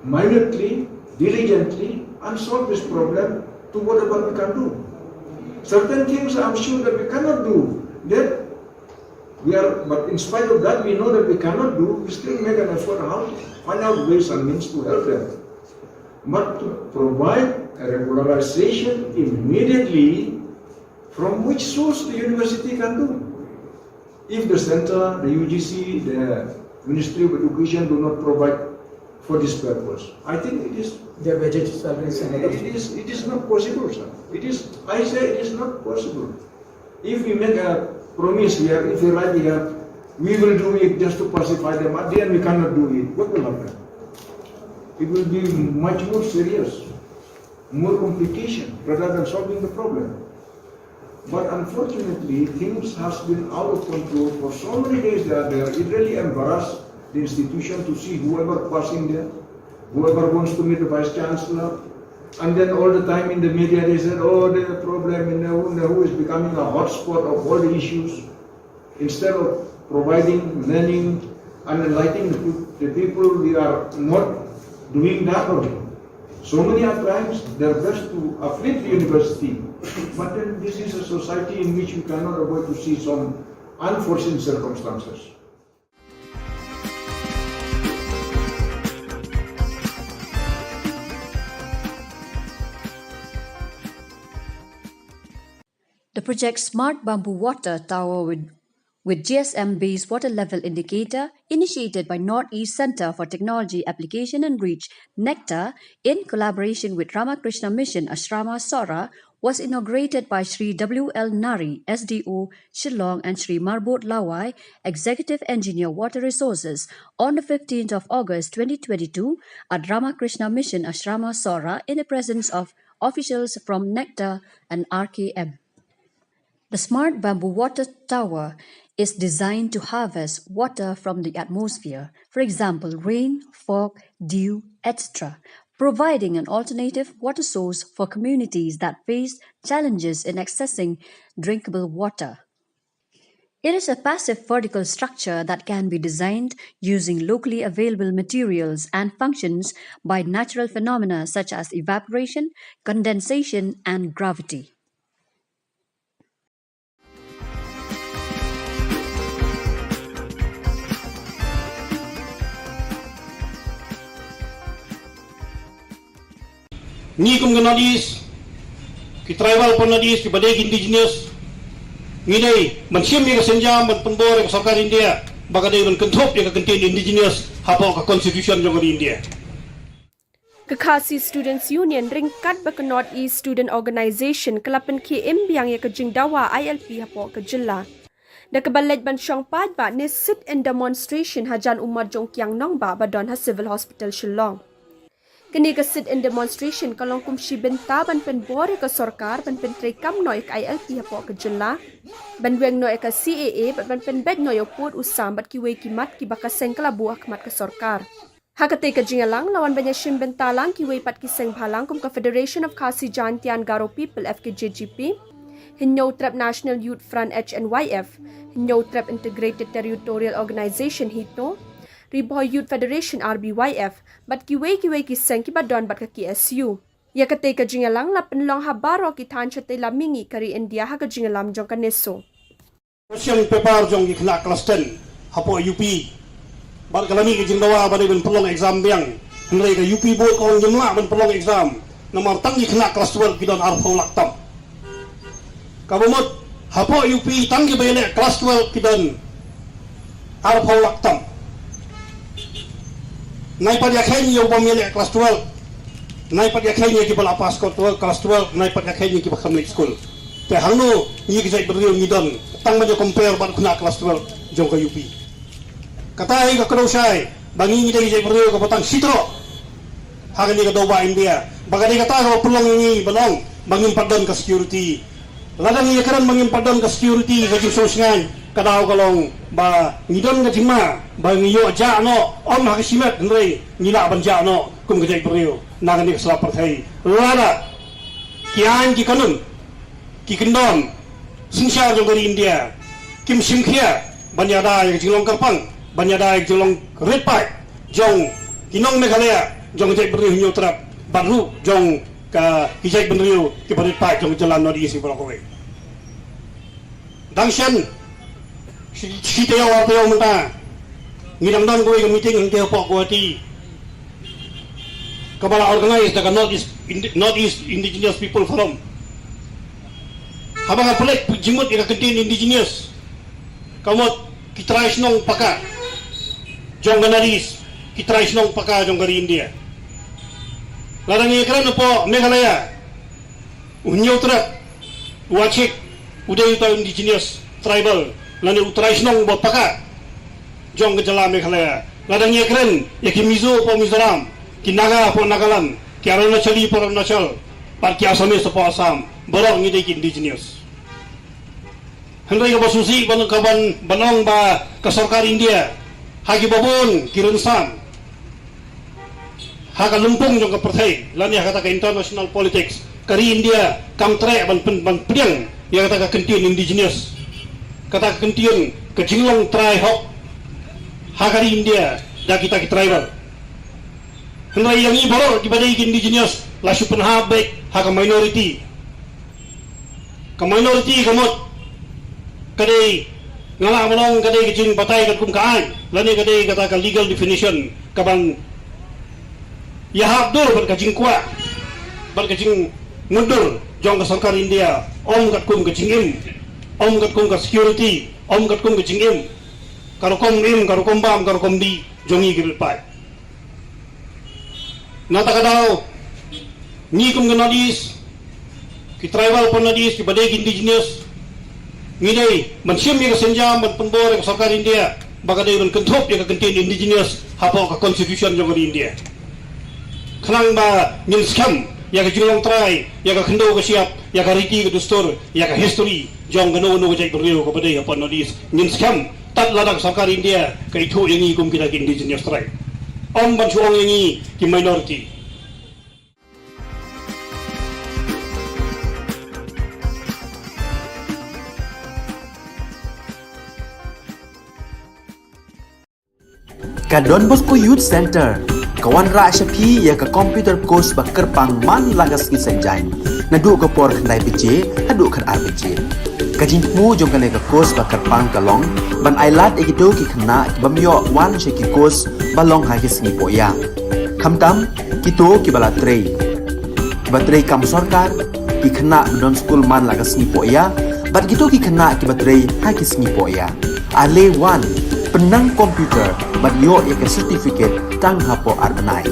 minutely, diligently, and solve this problem to whatever we can do. Certain things I'm sure that we cannot do. That we are, but in spite of that, we know that we cannot do, we still make an effort how to find out ways and means to help them. But to provide a regularization immediately, from which source the university can do? If the center, the U G C, the Ministry of Education do not provide for this purpose, I think it is, their wages, salaries and other it is, it is not possible, sir. It is, I say it is not possible. If we make a promise here, if we write here, we will do it just to pacify them. At the end, we cannot do it. What will happen? It will be much more serious, more complication rather than solving the problem. But unfortunately, things has been out of control for so many days they are there. It really embarrassed the institution to see whoever passing there, whoever wants to meet the vice chancellor. And then all the time in the media they said, oh, there's a problem in the, in the who is becoming a hotspot of all the issues. Instead of providing, learning, and enlightening the, the people, we are not doing that only. So many a times, their best to uplift the university, but then this is a society in which we cannot avoid to see some unforeseen circumstances. The project Smart Bamboo Water Tower with, with G S M based water level indicator, initiated by Northeast Centre for Technology Application and REACH, NECTAR, in collaboration with Ramakrishna Mission Ashrama Sohra, was inaugurated by Shri W L Nari, S D O Shillong, and Shri Marbot Lawai, Executive Engineer Water Resources, on the fifteenth of August twenty twenty-two at Ramakrishna Mission Ashrama Sohra in the presence of officials from NECTAR and R K M. The Smart Bamboo Water Tower is designed to harvest water from the atmosphere, for example, rain, fog, dew, et cetera, providing an alternative water source for communities that face challenges in accessing drinkable water. It is a passive vertical structure that can be designed using locally available materials and functions by natural phenomena such as evaporation, condensation, and gravity. Ngi kum ka North East, ki tribal hapoh North East kiba dei ki indigenous, ngi dei ban shim ïa ka sienjam ban pynbor ïa ka sorkar India ba ka dei ban kynthup ïa ka kyntien indigenous hapoh ka constitution jong ka ri India. Ka Khasi Students Union ryngkat bad ka North East Student Organisation ka la pynkhie im biang ïa ka jingdawa I L P hapoh ka jylla, da kaba leit ban shong paidbah ne sit-in demonstration hajan u mot jong u kiang nongbah ba don ha Civil Hospital Shillong. Kane ka sit-in demonstration ka long kum shi bynta ban pynbor ïa ka sorkar ban pyntreikam noh ïa ka I L P hapoh ka jylla, ban weng noh ïa ka C A A bad ban pynbeit noh ïa u pud u sam bad kiwei ki mat kiba ka seng ka la buh ha khmat ka sorkar. Ha katei ka jingïalang la wan ban ïashim bynta lang kiwei pat ki seng bhalang kum ka Federation of Khasi Jaintia and Garo People, F K J G P, Hynñiewtrep National Youth Front, H N Y F, Hynñiewtrep Integrated Territorial Organization, HITO, Ri Bhoi Youth Federation, R B Y F, bad kiwei kiwei ki seng kiba don bad ka K S U. Ïa katei ka jingïalang la pynlong ha baroh ki thaiñ shatei lam mihngi ka ri India ha ka jingïalam jong ka NESO. Question paper jong ki khynnah klas ten hapoh U P. Bad ka la mih ka jingdawa ba dei ban pynlong exam biang. Hynrei ka U P board ka ong ngim lah ban pynlong exam namar tang ki khynnah klas twelve ki don arphew lak tam. Kaba mut hapoh U P tang kiba ïaleh klas twelve ki don arphew lak tam. Nai pat ïakheiñ ïa u bym ïaleh klas twelve. Nai pat ïakheiñ ïa kiba la pass kot twelve, klas twelve, nai pat ïakheiñ ïa kiba kham leit skul. Te hangno ngi ki jaitbynriew ngi don tang ban ïa compare bad khynnah klas twelve jong ka U P. Kata hi ka kdew shai ba ngi ngi dei ki jaitbynriew kaba tang shi troh ha kane ka dewbah India. Ba ka dei kata kaba pynlong ïa ngi ban ong ba ngim pat don ka security. Lada ngi ïakren ba ngim pat don ka security, ka jingsngewsih ka daw ka long ba ngi don ka jingma ba ngi ïoh jah noh, ym ha ka shimet hynrei ngi lah ban jah noh kum ka jaitbynriew na kane ka sla pyrthei. Lada ki aiñ ki kanun, ki kyndon synshar jong ka ri India kim shim khia ban ïada ïa ka jinglong kyrpang, ban ïada ïa ka jinglong rit paid jong ki nong Meghalaya, jong ka jaitbynriew Hynñiewtrep bad ruh jong ka, ki jaitbynriew kiba rit paid jong ka jylla North East baroh kawei. Dang shen shi, shi taïew ar taïew mynta ngi dang don kawei ka meeting hangtei hapoh Guwahati kaba la organize da ka North East Indi-, North East Indigenous People Forum. Haba nga peit jingmut ïa ka kyntien indigenous, ka mut ki trai shnong paka jong ka North East, ki trai shnong paka jong ka ri India. Lada ngi kren hapoh Meghalaya, u Hynñiewtrep, u Achik, u dei uta u indigenous tribal lane u trai shnong ba paka jong ka jylla Meghalaya. Lada ngi kren ïa ki Mizo hapoh Mizoram, ki Naga hapoh Nagaland, ki Arunachali hapoh Arunachal, bad ki Assamese hapoh Assam, baroh ngi dei ki indigenous. Hynrei kaba sngewsih ban, ka ban, ban ong ba ka sorkar India ha kiba bun ki rynsan ha ka lympung jong ka pyrthei lane ha kata ka international politics, ka ri India kam treh ban pyn-, ban pdiang ïa kata ka kyntien indigenous, kata ka kyntien ka jinglong trai hok ha ka ri India da kita ki tribal. Hynrei ïa ngi baroh kiba dei ki indigenous la shu pynhap beit ha ka minority. Ka minority ka mut ka dei, nga lah ban ong ka dei ka jingbatai katkum ka aiñ lane ka dei kata ka legal definition kaban ïahap dur bad ka jingkwah bad ka jingmutdur jong ka sorkar India, ym katkum ka jingim, ym katkum ka security, ym katkum ka jingim, ka rukom im, ka rukom bam, ka rukom dih jong ngi ki rit paid. Na kata ka daw ngi kum ka North East, ki tribal hapoh North East, kiba dei ki indigenous, ngi dei ban shim ïa ka sienjam ban pynbor ïa ka sorkar India ba ka dei ban kynthup ïa ka kyntien indigenous hapoh ka constitution jong ka ri India. Khnang ba ngin skhem ïa ka jinglong trai, ïa ka khyndew ka shyiap, ïa ka riti ka dustur, ïa ka history jong kano kano ka jaitbynriew kaba dei hapoh North East, ngin skhem tad lada ka sorkar India ka ithuh ïa ngi kum kita ki indigenous tribe, ym ban shu ong ïa ngi ki minority. Ka Don Bosco Youth Center ka wanrah sha phi ïa ka computer course ba kyrpang man la ka sngi Saitjaiñ, naduh ka por khyndai baje haduh khatar baje. Ka jingthmu jong kane ka course ba kyrpang ka long ban ailad ïa kito ki khynnah ki bym ïoh wan sha ki course ba long ha ki sngi pohïa, khamtam kito kiba la trei, kiba trei kam sorkar, ki khynnah ba don skul man la ka sngi pohïa, bad kito ki khynnah kiba trei ha ki sngi pohïa. Ale wan, pynnang computer bad ïoh ïa ka certificate tang hapoh ar bnai.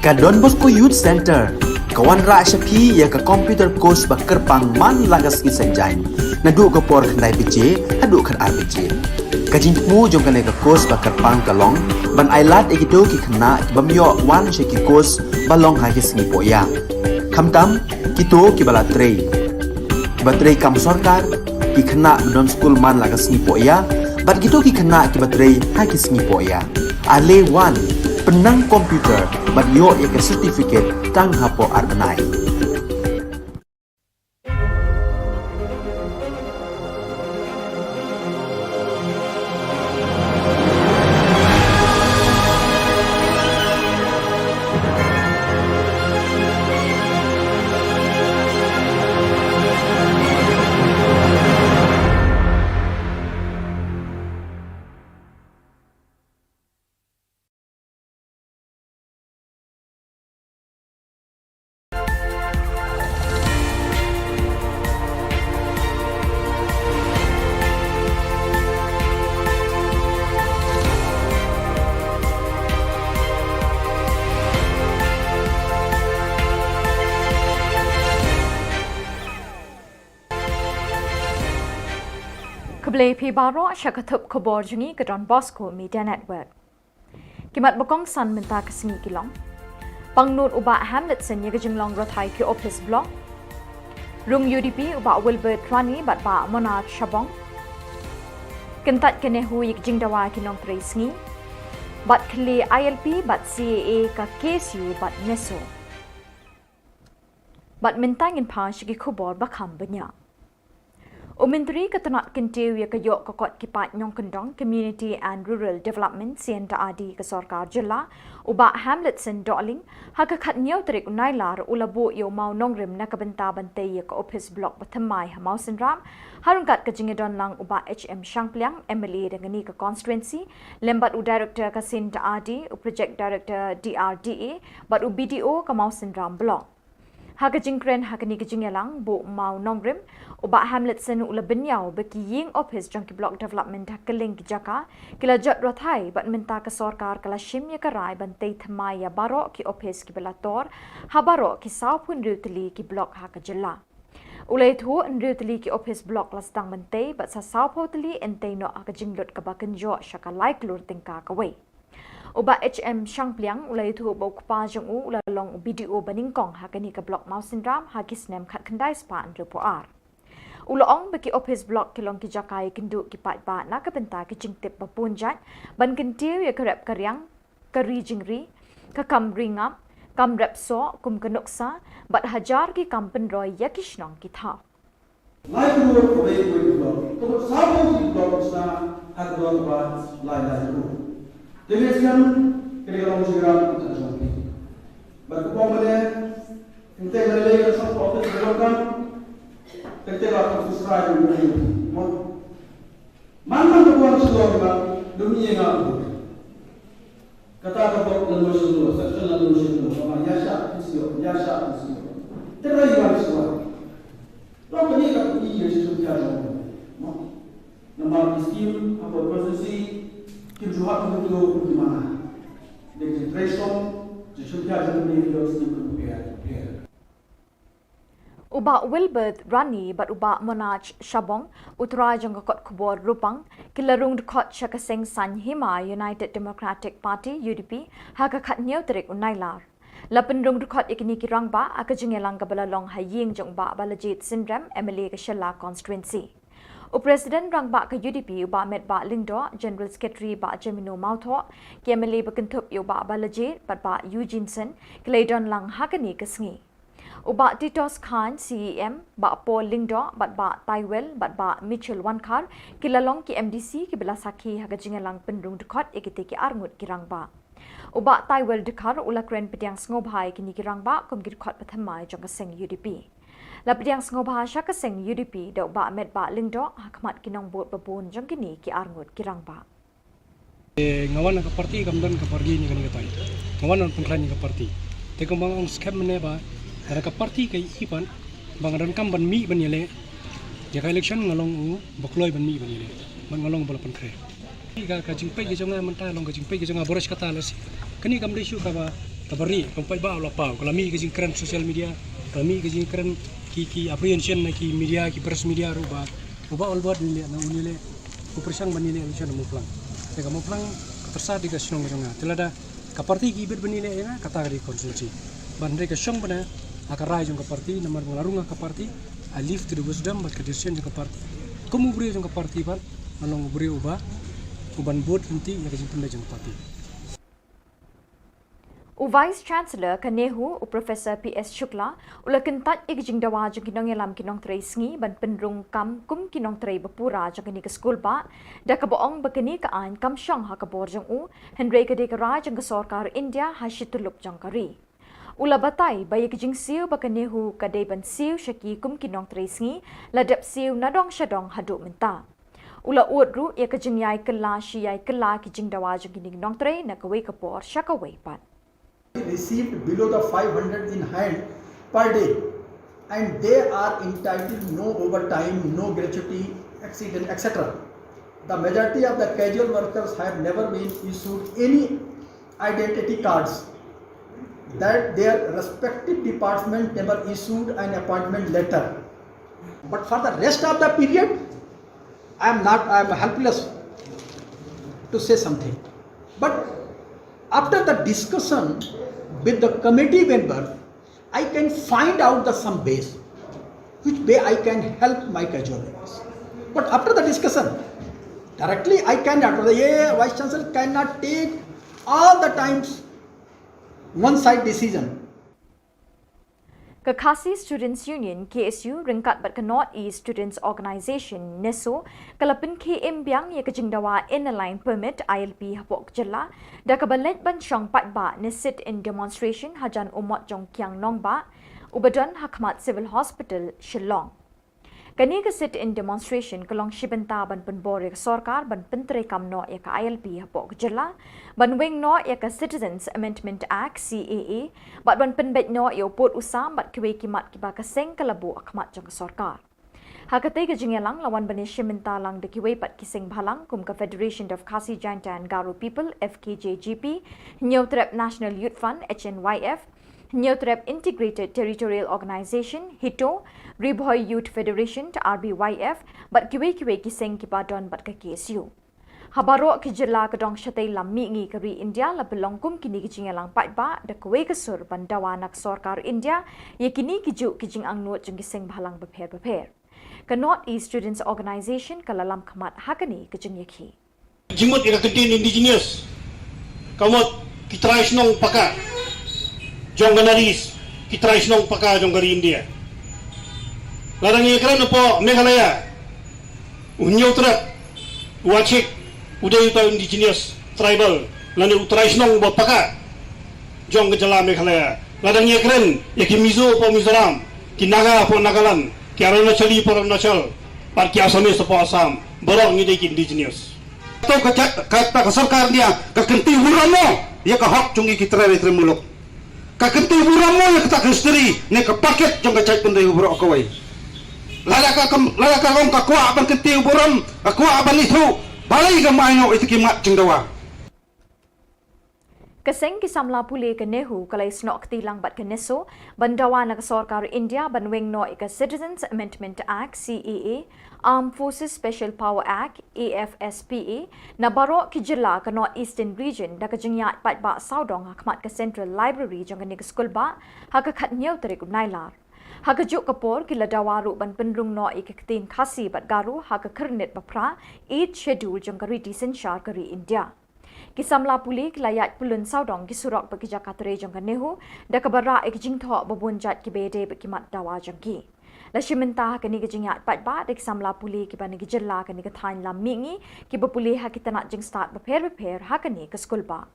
Ka Don Bosco Youth Centre ka wanrah sha phi ïa ka computer course ba kyrpang man la ka sngi Saitjaiñ, naduh ka por khyndai baje haduh khatar baje. Ka jingthmu jong kane ka course ba kyrpang ka long ban ailad ïa kito ki khynnah ki bym ïoh wan sha ki course ba long ha ki sngi pohïa, khamtam kito kiba la trei, kiba trei kam sorkar, ki khynnah ba don skul man la ka sngi pohïa bad kito ki khynnah kiba trei ha ki sngi pohïa. Ale wan, pynnang computer bad ïoh ïa ka certificate tang hapoh ar bnai. Khublei phi baroh sha ka thup khubor jong ngi ka Don Bosco Media Network. Ki mat ba kongsan mynta ka sngi ki long: pangnud u Bah Hamletson ïa ka jinglong roi thai ki ophis block. Rung U D P u Bah Wilbert Rani bad Bah Monarch Shabong. Kyntait ka NEHU ïa ka jingdawa ki nongtrei sngi. Bad khlieh I L P bad C A A ka K S U bad NESO. Bad mynta ngin phai sha ki khubor ba kham bniah. U Myntri ka tnat kyntiew ïa ka ïoh ka kot ki paid nongkyndong, Community and Rural Development, C and R D, ka sorkar jylla, u Bah Hamletson Dohling, ha ka khathynñiew tarik u Nailar u la buh ïa u mawnongrim na ka bynta ban tei ïa ka ophis block ba thymmai ha Mawsynram, ha ryngkat ka jingïadon lang u Bah H M Shangpliang, M L A dang kane ka constituency, lem bad u Director ka C and R D, u Project Director D R D A, bad u B D O ka Mawsynram Block. Ha ka jingkren ha kane ka jingïalang, buh mawnongrim, u Bah Hamletson u la bynñiaw ba ki ïing ophis jong ki block development ha kylleng ki jaka ki la jot roi thai bad mynta ka sorkar ka la shim ïa ka rai ban tei thymmai ïa baroh ki ophis kiba la tor ha baroh ki sawphew hynriew tylli ki block ha ka jylla. U la ïathuh hynriew tylli ki ophis block la sdang ban tei bad sa sawphew tylli yn tei noh ha ka jinglut kaba kynjoh sha ka lai klur tyngka kawei. U Bah H M Shangpliang u la ïathuh ba u kpa jong u u la long u B D O ba nyngkong ha kane ka block Mawsynram ha ki snem khatkhyndai spah hynriewphew phra. U la ong ba ki ophis block ki long ki jaka ïakynduh ki paidbah na ka bynta ki jingtip ba bun jait ban kyntiew ïa ka rep ka riang, ka ri jingri, ka kam ri ngap, kam rep soh kum ka nuksa bad hajar ki kam pynroi ïa ki shnong ki thaw. Lai klur kawei kawei ka block, ka mut sawphew ki block ki sna ha ka block ba lai lai klur. Te ngi sngewthuh kane ka long jingïarap ka jong phi. Bad ka bym mane, teng teng lei lei ka shong ka office ka block, teng teng la ka office rai ka block. Man man ka bym shlur ba dum ïa nga. Kata ka block la no shlur, section la no shlur, ba ïa shah phi shlur, ïa shah phi shlur. Te rai wan shlur. Long kane ka phi ïa shlur ka jong. Mo. Namar ki scheme hapoh constituency kim ju hap kum tu kum tu mana. Dei ki threshold, ki shlur ka jong ki scheme kum phi ïa. U Bah Wilbert Rani bad u Bah Monarch Shabong, u trai jong ka kot khubor Rupang, ki la rung dkhot sha ka seng saiñ hima United Democratic Party, U D P, ha ka khathynñiew tarik u Nailar. La pynrung dkhot ïa kine ki rangbah ha ka jingïalang kaba la long ha ïing jong u Bah Balajied Synrem, M L A ka Shella constituency. U President rangbah ka U D P u Bah Metbah Lyngdoh, General Secretary Bah Jemino Mawthoh, ki M L A ba kynthup ïa u Bah Balajied bad Bah Eugene Syn, ki la ïadon lang ha kane ka sngi. U Bah Titos Chyne, C E M, Bah Paul Lyngdoh bad Bah Taiwel bad Bah Mitchell Wankhar ki la long ki M D C kiba la sakhi ha ka jingïalang pynrung dkhot ïa kitei ki arngut ki rangbah. U Bah Taiwel Dkhar u la kren pdiang sngewbha ïa kine ki rangbah kum ki dkhot ba thymmai jong ka seng U D P. La pdiang sngewbha sha ka seng U D P da u Bah Metbah Lyngdoh ha khmat ki nongbud ba bun jong kine ki arngut ki rangbah. Eh, nga wan na ka party kam don ka party ni kane ka tai. Nga wan ban pynkhlaiñ ïa ka party. Te kumba nga ong skhem mynne ba lada ka party ka ïohi pat ba nga donkam ban mih ban ïaleh ïa ka election, nga long u ba kloi ban mih ban ïaleh. Bad nga long ba la pynkhreh. Ka, ka jingpeit ka jong nga mynta long ka jingpeit ka jong nga baroh shi katta lehse. Kane kam dei shuh kaba Kaba ri, ka paidbah u la paw, ka la mih ka jingkren social media, ka la mih ka jingkren ki, ki apprehension na ki media, ki press media ruh ba, u Bah Albert un leh, na un leh, u pyrshang ban leh election ha Mawphlang. Te ka Mawphlang ka tyrsa da ka shnong ka jong nga. Te lada ka party ki bit ban leh ïa nga, kata ka dei constituency. Ban dei ka shong bna ha ka rai jong ka party, namar ba nga la rung ha ka party, I leave to the wisdom bad ka decision jong ka party. Kum u briew jong ka party bad, nga long u briew uba, uban bud lynti ïa ka jingpynleit jong ka party. U Vice Chancellor ka NEHU, u Professor P S Shukla, u la kyntait ïa ka jingdawa jong ki nongïalam ki nongtrei sngi ban pynrung kam kum ki nongtrei ba pura jong kane ka skulbah, da kaba ong ba kane ka aiñ kam shong ha ka bor jong u, hynrei ka dei ka rai jong ka sorkar India ha shi tyllup jong ka ri. U la batai ba ïa ka jingsiew ba ka NEHU ka dei ban siew sha ki kum ki nongtrei sngi, la dep siew nadong shadong haduh mynta. U la ud ruh ïa ka jingïai kylla shi ïai kylla ki jingdawa jong kine ki nongtrei na kawei ka por sha kawei pat. Received below the five hundred in hand per day, and they are entitled no overtime, no gratuity, accident, et cetera. The majority of the casual workers have never been issued any identity cards, that their respective department never issued an appointment letter. But for the rest of the period, I am not, I am helpless to say something. But after the discussion with the committee member, I can find out the some ways which way I can help my casual workers. But after the discussion, directly I cannot, the Vice Chancellor cannot take all the times one side decision. Ka Khasi Students Union, K S U, ryngkat bad ka North East Students Organisation, NESO, ka la pynkhie im biang ïa ka jingdawa Inner Line Permit, I L P, hapoh ka jylla, da kaba leit ban shong paidbah ne sit-in demonstration hajan u mot jong Kiang Nangbah, uba don ha khmat Civil Hospital, Shillong. Kane ka sit-in demonstration ka long shi bynta ban pynbor ïa ka sorkar ban pyntreikam noh ïa ka I L P hapoh ka jylla, ban weng noh ïa ka Citizens Amendment Act, C A A, bad ban pynbeit noh ïa u pud u sam bad kiwei ki mat kiba ka seng ka la buh ha khmat jong ka sorkar. Ha katei ka jingïalang la wan ban ïashim bynta lang da kiwei pat ki seng bhalang kum ka Federation of Khasi Jaintia and Garo People, F K J G P, Hynñiewtrep National Youth Front, H N Y F, Hynñiewtrep Integrated Territorial Organisation, HITO, Ri Bhoi Youth Federation, R B Y F, bad kiwei kiwei ki seng kiba don bad ka K S U. Ha baroh ki jylla ka dong shatei lam mihngi ka ri India la pynlong kum kine ki jingïalang paidbah da kawei ka sur ban dawa na ka sorkar India ïa kine ki juh ki jingangnud jong ki seng bhalang bapher bapher. Ka North East Students Organisation ka la lam khmat ha kane ka jingïakhih. Jingmut ïa ka kyntien indigenous, ka mut ki trai shnong paka jong ka North East, ki trai shnong paka jong ka ri India. Lada ngi kren hapoh Meghalaya, u Hynñiewtrep, u Achik, u dei uta u indigenous tribal lane u trai shnong ba paka jong ka jylla Meghalaya. Lada ngi kren ïa ki Mizo hapoh Mizoram, ki Naga hapoh Nagaland, ki Arunachali hapoh Arunachal, bad ki Assamese hapoh Assam, baroh ngi dei ki indigenous. To ka jait, ka, ka, ka sorkar India ka kynti burom mo ïa ka hok jong ngi ki trai, trai muluk. Ka kynti burom mo ïa kata ka history ne ka packet jong ka jaitbynriew baroh kawei. Lada ka kam, lada ka long ka kwah ban kynti burom, ka kwah ban ithuh, balei kam ai noh ïa ki mat jingdawa. Ka seng ki samla pule ka NEHU ka la ïasnoh kti lang bad ka NESO ban dawa na ka sorkar India ban weng noh ïa ka Citizens Amendment Act, C A A, Armed Forces Special Power Act, A F S P A, na baroh ki jylla ka North Eastern Region da ka jingïaid paidbah sawdong ha khmat ka Central Library jong kane ka skulbah ha ka khathynñiew tarik u Nailar. Ha kajuh ka por ki la dawa ruh ban pynrung noh ïa ka ktien Khasi bad Garo ha ka khyrnit ba phra, Eighth Schedule, jong ka riti synshar ka ri India. Ki samla pule ki la ïaid pyllun sawdong ki surok bad ki jaka trei jong ka NEHU da kaba rah ïa ki jingthoh ba bun jait kiba ïadei bad ki mat dawa jong ki. La shim bynta ha kane ka jingïaid paidbah da ki samla pule kiba na ki jylla kane ka thaiñ lam mihngi kiba pule ha ki tnat jingstad bapher bapher ha kane ka skulbah.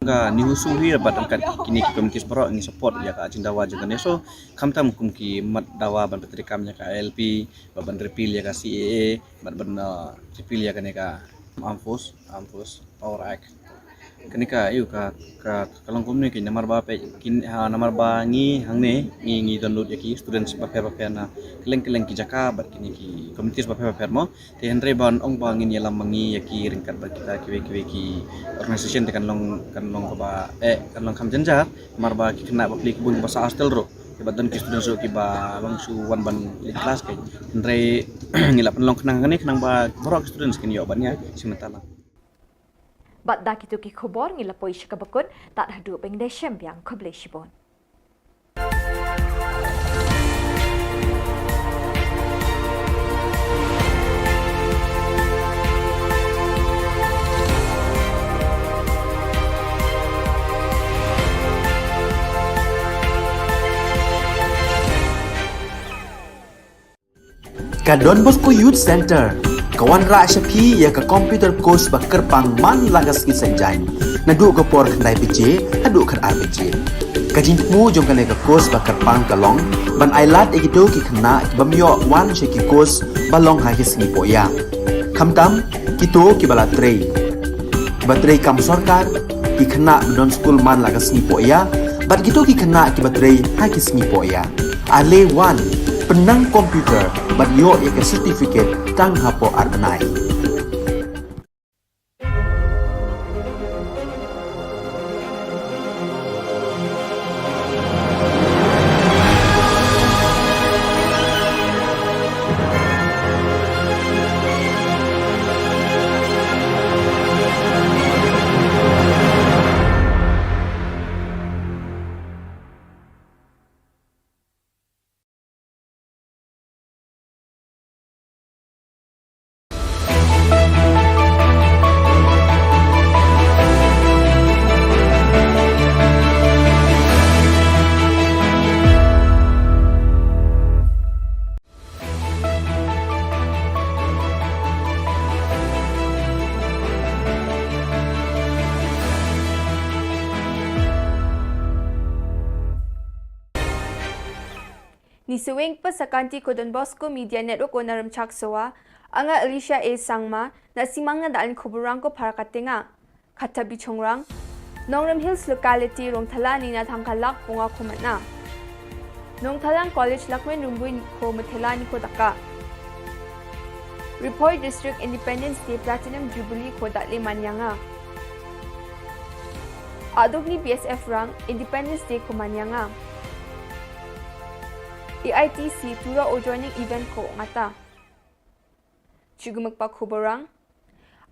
Ka NEHUSU hi bad ryngkat kine ki committees baroh ngi support ïa ka jingdawa jong ka NESO, khamtam kum ki mat dawa ban pyntreikam ïa ka I L P, bad ban repeal ïa ka C A A, bad ban, uh, repeal ïa kane ka Armed Force, Armed Force Power Act. Kane ka, ïa ka, ka, ka long kumne ki namar ba phi, kin, ha, namar ba ngi hangne, ngi, ngi don lut ïa ki students bapher bapher na kylleng kylleng ki jaka bad kine ki communities bapher bapher mo. Te hynrei ban ong ba ngin ïalam ma ngi ïa ki ryngkat bad kita kiwei kiwei ki organisation te kan long, kan long kaba, eh, kan long kham jynjar, namar ba ki khynnah bapli ki bun kiba sah hostel ruh. Te bad don ki students ruh kiba long shu wan ban leit class ki. Hynrei ngi la pynlong khnang kane khnang ba baroh ki students kin ïoh ban ïa shim bynta lang. Bad da kito ki khubor ngi la poi sha kaba kut, tad haduh ban ïashem biang, khublei shibun. Ka Don Bosco Youth Centre ka wanrah sha phi ïa ka computer course ba kyrpang man la ka sngi Saitjaiñ, naduh ka por khyndai baje haduh khatar baje. Ka jingthmu jong kane ka course ba kyrpang ka long ban ailad ïa kito ki khynnah ki bym ïoh wan sha ki course ba long ha ki sngi pohïa. Khamtam kito kiba la trei, kiba trei kam sorkar, ki khynnah ba don skul man la ka sngi pohïa, bad kito ki khynnah kiba trei ha ki sngi pohïa. Ale wan, pynnang computer bad ïoh ïa ka certificate tang hapoh ar bnai. Ni saweng pa sa kanti ko Don Bosco Media Network o na Rymchak Sowa, anga Alicia A Sangma, na simang na da alin khuburang ko para katenga. Kata bichongrang. Nongrim Hills locality Rongthala ni na thangka lak punga ko matna. Nongthalang College Lakmen Rumbui ko matela ni ko daka. Ri Bhoi District Independence Day Platinum Jubilee ko dale manyanga. Aduk ni B S F rang Independence Day ko manyanga. A I T C tura o joining event ko ngata. Chigumuk pa khuburang.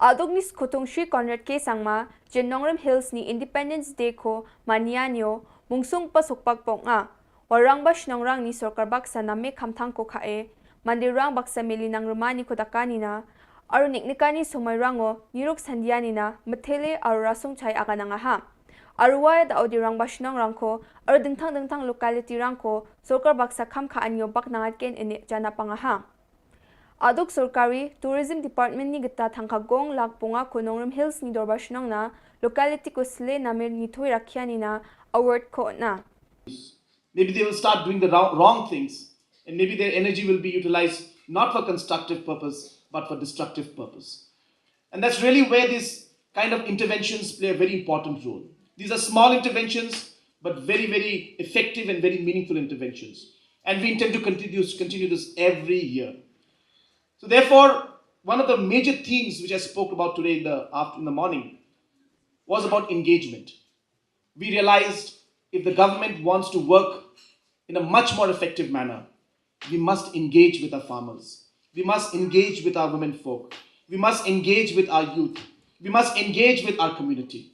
Aduk ni skhutung Shri Conrad K Sangma, jen Nongrim Hills ni Independence Day ko manya nyo, mungsung pa sukpak pok nga. Warang ba shnong rang ni sorkar baksa na me khamthang ko khae, mandir rang baksa meli nang rumani ko daka nina, aru nik nikani sumai rango, niruk sandia nina, methele aru rasung chai aga nanga ha. Aru wa da odi rang ba shnong rang ko, aru dingthang dingthang locality rang ko, sorkar baksa kham kha anyo bak nangat ken ene jana panga ha. Aduk sorkari Tourism Department ni gita thangka gong lak punga ko Nongrim Hills ni dorbar shnong na locality ko sle namir ni thoi rakhia nina award ko na. Maybe they will start doing the wrong, wrong things, and maybe their energy will be utilized not for constructive purpose, but for destructive purpose. And that's really where these kind of interventions play a very important role. These are small interventions, but very, very effective and very meaningful interventions. And we intend to continue, continue this every year. So therefore, one of the major themes which I spoke about today in the after, in the morning was about engagement. We realized if the government wants to work in a much more effective manner, we must engage with our farmers. We must engage with our women folk. We must engage with our youth. We must engage with our community.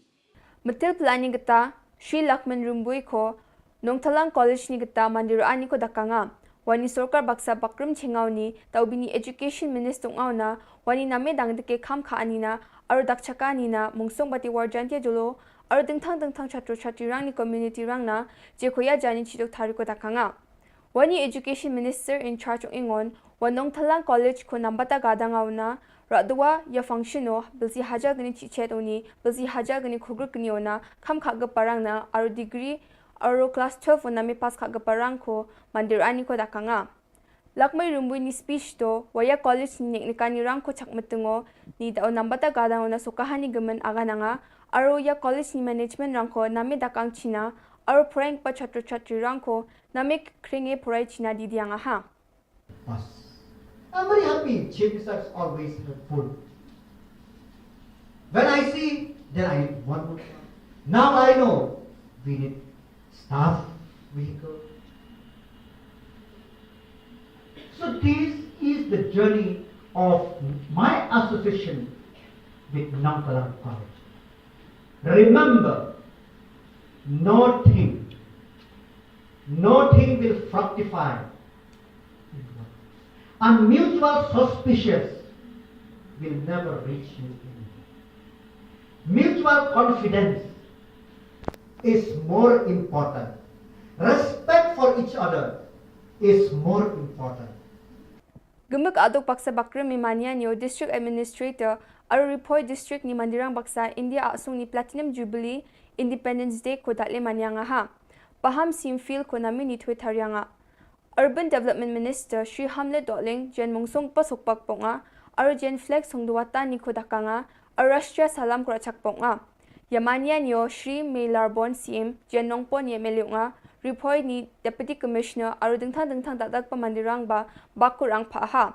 Metil pelani geta, Shri Lakman Rumbui ko, Nongthalang College ni geta mandir ani ko dakanga. Wani sorkar baksa bakrum chengau ni, tau bini education minister ngau na, wani name dang deke kham kha ani na, aru dak chaka ani na, mungsung bati war jantia jolo, aru dingthang dingthang chatru chatri rang ni community rang na, je koya jani chidok thari ko dakanga. Wani education minister in charge ong ingon, wa Nongthalang College ko nambata gadang au na, radwa ya function o, bilsi hajar gani chichet oni, bilsi hajar gani khugruk gani ona, kham kha gaparang na, aru degree, aru class twelve ona me pass kha gaparang ko, mandir ani ko dakanga. Lakmai rumbui ni speech to, wa ya college ni nek nekan ni rang ko chak metengo, ni da o nambata gadang o na sokahan ni gemen aga nanga, aro ya college ni management rang ko name dakang China, aro prank pa chatro chatri rang ko name kringe purai China di diang aha. Us. I'm very happy. Chief Minister is always helpful. When I see, then I need one more. Now I know we need staff vehicle. So this is the journey of my association with Nongkalang College. Remember, nothing, nothing will fructify and mutual suspicious will never reach you anywhere. Mutual confidence is more important. Respect for each other is more important. Gemuk aduk baksa bakrim mi mania nyo District Administrator aro Ri Bhoi District ni mandirang baksa India asung ni Platinum Jubilee Independence Day ko datle mania nga ha. Paham sim fil ko nami ni twe tarianga. Urban Development Minister Shri Hamlet Dohling jen mungsung pasuk pak ponga, aro jen flag sung duwata ni ko dakanga, aro Rashtriya Salam ko rachak ponga. Yamania nyo Shri Meilarbon C M jen nongpon ye meliunga, Ri Bhoi ni Deputy Commissioner aro dingthang dingthang dadak pa mandirang ba bakurang pa aha.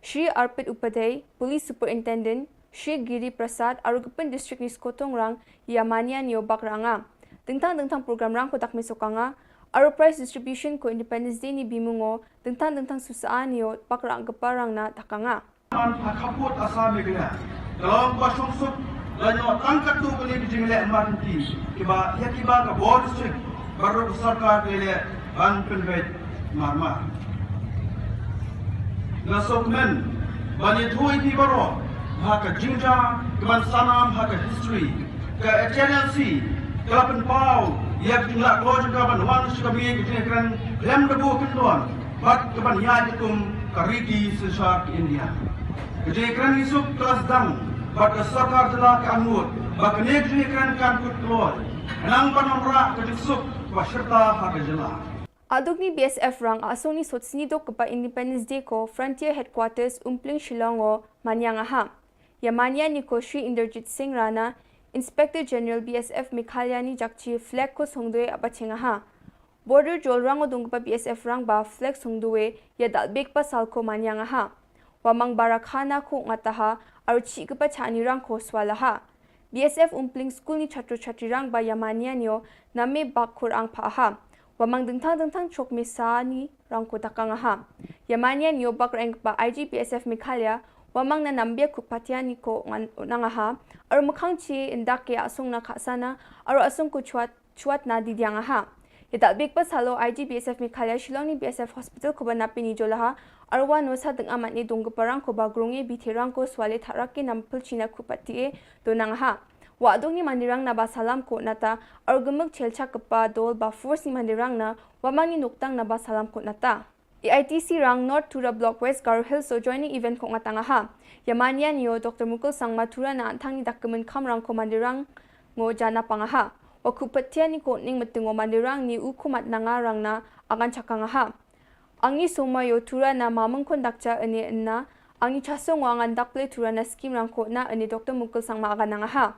Shri Arpit Upadhyay, Police Superintendent, Shri Giri Prasad, aro gepin district ni skotong rang, Yamania nyo bakranga. Dingthang dingthang program rang ko dakme sokanga, aro prize distribution ko Independence Day ni bimungo, dingthang dingthang susaa nyo bakrang gepa rang na dakanga. An ha khaput Assam Meghalaya. Kalong ba shong suk la nyo tang katu kali ki jingle mar ki kiba ya kiba ka bor sik baru sarkar lele ban pynbeit mar mar. Na sok men ban ye thui ki baro ha ka jingja ka ban sanam ha ka history ka H N L C ka la pynpaw ya ka jingla kloj ka ban wan shi ka mi ka jingkren lem da bu kyndon. Bad ka ban ïaid kum ka riti synshar ka India. Ka jingkren isuk ka la sdang bad ka sorkar jylla ka angnud ba kane ka jingkren kan kut kloi. Nang ban ym rah ka jingsuk ba shirta ha ka jylla. Aduk ni B S F rang asung ni sot sni dok kepa Independence Day ko Frontier Headquarters Umpling Shillong o manyang aha. Yamania ni ko Shri Inderjit Singh Rana, Inspector General B S F Meghalaya ni jakchi flag ko songdoi apa chengaha. Border jol rang o dungkepa B S F rang ba flag songdoi ya dalbek pa sal ko manyang aha. Wamang bara khana ko ngataha, aro chi kepa chani rang ko swalaha. B S F Umpling School ni chatro chatri rang ba yamania nyo name bak kur ang pa aha. Wamang dengthang dengthang chok mesa ni rang ko dakang aha. Yamania nyo bak rang kepa I G B S F Meghalaya, wamang na nambia kupatia ni ko ngan nang aha. Aro mekhang chi indak ke asung na khasana, aro asung ko chuat chuat na di diang aha. Ya dalbek pa salo I G B S F Meghalaya Shillong ni B S F Hospital ko ba napi ni jolaha, arwa no sa deng amat ni dong kepa rang ko ba grong e bi the rang ko swale tharak ke nam pil china kupat ti e do nang aha. Wa adong ni mandirang na ba salam ko nata, ar gemek chel chak kepa dol ba force ni mandirang na, wa mang ni nuktang na ba salam ko nata. A I T C rang North Tura Block West Garo Hills o joining event ko ngatang aha. Yamania nyo Doctor Mukul Sangma Tura na antang ni dak kemen kam rang ko mandirang ngo jana pang aha. Wa kupatia ni ko ning metengo mandirang ni u kumat nanga rang na akan chakang aha. Angi soma yo Tura na mameng kon dakcha ene enna. Angi chaso ngo angan dakple Tura na skim rang ko na ene Doctor Mukul Sangma akan nang aha.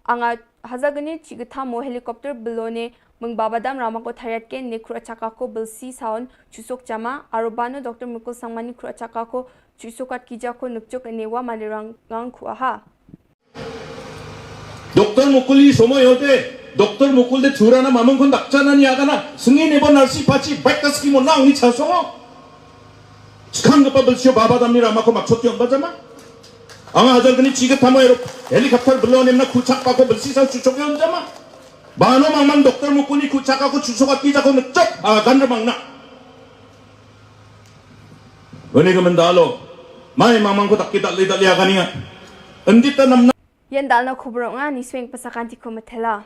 Anga haza gane chi gthamo helicopter belone meng babadam rama ko thariat ken ne khura chaka ko belsi saun chusok jama, aro bano Doctor Mukul Sangma ni khura chaka ko chusokat kija ko nukchuk ne wa mandirang ngang khu aha. Doctor Mukul i somo yote, Doctor Mukul de Tura na mameng kon dakcha na ni agana, sengi ne bo narsi pachi baik ka skim o nang ni chaso. Skang kapa belsio babadam ni rama ko maksot yon bajama. Anga hajar gani chi gthamo ero helicopter belone mna khuchak pa ko belsi sa chuchok yon jama. Bano mangmang Doctor Mukul ni khuchak ko chuchok ati jako ngechok, ah, gandra mangna. Wene ke mendalo. Mai mangmang ko tak kita le tak le agani nga. Endita namna. Yan dalna khubro nga ni swing pasakan ti ko matela.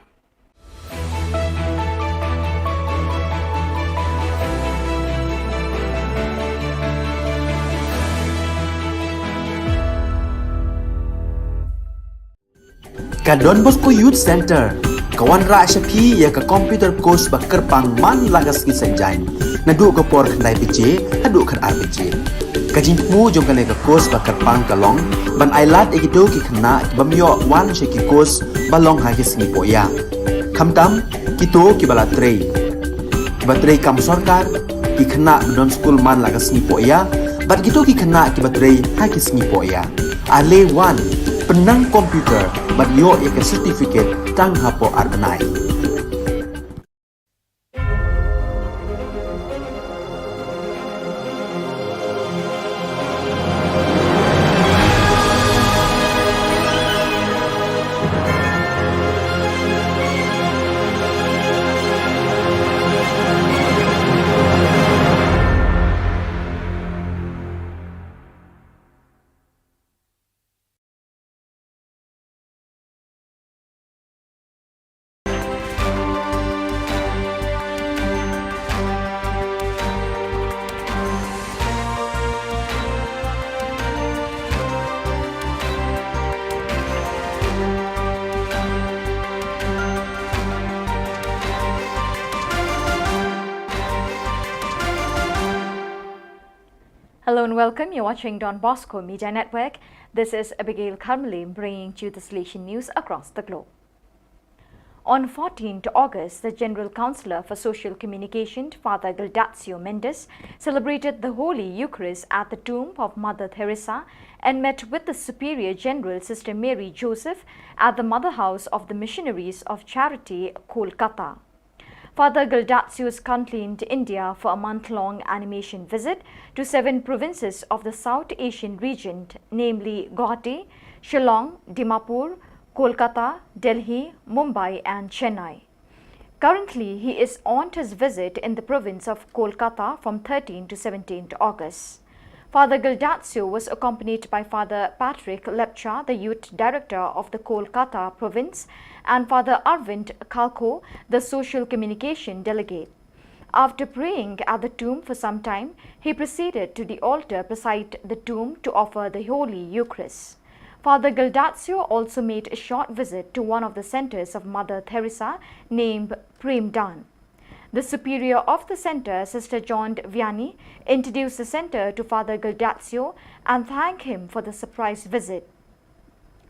Ka Don Bosco Youth Centre ka wanrah sha phi ïa ka computer course ba kyrpang man la ka sngi Saitjaiñ. Naduh ka por khyndai baje haduh khatar baje. Ka jingthmu jong kane ka course ba kyrpang ka long ban ai lad ïa kito ki khynnah ki bym ïoh wan sha ki course ba long ha ki sngi pohïa. Khamtam kito kiba la trei, kiba trei kam sorkar, ki khynnah ba don skul man la ka sngi pohïa, bad kito ki khynnah kiba trei ha ki sngi pohïa. Ale wan, pynnang computer bad ïoh ïa ka certificate tang hapoh ar bnai. Hello and welcome. You're watching Don Bosco Media Network. This is Abigail Karmali bringing to you the Salesian news across the globe. On fourteenth August, the General Councillor for Social Communication, Father Gildacio Mendes, celebrated the Holy Eucharist at the tomb of Mother Teresa and met with the Superior General, Sister Mary Joseph, at the Mother House of the Missionaries of Charity, Kolkata. Father Gildacio is currently in India for a month-long animation visit to seven provinces of the South Asian region, namely Guwahati, Shillong, Dimapur, Kolkata, Delhi, Mumbai and Chennai. Currently, he is on his visit in the province of Kolkata from thirteenth to seventeenth August. Father Gildacio was accompanied by Father Patrick Lepcha, the youth director of the Kolkata province, and Father Arvind Khalkho, the social communication delegate. After praying at the tomb for some time, he proceeded to the altar beside the tomb to offer the Holy Eucharist. Father Gildacio also made a short visit to one of the centers of Mother Teresa named Prem Dan. The superior of the center, Sister John Vianney, introduced the center to Father Gildacio and thanked him for the surprise visit.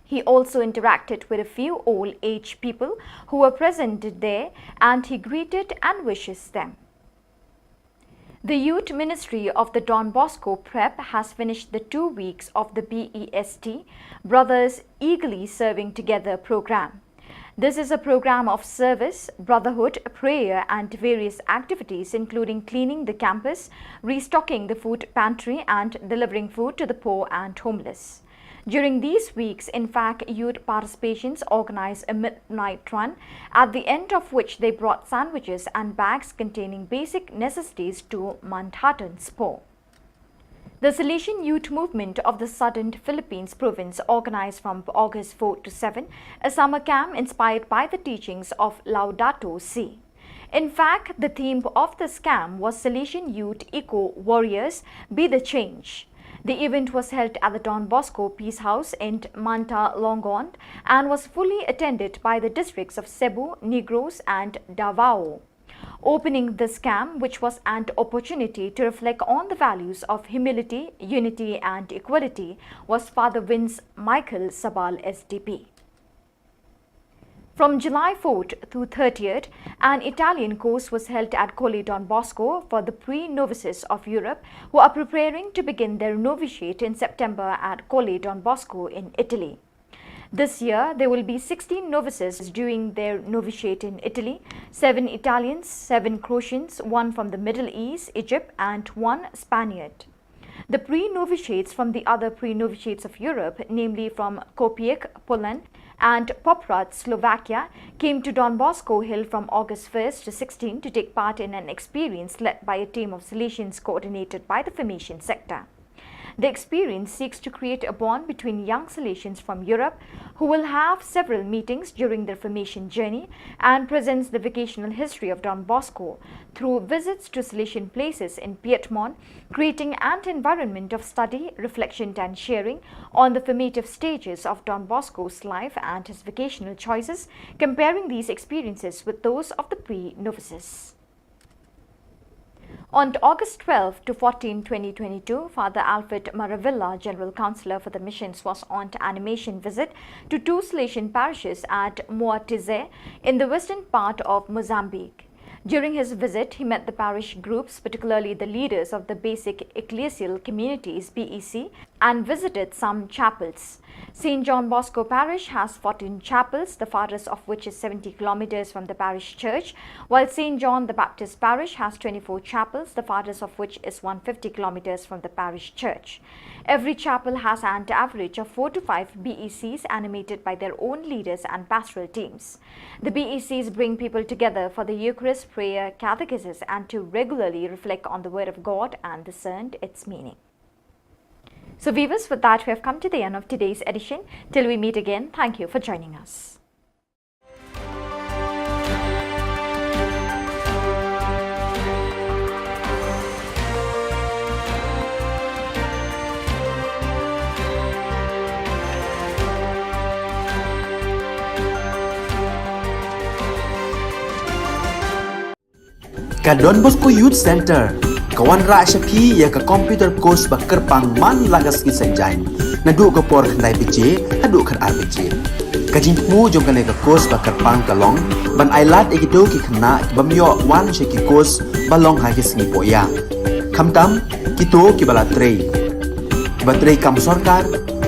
He also interacted with a few old age people who were present there and he greeted and wishes them. The youth ministry of the Don Bosco Prep has finished the two weeks of the B E S T, Brothers Eagerly Serving Together program. This is a program of service, brotherhood, prayer, and various activities, including cleaning the campus, restocking the food pantry, and delivering food to the poor and homeless. During these weeks, INFAC youth participations organized a midnight run, at the end of which they brought sandwiches and bags containing basic necessities to Manhattan's poor. The Salesian Youth Movement of the Southern Philippines Province organized from August fourth to seventh a summer camp inspired by the teachings of Laudato Si. In fact, the theme of this camp was Salesian Youth Eco Warriors, Be the Change. The event was held at the Don Bosco Peace House in Manta, Longon, and was fully attended by the districts of Cebu, Negros, and Davao. Opening this camp, which was an opportunity to reflect on the values of humility, unity, and equality, was Father Vince Michael Sabal, S D P. From July fourth to thirtieth, an Italian course was held at Colle Don Bosco for the pre-novices of Europe who are preparing to begin their novitiate in September at Colle Don Bosco in Italy. This year, there will be sixteen novices doing their novitiate in Italy, seven Italians, seven Croatians, one from the Middle East, Egypt, and one Spaniard. The pre-novitiates from the other pre-novitiates of Europe, namely from Kopiec, Poland, and Poprad, Slovakia, came to Don Bosco Hill from August first to sixteenth to take part in an experience led by a team of Salesians coordinated by the formation sector. The experience seeks to create a bond between young Salesians from Europe who will have several meetings during their formation journey and presents the vocational history of Don Bosco through visits to Salesian places in Piedmont, creating an environment of study, reflection, and sharing on the formative stages of Don Bosco's life and his vocational choices, comparing these experiences with those of the pre-novices. On August twelve to fourteen, twenty twenty-two, Father Alfred Maravilla, General Councillor for the Missions, was on animation visit to two Salesian parishes at Moatize in the western part of Mozambique. During his visit, he met the parish groups, particularly the leaders of the basic ecclesial communities, B E C, and visited some chapels. Saint John Bosco Parish has fourteen chapels, the farthest of which is seventy kilometers from the parish church, while Saint John the Baptist Parish has twenty-four chapels, the farthest of which is one hundred fifty kilometers from the parish church. Every chapel has an average of four to five B E Cs animated by their own leaders and pastoral teams. The B E Cs bring people together for the Eucharist, prayer, catechesis, and to regularly reflect on the Word of God and discern its meaning. So, viewers, with that, we have come to the end of today's edition. Till we meet again, thank you for joining us. Ka Don Bosco Youth Centre ka wanrah sha phi ïa ka computer course ba kyrpang man la ka sngi Saitjaiñ, naduh ka por khyndai baje haduh khatar baje. Ka jingthmu jong kane ka course ba kyrpang ka long ban ailad ïa kito ki khynnah ki bym ïoh wan sha ki course ba long ha ki sngi pohïa. Khamtam kito kiba la trei, kiba trei kam sorkar,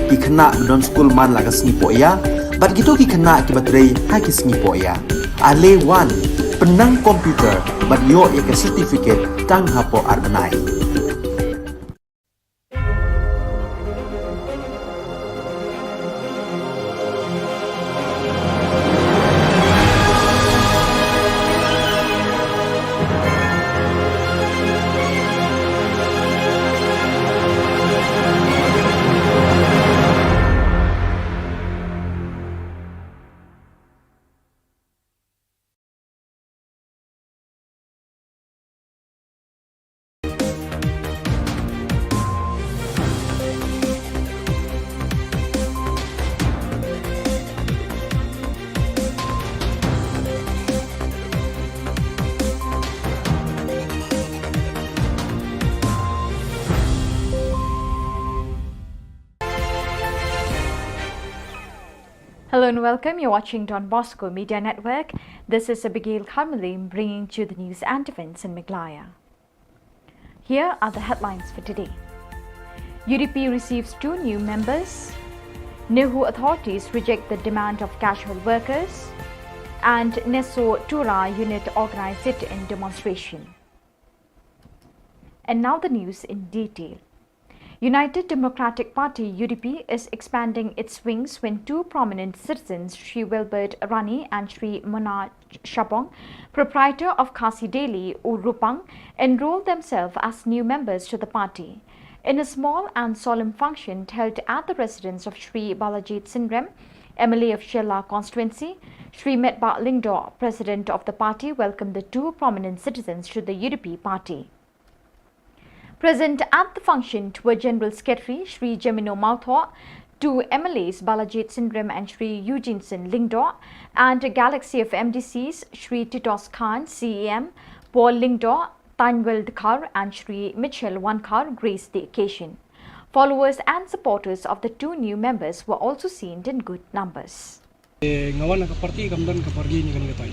ki khynnah ba don skul man la ka sngi pohïa, bad kito ki khynnah kiba trei ha ki sngi pohïa. Ale wan, pynnang computer bad ïoh ïa ka certificate tang hapoh ar bnai. Hello and welcome. You're watching Don Bosco Media Network. This is Abigail Kharmalim bringing to you the news and events in Meghalaya. Here are the headlines for today. U D P receives two new members. NEHU authorities reject the demand of casual workers. And NESO Tura unit organized sit-in demonstration. And now the news in detail. United Democratic Party, U D P, is expanding its wings when two prominent citizens, Shri Wilbert Rani and Shri Mona Shabong, proprietor of Khasi Daily, Urupang, enrolled themselves as new members to the party. In a small and solemn function held at the residence of Shri Balaji Tsingrem, M L A of Shella constituency, Shri Metbah Lyngdoh, president of the party, welcomed the two prominent citizens to the U D P party. Present at the function were General Secretary Shri Jemino Mawthoh, two M L As Balaji Tsingrem and Shri Eugene Singh Lyngdoh, and Galaxy of M D Cs Shri Titos Khan, C E M, Paul Lyngdoh, Tanwel Dkhar and Shri Mitchell Wankhar graced the occasion. Followers and supporters of the two new members were also seen in good numbers. Eh, nga wan ha ka party kam don ka bargain ïa kane katai.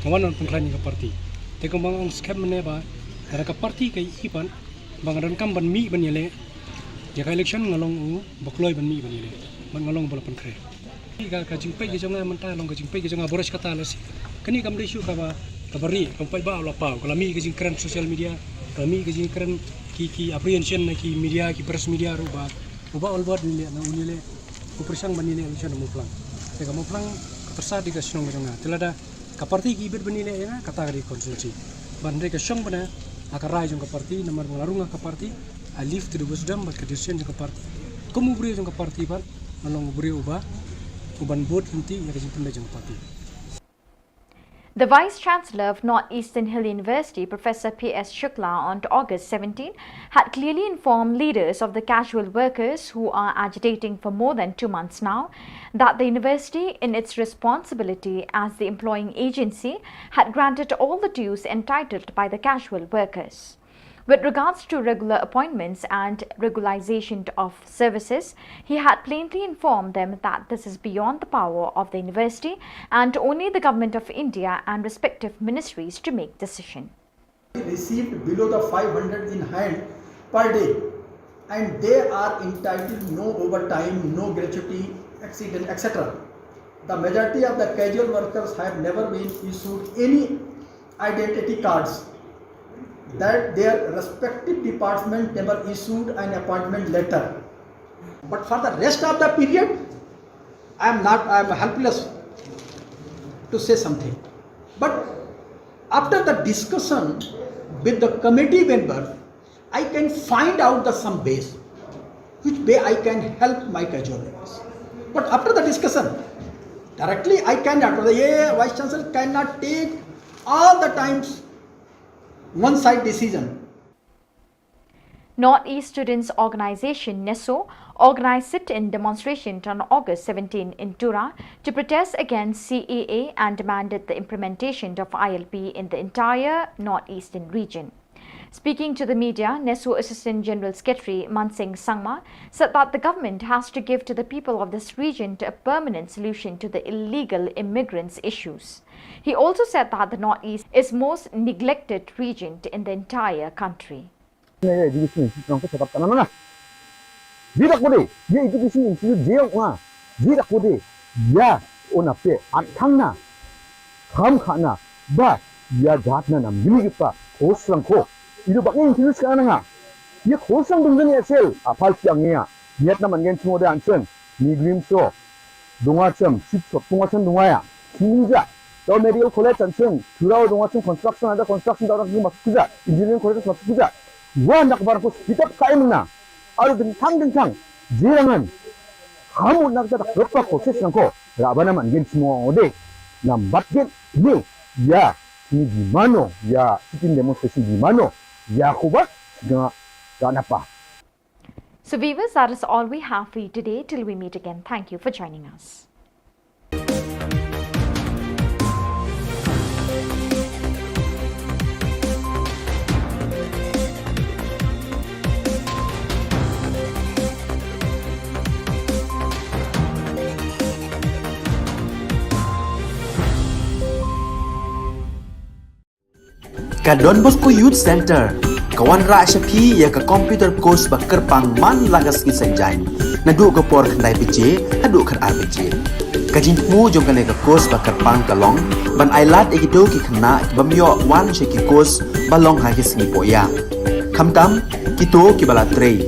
Nga wan ban pynkhlaiñ ïa ka party. Te kumba nga ong skhem mynne ba lada ka party ka ïohi pat ba nga donkam ban mih ban ïaleh ïa ka election, nga long uba kloi ban mih ban ïaleh. Bad nga long uba la pynkhreh. Ka, ka jingpeit ka jong nga mynta long ka jingpeit ka jong nga baroh shi katta lehse. Kane kam dei shuh kaba, kaba rieh, kam paidbah la paw, ka la mih ka jingkren social media, ka la mih ka jingkren ki, ki apprehension na ki media, ki press media ruh ba uba Albert un ïaleh, na un ïaleh. Ko pyrshang ban ïaleh election ha Mawphlang. Te ka Mawphlang ka pyrsa dei ka shnong ka jong nga. Te lada ka party ki bit ban ïaleh ïa nga, kata ka dei constituency. Ban dei ka shong bna ha ka rai jong ka party, namar ba nga la rung ha ka party, I leave to the wisdom bad ka decision jong ka party. Kum u briew jong ka party bad nga long u briew uba, uban bud lynti ïa ka jingpynbeit jong ka party. The Vice Chancellor of North Eastern Hill University, Professor P S Shukla, on August seventeen, had clearly informed leaders of the casual workers who are agitating for more than two months now that the university, in its responsibility as the employing agency, had granted all the dues entitled by the casual workers. With regards to regular appointments and regularization of services, he had plainly informed them that this is beyond the power of the university and only the Government of India and respective ministries to make decision. Received below the five hundred in hand per day, and they are entitled no overtime, no gratuity, accident, et cetera. The majority of the casual workers have never been issued any identity cards, that their respective department never issued an appointment letter. But for the rest of the period, I am not, I am helpless to say something. But after the discussion with the committee member, I can find out the some ways which way I can help my casual workers. But after the discussion, directly I cannot, the Vice Chancellor cannot take all the times one side decision. Northeast Students Organization, NESO, organized sit-in demonstration on August seventeen in Tura to protest against C A A and demanded the implementation of I L P in the entire Northeastern region. Speaking to the media, NESO Assistant General Secretary Mansing Sangma said that the government has to give to the people of this region to a permanent solution to the illegal immigrants' issues. He also said that the Northeast is most neglected region in the entire country. Education institute nang ko setup kana na. Jira kode, ye education institute je nga. Jira kode, ya ona pe antang na. Kham khana ba ya jat na nam gili gipa khoslang ko. Ido bak institute kana nga. Ye khoslang dum jani asel apal piang ya. Yet na man gen chimo de anchen. Ni glim so. Dunga chem, sip sop, dunga chem dunga ya. Sini ja. Tau medical college anchen. Turau dunga chem construction ada construction tau nak mas kuja. Engineering college mas kuja. Wa nak bar ko speed up kai mena. Aru dengkang dengkang. Jirangan. Kamu nak tak apa proses nang ko. Rabana man gen semua ode. Nambat gen ni. Ya. Ni di mano? Ya. Sitin demonstration di mano? Ya ko ba. Ga ga napa. So viewers, that is all we have for you today. Till we meet again, thank you for joining us. Ka Don Bosco Youth Centre ka wanrah sha phi ïa ka computer course ba kyrpang man la ka sngi Saitjaiñ, naduh ka por khyndai baje haduh khatar baje. Ka jingthmu jong kane ka course ba kyrpang ka long ban ailad ïa kito ki khynnah ki bym ïoh wan sha ki course ba long ha ki sngi pohïa. Khamtam kito kiba la trei,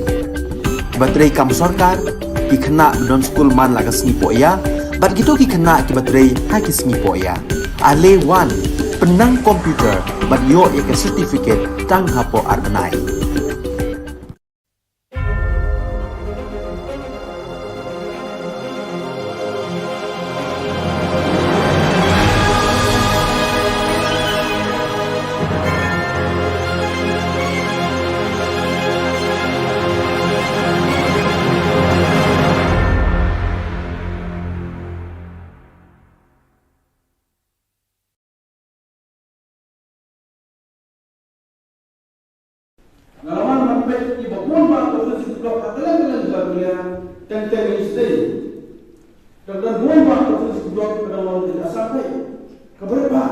kiba trei kam sorkar, ki khynnah ba don skul man la ka sngi pohïa, bad kito ki khynnah kiba trei ha ki sngi pohïa. Ale wan, pynnang computer bad ïoh ïa ka certificate tang hapoh ar bnai. Nga la wan ban peit ïa ba bun ba ka office block ha kylleng kylleng jylla India, teng teng ïa sdei. Ka don bun ba ka office block ka dang long ka jaka saphei. Ka bret ba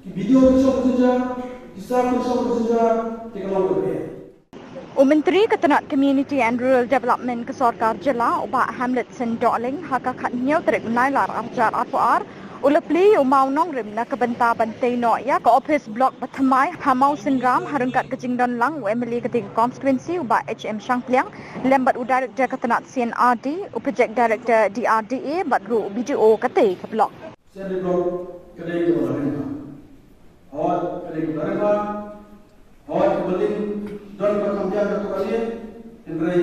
ki video ki shong ka jingjia, ki sap ki shong ka jingjia, te ka long ka bret. U Myntri ka tnat Community and Rural Development ka Sorkar Jylla, u Bah Hamletson Dohling, ha ka khathynñiew tarik u Nailar arhajar arphew ar, u la plie ïa u mawnongrim na ka bynta ban tei noh ïa ka ophis block ba thymmai ha Mawsynram, ha ryngkat ka jingdon lang u MLA ka dei ka constituency u Bah H M Shangpliang, lem bad u Director ka tnat C and R D, u Project Director D R D A bad ruh u BDO ka tei ka block. Sien ri blok ka dei kaba la ring bha. Hooid ka dei kaba la ring bha. Hooid kaba dei don ba kham biang ka to ka dei. Hynrei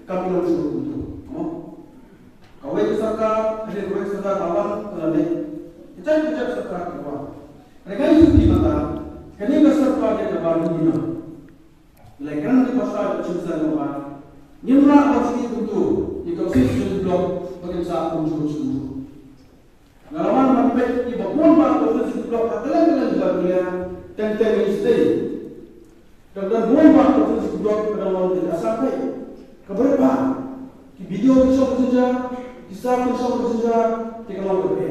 kam long shuh kumto. Mo. Kawei ka sorkar, hadien kawei ka sorkar ka wan ka la leh. Ka jait ka jait sorkar ka wan. Hynrei ngan ïathuh ïa phi mynta, kane ka sorkar dei kaba dei na. Lei kren ki basa ka chimsa ka ba. Ngim lah ban sngewthuh kumto. Ïa ka sien ri blok ba kin sa kumjuh kumjuh. Nga la wan ban peit ïa ba bun ba ka office block ha kylleng kylleng jylla India, teng teng ïa sdei. Ka don bun ba ka office block ka don long ka jaka. Ka bre ba ki video ki shong ka jaka, ki sa ki shong ka jaka, te ka long ka bre.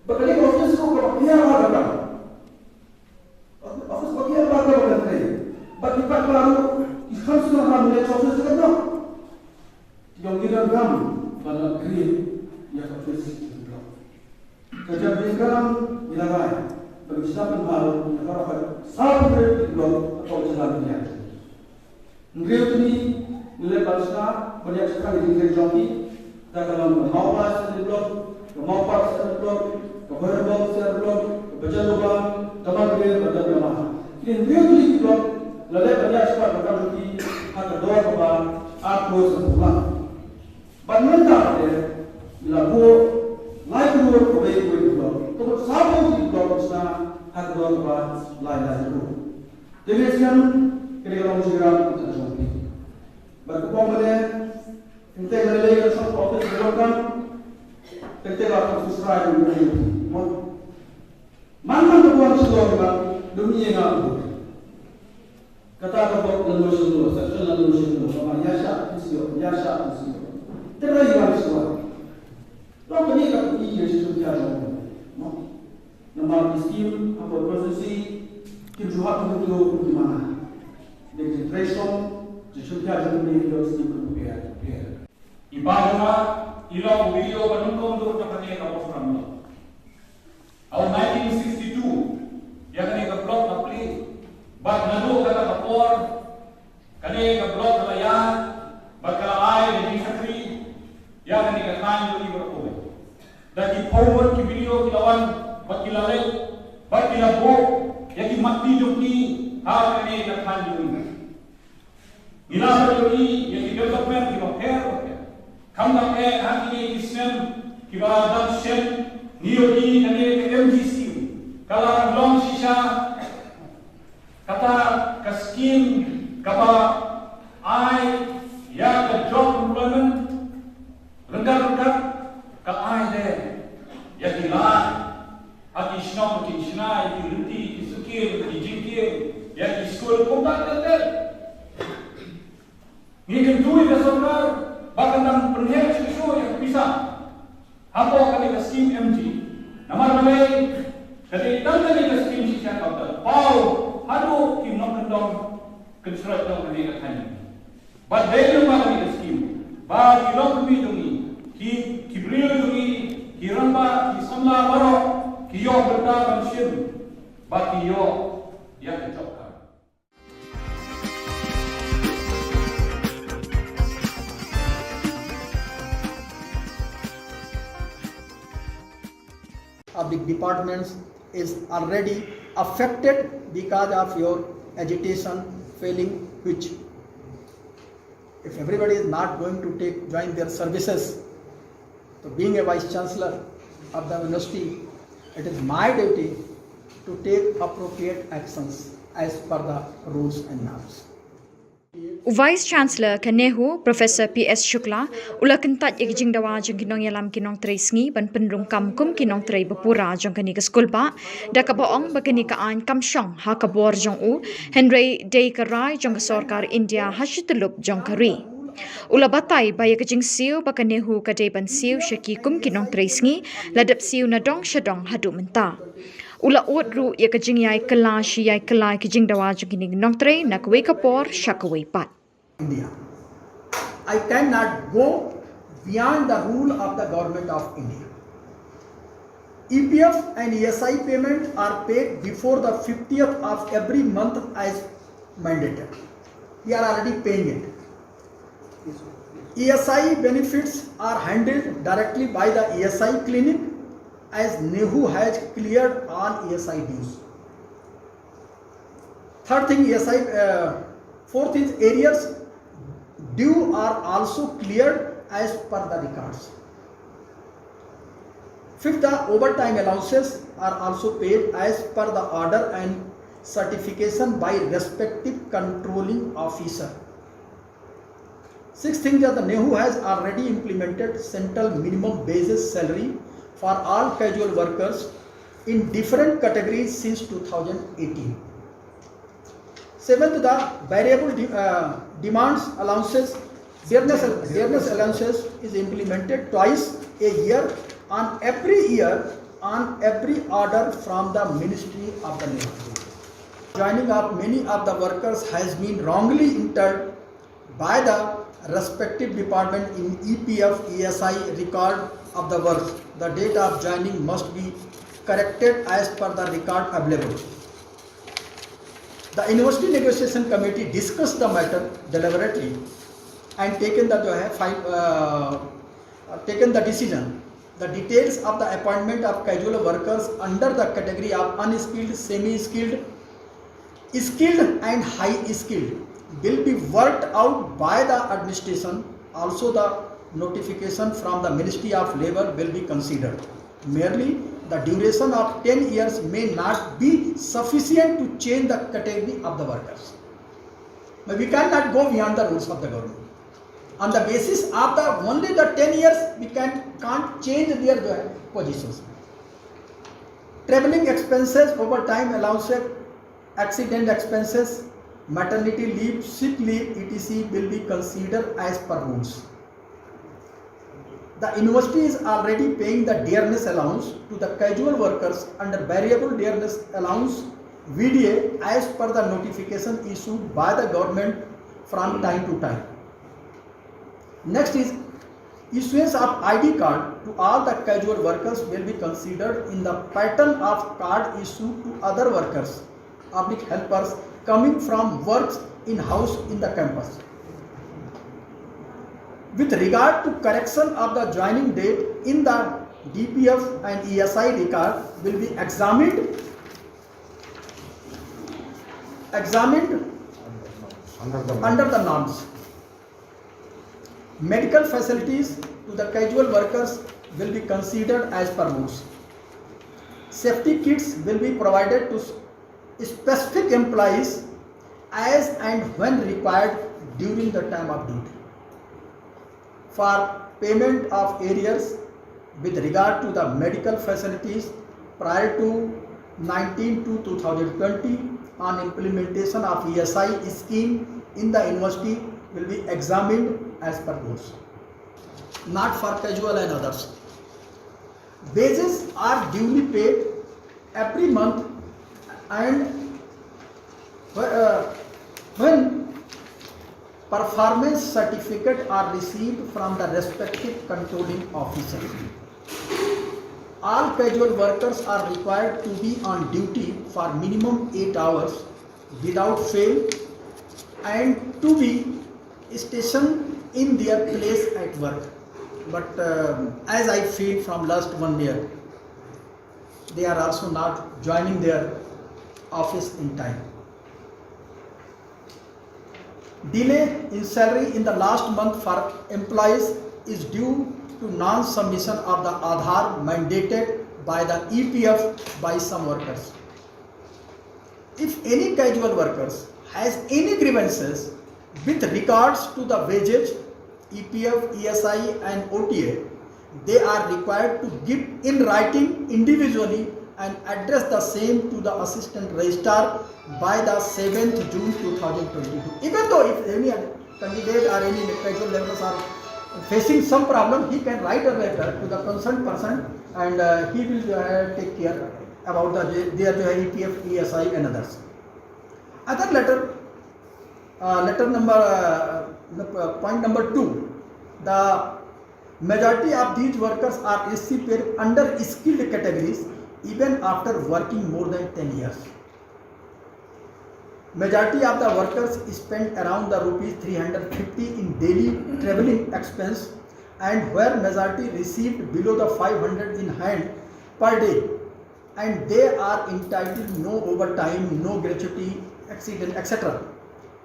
Ba ka dei ka office ko ka ba ka ba ka. Office ba ka ba ka ba ka. Ba ki ba ba ki kham sna ha ne office ka ba. Ki ong ki don kam ba la create ïa ka office block. Ka jingkyrmen ïa la rai ba ki sa pynbha ïa ka rapat sa pynbha ki blok ka tong jylla. Hynriew tylli ngi leh ban sdang ban ïa shakri ïa ki jong ki, da ka long ka Mawphlang Assembly Block, ka Mawpar Assembly Block, ka Bhoirymbong Assembly Block, ka Bajan Lubang, Daman Ri, Bajan Lama. Ki hynriew tylli ki blok la leh ban ïa shakri ban kam jong ki ha ka dor kaba arphew san phew. Bad mynta te ngi la buh lai klur kawei kawei ka blok. Ka mut sawphew ki blok ka sdang ha ka dor kaba lai lai klur. Te mynta kane ka long jingïarap ka jong phi. Bad ka bym mane, teng teng lei lei ka shong ka office ka long kan. Teng teng la ka subscribe ka jong phi. Mo. Man man ka buan shlur ba dum ïa nga buh. Kata ka bok lano shlur, section lano shlur, ba ma ïa sha phi shlur, ïa sha phi shlur. Te ra ïa shlur. Lo kane ka phi ïa shlur ïa shlur. No. Namar ki skim hapoh constituency kim shu hap kum ki mana. Dei ki trei song, ki shlur ïa shlur ki skim kum ki ïa. I ba jong nga, i long u video ba nyngkong dur jong kane ka bok shlur. Ha u nineteen sixty-two, ïa kane ka block ka plie, bad naduh kata ka por, kane ka block ka la ïaid, bad ka la ai ïa ka jingshakri ïa kane ka thaiñ jong ngi baroh kawei. Da ki photo ki video ki la wan, bad ki la leit, bad ki la buh ïa ki mat jong ki ha kane ka thaiñ jong ngi. Ngi la ïohi ïa ki development kiba pher bapher. Khamtam eh ha kine ki snem kiba dang shen, ngi ïohi kane ka M G scheme ka la long shisha, kata ka scheme kaba ai ïa ka job employment ryngkat ryngkat, ka ai de ïa ki lad ha ki shnong ki shna, ïa ki lynti ki suki, ïa ki jingkieng, ïa ki skul, kumta ter ter. Ngi kyntu ïa ka sorkar ba kan dang pynheh shuh shuh ïa ka pisa hapoh kane ka skim M G. Namar balei? Ka dei tang kane ka skim shisha kaba paw haduh ki nongkyndong kynshroj jong kane ka thaiñ. Bad dei lyngba kane ka skim ba ki longkmie jong ngi, ki, ki briew jong ngi, ki rangbah, ki samla baroh ki ïoh bynta ban shim, ba ki ïoh ïa ka job card. Of the departments is already affected because of your agitation failing, which if everybody is not going to take, join their services, so being a vice chancellor of the university, it is my duty to take appropriate actions as per the rules and norms. U Vice Chancellor ka NEHU, Professor P S Shukla, u la kyntait ïa ka jingdawa jong ki nongïalam ki nongtrei sngi ban pynrung kam kum ki nongtrei bapura jong kane ka skulbah, da kaba ong ba kane ka aiñ kam shong ha ka bor jong u, hynrei dei ka rai jong ka sorkar India ha shi tyllup jong ka ri. U la batai ba ïa ka jingsiew ba ka NEHU ka dei ban siew sha ki kum ki nongtrei sngi, la dep siew na dong sha dong haduh mynta. U la ud ruh ïa ka jingïai kylla shi ïai kylla ki jingdawa jong kine ki nongtrei na kawei ka por sha kawei pat. India. I cannot go beyond the rule of the Government of India. E P F and E S I payments are paid before the fiftieth of every month as mandated. We are already paying it. E S I benefits are handled directly by the E S I clinic, as NEHU has cleared all E S I dues. Third thing, E S I, uh, fourth is arrears due are also cleared as per the records. Fifth, the overtime allowances are also paid as per the order and certification by respective controlling officer. Sixth thing, that the NEHU has already implemented central minimum basis salary for all casual workers in different categories since two thousand eighteen. Seventh, the variable de- uh, demands allowances, dearness, dearness allowances is implemented twice a year on every year on every order from the Ministry of the Labour. Joining of many of the workers has been wrongly entered by the respective department in E P F E S I record of the work. The date of joining must be corrected as per the record available. The University Negotiation Committee discussed the matter deliberately and taken the जो है फाइव uh, taken the decision. The details of the appointment of casual workers under the category of unskilled, semi-skilled, skilled and high skilled will be worked out by the administration. Also, the notification from the Ministry of Labour will be considered. Merely the duration of ten years may not be sufficient to change the category of the workers. But we cannot go beyond the rules of the government. On the basis of the only the ten years, we can can't change their uh, positions. Traveling expenses, overtime allowances, accident expenses, maternity leave, sick leave, et cetera will be considered as per rules. The university is already paying the dearness allowance to the casual workers under variable dearness allowance V D A as per the notification issued by the government from time to time. Next is issuance of I D card to all the casual workers will be considered in the pattern of card issued to other workers, public helpers coming from works in house in the campus. With regard to correction of the joining date in the D P F and E S I record will be examined, examined under the under the norms. Medical facilities to the casual workers will be considered as per rules. Safety kits will be provided to specific employees as and when required during the time of duty. For payment of arrears with regard to the medical facilities prior to nineteen two two thousand twenty on implementation of E S I scheme in the university will be examined as per rules. Not for casual and others. Wages are duly paid every month and uh, when performance certificate are received from the respective controlling officer. All casual workers are required to be on duty for minimum eight hours without fail and to be stationed in their place at work. But uh, as I feel from last one year, they are also not joining their office in time. Delay in salary in the last month for employees is due to non-submission of the Aadhaar mandated by the E P F by some workers. If any casual workers has any grievances with regards to the wages, E P F, E S I and O T A, they are required to give in writing individually and address the same to the assistant registrar by the seventh June two thousand twenty-two. Even though if any candidate or any casual laborers are facing some problem, he can write a letter to the concerned person and uh, he will uh, take care about the, their E P F, E S I and others. Other letter, uh, letter number, uh, point number two, the majority of these workers are S C paid under skilled categories even after working more than ten years. Majority of the workers spend around the rupees three hundred fifty in daily traveling expense and where majority received below the five hundred in hand per day and they are entitled no overtime, no gratuity, accident, et cetera.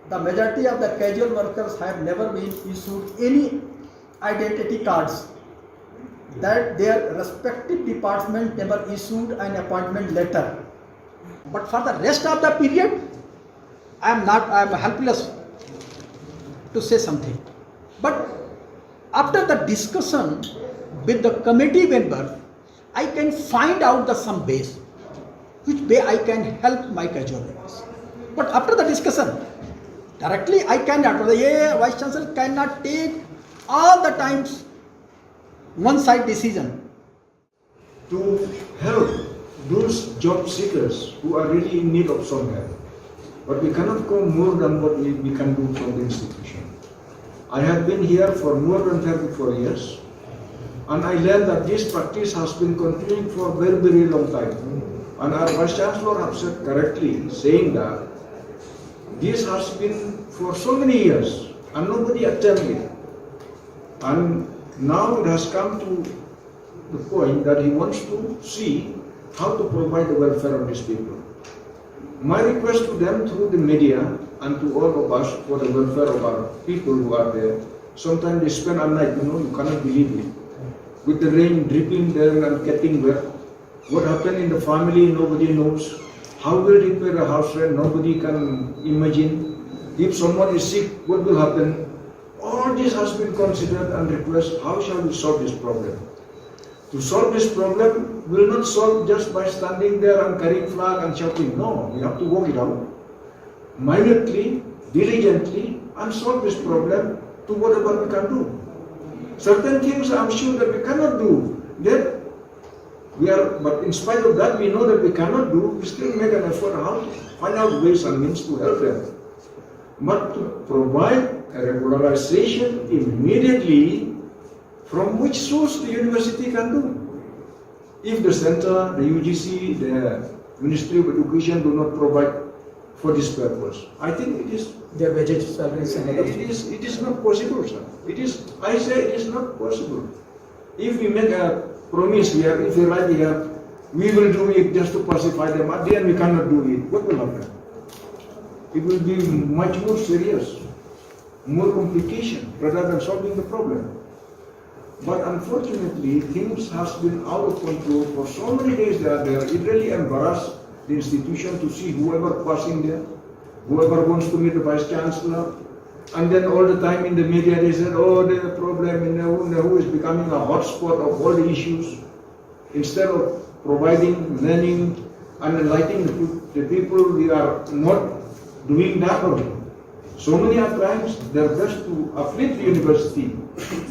The majority of the casual workers have never been issued any identity cards that their respective department never issued an appointment letter. But for the rest of the period, I am not, I am helpless to say something. But after the discussion with the committee member, I can find out the some ways which way I can help my casual laborers. But after the discussion, directly I cannot, the A I Vice Chancellor cannot take all the times one side decision. To help those job seekers who are really in need of some help. But we cannot go more than what we, we can do from the institution. I have been here for more than thirty-four years, and I learned that this practice has been continuing for a very, very long time. And our Vice Chancellor have said correctly, saying that this has been for so many years, and nobody attended it. And now it has come to the point that he wants to see how to provide the welfare of these people. My request to them through the media and to all of us for the welfare of our people who are there, sometimes they spend a night, you know, you cannot believe it, with the rain dripping there and getting wet. What happened in the family, nobody knows. How will they pay the house rent, nobody can imagine. If someone is sick, what will happen? All this has been considered and request, how shall we solve this problem? To solve this problem will not solve just by standing there and carrying flag and shouting. No, we have to work it out minutely, diligently, and solve this problem to whatever we can do. Certain things I'm sure that we cannot do. That we are, but in spite of that, we know that we cannot do, we still make an effort how to find out ways and means to help them. But to provide a regularization immediately, from which source the university can do? If the center, the U G C, the Ministry of Education do not provide for this purpose, I think it is Their wages, salaries, and other it is, it is not possible, sir. It is, I say it is not possible. If we make a promise here, if we write here, we will do it just to pacify them. At the end, we cannot do it. What will happen? It will be much more serious, more complication rather than solving the problem. But unfortunately, things has been out of control for so many days they are there. It really embarrassed the institution to see whoever passing there, whoever wants to meet the vice chancellor. And then all the time in the media they said, "Oh, there's a problem in Nehru. Nehru is becoming a hotspot of all the issues." Instead of providing learning and enlightening the, the people, we are not doing that only. So many are trying their best to uplift the university,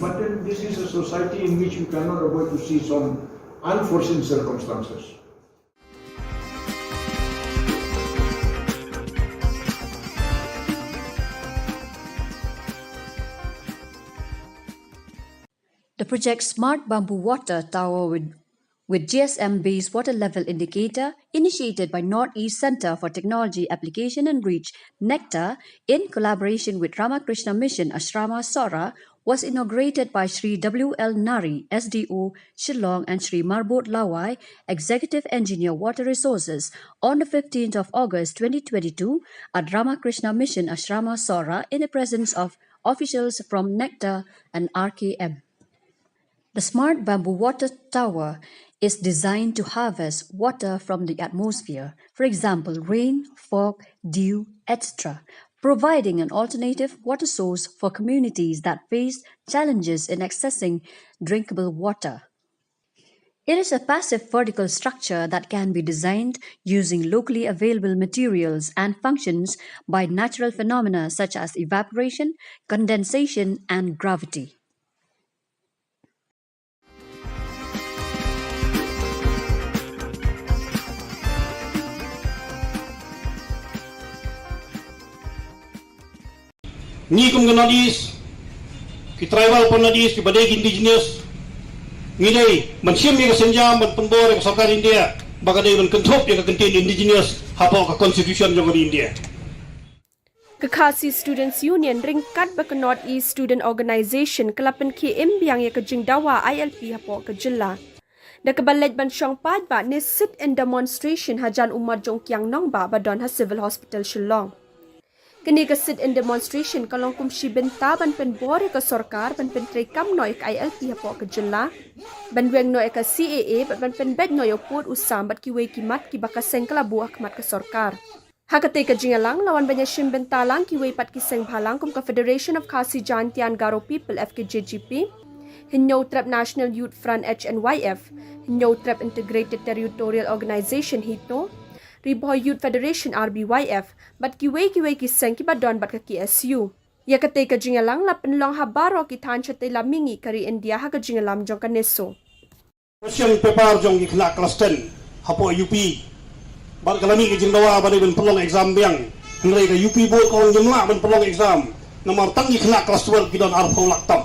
but then this is a society in which you cannot avoid to see some unforeseen circumstances. The project Smart Bamboo Water Tower with, with G S M based water level indicator, initiated by Northeast Center for Technology Application and Reach, NECTAR, in collaboration with Ramakrishna Mission Ashrama Sohra, was inaugurated by Shri W L Nari, S D O, Shillong, and Shri Marbot Lawai, Executive Engineer Water Resources, on the fifteenth of August twenty twenty-two at Ramakrishna Mission Ashrama Sohra in the presence of officials from NECTAR and R K M. The Smart Bamboo Water Tower is designed to harvest water from the atmosphere, for example, rain, fog, dew, et cetera, providing an alternative water source for communities that face challenges in accessing drinkable water. It is a passive vertical structure that can be designed using locally available materials and functions by natural phenomena such as evaporation, condensation, and gravity. Ngi kum ka North East, ki tribal from North East, kiba dei ki indigenous, ngi dei ban shim ïa ka sienjam ban pynbor ïa ka sorkar India ba ka dei ban kynthup ïa ka kyntien indigenous hapoh ka constitution jong ka ri India. Ka Khasi Students Union ryngkat bad ka North East Student Organisation ka la pynkhie im biang ïa ka jingdawa I L P hapoh ka jylla, da kaba leit ban shong paidbah ne sit-in demonstration hajan u mat jong u kiang nongbah ba don ha Civil Hospital Shillong. Kane ka sit-in demonstration ka long kum shi bynta ban pynbor ïa ka sorkar ban pyntreikam noh ïa ka I L P hapoh ka jylla, ban weng noh ïa ka C A A bad ban pynbeit noh ïa u pud u sam bad kiwei ki mat kiba ka seng ka la buh ha khmat ka sorkar. Ha katei ka jingïalang la wan ban ïashim bynta lang kiwei pat ki seng bhalang kum ka Federation of Khasi Jaintia and Garo People, F K J G P, Hynñiewtrep National Youth Front, H N Y F, Hynñiewtrep Integrated Territorial Organisation, HITO, Ri Bhoi Youth Federation, R B Y F, bad kiwei kiwei ki seng kiba don bad ka K S U. Ïa katei ka jingïalang la pynlong ha baroh ki thaiñ shatei lam mihngi ka ri India ha ka jingïalam jong ka NESO. Question paper jong ki khynnah klas ten hapoh U P. Bad ka la mih ka jingdawa ba dei ban pynlong exam biang. Hynrei ka U P board ka ong ngim lah ban pynlong exam. Namar tang ki khynnah klas twelve ki don arphew lak tam.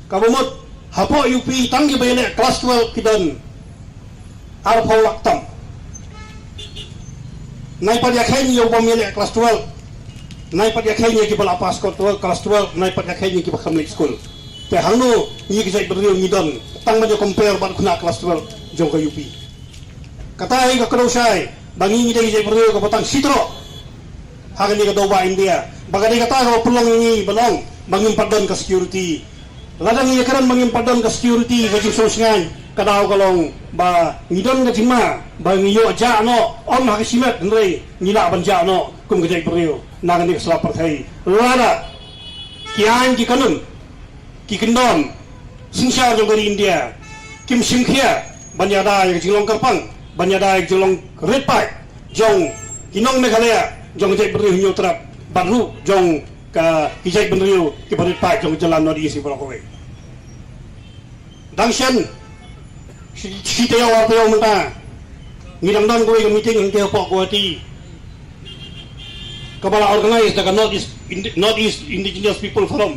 Kaba mut hapoh U P tang kiba ïaleh klas twelve ki don arphew lak tam. Nai pat ïakheiñ ïa u bym ïaleh klas twelve. Nai pat ïakheiñ ïa kiba la pass klas twelve, klas twelve, nai pat ïakheiñ ïa kiba kham leit skul. Te hangno ngi ka jaitbynriew ngi don tang ban ïa compare bad khynnah klas twelve jong ka U P. Kata hi ka kdew shai ba ngi ngi dei ka jaitbynriew kaba tang shi troh ha kane ka dewbah India. Ba ka dei kata kaba pynlong ïa ngi ban ong ba ngim pat don ka security. Lada ngi ïakren ba ngim pat don ka security, ka jingsngewsih ka daw ka long ba ngi don ka jingma ba ngi ïoh jah noh, ym ha ka shimet hynrei ngi lah ban jah noh kum ka jaitbynriew na kane ka sla pyrthei. Lada ki aiñ ki kanun, ki kyndon synshar jong ka ri India kim shim khia ban ïada ïa ka jinglong kyrpang, ban ïada ïa ka jinglong rit paid jong ki nong Meghalaya, jong ka jaitbynriew Hynñiewtrep bad ruh jong ka, ki jaitbynriew kiba rit paid jong ka jylla North East baroh kawei. Dang shen shi, shi taïew ar taïew mynta ngi dang don kawei ka meeting hangtei hapoh Guwahati kaba la organize da ka North East Indi-, North East Indigenous People Forum.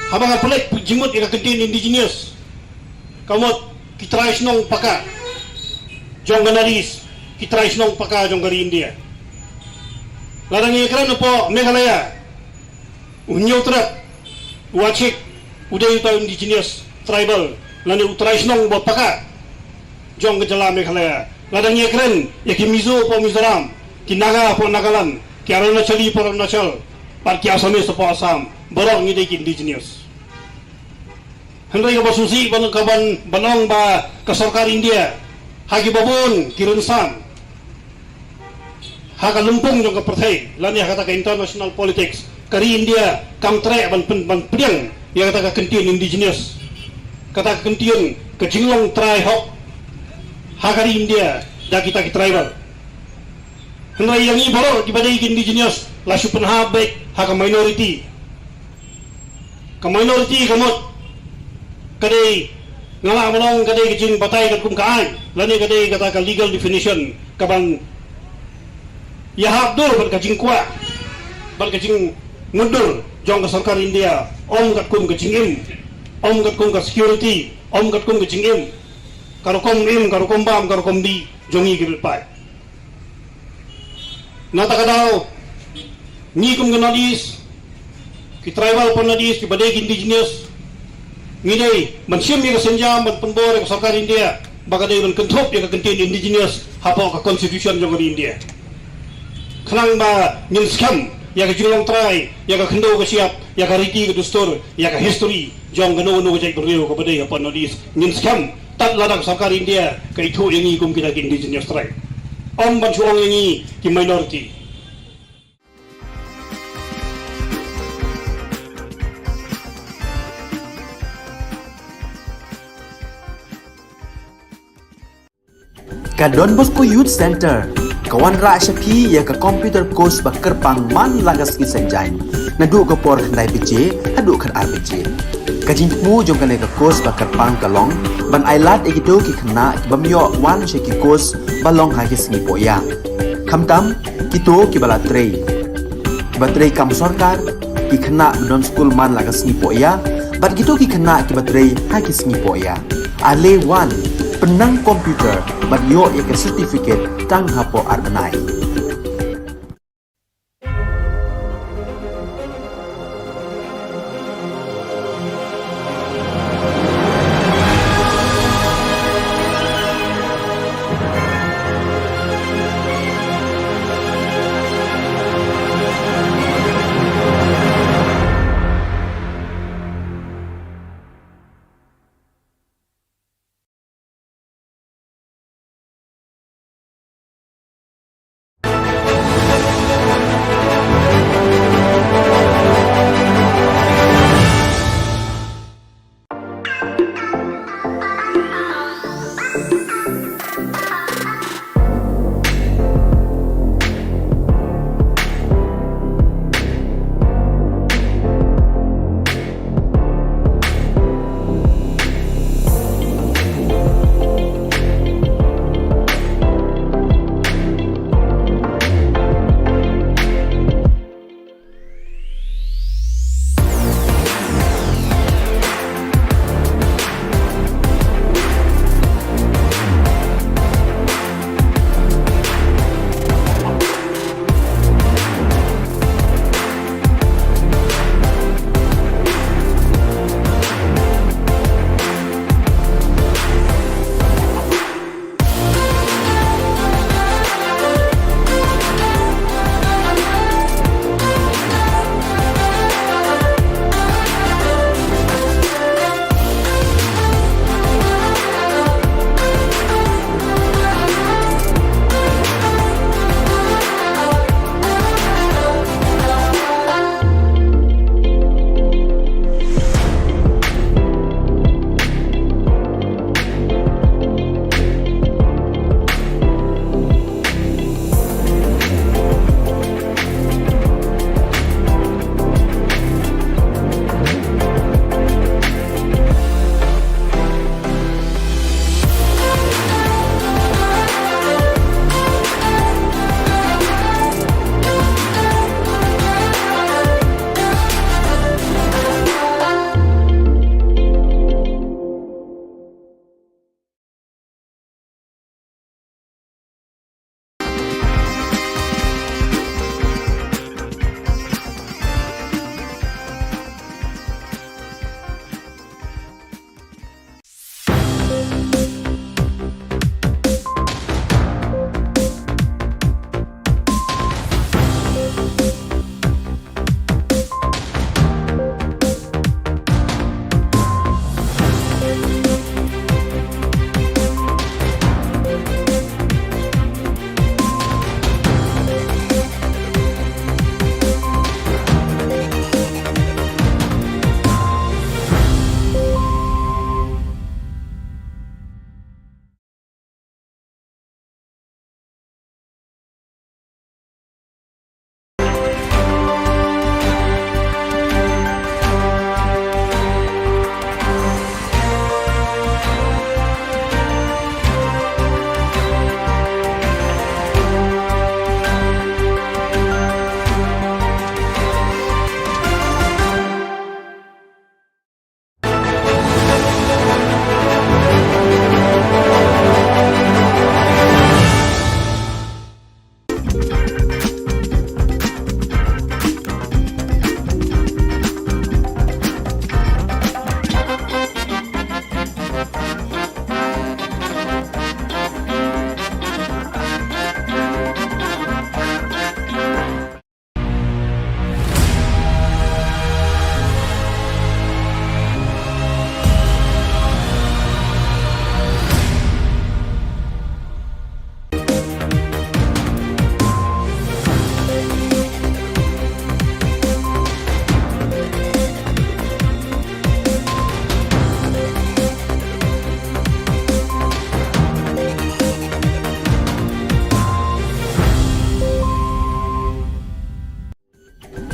Haba nga peit jingmut ïa ka kyntien indigenous, ka mut ki trai shnong paka jong ka North East, ki trai shnong paka jong ka ri India. Lada ngi ïakren hapoh Meghalaya, u Hynñiewtrep, u Achik, u dei uta u indigenous tribal lane u trai shnong ba paka jong ka jylla Meghalaya. Lada ngi ïakren ïa ki Mizo hapoh Mizoram, ki Naga hapoh Nagaland, ki Arunachali hapoh Arunachal, bad ki Assamese hapoh Assam, baroh ngi dei ki indigenous. Hynrei kaba sngewsih ban, ka ban, ban ong ba ka sorkar India ha kiba bun ki rynsan ha ka lympung jong ka pyrthei lane ha kata ka international politics, ka ri India kam treh ban pyn-, ban pdiang ïa kata ka kyntien indigenous, kata ka kyntien ka jinglong trai hok ha ka ri India da kita ki tribal. Hynrei ïa ngi baroh kiba dei ki indigenous la shu pynhap beit ha ka minority. Ka minority ka mut ka dei, nga lah ban ong ka dei ka jingbatai katkum ka aiñ lane ka dei kata ka legal definition kaban ïahap dur bad ka jingkwah bad ka jingmutdur jong ka sorkar India, ym katkum ka jingim, ym katkum ka security, ym katkum ka jingim, ka rukom im, ka rukom bam, ka rukom dih jong ngi ki rit paid. Na kata ka daw, ngi kum ka North East, ki tribal hapoh North East, kiba dei ki indigenous, ngi dei ban shim ïa ka sienjam ban pynbor ïa ka sorkar India ba ka dei ban kynthup ïa ka kyntien indigenous hapoh ka constitution jong ka ri India. Khnang ba ngin skhem ïa ka jinglong trai, ïa ka khyndew ka shyiap, ïa ka riti ka dustur, ïa ka history jong kano kano ka jaitbynriew kaba dei hapoh North East, ngin skhem. Tad lada ka sorkar India ka ithuh ïa ngi kum kita ki indigenous tribe, ym ban shu ong ïa ngi ki minority. Ka Don Bosco Youth Center ka wanrah sha phi ïa ka computer course ba kyrpang man la ka sngi Saitjaiñ, naduh ka por khyndai baje haduh khatar baje. Ka jingthmu jong kane ka course ba kyrpang ka long ban ailad ïa kito ki khynnah ki bym ïoh wan sha ki course ba long ha ki sngi pohïa, khamtam kito kiba la trei, kiba trei kam sorkar, ki khynnah ba don skul man la ka sngi pohïa, bad kito ki khynnah kiba trei ha ki sngi pohïa. Ale wan, pynnang computer bad ïoh ïa ka certificate tang hapoh ar bnai.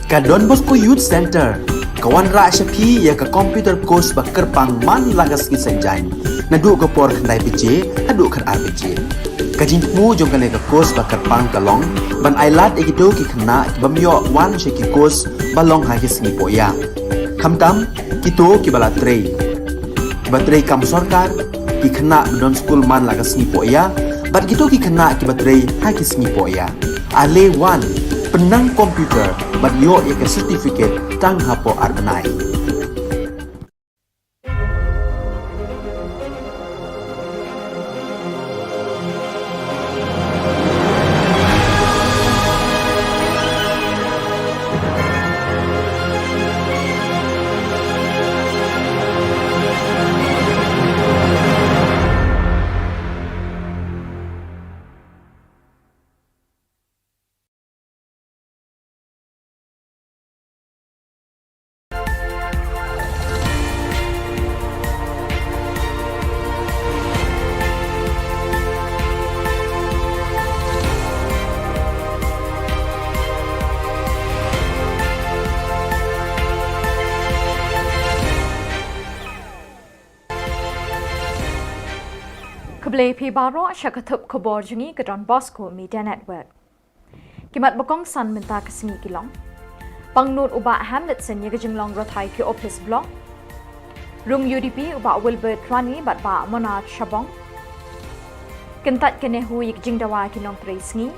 Ka Don Bosco Youth Centre ka wanrah sha phi ïa ka computer course ba kyrpang man la ka sngi Saitjaiñ, naduh ka por khyndai baje haduh khatar baje. Ka jingthmu jong kane ka course ba kyrpang ka long ban ailad ïa kito ki khynnah ki bym ïoh wan sha ki course ba long ha ki sngi pohïa, khamtam kito kiba la trei, kiba trei kam sorkar, ki khynnah ba don skul man la ka sngi pohïa bad kito ki khynnah kiba trei ha ki sngi pohïa. Ale wan, pynnang computer bad ïoh ïa ka certificate tang hapoh ar bnai. Khublei phi baroh sha ka thup khubor jong ngi ka Don Bosco Media Network. Ki mat ba kongsan mynta ka sngi ki long: Pangnud u Bah Hamletson ïa ka jinglong rathai ki ophis block. Rung U D P u Bah Wilbert Rani bad Bah Monarch Shabong. Kyntait ka NEHU ïa ka jingdawa ki nongtrei sngi.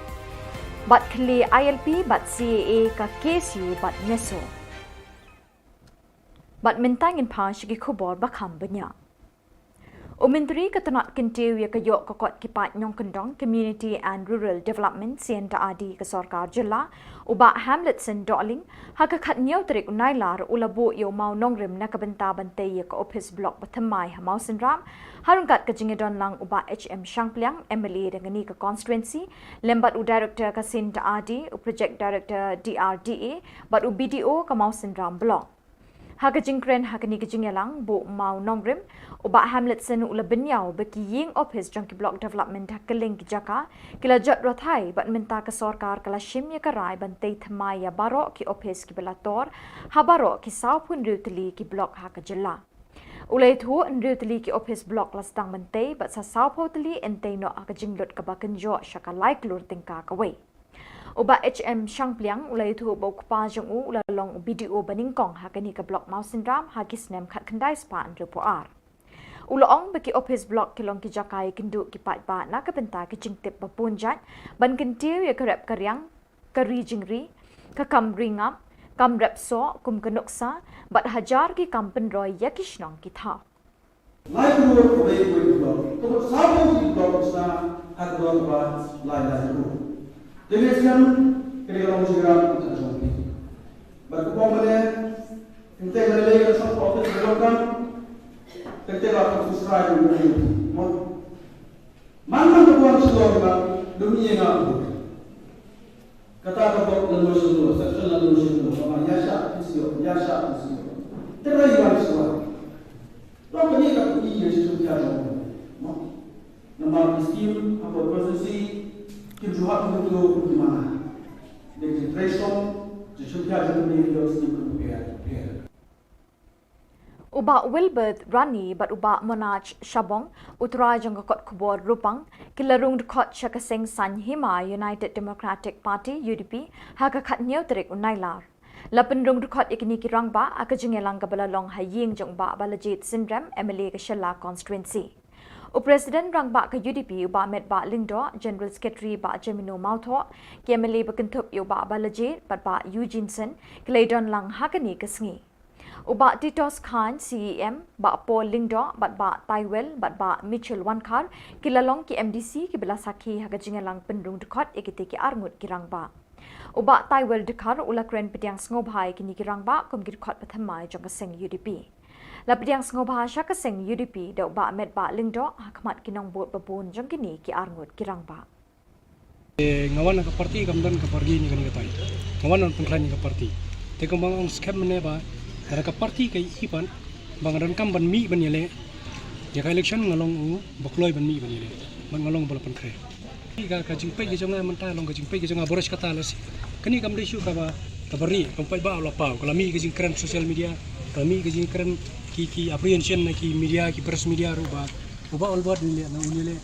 Bad khlieh I L P bad C A A ka K S U bad NESO. Bad mynta ngin phai sha ki khubor ba kham bniah. U Myntri ka tnat kyntiew ïa ka ïoh ka kot ki paid nongkyndong, Community and Rural Development, C and R D, ka sorkar jylla, u Bah Hamletson Dohling, ha ka khathynñiew tarik u Nailar u la buh ïa u mawnongrim na ka bynta ban tei ïa ka ophis block ba thymmai ha Mawsynram, ha ryngkat ka jingïadon lang u Bah H M Shangpliang, M L A dang kane ka constituency, lem bad u Director ka C and R D, u Project Director D R D A, bad u B D O ka Mawsynram Block. Ha ka jingkren ha kane ka jingïalang, buh mawnongrim, u Bah Hamletson u la bynñiaw ba ki ïing ophis jong ki block development ha kylleng ki jaka ki la jot rathai bad mynta ka sorkar ka la shim ïa ka rai ban tei thymmai ïa baroh ki ophis kiba la tor ha baroh ki sawphew hynriew tylli ki block ha ka jylla. U la ïathuh hynriew tylli ki ophis block la sdang ban tei bad sa sawphew tylli yn tei noh ha ka jinglut kaba kynjoh sha ka lai klur tyngka kawei. U Bah H M Shangpliang u la ïathuh ba u kpa jong u u la long u B D O ba nyngkong ha kane ka block Mawsynram ha ki snem khatkhyndai spah hynriewphew ar. U la ong ba ki ophis block ki long ki jaka ïakynduh ki paidbah na ka bynta ki jingtip ba bun jait ban kyntiew ïa ka rep ka riang, ka ri jingri, ka kam ri ngap, kam rep soh kum ka nuksa bad hajar ki kam pynroi ïa ki shnong ki thaw. Lai klur kawei kawei ka block, ka block sawphew ki block ka sna ha ka block ba lai lai klur. Te mynstep kane ka long jingïarap ka jong phi. Bad kumba mynne, teng teng lei lei ka shong ka ophis ka block, teng teng la ka ophis rai ka block. Man man ka buan shlur ka dum ïa nga. Kata ka block la no shlur, section la no shlur, ba ma ïa shah phi shlur, ïa shah phi shlur. Te rai wan shlur. Long kane ka phi ïa shlur ïa jong. Mo. Namar ki scheme hapoh constituency kim ju hap kum tu kum ki mana. Dei ki trei shong, ki shlur ïa jong ki scheme kum pher pher. U Bah Wilbert Rani bad u Bah Monarch Shabong, u trai jong ka kot khubor Rupang, ki la rung dkhot sha ka seng Saiñ Hima United Democratic Party, U D P, ha ka khathynñiew tarik u Nailar. La pynrung dkhot ïa kine ki rangbah ha ka jingïalang kaba la long ha ïing jong u Bah Balajied Synrem, M L A ka Shella constituency. U President rangbah ka U D P u Bah Metbah Lyngdoh, General Secretary Bah Jemino Mawthoh, ki M L A ba kynthup ïa u Bah Balajied bad Bah Eugene Syn, ki la ïadon lang ha kane ka sngi. U Bah Titos Chyne, C E M, Bah Paul Lyngdoh bad Bah Taiwel bad Bah Mitchell Wankhar ki la long ki M D C kiba la sakhi ha ka jingïalang pynrung dkhot ïa kitei ki arngut ki rangbah. U Bah Taiwel Dkhar u la kren pdiang sngewbha ïa kine ki rangbah kum ki dkhot ba thymmai jong ka seng U D P. La pdiang sngewbha sha ka seng U D P da u Bah Metbah Lyngdoh ha khmat ki nongbud ba bun jong kine ki arngut ki rangbah. Eh, nga wan na ka party kam don ka party ni kane ka taïew. Nga wan ban pynkhlaiñ ïa ka party. Te kumba nga ong skhem mynne ba lada ka party ka ïohi pat ba nga donkam ban mih ban ïaleh ïa ka election, nga long uba kloi ban mih ban ïaleh. Bad nga long uba la pynkhreh. Ka, ka jingpeit ka jong nga mynta long ka jingpeit ka jong nga baroh shi katta lehse. Kane kam dei shuh kaba Kaba ri kam pat ba u la paw, ka la mih ka jingkren social media, ka la mih ka jingkren ki ki apprehension na ki media, ki press media ruh ba u Bah Albert un leh, na un leh,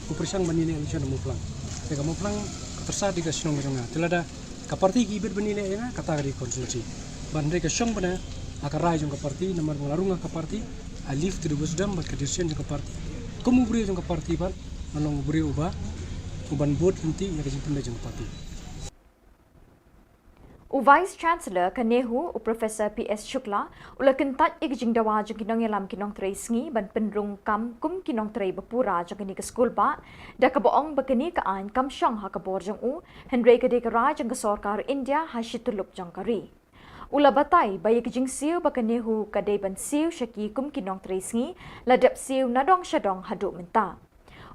u pyrshang ban leh election ha Mawphlang. Te ka Mawphlang ka tyrsa dei ka shnong ka jong nga. Te lada ka party ki bit ban leh ïa nga, kata ka dei controversy. Ban dei ka shong bana ha ka rai jong ka party, namar ba nga la rung ha ka party, I leave to the wisdom bad ka decision jong ka party. Kum u briew jong ka party bad nga long u briew uba, uban bud lynti ïa ka jingpynlong jong ka party. U Vice Chancellor ka NEHU, u Professor P S Shukla, u la kyntait ïa ka jingdawa jong ki nongïalam ki nongtrei sngi ban pynrung kam kum ki nongtrei ba pura jong kane ka skulbah, da kaba ong ba kane ka aiñ kam shong ha ka bor jong u, hynrei ka dei ka rai jong ka sorkar India ha shi tyllup jong ka ri. U la batai ba ïa ka jingsiew ba ka NEHU ka dei ban siew sha ki kum ki nongtrei sngi, la dep siew nadong shadong haduh mynta.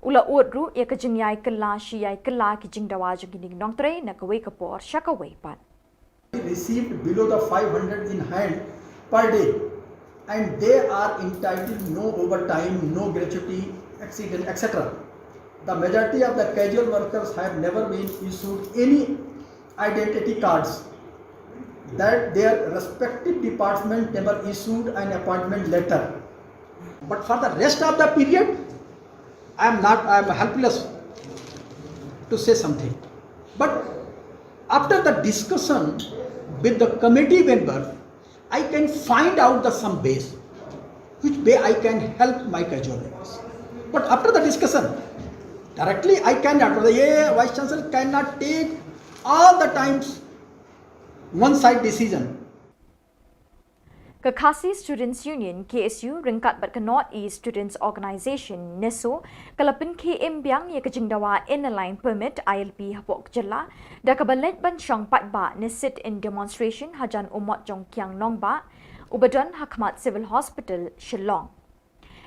U la ud ruh ïa ka jingïai kylla shi ïai kylla ki jingdawa jong kine ki nongtrei na kawei ka por sha kawei pat. Received below the five hundred in hand per day, and they are entitled no overtime, no gratuity, accident, et cetera. The majority of the casual workers have never been issued any identity cards, that their respective department never issued an appointment letter. But for the rest of the period, I am not, I am helpless to say something. But after the discussion with the committee member, I can find out the some ways which way I can help my casual laborers. But after the discussion, directly I cannot, the Vice Chancellor cannot take all the times one side decision. Ka Khasi Students Union, K S U, ryngkat bad ka North East Students Organisation, NESO, ka la pynkhie im biang ïa ka jingdawa Inner Line Permit, I L P, hapoh ka jylla, da kaba leit ban shong paidbah ne sit-in demonstration hajan u mot jong Kiang Nangbah, uba don ha khmat Civil Hospital, Shillong.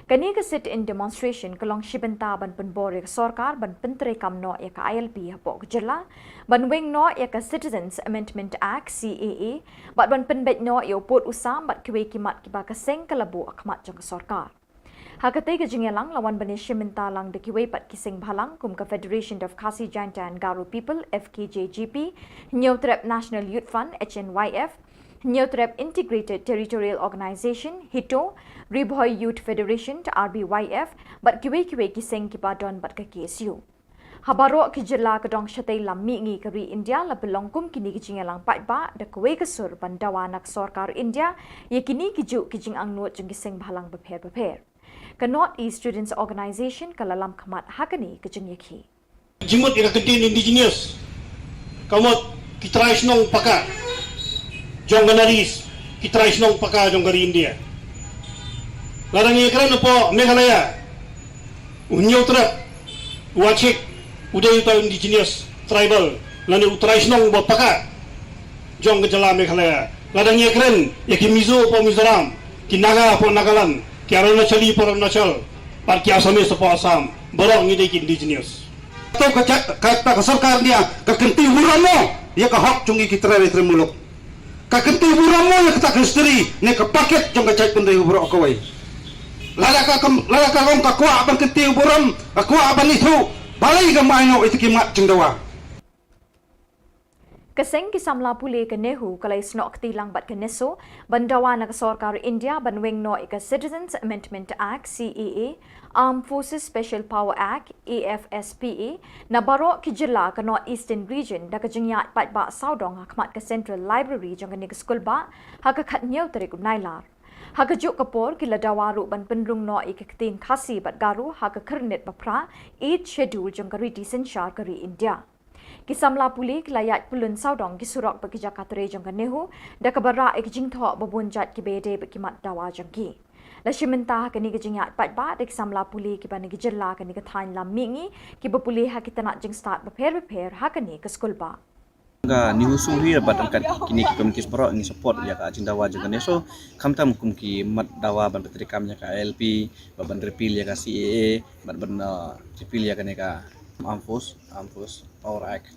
Kane ka sit-in demonstration ka long shi bynta ban pynbor ïa ka sorkar ban pyntreikam noh ïa ka I L P hapoh ka jylla, ban weng noh ïa ka Citizens Amendment Act, C A A, bad ban pynbeit noh ïa u pud u sam bad kiwei ki mat kiba ka seng ka la buh ha khmat jong ka sorkar. Ha katei ka jingïalang la wan ban ïashim bynta lang da kiwei pat ki seng bhalang kum ka Federation of Khasi Jaintia and Garo People, F K J G P, Hynñiewtrep National Youth Front, H N Y F, Hynñiewtrep Integrated Territorial Organisation, HITO, Ri Bhoi Youth Federation, R B Y F, bad kiwei kiwei ki seng kiba don bad ka K S U. Ha baroh ki jylla ka dong shatei lam mihngi ka ri India la pynlong kum kine ki jingïalang paidbah da kawei ka sur ban dawa na ka sorkar India ïa kine ki juh ki jingangnud jong ki seng bhalang bapher bapher. Ka North East Students Organisation ka la lam khmat ha kane ka jingïakhih. Jingmut ïa ka ktien indigenous, ka mut ki trai shnong paka jong ka North East, ki trai shnong paka jong ka ri India. Lada ngi kren hapoh Meghalaya, u Hynñiewtrep, u Achik, u dei uta u indigenous tribal lane u trai shnong ba paka jong ka jylla Meghalaya. Lada ngi kren ïa ki Mizo hapoh Mizoram, ki Naga hapoh Nagaland, ki Arunachali hapoh Arunachal, bad ki Assamese hapoh Assam, baroh ngi dei ki indigenous. To ka jait, ka, ka, ka sorkar India ka kynti burom mo ïa ka hok jong ngi ki trai, trai muluk. Ka kynti burom mo ïa kata ka history ne ka packet jong ka jaitbynriew baroh kawei. Lada ka kam, lada ka long ka kwah ban kynti burom, ka kwah ban ithuh, balei kam ai noh ïa ki mat jingdawa. Ka seng ki samla pule ka NEHU ka la ïasnoh kti lang bad ka NESO ban dawa na ka sorkar India ban weng noh ïa ka Citizens Amendment Act, C A A, Armed Forces Special Power Act, A F S P A, na baroh ki jylla ka North Eastern Region da ka jingïaid paidbah sawdong ha khmat ka Central Library jong kane ka skulbah ha ka khathynñiew tarik u Nailar. Ha kajuh ka por ki la dawa ruh ban pynrung noh ïa ka ktien Khasi bad Garo ha ka khyrnit ba phra, Eighth Schedule, jong ka riti synshar ka ri India. Ki samla pule ki la ïaid pyllun sawdong ki surok bad ki jaka trei jong ka NEHU da kaba rah ïa ki jingthoh ba bun jait kiba ïadei bad ki mat dawa jong ki. La shim bynta ha kane ka jingïaid paidbah da ki samla pule kiba na ki jylla kane ka thaiñ lam mihngi kiba pule ha ki tnat jingstad bapher bapher ha kane ka skulbah. Ka NEHUSU hi bad ryngkat kine ki committees baroh ngi support ïa ka jingdawa jong ka NESO, khamtam kum ki mat dawa ban pyntreikam ïa ka I L P, bad ban repeal ïa ka C A A, bad ban, uh, repeal ïa kane ka Armed Force, Armed Force Power Act.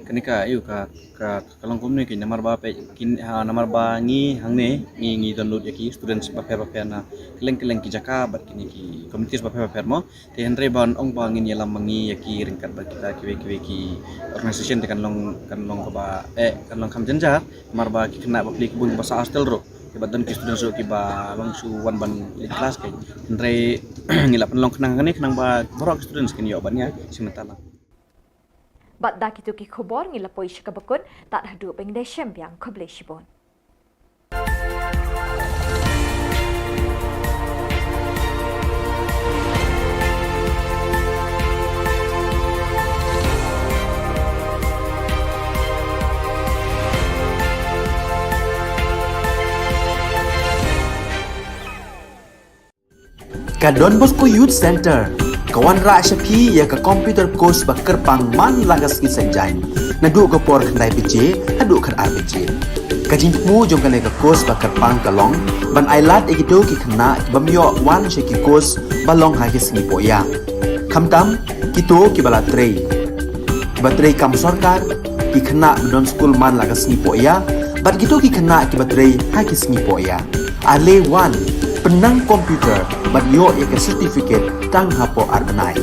Kane ka, ïa ka, ka, ka long kumne ki namar ba phi, kin, ha, namar ba ngi hangne, ngi, ngi don lut ïa ki students bapher bapher na kylleng kylleng ki jaka bad kine ki communities bapher bapher mo. Te hynrei ban ong ba ngin ïalam ma ngi ïa ki ryngkat bad kita kiwei kiwei ki organisation te kan long, kan long kaba, eh, kan long kham jynjar, namar ba ki khynnah ba plie ki bun kiba sah hostel ruh. Te bad don ki students ruh kiba long shu wan ban leit klas ki. Hynrei ngi la pynlong khnang kane khnang ba baroh ki students kin ïoh ban ïa shim bynta lang. Bad da kito ki khubor ngi la poi sha kaba kut, tad haduh ban ïadei shem biang, khublei shibun. Ka Don Bosco Youth Centre ka wanrah sha phi ïa ka computer course ba kyrpang man la ka sngi Saitjaiñ, naduh ka por khyndai baje haduh khatar baje. Ka jingthmu jong kane ka course ba kyrpang ka long ban ailad ïa kito ki khynnah ki bym ïoh wan sha ki course ba long ha ki sngi pohïa. Khamtam kito kiba la trei, kiba trei kam sorkar, ki khynnah ba don skul man la ka sngi pohïa, bad kito ki khynnah kiba trei ha ki sngi pohïa. Ale wan, pynnang computer bad ïoh ïa ka certificate tang hapoh ar bnai.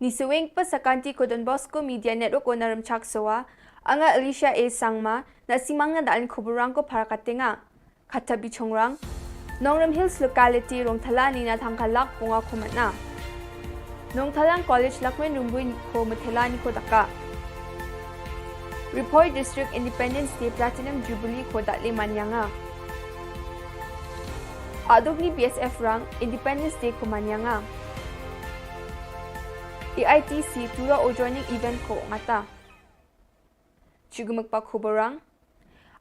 Ni saweng pa sa kanti ko Don Bosco Media Network ko na Rymchak Sowa, anga Alicia A Sangma, na simang na da alin khuburang ko para katenga. Kata bichongrang. Nongrim Hills locality Rongthala ni na thangka lak punga ko matna. Nongthalang College Lakmen Rumbui ko Methela ni ko daka. Ri Bhoi District Independence Day Platinum Jubilee ko datle manyanga. Aduk ni B S F rang Independence Day ko manyanga. A I T C tura o joining event ko ngata. Chigumuk pa khuburang.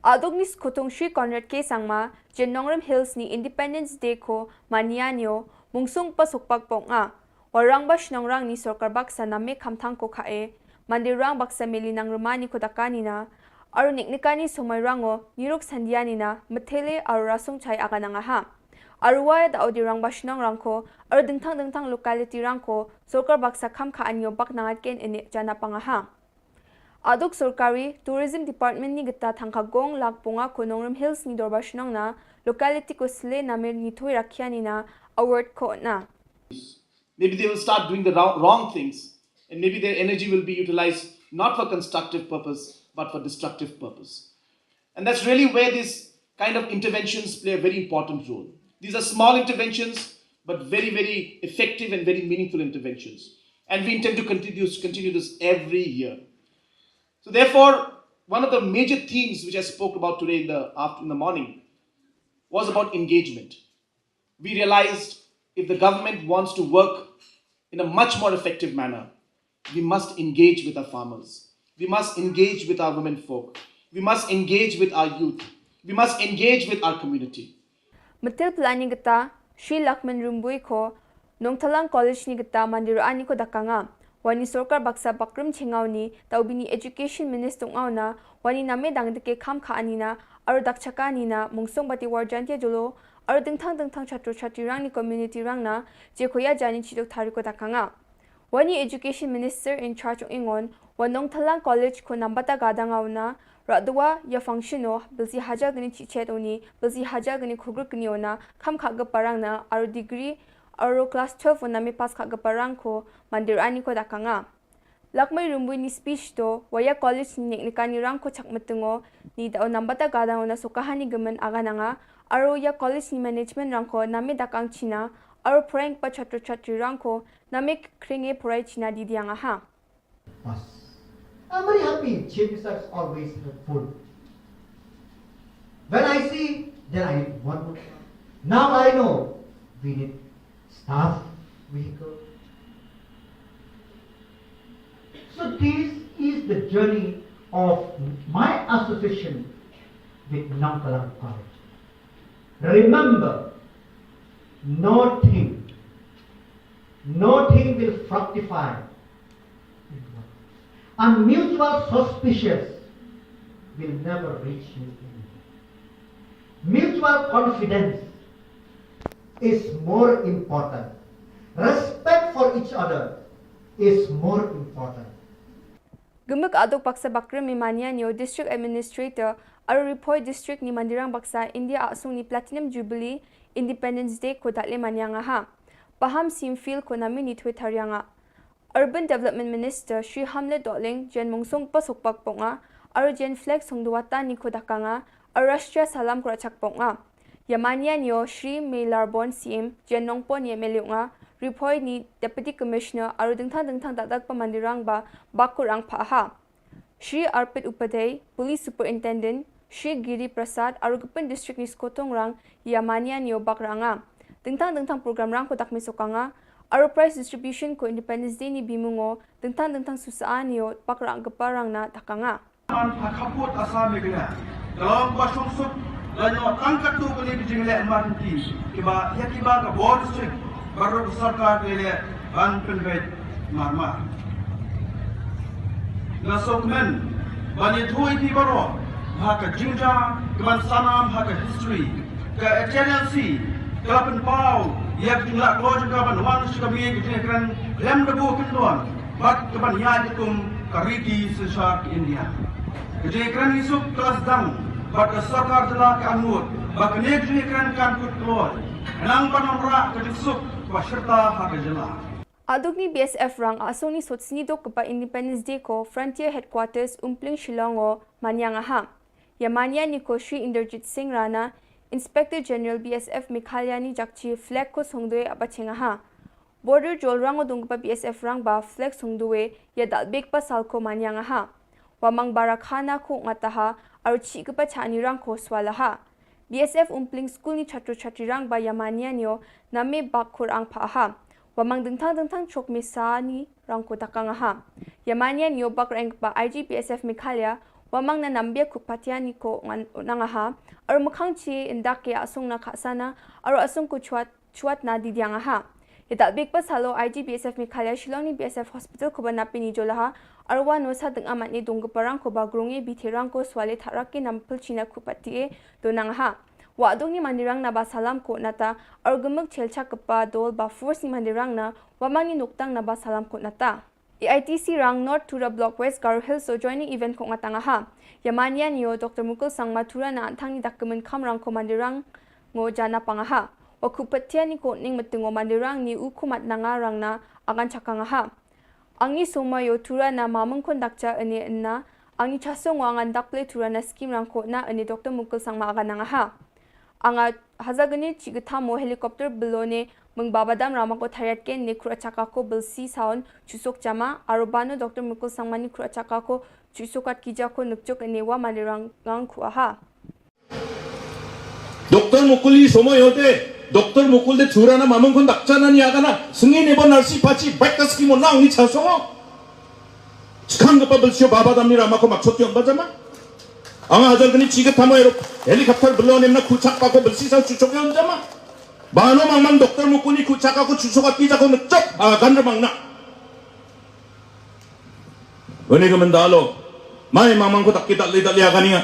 Aduk ni skhutung Shri Conrad K Sangma, jen Nongrim Hills ni Independence Day ko manya nio, mungsung pa sukpak pok nga. Warang ba shnongrang ni sorkar baksa na me khamthang ko khae, mandirang baksa meli nangrima ni ko daka nina, aru niknika ni somai rango, niruk sandia nina, methele aru rasung chai aga nangaha. Aru wa da odi rang ba shnongrang ko, aru dingthang dingthang locality rang ko, sorkar baksa kham kha anyo bak nangat ken ene jana pangaha. Aduk sorkari Tourism Department ni gita thangka gong lak punga ko Nongrim Hills ni dorbar shnong na, locality ko sle namir ni thoi rakhia nina, award ko na. Maybe they will start doing the wrong, wrong things, and maybe their energy will be utilized not for constructive purpose, but for destructive purpose. And that's really where these kind of interventions play a very important role. These are small interventions, but very, very effective and very meaningful interventions. And we intend to continue, continue this every year. So therefore, one of the major themes which I spoke about today in the after-, in the morning was about engagement. We realized if the government wants to work in a much more effective manner, we must engage with our farmers. We must engage with our women folk. We must engage with our youth. We must engage with our community. Metil pelani gita, Shri Lakman Rumbui ko, Nongthalang College ni gita mandir ani ko dakanga. Wani sorkar baksa bakrim chengau ni, tau bini education minister ngau na, wani name dang deke kham kha ani na, aru dak chaka ani na, mungsung bati warjan tia jolo, aru dingthang dingthang chatru chatri rang ni community rang na, je koya jani chidok thari ko dakanga. Wani education minister in charge ong ingon, wa Nongthalang College ko nambata gadang au na, radwa ya function o, bilsi hajar gani chichet oni, bilsi hajar gani khugur gani ona, kham kha ga parang na, aru degree, aru class twelve ona me pass kha ga parang ko, mandir ani ko dakanga. Lakmai rumbui ni speech to, wa ya college ni nek nikan ni rang ko chak metengo, ni da o nambata gadang ona sokahan ni gemen agananga, aro ya college ni management rang ko name dakang China, aro prank pa chatru chatri rang ko name kringe purai China di diang aha. Bus. I'm very happy. Chief Minister is always helpful. When I see, then I need one more. Now I know we need staff vehicle. So this is the journey of my association with Nongkalang College. Remember, nothing, nothing will fructify and mutual suspicious will never reach you anywhere. Mutual confidence is more important. Respect for each other is more important. Gemuk aduk baksa bakrim mi mania nio District Administrator aro Ri Bhoi District ni mandirang baksa India asung ni Platinum Jubilee Independence Day ko datle mania nga ha. Paham sim fil ko nami ni twe tarianga. Urban Development Minister Shri Hamlet Dohling jen mungsung pasuk pak ponga, aro jen flag sung duwata ni ko dakanga, aro Rashtriya Salam ko rachak ponga. Yamania nio Shri Meilarbon C M jen nongpon ye meliunga, Ri Bhoi ni Deputy Commissioner aro dingthang dingthang dadak pamandirang ba bakurang paha. Shri Arpit Upadhyay, Police Superintendent, Shri Giri Prasad, aro gepin district ni skotong rang, Yamania nio bakranga. Dingthang dingthang program rang ko dakmi sokanga, aro prize distribution ko Independence Day ni bimungo, dingthang dingthang susa nio bakrang gepa rang na dakanga. Man ha khaput Assam Meghalaya. Kalong ba shong suk la nyo tang katu kali ki jingle marti kiba ya kiba ka bor district baru sorkar lele ban pynbeit marmar. Na sokmen ban ya thui ki baro ha ka jingja kiban sanam ha ka history ka H N L C ka la pynpaw ya ka jingla kloj ka ban wan shi ka mi ka jingkren lem da bu kyndon. Bad kaban ïaid kum ka riti synshar ka India. Ka jingkren isuk ka la sdang bad ka sorkar jylla ka angnud ba kane ka jingkren kan kut kloi. Nang ban wanrah ka jingsuk ba shirta ha ka jylla. Aduk ni B S F rang asung ni sot sni dok kapa Independence Day ko Frontier Headquarters Umpling Shillong o manyang aha. Yamania ni ko Shri Inderjit Singh Rana, Inspector General B S F Meghalaya ni jakchi flag ko songdoi abacheng aha. Border jol rang o dungkpa B S F rang ba flag songdoi ya dalbek pa sal ko manyang aha. Wamang barakhana ko ngataha aro chi kapa chani rang ko swalaha. B S F Umpling School ni chatru chatri rang ba yamania nio name bak ko rang pa aha. Wamang dengthang dengthang chok mesa ni rang ko dakang aha. Yamania nio bak rang ba I G B S F Meghalaya, wamang na nambia ku patia ni ko ngan nang aha. Aro makhang chi indak ya asung na khasana, aro asung ko chuat chuat na didiang aha. Yadal bik pa salo I G B S F Meghalaya Shillong ni B S F Hospital ko ba napi ni jolaha, arwa no sa deng amat ni dong geparang ko ba grunge bi terang ko swale tharak ke nampel china ku pati e donang aha. Wa adong ni mandirang na ba salam ko nata, ar gemuk chelchak kepa dol ba force ni mandirang na, wa mang ni nuktang na ba salam ko nata. A I T C rang North Tura Block West Garo Hills o joining event ko ngatang aha. Yamania nio Doctor Mukul Sangma Tura na antang ni dak kemen kam rang ko mandirang ngo jana pang aha. Wa ku petia ni ko ning metengo mandirang ni u kumat nanga rang na angan chakang aha. Angi soma yo Tura na mameng kon dakcha ene enna, angi chasong wa angan dakple Tura na skim rang ko na ene Doctor Mukul Sangma agan nang aha. Anga hazagani chi gethamo helicopter belone meng babadam rama ko thariat ken ne kura chaka ko belsi saun chusok jama, aro bano Doctor Mukul Sangma ni kura chaka ko chusok at kija ko nukchok ne wa mandirang ngang ku aha. Doctor Mukul i somoy hote, Doctor Mukul de Tura na mameng kon dakcha na ni agana, sengi ne bo narsi pachi baik ta skim o na ungi chasongo. Chikang gepa belsio babadam ni rama ko maksot yon bajama. Anga hajar gani chi gethamo ero helicopter belone mna kuchak pa ko belsi sa chuchok yon jama. Bano mang mang Doctor Mukul ni kuchak ako chuchok at kija ko ngechok, ah, gan remang na. Wani ka mendalo. Mai mang mang ko tak kita li tak li agani nga.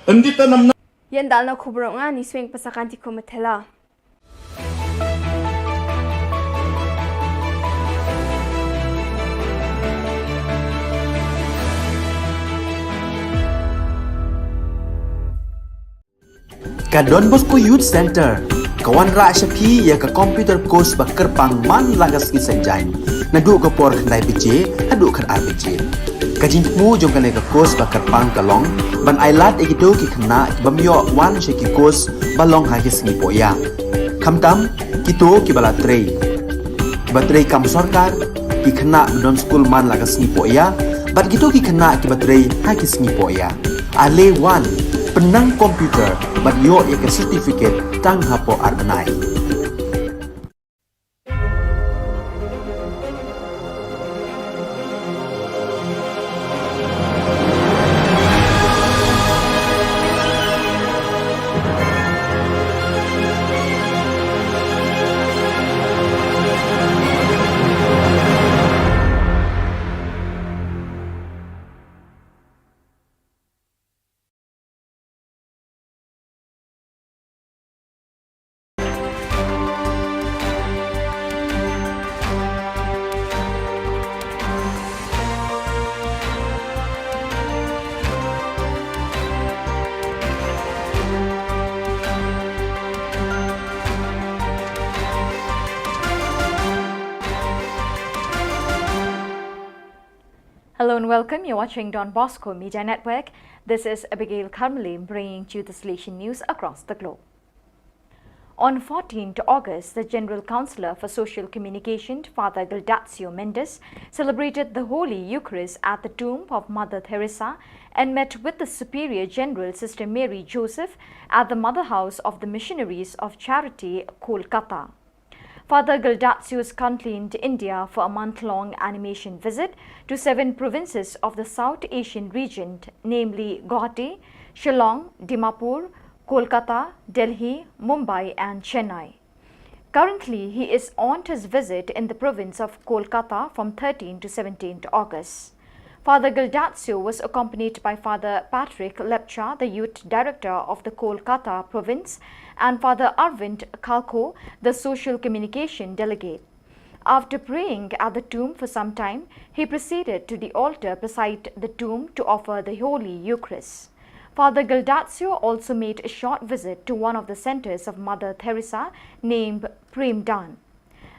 Endita nam na. Yan dal na khubro nga ni swing pasakan ti ko metela. Ka Don Bosco Youth Centre ka wanrah sha phi ïa ka computer course ba kyrpang man la ka sngi Saitjaiñ. Naduh ka por khyndai baje haduh khatar baje. Ka jingthmu jong kane ka course ba kyrpang ka long ban ai lad ïa kito ki khynnah ki bym ïoh wan sha ki course ba long ha ki sngi pohïa. Khamtam kito kiba la trei, kiba trei kam sorkar, ki khynnah ba don skul man la ka sngi pohïa, bad kito ki khynnah kiba trei ha ki sngi pohïa. Ale wan, pynnang computer bad ïoh ïa ka certificate tang hapoh ar bnai. Hello and welcome. You're watching Don Bosco Media Network. This is Abigail Karmalim bringing to you the Salesian news across the globe. On fourteenth August, the General Councillor for Social Communication, Father Gildacio Mendes, celebrated the Holy Eucharist at the tomb of Mother Teresa and met with the Superior General, Sister Mary Joseph, at the Mother House of the Missionaries of Charity, Kolkata. Father Gildacio is currently in India for a month-long animation visit to seven provinces of the South Asian region, namely Guwahati, Shillong, Dimapur, Kolkata, Delhi, Mumbai and Chennai. Currently, he is on his visit in the province of Kolkata from thirteenth to seventeenth August. Father Gildacio was accompanied by Father Patrick Lepcha, the youth director of the Kolkata province, and Father Arvind Khalkho, the social communication delegate. After praying at the tomb for some time, he proceeded to the altar beside the tomb to offer the Holy Eucharist. Father Gildacio also made a short visit to one of the centers of Mother Teresa named Prem Dan.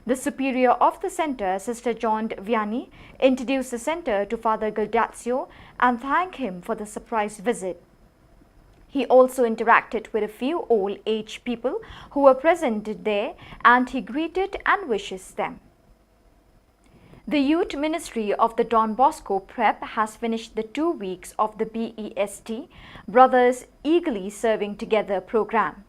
The superior of the center, Sister John Vianney, introduced the center to Father Gildacio and thanked him for the surprise visit. He also interacted with a few old age people who were present there and he greeted and wishes them. The Youth Ministry of the Don Bosco Prep has finished the two weeks of the B E S T, Brothers Eagerly Serving Together program.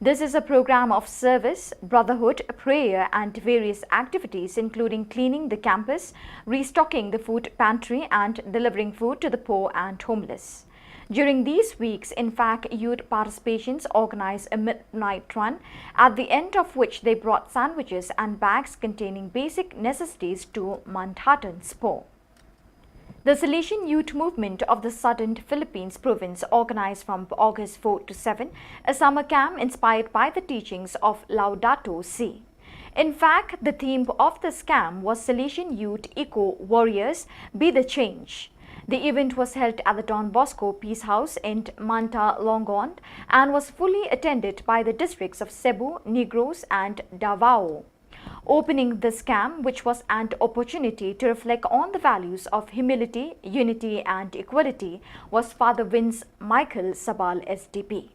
This is a program of service, brotherhood, prayer, and various activities, including cleaning the campus, restocking the food pantry, and delivering food to the poor and homeless. During these weeks, INFAC youth participants organize a midnight run, at the end of which they brought sandwiches and bags containing basic necessities to Mounthattan Spur. The Salesian Youth Movement of the Southern Philippines Province organized from August fourth to seventh a summer camp inspired by the teachings of Laudato Si. In fact, the theme of this camp was Salesian Youth Eco Warriors, Be the Change. The event was held at the Don Bosco Peace House in Manta Longon and was fully attended by the districts of Cebu, Negros, and Davao. Opening this camp, which was an opportunity to reflect on the values of humility, unity, and equality, was Father Vince Michael Sabal S D P.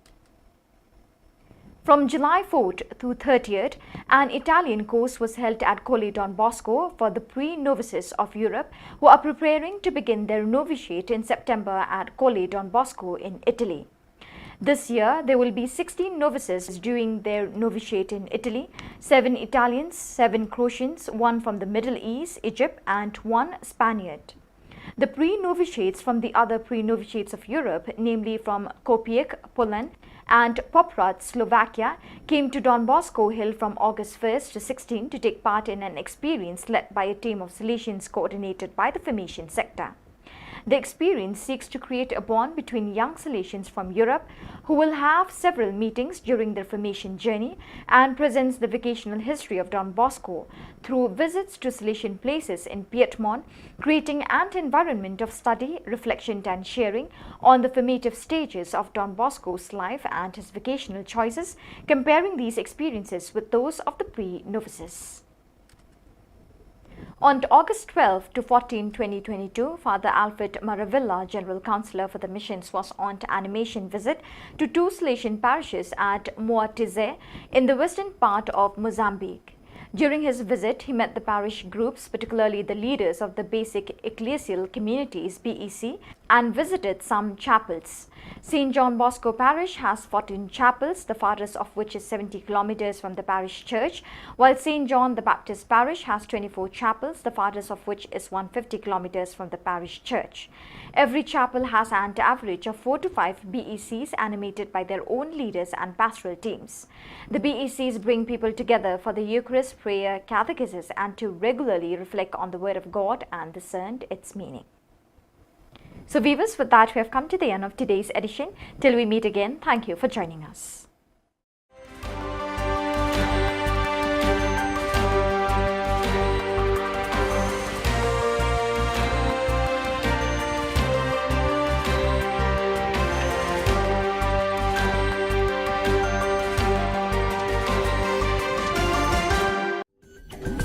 From July fourth to thirtieth, an Italian course was held at Colle Don Bosco for the pre-novices of Europe who are preparing to begin their novitiate in September at Colle Don Bosco in Italy. This year, there will be sixteen novices doing their novitiate in Italy, seven Italians, seven Croatians, one from the Middle East, Egypt, and one Spaniard. The pre-novitiates from the other pre-novitiates of Europe, namely from Kopiec, Poland, and Poprad, Slovakia, came to Don Bosco Hill from August first to sixteenth to take part in an experience led by a team of Salesians coordinated by the formation sector. The experience seeks to create a bond between young Salesians from Europe who will have several meetings during their formation journey and presents the vocational history of Don Bosco through visits to Salesian places in Piedmont, creating an environment of study, reflection, and sharing on the formative stages of Don Bosco's life and his vocational choices, comparing these experiences with those of the pre-novices. On August twelve to fourteen, twenty twenty-two, Father Alfred Maravilla, General Councillor for the Missions, was on animation visit to two Salesian parishes at Moatize in the western part of Mozambique. During his visit, he met the parish groups, particularly the leaders of the basic ecclesial communities, B E C, and visited some chapels. Saint John Bosco Parish has fourteen chapels, the farthest of which is seventy kilometers from the parish church, while Saint John the Baptist Parish has twenty-four chapels, the farthest of which is one hundred fifty kilometers from the parish church. Every chapel has an average of four to five B E Cs animated by their own leaders and pastoral teams. The B E Cs bring people together for the Eucharist, prayer, catechesis, and to regularly reflect on the Word of God and discern its meaning. So, viewers, with that, we have come to the end of today's edition. Till we meet again, thank you for joining us.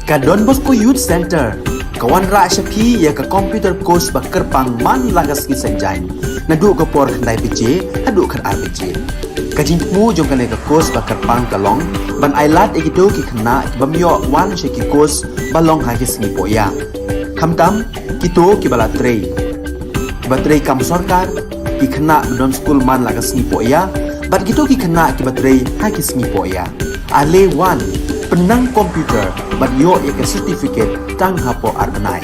Ka Don Bosco Youth Centre ka wanrah sha phi ïa ka computer course ba kyrpang man la ka sngi Saitjaiñ, naduh ka por khyndai baje haduh khatar baje. Ka jingthmu jong kane ka course ba kyrpang ka long ban ailad ïa kito ki khynnah ki bym ïoh wan sha ki course ba long ha ki sngi pohïa. Khamtam kito kiba la trei, kiba trei kam sorkar, ki khynnah ba don skul man la ka sngi pohïa, bad kito ki khynnah kiba trei ha ki sngi pohïa. Ale wan, pynnang computer bad ïoh ïa ka certificate tang hapoh ar bnai.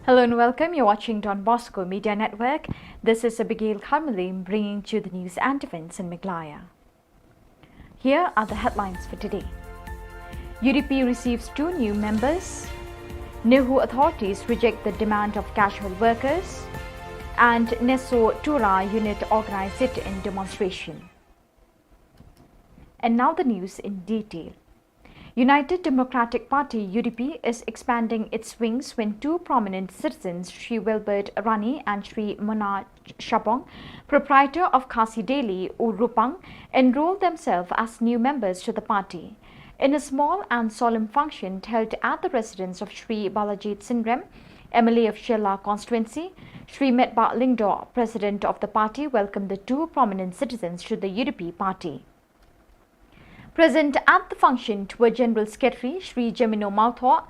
Hello and welcome. You're watching Don Bosco Media Network. This is Abigail Kharmalim bringing to you the news and events in Meghalaya. Here are the headlines for today. U D P receives two new members. NEHU authorities reject the demand of casual workers. And NESO Tura unit organized sit-in demonstration. And now the news in detail. United Democratic Party, U D P, is expanding its wings when two prominent citizens, Shri Wilbert Rani and Shri Mona Shabong, proprietor of Khasi Daily, Urupang, enrolled themselves as new members to the party. In a small and solemn function held at the residence of Shri Balaji Tshirem, M L A of Shella constituency, Shri Metbah Lyngdoh, president of the party, welcomed the two prominent citizens to the U D P party. Present at the function were General Secretary Shri Jemino Mawthoh,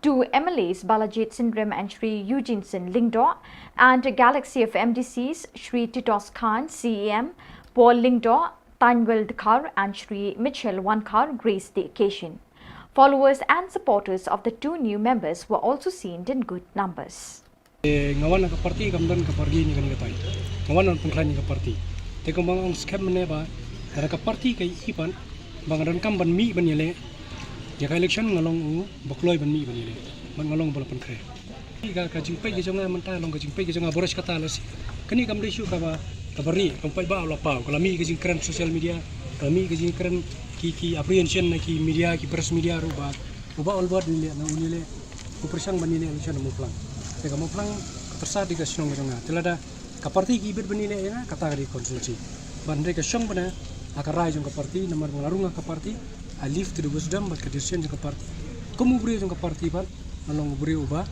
two M L As Balaji Tshirem and Shri Eugene Singh Lyngdoh, and a galaxy of M D Cs, Shri Titos Khan, C E M, Paul Lyngdoh, Tangwel Dkhar, and Shri Michelle Wankhar graced the occasion. Followers and supporters of the two new members were also seen in good numbers. Eh, nga wan ha ka party kam don ka party ne kane katai. Nga wan ban pynkhlaiñ ïa ka party. Te kumba nga ong skhem mynne ba lada ka party ka ïohi pat ba nga donkam ban mih ban ïaleh ïa ka election, nga long uba kloi ban mih ban ïaleh. Bad nga long uba la pynkhreh. Ka, ka jingpeit ka jong nga mynta long ka jingpeit ka jong nga, bor shi katta la shi. Kane kam dei shuh kaba, kaba rieh, kam paidbah la paw, ka la mih ka jingkren social media, ka la mih ka jingkren ki, ki apprehension na ki media, ki press media ruh ba uba ol bad ïaleh, na un ïaleh, u pyrshang ban ïaleh election ha Mawphlang. Te ka Mawphlang ka pyrsa dei ka shnong ka jong nga. Te lada ka party ki bit ban ïaleh ïa nga, kata ka dei constituency. Ban dei ka shong bna ha ka rai jong ka party, namar ba nga la rung ha ka party, I leave to the wisdom bad ka decision jong ka party. Kum u briew jong ka party bad nga long u briew uba,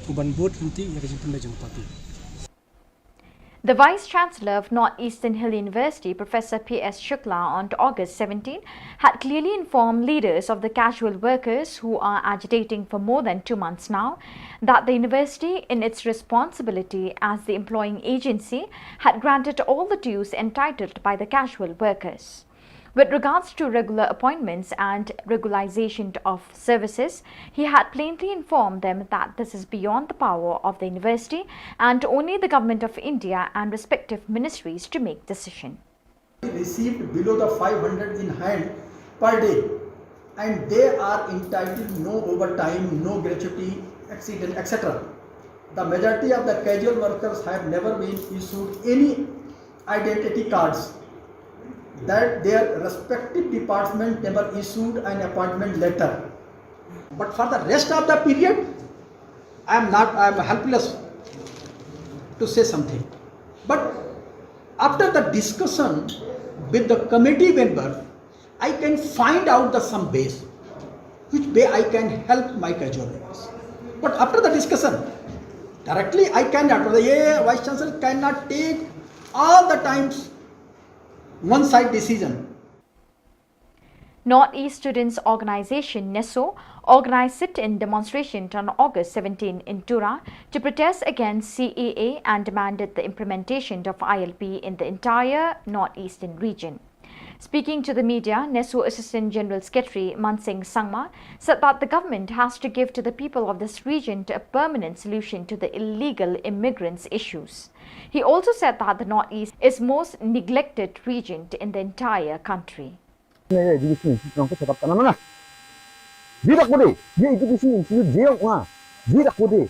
uban bud lynti ïa ka jingpynbeit jong ka party. The Vice Chancellor of North Eastern Hill University, Professor P S Shukla, on August seventeen, had clearly informed leaders of the casual workers who are agitating for more than two months now that the university, in its responsibility as the employing agency, had granted all the dues entitled by the casual workers. With regards to regular appointments and regularization of services, he had plainly informed them that this is beyond the power of the university and only the Government of India and respective ministries to make decision. Received below the five hundred in hand per day, and they are entitled no overtime, no gratuity, accident, et cetera. The majority of the casual workers have never been issued any identity cards, that their respective department never issued an appointment letter. But for the rest of the period, I am not, I am helpless to say something. But after the discussion with the committee member, I can find out the some ways which way I can help my casual workers. But after the discussion, directly I cannot, the Vice Chancellor cannot take all the times one side decision. Northeast Students Organisation, NESO, organised sit-in demonstration on August seventeen in Tura to protest against C A A and demanded the implementation of I L P in the entire northeastern region. Speaking to the media, NESO Assistant General Secretary Mansing Sangma said that the government has to give to the people of this region to a permanent solution to the illegal immigrants' issues. He also said that the Northeast is most neglected region in the entire country. Education institute nang ko check up kana na. Di dak ko de, ye education institute je nga. Di dak ko de,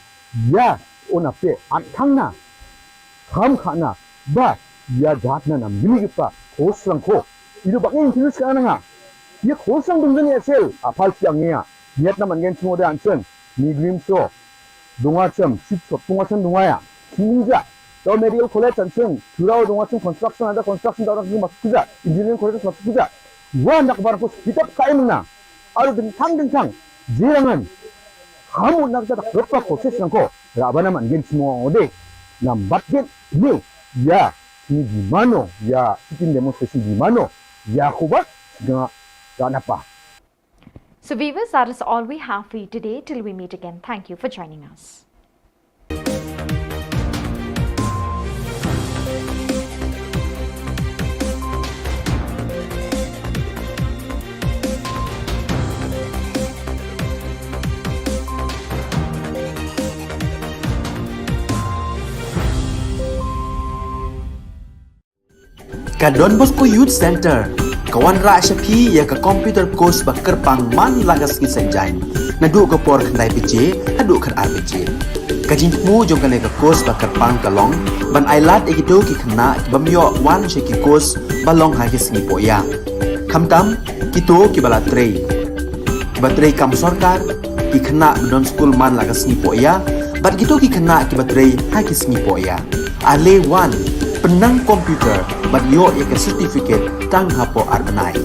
ya ona pe an thang na. Kham khana ba ya jat na nam gili pa khos lang ko. Ido bak institute kana nga. Ye khos lang dum ya sel apal siang ya. Yet na man gen simo de ansen. Ni grim so. Dunga chem, sip so, dunga chem dunga ya. Kinja. Tau medical college ansen. Turau dunga chem construction ada construction tau nak masuk kuja. Engineering college masuk kuja. Wa nak bar ko kitab kai mena. Aru dengkang dengkang. Jirangan. Kamu nak tak berapa proses nang ko. Rabana man gen simo de. Nambat gen ni. Ya. Ni di mano. Ya. Sitin demonstration di mano. Ya ko ba. Nga. Ga napa. So viewers, that is all we have for you today. Till we meet again, thank you for joining us. Ka Don Bosco Youth Centre ka wanrah sha phi ïa ka computer course ba kyrpang man la ka sngi Saitjaiñ, naduh ka por khyndai baje haduh khatar baje. Ka jingthmu jong kane ka course ba kyrpang ka long ban ailad ïa kito ki khynnah ki bym ïoh wan sha ki course ba long ha ki sngi pohïa. Khamtam kito kiba la trei, kiba trei kam sorkar, ki khynnah ba don skul man la ka sngi pohïa, bad kito ki khynnah kiba trei ha ki sngi pohïa. Ale wan, pynnang computer bad ïoh ïa ka certificate tang hapoh ar bnai.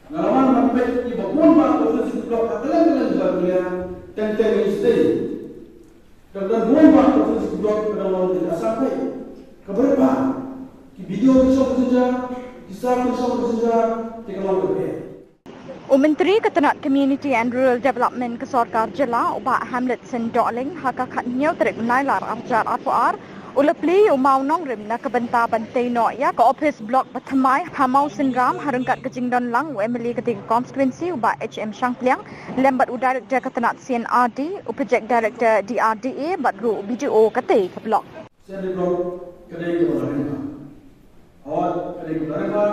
Nga la wan ban peit ïa ba bun ba ka office block ha kylleng kylleng jylla India, teng teng ïa sdei. Ka don bun ba ka office block ka don long ka Assam peit. Ka bai ba ki video ki shong ka jinja, ki sar ki shong ka jinja, te ka long ka peit. U Myntri ka tnat Community and Rural Development ka Sorkar Jylla u Bah Hamlet Sing Dohling ha ka khathynñiew tarik u Nailar arhajar arphew ar u la plie ïa u maw nongrim na ka bynta ban tei noh ïa ka ophis block ba thymmai ha Mawsynram ha ryngkat ka jingdon lang u MLA ka dei ka constituency u Bah H M Shangpliang lem bad u Director ka tnat C and R D, u Project Director D R D A bad ruh u BDO ka tei ka block. Sien ri blok ka dei kaba la rim bha. Hooid ka dei kaba la rim bha.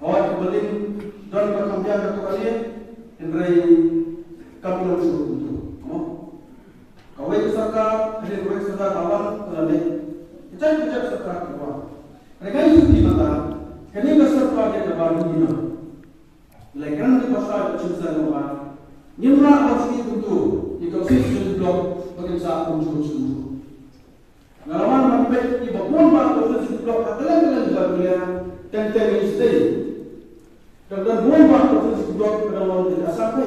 Hooid kaba rim don ba kham biang ka to ka lieh. Hynrei kam long shuh kumto. Mo. Kawei ka sorkar, hadien kawei ka sorkar ka wan ka la leh. Ka jait ka jait sorkar ka wan. Hynrei ngan ïathuh ïa phi mynta, kane ka sorkar ka dei kaba rim bha. Lei kren ki basa ka chimsa ka ba ngim lah ban sngewthuh kumto. Ïa ka sien ri blok ba kin sa kumjuh kumjuh. Nga la wan ban peit ïa ba bun ba ka office block ha kylleng kylleng jylla India, teng teng ïa sdei. Ka don bun ba ka office block ka don long ka jaka.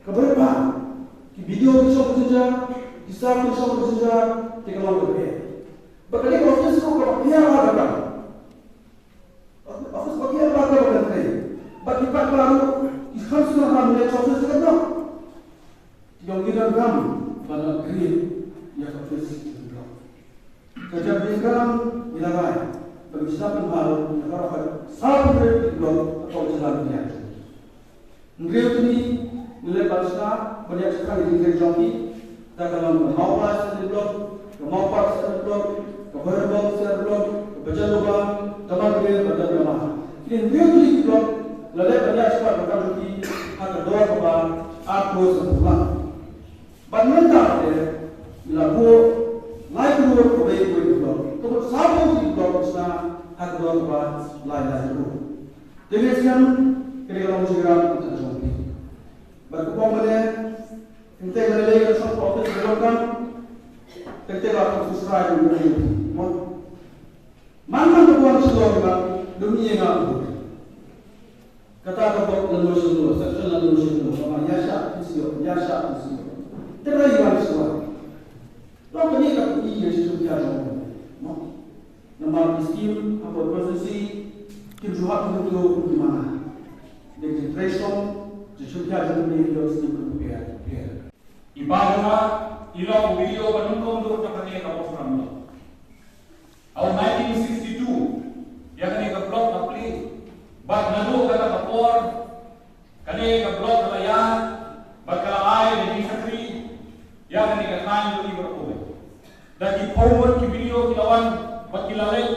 Ka bai ba ki video ki shong ka jaka, ki sa ki shong ka jaka, ki ka long ka bai. Ba ka dei ka office ko ka ba ka ya ba ka ba. Office ba ka ya ba ka ba ka dei. Ba ki ba ba ki kham suna ha mele office ka ba. Ki ong ki don kam ba la create ya ka office block. Ka jingpynbna ngi la rai ba ngi sdang pynbna ïa baroh ka sawphew hynriew ki block hapoh jylla Meghalaya. Hynriew tylli ngi leh ban sdang ban ïa shakri ïa ki jong ki, da ka long ka Mawphlang Assembly Block, ka Mawpar Assembly Block, ka Bhoirymbong Assembly Block, ka Bajan Lubang, Daman Ri, Bajan Lubang. Kine hynriew tylli ki block la leh ban ïa shakri ïa ki ha ka dor kaba arphew sawphew. Bad mynta te la buh lai klur kawei kawei ka block. Ka buh sawphew ki block sdang ha ka dor kaba lai lai klur. Te ngi sngewthuh ka dei ka long jingïarap ka jong phi. Bad ka bym bha ne, ngi te ngi lei ka shong office ka long kan. Te te la ka office rai ka long kan. Mo. Man man ka buan shlur ba dum ïa nga. Kata ka bok la no shlur, section la no shlur, ba ma ïa sha phi sha, ïa sha phi sha. Te rai wan sha. Lo kane ka phi ïa sha phi ïa sha. Mo. Namar ki skim hapoh constituency kim shu hap kum ki mana. Dei ki trei song, ki shu phi ïa sha phi ïa skim kum ki ïa. I ba jong nga i long u video ba nyngkong dur ka kane ka bok sram lo. Ha u nineteen sixty-two ïa kane ka block ka plie. Bad naduh kata ka por kane ka block ka la ïaid bad ka la ai da jingshakri ïa kane ka thaiñ jong ngi baroh kawei. Da ki photo ki video ki la wan bad ki la leit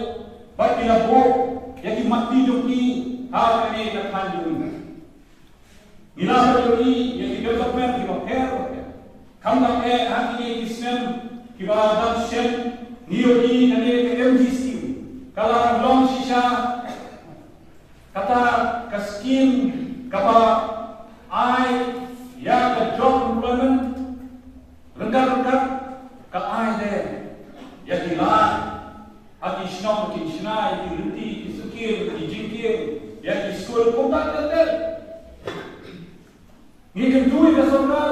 bad ki la buh ïa ki matti jong ki ha kane ka thaiñ jong ngi. Ngi la ïohi ïa ki development kiba pher bapher. Khamtam eh ha kine ki snem kiba dang shen ngi ïohi kane ka M G scheme ka la long shisha kata ka scheme kaba ai ïa ka job employment ryngkat ryngkat ka ai de ïa ki lad ha ki shnong ki shna, ïa ki lynti ki suki, ïa ki jingkieng, ïa ki skul kumta ter ter. Ngi kyntu ïa ka sorkar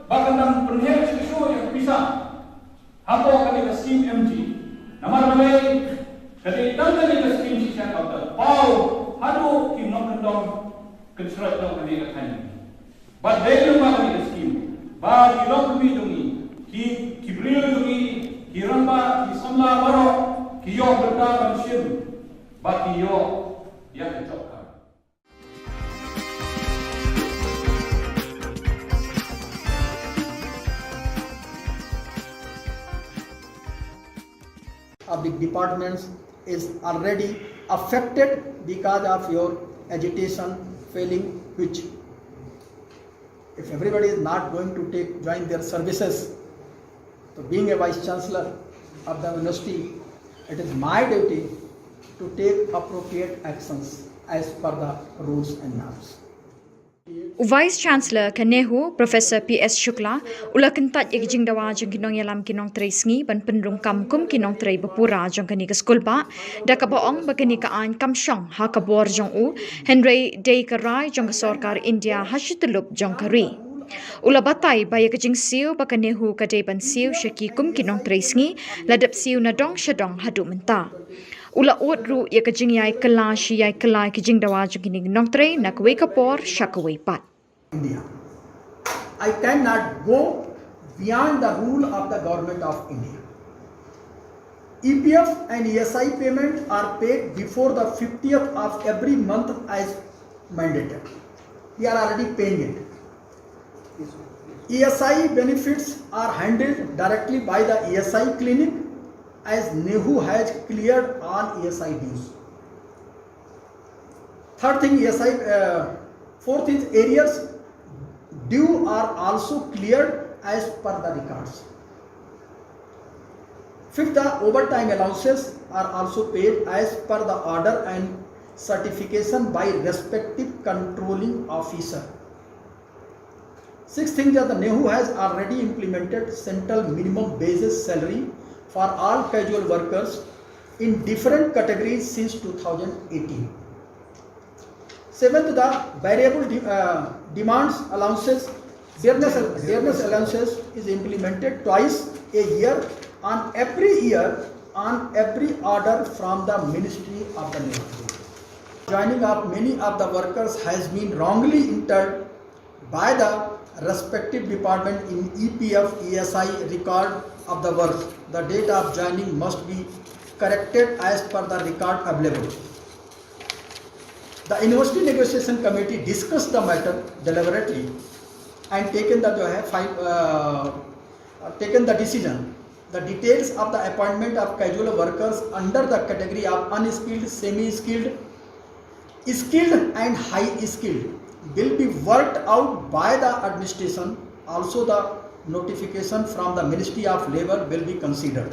ba kan dang pynheh shuh shuh ïa ka pisa hapoh kane ka skim M G. Namar balei ka dei tang kane ka skim shisha kaba paw haduh ki nongkyndong kynshroj jong kane ka thaiñ. Bad dei lyngba kane ka skim ba ki longkmie jong ngi, ki, ki briew jong ngi, ki rangbah, ki samla baroh ki ïoh bynta ban shim bad ki ïoh ïa ka job card. Of the departments is already affected because of your agitation failing, which if everybody is not going to take join their services, so being a vice chancellor of the university, it is my duty to take appropriate actions as per the rules and norms. U Vice Chancellor ka NEHU, Professor P S Shukla, u la kyntait ïa ka jingdawa jong ki nongïalam ki nongtrei sngi ban pynrung kam kum ki nongtrei bapura jong kane ka skulbah, da kaba ong ba kane ka aiñ kam shong ha ka bor jong u, hynrei dei ka rai jong ka sorkar India ha shi tyllup jong ka ri. U la batai ba ïa ka jingsiew ba ka NEHU ka dei ban siew sha ki kum ki nongtrei sngi, la dep siew na dong sha dong haduh mynta. U la ud ruh ïa ka jingïai kylla shi ïai kylla ki jingdawa jong kine ki nongtrei na kawei ka por sha kawei pat. India. I cannot go beyond the rule of the Government of India. E P F and E S I payments are paid before the fiftieth of every month as mandated. We are already paying it. E S I benefits are handled directly by the E S I clinic, as NEHU has cleared all E S I dues. Third thing, E S I, uh, fourth is arrears due are also cleared as per the records. Fifth, the overtime allowances are also paid as per the order and certification by respective controlling officer. Sixth thing, that the NEHU has already implemented central minimum basis salary for all casual workers in different categories since two thousand eighteen. Seventh, the variable de- uh, demands allowances, dearness, dearness allowances is implemented twice a year on every year on every order from the Ministry of the Labour. Joining of many of the workers has been wrongly entered by the respective department in E P F E S I record of the work. The date of joining must be corrected as per the record available. The university negotiation committee discussed the matter deliberately and taken the जो है five uh, taken the decision. The details of the appointment of casual workers under the category of unskilled, semi-skilled, skilled and high skilled will be worked out by the administration. Also, the notification from the Ministry of Labour will be considered.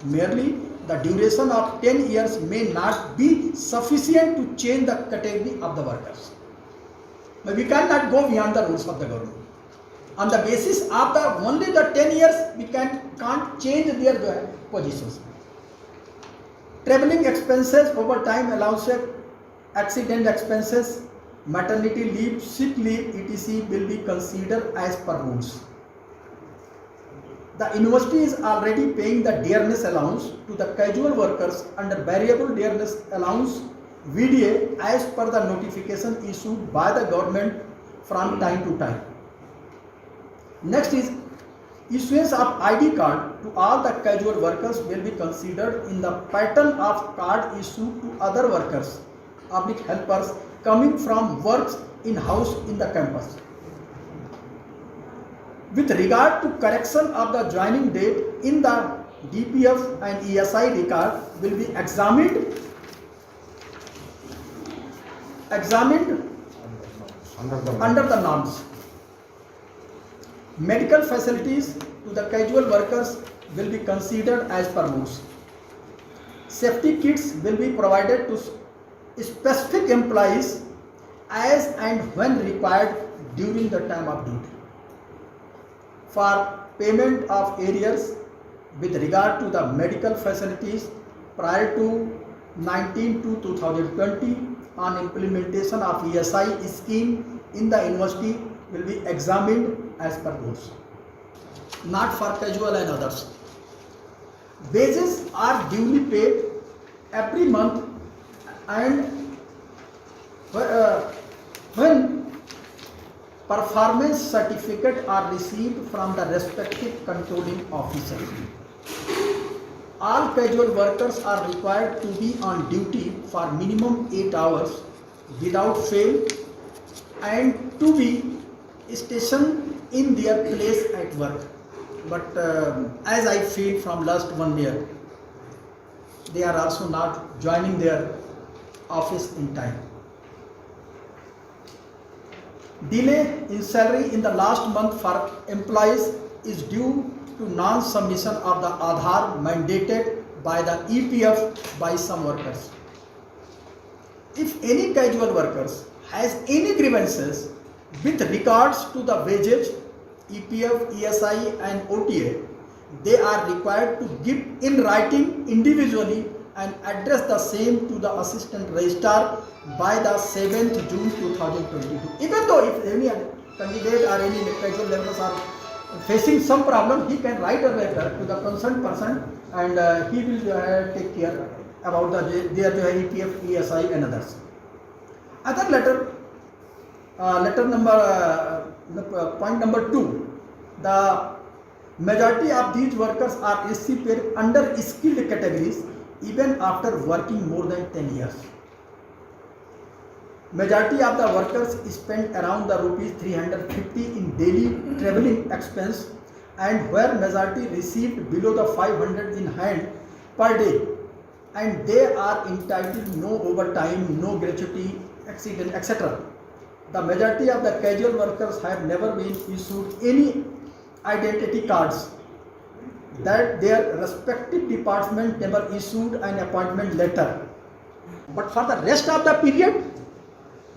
Merely the duration of ten years may not be sufficient to change the category of the workers. But we cannot go beyond the rules of the government. On the basis of the only the ten years, we can can't change their uh, positions. Traveling expenses, overtime allowances, accident expenses, maternity leave, sick leave, et cetera will be considered as per rules. The university is already paying the dearness allowance to the casual workers under variable dearness allowance V D A as per the notification issued by the government from time to time. Next is issuance of I D card to all the casual workers will be considered in the pattern of card issued to other workers, public helpers coming from works in house in the campus. With regard to correction of the joining date in the D P F and E S I record will be examined, examined under the norms. Medical facilities to the casual workers will be considered as per rules. Safety kits will be provided to specific employees as and when required during the time of duty. For payment of arrears with regard to the medical facilities prior to nineteen two two thousand twenty on implementation of E S I scheme in the university will be examined as per rules. Not for casual and others. Wages are duly paid every month and uh, when performance certificate are received from the respective controlling officer. All casual workers are required to be on duty for minimum eight hours without fail and to be stationed in their place at work. But um, as I feel from last one year, they are also not joining their office in time. Delay in salary in the last month for employees is due to non-submission of the Aadhaar mandated by the E P F by some workers. If any casual workers has any grievances with regards to the wages, E P F, E S I and O T A, they are required to give in writing individually and address the same to the assistant registrar by the seventh June two thousand twenty-two. Even though if any candidate or any casual laborers are facing some problem, he can write a letter to the concerned person and uh, he will uh, take care about the their E P F, E S I and others. Other letter, uh, letter number, uh, point number two, the majority of these workers are S C paid under skilled categories even after working more than ten years. Majority of the workers spend around the rupees three hundred fifty in daily traveling expense and where majority received below the five hundred in hand per day and they are entitled no overtime, no gratuity, accident, et cetera. The majority of the casual workers have never been issued any identity cards that their respective department never issued an appointment letter. But for the rest of the period,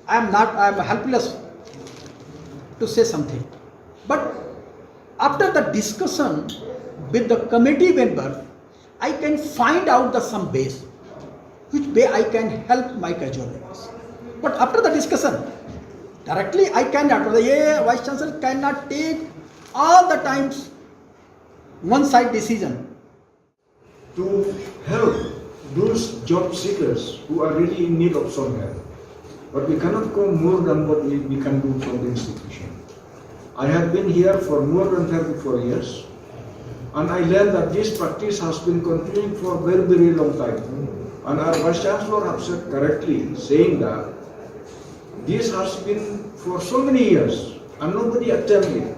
I am not, I am helpless to say something. But after the discussion with the committee member, I can find out the some ways which way I can help my casual laborers. But after the discussion, directly I cannot, the A I Vice Chancellor cannot take all the times one side decision. To help those job seekers who are really in need of some help. But we cannot go more than what we, we can do from the institution. I have been here for more than thirty-four years, and I learned that this practice has been continuing for a very, very long time. And our Vice Chancellor have said correctly, saying that this has been for so many years, and nobody attended it.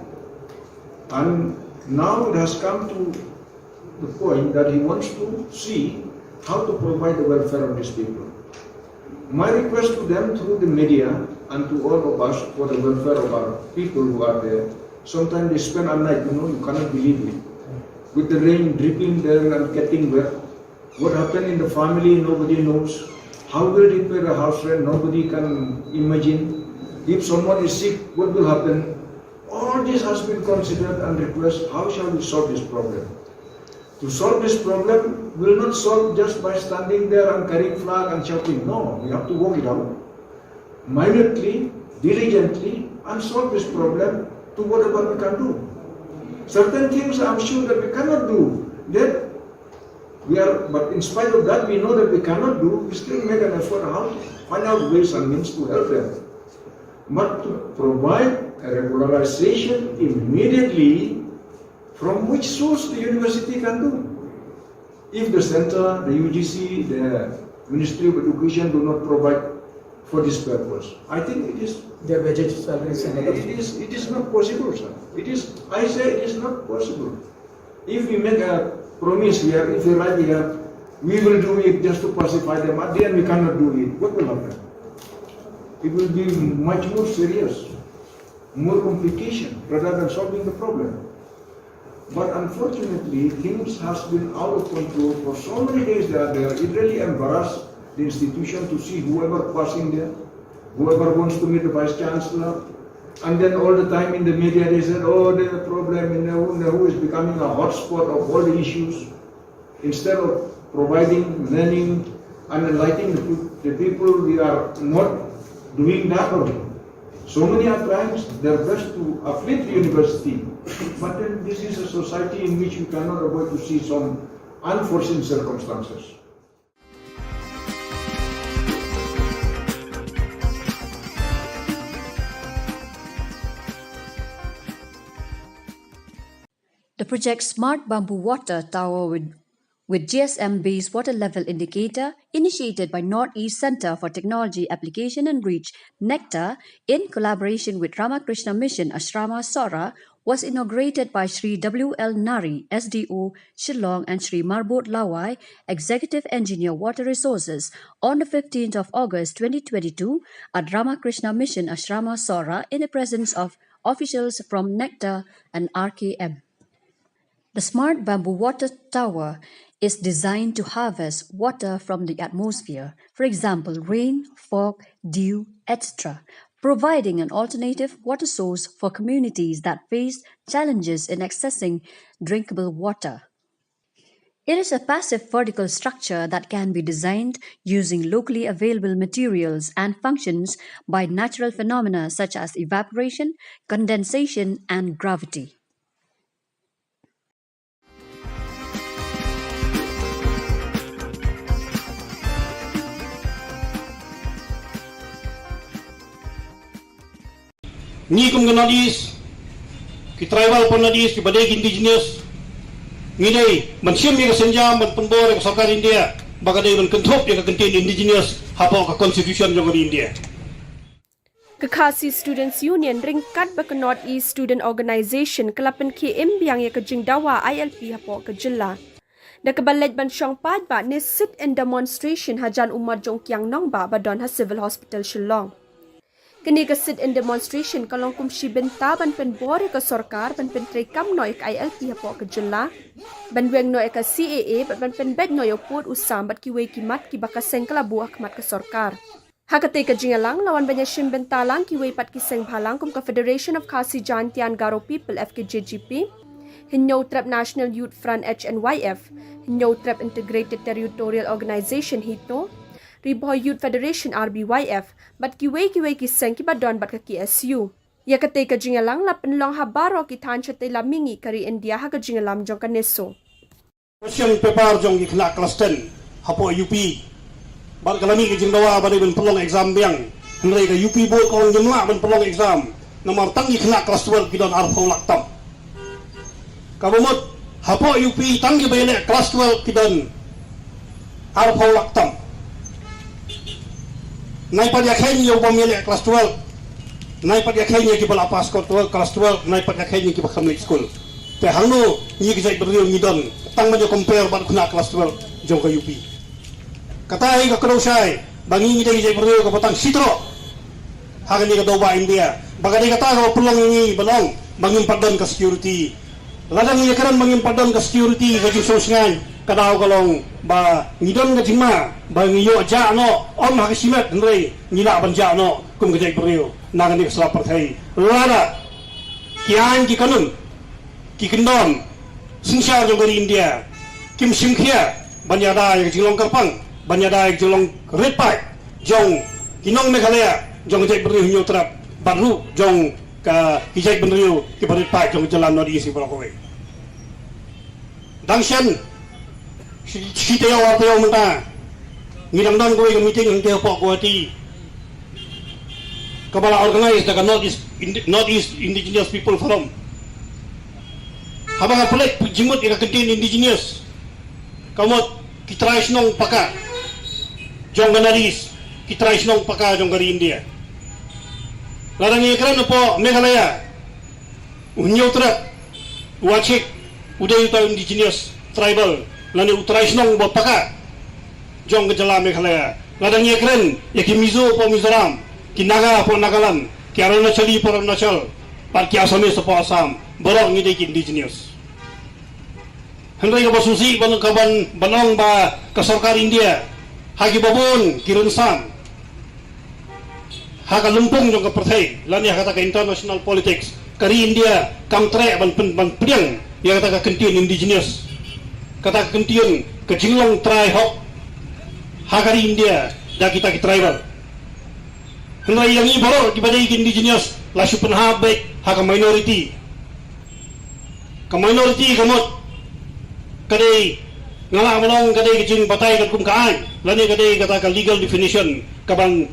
And now it has come to the point that he wants to see how to provide the welfare of these people. My request to them through the media and to all of us for the welfare of our people who are there, sometimes they spend a night, you know, you cannot believe it, with the rain dripping there and getting wet. What happened in the family, nobody knows. How will they pay the house rent, nobody can imagine. If someone is sick, what will happen? All this has been considered and request, how shall we solve this problem? To solve this problem will not solve just by standing there and carrying flag and shouting. No, we have to work it out minutely, diligently, and solve this problem to whatever we can do. Certain things I'm sure that we cannot do. That we are, but in spite of that, we know that we cannot do, we still make an effort how to find out ways and means to help them. But to provide a regularization immediately, from which source the university can do? If the center, the U G C, the Ministry of Education do not provide for this purpose, I think it is, their budget salaries and other it is, it is not possible, sir. It is, I say it is not possible. If we make a promise here, if we write here, we will do it just to pacify them. At the end, we cannot do it. What will happen? It will be much more serious, more complication rather than solving the problem. But unfortunately, things has been out of control for so many days they are there. It really embarrassed the institution to see whoever passing there, whoever wants to meet the vice chancellor. And then all the time in the media they said, "Oh, there's a problem in Nehu. Nehu is becoming a hotspot of all the issues." Instead of providing learning and enlightening the, the people, we are not doing that only. So many are trying their best to uplift the university, but then this is a society in which you cannot avoid to see some unforeseen circumstances. The project Smart Bamboo Water Tower with, with G S M based water level indicator, initiated by Northeast Center for Technology Application and Reach, NECTAR, in collaboration with Ramakrishna Mission Ashrama Sohra, was inaugurated by Shri W L Nari, S D O Shillong, and Shri Marbot Lawai, Executive Engineer Water Resources, on the fifteenth of August twenty twenty-two at Ramakrishna Mission Ashrama Sohra in the presence of officials from NECTAR and R K M. The Smart Bamboo Water Tower is designed to harvest water from the atmosphere, for example, rain, fog, dew, et cetera, providing an alternative water source for communities that face challenges in accessing drinkable water. It is a passive vertical structure that can be designed using locally available materials and functions by natural phenomena such as evaporation, condensation, and gravity. Ngi kum ka North East, ki tribal from North East, kiba dei ki indigenous, ngi dei ban shim ïa ka sienjam ban pynbor ïa ka sorkar India ba ka dei ban kynthup ïa ka kyntien indigenous hapoh ka constitution jong ka ri India. Ka Khasi Students Union ryngkat bad ka North East Student Organisation ka la pynkhie im biang ïa ka jingdawa I L P hapoh ka jylla, da kaba leit ban shong paidbah ne sit-in demonstration hajan u mat jong u kiang nongbah ba don ha Civil Hospital Shillong. Kane ka sit-in demonstration ka long kum shi bynta ban pynbor ïa ka sorkar ban pyntreikam noh ïa ka I L P hapoh ka jylla, ban weng noh ïa ka C A A bad ban pynbeit noh ïa u pud u sam bad kiwei ki mat kiba ka seng ka la buh ha khmat ka sorkar. Ha katei ka jingïalang la wan ban ïashim bynta lang kiwei pat ki seng bhalang kum ka Federation of Khasi Jaintia and Garo People, F K J G P, Hynñiewtrep National Youth Front, H N Y F, Hynñiewtrep Integrated Territorial Organization, HITO, Ri Bhoi Youth Federation, R B Y F, bad kiwei kiwei ki seng kiba don bad ka K S U. Ïa katei ka jingïalang la pynlong ha baroh ki thaiñ shatei lam mihngi ka ri India ha ka jingïalam jong ka NESO. Question paper jong ki khynnah klas ten hapoh U P. Bad ka la mih ka jingdawa ba dei ban pynlong exam biang. Hynrei ka U P board ka ong ngim lah ban pynlong exam. Namar tang ki khynnah klas twelve ki don arphew lak tam. Kaba mut hapoh U P tang kiba ïaleh klas twelve ki don arphew lak tam. Nai pat ïakheiñ ïa u bym ïaleh klas twelve. Nai pat ïakheiñ ïa kiba la pass klas twelve, klas twelve, nai pat ïakheiñ ïa kiba kham leit skul. Te hangno ngi ka jaitbynriew ngi don tang ban ïa compare bad khynnah klas twelve jong ka U P. Kata hi ka kdew shai ba ngi ngi dei ka jaitbynriew kaba tang shi troh ha kane ka dewbah India. Ba ka dei kata kaba pynlong ïa ngi ban ong ba ngim pat don ka security. Lada ngi ïakren ba ngim pat don ka security, ka jingsngewsih ka daw ka long ba ngi don ka jingma ba ngi ïoh jah noh, ym ha ka shimet hynrei ngi lah ban jah noh kum ka jaitbynriew na kane ka sla pyrthei. Lada ki aiñ ki kanun, ki kyndon synshar jong ka ri India kim shim khia ban ïada ïa ka jinglong kyrpang, ban ïada ïa ka jinglong rit paid jong ki nong Meghalaya, jong ka jaitbynriew Hynñiewtrep bad ruh jong ka, ki jaitbynriew kiba rit paid jong ka jylla North East baroh kawei. Dang shen shi, shi taïew ar taïew mynta ngi dang don kawei ka meeting hangtei hapoh Guwahati kaba la organize da ka North East, Indi-, North East Indigenous People Forum. Haba nga peit jingmut ïa ka kyntien indigenous, ka mut ki trai shnong paka jong ka North East, ki trai shnong paka jong ka ri India. Lada ngi ïakren hapoh Meghalaya, u Hynñiewtrep, u Achik, u dei uta u indigenous tribal lane u trai shnong uba paka jong ka jylla Meghalaya. Lada ngi ïakren ïa ki Mizo hapoh Mizoram, ki Naga hapoh Nagaland, ki Arunachali hapoh Arunachal, bad ki Assamese hapoh Assam, baroh ngi dei ki indigenous. Hynrei kaba sngewsih ban, ka ban, ban ong ba ka sorkar India ha kiba bun ki rynsan ha ka lympung jong ka pyrthei lane ha kata ka international politics, ka ri India kam treh ban pyn-, ban pdiang ïa kata ka kyntien indigenous, kata ka kyntien ka jinglong trai hok ha ka ri India da kita ki tribal. Hynrei ïa ngi baroh kiba dei ki indigenous la shu pynhap beit ha ka minority. Ka minority ka mut ka dei, nga lah ban ong ka dei ka jingbatai katkum ka aiñ lane ka dei kata ka legal definition kaban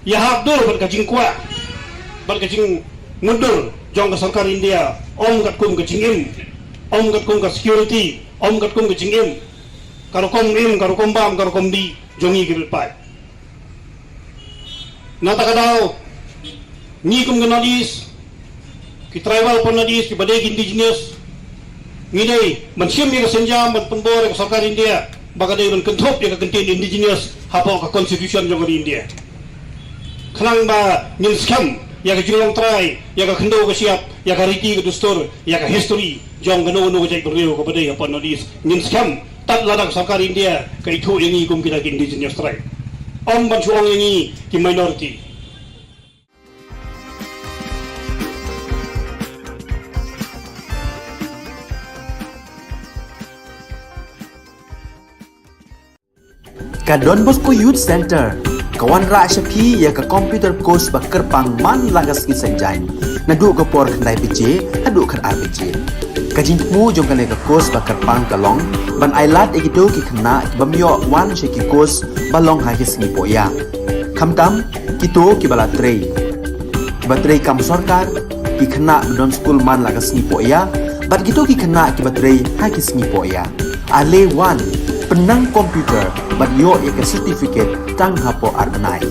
ïahap dur bad ka jingkwah bad ka jingmutdur jong ka sorkar India, ym katkum ka jingim, ym katkum ka security, ym katkum ka jingim, ka rukom im, ka rukom bam, ka rukom dih jong ngi ki rit paid. Na kata ka daw, ngi kum ka North East, ki tribal hapoh North East, kiba dei ki indigenous, ngi dei ban shim ïa ka sienjam ban pynbor ïa ka sorkar India ba ka dei ban kynthup ïa ka kyntien indigenous hapoh ka constitution jong ka ri India. Khnang ba ngin skhem ïa ka jinglong trai, ïa ka khyndew ka shyiap, ïa ka riti ka dustur, ïa ka history jong kano kano ka jaitbynriew kaba dei hapoh North East, ngin skhem. Tad lada ka sorkar India ka ithuh ïa ngi kum kita ki indigenous tribe, ym ban shu ong ïa ngi ki minority. Ka Don Bosco Youth Centre ka wanrah sha phi ïa ka computer course ba kyrpang man la ka sngi Saitjaiñ, naduh ka por khyndai baje haduh khatar baje. Ka jingthmu jong kane ka course ba kyrpang ka long ban ailad ïa kito ki khynnah ki bym ïoh wan sha ki course ba long ha ki sngi pohïa, khamtam kito kiba la trei, kiba trei kam sorkar, ki khynnah ba don skul man la ka sngi pohïa, bad kito ki khynnah kiba trei ha ki sngi pohïa. Ale wan, pynnang computer bad ïoh ïa ka certificate tang hapoh ar bnai.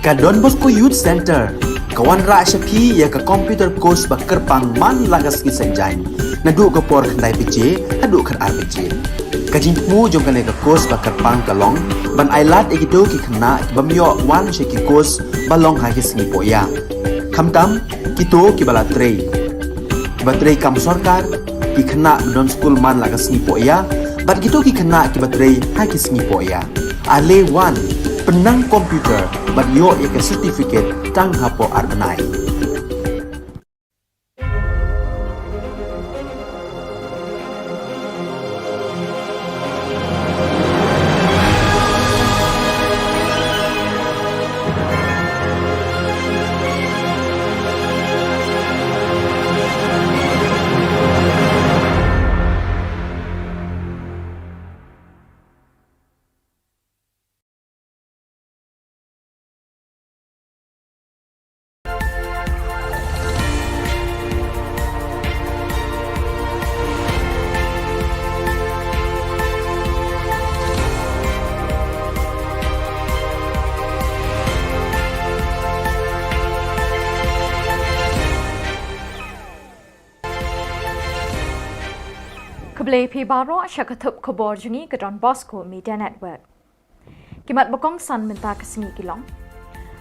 Ka Don Bosco Youth Centre ka wanrah sha phi ïa ka computer course ba kyrpang man la ka sngi Saitjaiñ, naduh ka por khyndai baje haduh khatar baje. Ka jingthmu jong kane ka course ba kyrpang ka long ban ailad ïa kito ki khynnah ki bym ïoh wan sha ki course ba long ha ki sngi pohïa, khamtam kito kiba la trei, kiba trei kam sorkar, ki khynnah ba don skul man la ka sngi pohïa bad kito ki khynnah kiba trei ha ki sngi pohïa. Ale wan, pynnang computer bad ïoh ïa ka certificate tang hapoh ar bnai. Khublei phi baroh sha ka thup khubor jong ngi ka Don Bosco Media Network. Ki mat ba kongsan mynta ka sngi ki long: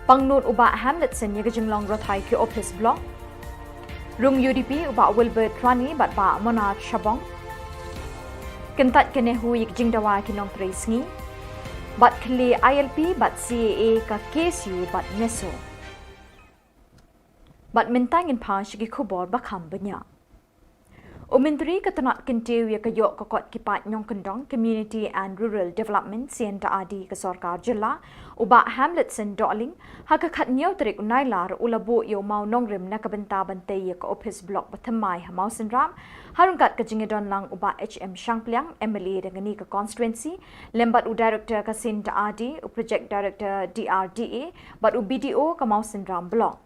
Pangnud u Bah Hamletson ïa ka jinglong rothai ki ophis block. Rung U D P u Bah Wilbert Rani bad Bah Monaj Shabong. Kyntait ka NEHU ïa ka jingdawa ki nongtrei sngi. Bad khlieh I L P bad C A A ka K S U bad NESO. Bad mynta ngin phai sha ki khubor ba kham bniah. U Myntri ka tnat kyntiew ïa ka ïoh ka kot ki paid nongkyndong, Community and Rural Development, C and R D, ka sorkar jylla, u Bah Hamletson Dohling, ha ka khathynñiew tarik u Nailar u la buh ïa u mawnongrim na ka bynta ban tei ïa ka ophis block ba thymmai ha Mawsynram, ha ryngkat ka jingïadon lang u Bah H M Shangpliang, M L A dang kane ka constituency, lem bad u Director ka C and R D, u Project Director D R D A, bad u B D O ka Mawsynram Block.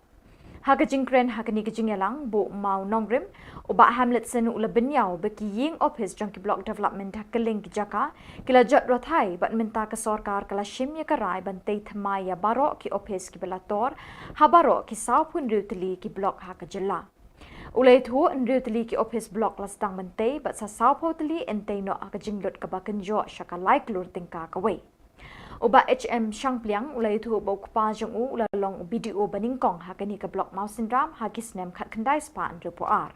Ha ka jingkren ha kane ka jingïalang, buh mawnongrim, u Bah Hamletson u la bynñiaw ba ki ïing ophis jong ki block development ha kylleng ki jaka ki la jot rothai bad mynta ka sorkar ka la shim ïa ka rai ban tei thymmai ïa baroh ki ophis kiba la tor ha baroh ki sawphew hynriew tylli ki block ha ka jylla. U la ïathuh hynriew tylli ki ophis block la sdang ban tei bad sa sawphew tylli yn tei noh ha ka jinglut kaba kynjoh sha ka lai klur tyngka kawei. U Bah H M Shangpliang u la ïathuh ba u kpa jong u u la long u B D O ba nyngkong ha kane ka block Mawsynram ha ki snem khatkhyndai spah hynriewphew ar.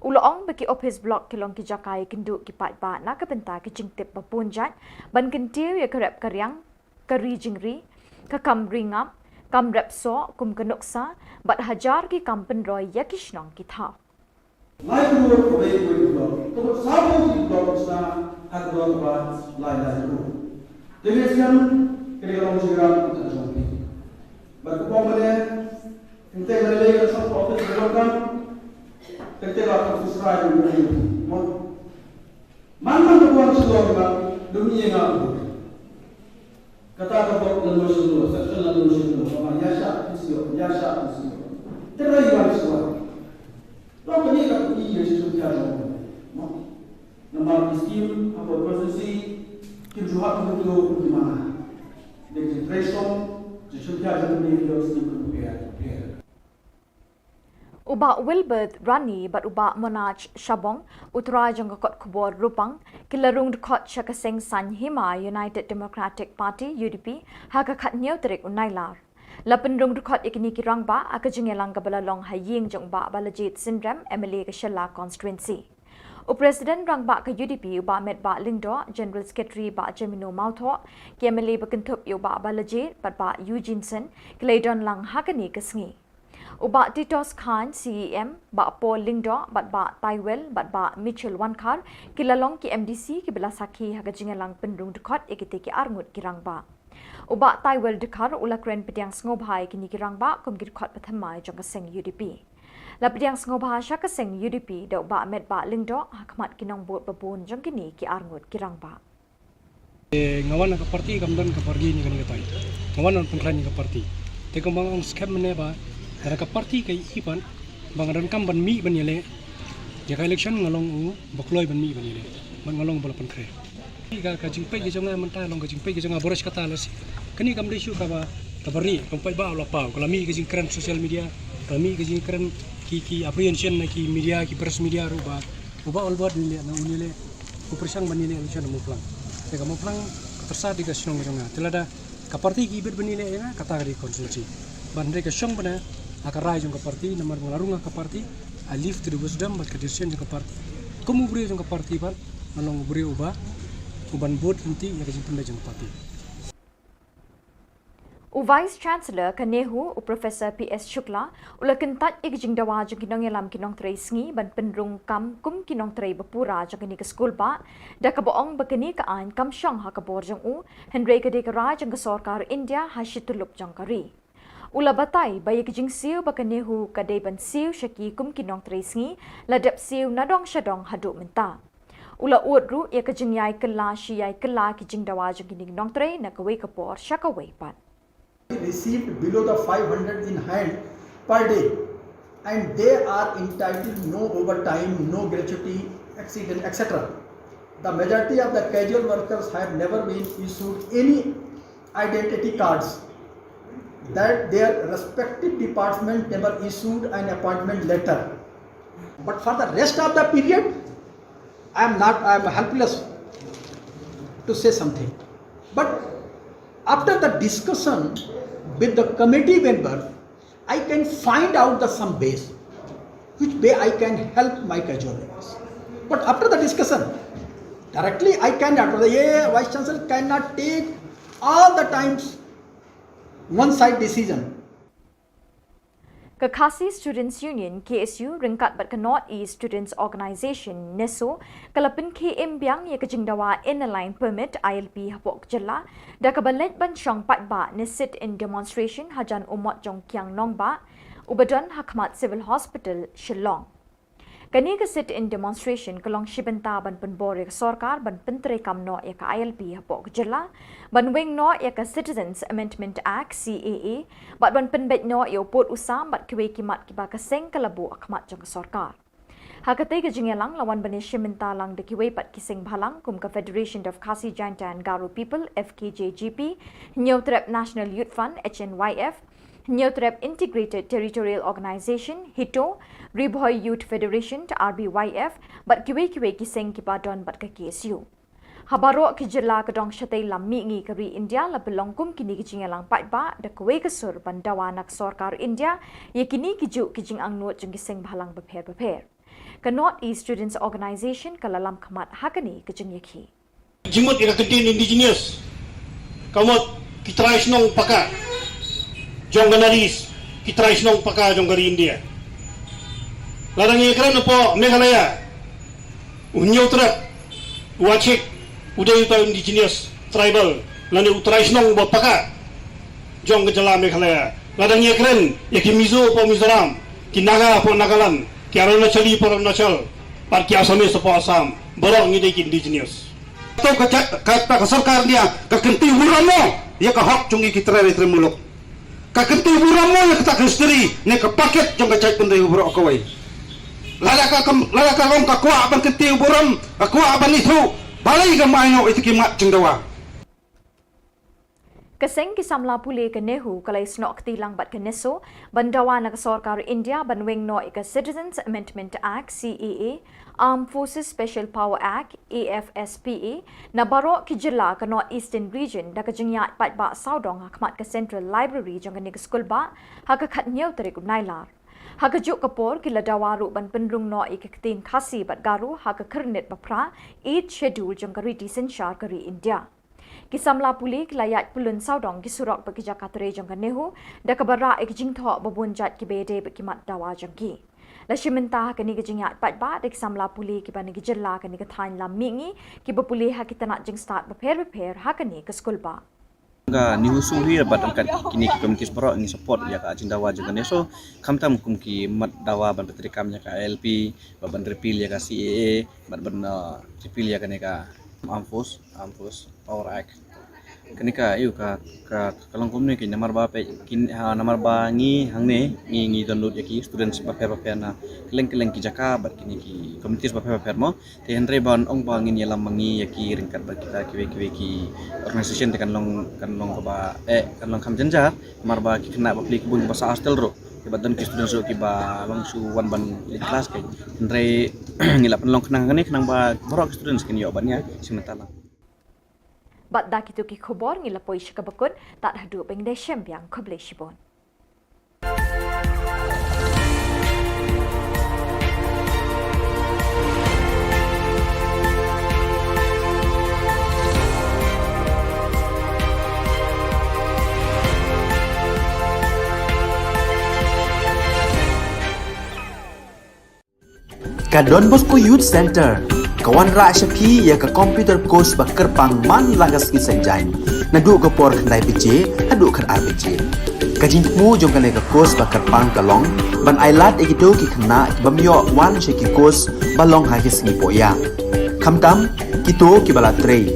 U la ong ba ki ophis block ki long ki jaka ïakynduh ki paidbah na ka bynta ki jingtip ba bun jait ban kyntiew ïa ka rep ka riang, ka ri jingri, ka kam ri ngap, kam rep soh kum ka nuksa bad hajar ki kam pynroi ïa ki shnong ki thaw. Lai klur kawei kawei ka block, ka mut sawphew ki block sha ha ka dor kaba lai lai klur. Te ngi sngewthuh kane ka long jingïarap ka jong phi. Bad ka pom mane, kynthei mane lei ka shong ka office ka donkam, kynthei la ka office rai ka mo. Man man ka buan shlong ka dum ïa nga. Kata ka bok lano shano, section lano shano, kaba ïa shah phi shu ïoh, ïa shah phi shu ïoh. Te rai wan shuwa. Long kane ka phi ïa shu phi ïa jong. Mo. Namar ki scheme hapoh constituency kim ju hap kim ju kim mana. Dei ki trei shong, ki shu phi ïa jong ki ïa scheme kim phi ïa, phi ïa. U Bah Wilbert Rani bad u Bah Monaj Shabong, u trai jong ka kot khubor Rupang, ki la rung dkhot sha ka seng Saiñ Hima United Democratic Party, U D P, ha ka khathynñiew tarik u Nailar. La pynrung dkhot ïa kine ki rangbah ha ka jingïalang kaba la long ha ïing jong u Bah Balajied Synrem, M L A ka Shella Constituency. U President rangbah ka U D P u Bah Metbah Lyngdoh, General Secretary Bah Jemino Mawthoh, ki M L A ba kynthup ïa u Bah Balajied bad Bah Eugene Syn, ki la ïadon lang ha kane ka sngi. U Bah Titos Chyne, C E M, Bah Paul Lyngdoh, bad Bah Taiwel, bad Bah Mitchell Wankhar, ki la long ki M D C kiba la sakhi ha ka jingïalang pynrung dkhot ïa kitei ki arngut ki rangbah. U Bah Taiwel Dkhar u la kren pdiang sngewbha ïa kine ki rangbah kum ki dkhot ba thymmai jong ka seng U D P. La pdiang sngewbha sha ka seng U D P da u Bah Metbah Lyngdoh ha khmat ki nongbud ba bun jong kine ki arngut ki rangbah. Eh, nga wan na ka party kam don ka party ni kani ka tai. Nga wan na pynkhlan ni ka party. Te kumba nga ong skhem mynne ba, lada ka party ka i pat, ba nga donkam ban mih ban ïaleh. Ïa ka election nga long u ba kloi ban mih ban ïaleh. Ban nga long ba la pynkhreh. Ka, ka jingpeit ka jong nga mynta long ka jingpeit ka jong nga boros kata la si. Kani kam dei shu kaba Ka bari, ka paidbah u la paw, ka la mih ka jingkren social media, ka la mih ka jingkren ki, ki apprehension na ki media, ki press media ruh ba, u Bah Albert ne leh, na une leh, u pyrshang ban ne leh election ha Mawphlang. Te ka Mawphlang, ka tyrsa dei ka shnong jong nga. Te lada ka party ki bit ban ne leh ïa nga, kata ka dei constituency. Ban dei ka shong bana, ha ka rai jong ka party, namar ba nga la rung ha ka party, I leave to the wisdom bad ka decision jong ka party. Kum u briew jong ka party bad, nga long u briew uba, uban bud lynti ïa ka jingpynleit jong ka party. U Vice Chancellor ka NEHU, u Professor P S Shukla, u la kyntait ïa ka jingdawa jong ki nongïalam ki nongtrei sngi ban pynrung kam kum ki nongtrei bapura jong kane ka skul bah, da kaba ong ba kane ka aiñ kam shong ha ka bor jong u, hynrei ka dei ka rai jong ka sorkar India ha shi tyllup jong ka ri. U la batai ba ïa ka jingsiew ba ka NEHU ka dei ban siew sha ki kum ki nongtrei sngi, la dep siew nadong shadong haduh mynta. U la ud ruh ïa ka jingïai kylla shi ïai kylla ki jingdawa jong kine ki nongtrei na kawei ka por sha kawei pat. Received below the five hundred in hand per day, and they are entitled no overtime, no gratuity, accident, et cetera. The majority of the casual workers have never been issued any identity cards, that their respective department never issued an appointment letter. But for the rest of the period, I am not, I am helpless to say something. But after the discussion with the committee member, I can find out the some ways which way I can help my casual laborers. But after the discussion, directly I cannot, the Vice Chancellor cannot take all the times one side decision. Ka Khasi Students Union, K S U, ryngkat bad ka North East Students Organisation, NESO, ka la pynkhie im biang ïa ka jingdawa Inner Line Permit, I L P, hapoh ka jylla, da kaba leit ban shong paidbah ne sit-in demonstration hajan u mot jong Kiang Nangbah, uba don ha khmat Civil Hospital, Shillong. Kane ka sit-in demonstration ka long shi bynta ban pynbor ïa ka sorkar ban pyntreikam noh ïa ka I L P hapoh ka jylla, ban weng noh ïa ka Citizens Amendment Act, C A A, bad ban pynbeit noh ïa u pud u sam bad kiwei ki mat kiba ka seng ka la buh ha khmat jong ka sorkar. Ha katei ka jingïalang la wan ban ïashim bynta lang da kiwei pat ki seng bhalang kum ka Federation of Khasi Jaintia and Garo People, F K J G P, Hynñiewtrep National Youth Front, H N Y F, Hynñiewtrep Integrated Territorial Organisation, HITO, Ri Bhoi Youth Federation, R B Y F, bad kiwei kiwei ki seng kiba don bad ka K S U. Ha baroh ki jylla ka dong shatei lam mihngi ka ri India la pynlong kum kine ki jingïalang paidbah da kawei ka sur ban dawa na ka sorkar India ïa kine ki juh ki jingangnud jong ki seng bhalang bapher bapher. Ka North East Students Organisation ka la lam khmat ha kane ka jingïakhih. Jingmut ïa ka ktien indigenous, ka mut ki trai shnong paka jong ka North East, ki trai shnong paka jong ka ri India. Lada ngi kren hapoh Meghalaya, u Hynñiewtrep, u Achik, u dei uta u indigenous tribal lane u trai shnong ba paka jong ka jylla Meghalaya. Lada ngi kren ïa ki Mizo hapoh Mizoram, ki Naga hapoh Nagaland, ki Arunachali hapoh Arunachal, bad ki Assamese hapoh Assam, baroh ngi dei ki indigenous. To ka, ka, ka, ka sorkar India ka kynti burom mo ïa ka hok jong ngi ki trai, trai muluk. Ka kynti burom mo ïa kata ka history ne ka packet jong ka jaitbynriew baroh kawei. Lada ka kam, lada ka long ka kwah ban kynti burom, ka kwah ban ithuh, balei kam ai noh ïa ki mat jingdawa. Ka seng ki samla pule ka NEHU ka la ïasnoh kti lang bad ka NESO ban dawa na ka sorkar India ban weng noh ïa ka Citizens Amendment Act, C A A, Armed Forces Special Power Act, A F S P A, na baroh ki jylla ka North Eastern Region da ka jingïaid paidbah sawdong ha khmat ka Central Library jong kane ka skulbah ha ka khathynñiew tarik u Nailar. Ha kajuh ka por ki la dawa ruh ban pynrung noh ïa ka ktien Khasi bad Garo ha ka khyrnit baphra, Eighth Schedule jong ka riti synshar ka ri India. Ki samla pule ki la ïaid pyllun sawdong ki surok bad ki jaka trei jong ka NEHU da kaba rah ïa ki jingthoh ba bun jait kiba ïadei bad ki mat dawa jong ki. La shim bynta ha kane ka jingïaid paidbah da ki samla pule kiba na ki jylla kane ka thaiñ lam mihngi kiba pule ha ki tnat jingstad bapher bapher ha kane ka skulbah. Ka NEHUSU hi bad ryngkat kine ki committees baroh ngi support ïa ka jingdawa jong ka NESO, khamtam kum ki mat dawa ban pyntreikam ïa ka I L P, bad ban repeal ïa ka C A A, bad ban, uh, repeal ïa kane ka Armed Force, Armed Force Power Act. Kane ka, ïa ka, ka, ka long kumne ki namar ba peit, kin, ha, namar ba ngi hangne, ngi, ngi don lut ïa ki students bapher bapher na kylleng kylleng ki jaka bad kine ki communities bapher bapher mo. Te hynrei ban ong ba ngin ïalam ma ngi ïa ki ryngkat bad kita kiwei kiwei ki organisation te kan long, kan long kaba, eh, kan long kham jynjar, namar ba ki khynnah ba plie ki bun ba sah hostel ruh. Kiba don ki students ruh kiba long shu wan ban leit klas ka. Hynrei ngi la pynlong khnang kane khnang ba baroh ki students kin ïoh ban ïa shim bynta lang. Bad da kito ki khubor ngi la poi sha kaba kut, tad haduh ban ïashem biang, khublei shibun. Ka Don Bosco Youth Centre ka wanrah sha phi ïa ka computer course ba kyrpang man la ka sngi Saitjaiñ, naduh ka por khyndai baje haduh khatar baje. Ka jingthmu jong kane ka course ba kyrpang ka long ban ailad ïa kito ki khynnah ki bym ïoh wan sha ki course ba long ha ki sngi pohïa. Khamtam kito kiba la trei,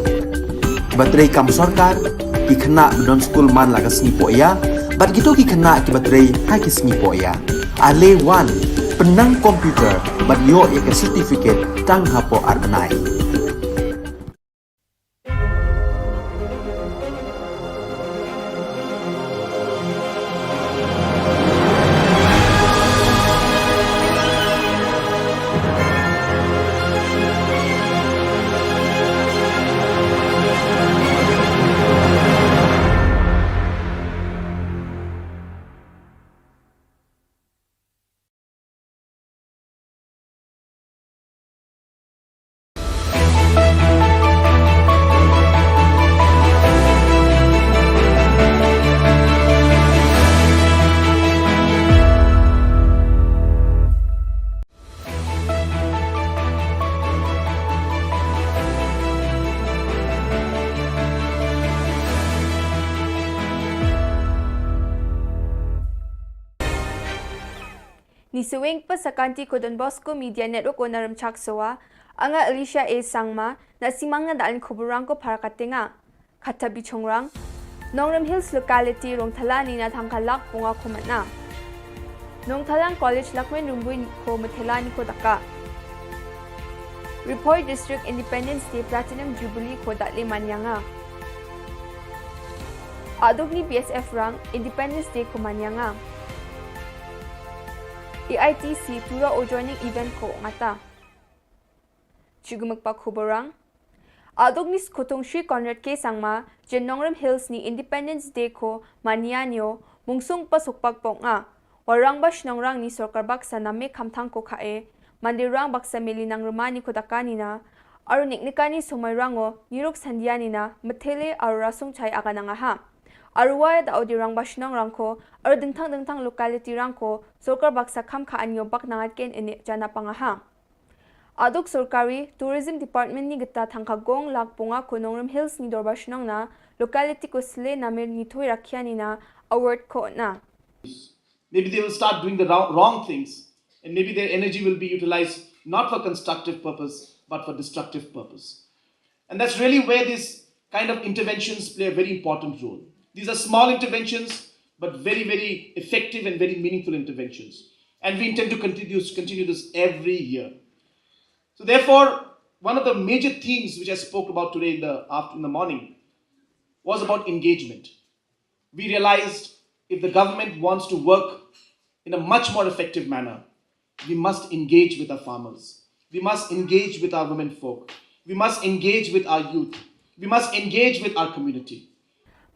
kiba trei kam sorkar, ki khynnah ba don skul man la ka sngi pohïa, bad kito ki khynnah kiba trei ha ki sngi pohïa. Ale wan, pynnang computer bad ïoh ïa ka certificate tang hapoh ar bnai. Ni saweng pa sa kanti ko Don Bosco Media Network o na Rymchak Sowa, anga Alicia A Sangma, na simang na dalin khuburang ko para katenga. Kata bi chongrang. Nongrim Hills locality Rongthala ni na thangka lak punga ko matna. Nongthalang College Lakmen Rumbui ko matela ni ko daka. Ri Bhoi District Independence Day Platinum Jubilee ko dale manyanga. Aduk ni B S F rang Independence Day ko manyanga. A I T C tura o joining event ko ngata. Chigumuk pa khuburang. Aduk ni skhutung Shri Conrad K Sangma, jen Nongrim Hills ni Independence Day ko mania nio, mungsung pa sukpak pok nga. Warang ba shnong rang ni sorkar baksa na me khamthang ko khae, mandir rang baksa meli nang rema ni ko daka ni na, aru nik nikani somai rango, niruk sandia ni na, methele aru rasung chai aga nanga ha. Aru wa da odi rang ba shnong rang ko, aru dingthang dingthang locality rang ko, sorkar baksa kham kha anyo bak nangat ken ene jana panga ha. Aduk sorkari Tourism Department ni gita thangka gong lak punga ko Nongrim Hills ni dorbar shnong na locality ko sle namir ni thoi rakhia ni na award ko na. Maybe they will start doing the wrong, wrong things, and maybe their energy will be utilized not for constructive purpose, but for destructive purpose. And that's really where these kind of interventions play a very important role. These are small interventions, but very, very effective and very meaningful interventions. And we intend to continue, continue this every year. So therefore, one of the major themes which I spoke about today in the after-, in the morning was about engagement. We realized if the government wants to work in a much more effective manner, we must engage with our farmers. We must engage with our women folk. We must engage with our youth. We must engage with our community.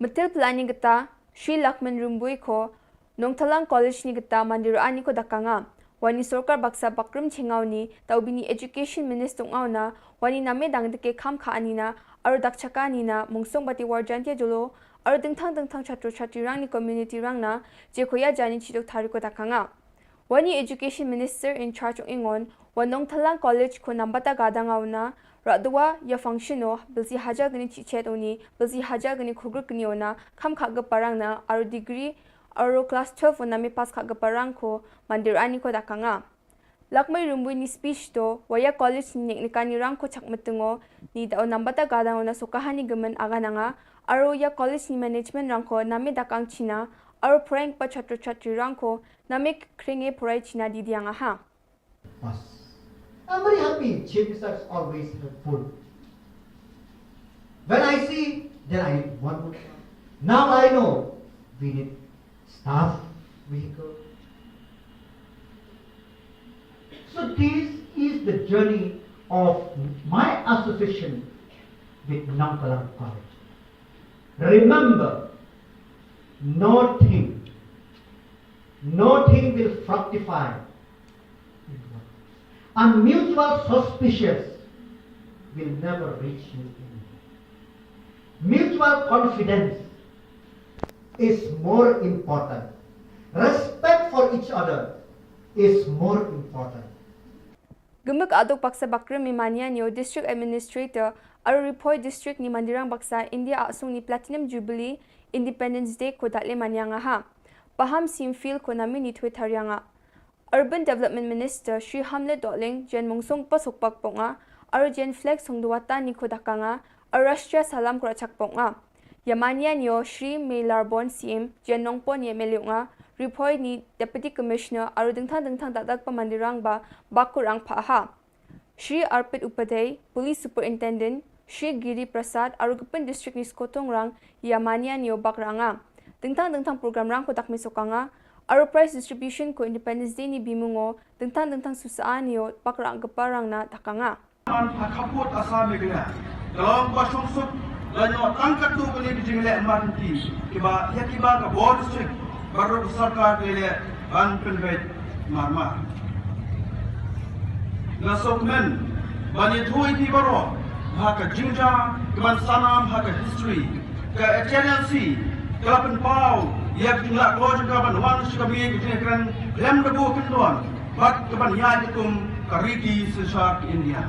Metil pelani gita, Shri Lakman Rumbui ko, Nongthalang College ni gita mandir ani ko dakanga. Wani sorkar baksa bakrim chingau ni, tau bini education minister ngau na, wani name dang deke kham kha ani na, aru dak chaka ni na, mungsung bati warjantia jolo, aru dingthang dingthang chatru chatri rang ni community rang na, je koya jani chiduk thari ko dakanga. Wani education minister in charge ong ingon, wa Nongthalang College ko nambata gadang au na, radwa ya function o, bilsi hajar gani chichet oni, bilsi hajar gani khugru gani ona, kham kha ga parang na, aru degree, aru class twelve ona me pass kha ga parang ko, mandir ani ko dakanga. Lakmai Rumbui ni speech to, waya college ni nek nekani rang ko chak metengo, ni da o nambata gadang ona sokahani gemen aga nanga, Aro ïa college ni management rangko name dakang China, aro phreng pa chhatru chhatri rangko name khrenge phurai China di diang aha. Pass. I'm very happy. Chief Minister is always helpful. When I see, then I need one more. Now I know we need staff vehicle. So this is the journey of my association with Nongkalang College. Remember, nothing, nothing will fructify in one. And mutual suspicious will never reach you anywhere. Mutual confidence is more important. Respect for each other is more important. Gumuk aduk baksa bakrim Yamanian Ïew District Administrator aro Ri Bhoi District ni mandirang baksa India asung ni Platinum Jubilee Independence Day ko datle manyang aha. Paham sim field ko nami ni thwe tharyanga. Urban Development Minister Shri Hamlet Dohling, Jen Mongsong Pasukpak Poknga, Arjen Flex Hongduwata Nikho Dakanga, Arashtra Salam Krachak Poknga. Yamanian Ïew Shri Meilarbon C M, Jen Nongpon Ye Meliunga, Ri Bhoi ni Deputy Commissioner, Aru Dingthang Dingthang Dadak Pamandirang ba, Bakurang Paha. Shri Arpit Upadhyay, Police Superintendent, Shri Giri Prasad, Arugapin District ni Skotong Rang, Yamanian Ïew Bakranga. Dingthang dingthang program rang ko dakmi sokanga, Aru Prize Distribution ko Independence Day ni bimungo, dingthang dingthang susaan Ïew Bakrang Geparang na dakanga. Man ha khaput Assam Meghalaya. Kalong ba shong suk la nyo tang katu beli bijing le man ti. Kiba ya kiba ka bor sik baru sarkar le ban penbet marmar. Nga sokmen ban ïathuh ïa phi baroh ha ka jingjia kaban sanam ha ka history, ka H N L C ka la pynpaw ïa ka jinglah kloi jong ka ban wan sha ka miej ka jingkren khlem da buh kyndon bad kaban ïaid kum ka riti synshar ka India.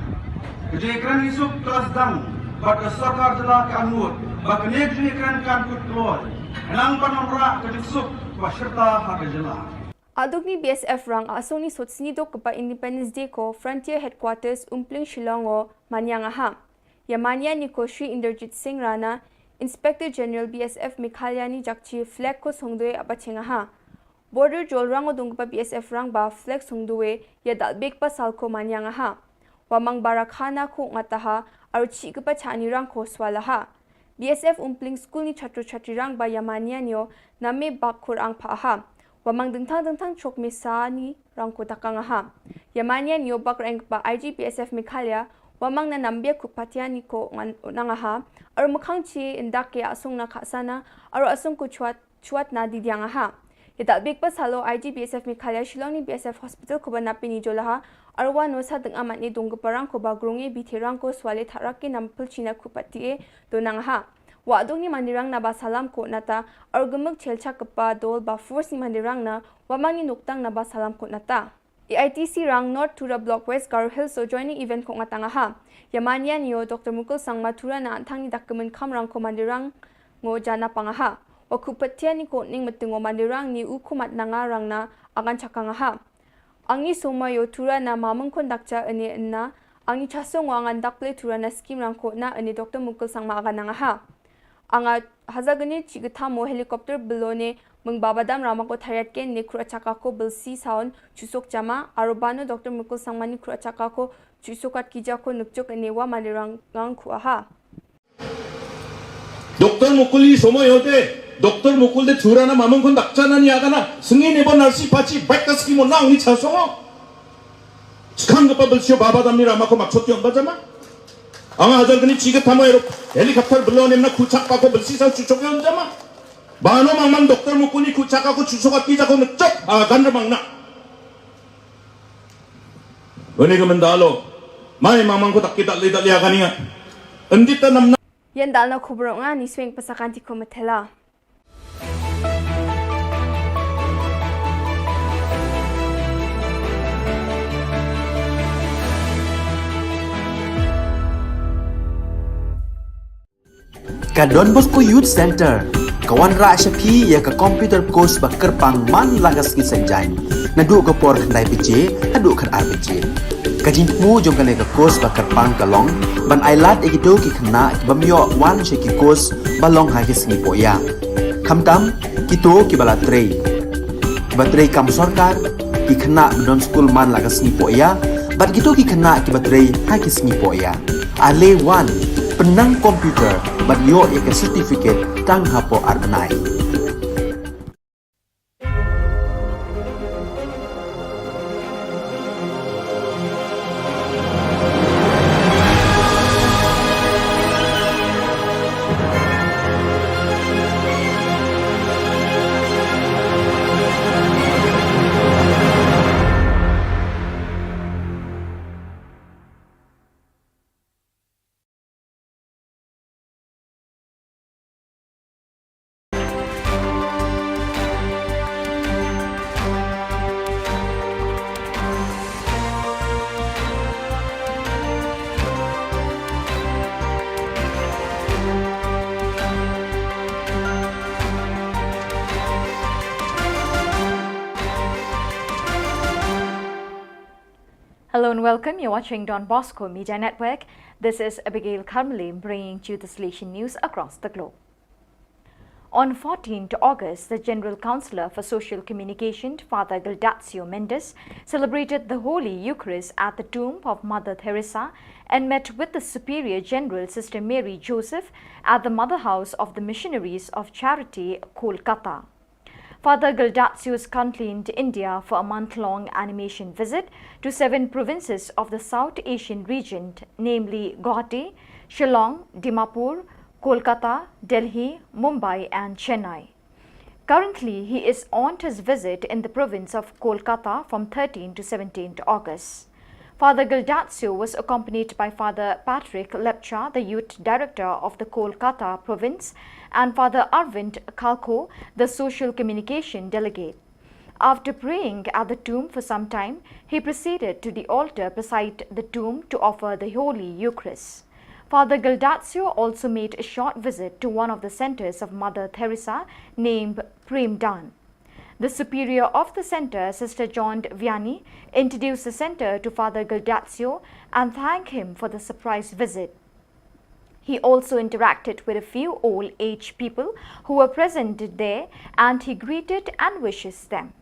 Ka jingkren isuk ka la sdang bad ka sorkar jylla ka angnud ba kane ka jingkren kan kut kloi nang ban wanrah ka jingsuk ba shirta ha ka jylla. Aduk ni B S F rang asong ni sot sni dok kpa Independence Day ko Frontier Headquarters Umpling Shillong o manyang aha. Yamanian Ïew ko Shri Inderjit Singh Rana, Inspector General B S F Meghalaya ni jakchi flag ko songdoi apa chengaha. Border jol rang o dong kpa B S F rang ba flag songdoi ya dalbek pa sal ko manyang aha. Wamang barakhana ko ngataha, aru chi kpa chani rang ko swalaha. B S F Umpling School ni chhatru chhatri rang ba Yamanian Ïew name bak khur ang pha aha. Wamang dingthang dingthang chok mesa ni rang ko dakang aha. Yamanian Ïew bak rang ba I G B S F Meghalaya, wamang na nambia ku patian ni ko ngan nang aha. Aru mukhang chi indak ya asung na khasana, aru asung ku chuat chuat na di diang aha. Ya dalbek pa salo I G B S F Meghalaya Shillong ni B S F Hospital ko ba napi ni jolaha, arwa no sa deng amat ni dong keparang ko ba grong e bi thirang ko swale tharak ke nam pil china ku pati e donang aha. Wa aduk ni mandirang na ba salam ko nata, aru gemuk chel chak kepa dol ba force ni mandirang na, wamang ni nuktang na ba salam ko nata. A I T C rang North Tura Block West Garo Hills o joining event ko ngatang aha. Yamanian Ïew Doctor Mukul Sangma Tura na antang ni dak kemen kam rang ko mandirang ngo jana pang aha. Wa ku patian ni ko ning metung o mandirang ni u kumat nanga rang na angan chakang aha. Angi soma yo Tura na mamung kon dakcha ene enna, angi chasong o angan dakple Tura na skim rang ko na ene Doctor Mukul Sangma angan nang aha. Anga hazagani chi gthamo helicopter belone mung babadam rama ko thariat ken ne khura chaka ko belsi saun chusok jama, arobano Doctor Mukul Sangma ni khura chaka ko chusok at kija ko nukchuk ene wa mandirang ngang ku aha. Doctor Mukul i somo yote, Doctor Mukul de Tura na mamung kon dakcha na ni agana, sengi nebo narsi pachi baik ta skim o nang ni chasong o. Skang kapa belsi o babadam ni rama ko makchot yon ba jama. Anga hazagani chi gthamo ero helicopter belone na khuchak pa ko belsi sa chuchok yon jama. Bano mamang Doctor Mukul ni khuchak ko chuchok at kija ko nukchok, ah, kan remang na. Wani ka mendalo. Mai mamang ko tak kita le tak lia kania. Endita nam na. Yan dal na khubro nga ni swing pasakan ti ko matela. Ka Don Bosco Youth Center. Ka wanrah sha phi ïa ka computer course ba kyrpang man la ka sngi Saitjaiñ, naduh ka por khyndai baje haduh khatar baje. Ka jingthmu jong kane ka course ba kyrpang ka long ban ailad ïa kito ki khynnah ki bym ïoh wan sha ki course ba long ha ki sngi pohïa, khamtam kito kiba la trei, kiba trei kam sorkar, ki khynnah ba don skul man la ka sngi pohïa, bad kito ki khynnah kiba trei ha ki sngi pohïa. Ale wan, pynnang computer bad ïoh ïa ka certificate tang hapoh ar bnai. Hello and welcome. You're watching Don Bosco Media Network. This is Abigail Karmali bringing to you the Salesian news across the globe. On fourteenth August, the General Councillor for Social Communication, Father Gildacio Mendes, celebrated the Holy Eucharist at the tomb of Mother Teresa and met with the Superior General, Sister Mary Joseph, at the Mother House of the Missionaries of Charity, Kolkata. Father Gildacio is currently in India for a month-long animation visit to seven provinces of the South Asian region, namely Guwahati, Shillong, Dimapur, Kolkata, Delhi, Mumbai and Chennai. Currently, he is on his visit in the province of Kolkata from thirteenth to seventeenth August. Father Gildacio was accompanied by Father Patrick Lepcha, the youth director of the Kolkata province, and Father Arvind Kalko, the social communication delegate. After praying at the tomb for some time, he proceeded to the altar beside the tomb to offer the Holy Eucharist. Father Gildacio also made a short visit to one of the centers of Mother Teresa named Prem Dan. The superior of the center, Sister John Vianney, introduced the center to Father Gildacio and thanked him for the surprise visit. He also interacted with a few old age people who were present there, and he greeted and wishes them.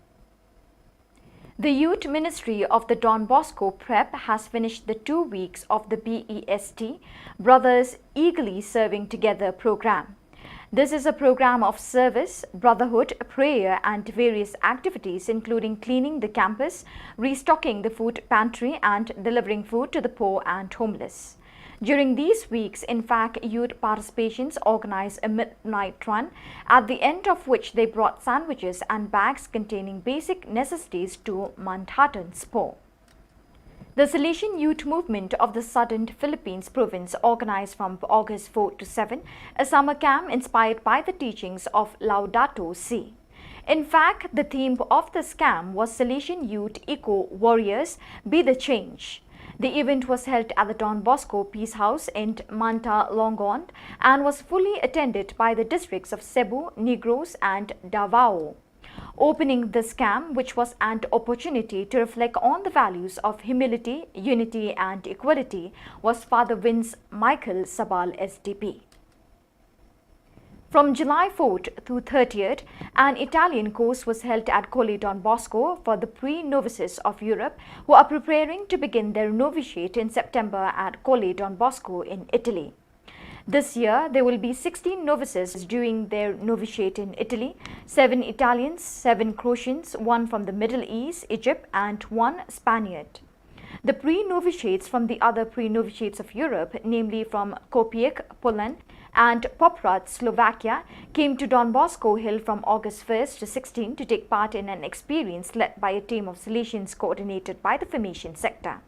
The Youth Ministry of the Don Bosco Prep has finished the two weeks of the B E S T, Brothers Eagerly Serving Together program. This is a program of service, brotherhood, prayer, and various activities, including cleaning the campus, restocking the food pantry, and delivering food to the poor and homeless. During these weeks, INFAC Youth Participations organized a midnight run, at the end of which they brought sandwiches and bags containing basic necessities to Mounthattan's poor. The Salesian Youth Movement of the Southern Philippines Province organized from August four to seven a summer camp inspired by the teachings of Laudato Si. In fact, the theme of this camp was Salesian Youth Eco Warriors, Be the Change. The event was held at the Don Bosco Peace House in Manta, Longon, and was fully attended by the districts of Cebu, Negros, and Davao. Opening this camp, which was an opportunity to reflect on the values of humility, unity, and equality, was Father Vince Michael Sabal, S D P. From July fourth through thirtieth, an Italian course was held at Colle Don Bosco for the pre-novices of Europe who are preparing to begin their novitiate in September at Colle Don Bosco in Italy. This year, there will be sixteen novices doing their novitiate in Italy, seven Italians, seven Croatians, one from the Middle East, Egypt, and one Spaniard. The pre-novitiates from the other pre-novitiates of Europe, namely from Kopiec, Poland, and Poprad, Slovakia, came to Don Bosco Hill from August first to sixteen to take part in an experience led by a team of Salesians coordinated by the formation sector.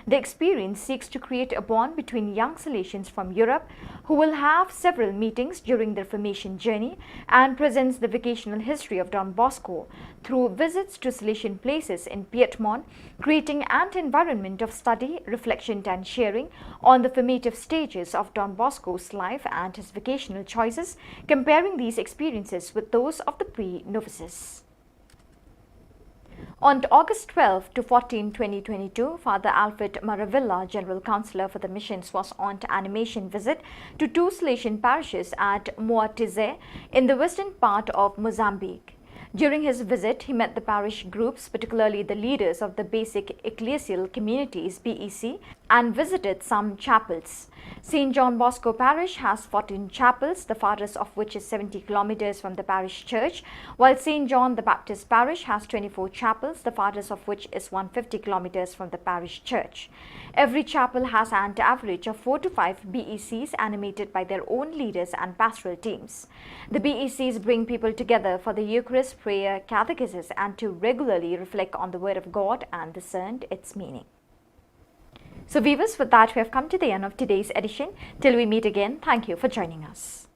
The experience seeks to create a bond between young Salesians from Europe who will have several meetings during their formation journey and presents the vocational history of Don Bosco through visits to Salesian places in Piedmont, creating an environment of study, reflection, and sharing on the formative stages of Don Bosco's life and his vocational choices, comparing these experiences with those of the pre-novices. On August twelve to fourteen, twenty twenty-two, Father Alfred Maravilla, General Councillor for the Missions, was on animation visit to two Salesian parishes at Moatize in the western part of Mozambique. During his visit, he met the parish groups, particularly the leaders of the basic ecclesial communities, B E C, and visited some chapels. Saint John Bosco Parish has fourteen chapels, the farthest of which is seventy kilometers from the parish church, while Saint John the Baptist Parish has twenty-four chapels, the farthest of which is one hundred fifty kilometers from the parish church. Every chapel has an average of four to five B E Cs animated by their own leaders and pastoral teams. The B E Cs bring people together for the Eucharist, prayer, catechesis, and to regularly reflect on the Word of God and discern its meaning. So, viewers, with that, we have come to the end of today's edition. Till we meet again, thank you for joining us.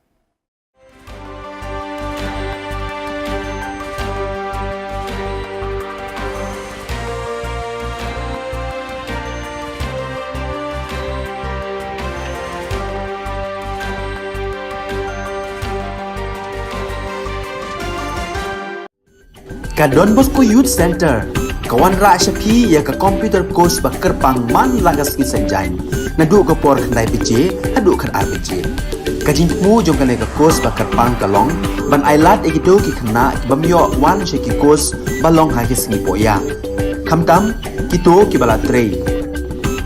Ka Don Bosco Youth Centre ka wanrah sha phi ïa ka computer course ba kyrpang man la ka sngi Saitjaiñ, naduh ka por khyndai baje haduh khatar baje. Ka jingthmu jong kane ka course ba kyrpang ka long ban ailad ïa kito ki khynnah ki bym ïoh wan sha ki course ba long ha ki sngi pohïa, khamtam kito kiba la trei,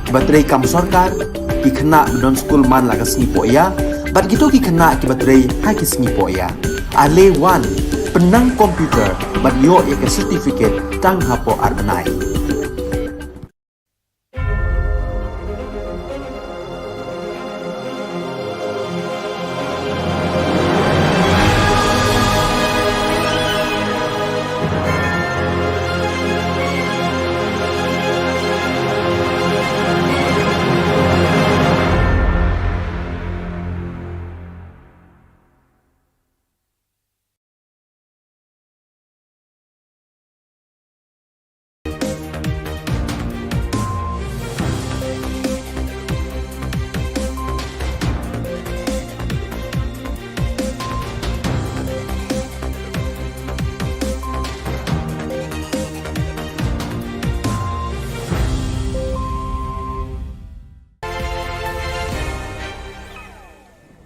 kiba trei kam sorkar, ki khynnah ba don skul man la ka sngi pohïa bad kito ki khynnah kiba trei ha ki sngi pohïa. Ale wan, pynnang computer bad ïoh ïa ka certificate tang hapoh ar bnai.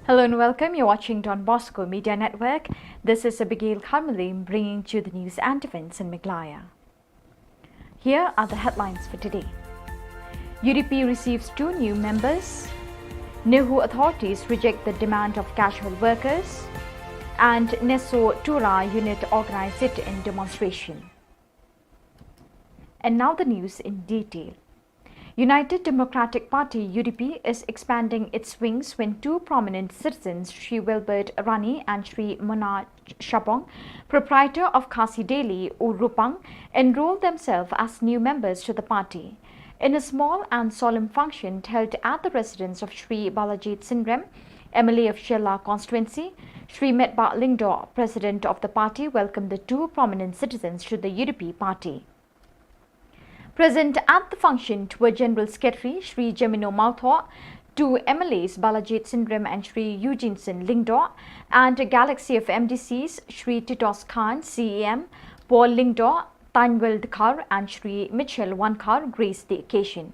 Hello and welcome. You're watching Don Bosco Media Network. This is Abigail Kharmalim bringing to you the news and events in Meghalaya. Here are the headlines for today. U D P receives two new members. NEHU authorities reject the demand of casual workers. And NESO Tura unit organized sit-in demonstration. And now the news in detail. United Democratic Party, U D P, is expanding its wings when two prominent citizens, Shri Wilbert Rani and Shri Mona Shabong, proprietor of Khasi Daily, Urupang, enrolled themselves as new members to the party. In a small and solemn function held at the residence of Shri Balajied Singh Rem, M L A of Shella constituency, Shri Metbah Lyngdoh, president of the party, welcomed the two prominent citizens to the U D P party. Present at the function were General Secretary Shri Jemino Mawthoh, two M L As Balajied Singh Rem and Shri Eugene Singh Lyngdoh, and a galaxy of M D Cs, Shri Titos Khan, C E M, Paul Lyngdoh, Thanwel Dkhar, and Shri Mitchell Wankhar graced the occasion.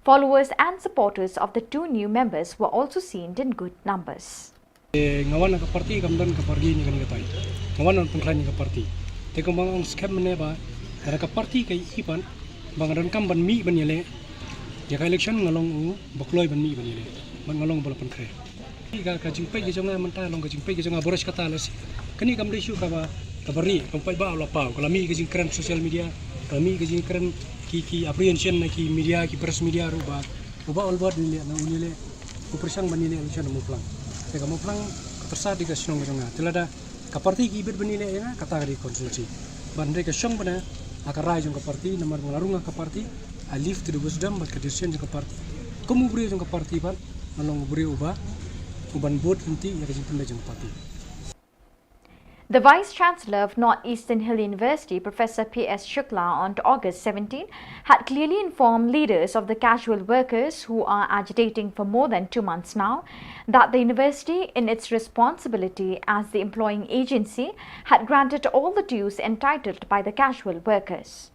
Followers and supporters of the two new members were also seen in good numbers. Eh, nga wan na ka parti kam don ka parti ni kan katai. Nga wan ban pynkhlaiñ ïa ka parti. Te kumba nga ong skhem mynne ba, lada ka parti ka ïohi pat ba nga donkam ban mih ban ïaleh ïa ka election, nga long u ba kloi ban mih ban ïaleh. Bad nga long ba la pynkhreh. Ka, ka jingpeit ka jong nga mynta long ka jingpeit ka jong nga, baroh shi katta lehse. Kane kam dei shuh kaba, kaba rieh, kam peit ba la paw, ka la mih ka jingkren social media, ka la mih ka jingkren ki, ki apprehension na ki media, ki press media ruh ba uba ol bad ïaleh, na u ïaleh, u pyrshang ban ïaleh election ha Mawphlang. Te ka Mawphlang ka pyrsa dei ka shnong ka jong nga. Te lada ka parti ki ibit ban ïaleh ïa nga, kata ka dei ka constituency. Bad hynrei ka shong bha na ka rai jong ka parti, namar nga la rung ha ka parti, I leave to the wisdom bad ka decision jong ka party. Kum u briew jong ka party pat, nga long u briew uba, uban bud lynti ïa ka jingpynbeit jong ka party. The Vice Chancellor of North Eastern Hill University, Professor P S Shukla, on August seventeen, had clearly informed leaders of the casual workers who are agitating for more than two months now that the university, in its responsibility as the employing agency, had granted all the dues entitled by the casual workers.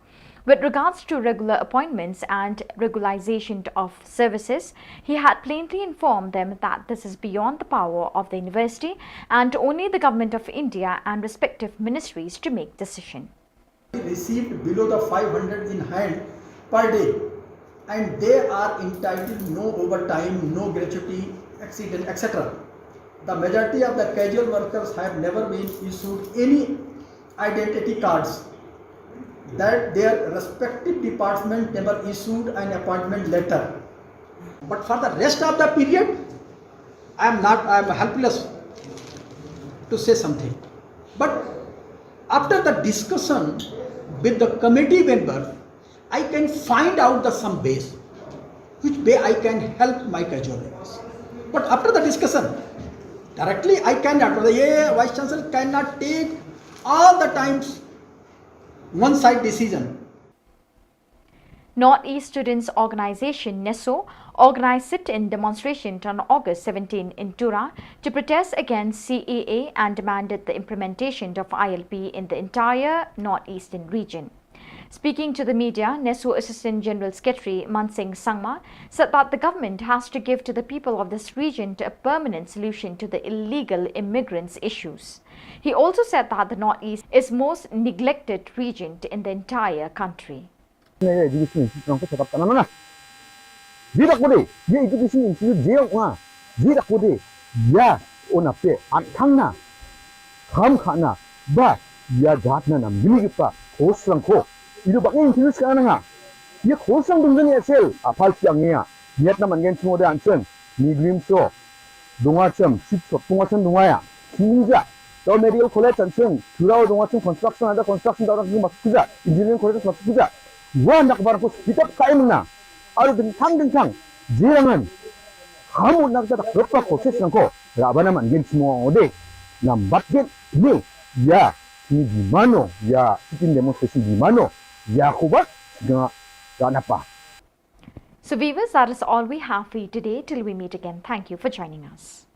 With regards to regular appointments and regularization of services, he had plainly informed them that this is beyond the power of the university and only the Government of India and respective ministries to make decision. Received below the five hundred in hand per day, and they are entitled no overtime, no gratuity, accident, et cetera. The majority of the casual workers have never been issued any identity cards, that their respective department never issued an appointment letter. But for the rest of the period, I am not, I am helpless to say something. But after the discussion with the committee member, I can find out the some ways which way I can help my casual workers. But after the discussion, directly I cannot, the Vice Chancellor cannot take all the times one side decision. Northeast Students Organisation, NESO, organised sit-in demonstration on August seventeen in Tura to protest against C A A and demanded the implementation of I L P in the entire northeastern region. Speaking to the media, NESO Assistant General Secretary Mansing Sangma said that the government has to give to the people of this region a permanent solution to the illegal immigrants' issues. He also said that the Northeast is most neglected region in the entire country. Nai education institute nang ko sabab tanah na. Jidak ko de, ye education institute je nga. Jidak ko de, ya ona pe an thang na. Kham khana ba ya jat na nam bini gipa khos lang ko. Idu bak ngi introduce ka na nga. Ye khos lang dum ya sel apal siang ya. Niat na man gen chimo de an seng. Ni grim so. Dunga chem, sip sop, dunga chem dunga ya. Kinja. Tau medical college an seng. Turau dunga chem construction ada construction tau nak mas kuja. Engineering college mas kuja. Wa nak bar ko kitab kai mena. Aru dengkang dengkang. Jirangan. Hamu nak jada berapa proses nang ko. Rabana man gen chimo ode. Nambat gen ni. Ya. Ni di mano. Ya. Sitin demonstration di mano. Ya kuba. Nga. Ganapa. So viewers, that is all we have for you today. Till we meet again, thank you for joining us.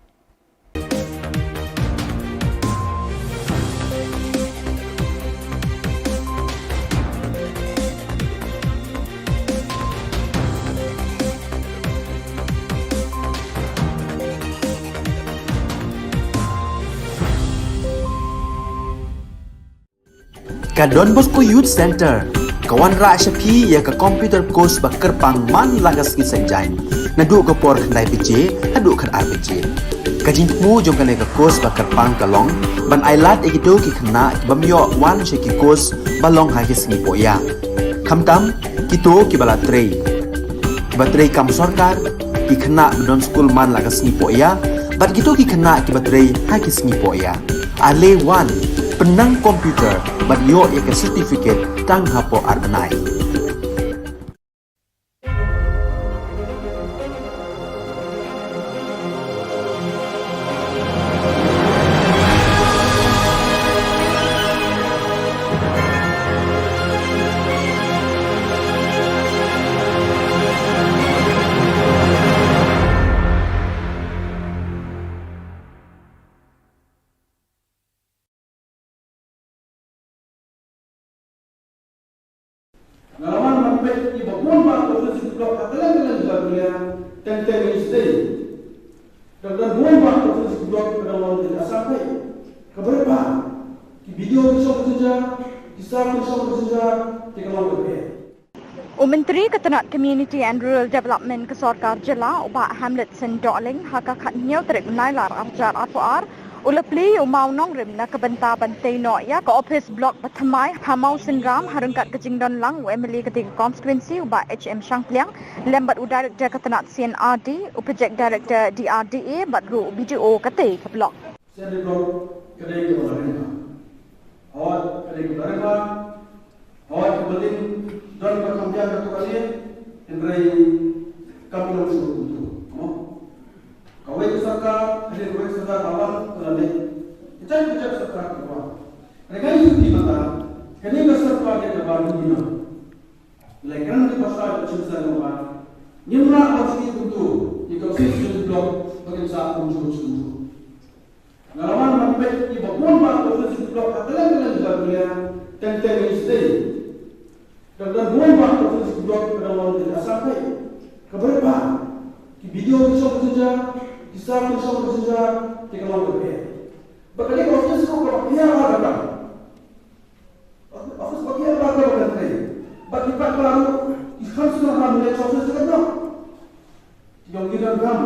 Ka Don Bosco Youth Centre ka wanrah sha phi ïa ka computer course ba kyrpang man la ka sngi Saitjaiñ naduh ka por khyndai baje haduh khatar baje. Ka jingthmu jong kane ka course ba kyrpang ka long ban ailad ïa kito ki khynnah ki bym ïoh wan sha ki course ba long ha ki sngi pohïa. Khamtam kito kiba la trei, kiba trei kam sorkar, ki khynnah ba don skul man la ka sngi pohïa bad kito ki khynnah kiba trei ha ki sngi pohïa. Ale wan pynnang computer bad ïoh ïa ka certificate tang hapoh ar bnai. Nga la wan ban peit ïa ba bun ba ka office block ha kylleng kylleng jylla Meghalaya teng teng ïa sdei. Dang don bun ba ka office block ka dang long teng Assam peit. Ka bai ba ki B D O ki shong ka jynjar, ki sir ki shong ka jynjar, te ka long ka peit. U Myntri ka tnat Community and Rural Development ka Sorkar Jylla u Bah Hamlet Seng Dohling ha ka khathynñiew tarik u Nailar arhajar arphew ar u la plie ïa u mawnongrim na ka bynta ban tei noh ïa ka ophis block ba thymmai ha Mawsynram ha ryngkat ka jingdon lang u M L A ka dei ka constituency u Bah H M Shangpliang lem bad u Director ka tnat C and R D, u Project Director D R D A bad ruh u B D O ka tei ka block. Sendri Block ka dei kaba la ring bha. Hooid ka dei kaba la ring bha. Hooid ka building Don ba kham biang katto katne, hynrei kam long shuh kumto. Mo? Kawei ka sorkar, hynrei kawei ka sorkar ka wan ka la leh. Ka jait ka jait sorkar ka wan. Hynrei ka ïa ki mata, kane ka sorkar ka ba ni na. Lai kren ki pasal ka chim sa ka ba. Ngim lah ba shu kumto, ïa ka office block, ba kin sa kumjuh kumjuh. Nga la wan ban peit kiba bun ba ka office block ha kylleng kylleng jylla, teng teng ïa sdei. Ka don bun ba ka office block ka dang long ka jaka peit. Kaba bha. Ki B D O ki shong ka jaka, ki sir ki shong ka jaka, ki ka long ka peit. Ba ka dei ka office ko kaba peit ba ka dang. Office ba ki ïa ba ka ba kan trei. Ba ki ba ka ruh ki kham sngewthuh ba mynta office ka dang. Ki ong ki donkam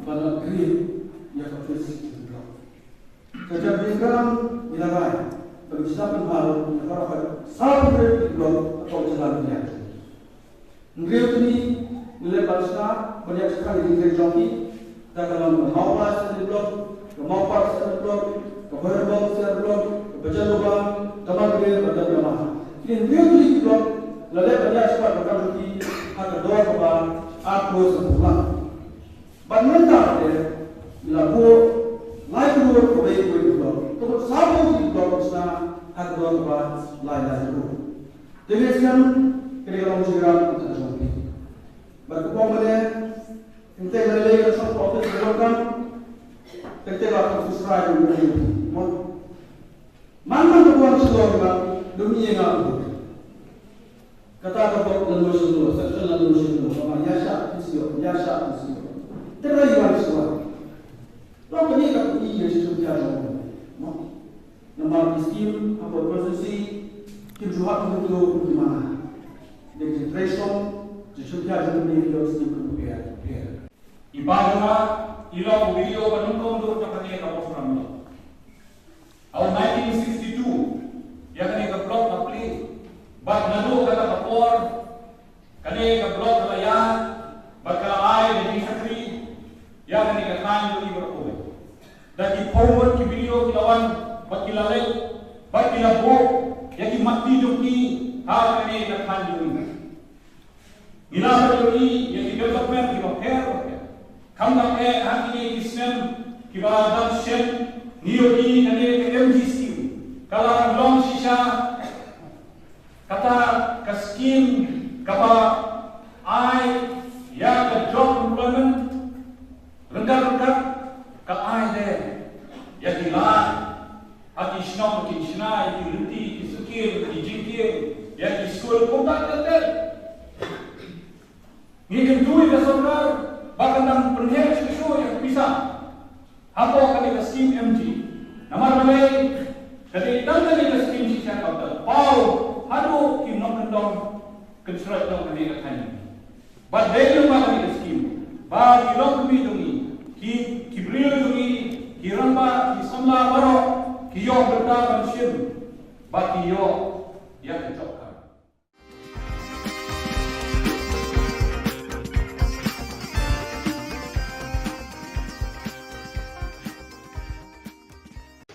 ban upgrade ïa ka office block. Ka jingkyrpad ngi la rai ba ngi sdang pynbha ïa baroh ka sawphew hynriew block ha ka jylla mynta. Hynriew tylli ngi leh ban sdang ban ïa shakri ïa ki jong ki. Te ka long ka Mawphlang Assembly Block, ka Mawpar Assembly Block, ka Bhoirymbong Assembly Block, ka Bajalobang, ka Margre bad ka Dama. Kine hynriew tylli ki block la leh ban ïa shakri ba ka jong ki ha ka dor kaba ar klur sanphew lak. Bad mynta te la buh lai klur kawei kawei ka block. Kaba sawphew tylli ki block sdang ha ka dor kaba lai lai klur. Te ngi sdang ka dei ka long jingïarap ka jong phi. Bad ka bym bha ne, Teng teng lei lei ka shong ka office ka donkam. Teng teng la ka office rai ka office. Mo. Man man ka buan shlong ka dum ïa nga. Kata ka bok la no shlong, section la no shlong, ka ma ïa sha phi sio, ïa sha phi sio. Te rai wan shlong. Long kane ka phi ïa shlong ka jong. Mo. Namar ki skim hapoh constituency kim ju hap kumto kum ki mana. Dei ki trei song, ki sngewthuh jong ki ïoh skim kum ki pher, ki pher. I Bah Dona i long u B D O ba nyngkong duh jong kane ka West Kamlong. Ha u nineteen sixty-two ïa kane ka block ka plie. Bad naduh kata ka por kane ka block ka la ïaid bad ka la ai da ki shakri ïa kane ka thaiñ jong ngi baroh kawei. Da ki phew ngut ki B D O ki la wan bad ki la leit bad ki la buh ïa ki mat ti jong ki ha kane ka thaiñ jong ngi. Ngi la ïohi ïa ki development kiba pher bapher. Khamtam eh ha kine ki snem kiba dang shen ngi ïohi kane ka M G scheme ka la long shisha. Kata ka skim kaba ai ïa ka job employment ryngkat ryngkat ka ai de ïa ki lad ha ki shnong ki shna, ïa ki lynti ki suki, ïa ki jingkieng, ïa ki skul kumta ter ter. Ngi kyntu ïa ka sorkar ba kan dang pynheh shuh shuh ïa ka pisa hapoh kane ka skim M G. Namar balei ka dei tang kane ka skim shisha kaba paw haduh ki nongkyndong kynshroi jong kane ka thaiñ. Bad dei lyngba kane ka skim ba ki longkmie jong ngi, ki, ki briew jong ngi, ki rangbah, ki samla baroh ki ïoh bynta ban shim ba ki ïoh ïa ka job card.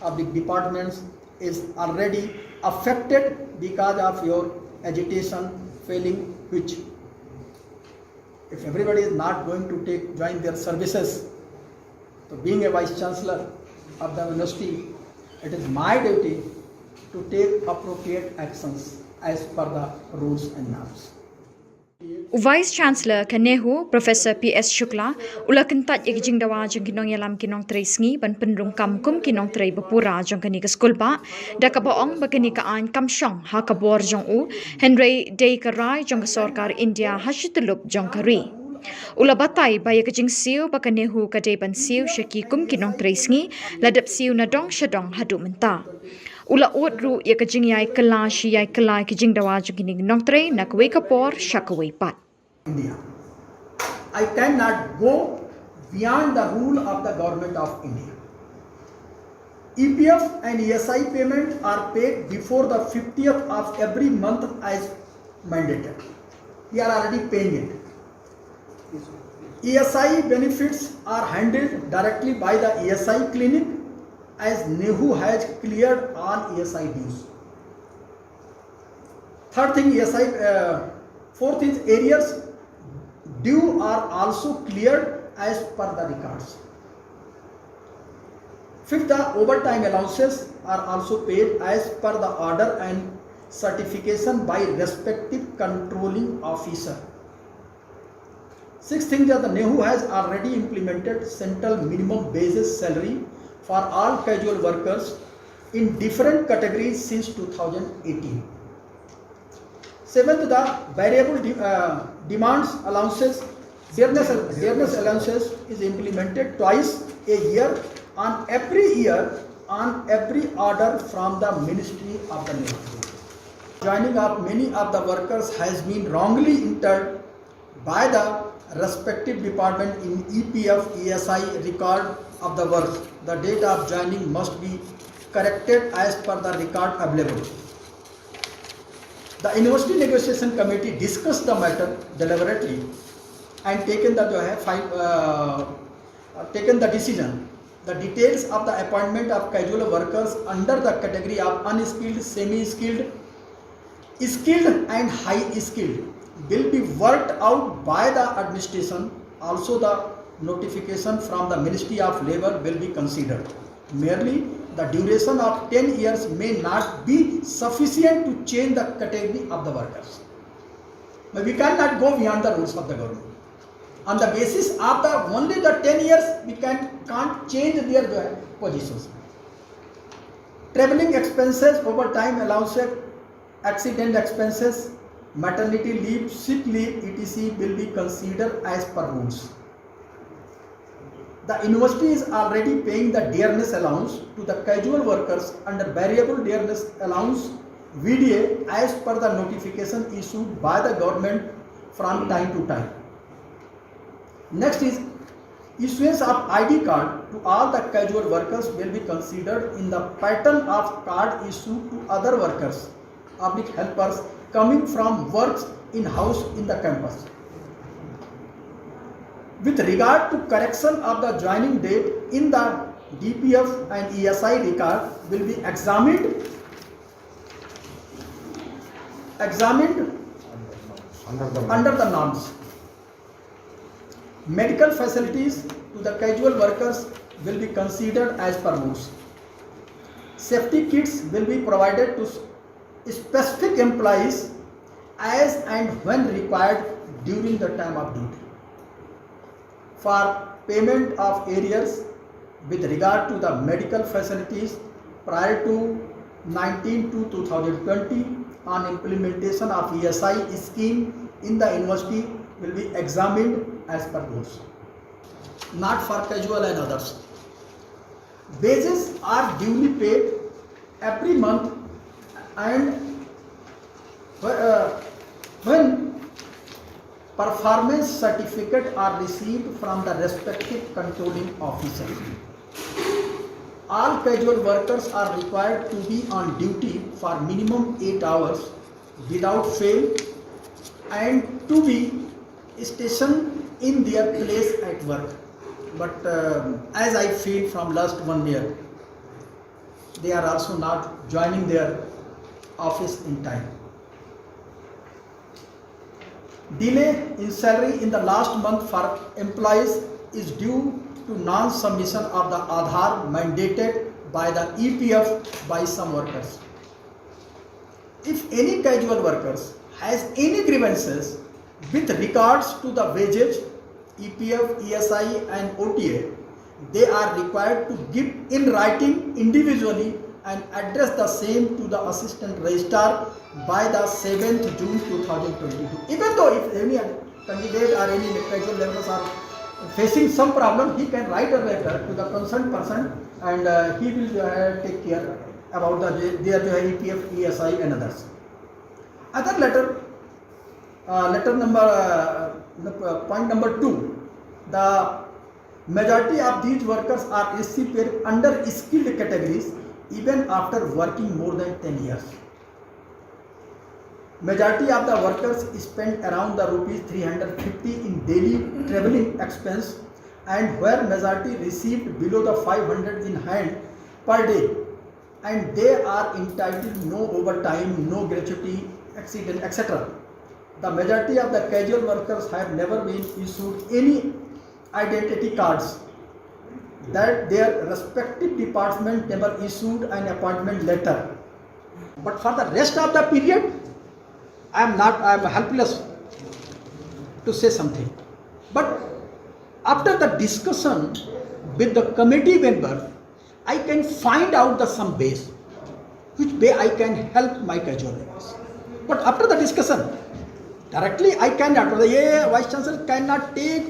Of the departments is already affected because of your agitation failing, which if everybody is not going to take join their services, so being a vice chancellor of the university, it is my duty to take appropriate actions as per the rules and norms. U Vice Chancellor ka NEHU, Professor P S Shukla, u la kyntait ïa ki jingdawa jong ki nongïalam ki nongtrei sngi ban pynrung kam kum ki nongtrei ba pura jong kane ka skulbah, da kaba ong ba kane ka aiñ kam shong ha ka bor jong u, hynrei dei ka rai jong ka sorkar India ha shi tyllup jong ka ri. U la batai ba ïa ka jingsiew ba ka NEHU ka dei ban siew sha ki kum ki nongtrei sngi, la dep siew na dong sha dong haduh mynta. U la ud ruh ïa ka jingïai kylla shi ïai kylla ki jingdawa jong kine ki nongtrei na kawei ka por sha kawei pat. India. I cannot go beyond the rule of the Government of India. E P F and E S I payments are paid before the fiftieth of every month as mandated. We are already paying it. E S I benefits are handled directly by the E S I clinic as NEHU has cleared all E S I dues. Third thing, E S I, uh, Fourth is arrears due are also cleared as per the records. Fifth, the overtime allowances are also paid as per the order and certification by respective controlling officer. Sixth thing, that the NEHU has already implemented central minimum basis salary for all casual workers in different categories since two thousand eighteen. Seventh, the variable de- uh, demands allowances, dearness, dearness allowances is implemented twice a year on every year on every order from the Ministry of the Labour. Joining of many of the workers has been wrongly entered by the respective department in E P F, E S I record of the work. The date of joining must be corrected as per the record available. The University Negotiation Committee discussed the matter deliberately and taken the जो है, five, uh, uh, taken the decision. The details of the appointment of casual workers under the category of unskilled, semi-skilled, skilled and high skilled will be worked out by the administration. Also, the notification from the Ministry of Labour will be considered. Merely the duration of ten years may not be sufficient to change the category of the workers. But we cannot go beyond the rules of the government. On the basis of the only the ten years, we can, can't change their, uh, positions. Travelling expenses, overtime allowances, accident expenses, maternity leave, sick leave, et cetera will be considered as per rules. The university is already paying the dearness allowance to the casual workers under variable dearness allowance, V D A, as per the notification issued by the government from time to time. Next is issuance of I D card to all the casual workers will be considered in the pattern of card issued to other workers, public helpers coming from works in house in the campus. With regard to correction of the joining date in the D P F and E S I record will be examined, examined under the under the norms. Medical facilities to the casual workers will be considered as per rules. Safety kits will be provided to s- specific employees as and when required during the time of duty. For payment of arrears with regard to the medical facilities prior to nineteen two two thousand twenty on implementation of E S I scheme in the university will be examined as per rules, not for casual and others. Wages are duly paid every month and wh- uh, when performance certificate are received from the respective controlling officer. All casual workers are required to be on duty for minimum eight hours without fail and to be stationed in their place at work. But um, as I feel from last one year, they are also not joining their office in time. Delay in salary in the last month for employees is due to non-submission of the Aadhaar mandated by the E P F by some workers. If any casual workers has any grievances with regards to the wages, E P F, E S I and O T A, they are required to give in writing individually and address the same to the assistant registrar by the seventh June two thousand twenty-two. Even though if any candidate or any casual laborers are facing some problem, he can write a letter to the concerned person and uh, he will uh, take care about the their E P F, E S I and others. Other letter, uh, letter number, uh, point number two, the majority of these workers are S C P under skilled categories even after working more than ten years. Majority of the workers spend around the rupees three hundred fifty in daily travelling expense, and where majority received below the five hundred in hand per day, and they are entitled no overtime, no gratuity, accident, et cetera. The majority of the casual workers have never been issued any identity cards, that their respective department never issued an appointment letter. But for the rest of the period, I am not, I am helpless to say something. But after the discussion with the committee member, I can find out the some ways which way I can help my casual workers. But after the discussion, directly I cannot, the A I Vice Chancellor cannot take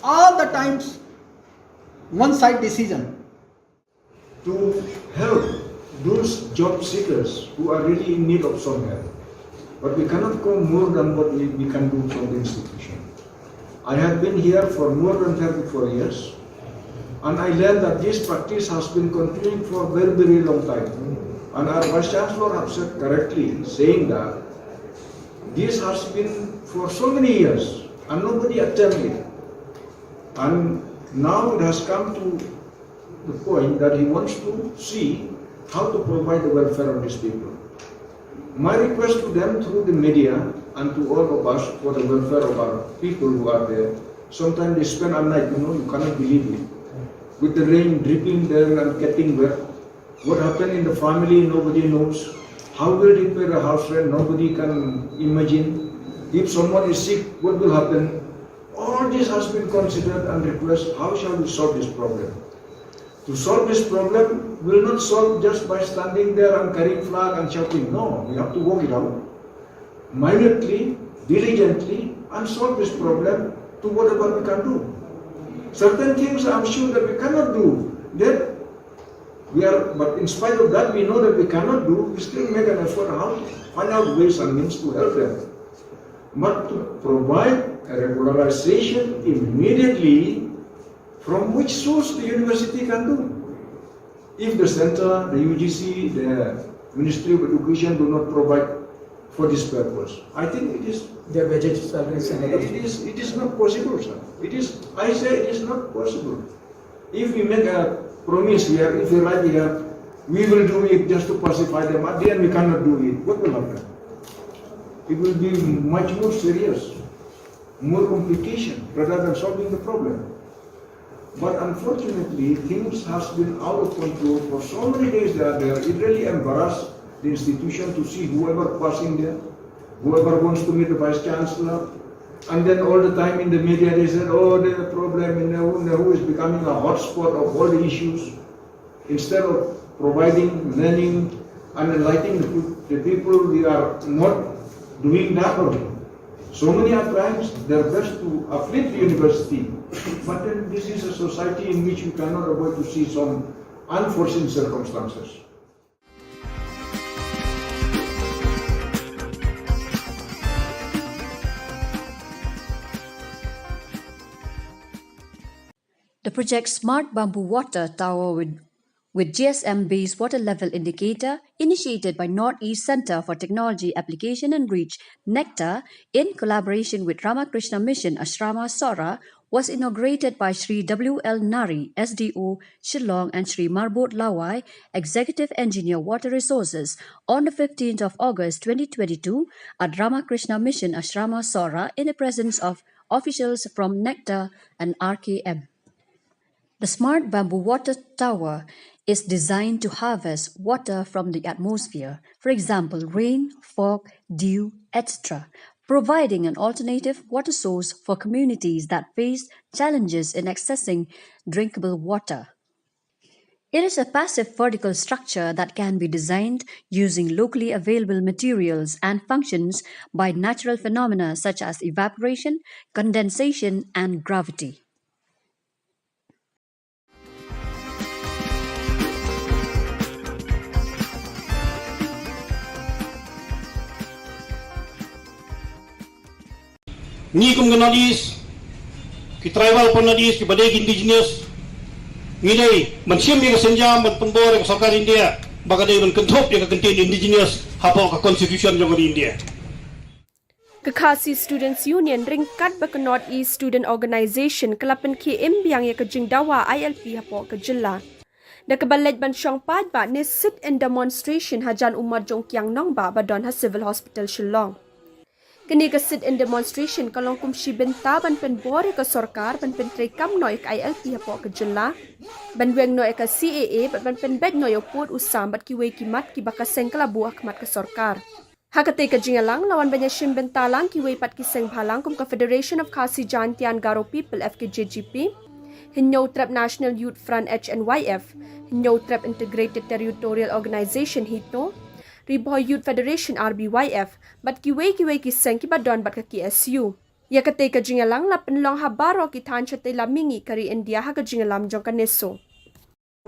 all the times one side decision. To help those job seekers who are really in need of some help. But we cannot go more than what we, we can do from the institution. I have been here for more than thirty-four years, and I learned that this practice has been continuing for a very, very long time. And our Vice Chancellor have said correctly, saying that this has been for so many years, and nobody attended it. And now it has come to the point that he wants to see how to provide the welfare of these people. My request to them through the media and to all of us for the welfare of our people who are there. Sometimes they spend a night, you know, you cannot believe it. With the rain dripping there and getting wet. What happened in the family, nobody knows. How will they pay the house rent? Nobody can imagine. If someone is sick, what will happen? All this has been considered and request, how shall we solve this problem? To solve this problem will not solve just by standing there and carrying flag and shouting. No, we have to work it out minutely, diligently, and solve this problem to whatever we can do. Certain things I'm sure that we cannot do. That we are, but in spite of that, we know that we cannot do, we still make an effort how to find out ways and means to help them. But to provide a regularization immediately, from which source the university can do? If the center, the U G C, the Ministry of Education do not provide for this purpose, I think it is, their wages, salaries and other it is, it is not possible, sir. It is, I say it is not possible. If we make a promise here, if we write here, we will do it just to pacify them. At the end, we cannot do it. What will happen? It will be much more serious, more complication rather than solving the problem. But unfortunately, things has been out of control for so many days they are there. It really embarrassed the institution to see whoever passing there, whoever wants to meet the vice chancellor. And then all the time in the media they said, oh, there's a problem in Nauru, Nauru is becoming a hotspot of all the issues. Instead of providing learning and enlightening the, the people, we are not doing that only. So many are trying their best to uplift the university, but then this is a society in which you cannot avoid to see some unforeseen circumstances. The project Smart Bamboo Water Tower with, with G S M based water level indicator, initiated by Northeast Center for Technology Application and REACH, NECTAR, in collaboration with Ramakrishna Mission Ashrama Sohra, was inaugurated by Shri W L Nari, S D O Shillong, and Shri Marbot Lawai, Executive Engineer Water Resources, on the fifteenth of August twenty twenty-two at Ramakrishna Mission Ashrama Sohra in the presence of officials from NECTAR and R K M. The smart bamboo water tower is designed to harvest water from the atmosphere, for example, rain, fog, dew, et cetera, providing an alternative water source for communities that face challenges in accessing drinkable water. It is a passive vertical structure that can be designed using locally available materials and functions by natural phenomena such as evaporation, condensation, and gravity. Ngi kum ka North East, ki tribal from North East, kiba dei ki indigenous, ngi dei ban shim ïa ka synjam ban pynbor ïa ka sorkar India ba ka dei ban kynthup ïa ka kyntien indigenous hapoh ka constitution jong ka ri India. Ka Khasi Students Union ryngkat bad ka North East Student Organisation ka la pynkhie im biang ïa ka jingdawa I L P hapoh ka jylla da kaba leit ban shong paidbah ne sit-in demonstration hajan u mot jong u kiang nongbah ba don ha Civil Hospital Shillong. Kane ka sit-in demonstration ka long kum shi bynta ban pynbor ïa ka sorkar ban pyntreikam noh ïa ka I L P hapoh ka jylla, ban weng noh ïa ka C A A bad ban pynbeit noh ïa u pud u sam bad kiwei ki mat kiba ka seng ka la buh ha khmat ka sorkar. Ha katei ka jingïalang la wan ban ïashim bynta lang kiwei pat ki seng bhalang kum ka Federation of Khasi Jaintia and Garo People, F K J G P, Hynñiewtrep National Youth Front, H N Y F, Hynñiewtrep Integrated Territorial Organization, HITO, Ri Bhoi Youth Federation, R B Y F, bad kiwei kiwei ki seng kiba don bad ka K S U. Ïa katei ka jingïalang la pynlong ha baroh ki thaiñ shatei lam mihngi ka ri India ha ka jingïalam jong ka NESO.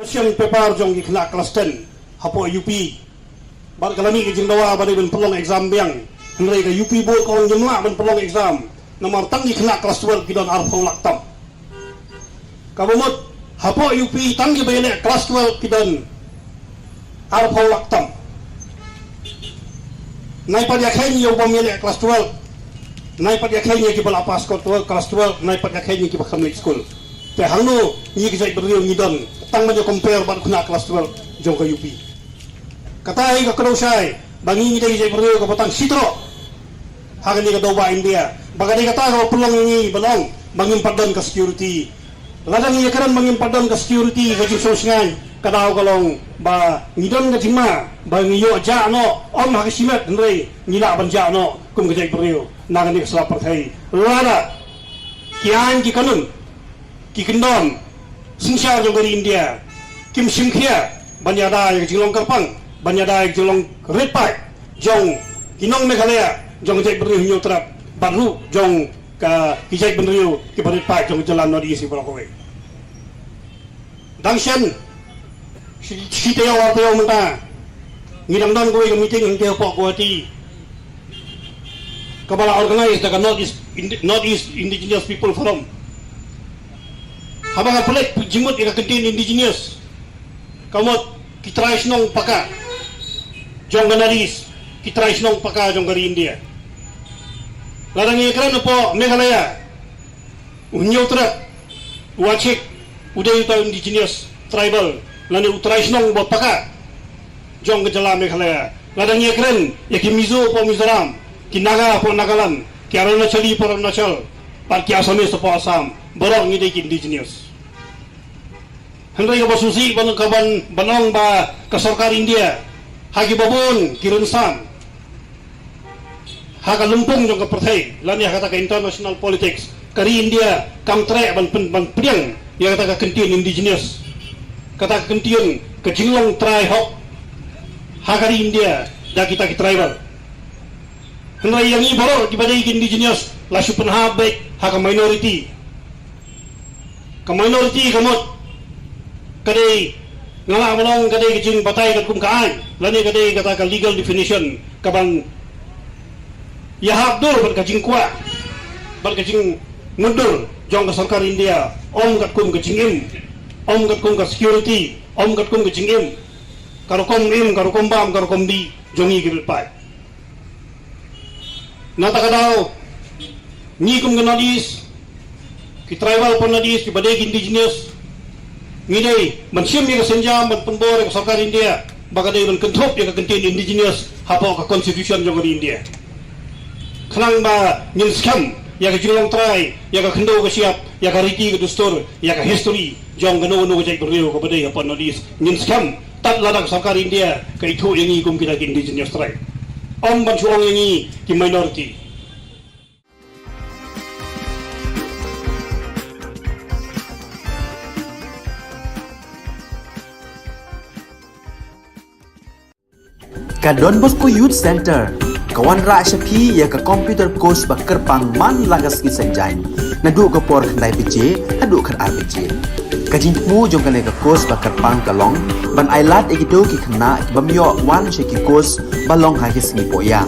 Question paper jong ki khynnah klas ten hapoh U P. Bad ka la mih ka jingdawa ba dei ban pynlong exam biang. Hynrei ka U P board ka ong ngim lah ban pynlong exam namar tang ki khynnah klas twelve ki don arphew lak tam. Kaba mut hapoh U P tang kiba ïaleh klas twelve ki don arphew lak tam. Nai pat ïakheiñ ïa u bym ïaleh klas twelve. Nai pat ïakheiñ ïa kiba la pass klas twelve, klas twelve, nai pat ïakheiñ ïa kiba kham leit skul. Te hangno ngi ki jaitbynriew ngi don tang ban ïa compare bad u khynnah klas twelve jong ka U P? Kata hi ka kdew shai ba ngi ngi dei ki jaitbynriew kaba tang shi troh ha kane ka dewbah India. Ba ka dei kata kaba pynlong ïa ngi ban ong ba ngim pat don ka security. Lada ngi ïakren ba ngim pat don ka security, ka jingsngewsih ka daw ka long ba ngi don ka jingma ba ngi ïoh jah noh, ym ha ka shimet hynrei ngi lah ban jah noh kum ka jaitbynriew na kane ka sla pyrthei. Lada ki aiñ ki kanun, ki kyndon synshar jong ka ri India kim shim khia ban ïada ïa ka jinglong kyrpang, ban ïada ïa ka jinglong rit paid jong ki nong Meghalaya, jong ka jaitbynriew Hynñiewtrep bad ruh jong ka, ki jaitbynriew kiba rit paid jong ka jylla North East kiba la kawei. Dang shen shi, shi taïew ar taïew mynta ngi dang don kawei ka meeting hangtei hapoh Guwahati kaba la organize da ka North East Indi-, North East Indigenous People Forum. Haba nga peit jingmut ïa ka kyntien indigenous, ka mut ki trai shnong paka jong ka North East, ki trai shnong paka jong ka ri India. Lada ngi ïakren hapoh Meghalaya, u Hynñiewtrep, u Achik, u dei uta u indigenous tribal lane u trai shnong ba paka jong ka jylla Meghalaya. Lada ngi ïakren ïa ki Mizo hapoh Mizoram, ki Naga hapoh Nagaland, ki Arunachali hapoh Arunachal, bad ki Assamese hapoh Assam, baroh ngi dei ki indigenous. Hynrei kaba sngewsih ban, ka ban, ban ong ba ka sorkar India ha kiba bun ki rynsan ha ka lympung jong ka pyrthei lane ha kata ka international politics, ka ri India kam treh ban pyn-, ban pdiang ïa kata ka kyntien indigenous, kata ka kyntien ka jinglong trai hok ha ka ri India da kita ki tribal. Hynrei ïa ngi baroh kiba dei ki indigenous la shu pynhap beit ha ka minority. Ka minority ka mut ka dei, nga lah ban ong ka dei ka jingbatai katkum ka aiñ lane ka dei kata ka legal definition kaban ïahap dur bad ka jingkwah bad ka jingmutdur jong ka sorkar India, ym katkum ka jingim, ym katkum ka security, ym katkum ka jingim, ka rukom im, ka rukom bam, ka rukom dih jong ngi ki rit paid. Na kata ka daw, ngi kum ka North East, ki tribal hapoh North East, kiba dei ki indigenous, ngi dei ban shim ïa ka sienjam ban pynbor ïa ka sorkar India ba ka dei ban kynthup ïa ka kyntien indigenous hapoh ka constitution jong ka ri India. Khnang ba ngin skhem ïa ka jinglong trai, ïa ka khyndew ka shyiap, ïa ka riti ka dustur, ïa ka history jong kano kano ka jaitbynriew kaba dei hapoh North East, ngin skhem tad lada ka sorkar India ka ithuh ïa ngi kum kita ki indigenous tribe. Ym ban shu ong ïa ngi ki minority. Ka Don Bosco Youth Center ka wanrah sha phi ïa ka computer course ba kyrpang man la ka sngi Saitjaiñ, naduh ka por khyndai baje haduh khatar baje. Ka jingthmu jong kane ka course ba kyrpang ka long ban ailad ïa kito ki khynnah ki bym ïoh wan sha ki course ba long ha ki sngi pohïa.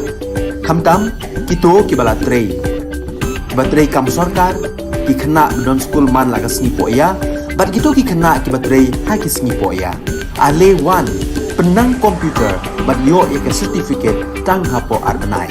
Khamtam kito kiba la trei, kiba trei kam sorkar, ki khynnah ba don skul man la ka sngi pohïa, bad kito ki khynnah kiba trei ha ki sngi pohïa. Ale wan, pynnang computer bad ïoh ïa ka certificate tang hapoh ar bnai.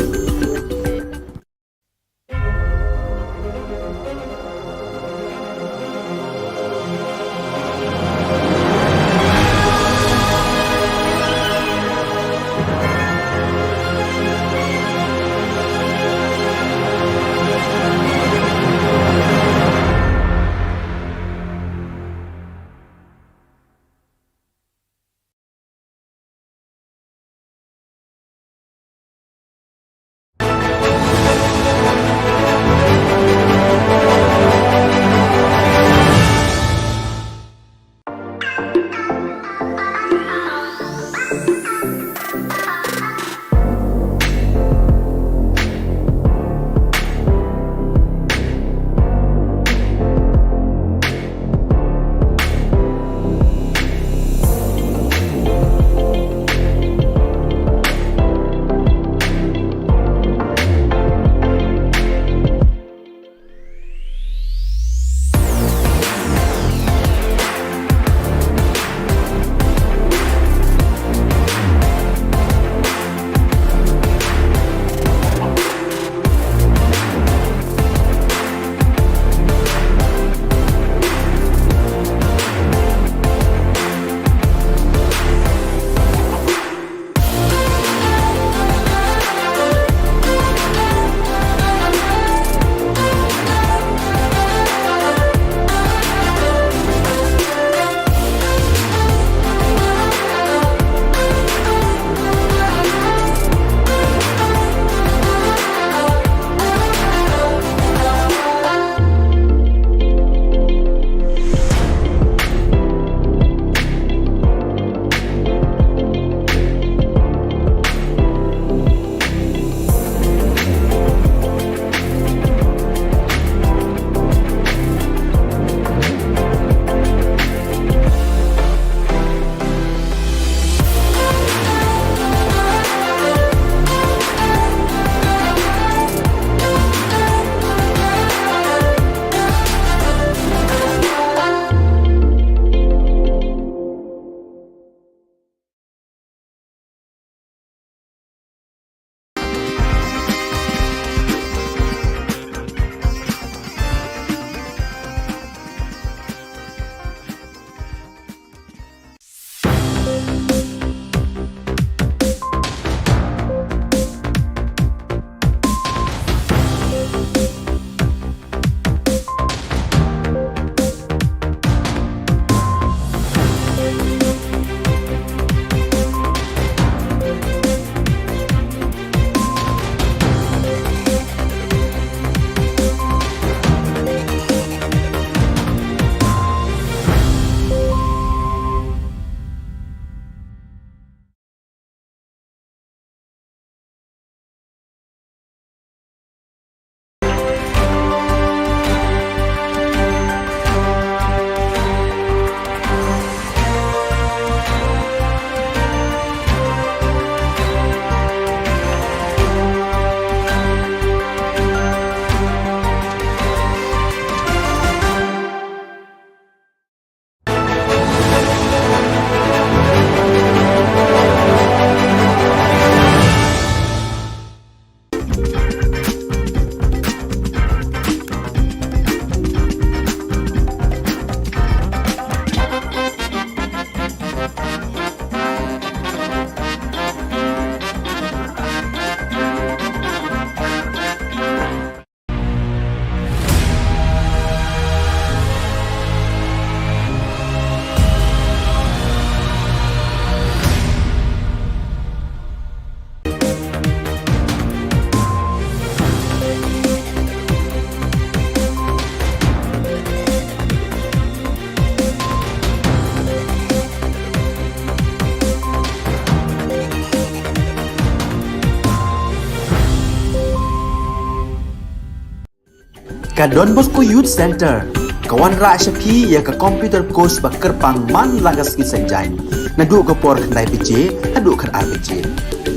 Ka Don Bosco Youth Centre ka wanrah sha phi ïa ka computer course ba kyrpang man la ka sngi Saitjaiñ, naduh ka por khyndai baje haduh khatar baje.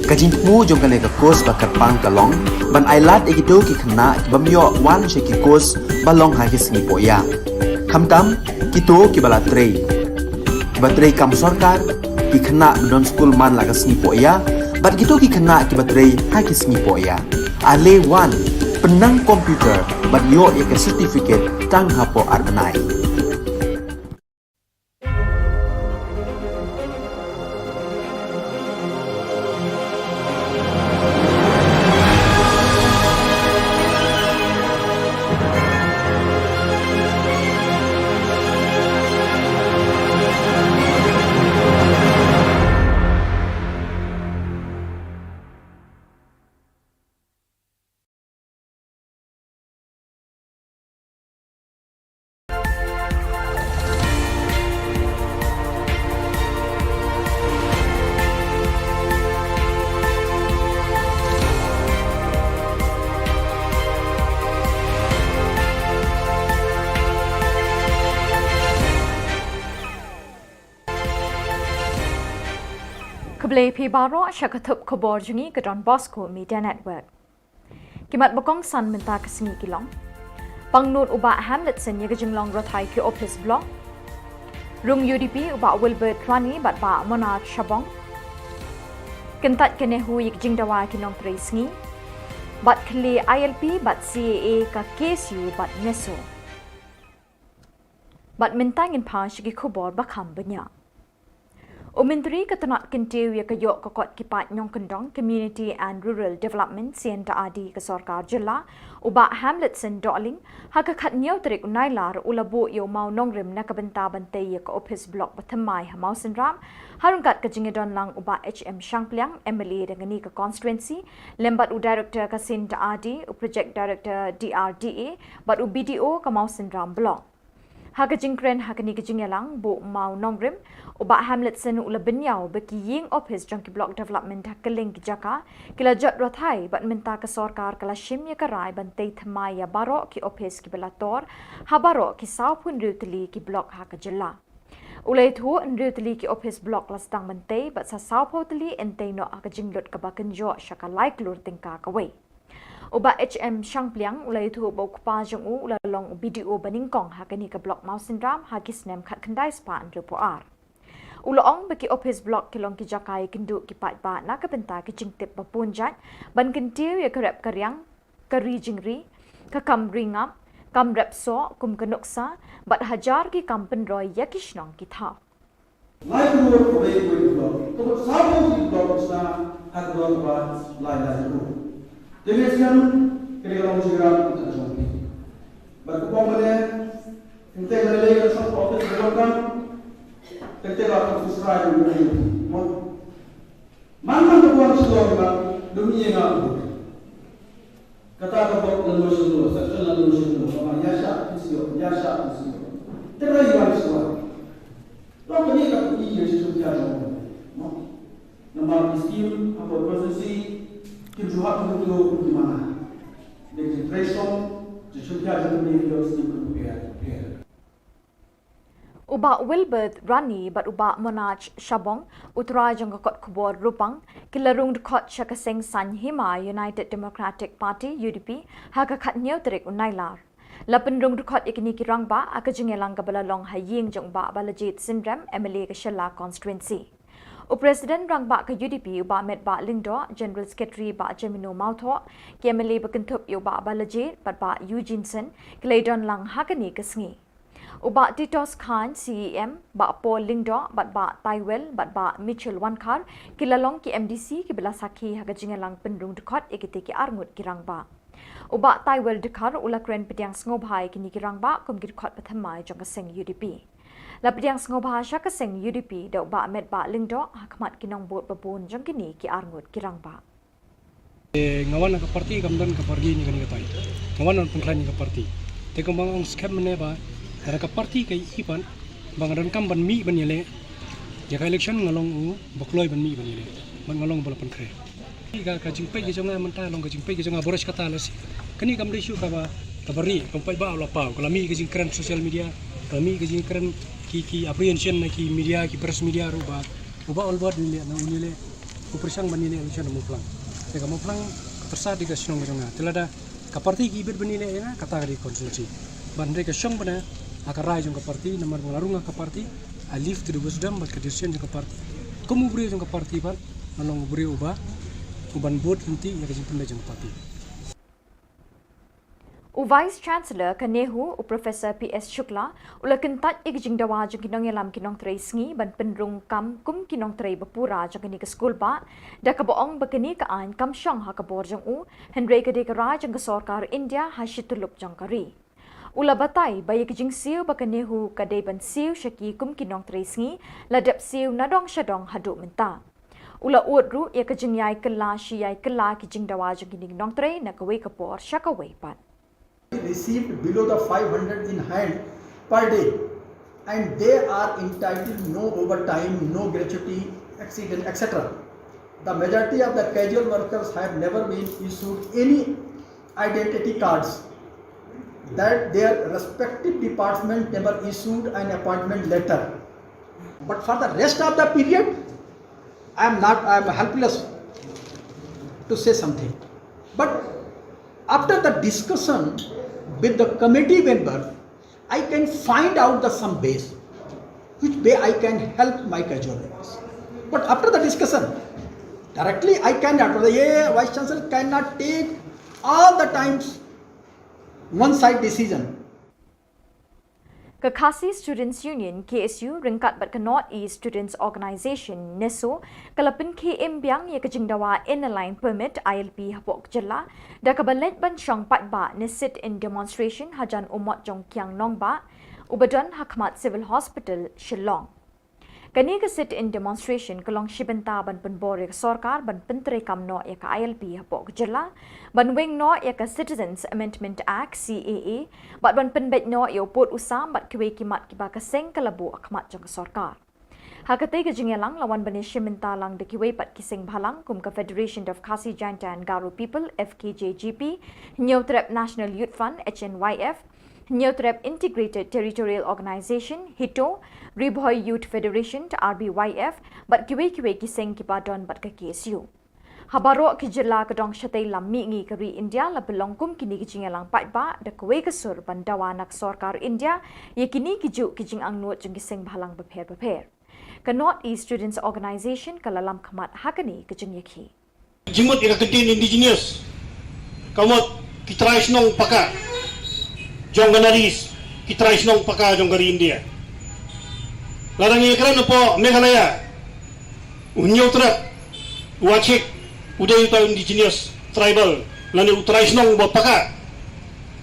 Ka jingthmu jong kane ka course ba kyrpang ka long ban ailad ïa kito ki khynnah ki bym ïoh wan sha ki course ba long ha ki sngi pohïa, khamtam kito kiba la trei, kiba trei kam sorkar, ki khynnah ba don skul man la ka sngi pohïa bad kito ki khynnah kiba trei ha ki sngi pohïa. Ale wan, pynnang computer bad ïoh ïa ka certificate tang hapoh ar bnai. Khublei phi baroh sha ka thup khubor jong ngi ka Don Bosco Media Network. Ki mat ba kongsan mynta ka sngi ki long: Pangnud u Bah Hamletson ïa ka jinglong rathai ki ophis block. Rung U D P u Bah Wilbert Rani bad Bah Monarch Shabong. Kyntait ka NEHU ïa ka jingdawa ki nongtrei sngi. Bad khlieh I L P bad C A A ka K S U bad NESO. Bad mynta ngin phai sha ki khubor ba kham bniah. U Myntri ka tnat kyntiew ïa ka ïoh ka kot ki paid nongkyndong, Community and Rural Development, C N R D, ka Sorkar Jylla, u Bah Hamletson Dohling, ha ka khathynñiew tarik u Nailar u la buh ïa u mawnongrim na ka bynta ban tei ïa ka ophis block ba thymmai ha Mawsynram, ha ryngkat ka jingïadon lang u Bah H M Shangpliang, M L A da kane ka constituency, lem bad u Director ka C N R D, u Project Director D R D A, bad u B D O ka Mawsynram Block. Ha ka jingkren ha kane ka jingïalang buh mawnongrim, u Bah Hamletson u la bynñiaw ba ki ïing ophis jong ki block development ha kylleng ki jaka ki la jot rathai bad mynta ka sorkar ka la shim ïa ka rai ban tei thymmai ïa baroh ki ophis kiba la tor ha baroh ki sawphew hynriew tylli ki block ha ka jylla. U la ïathuh hynriew tylli ki ophis block la sdang ban tei bad sa sawphew tylli yn tei noh ha ka jinglut kaba kynjoh sha ka lai klur tyngka kawei. U Bah H M Shangpliang u la ïathuh ba u kpa jong u u la long u B D O banyngkong ha kane ka block Mawsynram ha ki snem khatkhyndai spah hynriewphew ar. U la ong ba ki ophis block ki long ki jaka ïakynduh ki paidbah na ka bynta ki jingtip ba bun jait ban kyntiew ïa ka rep ka riang, ka ri jingri, ka kam ri ngap, kam rep soh kum ka nuksa bad hajar ki kam pynroi ïa ki shnong ki thaw. Lai klur kawei kawei ka block, ka mut sawphew ki block sha ha ka block ba lai lai klur. Te ngi sngewthuh kane ka long jingïarap ka jong phi. Bad ka bok mane, kynthei mane lei ka shong office ka long kam, kynthei ba ka susrai ka long kam. Man man ka buan shlong ba dum ïa nga. Kata ka bok lano shano, section lano shano, kaba ïa shah phi shu ïoh, ïa shah phi shu ïoh. Te rai wan shuwa. Long kane ka pynïaid ïa sha shuwa jong. Mo. Namar ki skim hapoh constituency kim ju hap kum kito kum ki mana. Dei ki trei shong, sha shuwa jong kane ki skim kum pher pher. U Bah Wilbert Rani bad u Bah Monarch Shabong, u trai jong ka kot khubor Rupang, ki la rung dkhot sha ka seng saiñ hima United Democratic Party, U D P, ha ka khathynñiew tarik u Nailar. La pynrung dkhot ïa kine ki rangbah ha ka jingïalang kaba la long ha ïing jong u Bah Balajied Synrem, M L A ka Shella Constituency. U President Rangbah ka U D P u Bah Metbah Lyngdoh, General Secretary Bah Jemino Mawthoh, ki M L A ba kynthup ïa u Bah Balajied bad Bah Eugene Syn, ki la ïadon lang ha kane ka sngi. U Bah Titos Chyne, C E M, Bah Paul Lyngdoh bad Bah Taiwel bad Bah Mitchell Wankhar ki la long ki M D C kiba la sakhi ha ka jingïalang pynrung dkhot ïa kitei ki arngut ki rangbah. U Bah Taiwel Dkhar u la kren pdiang sngewbha ïa kine ki rangbah kum ki dkhot ba thymmai jong ka seng U D P. La pdiang sngewbha sha ka seng U D P da u Bah Metbah Lyngdoh ha khmat ki nongbud ba bun jong kine ki arngut ki rangbah. Eh, nga wan na ka party kam don ka party ne kane katai. Nga wan ban pynkhlaiñ ïa ka party. Te kumba nga ong skhem mynne ba lada ka party ka ïohi pat ba nga donkam ban mih ban ïaleh ïa ka election, nga long u ba kloi ban mih ban ïaleh. Bad nga long ba la pynkhreh. Ka, ka jingpeit ka jong nga mynta long ka jingpeit ka jong nga baroh shi katta lashai. Kane kam dei shuh kaba Ka bari, ka paidbah u la paw, ka la mih ka jingkren social media, ka la mih ka jingkren ki, ki apprehension na ki media, ki press media ruh ba, uba ol bad ni le, na uni le, u pyrshang ban ni le election mo plang. Te ka mo plang, ka tersa di ka shnong ka jong nga. Te lada ka parti ki bit ban ni le ina, kata ka di constituency. Ban re ka shong bana, ha ka rai jong ka parti, namar ba la rung ka parti, I leave to the wisdom, bad ka decision jong ka parti. Kum u briew jong ka parti ban, nga long u briew uba, uban bud hynti, ya ka jingpynleit jong ka parti. U Vice Chancellor ka NEHU, u Professor P S Shukla, u la kyntait ïa ka jingdawa jong ki nongïalam ki nongtrei sngi ban pynrung kam kum ki nongtrei ba pura jong kane ka skul bah, da kaba ong ba kane ka aiñ kam shong ha ka bor jong u, hynrei ka dei ka rai jong ka sorkar India ha shi tyllup jong ka ri. U la batai ba ïa ka jingsiew ba ka NEHU ka dei ban siew sha ki kum ki nongtrei sngi, la dep siew nadong shadong haduh mynta. U la ud ruh ïa ka jingïai kylla shi ïai kylla ki jingdawa jong kine ki nongtrei na kawei ka por sha kawei pat. Received below the five hundred in hand per day, and they are entitled no overtime, no gratuity, accident, et cetera. The majority of the casual workers have never been issued any identity cards, that their respective department never issued an appointment letter. But for the rest of the period, I am not, I am helpless to say something. But after the discussion with the committee member, I can find out the some ways which way I can help my casual workers. But after the discussion, directly I cannot, the Vice Chancellor cannot take all the times one side decision. Ka Khasi Students Union, K S U, ryngkat bad ka North East Students Organisation, NESO, ka la pynkhie im biang ïa ka jingdawa Inner Line Permit, I L P, hapoh ka jylla, da kaba leit ban shong paidbah ne sit-in demonstration hajan u mot jong Kiang Nangbah, uba don ha khmat Civil Hospital, Shillong. Kane ka sit-in demonstration ka long shi bynta ban pynbor ïa ka sorkar ban pyntreikam noh ïa ka I L P hapoh ka jylla, ban weng noh ïa ka Citizens Amendment Act, C A A, bad ban pynbeit noh ïa u pud u sam bad kiwei ki mat kiba ka seng ka la buh ha khmat jong ka sorkar. Ha katei ka jingïalang la wan ban ïashim bynta lang da kiwei pat ki seng bhalang kum ka Federation of Khasi Jaintia and Garo People, F K J G P, Hynñiewtrep National Youth Front, H N Y F, Hynñiewtrep Integrated Territorial Organisation, HITO, Ri Bhoi Youth Federation, R B Y F, bad kiwei kiwei ki seng kiba don bad ka K S U. Ha baroh ki jylla ka dong shatei lam mihngi ka ri India la pynlong kum kine ki jingïalang paidbah da kawei ka sur ban dawa na ka sorkar India ïa kine ki juh ki jingangnud jong ki seng bhalang bapher bapher. Ka North East Students Organisation ka la lam khmat ha kane ka jingïakhih. Jingmut ïa ka ktien indigenous, ka mut ki trai shnong paka jong ka North East, ki trai shnong paka jong ka ri India. Lada ngi ïakren hapoh Meghalaya, u Hynñiewtrep, u Achik, u dei uta u indigenous tribal lane u trai shnong ba paka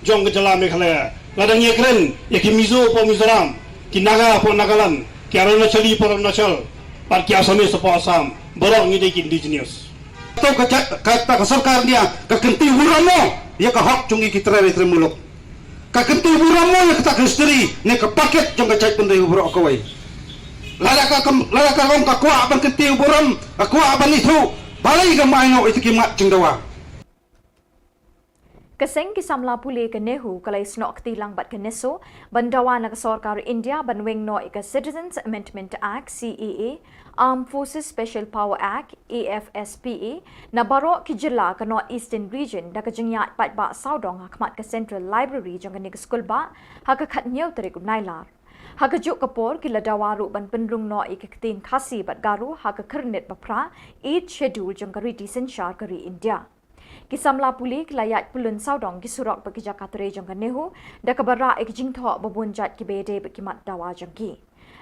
jong ka jylla Meghalaya. Lada ngi ïakren ïa ki Mizo hapoh Mizoram, ki Naga hapoh Nagaland, ki Arunachali hapoh Arunachal, bad ki Assamese hapoh Assam, baroh ngi dei ki indigenous. Kato ka jait, kata ka sorkar India ka kynti burom mo ïa ka hok jong ngi ki trai ri trai muluk. Ka kynti burom mo ïa kata ka history ne ka packet jong ka jaitbynriew baroh kawei. Lada ka kam, lada ka long ka kwah ban kynti burom, ka kwah ban ithuh, balei kam ai noh ïa ki mat jingdawa. Ka seng ki samla pule ka NEHU ka la ïasnoh kti lang bad ka NESO ban dawa na ka sorkar India ban weng noh ïa ka Citizens Amendment Act, C A A, Armed Forces Special Power Act, A F S P A, na baroh ki jylla ka North Eastern Region da ka jingïaid paidbah sawdong ha khmat ka Central Library jong kane ka skulbah ha ka khathynñiew tarik u Nailar. Ha kajuh ka por ki la dawa ruh ban pynrung noh ïa ka ktien Khasi bad Garo ha ka khyrnit baphra, Eighth Schedule jong ka riti synshar ka ri India. Ki samla pule ki la ïaid pyllun sawdong ki surok bad ki jaka trei jong ka NEHU da kaba rah ïa ki jingthoh ba bun jait kiba ïadei bad ki mat dawa jong ki.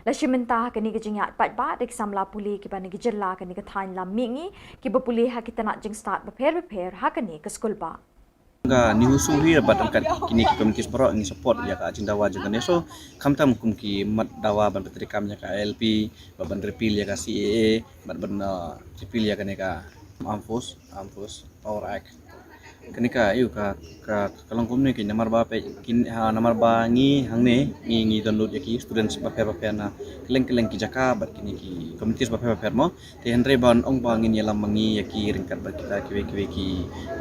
La shim bynta ha kane ka jingïaid paidbah da ki samla pule kiba na ki jylla kane ka thaiñ lam mihngi kiba pule ha ki tnat jingstad bapher bapher ha kane ka skulbah. Ka NEHUSU hi bad ryngkat kine ki committees baroh ngi support ïa ka jingdawa jong ka NESO, khamtam kum ki mat dawa ban pyntreikam ïa ka I L P, bad ban repeal ïa ka C A A, bad ban, uh, repeal ïa kane ka Armed Force, Armed Force Power Act. Kane ka, ïa ka, ka, ka long kumne ki namar ba peit, kin, ha, namar ba ngi hangne, ngi, ngi don lut ïa ki students bapher bapher na kylleng kylleng ki jaka bad kine ki communities bapher bapher mo. Te hynrei ban ong ba ngin ïalam ma ngi ïa ki ryngkat bad kita kiwei kiwei ki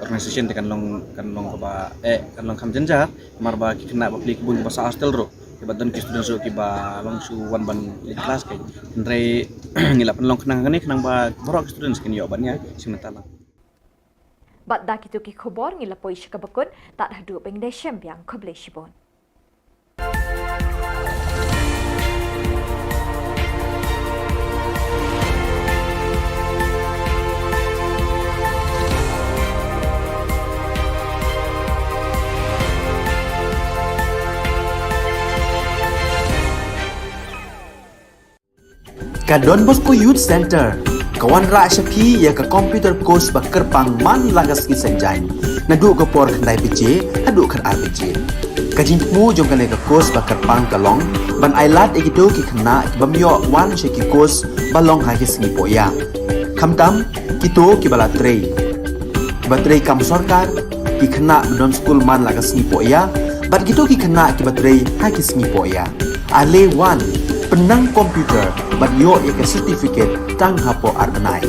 organisation te kan long, kan long kaba, eh, kan long kham jynjar, namar ba ki khynnah bapli ki bun kiba sah hostel ruh. Te bad don ki students ruh kiba long shu wan ban leit klas kein. Hynrei ngi la pynlong khnang kane khnang ba baroh ki students kin ïoh ban ïa shim bynta lang. Bad da kito ki khubor ngi la poi sha kaba kut, tad haduh ban ïashem biang, khublei shibun. Ka Don Bosco Youth Centre ka wanrah sha phi ïa ka computer course ba kyrpang man la ka sngi Saitjaiñ, naduh ka por khyndai baje haduh khatar baje. Ka jingthmu jong kane ka course ba kyrpang ka long ban ailad ïa kito ki khynnah ki bym ïoh wan sha ki course ba long ha ki sngi pohïa. Khamtam kito kiba la trei, kiba trei kam sorkar, ki khynnah ba don skul man la ka sngi pohïa, bad kito ki khynnah kiba trei ha ki sngi pohïa. Ale wan, pynnang computer bad ïoh ïa ka certificate tang hapoh ar bnai.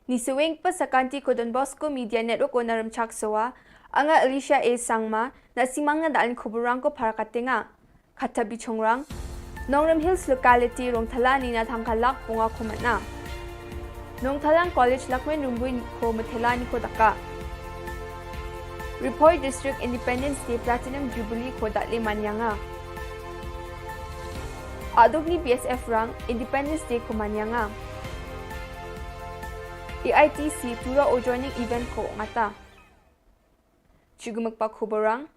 Ni saweng pa sa kanti ko Don Bosco Media Network o na Rymchak Sowa, anga Alicia A Sangma, na simang na dalin khuburang ko para katenga. Kata bi chongrang. Nongrim Hills locality rong thala ni na thang khalak punga ko matna. Nongthalang College Lakmen Rumbui ko matela ni ko daka. Ri Bhoi District Independence Day Platinum Jubilee ko dale manyanga. Aduk ni B S F rang Independence Day ko manyanga. A I T C tura o joining event ko ngata. Chigumuk pa khuburang.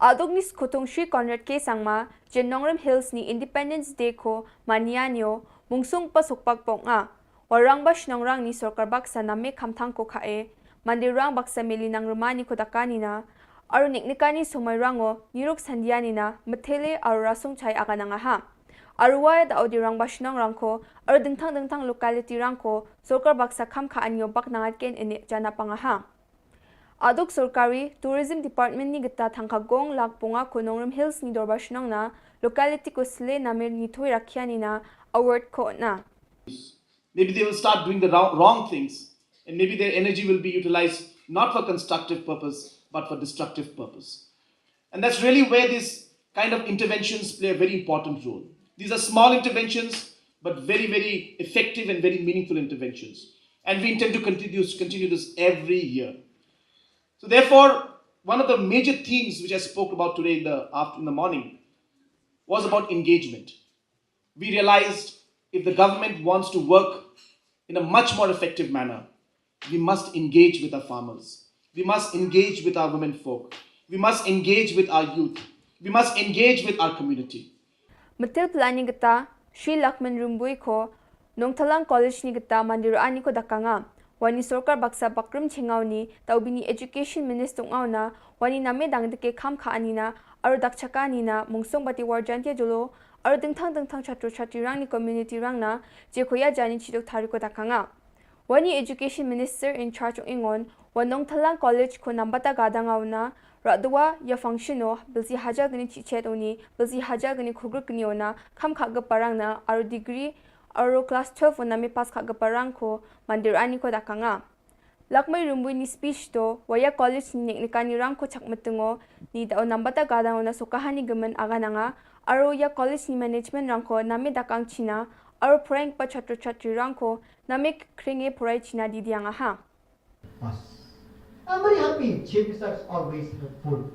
Aduk ni skhutung Shri Conrad K Sangma, jen Nongrim Hills ni Independence Day ko manya nyo, mungsung pa sukpak pok nga. Warang ba shnongrang ni sorkar baksa name khamthang ko khae, mandirang baksa meli nangrima ni ko daka ni na, aru niknika ni somai rango, niruk sandia ni na, methele aru rasung chai aga nanga ha. Aru wa da odi rang ba shnongrang ko, aru dingthang dingthang locality rang ko, sorkar baksa kham kha anyo bak nangat ken ene jana panga ha. Aduk sorkari Tourism Department ni gita thangka gong lak punga ko Nongrim Hills ni dorbar shnong na locality ko sle namir ni thoi rakhia ni na award ko na. Maybe they will start doing the wrong, wrong things, and maybe their energy will be utilized not for constructive purpose, but for destructive purpose. And that's really where these kind of interventions play a very important role. These are small interventions, but very, very effective and very meaningful interventions. And we intend to continue, continue this every year. So therefore, one of the major themes which I spoke about today in the after-, in the morning was about engagement. We realized if the government wants to work in a much more effective manner, we must engage with our farmers. We must engage with our women folk. We must engage with our youth. We must engage with our community. Metil pelani gita, Shri Lakman Rumbui ko, Nongthalang College ni gita mandir ani ko dakanga. Wani sorkar baksa bakrim chengau ni, tau bini education minister ngau na, wani name dang deke kham kha ani na, aru dak chaka ni na, mungsung bati warjan tia jolo, aru dingthang dingthang chatru chatri rang ni community rang na, je koya jani chidok thari ko dakanga. Wani education minister in charge ong ingon, wa Nongthalang College ko nambata gadang au na, radwa ya function o, bilsi hajar gani chichet oni, bilsi hajar gani khugruk gani ona, kham kha gaparang na, aru degree, aru class twelve ona me pass kha gaparang ko, mandir ani ko dakanga. Lakmai Rumbui ni speech to, waya college ni nek nekani rang ko chak metungo, ni da o nambata gadang ona sokahani gemen agananga, Aro ïa college ni management rangko name dakang China, aro phreng pa chhatru chhatri rangko name khring e phurai China di diang aha. Pass. I'm very happy. Chief Minister is always helpful.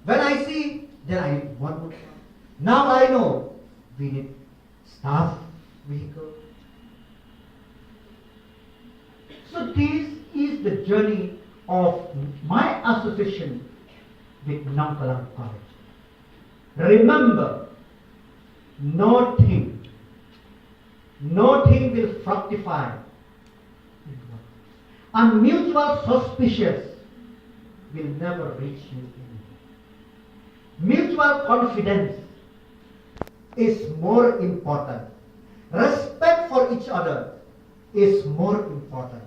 When I see, then I want to. Now I know we need staff vehicle. So this is the journey of my association with Namkalang College. Remember, nothing, nothing will fructify in one. And mutual suspicious will never reach you anywhere. Mutual confidence is more important. Respect for each other is more important.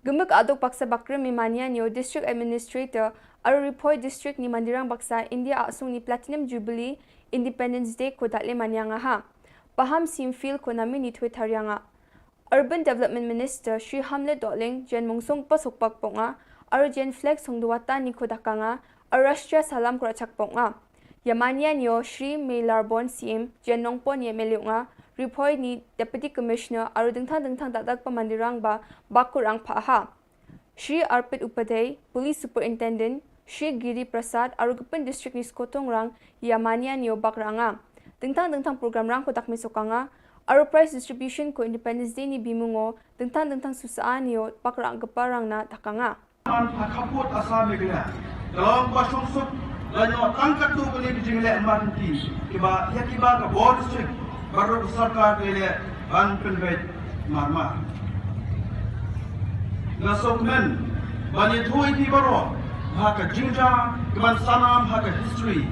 Gumuk aduk baksa bakrim Mania Neo District Administrator aro Ri Bhoi District ni mandirang baksa India asung ni Platinum Jubilee Independence Day ko datle manyang aha. Paham sim fil ko nami ni twe tarianga. Urban Development Minister Shri Hamlet Dohling jen mungsung pasuk pak ponga, aro jen flag sung duwata ni ko dakanga, aro Rashtriya Salam ko rachak ponga. Yamania Neo Shri Meilarbon C M jen nongpon ye meliunga, Ri Bhoi ni Deputy Commissioner aro dingthang dingthang dadak pa mandirang ba bakur ang pha aha. Shri Arpit Upadhyay, Police Superintendent, Shri Giri Prasad, aro gupin district ni skotong rang Yamania Neo bak ranga. Dingthang dingthang program rang ko dak mesokanga, aro prize distribution ko Independence Day ni bimungo, dingthang dingthang susa Neo bak rang gepa rang na dakanga. Man ha khaput Assam Meghalaya. Ka long ba shong suk la noh tang katto kane ka jingleh man ki kiba ïa kiba ka bor district baroh ka sorkar ka leh ban pynbeit mar mar. Nga sngewkmen ban ïathuh ïa phi baroh ba ka jingjia ka ban sanam ha ka history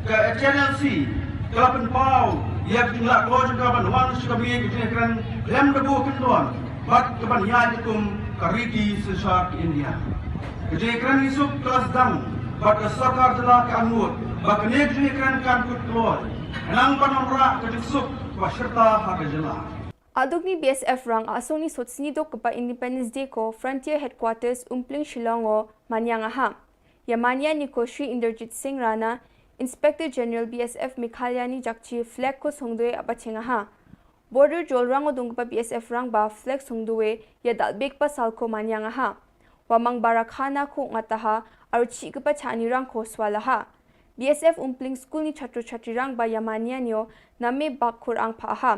ka H N L C ka la pynpaw ïa ka jinglah kloi jong ka ban wan sha ka miej ka jingkren khlem da buh kyndon. Bad ka ban ïaid kum ka riti synshar ka India. Ka jingkren isuk ka la sdang bad ka sorkar jylla ka angnud ba kane ka jingkren kan kut kloi. Nang ban ym rah ka jingsuk ba shirta ha ka jylla. Aduk ni B S F rang asung ni sot sni dok kpa Independence Day ko Frontier Headquarters Umpling Shillong o manyang aha. Yamania ni ko Shri Inderjit Singh Rana, Inspector General B S F Meghalaya ni jakchi flag ko songdoi apa chengaha. Border jol rang o dungkpa B S F rang ba flag songdoi ya dalbek pa sal ko manyang aha. Wamang barakhana ko ngataha, aro chi kpa chani rang ko swalaha. B S F Umpling School ni chatru chatri rang ba Yamania Neo name bak kur ang pha aha.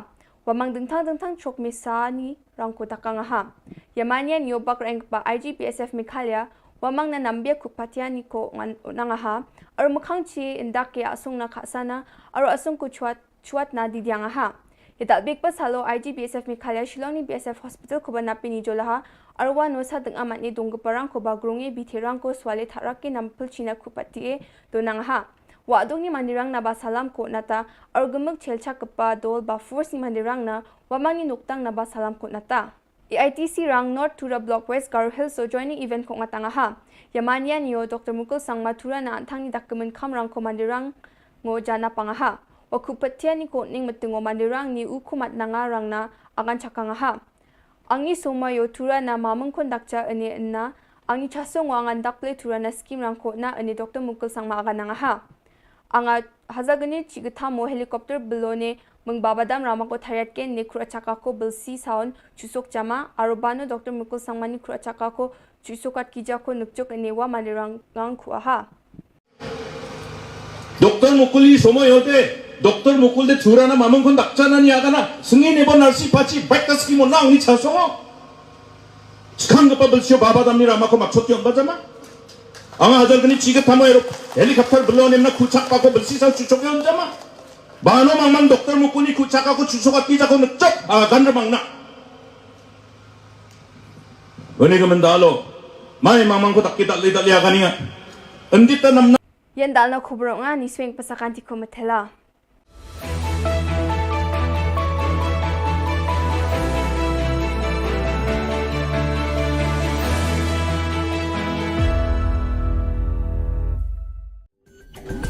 Wamang dingthang dingthang chok mesa ni rang ko dakang aha. Yamania Neo bak rang ba I G B S F Meghalaya, wamang na nambia kupatia ni ko ngan unang aha. Aro mukhang chi indak ya asung na khasana, aro asung ko chuat chuat na didiang aha. Ya dalbek pa salo I G B S F Meghalaya Shillong ni B S F Hospital ko ba napi ni jolaha, arwa no sa deng amat ni dong keparang ko ba grunge bithirang ko swale tharak ke nam pil china kupatie donang aha. Wa adung ni mandirang na ba salam ko nata, ar gemuk chelcha kepa dol ba force ni mandirang na, wamang ni nuktang na ba salam ko nata. A I T C rang North Tura Block West Garo Hills o joining event ko ngatang aha. Yamania Neo Doctor Mukul Sangma Tura na antang ni dak kemen kam rang ko mandirang ngo jana pang aha. Wa kupatia ni ko ning metengo mandirang ni u kumat nanga rang na agan chakang aha. Angi soma yo Tura na mameng kon dakcha ene enna. Angi chaso ngo angan dak ple Tura na skim rang ko na ene Doctor Mukul Sangma agan nang aha. Anga haza gane chi gthamo helicopter belone meng babadam rama ko thariat ken ne khura chaka ko belsi saun chusok jama, aro bano Doctor Mukul Sangma ni khura chaka ko chusok at kija ko nukchuk ne wa mandirang ngang khu aha. Doctor Mukul i somo yote, Doctor Mukul de Tura na mameng kon dakcha na ni agana, sengi ne bo narsi pachi baik ka skim o nang ni chasongo. Skang kapa belsi o babadam ni rama ko makchot yon bajama. Anga hajar gani chi gthamo ero helicopter belone mna khuchak pa ko belsi sa chuchok yon jama. Bano mang mang Doctor Mukul ni khuchak ko chuchok ati jako nechok a gan mang na. Wani ka mendalo. Mai mang mang ko tak kita le tak le agani nga. Endit ta nam na. Yan dal na khubro nga ni swing pasakan ti ko metela.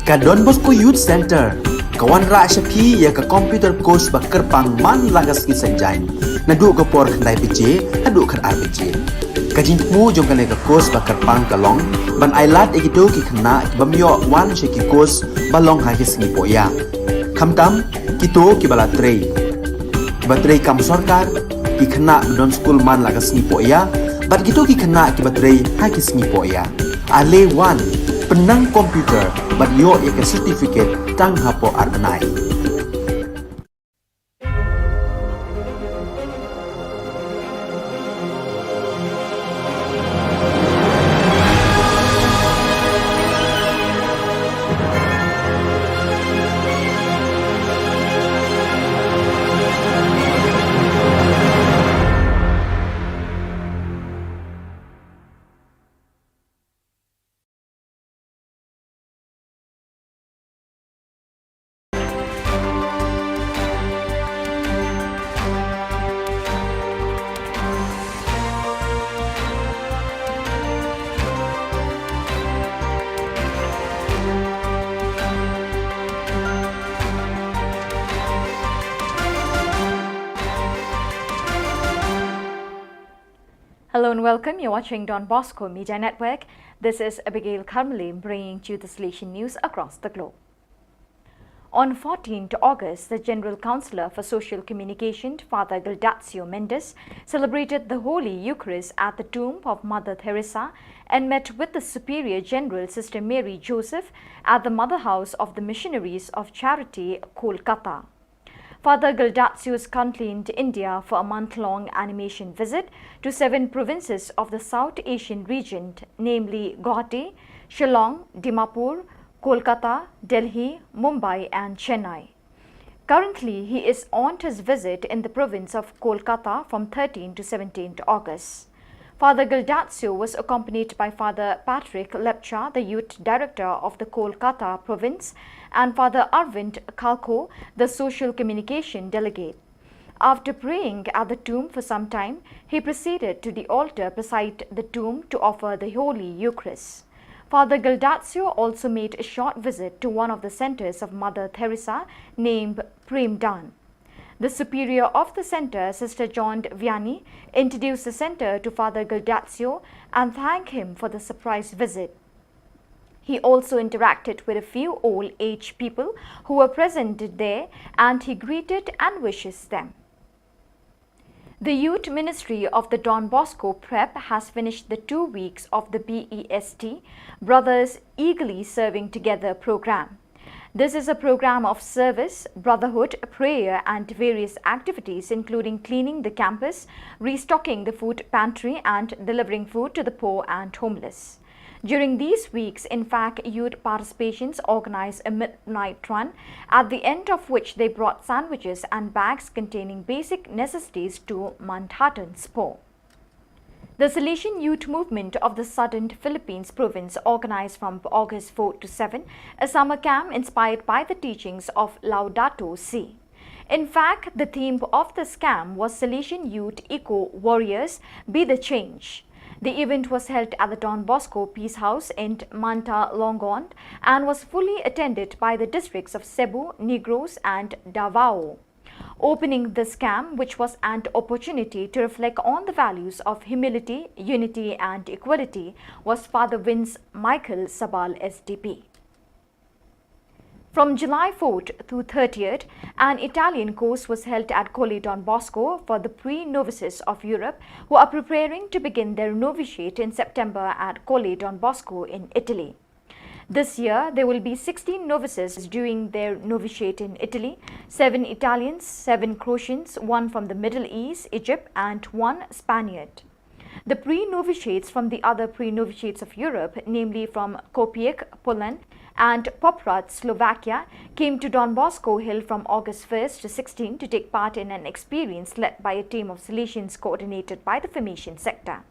Ka Don Bosco Youth Centre ka wanrah sha phi ïa ka computer course ba kyrpang man la ka sngi Saitjaiñ, naduh ka por khyndai baje haduh khatar baje. Ka jingthmu jong kane ka course ba kyrpang ka long ban ai lad ïa kito ki khynnah ki bym ïoh wan sha ki course ba long ha ki sngi poh ïa. Khamtam kito ki ba la trei, ki ba trei kam sorkar, ki khynnah ba don skul man la ka sngi poh ïa, bad kito ki khynnah ki ba trei ha ki sngi poh ïa. Ale wan, pynnang computer bad ïoh ïa ka certificate tang hapoh ar bnai. Hello and welcome. You're watching Don Bosco Media Network. This is Abigail Karmalim bringing to you the Salesian news across the globe. On fourteenth August, the General Councillor for Social Communication, Father Gildacio Mendes, celebrated the Holy Eucharist at the tomb of Mother Teresa and met with the Superior General, Sister Mary Joseph, at the Mother House of the Missionaries of Charity, Kolkata. Father Gildacio is currently in India for a month-long animation visit to seven provinces of the South Asian region, namely Guwahati, Shillong, Dimapur, Kolkata, Delhi, Mumbai and Chennai. Currently, he is on his visit in the province of Kolkata from thirteenth to seventeenth August. Father Gildacio was accompanied by Father Patrick Lepcha, the youth director of the Kolkata province, and Father Arvind Khalkho, the social communication delegate. After praying at the tomb for some time, he proceeded to the altar beside the tomb to offer the Holy Eucharist. Father Gildacio also made a short visit to one of the centers of Mother Teresa named Prem Dan. The superior of the center, Sister John Vianney, introduced the center to Father Gildacio and thanked him for the surprise visit. He also interacted with a few old age people who were present there, and he greeted and wishes them. The Youth Ministry of the Don Bosco Prep has finished the two weeks of the B E S T, Brothers Eagerly Serving Together program. This is a program of service, brotherhood, prayer, and various activities, including cleaning the campus, restocking the food pantry, and delivering food to the poor and homeless. During these weeks, INFAC youth participations organized a midnight run, at the end of which they brought sandwiches and bags containing basic necessities to Mounthattan Spo. The Salesian Youth Movement of the Southern Philippines Province organized from August fourth to seventh a summer camp inspired by the teachings of Laudato Si. In fact, the theme of this camp was Salesian Youth Eco Warriors, Be the Change. The event was held at the Don Bosco Peace House in Manta Longon and was fully attended by the districts of Cebu, Negros, and Davao, opening this camp, which was an opportunity to reflect on the values of humility, unity, and equality, was Father Vince Michael Sabal, S D P. From July fourth to thirtieth, an Italian course was held at Colle Don Bosco for the pre-novices of Europe who are preparing to begin their novitiate in September at Colle Don Bosco in Italy. This year, there will be sixteen novices doing their novitiate in Italy, seven Italians, seven Croatians, one from the Middle East, Egypt, and one Spaniard. The pre-novitiates from the other pre-novitiates of Europe, namely from Kopiec, Poland, and Poprad, Slovakia, came to Don Bosco Hill from August first to sixteenth to take part in an experience led by a team of Salesians coordinated by the formation sector.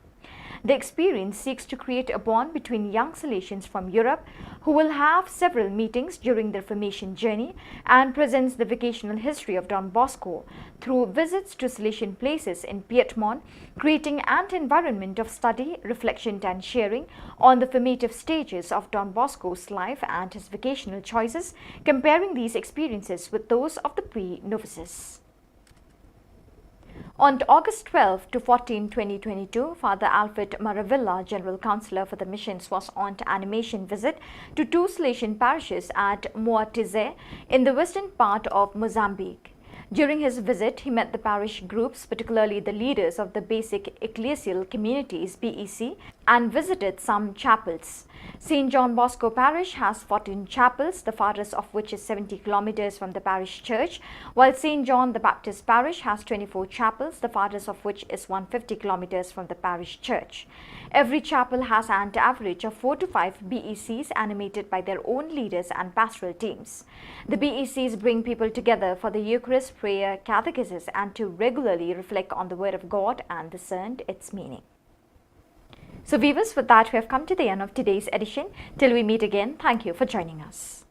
The experience seeks to create a bond between young Salesians from Europe who will have several meetings during their formation journey and presents the vocational history of Don Bosco through visits to Salesian places in Piedmont, creating an environment of study, reflection, and sharing on the formative stages of Don Bosco's life and his vocational choices, comparing these experiences with those of the pre-novices. On August twelve to fourteen, twenty twenty-two, Father Alfred Maravilla, General Councillor for the Mission, was on animation visit to two Salesian parishes at Moatize in the western part of Mozambique. During his visit, he met the parish groups, particularly the leaders of the basic ecclesial communities, B E C, and visited some chapels. Saint John Bosco Parish has fourteen chapels, the farthest of which is seventy kilometers from the parish church, while Saint John the Baptist Parish has twenty-four chapels, the farthest of which is one hundred fifty kilometers from the parish church. Every chapel has an average of four to five B E Cs animated by their own leaders and pastoral teams. The B E Cs bring people together for the Eucharist, prayer, catechesis, and to regularly reflect on the Word of God and discern its meaning. So, viewers, with that, we have come to the end of today's edition. Till we meet again, thank you for joining us.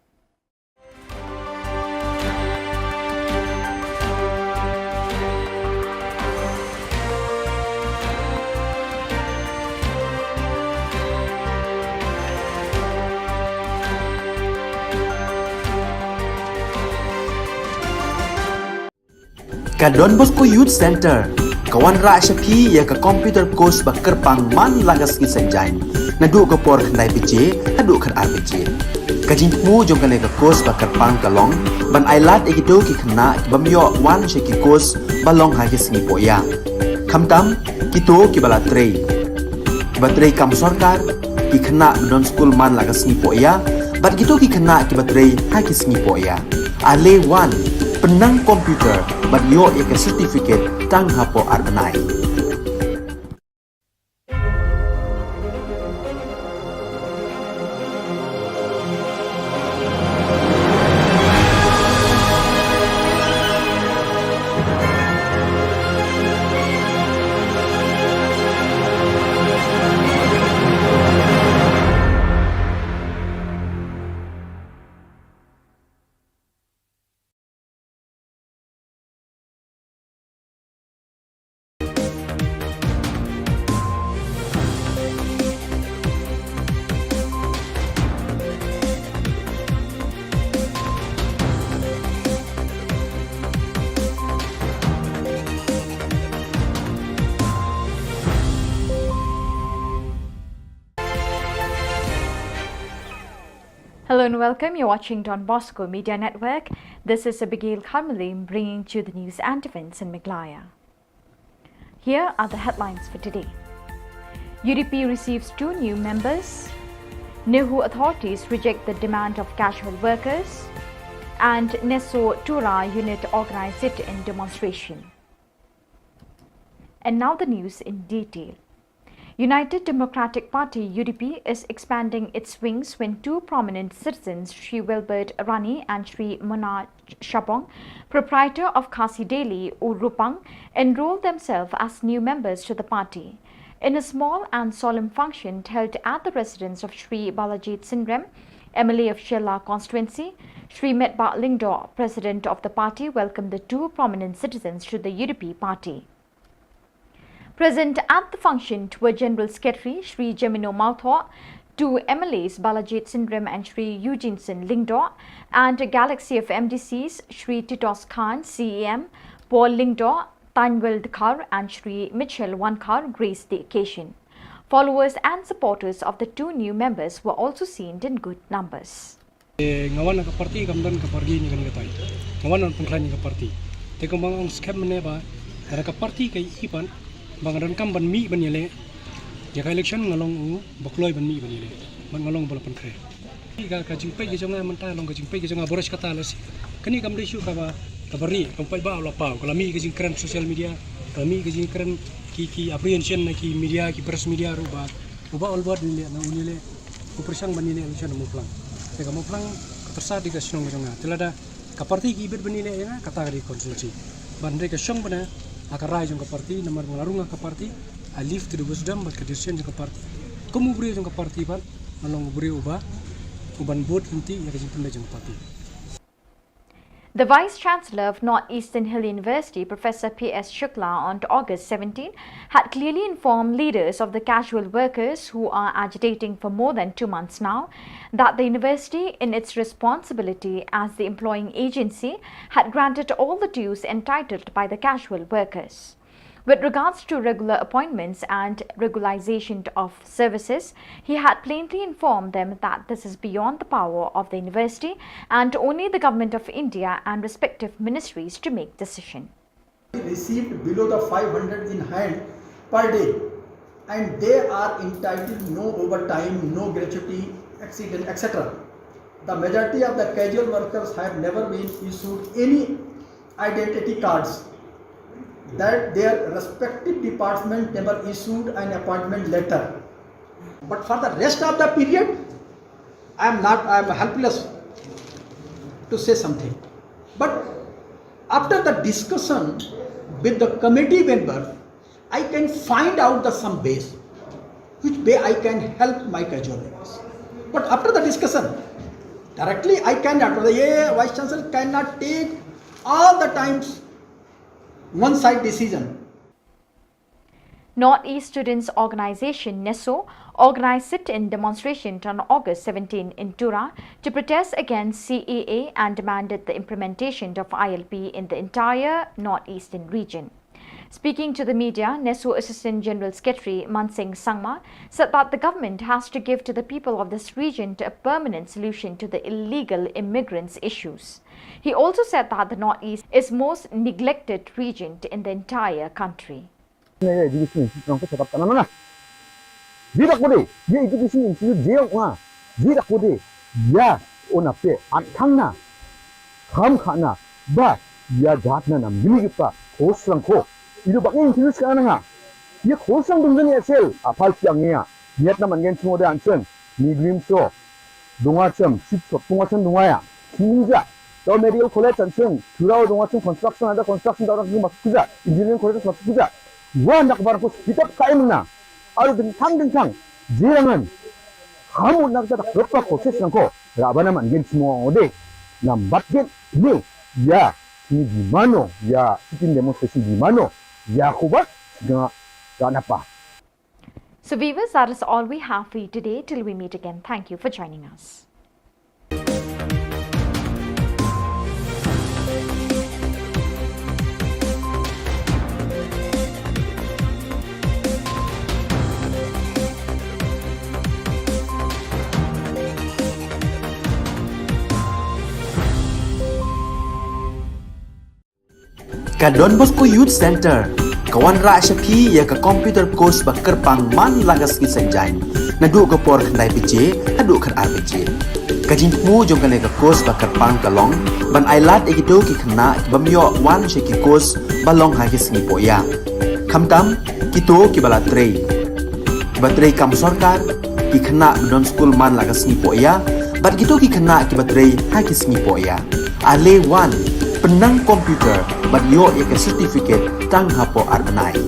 Ka Don Bosco Youth Centre ka wanrah sha phi ïa ka computer course ba kyrpang man la ka sngi Saitjaiñ, naduh ka por khyndai baje haduh khatar baje. Ka jingthmu jong kane ka course ba kyrpang ka long ban ailad ïa kito ki khynnah ki bym ïoh wan sha ki course ba long ha ki sngi pohïa, khamtam kito kiba la trei, kiba trei kam sorkar, ki khynnah ba don skul man la ka sngi pohïa, bad kito ki khynnah kiba trei ha ki sngi pohïa. Ale wan, pynnang computer bad ïoh ïa ka certificate tang hapoh ar bnai. Hello and welcome. You're watching Don Bosco Media Network. This is Abigail Kharmalim bringing to you the news and events in Meghalaya. Here are the headlines for today. U D P receives two new members. NEHU authorities reject the demand of casual workers. And NESO Tura unit organized sit-in demonstration. And now the news in detail. United Democratic Party, U D P, is expanding its wings when two prominent citizens, Shri Wilbert Rani and Shri Mona Shabong, proprietor of Khasi Daily, Urupang, enrolled themselves as new members to the party. In a small and solemn function held at the residence of Shri Balaji Tsingrem, M L A of Shella constituency, Shri Metbah Lyngdoh, president of the party, welcomed the two prominent citizens to the U D P party. Present at the function were General Secretary Shri Jemino Mawthoh, two M L As Balaji Tsingrem and Shri Eugene Singh Lyngdoh, and Galaxy of M D Cs Shri Titos Khan, C E M, Paul Lyngdoh, Tanwel Dkhar and Shri Mitchell Wankhar graced the occasion. Followers and supporters of the two new members were also seen in good numbers. Eh, nga wan na ka party kam don ka party ni kan katai. Nga wan na pengklan ni ka party. Te kumba nga ong skhem mene ba na ka party ka i pan ba nga don kam ban mih ban ïaleh. Ïa ka election nga long u ba kloi ban mih ban ïaleh. Ban nga long ba la pengkre. Ka, ka jingpeit ka jong nga mynta long ka jingpeit ka jong nga boros kata la si. Kani kam dei shu kaba, kaba ri, kam peit ba la paw, ka la mih ka jingkren social media, ka la mih ka jingkren ki, ki apprehension na ki media, ki press media ruh ba. Uba Albert ni le na uni le. Ku pyrshang ban ïaleh election ha Mawphlang. Te ka Mawphlang ka tyrsa dei ka shnong ka jong nga. Te lada ka party ki bit ban ïaleh ïa nga kata ka dei constituency. Ban dei ka shong bana ha ka rai jong ka party namar nga la rung ha ka party. I leave to the wisdom bad ka decision jong ka party. Kum u briew jong ka party bad nga long u briew uba uban bud lynti ïa ka jingpynbeit jong ka party. The Vice Chancellor of North Eastern Hill University, Professor P S Shukla, on August seventeen, had clearly informed leaders of the casual workers who are agitating for more than two months now that the university, in its responsibility as the employing agency, had granted all the dues entitled by the casual workers. With regards to regular appointments and regularization of services, he had plainly informed them that this is beyond the power of the university and only the Government of India and respective ministries to make decision. Received below the five hundred in hand per day, and they are entitled no overtime, no gratuity, accident, et cetera. The majority of the casual workers have never been issued any identity cards, that their respective department never issued an appointment letter. But for the rest of the period, I am not, I am helpless to say something. But after the discussion with the committee member, I can find out the some ways which way I can help my casual workers. But after the discussion, directly I cannot, the Vice Chancellor cannot take all the times one side decision. Northeast Students Organisation, NESO, organised sit-in demonstration on August seventeen in Tura to protest against C A A and demanded the implementation of I L P in the entire Northeastern region. Speaking to the media, NESO Assistant General Secretary Mansing Sangma said that the government has to give to the people of this region to a permanent solution to the illegal immigrants issues. He also said that the Northeast is most neglected region in the entire country. Education institute nang ko setup kana na. Jira kode, ye education institute je nga. Jira kode, ya ona pe antang na. Kham khana ba ya jat na nam gili pa khosrang ko. Ido bak institute kana nga. Ye khosrang dum jani asel apal piang ya. Yet na man gen chimo de anchen. Ni glim so. Dunga chem, sip so, dunga chem dunga ya. Sinja. Tau medical college anchen. Turau dunga chem construction ada construction tau nak mas kuja. Engineering college mas kuja. Wa nak bar ko speed up kai mena. Aru dengkang dengkang. Jirangan. Kamu nak tak apa proses nang ko. Rabana man gen semua ode. Nambat gen ni. Ya. Ni di mano? Ya. Sitin demonstrasi di mano? Ya ko ba. Ga ga napa. So viewers, that is all we have for you today. Till we meet again, thank you for joining us. Ka Don Bosco Youth Centre ka wanrah sha phi ïa ka computer course ba kyrpang man la ka sngi Saitjaiñ. Naduh ka por khyndai baje haduh khatar baje. Ka jingthmu jong kane ka course ba kyrpang ka long ban ailad ïa kito ki khynnah ki bym ïoh wan sha ki course ba long ha ki sngi pohïa. Khamtam kito kiba la trei, kiba trei kam sorkar, ki khynnah ba don skul man la ka sngi pohïa bad kito ki khynnah kiba trei ha ki sngi pohïa. Ale wan, pynnang computer bad ïoh ïa ka certificate tang hapoh ar bnai.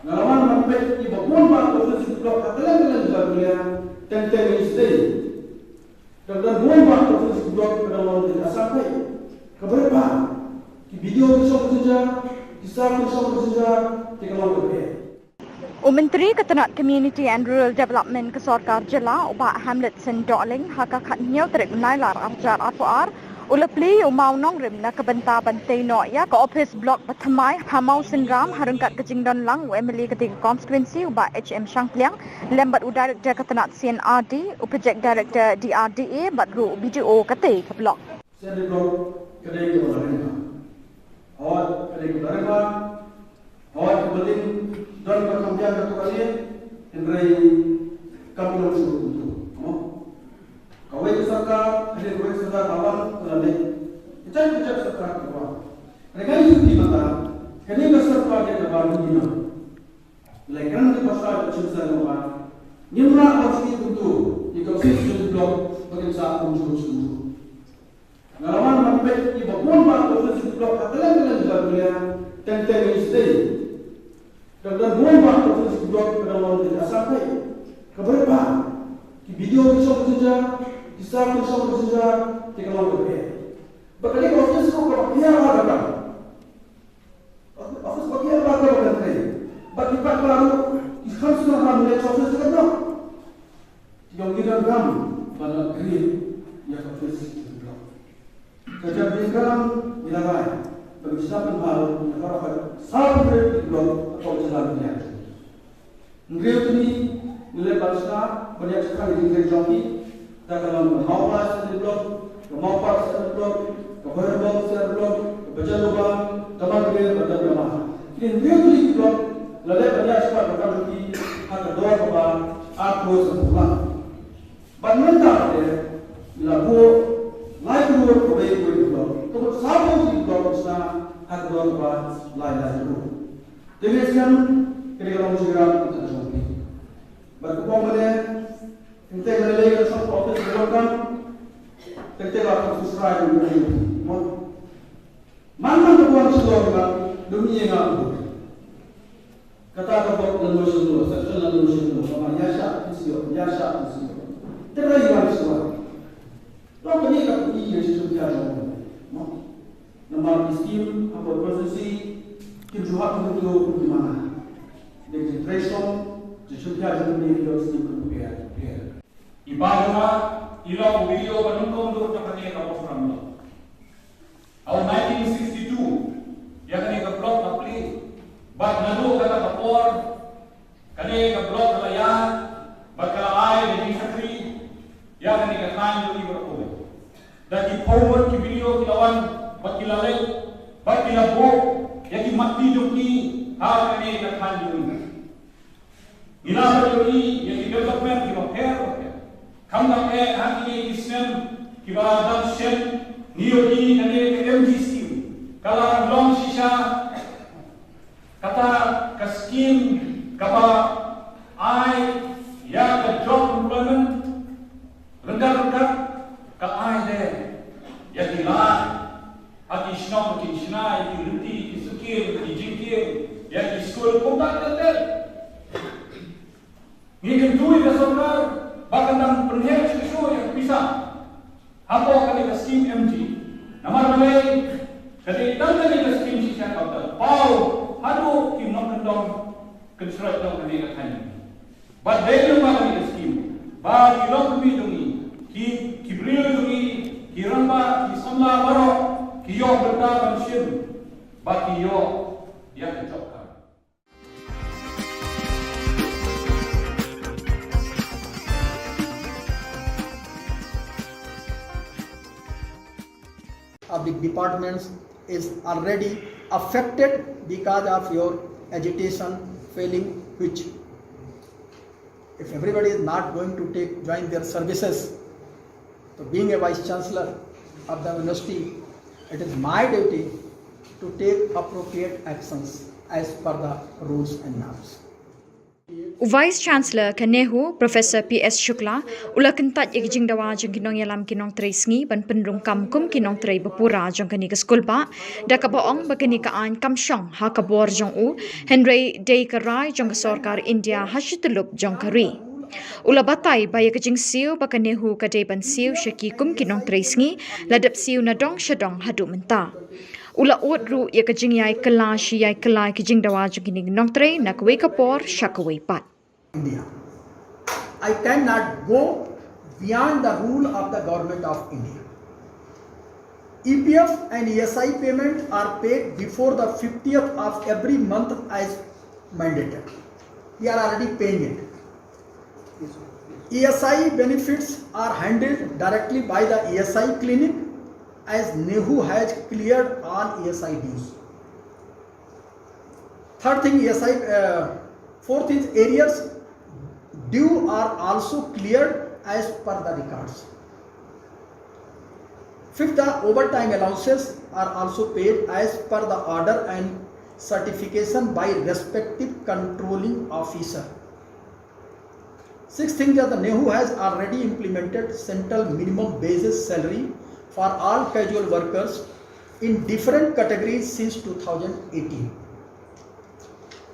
Nga la wan ban peit ïa ba bun ba ka office block ha kylleng kylleng jylla Meghalaya teng teng ïa sdei. Dang don bun ba ka office block ka dang long ka jaka sangkai. Ka bai ba ki video ki shong ka jingjia, ki sap ki shong ka jingjia, te ka long ka beh. U Myntri ka tnat Community and Rural Development ka Sorkar Jylla u Bah Hamletson Dohling ha ka khathynñiew tarik u Nailar arhajar arphew ar u la plie ïa u maw nongrim na ka bynta ban tei noh ïa ka ophis block ba thymmai ha Mawsynram ha ryngkat ka jingdon lang u MLA ka dei ka constituency u Bah H M Shangpliang lem bad u Director ka tnat C and RD, u Project Director DRDA bad ruh u BDO ka tei ka block. Sien ri blok ka dei kaba la rim bha. Hooid ka dei kaba la rim bha. Hooid kaba rim don ba kham biang ka to ka lieh. Hynrei kam long shuh kumto. Mo. Kawei ka sorkar, hadien kawei ka sorkar ka wan ka la leh. Ka jaitbynriew sorkar ka wan. Hynrei ka issue mynta kane ka sorkar ka dei kaba rim bha. Lai kren ka bhasha ka chimsang ka ba ngim lah ban sngewthuh kumto. Ïa ka shisha block ba kin sa kumjuh kumjuh. Nga la wan ban peit ïa ba bun ba ka office block ha kylleng kylleng jylla Meghalaya teng teng ïa sdei. Dang don Ka dang long ka jingïasah kai. Ka bha ba ki video ki shong ka jingjia, ki sap ki shong ka jingjia, te ka long ka bha. Ba kane ka office ruh kaba pher bha ka kam. Office ba pher bha ka kam ka kam. Ba ki paidbah ruh ki kham sngewbha ban leit sha office ka kam. Ki ong ki donkam ban upgrade ïa ka office ka block. Ka jingkyrpad ngi la rai ba ngi sngap pynbha ïa baroh ka sawphew hynriew ki block hapoh jylla Meghalaya. Hynriew tylli ngi leh ban sngap ban ïa shakri ïa ki jong ki. Te ka long ka Mawphlang Assembly Block, ka Mawpat Assembly Block, ka Bhoirymbong Assembly Block, ka Bajalobang, ka Margre bad ka Dama. Kine hynriew tylli ki block la leh ban ïa shakri ïa ki ha ka dor kaba arphew san phew. Bad mynta te la buh lai klur kawei kawei ka block. Ka mut sawphew tylli ki block ka shna ha ka dor kaba lai lai klur. Te ngi sngewthuh kane ka long jingïarap ka jong phi. Bad kumba mynne, teng teng lei lei ka shong office ka long kam, teng teng la ka subscribe ka long kam. Man man ka wan shlur ka dum ïa nga. Kata ka bok la no shlur, section la no shlur, ka ma ïa sha phi sha, ïa sha phi sha. Te ra wan shlur. Long kane ka phi ïa sha phi ïa sha. Namar ki skim hapoh constituency kim ju hap kum tu kum tu mana. Dei ki trei shong, ki shu pia jong ki video skim kum pia pia. I ba jong nga i long u video ba nyngkong dut jong kane ka program lo. Ha u nineteen sixty-two ïa kane ka block ka plie. Bad naduh kata ka por kane ka block ka la ïaid bad ka la ai da jingshakri ïa kane ka thaiñ jong ngi baroh kawei. Da ki photo ki video ki la wan bad ki la leit bad ki la buh ïa ki matti jong ki ha kane ka thaiñ jong ngi. Ngi la ïohi ïa ki development kiba pher bapher. Khamtam eh ha kine ki snem kiba dang shen ngi ïohi kane ka M G scheme ka la long shisha. Kata ka skim kaba ai ïa ka job employment ryngkat ryngkat ka ai de ïa ki lad ha ki shnong ki shna, ïa ki lynti ki suki, ïa ki jingkieng, ïa ki skul kumta ter ter. Ngi kyntu ïa ka sorkar ba kan dang pynheh shuh shuh ïa ka pisa hapoh kane ka skim M G. Namar balei ka dei tang kane ka skim shisha kaba paw haduh ki nongkyndong kynshroj jong kane ka thaiñ. Bad dei lyngba kane ka skim ba ki longkmie jong ngi, ki, ki briew jong ngi, ki rangbah, ki samla baroh ki ïoh bynta ban shim ba ki ïoh ïa ka job card. Of the departments is already affected because of your agitation failing, which if everybody is not going to take, join their services, so being a vice chancellor of the university, it is my duty to take appropriate actions as per the rules and norms. U Vice Chancellor ka NEHU, Professor P S Shukla, u la kyntait ïa ki jingdawa jong ki nongïalam ki nongtrei sngi ban pynrung kam kum ki nongtrei ba pura jong kane ka skulbah, da kaba ong ba kane ka aiñ kam shong ha ka bor jong u, hynrei dei ka rai jong ka sorkar India ha shi tyllup jong ka ri. U la batai ba ïa ka jingsiew ba ka NEHU ka dei ban siew sha ki kum ki nongtrei sngi, la dep siew na dong sha dong haduh mynta. U la ud ruh ïa ka jingïai kylla shi ïai kylla ki jingdawa jong kine ki nongtrei na kawei ka por sha kawei pat. India. I cannot go beyond the rule of the Government of India. E P F and E S I payments are paid before the fiftieth of every month as mandated. We are already paying it. E S I benefits are handled directly by the E S I clinic as NEHU has cleared all E S I dues. Third thing, E S I, uh, fourth is arrears due are also cleared as per the records. Fifth, the overtime allowances are also paid as per the order and certification by respective controlling officer. Sixth thing that the NEHU has already implemented central minimum basis salary for all casual workers in different categories since two thousand eighteen.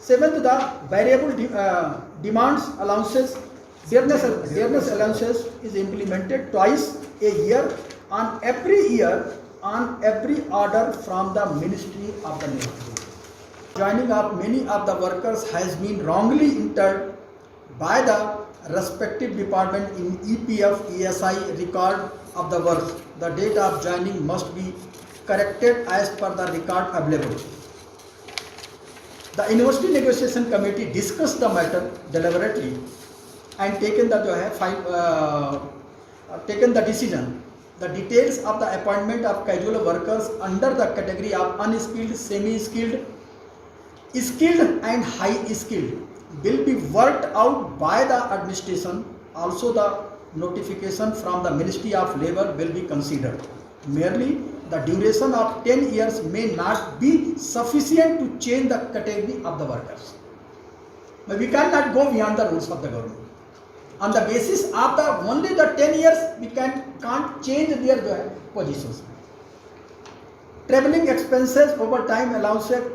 Seventh, the variable de- uh, demands allowances, dearness, dearness allowances is implemented twice a year on every year on every order from the Ministry of the Navy. Joining of many of the workers has been wrongly entered by the respective department in E P F E S I record of the work. The date of joining must be corrected as per the record available. The university negotiation committee discussed the matter deliberately and taken the जो है फाइव uh, taken the decision. The details of the appointment of casual workers under the category of unskilled, semi-skilled, skilled and high skilled will be worked out by the administration. Also, the notification from the Ministry of Labor will be considered. Merely the duration of ten years may not be sufficient to change the category of the workers. But we cannot go beyond the rules of the government. On the basis of the only the ten years, we can can't change their uh, positions. Traveling expenses, overtime allowances,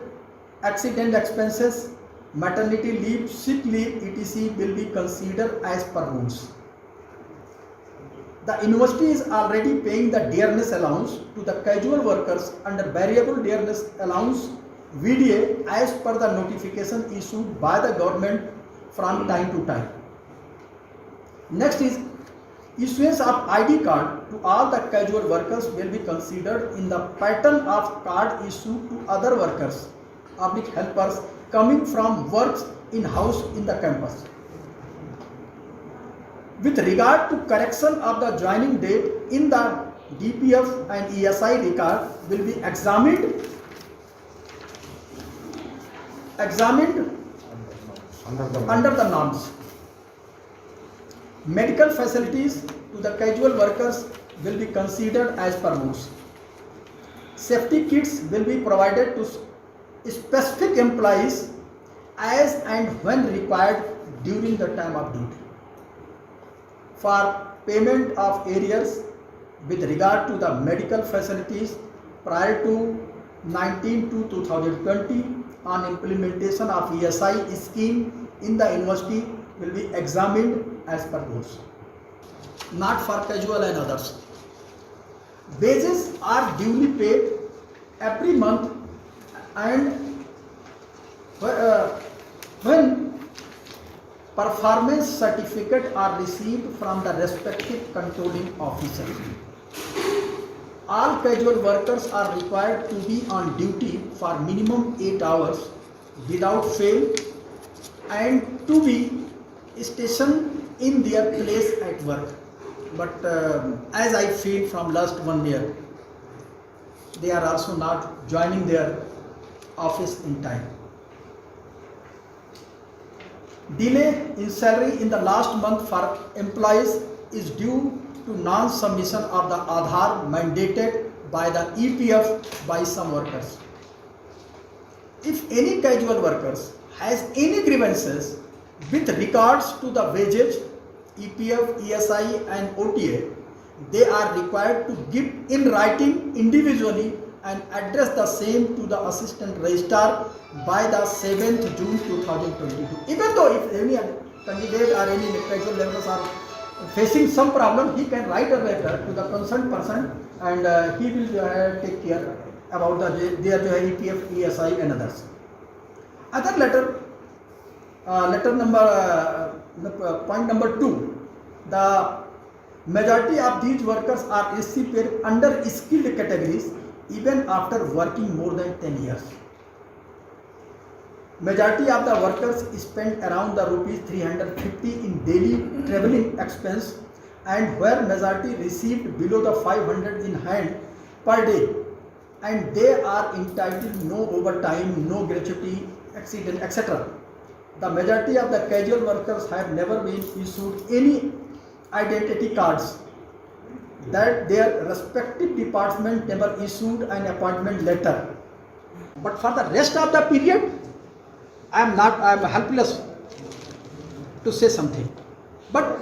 accident expenses, maternity leave, sick leave, et cetera will be considered as per rules. The university is already paying the dearness allowance to the casual workers under variable dearness allowance V D A as per the notification issued by the government from time to time. Next is issuance of I D card to all the casual workers will be considered in the pattern of card issued to other workers, public helpers coming from works in house in the campus. With regard to correction of the joining date in the D P F and E S I record will be examined, examined under the norms. Medical facilities to the casual workers will be considered as per rules. Safety kits will be provided to specific employees as and when required during the time of duty. For payment of arrears with regard to the medical facilities prior to nineteen two two thousand twenty on implementation of E S I scheme in the university will be examined as per rules. Not for casual and others. Wages are duly paid every month and wh- uh, when performance certificate are received from the respective controlling officer. All casual workers are required to be on duty for minimum eight hours without fail and to be stationed in their place at work. But um, as I feel from last one year, they are also not joining their office in time. Delay in salary in the last month for employees is due to non-submission of the Aadhaar mandated by the E P F by some workers. If any casual workers has any grievances with regards to the wages, E P F, E S I and O T A, they are required to give in writing individually and address the same to the assistant registrar by the seventh June two thousand twenty-two. Even though if any candidate or any casual laborers are facing some problem, he can write a letter to the concerned person and uh, he will uh, take care about the their E P F, E S I and others. Other letter, uh, letter number, uh, point number two, the majority of these workers are S C paid under skilled categories even after working more than ten years. Majority of the workers spend around the rupees three hundred fifty in daily traveling expense and where majority received below the five hundred in hand per day and they are entitled no overtime, no gratuity, accident, et cetera. The majority of the casual workers have never been issued any identity cards that their respective department never issued an appointment letter. But for the rest of the period, I am not, I am helpless to say something. But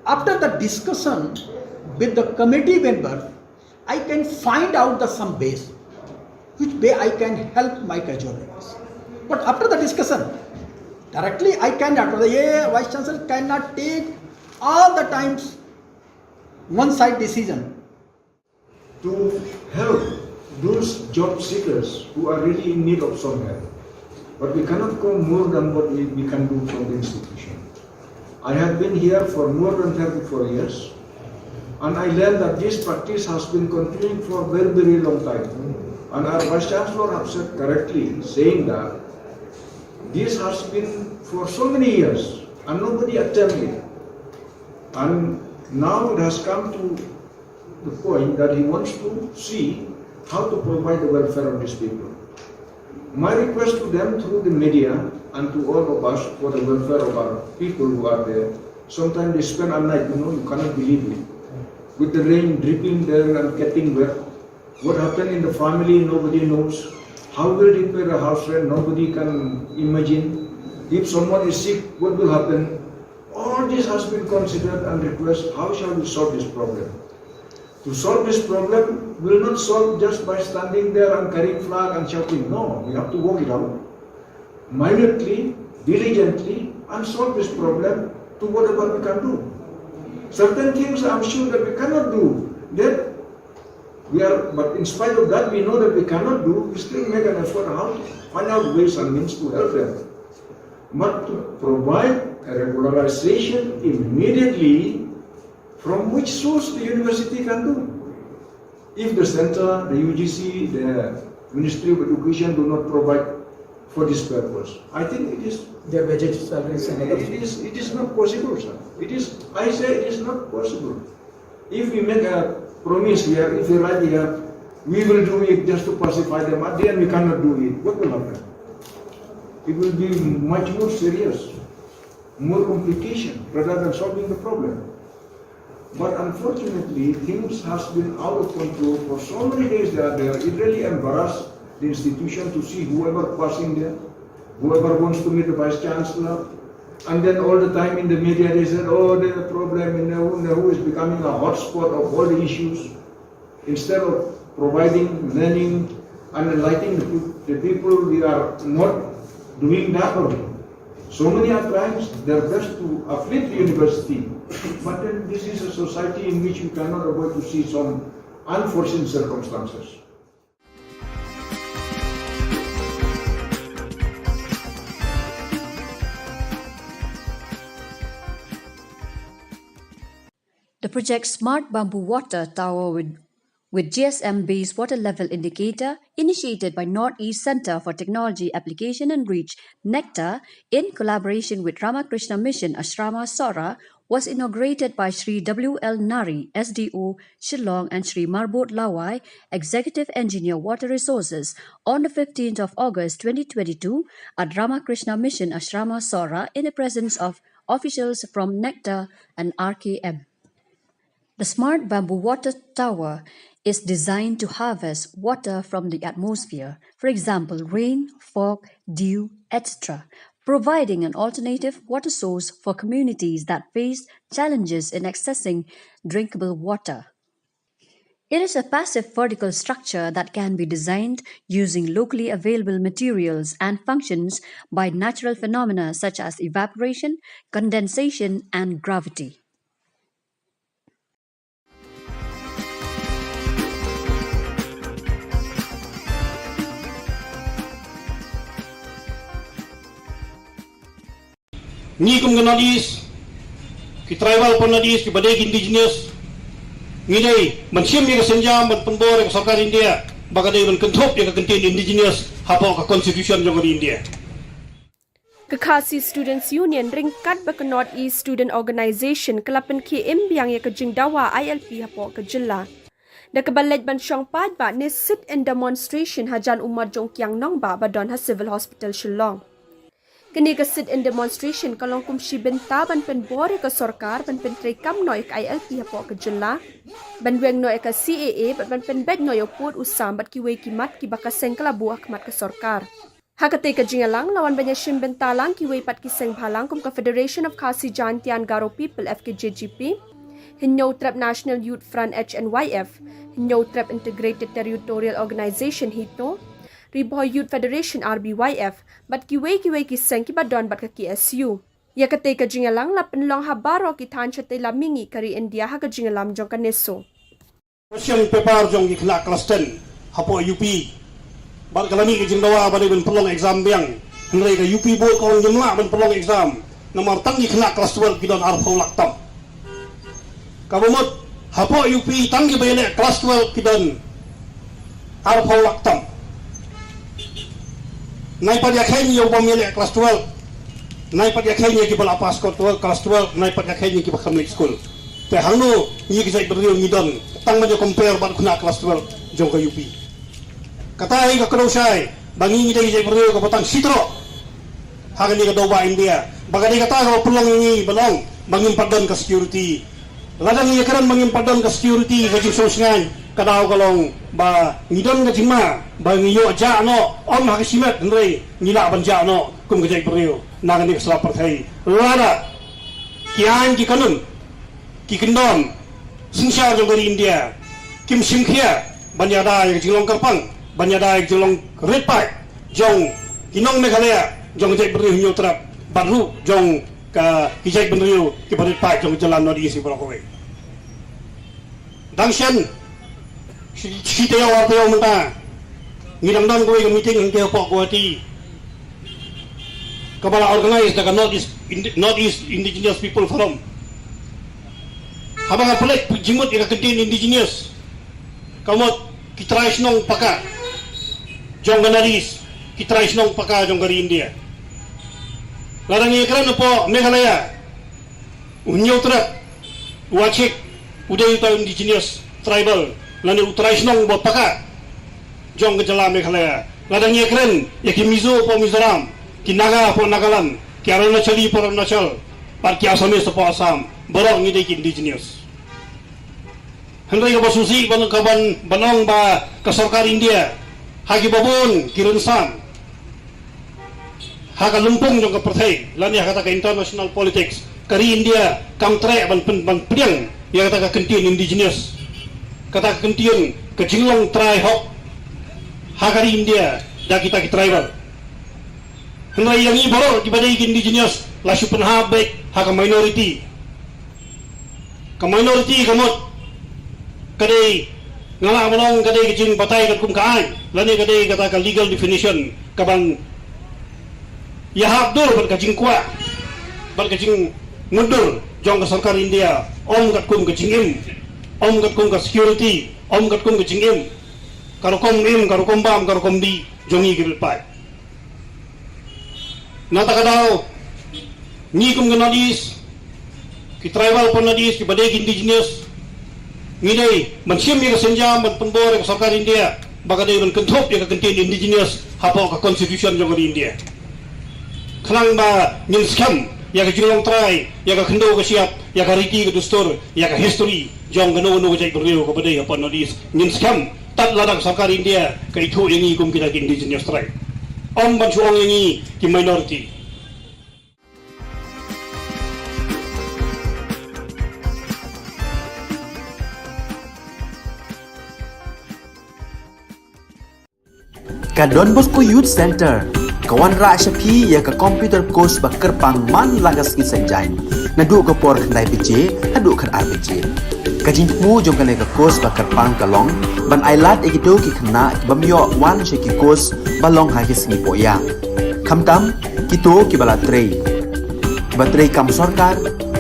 after the discussion with the committee member, I can find out the some ways which way I can help my casual laborers. But after the discussion, directly I cannot, the A I Vice Chancellor cannot take all the times one side decision. To help those job seekers who are really in need of some help. But we cannot go more than what we, we can do from the institution. I have been here for more than thirty-four years, and I learned that this practice has been continuing for a very, very long time. And our Vice Chancellor have said correctly, saying that this has been for so many years, and nobody attempted it. And now it has come to the point that he wants to see how to provide the welfare of these people. My request to them through the media and to all of us for the welfare of our people who are there, sometimes they spend a night, you know, you cannot believe it. With the rain dripping there and getting wet. What happened in the family, nobody knows. How will they pay the house rent, nobody can imagine. If someone is sick, what will happen? All this has been considered and request, how shall we solve this problem? To solve this problem will not solve just by standing there and carrying flag and shouting. No, we have to work it out minutely, diligently, and solve this problem to whatever we can do. Certain things I'm sure that we cannot do. That we are, but in spite of that, we know that we cannot do, we still make an effort how to find out ways and means to help them. But to provide a regularization immediately, from which source the university can do? If the center, the U G C, the Ministry of Education do not provide for this purpose, I think it is, their budget salaries and other it is, it is not possible, sir. It is, I say it is not possible. If we make a promise here, if we write here, we will do it just to pacify them. At the end, we cannot do it. What will happen? It will be much more serious, more complication rather than solving the problem. But unfortunately, things has been out of control for so many days they are there. It really embarrassed the institution to see whoever passing there, whoever wants to meet the vice chancellor. And then all the time in the media they said, "Oh, there's a problem in Nehru. Nehru is becoming a hotspot of all the issues." Instead of providing learning and enlightening the, the people, we are not doing that only. So many are trying their best to uplift the university, but then this is a society in which you cannot avoid to see some unforeseen circumstances. The project Smart Bamboo Water Tower with, with G S M based water level indicator, initiated by Northeast Center for Technology Application and Reach, NECTAR, in collaboration with Ramakrishna Mission Ashrama Sohra, was inaugurated by Shri W L Nari, S D O Shillong, and Shri Marbot Lawai, Executive Engineer Water Resources, on the fifteenth of August twenty twenty-two at Ramakrishna Mission Ashrama Sohra in the presence of officials from NECTAR and R K M. The Smart Bamboo Water Tower is designed to harvest water from the atmosphere, for example, rain, fog, dew, et cetera, providing an alternative water source for communities that face challenges in accessing drinkable water. It is a passive vertical structure that can be designed using locally available materials and functions by natural phenomena such as evaporation, condensation, and gravity. Ngi kum ka Northeast, ki tribal from Northeast, kiba dei ki indigenous, ngi dei ban shim ïa ka synjam ban pynbor ïa ka sorkar India ba ka dei ban kynthup ïa ka kyntien indigenous hapoh ka constitution jong ka India. Ka Khasi Students Union ryngkat bad ka Northeast Student Organisation ka la pynkhie im biang ïa ka jingdawa I L P hapoh ka jylla, da kaba leit ban shong paidbah ne sit-in demonstration hajan u mot jong u Kiang Nangbah ba don ha Civil Hospital Shillong. Kane ka sit-in demonstration ka long kum shi bynta ban pynbor ïa ka sorkar ban pyntreikam noh ïa ka I L P hapoh ka jylla, ban weng noh ïa ka C A A bad ban pynbeit noh ïa u pud u sam bad kiwei ki mat kiba ka seng ka la buh ha khmat ka sorkar. Ha katei ka jingïalang la wan ban ïashim bynta lang kiwei pat ki seng bhalang kum ka Federation of Khasi Jaintia and Garo People, F K J G P, Hynñiewtrep National Youth Front, H N Y F, Hynñiewtrep Integrated Territorial Organization, HITO, Ri Bhoi Youth Federation, R B Y F, bad kiwei kiwei ki seng kiba don bad ka K S U. Ïa katei ka jingïalang la pynlong ha baroh ki thaiñ shatei lam mihngi ka ri India ha ka jingïalam jong ka NESO. Question paper jong ki khynnah klas ten hapoh U P. Bad ka la mih ka jingdawa ba dei ban pynlong exam biang. Hynrei ka U P board ka ong ngim lah ban pynlong exam. Namar tang ki khynnah klas twelve ki don arphew lak tam. Kaba mut hapoh U P tang kiba ïaleh klas twelve ki don arphew lak tam. Nai pat ïakheiñ ïa u bym ïaleh klas twelve. Nai pat ïakheiñ ïa kiba la pass klas twelve, klas twelve, nai pat ïakheiñ ïa kiba kham leit skul. Te hangno ngi ka jaitbynriew ngi don tang ban ïa compare bad khynnah klas twelve jong ka U P. Kata hi ka kdew shai ba ngi ngi dei ka jaitbynriew kaba tang shi troh ha kane ka dewbah India. Ba ka dei kata kaba pynlong ïa ngi ba long ba ngim pat don ka security. Lada ngi ïakren ba ngim pat don ka security, ka jingsngewsih ka daw ka long ba ngi don ka jingma ba ngi ïoh jah noh, ym ha ka shimet hynrei ngi lah ban jah noh kum ka jaitbynriew na kane ka sla pyrthei. Lada ki aiñ ki kanun, ki kyndon synshar jong ka ri India kim shim khia ban ïada ïa ka jinglong kyrpang, ban ïada ïa ka jinglong rit paid jong ki nong Meghalaya, jong ka jaitbynriew Hynñiewtrep bad ruh jong ka ki jaitbynriew kiba rit paid jong ka jylla North East baroh kawei. Dang shen shi, shi taïew ar taïew mynta ngi dang don kawei ka meeting hangtei hapoh Guwahati kaba la organize da ka North East, Indi-, North East Indigenous People Forum. Haba nga peit jingmut ïa ka kyntien indigenous, ka mut ki trai shnong paka jong ka North East, ki trai shnong paka jong ka ri India. Lada ngi kren hapoh Meghalaya, u Hynñiewtrep, u Achik, u dei uta u indigenous tribal lane u trai shnong ba paka jong ka jylla Meghalaya. Lada ngi ïakren ïa ki Mizo hapoh Mizoram, ki Naga hapoh Nagaland, ki Arunachali hapoh Arunachal, bad ki Assamese hapoh Assam, baroh ngi dei ki indigenous. Hynrei kaba sngewsih ban, ka ban, ban ong ba ka sorkar India ha kiba bun ki rynsan ha ka lympung jong ka pyrthei lane ha kata ka international politics, ka ri India kam treh ban pyn-, ban pdiang ïa kata ka kyntien indigenous, kata ka kyntien ka jinglong trai hok ha ka ri India da kita ki tribal. Hynrei ïa ngi baroh kiba dei ki indigenous la shu pynhap beit ha ka minority. Ka minority ka mut ka dei, nga lah ban ong ka dei ka jingbatai katkum ka aiñ lane ka dei kata ka legal definition kaban ïahap dur bad ka jingkwah bad ka jingmutdur jong ka sorkar India, ym katkum ka jingim, ym katkum ka security, ym katkum ka jingim, ka rukom im, ka rukom bam, ka rukom dih jong ngi ki rit paid. Na kata ka daw ngi kum ka North East, ki tribal hapoh North East kiba dei ki indigenous, ngi dei ban shim ïa ka sienjam ban pynbor ïa ka sorkar India ba ka dei ban kynthup ïa ka kyntien indigenous hapoh ka constitution jong ka ri India. Khnang ba ngin skhem ïa ka jinglong trai, ïa ka khyndew ka shyiap, ïa ka riti ka dustur, ïa ka history jong kano kano ka jaitbynriew kaba dei hapoh North East, ngin skhem tad lada ka sorkar India ka ithuh ïa ngi kum kita ki indigenous tribe, ym ban shu ong ïa ngi ki minority. Ka Don Bosco Youth Center ka wanrah sha phi ïa ka computer course ba kyrpang man la ka sngi Saitjaiñ, naduh ka por khyndai baje haduh khatar baje. Ka jingthmu jong kane ka course ba kyrpang ka long ban ailad ïa kito ki khynnah ki bym ïoh wan sha ki course ba long ha ki sngi pohïa, khamtam kito kiba la trei, kiba trei kam sorkar,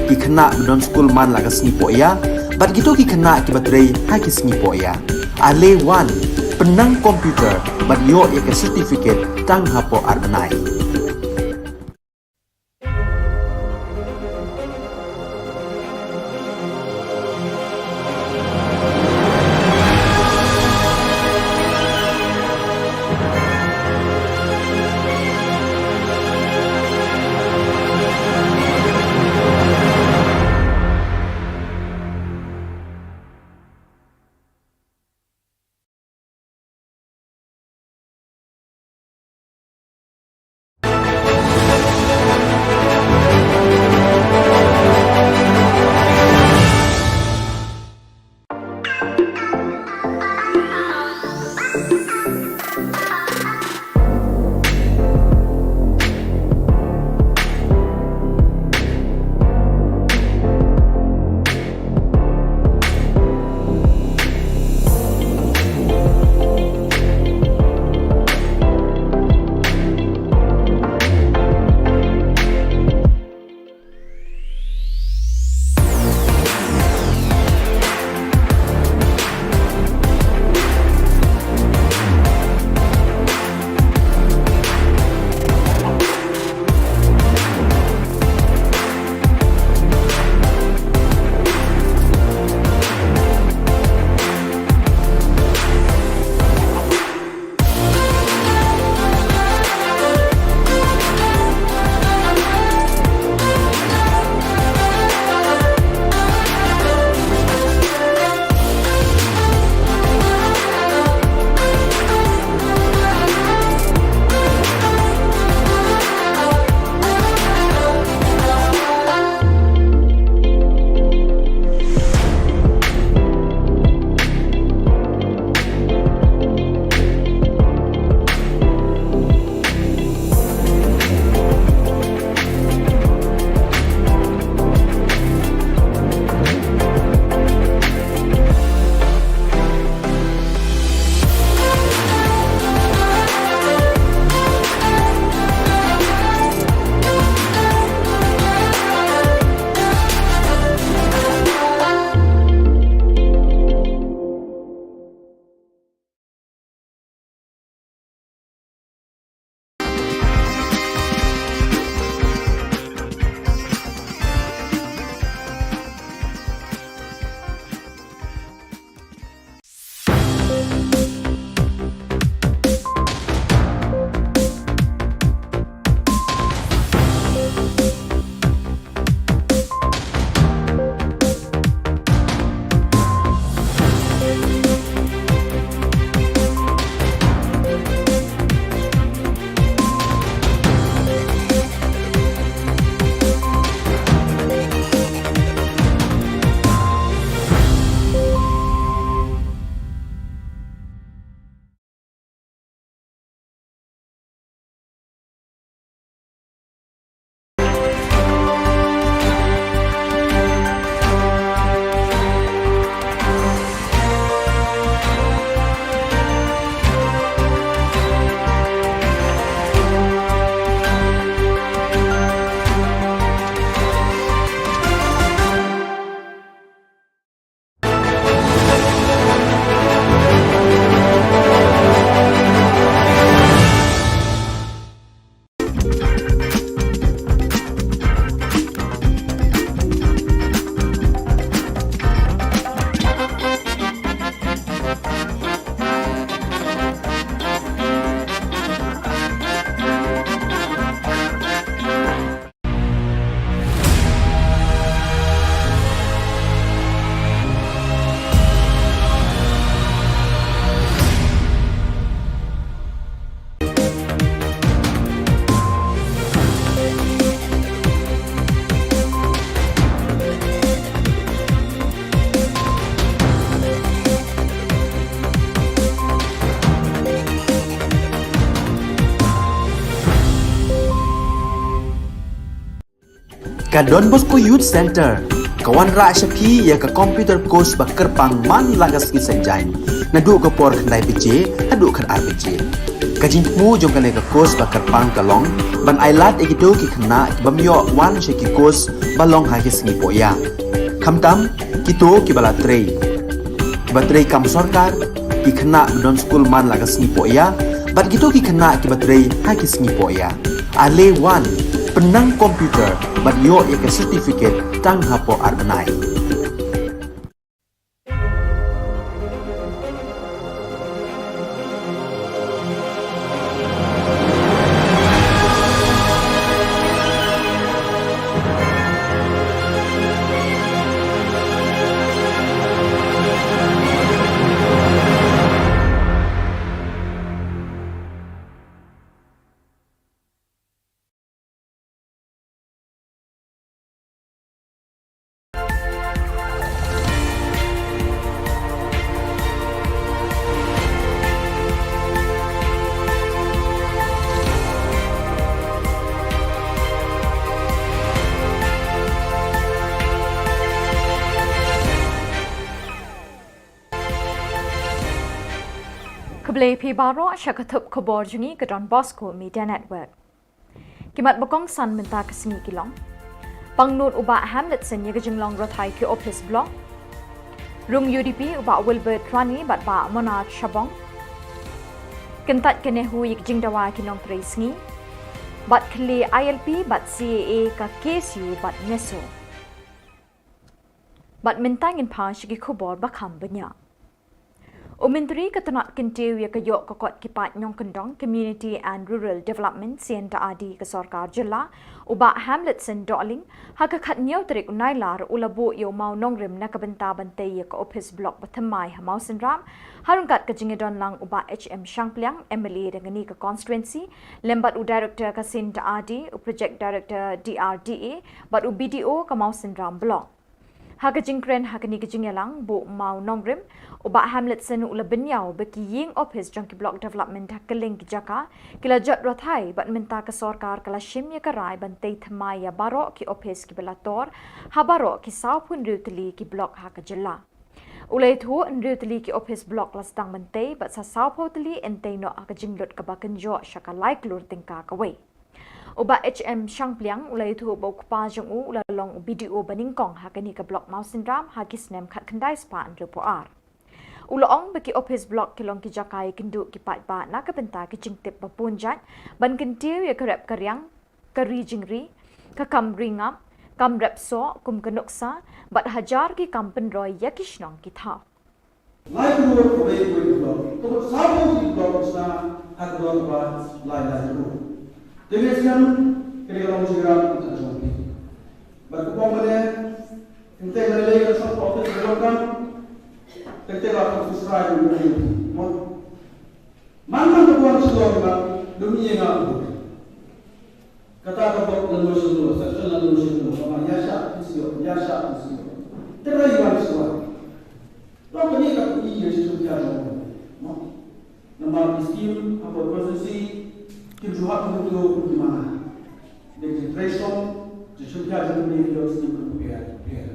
ki khynnah ba don skul man la ka sngi pohïa, bad kito ki khynnah kiba trei ha ki sngi pohïa. Ale wan, pynnang computer bad ïoh ïa ka certificate tang hapoh ar bnai. Ka Don Bosco Youth Centre ka wanrah sha phi ïa ka computer course ba kyrpang man la ka sngi Saitjaiñ, naduh ka por khyndai baje haduh khatar baje. Ka jingthmu jong kane ka course ba kyrpang ka long ban ailad ïa kito ki khynnah ki bym ïoh wan sha ki course ba long ha ki sngi pohïa, khamtam kito kiba la trei, kiba trei kam sorkar, ki khynnah ba don skul man la ka sngi pohïa bad kito ki khynnah kiba trei ha ki sngi pohïa. Ale wan, pynnang computer bad ïoh ïa ka certificate tang hapoh ar bnai. Khublei phi baroh sha ka thup khubor jong ngi ka Don Bosco Media Network. Ki mat ba kongsan mynta ka sngi ki long: Pangnud u Bah Hamletson ïa ka jinglong rathai ki ophis block. Rung U D P u Bah Wilbert Rani bad Bah Monarch Shabong. Kyntait ka NEHU ïa ka jingdawa ki nongtrei sngi. Bad khlieh I L P bad C A A ka K S U bad NESO. Bad mynta ngin phai sha ki khubor ba kham bniah. U Myntri ka tnat kyntiew ïa ka ïoh ka kot ki paid nongkyndong, Community and Rural Development, C and R D, ka sorkar jylla, u Bah Hamletson Dohling, ha ka khathynñiew tarik u Nailar u la buh ïa u mawnongrim na ka bynta ban tei ïa ka ophis block ba thymmai ha Mawsynram, ha ryngkat ka jingïadon lang u Bah H M Shangpliang, M L A dang kane ka constituency, lem bad u Director ka C and R D, u Project Director D R D A, bad u B D O ka Mawsynram Block. Ha ka jingkren ha kane ka jingïalang buh mawnongrim, u Bah Hamletson u la bynñiaw ba ki ïing ophis jong ki block development ha kylleng ki jaka ki la jot rathai bad mynta ka sorkar ka la shim ïa ka rai ban tei thymmai ïa baroh ki ophis kiba la tor ha baroh ki sawphew hynriew tylli ki block ha ka jylla. U la ïathuh hynriew tylli ki ophis block la sdang ban tei bad sa sawphew tylli yn tei noh ha ka jinglut kaba kynjoh sha ka lai klur tyngka kawei. U Bah H M Shangpliang u la ïathuh ba u kpa jong u u la long u B D O ba nyngkong ha kane ka block Mawsynram ha ki snem khatkhyndai spah hynriewphew ar. U la ong ba ki ophis block ki long ki jaka ïakynduh ki paidbah na ka bynta ki jingtip ba bun jait ban kyntiew ïa ka rep ka riang, ka ri jingri, ka kam ri ngap, kam rep soh kum ka nuksa bad hajar ki kam pynroi ïa ki shnong ki thaw. Lai klur kawei kawei ka block, ka mut sawphew ki block ka sna ha ka dor ba lai lai klur. Te ngi sngewthuh kane ka long jingïarap ka jong phi. Bad ka pom ba ne, kynthei lei lei ka shong ka office ka donkam, kynthei la ka office rai ka office. Mo. Man man ka buan shlong ka dum ïa nga u. Kata ka bok lano shano, section lano shano, kama ïa shah phi shu ïoh, ïa shah phi shu ïoh. Te ra ïa wan shuwa. Long kane ka phi ïa shu ïa jong. No. Namar ki skim hapoh constituency kim ju hap mynta kum ki mana. Dei ki trei shong, ki shu ïa jong ki ïa skim kum phi ïa, phi ïa.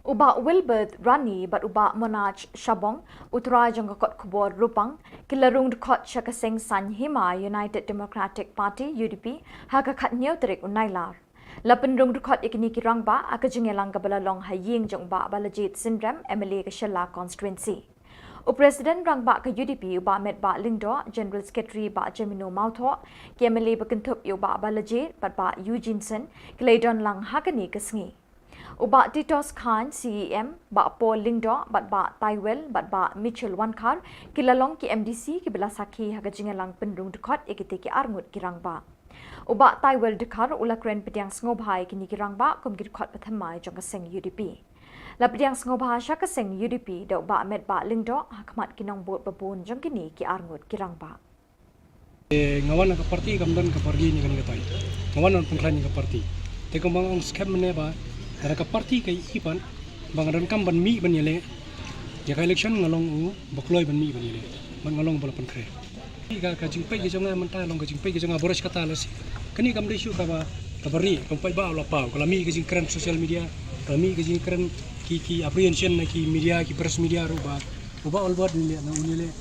U Bah Wilbert Rani bad u Bah Monarch Shabong, u trai jong ka kot khubor Rupang, ki la rung dkhot sha ka seng saiñ hima United Democratic Party, U D P, ha ka khathynñiew tarik u Nailar. La pynrung dkhot ïa kine ki rangbah ha ka jingïalang kaba la long ha ïing jong u Bah Balajied Synrem, M L A ka Shella Constituency. U President rangbah ka U D P u Bah Metbah Lyngdoh, General Secretary Bah Jemino Mawthoh, ki M L A ba kynthup ïa u Bah Balajied bad Bah Eugene Syn, ki la ïadon lang ha kane ka sngi. U Bah Titos Chyne, C E M, Bah Paul Lyngdoh, bad Bah Taiwel, bad Bah Mitchell Wankhar, ki la long ki M D C kiba la sakhi ha ka jingïalang pynrung dkhot ïa kite ki arngut ki rangbah. U Bah Taiwel Dkhar u la kren pdiang sngewbha ïa kine ki rangbah kum ki dkhot ba thymmai jong ka seng U D P. La pdiang sngewbha sha ka seng U D P da u Bah Metbah Lyngdoh ha khmat ki nongbud ba bun jong kine ki arngut ki rangbah. Eh, nga wan na ka party kam don ka party ne kane katai. Nga wan ban pynkhlaiñ ïa ka party. Te kumba nga ong skhem mynne ba lada ka party ka ïohi pat ba nga donkam ban mih ban ïaleh ïa ka election, nga long u ba kloi ban mih ban ïaleh. Bad nga long ba la pynkhreh. Ka, ka jingpeit ka jong nga mynta long ka jingpeit ka jong nga, baroh shi katta lehse kane kam dei shuh kaba Ka bari, ka paidbah u la paw, ka la mih ka jingkren social media, ka la mih ka jingkren ki, ki apprehension na ki media, ki press media ruh ba, u Bah Albert ne leh, na une leh,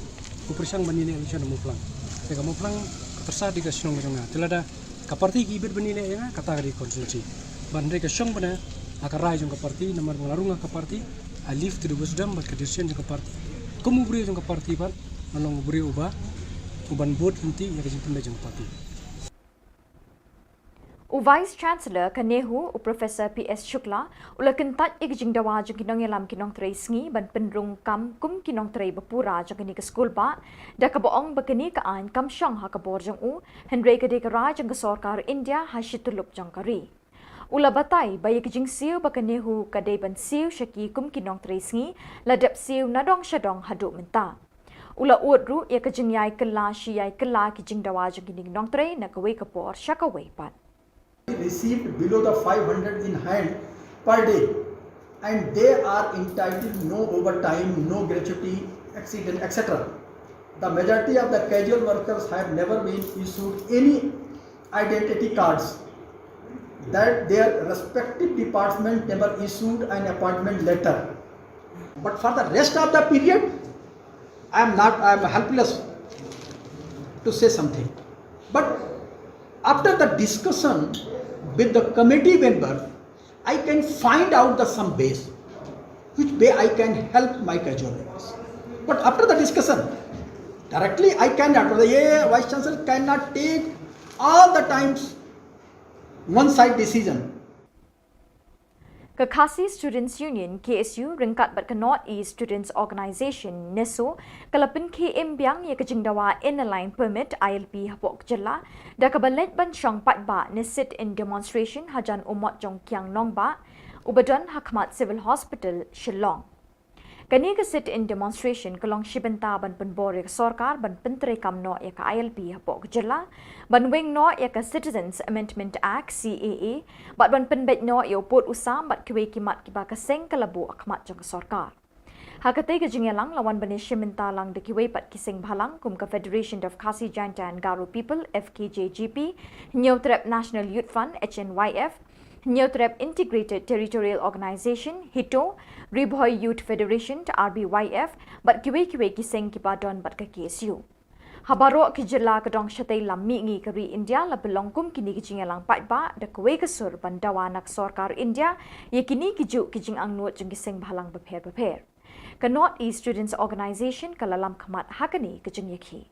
u pyrshang ban ne leh election ha Mawphlang. Te ka Mawphlang ka tyrsa dei ka shnong ka jong nga. Te lada ka party ki ibit ban ne leh ïa nga, kata ka dei constituency. Ban dei ka shong bana ha ka rai jong ka party, namar ba nga la rung ha ka party, I leave to the wisdom bad ka decision jong ka party. Kum u briew jong ka party bad, nga long u briew uba, uban bud lynti ïa ka jingpynleit jong ka party. U Vice Chancellor ka NEHU, u Professor P S Shukla, u la kyntait ïa ka jingdawa jong ki nongïalam ki nongtrei sngi ban pynrung kam kum ki nongtrei ba pura jong kane ka skul bah, da kaba ong ba kane ka aiñ kam shong ha ka bor jong u, hynrei ka dei ka rai jong ka sorkar India ha shi tyllup jong ka ri. U la batai ba ïa ka jingsiew ba ka NEHU ka dei ban siew sha ki kum ki nongtrei sngi, la dep siew nadong shadong haduh mynta. U la ud ruh ïa ka jingïai kylla shi ïai kylla ki jingdawa jong kine ki nongtrei na kawei ka por sha kawei pat. Received below the five hundred in hand per day, and they are entitled no overtime, no gratuity, accident, et cetera. The majority of the casual workers have never been issued any identity cards, that their respective department never issued an appointment letter. But for the rest of the period, I am not, I am helpless to say something. But after the discussion with the committee member, I can find out the some ways which way I can help my casual laborers. But after the discussion, directly I cannot, the Vice Chancellor cannot take all the times one side decision. Ka Khasi Students Union, K S U, ryngkat bad ka North East Students Organisation, NESO, ka la pynkhie im biang ïa ka jingdawa Inner Line Permit, I L P, hapoh ka jylla, da kaba leit ban shong paidbah ne sit-in demonstration hajan u mot jong Kiang Nangbah, uba don ha khmat Civil Hospital, Shillong. Kane ka sit-in demonstration ka long shi bynta ban pynbor ïa ka sorkar ban pyntreikam noh ïa ka I L P hapoh ka jylla, ban weng noh ïa ka Citizens Amendment Act, C A A, bad ban pynbeit noh ïa u pud u sam bad kiwei ki mat kiba ka seng ka la buh ha khmat jong ka sorkar. Ha katei ka jingïalang la wan ban ïashim bynta lang da kiwei pat ki seng bhalang kum ka Federation of Khasi Jaintia and Garo People, F K J G P, Hynñiewtrep National Youth Front, H N Y F, Hynñiewtrep Integrated Territorial Organisation, HITO, Ri Bhoi Youth Federation, R B Y F, bad kiwei kiwei ki seng kiba don bad ka K S U. Ha baroh ki jylla ka dong shatei lam mihngi ka ri India la pynlong kum kine ki jingïalang paidbah da kawei ka sur ban dawa na ka sorkar India ïa kine ki juh ki jingangnud jong ki seng bhalang bapher bapher. Ka North East Students Organisation ka la lam khmat ha kane ka jingïakhih.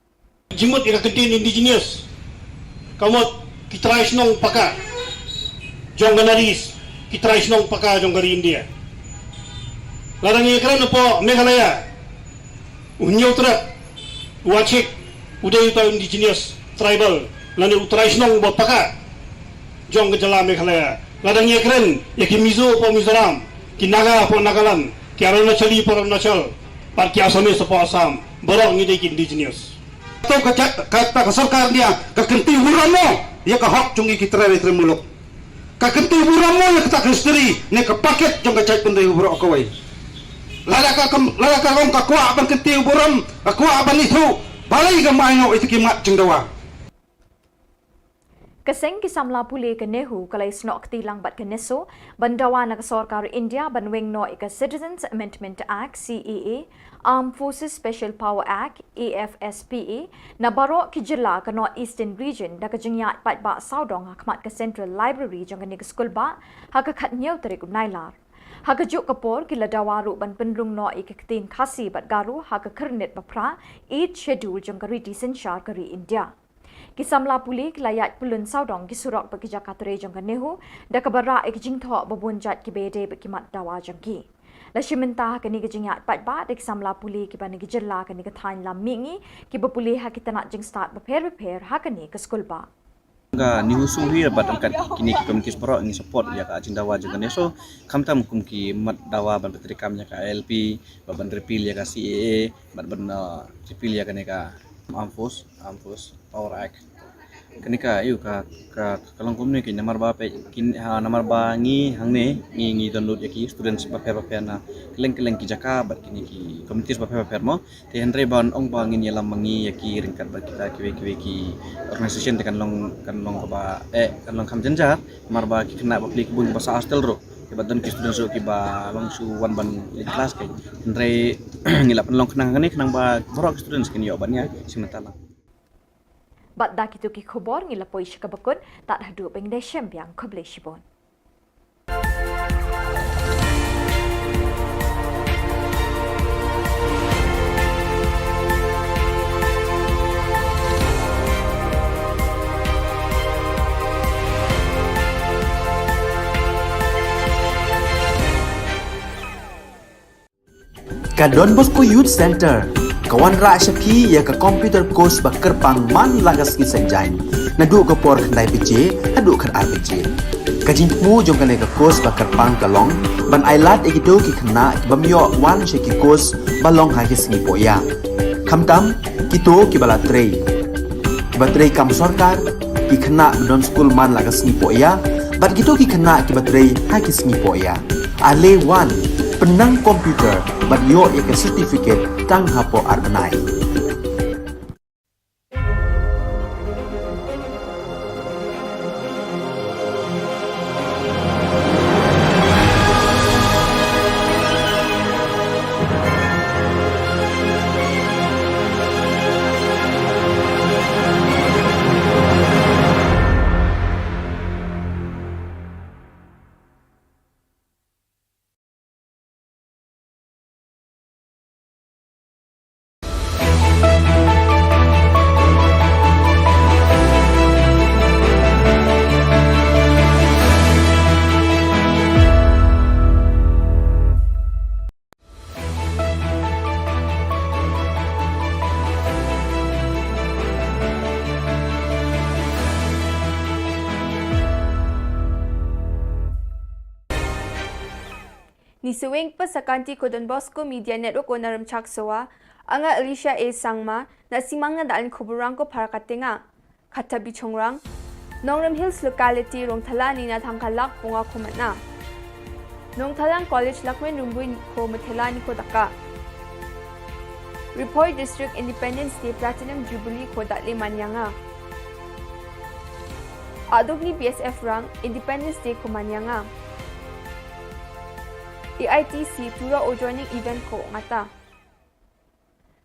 Jingmut ïa ka ktien indigenous, ka mut ki trai shnong paka jong ka North East, ki trai shnong paka jong ka ri India. Lada ngi ïakren hapoh Meghalaya, u Hynñiewtrep, u Achik, u dei uta u indigenous tribal lane u trai shnong ba paka jong ka jylla Meghalaya. Lada ngi ïakren ïa ki Mizo hapoh Mizoram, ki Naga hapoh Nagaland, ki Arunachali hapoh Arunachal, bad ki Assamese hapoh Assam, baroh ngi dei ki indigenous. To ka jait, kata ka sorkar India ka kynti burom mo ïa ka hok jong ngi ki trai, trai muluk. Ka kynti burom mo ïa kata ka history ne ka packet jong ka jaitbynriew baroh kawei. Lada ka kam, lada ka long ka kwah ban kynti burom, ka kwah ban ithuh, balei kam ai noh ïa ki mat jingdawa. Ka seng ki samla pule ka NEHU ka la ïasnoh kti lang bad ka NESO ban dawa na ka sorkar India ban weng noh ïa ka Citizens Amendment Act, C A A, Armed Forces Special Power Act, A F S P A, na baroh ki jylla ka North Eastern Region da ka jingïaid paidbah sawdong ha khmat ka Central Library jong kane ka skulbah ha ka khathynñiew tarik u Nailar. Ha kajuh ka por ki la dawa ruh ban pynrung noh ïa ka ktien Khasi bad Garo ha ka khyrnit baphra, Eighth Schedule jong ka riti synshar ka ri India. Ki samla pule ki la ïaid pyllun sawdong ki surok bad ki jaka trei jong ka NEHU, da kaba rah ïa ki jingthoh ba bun jait kiba ïadei bad ki mat dawa jong ki. La shim bynta ha kane ka jingïaid paidbah da ki samla pule kiba na ki jylla kane ka thaiñ lam mihngi, kiba pule ha ki tnat jingstad bapher bapher ha kane ka skulbah. Ka NEHUSU hi bad ryngkat kine ki committees baroh ngi support ïa ka jingdawa jong ka NESO, khamtam kum ki mat dawa ban pyntreikam ïa ka I L P, bad ban repeal ïa ka C A A, bad ban, uh, repeal ïa kane ka Armed Force, Armed Force Power Act. Kane ka, ïa ka, ka, ka long kumne ki namar ba peit, kin, ha, namar ba ngi hangne, ngi, ngi don lut ïa ki students bapher bapher na kylleng kylleng ki jaka bad kine ki communities bapher bapher mo. Te hynrei ban ong ba ngin ïalam ma ngi ïa ki ryngkat bad kita kiwei kiwei ki organisation te kan long, kan long kaba, eh, kan long kham jynjar, namar ba ki khynnah ba plie ki bun ba sah hostel ruh. Te bad don ki students ruh kiba long shu wan ban leit klas kai. Hynrei ngi la pynlong khnang kane khnang ba baroh ki students kin ïoh ban ïa shim bynta lang. Bad da kito ki khubor ngi la poi sha kaba kut, tad haduh ban ïashem biang, khublei shibun. Ka Don Bosco Youth Centre ka wanrah sha phi ïa ka computer course ba kyrpang man la ka sngi Saitjaiñ, naduh ka por khyndai baje haduh khatar baje. Ka jingthmu jong kane ka course ba kyrpang ka long ban ailad ïa kito ki khynnah ki bym ïoh wan sha ki course ba long ha ki sngi pohïa. Khamtam kito kiba la trei, kiba trei kam sorkar, ki khynnah ba don skul man la ka sngi pohïa, bad kito ki khynnah kiba trei ha ki sngi pohïa. Ale wan, pynnang computer bad ïoh ïa ka certificate tang hapoh ar bnai. Ni saweng pa sa kanti ko Don Bosco Media Network o na Rymchak Sowa, anga Alicia A Sangma, na simang na dal ni khubor rang ko para katenga. Kata bi chongrang. Nongrim Hills locality Rongthala ni na thang khalak punga ko matna. Nongthalang College Lakmen Rumbui ko matela ni ko daka. Ri Bhoi District Independence Day Platinum Jubilee ko dale manyanga. Aduk ni B S F rang Independence Day ko manyanga. A I T C tura o joining event ko ngata.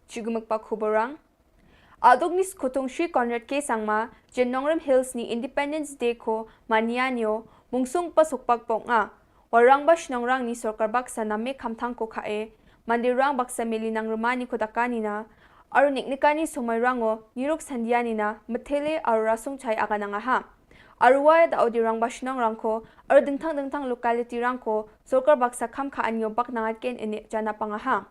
Chigumuk pa khubor rang. Aduk ni skhutung Shri Conrad K Sangma, jen Nongrim Hills ni Independence Day ko mania nyo, mungsung pa sukpak pok nga. Warang ba shnong rang ni sorkar baksa na me khamthang ko khae, mandir rang baksa meli nang rema ni ko daka ni na, aru nik nika ni somai rango, niruk sandia ni na, methele aru rasung chai aga nanga ha. Aru wa da odi rang ba shnong rang ko, aru dingthang dingthang locality rang ko, sorkar baksa kham kha anyo bak nangat ken ene jana panga ha.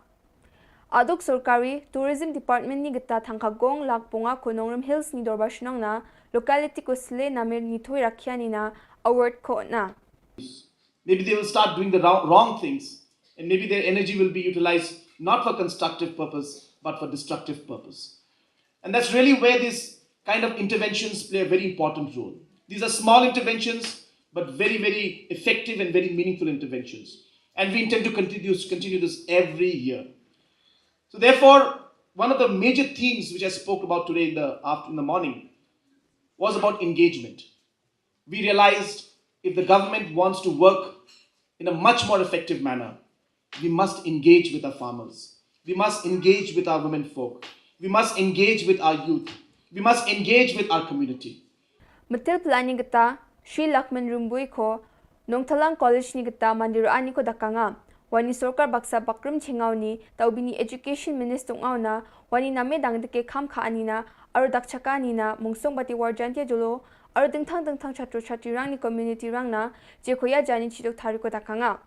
Aduk sorkari Tourism Department ni gita thangka gong lak punga ko Nongrim Hills ni dorbar shnong na locality ko sle namir ni thui rakhia ni na award ko na. Maybe they will start doing the wrong, wrong things, and maybe their energy will be utilized not for constructive purpose, but for destructive purpose. And that's really where these kind of interventions play a very important role. These are small interventions, but very, very effective and very meaningful interventions. And we intend to continue, continue this every year. So therefore, one of the major themes which I spoke about today in the after-, in the morning was about engagement. We realized if the government wants to work in a much more effective manner, we must engage with our farmers. We must engage with our women folk. We must engage with our youth. We must engage with our community. Metil pelani geta, Shri Lakman Rumbui ko, Nongthalang College ni geta mandir ani ko dakanga. Wani sorkar baksa bakrum chingau ni, tau bini education minister ngau na, wani name dang deke kham kha ani na, aru dak chaka ni na, mungsung bati warjan tia jolo, aru dingthang dingthang chatru chatri rang ni community rang na, je ko ya jani chiduk thari ko dakanga.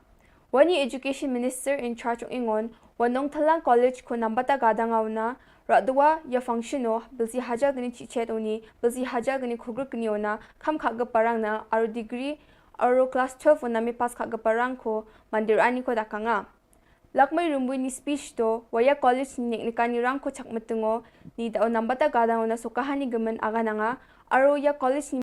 Wani education minister in charge ong ingon, wa Nongthalang College ko nambata gadang au na, radwa ya function o, bilsi hajar gani chichet oni, bilsi hajar gani khugruk gani ona, kham kha ga parang na, aru degree, aru class twelve ona me pass kha ga parang ko, mandir ani ko dakanga. Lakmai Rumbui ni speech to, waya college ni nek nekani rang ko chak metungo, ni da o nambata gadang ona sokahani gemen aga nanga, aro ïa college